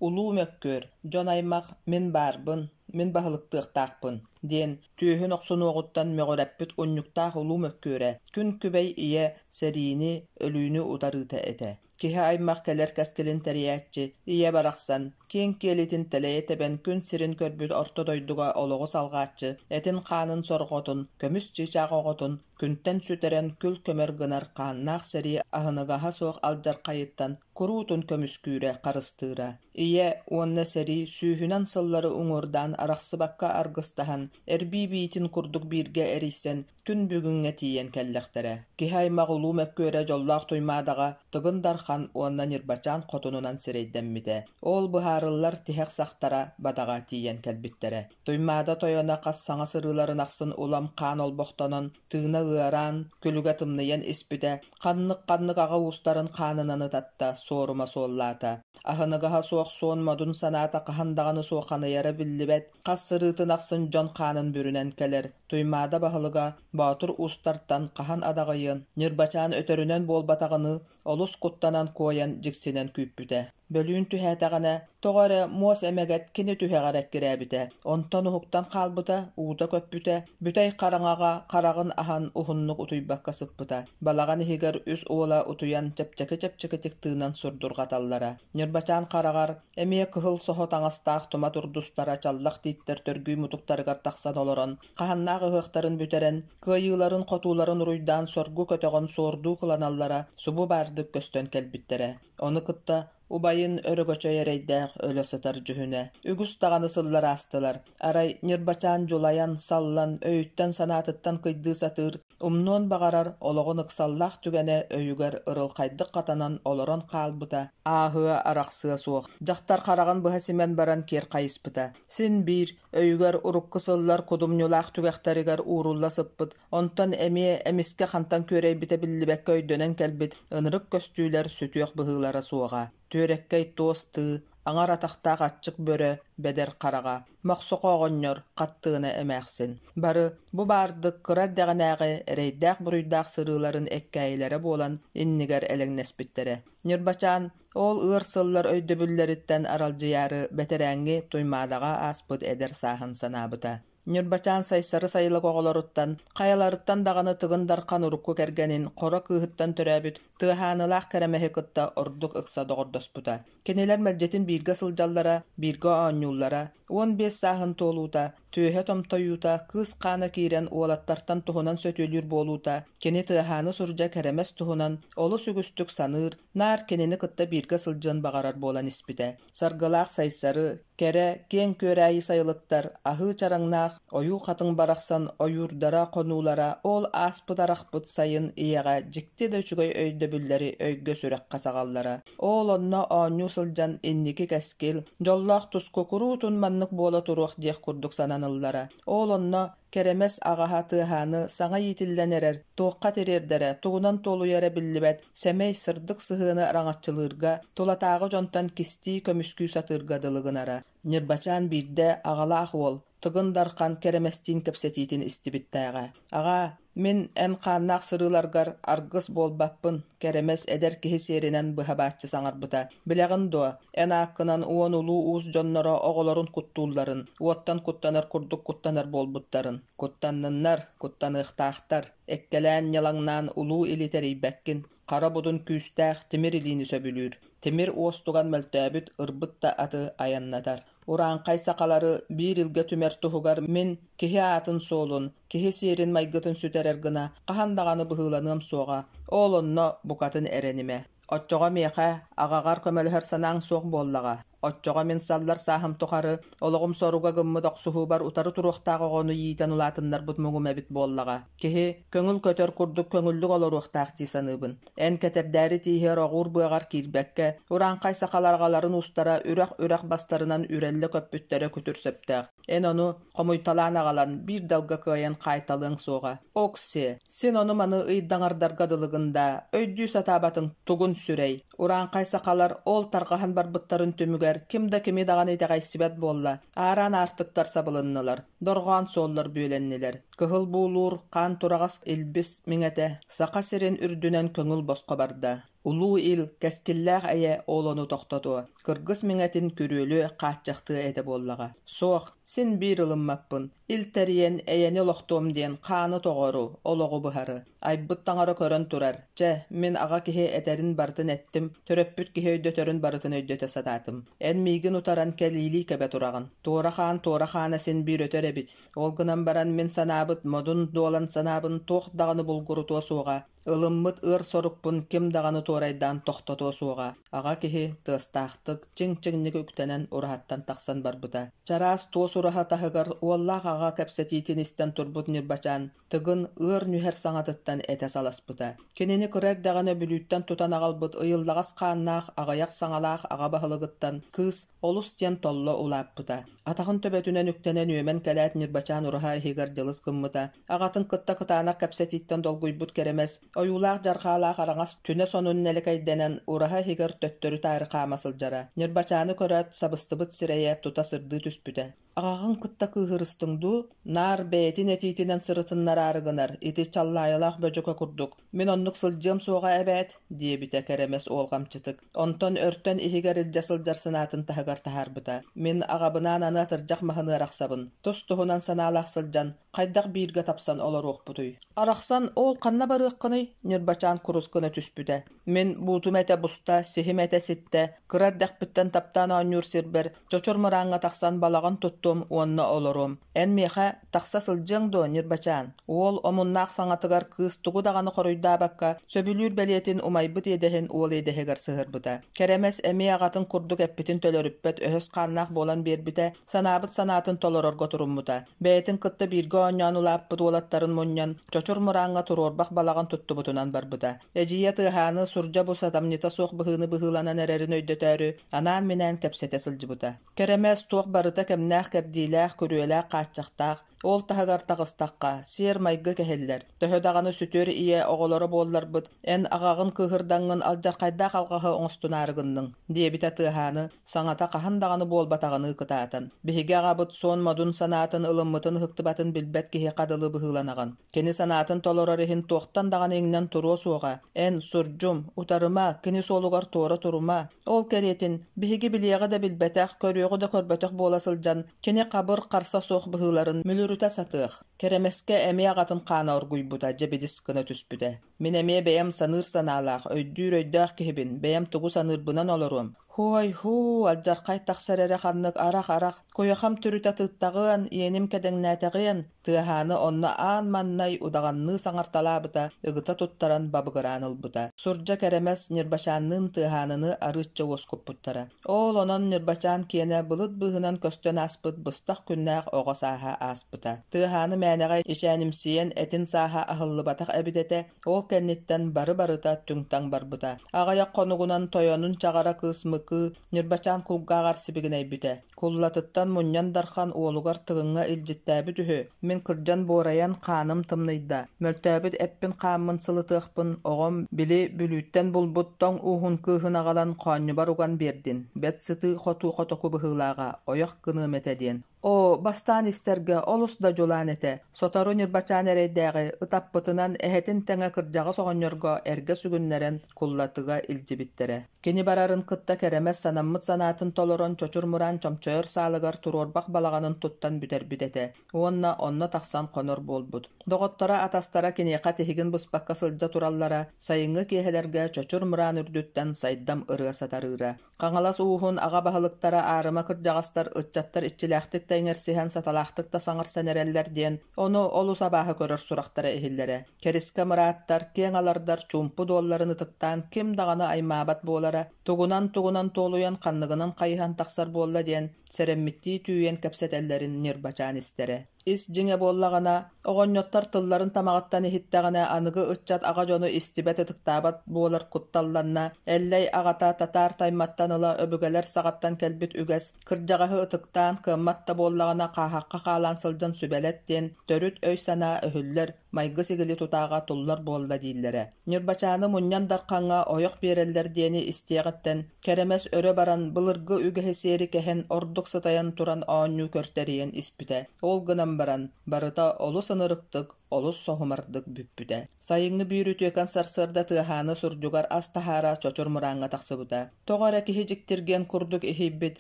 улуу мөккүөр, дьон-аймах мин баарбын, мин баһылыктыахтаахпын диэн түөһүн охсунуоҕуттан мөҕүрэппит унньуктаах улуу мөккүөрэ күн күбэй ийэ сэриини, өлүүнү утарыыта этэ. Киһи аймах кэлэр кэскилин тэрийээччи, ийэ барахсан, киэҥ киэлитин тэлэйэ тэбэн күн сирин көрбүт орто дойдуга олоҕу салҕааччы, этин-хаанын сорҕотун, көмүс чыычаах оҕотун күнтэн сүтэрэн күл-көмөр гынар хааннаах сэрии аһыныгаһа суох алдьархайыттан куруутун көмүскүүрэ, харыстыыра. Ийэ уонна сэрии сүүһүнэн сыллары уҥуордаан арахсыбакка аргыстаһан, эрбии биитин курдук бииргэ эрийсэн, күн бүгүҥҥэ тиийэн кэллэхтэрэ. Киһи аймах улуу мөккүөрэ дьоллоох Туймаадаҕа Тыгын Дархан уонна Ньырбачаан хотунунан сирэйдэммитэ. Ол быһаарыллар тиһэх сахтара бадаҕа тиийэн кэлбиттэрэ. Туймаада тойоно хас саҥа сырыыларын ахсын улам хаан олбохтонон, тыына ыараан, күлүгэ тымныйан испитэ, ханнык-ханнык аҕа уустарын хаанынан ытатта, суорума суоллаата. Аһыныгаһа суох суон модун санаата хаһан даҕаны суоханыйара биллибэт, хас сырыытын ахсын дьон хаанын бүрүнэн кэлэр, Туймаада баһылыга Боотур уустартан хаһан адаҕыйыан, Ньырбачаан өтөрүнэн буолбатаҕыныы олус куттанан куойан дьиксинэн күүппүтэ. Бөлүүн түһээтэҕинэ, тоҕо эрэ муос эмэгэт кини түһэҕэр эккирээбитэ, онтон уһуктан хаалбыта, уута көппүтэ, бүтэй хараҥаҕа хараҕын аһан уһуннук утуйбакка сыппыта. Балаҕан иһигэр үс уола утуйан чэпчэки-чэпчэкитик тыынан сурдурҕаталлара. Ньырбачаан хараҕар Эмиэ кыһыл соһо таҥастаах тума турдустара чаллах тииттэр төргүү мутуктарыгар тахсан олорон, хаһаннаах ыһыахтарын бүтэрэн, кыайыыларын-хотууларын уруйдаан соргу көтөҕөн суордуу кыланаллара субу баардык көстөн кэлбиттэрэ. Ону кытта убайын Өрөгөчөй эрэйдээх өлө сытар дьүһүнэ. Үгүс даҕаны сыллар аастылар. Арай Ньырбачаан дьулайан, саллан, өйүттэн-санаатыттан кыйдыы сатыыр Умнуон баҕарар олоҕун ыксаллаах түгэнэ өйүгэр ырылхайдык хатанан олорон хаалбыта, ааһыа, арахсыа суох. Дьахтар хараҕын быһа симэн баран киэр хайыспыта. Син биир, өйүгэр урукку сыллар кудумньулаах түгэхтэригэр уурулла сыппыт, онтон эмиэ эмискэ хантан күөрэйбитэ биллибэккэ өйдөнөн кэлбит ынырык көстүүлэр сүтүөх быһыылара суоҕа. Түөрэккэй туос тыы, аҥар атахтаах аччык бөрө, бэдэр хараҕа, Мохсоҕо оҕонньор, хаттыына эмээхсин. Бары бу баардык кыра эрдэҕинээҕи эрэйдээх-буруйдаах сырыыларын эккээйилэрэ буолан иннигэр элэҥнэспиттэрэ. Ньырбачаан ол ыар сыллар өйдөбүллэриттэн аралдьыйаары бэтэрээҥҥи Туймаадаҕа ааспыт эдэр сааһын санаабыта. Ньырбачаан Сайсары сайылык оҕолоруттан, хайаларыттан даҕаны Тыгын Дархан урукку кэргэнин Хоро кыыһыттан төрөөбүт Тыаһаанылаах Кэрэмэһи кытта ордук ыкса доҕордоспута. Кинилэр мэлдьитин бииргэ сылдьаллара, бииргэ оонньууллара. 15 сааһын туолуута, түөһэ томтойуута, кыыс хаана киирэн уолаттартан туһунан сөтүөлүүр буолуута, кини Тыаһааны сурдьа Кэрэмэс туһунан олус үгүстүк саныыр, наар кинини кытта бииргэ сылдьыан баҕарар буолан испитэ. Саргылаах Сайсары, кэрэ, киэҥ күөрээйи сайылыктар, аһыы чараҥнаах ойуу хатыҥ барахсан ойуурдара, хонуулара ол ааспыт-арахпыт сайын ийэҕэ дьикти да үчүгэй өйдөбүллэри өйгө-сүрэххэ саҕаллара. Ол онно оонньуу сылдьан инники кэскил, дьоллоох туску куруутун маннык буола туруох диэх курдук сананыллара. Ол онно Кэрэмэс аҕаһа Тыаһааны саҥа иитиллэн эрэр, туохха тириэрдэрэ, тугунан туолуйара биллибэт сэмэй, сырдык сыһыаны араҥаччылыырга, тулатааҕы дьонтон кистии, көмүскүү сатыырга дылы гынара. Ньырбачаан биирдэ аҕалаах уол Тыгын Дархан Кэрэмэстиин кэпсэтиитин истибиттээҕэ. «Аҕаа, мин эн хааннаах сырыыларгар аргыс буолбаппын», Кэрэмэс эдэр киһи сиэринэн быһа-бааччы саҥарбыта. «Билэҕин дуо, эн ааккынан уон улуу уус дьонноро оҕолорун куттуулларын, уоттан куттанар курдук куттанар буолбуттарын. Куттанныннар, куттаныахтаахтар. Эккэлээн ньылаҥнаан улуу или тэрийбэккин. Хара будун күүстээх тимир илиини сөбүлүүр. Тимир уостуган мөлтөөбүт ырбыт да аты айаннатар. Урааҥхай сахалары биир илгэ түмэр туһугар мин киһи аатын-суолун, киһи сиэрин-майгытын сүтэрэр гына хаһан даҕаны быһыыланыам суоҕа, ол онно букатын эрэнимэ. Оччоҕо миэхэ аҕаҕар көмөлөһөр санааҥ суох буоллаҕа. Оччоҕо мин саллар сааһым тухары олоҕум соруга гыммыт охсуһуубар утары туруохтаах оҕону иитэн улаатыннарбыт муҥум эбит буоллаҕа. Киһи көҥүл көтөр курдук көҥүллүк олоруохтаах дии саныыбын. Эн кэтэрдээри тииһэр оҕуур быаҕар киирбэккэ, урааҥхай сахалар аҕаларын уустара үрэх-үрэх бастарынан үрэллэ көппүттэрэ күтүр сөптөөх. Эн ону хомуйталаан аҕалан, биир далга кыайан хаайталыаҥ суоҕа. Ок-сиэ, син ону-маны ыйдаҥардарга дылыгын даа, өйдүү сатаабатыҥ тугун сүрэй. Урааҥхай сахалар ол тарҕаһан барбыттарын түмүгэр ким да кими даҕаны итэҕэйсибэт буолла, аараан аартыктар сабылыннылар, дорҕоон суоллар бүөлэннилэр. Кыһыл буулуур, хаан тураҕас илбис миҥэтэ Саха сирин үрдүнэн көҥүл босхо барда. Улуу ил, кэскиллээх эйэ ол ону тохтотуо, кыргыс миҥэтин күрүөлүө, хааччахтыа этэ буоллаҕа. Суох, син биир ылыммаппын. Ил тэрийэн, эйэни олохтуом диэн хааны тоҕору, олоҕу быһары. Айбыт таҥара көрөн турар. Чэ, мин аҕа киһи этэрин барытын эттим, төрөппүт киһи өйдөтөрүн барытын өйдөтө сатаатым. Эн миигин утаран кэлиилии кэбэ тураҕын. Туора хаан туора хаана син биир өтөр эбит. Ол гынан баран мин санаабыт модун дуолан санаабын туох даҕаны булгурутуо суоҕа, ылыммыт ыар сорукпун ким даҕаны туорайдаан тохтотуо суоҕа. Аҕа киһи тыастаахтык, чиҥ-чиҥник үктэнэн ураһаттан тахсан барбыта. Чараас туос ураһа таһыгар уоллаах аҕа кэпсэтиитин истэн турбут Ньырбачаан Тыгын ыар нүһэр саҥатыттан этэ саласпыта. Кинини кыра эрдэҕинэ Бүлүүттэн тутан аҕалбыт ыйыллаҕас хааннаах, аҕыйах саҥалаах аҕа баһылыгыттан кыыс олус диэн толло улааппыта. Атаҕын төбөтүнэн үктэнэн үөмэн кэлээт Ньырбачаан ураһа иһигэр дьылыс гыммыта. Аҕатын кытта кытаанах кэпсэтииттэн долгуйбут Кэрэмэс, ойуулаах-дьарҕаалаах араҥас түнэ сонун нэлэкэйдэнэн ураһа иһигэр төттөрү-таары хаама сылдьара. Ньырбачааны көрөөт, сабыстыбыт сирэйэ тута сырдыы түспүтэ. Аҕаҕын кытта кыыһырыстыҥ дуу? Наар бэйэтин этиитинэн сырытыннараары гынар, ити чаллаайылаах бөдьөкө курдук. Мин оннук сылдьыам суоҕа эбээт, диэбитэ Кэрэмэс уолҕамчытык. Онтон өртөн иһигэр илдьэ сылдьар санаатын таһыгар таһаарбыта. Мин аҕабынаан аны атырдьах маһын ыарахсабын. Тус-туһунан санаалаах сылдьан, хайдах бииргэ тапсан олоруохпутуй? Арахсан ол ханна барыаххыный? Ньырбачаан курус гына түспүтэ. Мин буутум этэ буста, сиһим этэ ситтэ, кыра эрдэхпиттэн таптаан оонньуур сирбэр Чочур мырааҥҥа тахсан балаҕан туттуом уонна олоруом. Эн миэхэ тахса сылдьыаҥ дуо, Ньырбачаан? Уол омуннаах саҥатыгар кыыс тугу даҕаны хоруйдаабакка, сөбүлүүр бэлиэтин умайбыт иэдэһин уол иэдэһигэр сыһыарбыта. Кэрэмэс эмиэ аҕатын курдук эппитин төлөрүппэт өһөс хааннаах буолан биэрбитэ, санаабыт санаатын толорорго туруммута. Бэйэтин кытта бииргэ оонньоон улааппыт уолаттарын мунньан, Чочур мырааҥҥа туруорбах балаҕан туттубутунан барбыта. Эдьиийэ Тыаһааны сурдьа бу сатамньыта суох быһыыны быһыыланан эрэрин өйдөтөөрү, анаан-минээн кэпсэтэ сылдьыбыта. Кэрэмэс туох барыта кэмнээх-кэрдиилээх, күрүөлээх-хааччахтаах, ол таһыгар таҕыстахха, сиэр-майгы кэһиллэр. Төһө даҕаны сүтүөр ийэ оҕолоро буолларбыт, эн аҕаҕын кыыһырдаҥҥын алдьархайдаах алҕаһы оҥостунаары гынныҥ, диэбитэ Тыаһааны, саҥата хаһан даҕаны буолбатаҕыныы кытаатан. Биһиги аҕабыт суон модун санаатын ылыммытын ыһыктыбатын билбэт киһиэхэ дылы быһыыланаҕын. Кини санаатын толорор иһин туохтан даҕаны иҥнэн туруо суоҕа. Эн, сурдьум, утарыма, кини суолугар туора турума. Ол кэриэтин, биһиги билиэҕи да билбэтэх, көрүөҕү да көрбөтөх буола сылдьан, Кини хабыр, харса суох быһыыларын мүлүрүтэ сатыах. Кэрэмэскэ эмиэ аҕатын хаана оргуйбута, дьэбидис гына түспүтэ. Мин эмиэ бэйэм саныыр санаалаах, өйдүүр өйдөөх киһибин, бэйэм тугу саныырбынан олоруом. Һуой-һуу, алдьархай тахсар эрэ ханнык арах-арах, куйахам түрүтэ тыыттаҕыан, иэним кэдэҥнээтэҕиэн, Тыаһааны онно аан маҥнай удаҕанныы саҥарталаабыта, ыгыта туттаран бабыгыраан ылбыта. Сурдьа Кэрэмэс Ньырбачаанныын Тыаһааныны арыычча уоскуппуттара. Ол онон Ньырбачаан киэнэ былыт быыһынан көстөн ааспыт быстах күннээх оҕо сааһа ааспыта. Тыаһааны мээнэҕэ ичэнимсийэн этин сааһа аһыллыбатах эбит этэ, ол кэнниттэн бары-барыта түҥ-таҥ барбыта. Аҕыйах хонугунан тойонун чаҕара кыыс Мыкыы Ньырбачаан кулгааҕар сибигинэйбитэ. Куллатыттан мунньан дархан уолугар Тыгыҥҥа илдьиттээбит үһү: «Мин кырдьан буорайан, хааным тымныйда, мөлтөөбүт эппин-хааммын сылытыахпын, оҕом, били, Бүлүүттэн булбут тоҥ ууһун кыыһын аҕалан хоонньубар уган биэрдин, бэрт сытыы-хотуу хотоку быһыылааҕа, ойох гыныам этэ» диэн. Оо, бастаан истэргэ олус да дьулаан этэ. Сотору Ньырбачаан эрэйдээҕи ытаппытынан эһэтин тэҥэ кырдьаҕас оҕонньорго эргэ сүгүннэрэн Куллатыга илдьибиттэрэ. Кини барарын кытта Кэрэмэс санаммыт санаатын толорон Чочур Мураан чомчойор саалыгар туруорбах балаҕанын туттан бүтэрбит этэ уонна онно тахсан хонор буолбут. Доҕотторо-атастара киниэхэ тиһигин быспакка сылдьа тураллара, сайыҥҥы киэһэлэргэ Чочур Мураан үрдүттэн сайдам ырыа сатарыыра. Хаҥалас ууһун аҕа баһылыктара аарыма кырдьаҕастар ыччаттар иччилээхтик да иҥэрсиһэн, саталаахтык да саҥарсан эрэллэр диэн, ону олус абааһы көрөр сурахтара иһиллэрэ. Кэрискэ мырааттар, киэҥ алардар чуумпу дуолларын ытыктаан ким даҕаны аймаабат буолара, тугунан-тугунан туолуйан ханныгынан хайыһан тахсар буолла диэн сэрэммиттии түүйэн кэпсэтэллэрин Ньырбачаан истэрэ. Ис дьиҥэ буоллаҕына, оҕонньоттор тылларын тамаҕыттан иһиттэҕинэ аныгы ыччат аҕа дьону истибэт, ытыктаабат буолар кутталланна. Эллэй аҕата татаар тайматтан ыла өбүгэлэр саҕаттан кэлбит үгэс, кырдьаҕаһы ытыктаан, кыаммат да буоллаҕына хааһахха хаалаан сылдьан сүбэлэт диэн төрүт өй-санаа өһүллэр, майгы-сигили тутааҕа туллар буолла дииллэрэ. Ньырбачааны мунньан дархаҥҥа ойох биэрэллэр диэни истиэҕиттэн Кэрэмэс өрө баран, былыргы үгэһи сиэри кэһэн ордук сытайан туран оонньуу көртэрийэн испитэ. Ол гынан баран, барыта олус ынырыктык, олус соһумардык бүппүтэ. Сайыҥҥы биир үтүөкэн сарсыарда Тыаһааны сурдьугар ас таһаара Чочур Мырааҥҥа тахсыбыта. Тоҕо эрэ киһи дьиктиргиэн курдук иһийбит,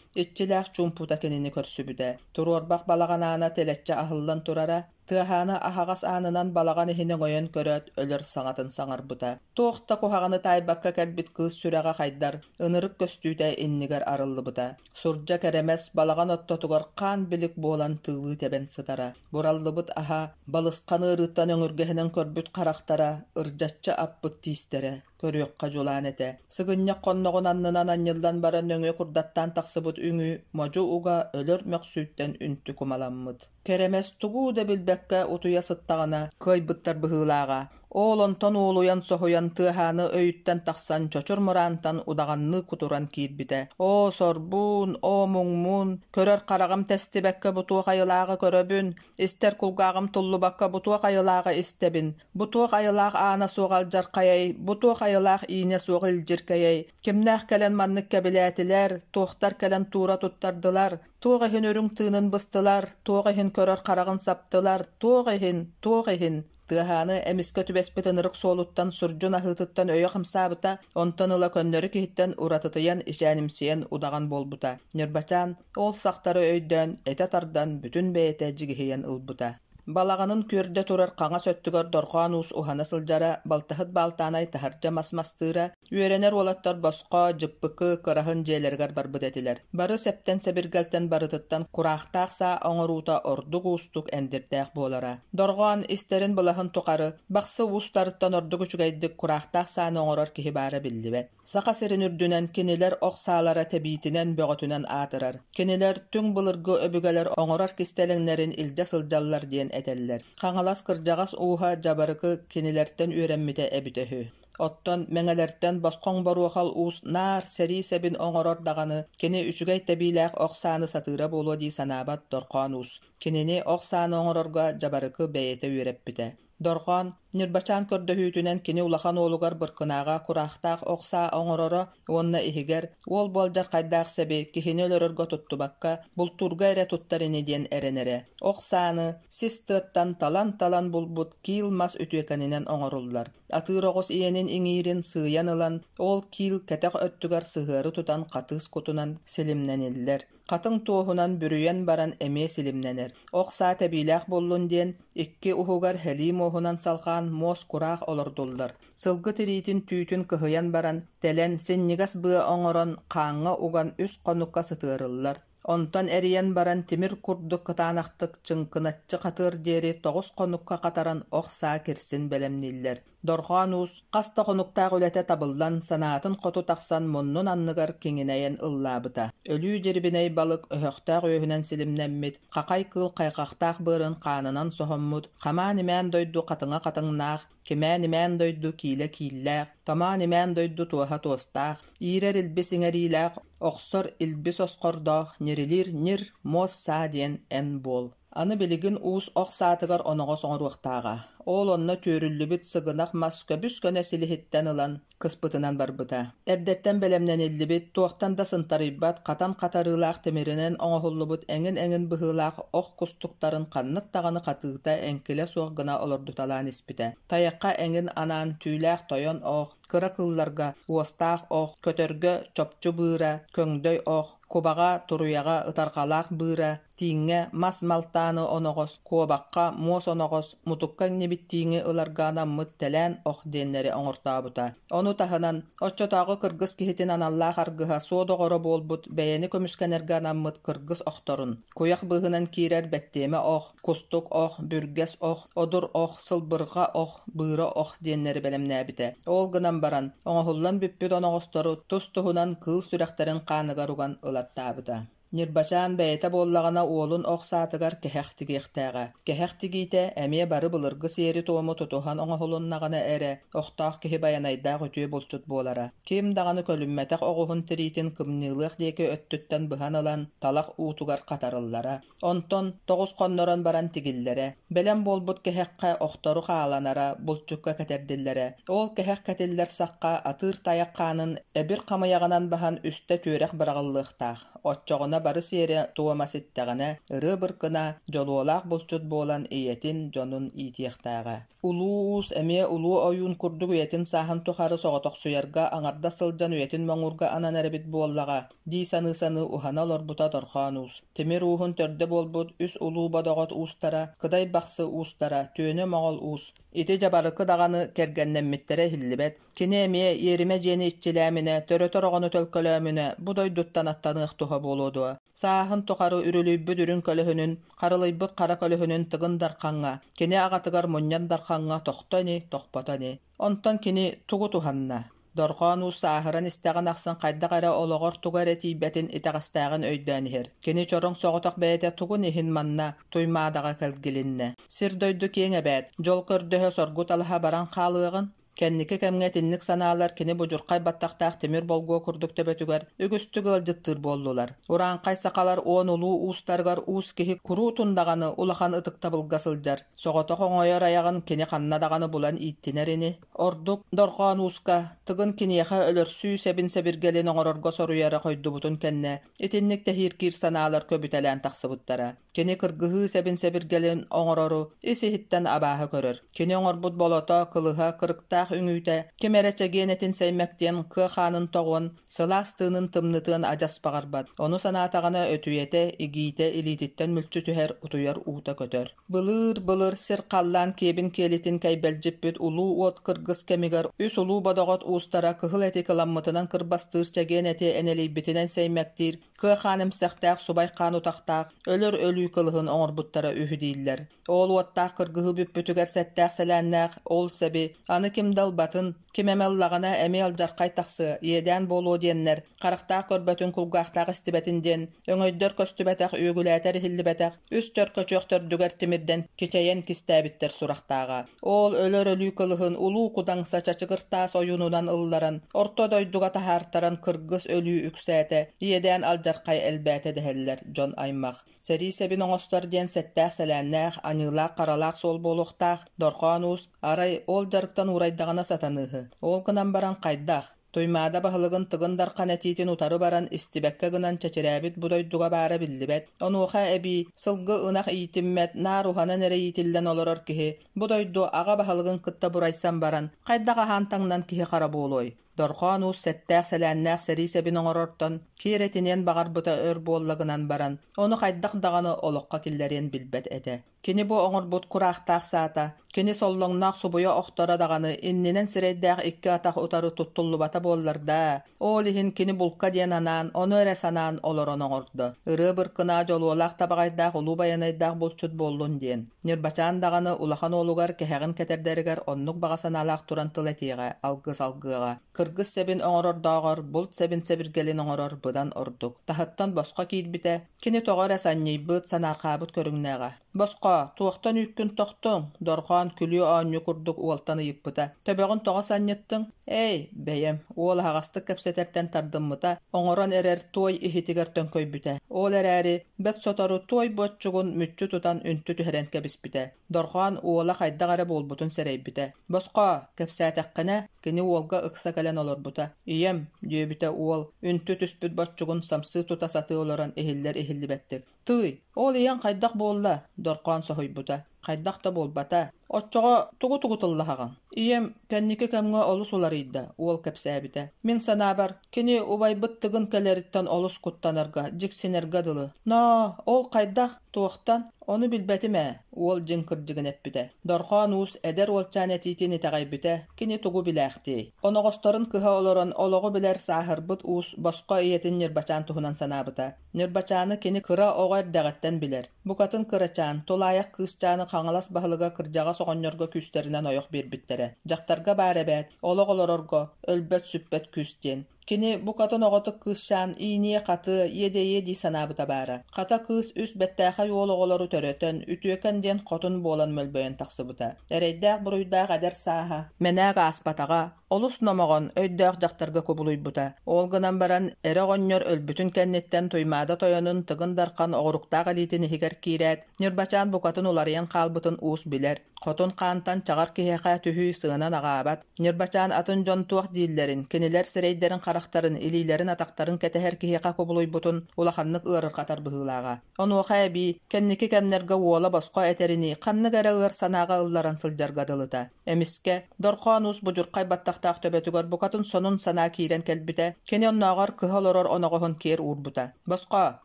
иччилээх чуумпута кинини көрсүбүтэ. Туруорбах балаҕан аана тэлэччи аһыллан турара, Тыаһааны аһаҕас аанынан балаҕан иһин өҥөйөн көрөөт, өлөр саҥатын саҥарбыта. Туох да куһаҕаны таайбакка кэлбит кыыс сүрэҕэ хайдар, ынырык көстүүтэ иннигэр арыллыбыта. Сурдьа кэрэмэс балаҕан ортотугар хаан-билик буолан тыылыы тэбэн сытара. Бураллыбыт аһа, балысхан ыарыыттан өҥүргэһинэн көрбүт харахтара, ырдьаччы аппыт тиистэрэ, көрүөххэ дьулаан этэ. Сыгынньах хонноҕун аннынан анньыллан баран нөҥүө курдаттаан тахсыбыт үҥүү модьу уга өлөр мөхсүүттэн үнтү кумаламмыт. Кэрэмэс тугу да билбэккэ утуйа сыттаҕына, кыайбыттар быһыылааҕа. Ол онтон уолуйан соһуйан Тыаһааны өйүттэн тахсан Чочур Мыраантан удаҕанныы кутуран киирбитэ. Оо, сорбуун, оо, муҥмун, көрөр хараҕым тэстибэккэ бу туох айылааҕы көрөбүн, истэр кулгааҕым туллубакка бу туох айылааҕы истэбин, бу туох айылаах аана суох алдьархайай, бу туох айылаах иинэ суох илдьиркэйэй, кимнээх кэлэн маннык кэбилээтилэр, туохтар кэлэн туура туттардылар, Туох иһин үрүҥ тыынын быстылар, туох иһин көрөр хараҕын саптылар, туох иһин, туох иһин Тыаһааны эмискэ түбэспит ынырык суолуттан сурдьун аһыытыттан өйө хамсаабыта, онтон ыла көннөрү киһиттэн уратытыйан, ичэнимсийэн удаҕан буолбута. Ньырбачаан ол сахтары өйдөөн, этэ тардан, бүтүн бэйэтэ дьигиһийэн ылбыта. Балаҕанын күөрдэ турар хаҥас өттүгэр Дорҕоон Уус уһана сылдьара, балтаһыт Баалтаанай таһырдьа мас мастыыра, үөрэнэр уолаттар босхо, дьыппыкы, кыраһын дьиэлэригэр барбыт этилэр. Бары сэптэн-сэбиргэлтэн барытыттан кураахтаах саа оҥоруута ордук уустук эндирдээх буолара. Дорҕоон истэрин былаһын тухары Бахсы уустарыттан ордук үчүгэйдик кураахтаах сааны оҥорор киһи баара биллибэт. Саха сирин үрдүнэн кинилэр ох саалара тэбиитинэн бөҕөтүнэн аатырар. Кинилэр түҥ былыргы өбүгэлэр оҥорор кистэлэҥнэрин илдьэ сылдьаллар диэн этэллэр. Хаҥалас кырдьаҕас ууһа Дьабарыкы кинилэртэн үөрэммитэ эбитэ үһү. Оттон Мэҥэлэртэн Босхоҥ Боруохал уус наар сэрии сэбин оҥорор даҕаны, кини үчүгэй тэбиилээх ох сааны сатыыра буолуо дии санаабат Дорхоон уус. Кинини ох сааны оҥорорго Дьабарыкы бэйэтэ үөрэппитэ. Дорҕоон Ньырбачаан көрдөһүүтүнэн кини улахан уолугар Быркынааҕа кураахтаах ох саа оҥороро уонна иһигэр уол буолдьархайдаах сэби киһини өлөрөргө туттубакка, бултуурга эрэ туттар ини диэн эрэнэрэ. Ох сааны сис тыаттан талан-талан булбут киил мас үтүөкэнинэн оҥоруллар. Атыыр оҕус иэнин иҥиирин сыыйан ылан, ол киил кэтэх өттүгэр сыһыары тутан хатыыс кутунан силимнэниллэр. Хатыҥ туоһунан бүрүйэн баран эмиэ силимнэнэр. Ох саа тэбиилээх буоллун диэн, икки уһугар һэлии муоһунан салҕаан муос кураах олордуллар. Сылгы тириитин түүтүн кыһыйан баран, тэлэн, синньигэс быа оҥорон, хааҥҥа уган үс хонукка сытыарыллар. Онтон эрийэн баран тимир курдук кытаанахтык чыҥкыначчы хатыар диэри тоҕус хонукка хатаран ох саа кирсин бэлэмнииллэр. Дорҕоон Уус хас да хонуктаах үлэтэ табыллан, санаатын хоту тахсан муннун анныгар киҥинэйэн ыллаабыта. Өлүү дьирибинэй балык өһөхтөөх үөһүнэн силимнэммит, хахай кыыл хайҕахтаах быарын хаанынан соһоммут, хамаан-имээн дойду хатыҥа хатыҥнаах, кимээн-имээн дойду киилэ кииллээх, томоон-имээн дойду туоһа туостаах, иирэр илбис иҥэриилээх, охсор илбис осхордоох, ньирилиир ньир, муос саа диэн эн буол. Аны билигин уус ох саатыгар оноҕос оҥоруохтааҕа. Ол онно түөрүллүбүт сыгынах мас көбүс-көнө силиһиттэн ылан, кыспытынан барбыта. Эрдэттэн бэлэмнэниллибит, туохтан да сынтарыйбат, хатан хатарыылаах тимиринэн оҥоһуллубут эҥин-эҥин быһыылаах ох кустуктарын ханнык даҕаны хатыыта эҥкилэ суох гына олордуталаан испитэ. Тайахха эҥин анаан түүлээх тойон ох, кыра кыылларга уостаах ох, көтөргө чопчу быыра, көҥдөй ох, кубаҕа, туруйаҕа ытарҕалаах быыра, тииҥҥэ мас малтааны оноҕос, куобахха муос оноҕос, мутукка иҥнибит тииҥи ыларга анаммыт тэлээн ох диэннэри оҥортообута. Ону таһынан, оччотооҕу кыргыс киһитин аналлаах аргыһа суо доҕоро буолбут бэйэни көмүскэнэргэ анаммыт кыргыс охторун, куйах быыһынан киирэр бэттиэмэ ох, кустук ох, бүргэс ох, одур ох, сылбырҕа ох, быыра ох диэннэри бэлэмнээбитэ. Ол гынан баран, оҥоһуллан бүппүт оноҕостору тус-туһунан кыыл сүрэхтэрин хааныгар уган ылаттаабыта. Ньырбачаан бэйэтэ буоллаҕына уолун ох саатыгар кэһэх тигиэхтээҕэ. Кэһэх тигиитэ эмиэ бары былыргы сиэри-туому тутуһан оҥоһулуннаҕына эрэ, охтоох киһи байанайдаах үтүө булчут буолара. Ким даҕаны көлүммэтэх оҕуһун тириитин кымньыылыах диэки өттүттэн быһан ылан, талах уутугар хатарыллара. Онтон тоҕус хоннорон баран тигиллэрэ. Бэлэм буолбут кэһэххэ охтору хааланара, булчукка кэтэрдиллэрэ. Ол кэһэх кэтиллэр сахха атыыр тайах хаанын эбир хамыйаҕынан баһан үстэ түөрэх быраҕыллыахтаах. Оччоҕуна бары сиэрэ туома ситтэҕинэ, ырыа быркына, дьолуолаах булчут буолан ийэтин, дьонун иитиэхтээҕэ. Улуу уус эмиэ улуу ойуун курдук үйэтин сааһын тухары соҕотохсуйарга аҥардас сылдьан үйэтин моҥуурга ананар эбит буоллаҕа, дии саныы-саныы уһана олорбута Дорхоон Уус. Тимир ууһун төрдө буолбут үс улуу бодоҕот уустара, Кыдай Бахсы уустара, Түөнэ Моҕол уус, ити дьабарыкы даҕаны кэргэннэммиттэрэ иһиллибэт. Кини эмиэ иэримэ дьиэни иччилээминэ, төрөтөр оҕону төлкөлөөмүнэ бу дойдуттан аттаныах туһа буолуо дуо? Сааһын тухары үрүлүйбүт үрүҥ көлөһүнүн, харылыйбыт хара көлөһүнүн Тыгын Дархаҥҥа, кини аҕатыгар Мунньан Дархаҥҥа тохто ини, тохпото ини. Онтон кини тугу туһанна? Дорҕоон уус сааһыран истэҕин ахсын хайдах эрэ олоҕор туга эрэ тиийбэтин итэҕэстээҕин өйдөөн иһэр. Кини чороҥ соҕотох бэйэтэ тугун иһин манна Туймаадаҕа кэлгилиннэ. Сир-дойду киэҥ эбээт, дьол көрдөһө соргу талаһа баран хаалыаҕын Кэнники кэмҥэ итинник санаалар кини будьурхай баттахтаах тимир болгуо курдук төбөтүгэр үгүстүк ыалдьыттыыр буоллулар. Урааҥхай сахалар уон улуу уустарыгар уус киһи куруутун даҕаны улахан ытыктабылга сылдьар. Соҕотох оҥойор айаҕын кини ханна даҕаны булан ииттинэр ини. Ордук Дорҕоон Ууска Тыгын киниэхэ өлөрсүү сэбин-сэбиргэлин оҥорорго соруйара хойдубутун кэннэ итинник тэһииргиир санаалар көбүтэлээн тахсыбыттара. Кини кыргыһыы сэбин-сэбиргэлин оҥорору ис-иһиттэн абааһы көрөр. Кини оҥорбут болото, кылыһа, кырыктаах үҥүүтэ ким эрэ чэгиэн этин сэймэктиэн, кыа хаанын тоҕуон, сылаас тыынын тымнытыан адьас баҕарбат. Ону санаатаҕына өтүйэтэ, игиитэ илиититтэн мүлчү түһэр, утуйар уута көтөр. Былыыр-былыр сир-халлаан киэбин киэлитин кэйбэлдьиппит улуу уот кыргыс кэмигэр үс улуу бодоҕот уустара кыһыл эти кыламмытынан кырбастыыр чэгиэн эти энэлийбитинэн сэймэктиир кыа хаан эмсэхтээх субай хаан утахтаах өлөр өлүү кылыһын оҥорбуттара үһү дииллэр. Ол уоттаах кыргыһыы бүппүтүгэр сэттээх сэлээннээх ол сэби аны ким Ким да ылбатын, ким эмэ ыллаҕына эмиэ алдьархай тахсыа, иэдээн буолуо диэннэр, харахтаах көрбөтүн, кулгаахтаах истибэтин диэн, өҥөйдөр көстүбэтэх, үөгүлээтэр иһиллибэтэх, үс чөркөчүөх төрдүгэр тимирдэн кичэйэн кистээбиттэр сурахтааҕа. Ол өлөр өлүү кылыһын улуу Кудаҥса чачыгыр таас ойуунунан ылларан, орто дойдуга таһаартаран кыргыс өлүү үксээтэ, иэдээн алдьархай элбээтэ дэһэллэр дьон аймах. Сэрии сэбин оҥостор диэн сэттээх-сэлээннээх, аньыылаах-харалаах суол буолуохтаах, Дорхоон Уус арай ол дьарыктан уурайдаҕына сатаныыһы. Ол гынан баран хайдах? Туймаада баһылыгын Тыгын Дархан этиитин утары баран истибэккэ гынан чэчирээбит бу дойдуга баара биллибэт. Онуоха эбии сылгы ынах иитиммэт, наар уһанан эрэ иитиллэн олорор киһи бу дойду аҕа баһылыгын кытта бурайсан баран хайдах аһаан-таҥнан киһи-хара буолуой? Дорхоон Уус сэттээх-сэлээннээх сэрии сэбин оҥорортон киэр этиниэн баҕарбыта өр буолла гынан баран, ону хайдах даҕаны олоххо киллэриэн билбэт этэ. Кини бу оҥорбут кураахтаах саата, кини соллоҥноох субуйа охторо даҕаны иннинэн сирэйдээх икки атах утары туттуллубата буоллар даа, ол иһин кини булка диэн анаан, ону эрэ санаан олорон оҥордо. Ырыа быркынаа дьолуолаах табаҕайдаах улуу байанайдаах булчут буоллун диэн. Ньырбачаан даҕаны улахан уолугар кэһэҕин кэтэрдэригэр оннук баҕа санаалаах туран тыл этиэҕэ, алгыс алгыаҕа. Кыргыс сэбин оҥорордооҕор булт сэбин сэбиргэлин оҥорор быдан ордук. Таһыттан босхо киирбитэ, кини тоҕо эрэ санньыйбыт, санаарҕаабыт көрүҥнээҕэ. «Босхо, туохтан үүккүн тохтуҥ?» Дорҕоон күлүү-оонньуу курдук уолтан ыйыппыта. «Төбөҕүн тоҕо санньыттыҥ?» «Эй, бэйэм» уол аһаҕастык кэпсэтэртэн тардыммыта, оҥорон эрэр туой иһитигэр төҥкөйбүтэ. Ол эрээри, бэрт сотору туой боччугун мүччү тутан үнтү түһэрэн кэбиспитэ. Дорҕоон уола хайдах эрэ буолбутун сэрэйбитэ. «Босхо, кэпсээтэххинэ» кини уолга ыкса кэлэн олорбута. «Ийэм», диэбитэ уол, үнтү түспүт боччугун самсыы тута сатыы олорон иһиллэр-иһиллибэттик. «Тыый, ол ийэҥ хайдах буолла?» Дорҕоон соһуйбута. «Хайдах да буолбата. Оччоҕо тугу-тугу тыллаһаҕын?» «Ийэм кэнники кэмҥэ олус уларыйда», уол кэпсээбитэ. «Мин санаабар, кини убайбыт Тыгын кэлэриттэн олус куттанарга, дьиксинэргэ дылы. Ноо, ол хайдах, туохтан? Ону билбэтим ээ», уол дьиҥ кырдьыгын эппитэ. Дорҕоон Уус эдэр уолчаан этиитин итэҕэйбитэ, кини тугу билээхтиэй. Оноҕосторун кыһа олорон олоҕу билэр сааһырбыт уус босхо ийэтин Ньырбачаан туһунан санаабыта. Ньырбачааны кини кыра оҕо эрдэҕиттэн билэр. Букатын кырачаан, тулаайах кыысчааны Хаҥалас баһылыга кырдьаҕас оҕонньорго күүстэринэн ойох биэрбиттэрэ. Дьахтарга баар эбээт, олох олорорго, өлбөт-сүппэт күүс диэн. Кини букатын оҕотук кыысчаан ииниэ-хатыа, иэдэйиэ дии санаабыта баара. Хата кыыс үс бэртээхэй уол оҕолору төрөтөн, үтүөкэн диэн хотун буолан мөлбөйөн тахсыбыта. Эрэйдээх-буруйдаах эдэр сааһа мэнээк ааспатаҕа, Олус номоҕон, өйдөөх дьахтарга кубулуйбута. Ол гынан баран, эрэ оҕонньор өлбүтүн кэнниттэн Туймаада тойонун Тыгын Дархан оҕуруктаах илиитин иһигэр киирээт, Ньырбачаан букатын уларыйан хаалбытын уус билэр. Хотун хаантан чаҕар киһиэхэ түһүү сыанан аҕаабат. Ньырбачаан атын дьон туох дииллэрин, кинилэр сирэйдэрин-харахтарын, илиилэрин-атахтарын кэтэһэр киһиэхэ кубулуйбутун улаханнык ыарырҕатар быһыылааҕа. Онуоха эбии, кэнники кэмнэргэ уола босхо этэринии, ханнык эрэ ыар санааҕа ылларан сылдьарга дылыта. Эмискэ, Дорхоон Уус будьурхай баттахтаах төбөтүгэр букатын сонун санаа киирэн кэлбитэ, кини оннооҕор кыһа олорор оноҕоһун киэр уурбута. «Босхо,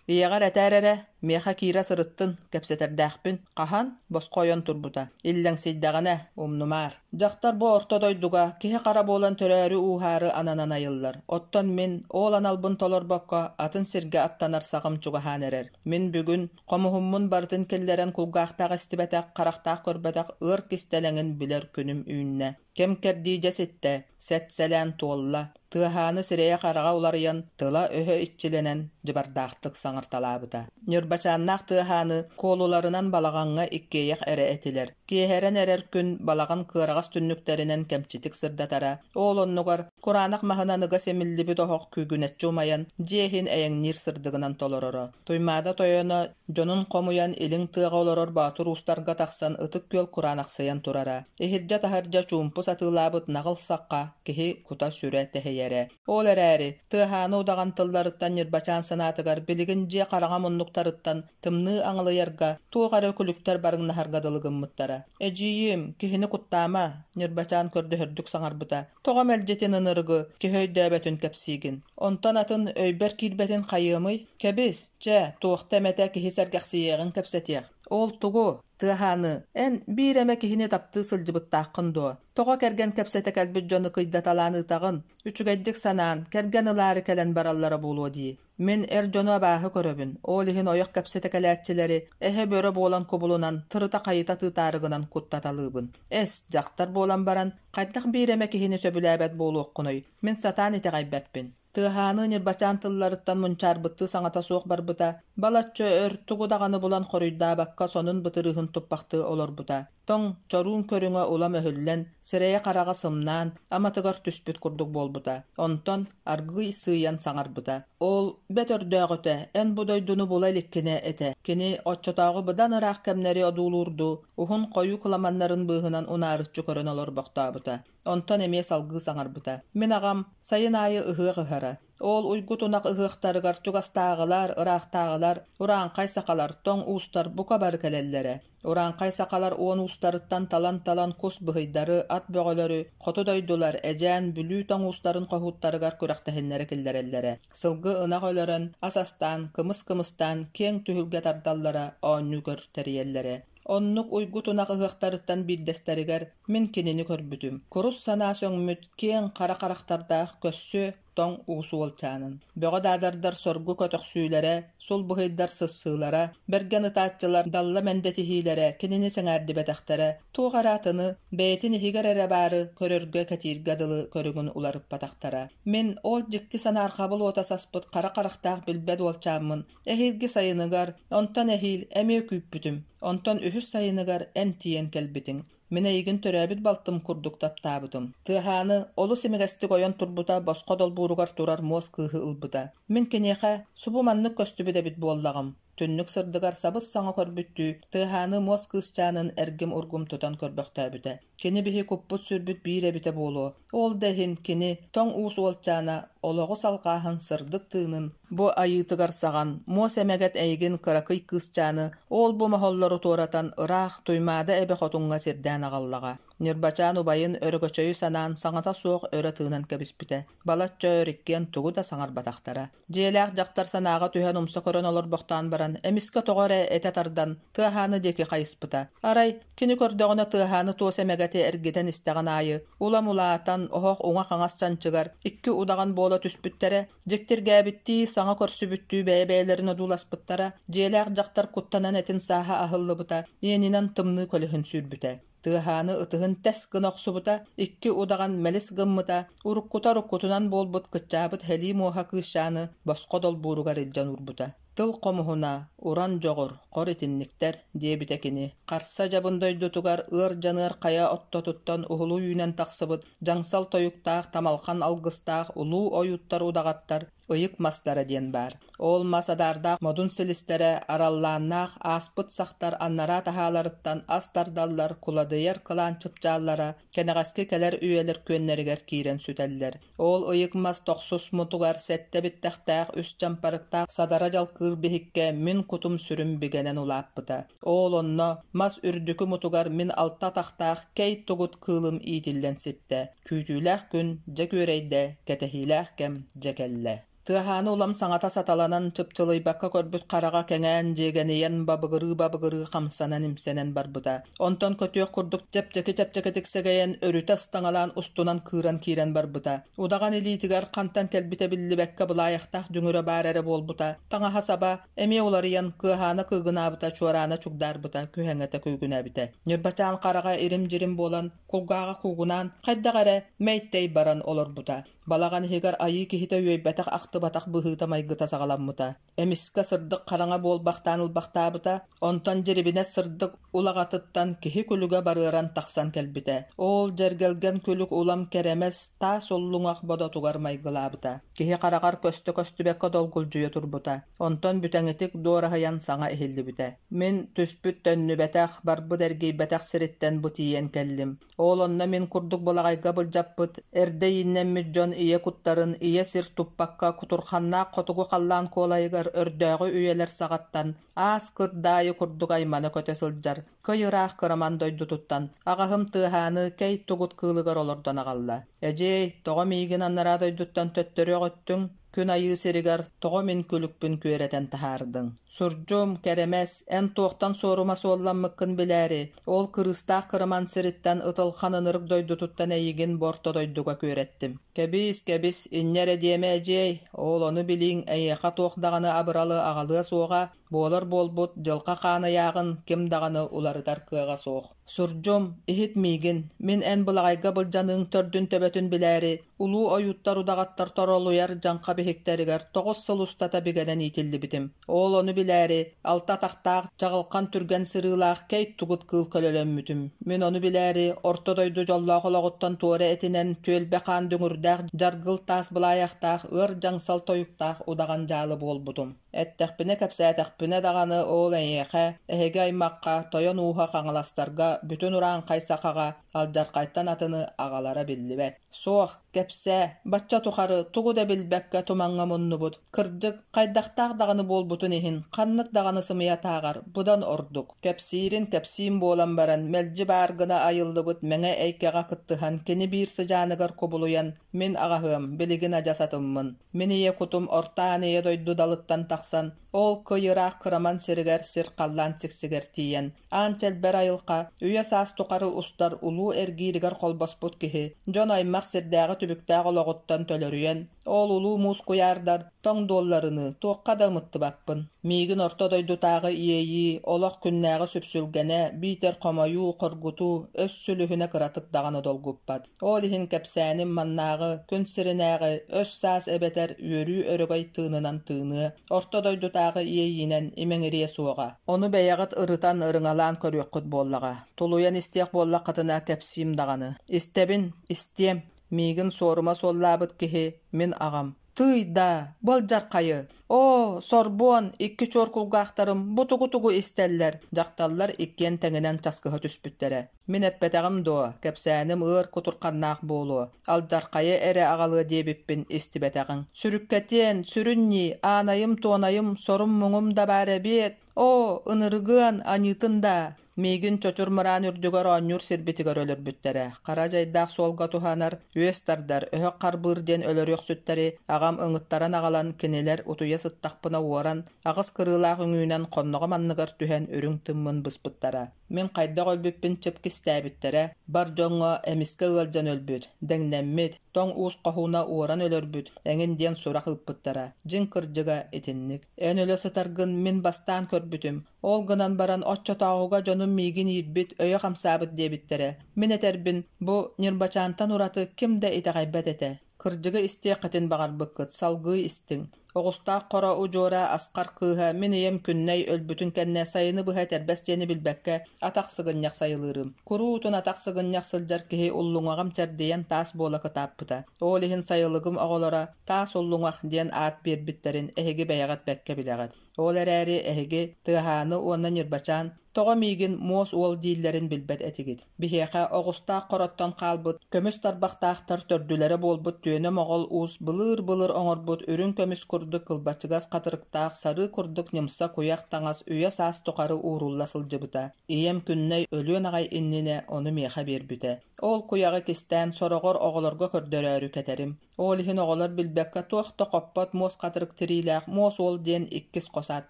ийэҕэр этээр эрэ, миэхэ киирэ сырыттын, кэпсэтэрдээхпин». Хаһан? Босхо ойон турбута. Иллэҥсийдэҕинэ, умнумаар. Дьахтар бу орто дойдуга киһи-хара буолан төрөөрү-ууһаары ананан айыллар. Оттон мин, ол аналбын толорбокко, атын сиргэ аттанар саҕым чугаһаан эрэр. Мин бүгүн Хомуһуммун барытын киллэрэн кулгаахтаах истибэтэх, харахтаах көрбөтөх ыар кистэлэҥин билэр күнүм үүннэ. Кэм-кэрдии дьэ ситтэ, сэт-сэлээн туолла, Тыаһааны сирэйэ-хараҕа уларыйан, тыла-өһө иччилэнэн, дьыбардаахтык саҥарталаабыта. Ньырбачааннаах Тыаһааны куолуларынан балаҕаҥҥа иккиэйэх эрэ этилэр. Киэһэрэн эрэр күн балаҕан кыараҕас түннүктэринэн кэмчитик сырдатара, ол оннугар кураанах маһынан ыга симиллибит оһох күүгүнэччи умайан, дьиэ иһин эйэҥниир сырдыгынан толороро. Туймаада тойоно дьонун хомуйан илиҥ тыаҕа олорор боотур уустарга тахсан Ытык Күөл кураанахсыйан турара. Иһирдьэ-таһырдьа чуумпу сатыылаабыт наҕыл сахха киһи кута-сүрэ тэһийэрэ. Ол эрээри, Тыаһааны удаҕан тылларыттан Ньырбачаан санаатыгар билигин дьиэ хараҥа муннуктарыттан тымныы аҥылыйарга, туох эрэ күлүктэр барыҥнаһарга дылы гыммыттара. «Эдьиийим, киһини куттаама», Ньырбачаан көрдөһөрдүк саҥарбыта. «Тоҕо мэлдьитин ынырыгы, киһи өйдөөбөтүн кэпсиигин? Онтон атын өйбөр киирбэтин хайыамый? Кэбис, Чэ, туохта эмэтэ киһи сэргэхсийиэҕин кэпсэтиэх. Ол тугу? Тыаһааны, эн биир эмэ киһини таптыы сылдьыбыттааххын дуо? Тоҕо кэргэн кэпсэтэ кэлбит дьону кыйдаталаан ыытаҕын? Үчүгэйдик санаан, кэргэн ылаары кэлэн бараллара буолуо дии. Мин эр дьону абааһы көрөбүн, ол иһин ойох кэпсэтэ кэлээччилэри эһэ-бөрө буолан кубулунан, тырыта-хайыта тыытаары гынан куттаталыыбын. Эс, дьахтар буолан баран, хайдах биир эмэ киһини сөбүлээбэт буолуоххунуй? Мин сатаан итэҕэйбэппин. Тыаһааны Ньырбачаан тылларыттан мунчаарбыттыы саҥата суох барбыта, балачча өр тугу даҕаны булан хоруйдаабакка сонун бытырыыһын туппахтыы олорбута. Тоҥ, чоруун көрүҥэ улам өһүллэн, сирэйэ-хараҕа сымнаан, аматыгар түспүт курдук буолбута. Онтон аргыый сыыйан саҥарбыта: «Ол бэт өрдөөҕүтэ эн бу дойдуну була иликкинэ этэ». Кини оччотооҕу быдан ыраах кэмнэри одуулуурдуу, уһун хойуу кыламаннарын быыһынан унаарыччы көрөн олорбохтообута. Онтон эмиэ салгыы саҥарбыта: «Мин аҕам сайын аайы ыһыах ыһара. Ол уйгу-тунах ыһыахтарыгар чугастааҕылар, ыраахтааҕылар, урааҥхай сахалар, тоҥ уустар бука бары кэлэллэрэ. Урааҥхай сахалар уон уустарыттан талан-талан кус быһыйдары, ат бөҕөлөрү, хоту дойдулар, Эдьээн, Бүлүү тоҥ уустарын хоһууттарыгар күрэхтэһиннэрэ киллэрэллэрэ. Сылгы ынах өлөрөн, ас астаан, кымыс кымыстаан киэҥ түһүлгэ тардаллара, оонньуу-көр тэрийэллэрэ. Оннук уйгу-тунах ыһыахтарыттан биирдэстэригэр мин кинини көрбүтүм. Курус санаа сөҥмүт, киэҥ хара харахтардаах көссүө тоҥ уус уолчаанын. Бөҕө даадардар соргу көтөхсүүлэрэ, сул быһыйдар сыссыылара, бэргэн ытааччылар далла мэндэтиһиилэрэ кинини сэҥээрдибэтэхтэрэ, туох эрэ атыны, бэйэтин иһигэр эрэ баары көрөргө-кэтииргэ дылы көрүҥүн уларыппатахтара. Мин ол дьикти санаарҕабыл уота саспыт хара харахтаах билбэт уолчааммын Эһиилги сайыныгар, онтон эһиил эмиэ күүппүтүм, онтон үһүс сайыныгар эн тиийэн кэлбитиҥ. Мин эйигин төрөөбүт балтым курдук таптаабытым. Тыаһааны олус имигэстик ойон турбута босхо долбууругар турар муос кыыһы ылбыта. Мин киниэхэ субу маннык көстүбүт эбит буоллаҕым. Түннүк сырдыгар сабыс-саҥа көрбүттүү, Тыаһааны муос кыысчаанын эргим-ургум тутан көрбөхтөөбүтэ. Кини биһи куппут-сүрбүт биир эбитэ буолуо. Ол да иһин кини тоҥ уус уолчаана олоҕу салҕааһын сырдык тыынын бу айыытыгар саҕан, муос эмэгэт эйигин кыракый кыысчааны ол-бу моһоллору туоратан ыраах Туймаада эбэ хотуҥҥа сирдээн аҕаллаҕа. Ньырбачаан убайын Өрөгөчөйү санаан саҥата суох өрө тыынан кэбиспитэ. Балачча өр иккиэн тугу да саҥарбатахтара. Дьиэлээх дьахтар санааҕа түһэн умса көрөн олорбохтоон баран, эмискэ тоҕо эрэ этэ тардан, Тыаһааны диэки хайыспыта. Арай, кини көрдөҕүнэ Тыаһааны туос эмэгэти эргитэн истэҕин аайы, улам улаатан, оһох уҥа-хаҥас чанчыгар икки удаҕан буола түспүттэрэ, дьиктиргээбиттии, саҥа көрсүбүттүү бэйэ-бэйэлэрин одууласпыттара, дьиэлээх дьахтар куттанан этин сааһа аһыллыбыта, иэнинэн тымныы көлөһүн сүүрбүтэ. Тыаһааны ытыһын тэс гына охсубута, икки удаҕан мэлис гыммыта, уруккута уруккутунан буолбут кыччаабыт һэлии муоһа кыысчааны босхо долбууругар илдьэн уурбута. Тыл хомуһуна, уран дьоҕур, хор итинниктэр, диэбитэ кини. Харса дьабын дойдутугар ыар дьаныар хайа оттотуттан уһулу үүнэн тахсыбыт дьаҥсал тойуктаах тамалхан алгыстаах улуу ойууттар удаҕаттар Ыйык мастара диэн баар. Ол мас адаардаах модун силистэрэ араллааннаах ааспыт сахтар аннараа таһааларыттан ас тардаллар, куладыйар кылаан чыпчааллара кэнэҕэски кэлэр үйэлэр күөннэригэр киирэн сүтэллэр. Ол ыйык мас тохсус мутугар сэттэ биттэхтээх үс чампарыктаах садара дьалкыыр биһиккэ мин кутум-сүрүм бигэнэн улааппыта. Ол онно мас үрдүкү мутугар мин алта атахтаах кэй тугут кыылым иитиллэн ситтэ. Күүтүүлээх күн дьэ күөрэйдэ, кэтэһиилээх кэм дьэ кэллэ. Тыаһааны улам саҥата саталанан, чыпчылыйбакка көрбүт хараҕа кэҥээн, дьиэгэнийэн, бабыгырыы-бабыгырыы хамсанан-имсэнэн барбыта. Онтон көтүөх курдук чэпчэки-чэпчэкитик сэгэйэн, өрүтэ ыстаҥалаан устунан кыыран киирэн барбыта. Удаҕан илиитигэр хантан кэлбитэ биллибэккэ былаайахтаах дүҥүрэ баар эрэ буолбута. Таҥаһа-саба эмиэ уларыйан, кыаһаана кыыгынаабыта, чуораана чугдаарбыта, күһэҥэтэ күүгүнээбитэ. Ньырбачаан хараҕа ирим-дьирим буолан, кулгааҕа куугунаан, хайдах эрэ мэй-тэй баран олорбута. Балаҕан иһигэр айыы киһитэ үөйбэтэх-ахтыбатах быһыыта-майгыта саҕаламмыта. Эмискэ сырдык хараҥа буолбахтаан ылбахтаабыта, онтон дьирибинэс сырдык улаҕатыттан киһи күлүгэ барыаран тахсан кэлбитэ. Ол дьэргэлгэн күлүк улам кэрэмэс таас уллуҥах бодотугар майгылаабыта. Киһи хараҕар көстө-көстүбэккэ долгулдьуйа турбута. Онтон бүтэҥитик дуораһыйан саҥа иһиллибитэ. Мин түспүт төннүбэтэх, барбыт эргийбэтэх сириттэн бу тиийэн кэллим. Ол онно мин курдук былаҕайга былдьаппыт, эрдэ ииннэммит дьон ийэ куттарын ийэ сир туппакка кутурханнаах хотугу халлаан куолайыгар өрдөөҕү үйэлэр саҕаттан аас кырдаайы курдук аймана көтө сылдьар кый ыраах кыраман дойдутуттан аҕаһым Тыаһааны кэй тугут кыылыгар олордон аҕалла. Эдьиэй, тоҕо миигин анараа дойдуттан төттөрү өҕүттүҥ? Күн айыы сиригэр тоҕо мин күлүкпүн күөрэтэн таһаардыҥ? Сурдьум, Кэрэмэс, эн туохтан суорума суолламмыккын билээри, ол кырыыстаах кыраман сириттэн ытылхан ынырык дойдутуттан эйигин бу орто дойдуга күөрэттим. Кэбиис, кэбис, инньэ эрэ диэмэ эдьиэй, ол ону билииҥ эйиэхэ туох даҕаны абыралы аҕалыа суоҕа, буолар буолбут дьылҕа хаан ыйааҕын ким даҕаны уларытар кыаҕа суох. Сурдьум, иһит миигин, мин эн былаҕайга былдьаныыҥ төрдүн-төбөтүн билээри, улуу ойууттар-удаҕаттар торолуйар дьаҥха биһиктэригэр 9 сыл устата бигэнэн иитиллибитим. Ол ону билээри, алта атахтаах, чаҕылхан түргэн сырыылаах кэй тугут кыыл көлөлөммүтүм. Мин ону билээри, орто дойду дьоллоох олоҕуттан туора этинэн, түөлбэ хаан дүҥүрдээх, дьаргыл таас былаайахтаах, ыар дьаҥсал тойуктаах удаҕан дьаалы буолбутум. Эттэхпинэ, кэпсээтэхпинэ даҕаны ол эйиэхэ, эһиги аймахха, тойон ууһа хаҥаластарга, бүтүн урааҥхай сахаҕа алдьархайтан атыны аҕалара биллибэт. Суох, кэпсээ, бачча тухары тугу да билбэккэ тумаҥҥа муннубут, кырдьык, хайдахтаах даҕаны буолбутун иһин, ханнык даҕаны сымыйатааҕар быдан ордук. Кэпсиирин кэпсиим буолан баран, мэлдьи баар гына айыллыбыт мэҥэ эйгэҕэ кыттыһан кини биир сыдьааныгар кубулуйан, мин аҕаһыам, билигин адьас атыммын. Мин ийэ кутум Орто Аан Ийэ дойду далыттан тахсан, ол кый ыраах кыраман сиригэр сир-халлаан сиксигэр тиийэн, аан чэлбэр айылҕа, үйэ-саас тухары устар улуу эргииригэр холбоспут киһи, дьон-аймах сирдээҕи түбүктээх олоҕуттан төлөрүйэн, ол улуу муус куйаардар тоҥ дуолларыныы туохха да ымыттыбаппын. Миигин орто дойдутааҕы иэйии, олох күннээҕи сүпсүлгэнэ, биитэр хомойуу, хоргутуу, өс сүлүһүнэ кыратык даҕаны долгуппат. Ол иһин кэпсээним маннааҕы, күн сиринээҕи өс-саас эбэтэр үөрүү-өрөгөй тыынынан тыыныа, орто дойдутааҕы иэйиинэн имэҥириэ суоҕа. Ону бэйэҕит ырытан, ырыҥалаан көрүөххүт буоллаҕа. Тулуйан истиэх буоллаххытына кэпсиим даҕаны. Истэбин, истиэм. Миигин суорума суоллаабыт киһи мин аҕам. Тыый даа, былдьархайы! Оо, сорбуон, икки чуор кулгаахтарым бу тугу-тугу истэллэр, дьахталлар иккиэн тэҥинэн часкыһа түспүттэрэ. Мин эппэтэҕим дуо, кэпсээним ыар кутурханнаах буолуо, алдьархайы эрэ аҕалыа диэбиппин истибэтэҕиҥ. Сүрүккэтиэн, сүрүн ньии, аанайым-туонайым, сорум-муҥум да баар эбиэт, Оо, ынырыгыан, аньыытын даа! Миигин Чочур Мыраан үрдүгэр оонньуур сирбитигэр өлөрбүттэрэ. Хара дьайдаах суолга туһанар, үөс тардар, өһөх харбыыр диэн өлөрүөхсүттэри аҕам ыҥыттаран аҕалан, кинилэр утуйа сыттахпына уоран, аҕыс кырыылаах үҥүүнэн хонноҕум анныгар түһэн үрүҥ тыммын быспыттара. Мин хайдах өлбүппүн чып кистээбиттэрэ, бар дьоҥҥо эмискэ ыалдьан өлбүт, дэҥнэммит, тоҥ уус хоһууна уоран өлөрбүт эҥин диэн сурах ыыппыттара. Дьиҥ кырдьыга итинник. Эн өлө сытаргын мин бастаан көрбүтүм. Ол гынан баран оччотооҕуга дьонум миигин иирбит, өйө хамсаабыт диэбиттэрэ. Мин этэрбин, бу Ньырбачаантан ураты ким да итэҕэйбэт этэ. Кырдьыгы истиэххитин баҕарбыккыт, салгыы истиҥ. Оҕустаах Хоро удьуора Асхар кыыһа мин ийэм Күннэй өлбүтүн кэннэ сайыны быһа этэрбэс диэни билбэккэ атах сыгынньах сайылыырым. Куруутун атах сыгынньах сылдьар киһи уллуҥаҕым чэрдийэн таас буола кытааппыта. Ол иһин сайылыгым оҕолоро Таас уллуҥах диэн аат биэрбиттэрин эһиги бэйэҕит бэккэ билэҕит. Ол эрээри эһиги Тыаһааны уонна Ньырбачаан тоҕо миигин муос уол дииллэрин билбэт этигит. Биһиэхэ оҕустаах хороттон хаалбыт, көмүс тарбахтаахтар төрдүлэрэ буолбут түөнэ моҕол уус былыыр-былыр оҥорбут үрүҥ көмүс курдук кылбачыгас хатырыктаах сарыы курдук ньымса куйах таҥас үйэ-саас тухары уурулла сылдьыбыта. Ийэм Күннэй өлүөн аҕай иннинэ ону миэхэ биэрбитэ. Ол куйаҕы кистээн сороҕор оҕолорго көрдөрөөрү кэтэрим. Ол иһин оҕолор билбэккэ туох да хоппот муос хатырык тириилээх муос уол диэн иккис хос аат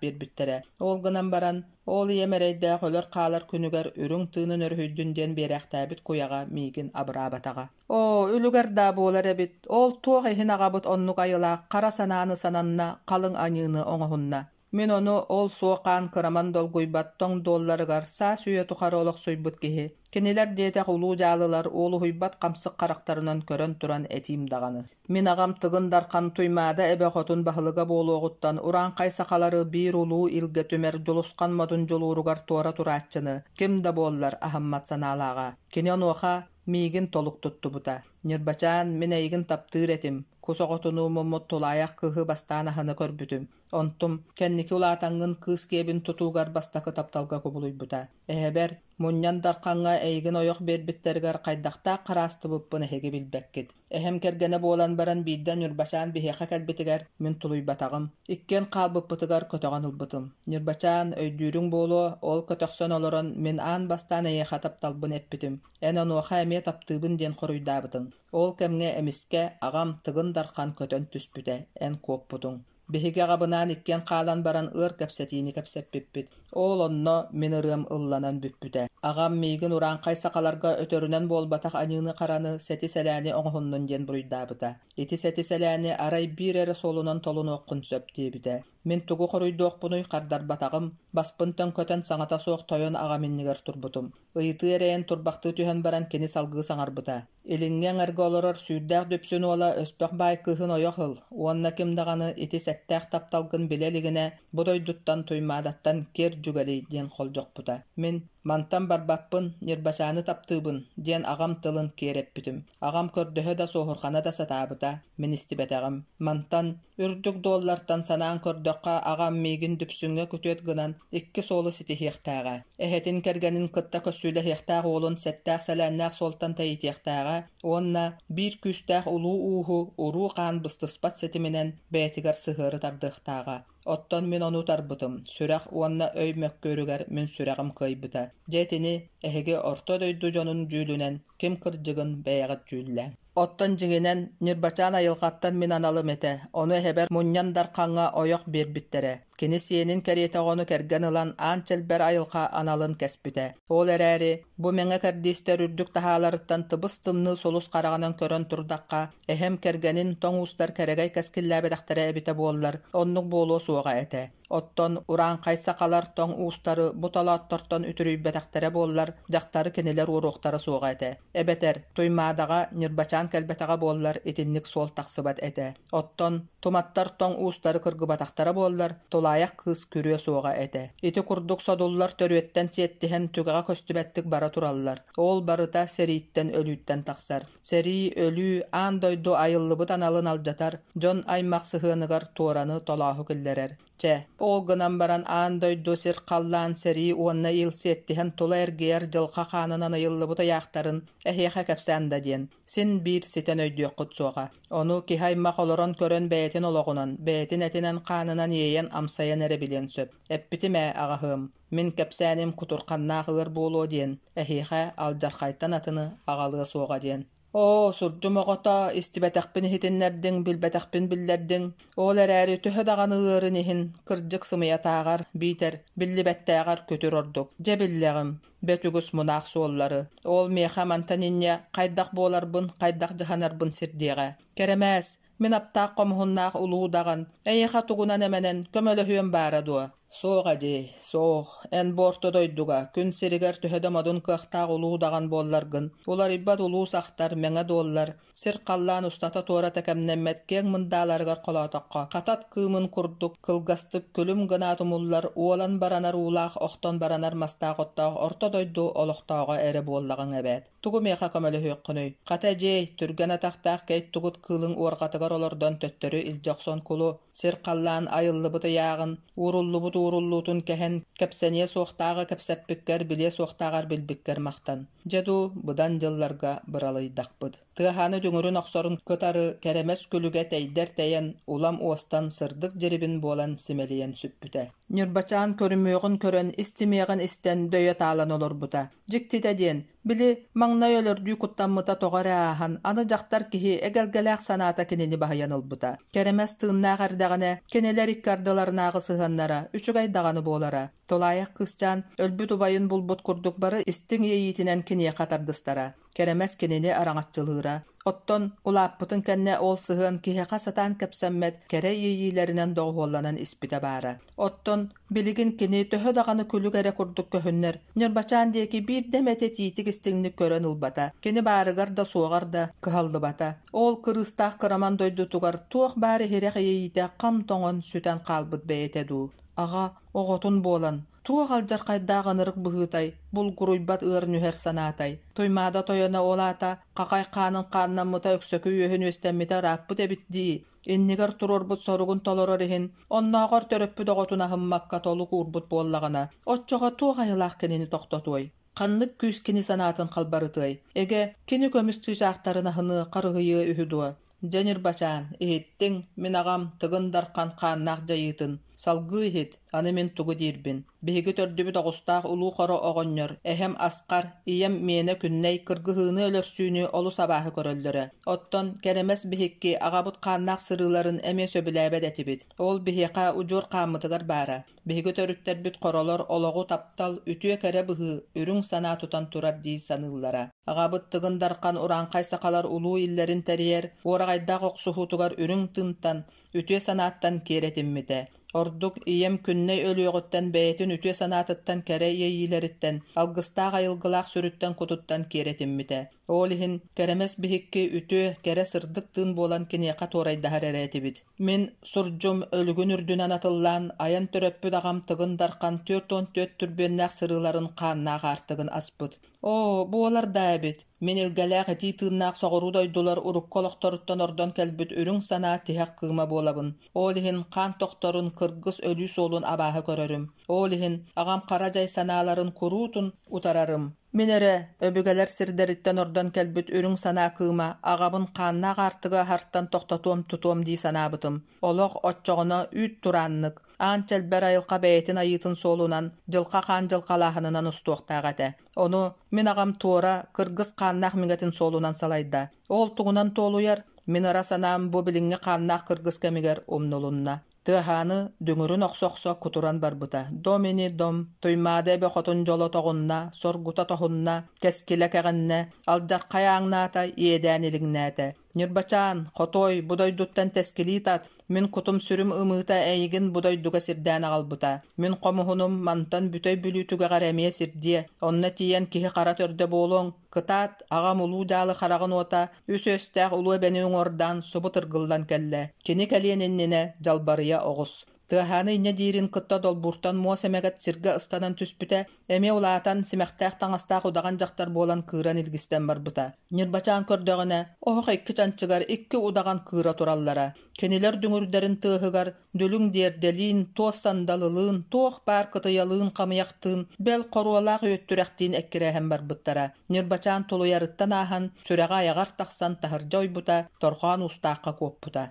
биэрбиттэрэ. Ол гынан баран, ол ийэм эрэйдээх өлөр-хаалар күнүгэр үрүҥ тыынын өрүһүйдүн диэн биэрээхтээбит куйаҕа миигин абыраабатаҕа. Оо, үлүгэр даа буолар эбит, ол туох иһин аҕабыт оннук айылаах хара санааны сананна, халыҥ аньыыны оҥоһунна. Мин ону ол суохаан кыраман долгуйбат тоҥ дуолларыгар саас үйэ тухары олохсуйбут киһи, кинилэр диэтэх улуу дьаалылар уолуһуйбат хамсык харахтарынан көрөн туран этиим даҕаны. Мин аҕам Тыгын Дархан Туймаада эбэ хотун баһылыга буолуоҕуттан урааҥхай сахалары биир улуу илгэ түмэр дьулусхан модун дьулууругар туора турааччыны, ким да буоллар, аһыммат санаалааҕа. Кини онуоха миигин толук туттубута. Ньырбачаан, мин эйигин таптыыр этим, кус оҕотунуу муммут тулаайах кыыһы бастаан аһына көрбүтүм. Онтум, кэнники улаатаҥҥын кыыс киэбин тутуугар бастакы тапталга кубулуйбута. Эһэбэр, мунньан Дархаҥҥа эйигин ойох биэрбиттэригэр хайдахтаах хараастыбыппын эһиги билбэккит. Эһэм кэргэнэ буолан баран биирдэ Ньурбачаан биһиэхэ кэлбитигэр мин тулуйбатаҕым. Иккиэн хаалбыппытыгар көтөҕөн ылбытым. Ньурбачаан, өйдүүрүҥ буолуо, ол көтөхсөн олорон мин аан бастаан эйиэхэ тапталбын эппитим. Эн онуоха эмиэ таптыыбын диэн хоруйдаабытыҥ. Ол кэмҥэ эмискэ аҕам Тыгын Дархан көтөн түспүтэ, эн куоппутуҥ. Биһиги аҕабынаан иккиэн хаалан баран ыар кэпсэтиини кэпсэппиппит. Ол онно мин ырыам ылланан бүппүтэ. Аҕам миигин урааҥхай сахаларга өтөрүнэн буолбатах аньыыны-хараны, сэти-сэлээни оҥоһуннун диэн буруйдаабыта. Ити сэти-сэлээни арай биир эрэ суолунан толунуоххун сөп диэбитэ. Мин тугу хоруйдуохпунуй хардарбатаҕым, баспын төҥкөтөн саҥата суох тойон аҕам иннигэр турбутум. Ыйытыы эрэйэн турбахтыы түһэн баран кини салгыы саҥарбыта. Илиҥҥи эҥэргэ олорор сүүрдээх Дүпсүн уола Өспөх баай кыыһын ойох ыл уонна ким даҕаны ити сэттээх тапталгын билэ илигинэ бу дойдуттан Туймаадаттан киэр дьүгэлий диэн холдьохпута. Мин «Мантан барбаппын, Ньырбачааны таптыыбын» диэн аҕам тылын киэр эппитим. Аҕам көрдөһө да суоһурҕана да сатаабыта, мин истибэтэҕим. Мантан Үрдүк дуоллартан санаан көрдөххө, аҕам миигин Дүпсүҥҥэ күтүөт гынан икки суолу ситиһиэхтээҕэ. Эһэтин кэргэнин кытта көссүүлэһиэхтээх уолун сэттээх-сэлээннээх суолтан тэйитиэхтээҕэ уонна биир күүстээх улуу ууһу уруу-хаан быстыспат ситиминэн бэйэтигэр сыһыары тардыахтааҕа. Оттон мин ону утарбытым, сүрэх уонна өй мөккүөрүгэр мин сүрэҕим кыайбыта. Дьэ итини эһиги орто дойду дьонун дьүүлүнэн ким кырдьыгын бэйэҕит дьүүллээҥ. Оттон дьиҥинэн, Ньырбачаан айылҕаттан мин аналым этэ, ону эһэбэр Мунньан Дархаҥҥа ойох биэрбиттэрэ. Кини сиэнин кэриэтэ оҕону кэргэн ылан аан чэлбэр айылҕа аналын кэспитэ. Ол эрээри, бу мэҥэ кэрдиистэр үрдүк таһааларыттан тыбыс-тымныы сулус хараҕынан көрөн турдахха, эһэм кэргэнин тоҥ уустар кэрэгэй кэскиллээбэтэхтэрэ эбитэ буоллар, оннук буолуо суоҕа этэ. Оттон урааҥхай сахалар тоҥ уустары бу толооттортон үтүрүйбэтэхтэрэ буоллар, дьахтары кинилэр уоруохтара суоҕа этэ. Эбэтэр, Туймаадаҕа Ньырбачаан кэлбэтэҕэ буоллар, итинник суол тахсыбат этэ. Оттон туматтар тоҥ уустары кыргыбатахтара буоллар, тулаайах кыыс күрүө суоҕа этэ. Ити курдук содуллар төрүөттэн сиэттиһэн түгэҕэ көстүбэттик бара тураллар. Ол барыта сэрииттэн өлүүттэн тахсар. Сэрии, өлүү аан дойду айыллыбыт аналын алдьатар, дьон аймах сыһыаныгар туораны толооһу киллэрэр. Чэ, ол гынан баран аан дойду сир-халлаан сэрии уонна ил сиэттиһэн тула эргийэр дьылҕа хаанынан ыйыллыбыт ыйаахтарын эһиэхэ кэпсээн да диэн, син биир ситэн өйдүөххүт суоҕа. Ону киһи аймах олорон көрөн бэйэтин олоҕунан, бэйэтин этинэн-хаанынан иэйэн амсайан эрэ билиэн сөп. Эппитим ээ, аҕаһыам, мин кэпсээним кутурханнаах ыар буолуо диэн, эһиэхэ алдьархайтан атыны аҕалыа суоҕа диэн. Оо, сурдьум оҕото, истибэтэхпин иһитиннэрдиҥ, билбэтэхпин биллэрдиҥ. Ол эрээри төһө даҕаны ыарын иһин, кырдьык сымыйатааҕар, биитэр биллибэттээҕэр күтүр ордук. Дьэ биллэҕим, бэт үгүс мунаах суоллары. Ол миэхэ мантан инньэ хайдах буоларбын, хайдах дьаһанарбын сирдиэҕэ. Кэрэмээс, Мин аптаах хомуһуннаах улуу удаҕан, эйиэхэ тугунан эмэнэн көмөлөһүөм баара дуо? Суох эдьиий, суох. Эн бу орто дойдуга, күн сиригэр төһө да модун кыахтаах улуу удаҕан буолларгын, уларыйбат улуу сахтар, мэҥэ дуоллар, сир-халлаан устата-туората кэмнэммэт киэҥ мындааларыгар холоотоххо, хатат кыымын курдук кылгастык күлүм гына тумуллар, уолан баранар уулаах, охтон баранар мастаах-оттоох орто дойду олохтооҕо эрэ буоллаҕыҥ эбээт. Тугу миэхэ көмөлөһүөххүнүй? Хата эдьиэй, түргэн атахтаах кэй тугут кыылыҥ уорҕатыгар олордон төттөрү илдьэ охсон кулу, сир-халлаан айыллыбыт ыйааҕын, ууруллубут ууруллуутун кэһэн, кэпсэниэ суохтааҕы кэпсэппиккэр, билиэ суохтааҕар билбиккэр махтан. Дьэ дуу, быдан дьылларга быралыйдахпыт. Тыаһааны дүҥүрүн охсорун кытары кэрэмэс күлүгэ тэйдэр тэйэн, улам уостан сырдык дьирибин буолан симэлийэн сүппүтэ. Ньырбачаан көрүмүөҕүн көрөн, истимиэҕин истэн дөйө таалан олорбута. Дьиктитэ диэн, били, маҥнай өлөрдүү куттаммыта тоҕо эрэ ааһан, аны дьахтар киһи эгэлгэлээх санаата кинини баһыйан ылбыта. Кэрэмэс тыыннаах эрдэҕинэ, кинилэр икки ардыларынааҕы сыһыаннара үчүгэй даҕаны буолара. Тулаайах кыысчаан өлбүт убайын булбут курдук бары истиҥ иэйиитинэн киниэхэ тардыстара. Кэрэмэс кинини араҥаччылыыра. Оттон улааппытын кэннэ ол сыһыан киһиэхэ сатаан кэпсэммэт кэрэ иэйиилэринэн доҕуһуолланан испитэ баара. Оттон билигин кини төһө даҕаны күлүк эрэ курдук көһүннэр, Ньырбачаан диэки биирдэ эмэтэ тиитик истиҥник көрөн ылбата, кини баарыгар да суоҕар да кыһаллыбата. Ол кырыыстаах кыраман дойдутугар туох баар иһирэх иэйиитэ хам тоҥон сүтэн хаалбыт бэйэтэ дуу, аҕа оҕотун буолан, туох алдьархайдаах ынырык быһыытай, булгуруйбат ыар нүһэр санаатай. Туймаада тойоно ол аата хахай хаанын хааннаммыта өксөкү үөһүн үөстэммитэ ырааппыт эбит дии. Иннигэр туруорбут соругун толорор иһин, оннооҕор төрөппүт оҕотун аһыммакка толук уурбут буоллаҕына, оччоҕо туох айылаах кинини тохтотуой? Ханнык күүс кини санаатын халбарытыай? Эгэ, кини көмүс чыычаахтарын аһыныа, харыһыйыа үһү дуо? Дьэ, Ньырбачаан, иһиттиҥ, мин аҕам Тыгын Дархан хааннаах дьайыытын. Салгыы иһит, аны мин тугу диирбин. Биһиги төрдүбүт оҕустаах Улуу Хоро оҕонньор, эһэм Асхар, ийэм миэнэ Күннэй кыргыһыыны-өлөрсүүнү олус абааһы көрөллөрө. Оттон Кэрэмэс биһикки аҕабыт хааннаах сырыыларын эмиэ сөбүлээбэт этибит. Ол биһиэхэ удьуор хааммытыгар баара. Биһиги төрүттэрбит хоролор олоҕу таптал, үтүө-кэрэ быһыы, үрүҥ санаа тутан турар дии саныыллара. Аҕабыт Тыгын Дархан урааҥхай сахалар улуу иллэрин тэрийэр, уораҕайдаах охсуһуутугар үрүҥ тыынтан, үтүө санааттан киэр этиммитэ. Ордук ийэм Күннэй өлүөҕүттэн бэйэтин үтүө санаатыттан кэрэ иэйиилэриттэн, алгыстаах айылгылаах сүрүттэн-кутуттан киэр этиммитэ. Ол иһин Кэрэмэс биһикки үтүө, кэрэ сырдык тыын буолан киниэхэ туорайдаһар эрэ этибит. Мин сурдьум өлүгүн үрдүнэн атыллаан, айан төрөппүт аҕам Тыгын Дархан 44 түрбүөннээх сырыыларын хааннаах аартыгын аспыт. Оо, буолар даа эбит. Мин илгэлээх итии тыыннаах соҕуруу дойдулар урукку олохторуттан ордон кэлбит үрүҥ санаа тиһэх кыыма буолабын. Ол иһин хаан тохторун, кыргыс өлүү суолун абааһы көрөрүм. Ол иһин аҕам хара дьай санааларын куруутун утарарым. Мин эрэ, өбүгэлэр сирдэриттэн ордон кэлбит үрүҥ санаа кыыма аҕабын хааннаах аартыгы аһартан тохтотуом тутуом дии санаабытым. Олох оччоҕуна үүт турааннык, аан чэлбэр айылҕа бэйэтин айыытын суолунан, дьылҕа хаан дьылҕалааһынынан устуохтаах этэ. Ону мин аҕам туора, кыргыс хааннаах миҥэтин суолунан салайда. Ол тугунан туолуйар, мин ыра санаам бу билиҥҥи хааннаах кыргыс кэмигэр умнулунна. Тыаһааны дүҥүрүн охсо-охсо кутуран барбыта. Дом ини дом, Туймаада эбэ хотун дьоло тоҕунна, соргута тоһунна, кэскилэ кэҕиннэ, алдьархай ааҥнаата, иэдээн илиҥнээтэ. Ньырбачаан, хотуой, бу дойдуттан тэскилии тат, мин кутум-сүрүм ымыыта эйигин бу дойдуга сирдээн аҕалбыта. Мин хомуһунум мантан Бүтэй Бүлүү түгэҕэр эмиэ сирдиэ, онно тиийэн киһи хара төрдө буолуоҥ. Кытаат, аҕам улуу дьаалы хараҕын уота үс өстөөх улуу эбэни уҥуордаан субу тыргыллан кэллэ. Кини кэлиэн иннинэ дьалбарыйа оҕус. Тыаһааны инньэ диирин кытта долбууртан муос эмэгэт сиргэ ыстанан түспүтэ, эмиэ улаатан, симэхтээх таҥастаах удаҕан дьахтар буолан кыыран илгистэн барбыта. Ньырбачаан көрдөҕүнэ, оһох икки чанчыгар икки удаҕан кыыра тураллара. Кинилэр дүҥүрдэрин тыаһыгар дүлүҥ диэрдэлиин, туос сандалылыын, туох баар кытыйалыын хамыйахтыын, бэл хоруолаах үөттүрэхтиин эккирээһэн барбыттара. Ньырбачаан тулуйарыттан ааһан, сүрэҕэ айаҕар тахсан таһырдьа ойбута, торҕоон уустаахха куоппута.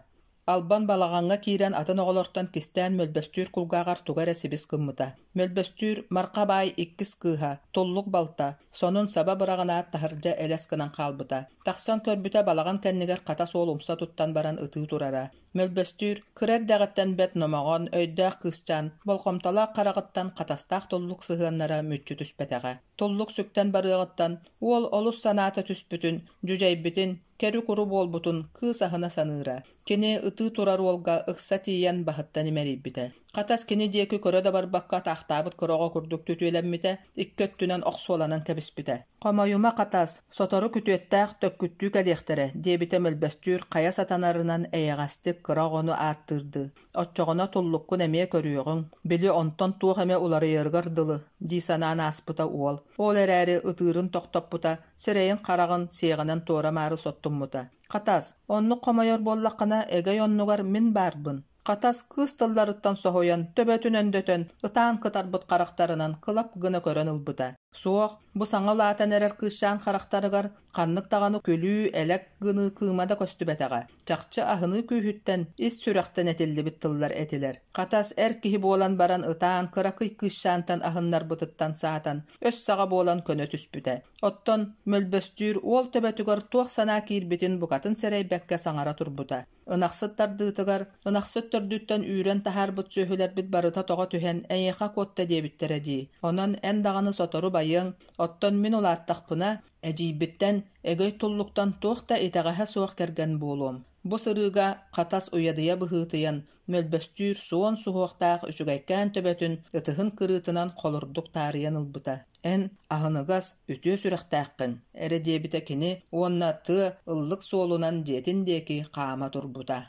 Албан балаҕаҥҥа киирэн атын оҕолортон кистээн Мөлбөстүүр кулгааҕар тугу эрэ сибис гыммыта. Мөлбөстүүр Марха баай иккис кыыһа, Туллук балта, сонун саба быраҕынаат таһырдьа элэс гынан хаалбыта. Тахсан көрбүтэ балаҕан кэннигэр хата суол умса туттан баран ытыы турара. Мөлбөстүүр кыра эрдэҕиттэн бэрт номоҕон, өйдөөх кыысчаан, болҕомтолоох хараҕыттан хатастаах туллук сыһыаннара мүччү түспэтэҕэ. Туллук сүктэн барыаҕыттан уол олус санаата түспүтүн, дьүдьэйбитин, кэрү-куру буолбутун кыыс аһына саныыра. Кини ытыы турар уолга ыкса тиийэн баһыттан имэрийбитэ. Хатас кини диэки көрө да барбакка атаахтаабыт кыра оҕо курдук түтүөлэммитэ, икки өттүнэн охсуоланан кэбиспитэ. «Хомойума, Хатас, сотору күтүөттээх төккүттүү кэлиэхтэрэ», диэбитэ Мөлбөстүүр хайа сатанарынан эйэҕэстик кыра оҕону ааттыырдыы. «Оччоҕуна туллуккун эмиэ көрүөҕүҥ, били онтон туох эмэ уларыйарыгар дылы», дии санаан ааспыта уол. Ол эрээри ытыырын тохтоппута, сирэйин-хараҕын сиэҕинэн туора-маары соттуммута. «Хатас, оннук хомойор буоллаххына, эгэй оннугар мин баарбын». Хатас кыыс тылларыттан соһуйан, төбөтүн өндөтөн, ытаан кытарбыт харахтарынан кылап гына көрөн ылбыта. Суох, бу саҥа улаатан эрэр кыысчаан харахтарыгар ханнык даҕаны күлүү-элэк гыныы кыыма да көстүбэтэҕэ. Чахчы аһыныы күүһүттэн, ис сүрэхтэн этиллибит тыллар этилэр. Хатас эр киһи буолан баран ытаан, кыракый кыысчаантан аһыннарбытыттан саатан, өс саҕа буолан көнө түспүтэ. Оттон Мөлбөстүүр уол төбөтүгэр туох санаа киирбитин букатын сэрэйбэккэ саҥара турбута. Ынахсыт тардыытыгар, ынахсыт төрдүттэн үүрэн таһаарбыт сүөһүлэрбит барыта тоҕо түһэн эйиэхэ куотта диэбиттэрэ дии. Онон эн даҕаны сотору байыаҥ, оттон мин улааттахпына, эдьиийбиттэн, эгэй туллуктан туох да итэҕэһэ суох кэргэн буолуом. Бу сырыыга Хатас уйадыйа быһыытыйан, Мөлбөстүүр суон суһуохтаах үчүгэйкээн төбөтүн ытыһын кырыытынан холордук таарыйан ылбыта. Эн аһыныгас, үтүө сүрэхтээххин, эрэ диэбитэ кини уонна тыа ыллык суолунан дьиэтин диэки хаама турбута.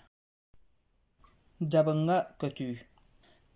Дьабыҥҥа көтүү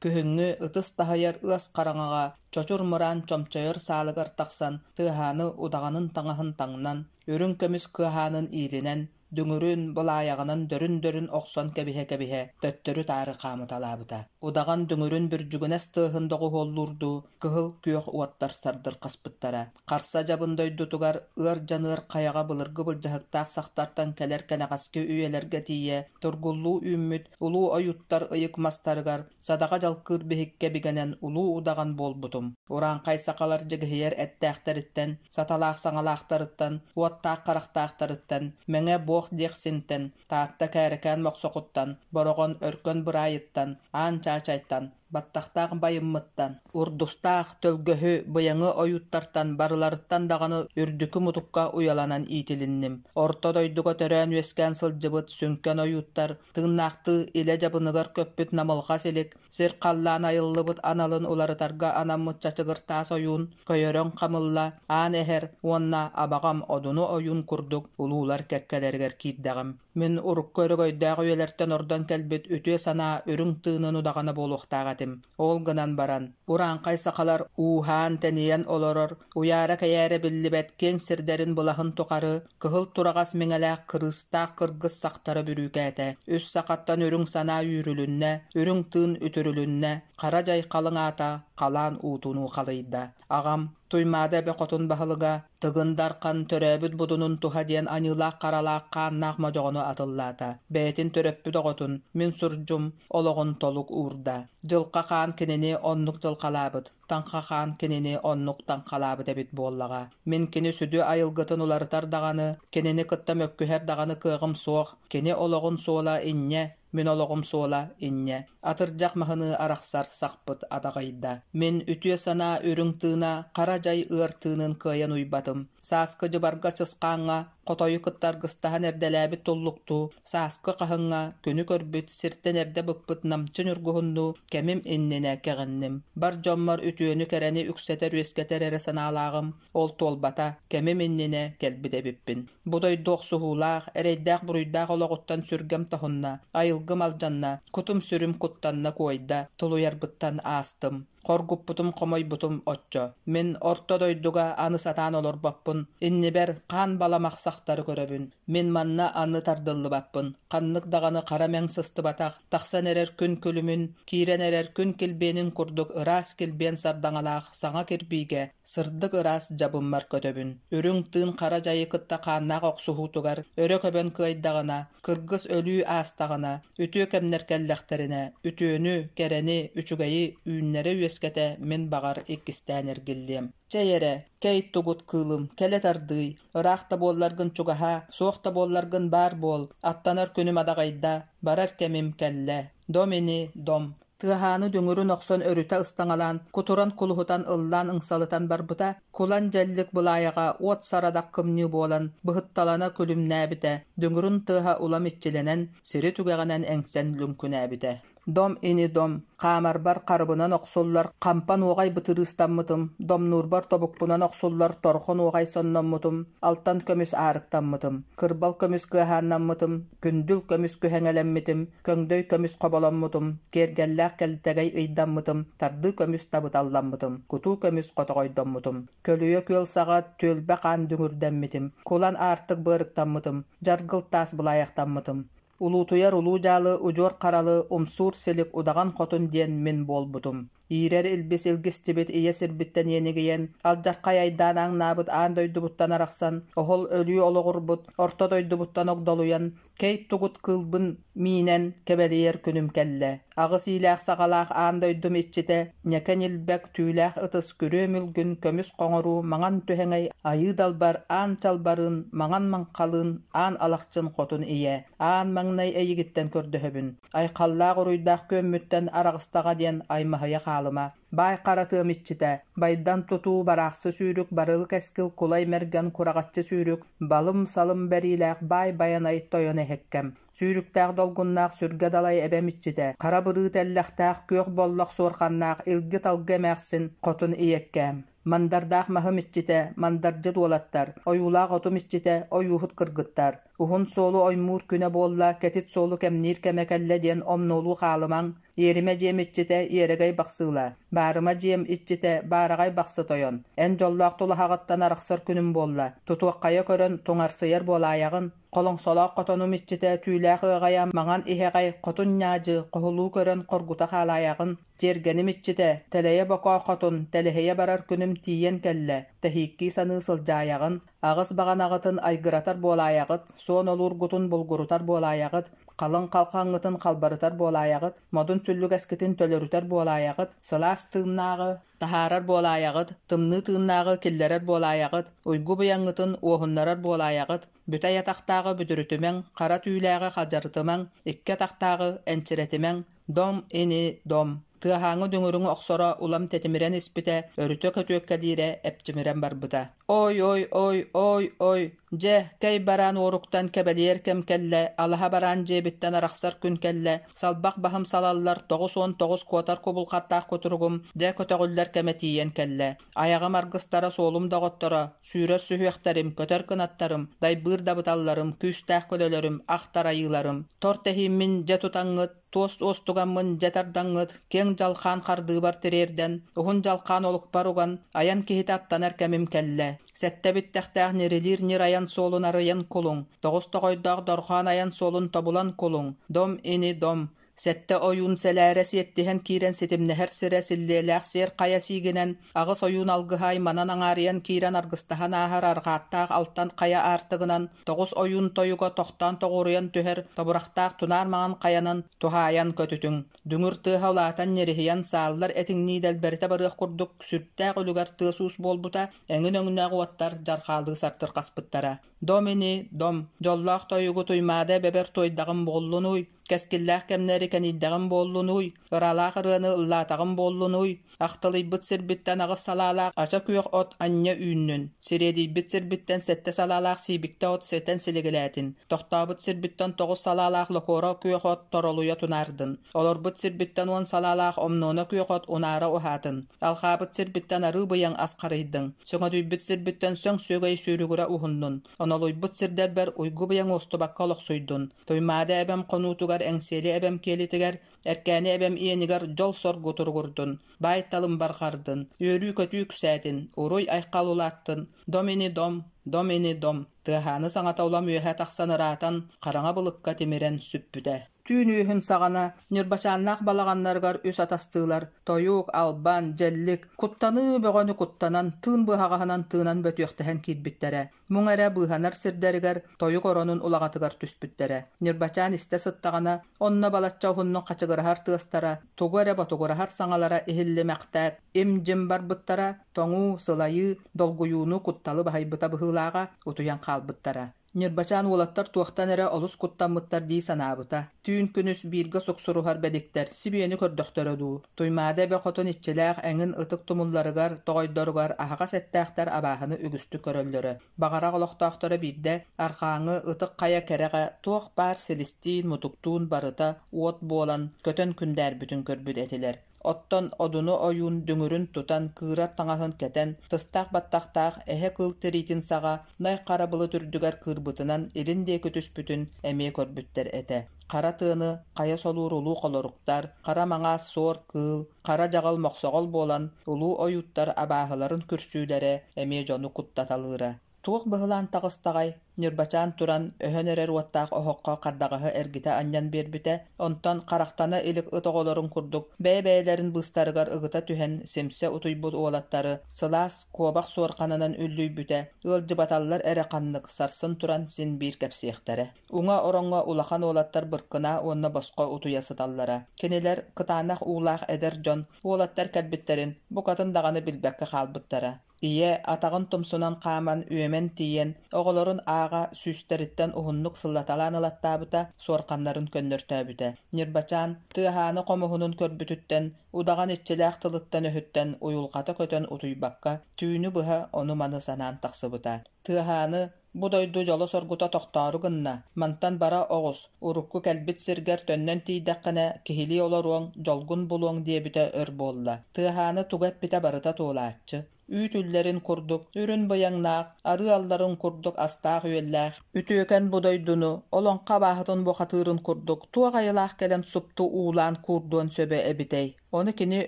Күһүҥҥү ытыс таһыйар ыас хараҥаҕа чочур мыраан чомчойор саалыгар тахсан тыаһааны удаҕанын таҥаһын таҥнан, үрүҥ көмүс кыаһаанын иилинэн, дүҥүрүн былаайаҕынан дөрүн-дөрүн охсон кэбиһэ-кэбиһэ төттөрү-таары хаамыталаабыта. Удаҕан дүҥүрүн бүрдьүгүнэс тыаһын доҕуһуоллуурдуу кыһыл күөх уоттар сардырҕаспыттара. Харса дьабын дойдутугар ыар дьаныар хайаҕа былыргы былдьаһыктаах сахтартан кэлэр кэнэҕэски үйэлэргэ тиийэ тургуллуу үүммүт улуу ойууттар ыйык мастарыгар садаҕа дьалкыыр биһиккэ бигэнэн улуу удаҕан буолбутум. Урааҥхай сахалар дьигиһийэр эттээхтэриттэн, саталаах саҥалаахтарыттан, уоттаах харахтаахтарыттан, Мэҥэ Буох Диэхсинтэн, Таатта Кээрэкээн Мохсохуттан, Бороҕон Өркөн Быраайыттан, Аан Чаачайтан, баттахтаах байыммыттан, урдустаах, төлгөһү, быйаҥы ойууттартан барыларыттан даҕаны үрдүкү мутукка уйаланан иитилинним. Орто дойдуга төрөөн-үөскээн сылдьыбыт сүҥкэн ойууттар тыыннаахтыы илэ дьабыныгар көппүт намылҕа силик, сир-халлаан айыллыбыт аналын уларытарга анаммыт чачыгыр таас ойуун, көйөрөҥ хамылла, аан эһэр уонна абаҕам Одуну ойуун курдук улуулар кэккэлэригэр киирдэҕим. Мин урукку өрөгөйдөөх үйэлэртэн ордон кэлбит үтүө санаа үрүҥ тыынын удаҕана буолуохтаах этим. Ол гынан баран, урааҥхай сахалар ууһаан-тэнийэн олорор, уйаара-кэйээрэ биллибэт киэҥ сирдэрин былаһын тухары кыһыл тураҕас миҥэлээх кырыыстаах кыргыс сахтара бүрүүкээтэ. Үс сахаттан үрүҥ санаа үүрүлүннэ, үрүҥ тыын үтүрүлүннэ, хара дьай халыҥ аата халаан уутунуу халыйда. Аҕам, Туймаада эбэ хотун баһылыга Тыгын Дархан төрөөбүт будунун туһа диэн аньыылаах-харалаах хааннаах модьоҕону атыллаата. Бэйэтин төрөппүт оҕотун, мин сурдьум, олоҕун толук уурда. Дьылҕа хаан кинини оннук дьылҕалаабыт, Таҥха хаан кинини оннук таҥхалаабыт эбит буоллаҕа. Мин кини сүдү айылгытын уларытар даҕаны, кинини кытта мөккүһэр даҕаны кыаҕым суох. Кини олоҕун суола инньэ, Мин олоҕум суола инньэ, атырдьах маһыныы арахсар сахпыт адаҕыйда. Мин үтүө санаа үрүҥ тыына хара дьай ыар тыынын кыайан уйбатым. Сааскы дьыбарга чысхааҥҥа хотойу кытта аргыстаһан эрдэлээбит туллуктуу, сааскы хаһыҥҥа күнү көрбүт, сиртэн эрдэ быкпыт намчы ньургуһуннуу кэмим иннинэ кэҕинним. Бар дьоммор үтүөнү-кэрэни үксэтэр-үөскэтэр эрэ санаалааҕым, ол туолбата, кэмим иннинэ кэлбит эбиппин. Бу дойду охсуһуулаах, эрэйдээх-буруйдаах олоҕуттан сүргэм тоһунна, айылгым алдьанна, кутум-сүрүм куттанна-куойда, тулуйарбыттан аастым. Хоргуппутум, хомойбутум оччо. Мин орто дойдуга аны сатаан олорбоппун, иннибэр хаан баламах сахтары көрөбүн. Мин манна аны тардыллыбаппын, ханнык даҕаны хара мэҥ сыстыбатах, тахсан эрэр күн күлүмүн, киирэн эрэр күн килбиэнин курдук ыраас килбиэн сардаҥалаах саҥа кирбиигэ Сырдык ыраас дьабыммар көтөбүн. Үрүҥ тыын хара дьайы кытта хааннаах охсуһуутугар өрө көбөн кыайдаҕына, кыргыс өлүү аастаҕына, үтүө кэмнэр кэллэхтэринэ, үтүөнү, кэрэни, үчүгэйи үүннэрэ үөскэтэ мин баҕар иккистээн эргиллиэм. Чэй эрэ, кэй тугут кыылым, кэлэ тардыый, ыраах да буолларгын чугаһаа, суох да буолларгын баар буол, аттанар күнүм адаҕайда, барар кэмим кэллэ. Дом ини, дом. Тыаһааны дүҥүрүн охсон өрүтэ ыстаҥалаан, кутуран кулуһутан ыллаан ыҥсалытан барбыта, кулан дьэллик былаайаҕа уот сарадах кымньыы буолан, быһытталана күлүмнээбитэ, дүҥүрүн тыаһа улам иччилэнэн, сири түгэҕинэн эҥсэн лүҥкүнээбитэ. Дом ини дом, хаамарбар харыбынан охсуллар хампа нуоҕай бытырыыстаммытым, домнуурбар тобукпунан охсуллар торҕо нуоҕай сонноммутум, алтан көмүс аарыктаммытым, кырбал көмүс кыаһааннаммытым, күндүл көмүс күһэҥэлэммитим, көҥдөй көмүс хоболоммутум, киэргэллээх кэлтэгэй ыйдаммытым, тардыы көмүс табыталламмытым, кутуу көмүс хотоҕойдоммутум, көлүйэ күөл саҕа түөлбэ хаан дүҥүрдэммитим, кулан аартык быарыктаммытым, дьаргыл таас былаайахтаммытым. Улуутуйар улуу дьаалы удьуор харалы умсуур силик удаҕан хотун диэн мин буолбутум. Иирэр илбис илгистибит ийэ сирбиттэн иэнигийэн, алдьархай айдаан ааҥнаабыт аан дойдубуттан арахсан, оһол өлүү олоҕурбут орто дойдубуттан огдолуйан, кэй тугут кыылбын миинэн кэбэлийэр күнүм кэллэ. Аҕыс иилээх-саҕалаах аан дойдум иччитэ, ньэкэ ньилбэк, түүлээх ытыс, күрүө мүлгүн, көмүс хоҥоруу, маҥан түһэҥэй, айыы далбар, аан чалбарыын, маҥан маҥхалыын, аан алахчын хотун ийэ, аан маҥнай эйигиттэн көрдөһөбүн. Айхаллаах-уруйдаах күөммүттэн араҕыстаҕа диэн аймаһыйа хаалыма. Баай хара тыам иччитэ, байдан тутуу бараахсы сүүрүк барыл кэскил кулай мэргэн кураҕаччы сүүрүк, балым-салым бэриилээх баай байанай тойон эһэккэм. Сүүрүктээх долгуннаах сүргэ далай эбэм иччитэ, хара бырыы тэллэхтээх күөх боллох суорҕаннаах илги-талгы эмээхсин хотун ийэккээм. Мандардаах маһым иччитэ, мандардьыт уолаттар, ойуулаах отум иччитэ, ойууһут кыргыттар. Уһун суолу оймуур күнэ буолла, кэтит суолу кэмниир кэмэ кэллэ диэн омнуолуу хаалымаҥ. Иэримэ дьиэм иччитэ Иэрэгэй Бахсыыла, Баарыма дьиэм иччитэ Баараҕай Бахсы Тойон, эн дьоллоох тулаһаҕыттан арахсар күнүм буолла, тутуоххайа көрөн туҥарсыйар буолаайаҕын, Холоҥсолоох хотонум иччитэ Түүлээх ыаҕайа маҥан иһэҕэй хотун ньаадьы хоһулуу көрөн хоргута хаалаайаҕын, Тиэргэним иччитэ Тэлэйэ Бокоо хотун тэлэһийэ барар күнүм тиийэн кэллэ, тэһииккии саныы сылдьаайаҕын, аҕыс баҕанаҕытын айгыратар буолаайаҕыт, суон олуургутун булгурутар буолаайаҕыт, халыҥ халхаҥҥытын халбарытар буолаайаҕыт, модун сүллүгэскитин төлөрүтэр буолаайаҕыт, сылаас тыыннааҕы таһаарар буолаайаҕыт, тымныы тыыннааҕы киллэрэр буолаайаҕыт, уйгу быйаҥҥытын уоһуннарар буолаайаҕыт, бүтэй атахтааҕы бүдүрүтүмэҥ, хара түүлээҕи халдьарытымаҥ, икки атахтааҕы энчирэтимэҥ, дом ини дом. Тыаһааҥы дүҥүрүҥ охсоро улам тэтимирэн испитэ, өрүтэ көтүөккэлиирэ эпчимирэн барбыта. Ой-ой, ой, ой, ой, дьэ, кэй бараан уоруктан кэбэлийэр кэм кэллэ, алаһа бараан дьиэбиттэн арахсар күн кэллэ, салбах баһым салаллар, 99 куотар кубулҕаттаах кутуругум дьэ көтөҕүллэр кэмэ тиийэн кэллэ. Айаҕым аргыстара, суолум доҕотторо, сүүрэр сүһүөхтэрим, көтөр кынаттарым, дайбыыр дабыталларым, күүстээх көлөлөрүм, ахтар айыыларым. Тор тэһииммин дьэ тутаҥҥыт, туос уостугаммын дьэ тардаҥҥыт, киэҥ дьалхаан хардыыбар тириэрдэн, уһун дьалхаан олукпар уган, айан киһитэ аттанар кэмим кэллэ. Сэттэ биттэхтээх ньирилиир ньир айан суолун арыйан кулуҥ, тоҕус тоҕойдоох дорҕоон айан суолун тобулан кулуҥ, дом ини дом, Сэттэ ойуун сэлээрэ сиэттиһэн киирэн ситимнэһэр сирэ силлиэлээх сиэр хайа сиигинэн, аҕыс ойуун алгыһа айманан аҥаарыйан киирэн аргыстаһан ааһар арҕааттаах алтан хайа аартыгынан, тоҕус ойуун тойуга тохтоон тоҕуоруйан түһэр тобурахтаах тунаар маҥан хайанан туһаайан көтүтүҥ. Дүҥүр тыаһа улаатан ньириһийэн сааллар этиҥнии дэлбэритэ барыах курдук сүрдээх үлүгэр тыас-уус буолбута, эҥин өҥнөөх уоттар дьархаалыы сартырҕаспыттара. Дом ини, дом, дьоллоох тойугу Туймаада эбэбэр туойдаҕым буоллунууй, кэскиллээх кэмнэри кэнийдэҕим буоллунууй, ыралаах ырыаны ыллаатаҕым буоллунууй, ахтылыйбыт сирбиттэн аҕыс салаалаах ача күөх от анньа үүннүн, сириэдийбит сирбиттэн сэттэ салаалаах сиибиктэ от ситэн силигилээтин, тохтообут сирбиттэн тоҕус салаалаах локуора күөх от торолуйа тунаардын, олорбут сирбиттэн уон салаалаах омнуона күөх от унаара уһаатын, алҕаабыт сирбиттэн арыы быйаҥ ас харыйдыҥ, сөҥөдүйбүт сирбиттэн сөҥ сүөгэй сүүрүгүрэ уһуннун, онолуйбут сирдэрбэр уйгу быйаҥ уостубакка олохсуйдун, Туймаада эбэм хонуутугар, Эҥсиэли эбэм киэлитигэр, Эркээни эбэм иэнигэр дьол-соргу туругурдун, баай-талым барҕардын, үөрүү-көтүү үксээтин, уруй-айхал улааттын, дом ини дом, дом ини дом, тыаһааны саҥата улам үөһэ тахсан ыраатан, хараҥа былыкка тимирэн сүппүтэ. Түүн үөһүн саҕана Ньырбачааннаах балаҕаннарыгар үс атастыылар Тойук, Албан, Дьэллик куттаныы бөҕөнү куттанан, тыын быһаҕаһынан тыынан бөтүөхтэһэн киирбиттэрэ. Муҥ эрэ быыһанар сирдэригэр тойук оронун улаҕатыгар түспүттэрэ. Ньырбачаан истэ сыттаҕына, онно балачча уһуннук хачыгыраһар тыастара, тугу эрэ ботугураһар саҥалара иһиллимэхтээт, им-дьим барбыттара, тоҥуу, сылайыы, долгуйууну, кутталы баһыйбыта быһыылааҕа, утуйан хаалбыттара. Ньырбачаан уолаттар туохтан эрэ олус куттаммыттар дии санаабыта. Түүн-күнүс бииргэ суксуруһар бэдиктэр сибиэни көрдөхтөрө дуу, Туймаада эбэ хотун иччилээх эҥин ытык тумулларыгар, тоҕойдоругар аһаҕас эттээхтэр абааһыны үгүстүк көрөллөрө. Баҕарах олохтоохторо биирдэ арҕааҥы ытык хайа кэрэҕэ туох баар силистиин-мутуктуун барыта уот буолан көтөн күндээрбитин көрбүт этилэр. Оттон Одуну ойуун дүҥүрүн тутан, кыырар таҥаһын кэтэн, тыстаах баттахтаах эһэ кыыл тириитин саҕа най хара былыт үрдүгэр кыырбытынан илин диэки түспүтүн эмиэ көрбүттэр этэ. Хара тыаны хайа солуур улуу холоруктар, хара маҥаас суор кыыл, хара дьаҕыл мохсоҕол буолан улуу ойууттар абааһыларын күрсүүлэрэ эмиэ дьону куттаталыыра. Туох быһылаан таҕыстаҕай, Ньырбачаан туран, өһөн эрэр уоттаах оһоххо хардаҕаһы эргитэ анньан биэрбитэ, онтон харахтана илик ыт оҕолорун курдук бэйэ-бэйэлэрин быыстарыгар ыгыта түһэн симсэ утуйбут уолаттары сылаас куобах суорҕанынан үллүйбүтэ, ыалдьыбаталлар эрэ ханнык, сарсын туран син биир кэпсиэхтэрэ. Уҥа ороҥҥо улахан уолаттар быркына уонна босхо утуйа сыталлара. Кинилэр, кытаанах уулаах эдэр дьон, уолаттар кэлбиттэрин букатын даҕаны билбэккэ хаалбыттара. Ийэ атаҕын тумсунан хааман үөмэн тиийэн, оҕолорун ааҕа сүүстэриттэн уһуннук сыллаталаан ылаттаабыта, суорҕаннарын көннөртөөбүтэ. Ньырбачаан тыаһааны хомуһунун көрбүтүттэн, удаҕан иччилээх тылыттан-өһүттэн уйулҕата көтөн утуйбакка, түүнү быһа ону-маны санаан тахсыбыта. Тыаһааны Бу дойду дьоло-соргута тохтоору гынна, мантан бара оҕус, урукку кэлбит сиргэр төннөн тиийдэххинэ киһилии олоруоҥ, дьолгун булуоҥ диэбитэ өр буолла. Тыаһааны тугу эппитэ барыта туолааччы. үүт үллэрин курдук үрүн быйаҥнаах, арыы алларын курдук астаах-үөллээх, үтүөкэн бу дойдуну олоҥхо абааһытын бухатыырын курдук туох айылаах кэлэн супту уулаан куурдуон сөбө эбитэй? Ону кини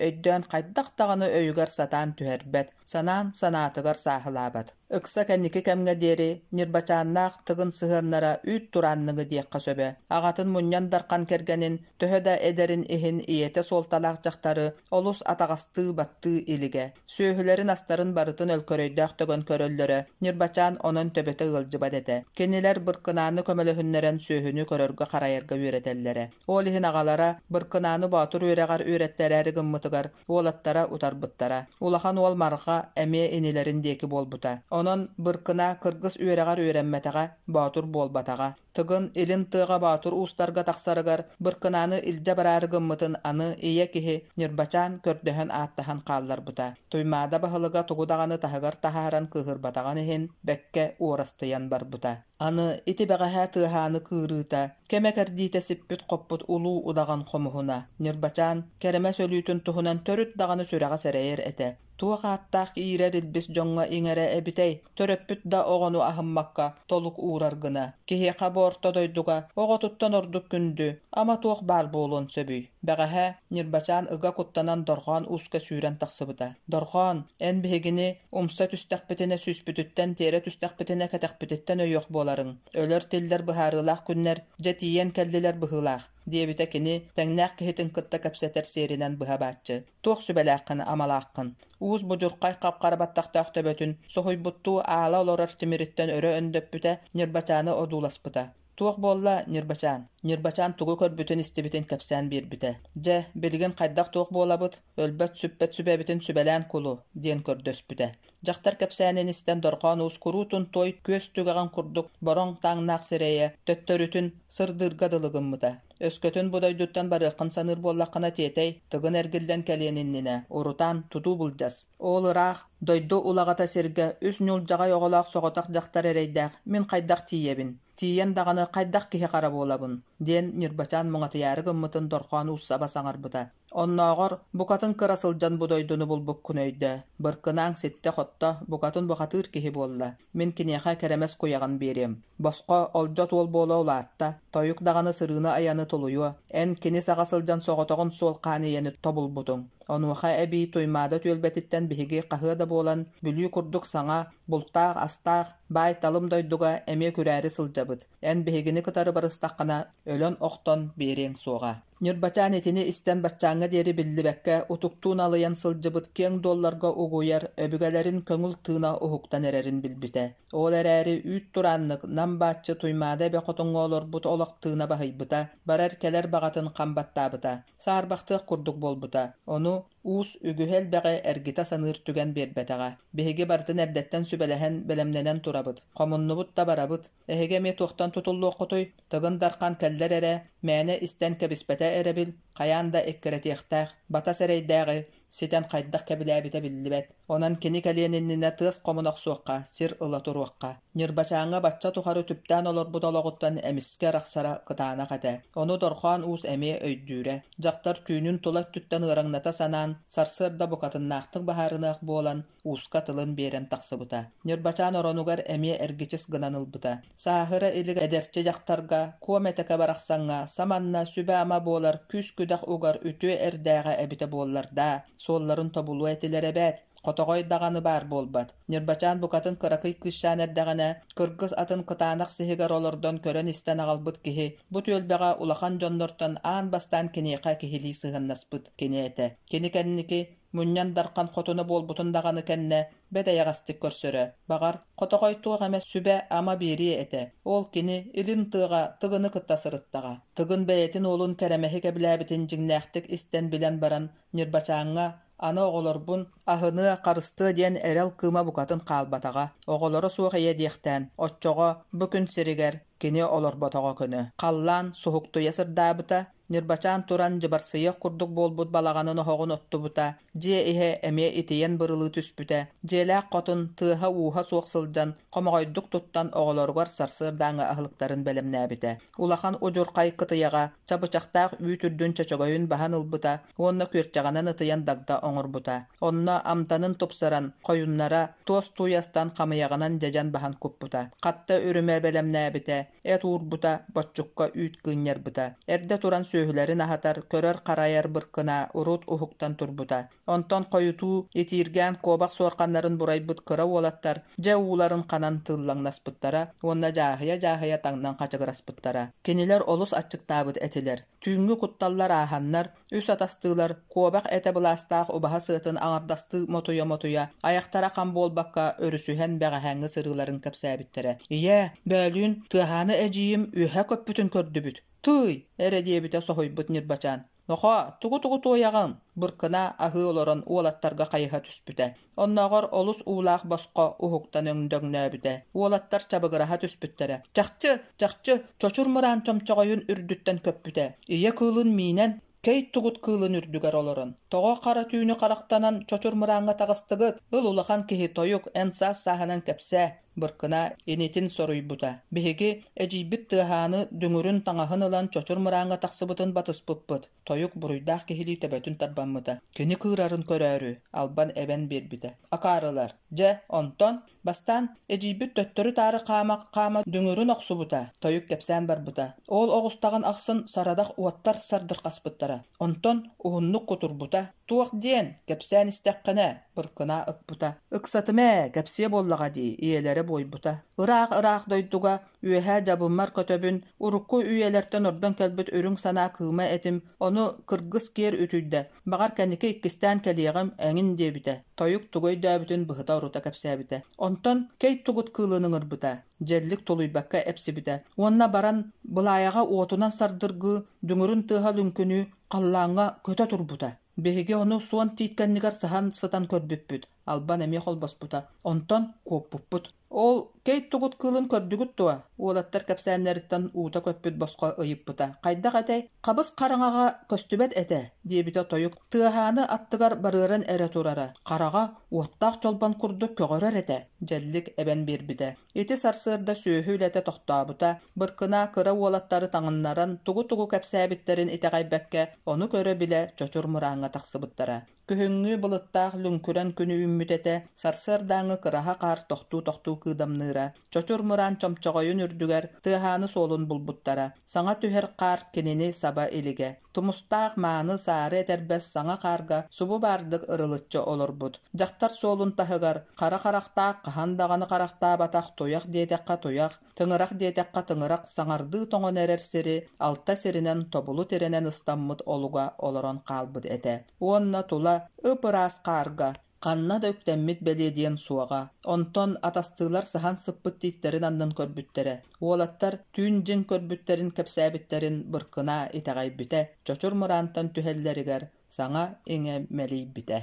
өйдөөн хайдах даҕаны өйүгэр сатаан түһэрбэт, санаан санаатыгар сааһылаабат. Ыкса кэнники кэмҥэ диэри Ньырбачааннаах Тыгын сыһыаннара үүт тураанныҥы диэххэ сөбө. Аҕатын Мунньан Дархан кэргэнин төһө да эдэрин иһин ийэтэ суолталаах дьахтары олус атаҕастыы-баттыы илигэ. Сүөһүлэрин-астарын барытын өлкөрөйдөөх төгөн көрөллөрө, Ньырбачаан онон төбөтө ыалдьыбат этэ. Кинилэр Быркынааны көмөлөһүннэрэн сүөһүнү көрөргө-харайарга үөрэтэллэрэ. Ол иһин аҕалара Быркынааны Боотур үөрэҕэр үөрэттэрээри гыммытыгар уолаттара утарбыттара. Улахан уол Марҕа эмиэ инилэрин диэки буолбута. Онон Быркына кыргыс үөрэҕэр үөрэммэтэҕэ, боотур буолбатаҕа. Тыгын илин тыаҕа боотур уустарга тахсарыгар Быркынааны илдьэ бараары гыммытын аны ийэ киһи Ньырбачаан көрдөһөн-ааттаһан хаалларбыта. Туймаада баһылыга тугу даҕаны таһыгар таһааран кыыһырбатаҕын иһин бэккэ уорастыйан барбыта. Аны ити бэҕэһээ тыаһааны кыырыыта, кэмэ-кэрдиитэ сиппит-хоппут улуу удаҕан хомуһуна, Ньырбачаан, кэрэмэс өлүүтүн туһунан төрүт даҕаны сүрэҕэ сэрэйэр этэ. Туох ааттаах иирэр илбис дьоҥҥо иҥэрэ эбитэй, төрөппүт да оҕону аһыммакка толук уурар гына. Киһиэхэ бу орто дойдуга оҕотуттан ордук күндү, ама туох баар буолуон сөбүй? Бэҕэһээ Ньырбачаан ыга куттанан Дорҕоон ууска сүүрэн тахсыбыта. «Дорҕоон, эн биһигини умса түстэхпитинэ сүүспүтүттэн, тиэрэ түстэхпитинэ кэтэхпититтэн өйүөх буоларыҥ. Өлөр-тиллэр быһаарыылаах күннэр дьэ тиийэн кэллилэр быһыылаах», диэбитэ кини тэҥнээх киһитин кытта кэпсэтэр сиэринэн быһа бааччы. «Туох сүбэлээххин-амалааххын?» Уус будьурхай хап-хара баттахтаах төбөтүн соһуйбуттуу аала олорор тимириттэн өрө өндөппүтэ, Ньырбачааны одууласпыта. Туох буолла, Ньырбачаан? Ньырбачаан тугу көрбүтүн-истибитин кэпсээн биэрбитэ. Дьэ, билигин хайдах-туох буолабыт, өлбөт-сүппэт сүбэбитин сүбэлээн кулу, диэн көрдөспүтэ. Дьахтар кэпсээнин истэн Дорҕоон Уус куруутун туой күөс түгэҕин курдук бороҥ тааҥнаах сирэйэ төттөрүтүн сырдыырга дылы гыммыта. Өскөтүн бу дойдуттан барыаххын саныыр буоллаххына тиэтэй, Тыгын эргиллэн кэлиэн иннинэ, урутаан тутуу былдьас. Ол ыраах, дойду улаҕата сиргэ үс ньулдьаҕай оҕолоох соҕотох дьахтар эрэйдээх мин хайдах тиийэбин? Тиийэн даҕаны хайдах киһи-хара буолабын? диэн Ньырбачаан муҥатыйаары гыммытын Дорҕоон Уус саба саҥарбыта. Оннооҕор букатын кыра сылдьан бу дойдуну булбуккун өйдөө. Быркынааҥ ситтэ-хотто, букатын бухатыыр киһи буолла. Мин киниэхэ кэрэмэс куйаҕын биэриэм. Босхо олдьот уол буола улаатта, тойук даҕаны сырыыны-айаны тулуйуо. Эн кини саҕа сылдьан соҕотоҕун суол хаан ийэни тобулбутуҥ. Онуоха эбии Туймаада түөлбэтиттэн биһиги хаһыа да буолан, Бүлүү курдук саҥа, бултаах-астаах, баай-талым дойдуга эмиэ күрээри сылдьабыт. Эн биһигини кытары барыстаххына, өлөн-охтон биэриэҥ суоҕа. Ньырбачаан итини истэн баччааҥҥа диэри биллибэккэ утуктуу налыйан сылдьыбыт киэҥ дуолларга угуйар өбүгэлэрин көҥүл тыына уһуктан эрэрин билбитэ. Ол эрээри үүт турааннык нам бааччы Туймаада эбэ хотуҥҥа олорбут олох тыына баһыйбыта, барар-кэлэр баҕатын хам баттаабыта. Саарбахтыах курдук буолбута. Ону Уус үгүһү-элбэҕи эргитэ саныыр түгэн биэрбэтэҕэ. Биһиги барытын эрдэттэн сүбэлэһэн, бэлэмнэнэн турабыт. Хомуннубут да барабыт. Эһиги эмиэ туохтан тутуллуоххутуй? Тыгын Дархан кэллэр эрэ, мээнэ истэн кэбиспэтэ эрэбил, хайаан да эккирэтиэхтээх, батас эрэйдээҕи ситэн хайдах кэбилээбитэ биллибэт. Онон кини кэлиэн иннинэ тыас хомуна охсуохха, сир ыла туруохха. Ньырбачааҥҥа бачча тухары түптээн олорбут олоҕуттан эмискэ арахсара кытаанах этэ. Ону Дорҕоон Уус эмиэ өйдүүрэ. Дьахтар түүнүн тула өттүттэн ыараҥната санаан, сарсыарда букатыннаахтык быһаарыныах буолан, ууска тылын биэрэн тахсыбыта. Ньырбачаан оронугар эмиэ эргичис гынан ылбыта. Сааһыра илик эдэрчи дьахтарга, куом этэкэ барахсаҥҥа саманна сүбэ-ама буолар күүс-күдэх угар үтүө эрдээҕэ эбитэ буоллар даа, суолларын тобулуо этилэр эбээт. Хотоҕой даҕаны баар буолбат. Ньырбачаан букатын кыракый кыысчаан эрдэҕинэ, кыргыс атын кытаанах сиһигэр олордон көрөн-истэн аҕалбыт киһи бу түөлбэҕэ улахан дьоннортон аан бастаан киниэхэ киһилии сыһыаннаспыт кини этэ. Кини кэнники Мунньан Дархан хотуна буолбутун даҕаны кэннэ бэрт эйэҕэстик көрсөрө. Баҕар, хотоҕой туох эмэ сүбэ-ама биэриэ этэ. Ол кини илин тыаҕа Тыгыны кытта сырыттаҕа. Тыгын бэйэтин уолун Кэрэмэһи кэбилээбитин дьиҥнээхтик истэн билэн баран, Ньырбачааҥҥа аны оҕолорбун аһыныа, харыстыа диэн эрэл кыыма букатын хаалбатаҕа. Оҕолоро суох ийэ диэхтээн, оччоҕо бу күн сиригэр Кини олорботоҕо көнө. Халлаан суһуктуйа сырдаабыта, Ньырбачаан туран дьыбарсыйыах курдук буолбут балаҕанын оһоҕун оттубута, дьиэ иһэ эмиэ итийэн бырылыы түспүтэ, дьиэлээх хотун тыаһа-ууһа суох сылдьан, хомоҕойдук туттан оҕолоругар сарсыардааҥҥы аһылыктарын бэлэмнээбитэ. Улахан удьурхай кытыйаҕа чабычахтаах үүт үрдүн чөчөгөйүн баһан ылбыта уонна күөрчэҕинэн ытыйан дагда оҥорбута. Онно амтанын тупсаран, хойуннара, туос тууйастан хамыйаҕынан дьэдьэн баһан куппута. Хатта үрүмэ бэлэмнээбитэ, эт уурбута, боччукка үүт кыынньарбыта. Эрдэ туран сүөһүлэрин аһатар, көрөр-харайар быркына урут уһуктан турбута. Онтон хойутуу, итииргээн куобах суорҕаннарын бурайбыт кыра уолаттар дьэ ууларын ханан тыыллаҥнаспыттара уонна дьааһыйа-дьааһыйа таҥнан хачыгыраспыттара. Кинилэр олус аччыктаабыт этилэр. Түүҥҥү кутталлар ааһаннар, үс атастыылар куобах этэ былаастаах убаһа сыатын аҥардастыы мотуйа-мотуйа, айахтара хам буолбакка өрүсүһэн бэҕэһээҥҥи сырыыларын кэпсээбиттэрэ. «Ийээ, бөөлүүн Тыаһааны эдьиийим үөһэ көппүтүн көрдүбүт. Тыый!» эрэ диэбитэ соһуйбут Ньырбачаан. «Нохоо, тугу-тугу туойаҕын?» Быркына аһыы олорон уолаттарга хайыһа түспүтэ. Оннооҕор олус уулаах босхо уһуктан өҥдөҥнөөбүтэ. Уолаттар чабыгыраһа түспүттэрэ. Чахчы, чахчы, чочур мыраан чомчоҕойун үрдүттэн көппүтэ. Ийэ кыылын миинэн, кэй тугут кыылын үрдүгэр олорон, «Тоҕо хара түүнү харахтанан чочур мырааҥҥа таҕыстыгыт? Ыл улахан киһи тойук, эн саас-сааһынан кэпсээ» Быркына инитин соруйбута. Биһиги эдьиийбит Тыаһааны дүҥүрүн таҥаһын ылан чочур мырааҥҥа тахсыбытын батыспыппыт. Тойук буруйдаах киһилии төбөтүн тарбаммыта. Кини кыырарын көрөөрү, Албан эбэн биэрбитэ. Акаарылар, дьэ, онтон бастаан эдьиийбит төттөрү-таары хаама-хаама дүҥүрүн охсубута, тойук кэпсээн барбыта. Ол оҕустаҕын ахсын сарадах уоттар сардырҕаспыттара. Онтон уһуннук кутурбута. Туох диэн, кэпсээн истэххинэ, Быркына ыкпыта. Ыксатыма ээ, кэпсиэ буоллаҕа дии, ийэлэрэ буойбута. Ыраах-ыраах дойдуга үөһээ дьабыммар көтөбүн, урукку үйэлэртэн ордон кэлбит үрүҥ санаа кыыма этим, ону кыргыс киэр үтүйдэ, баҕар кэнники иккистээн кэлиэҕим эҥин диэбитэ. Тойук тугу өйдөөбүтүн быһыта-орута кэпсээбитэ. Онтон кэй тугут кыылын ыҥырбыта, дьэллик тулуйбакка эпсибитэ уонна баран былаайаҕа уотунан сардыргыы, дүҥүрүн тыаһа лүҥкүнүү халлааҥҥа көтө турбута. Биһиги ону суон тиит кэннигэр саһан сытан көрбүппүт, Албан эмиэ холбоспута, онтон куоппуппут. Ол кэй тугут кыылын көрдүгүт дуо? Уолаттар кэпсээннэриттэн уута көппүт босхо ыйыппыта. Хайдах этэй? Хабыс хараҥаҕа көстүбэт этэ, диэбитэ тойук. Тыаһааны аттыгар барыаран эрэ турара. Хараҕа уоттаах чолбон курдук көҕөрөр этэ, дьэллик эбэн биэрбитэ. Ити сарсыарда сүөһү үлэтэ тохтообута, Быркына кыра уолаттары таҥыннаран тугу-тугу кэпсээбиттэрин итэҕэйбэккэ, ону көрө-билэ Чочур Мырааҥҥа тахсыбыттара. Күһүҥҥү былыттаах лүҥкүрэн күн үүммүт этэ, сарсыардааҥҥы кыраһа хаар тохтуу-тохтуу кыыдамныыра. Чочур Мыраан чомчоҕойун үрдүгэр Тыаһааны суолун булбуттара. Саҥа түһэр хаар кинини саба илигэ. Тумустаах мааны саары этэрбэс саҥа хаарга субу баардык ырылыччы олорбут. Дьахтар суолун таһыгар хара харахтаах хаһан даҕаны харахтаабатах туйах диэтэххэ туйах, тыҥырах диэтэххэ тыҥырах саҥардыы тоҥон эрэр сири алта сиринэн тобулу тирэнэн ыстаммыт олуга олорон хаалбыт этэ. Уонна тула ып-ыраас хаарга Ханна да үктэммит бэлиэ диэн суоҕа. Онтон атастыылар саһан сыппыт тииттэрин аннын көрбүттэрэ. Уолаттар түүн дьиҥ көрбүттэрин кэпсээбиттэрин Быркына итэҕэйбитэ, Чочур Мыраантан түһэллэригэр саҥа-иҥэ мэлийбитэ.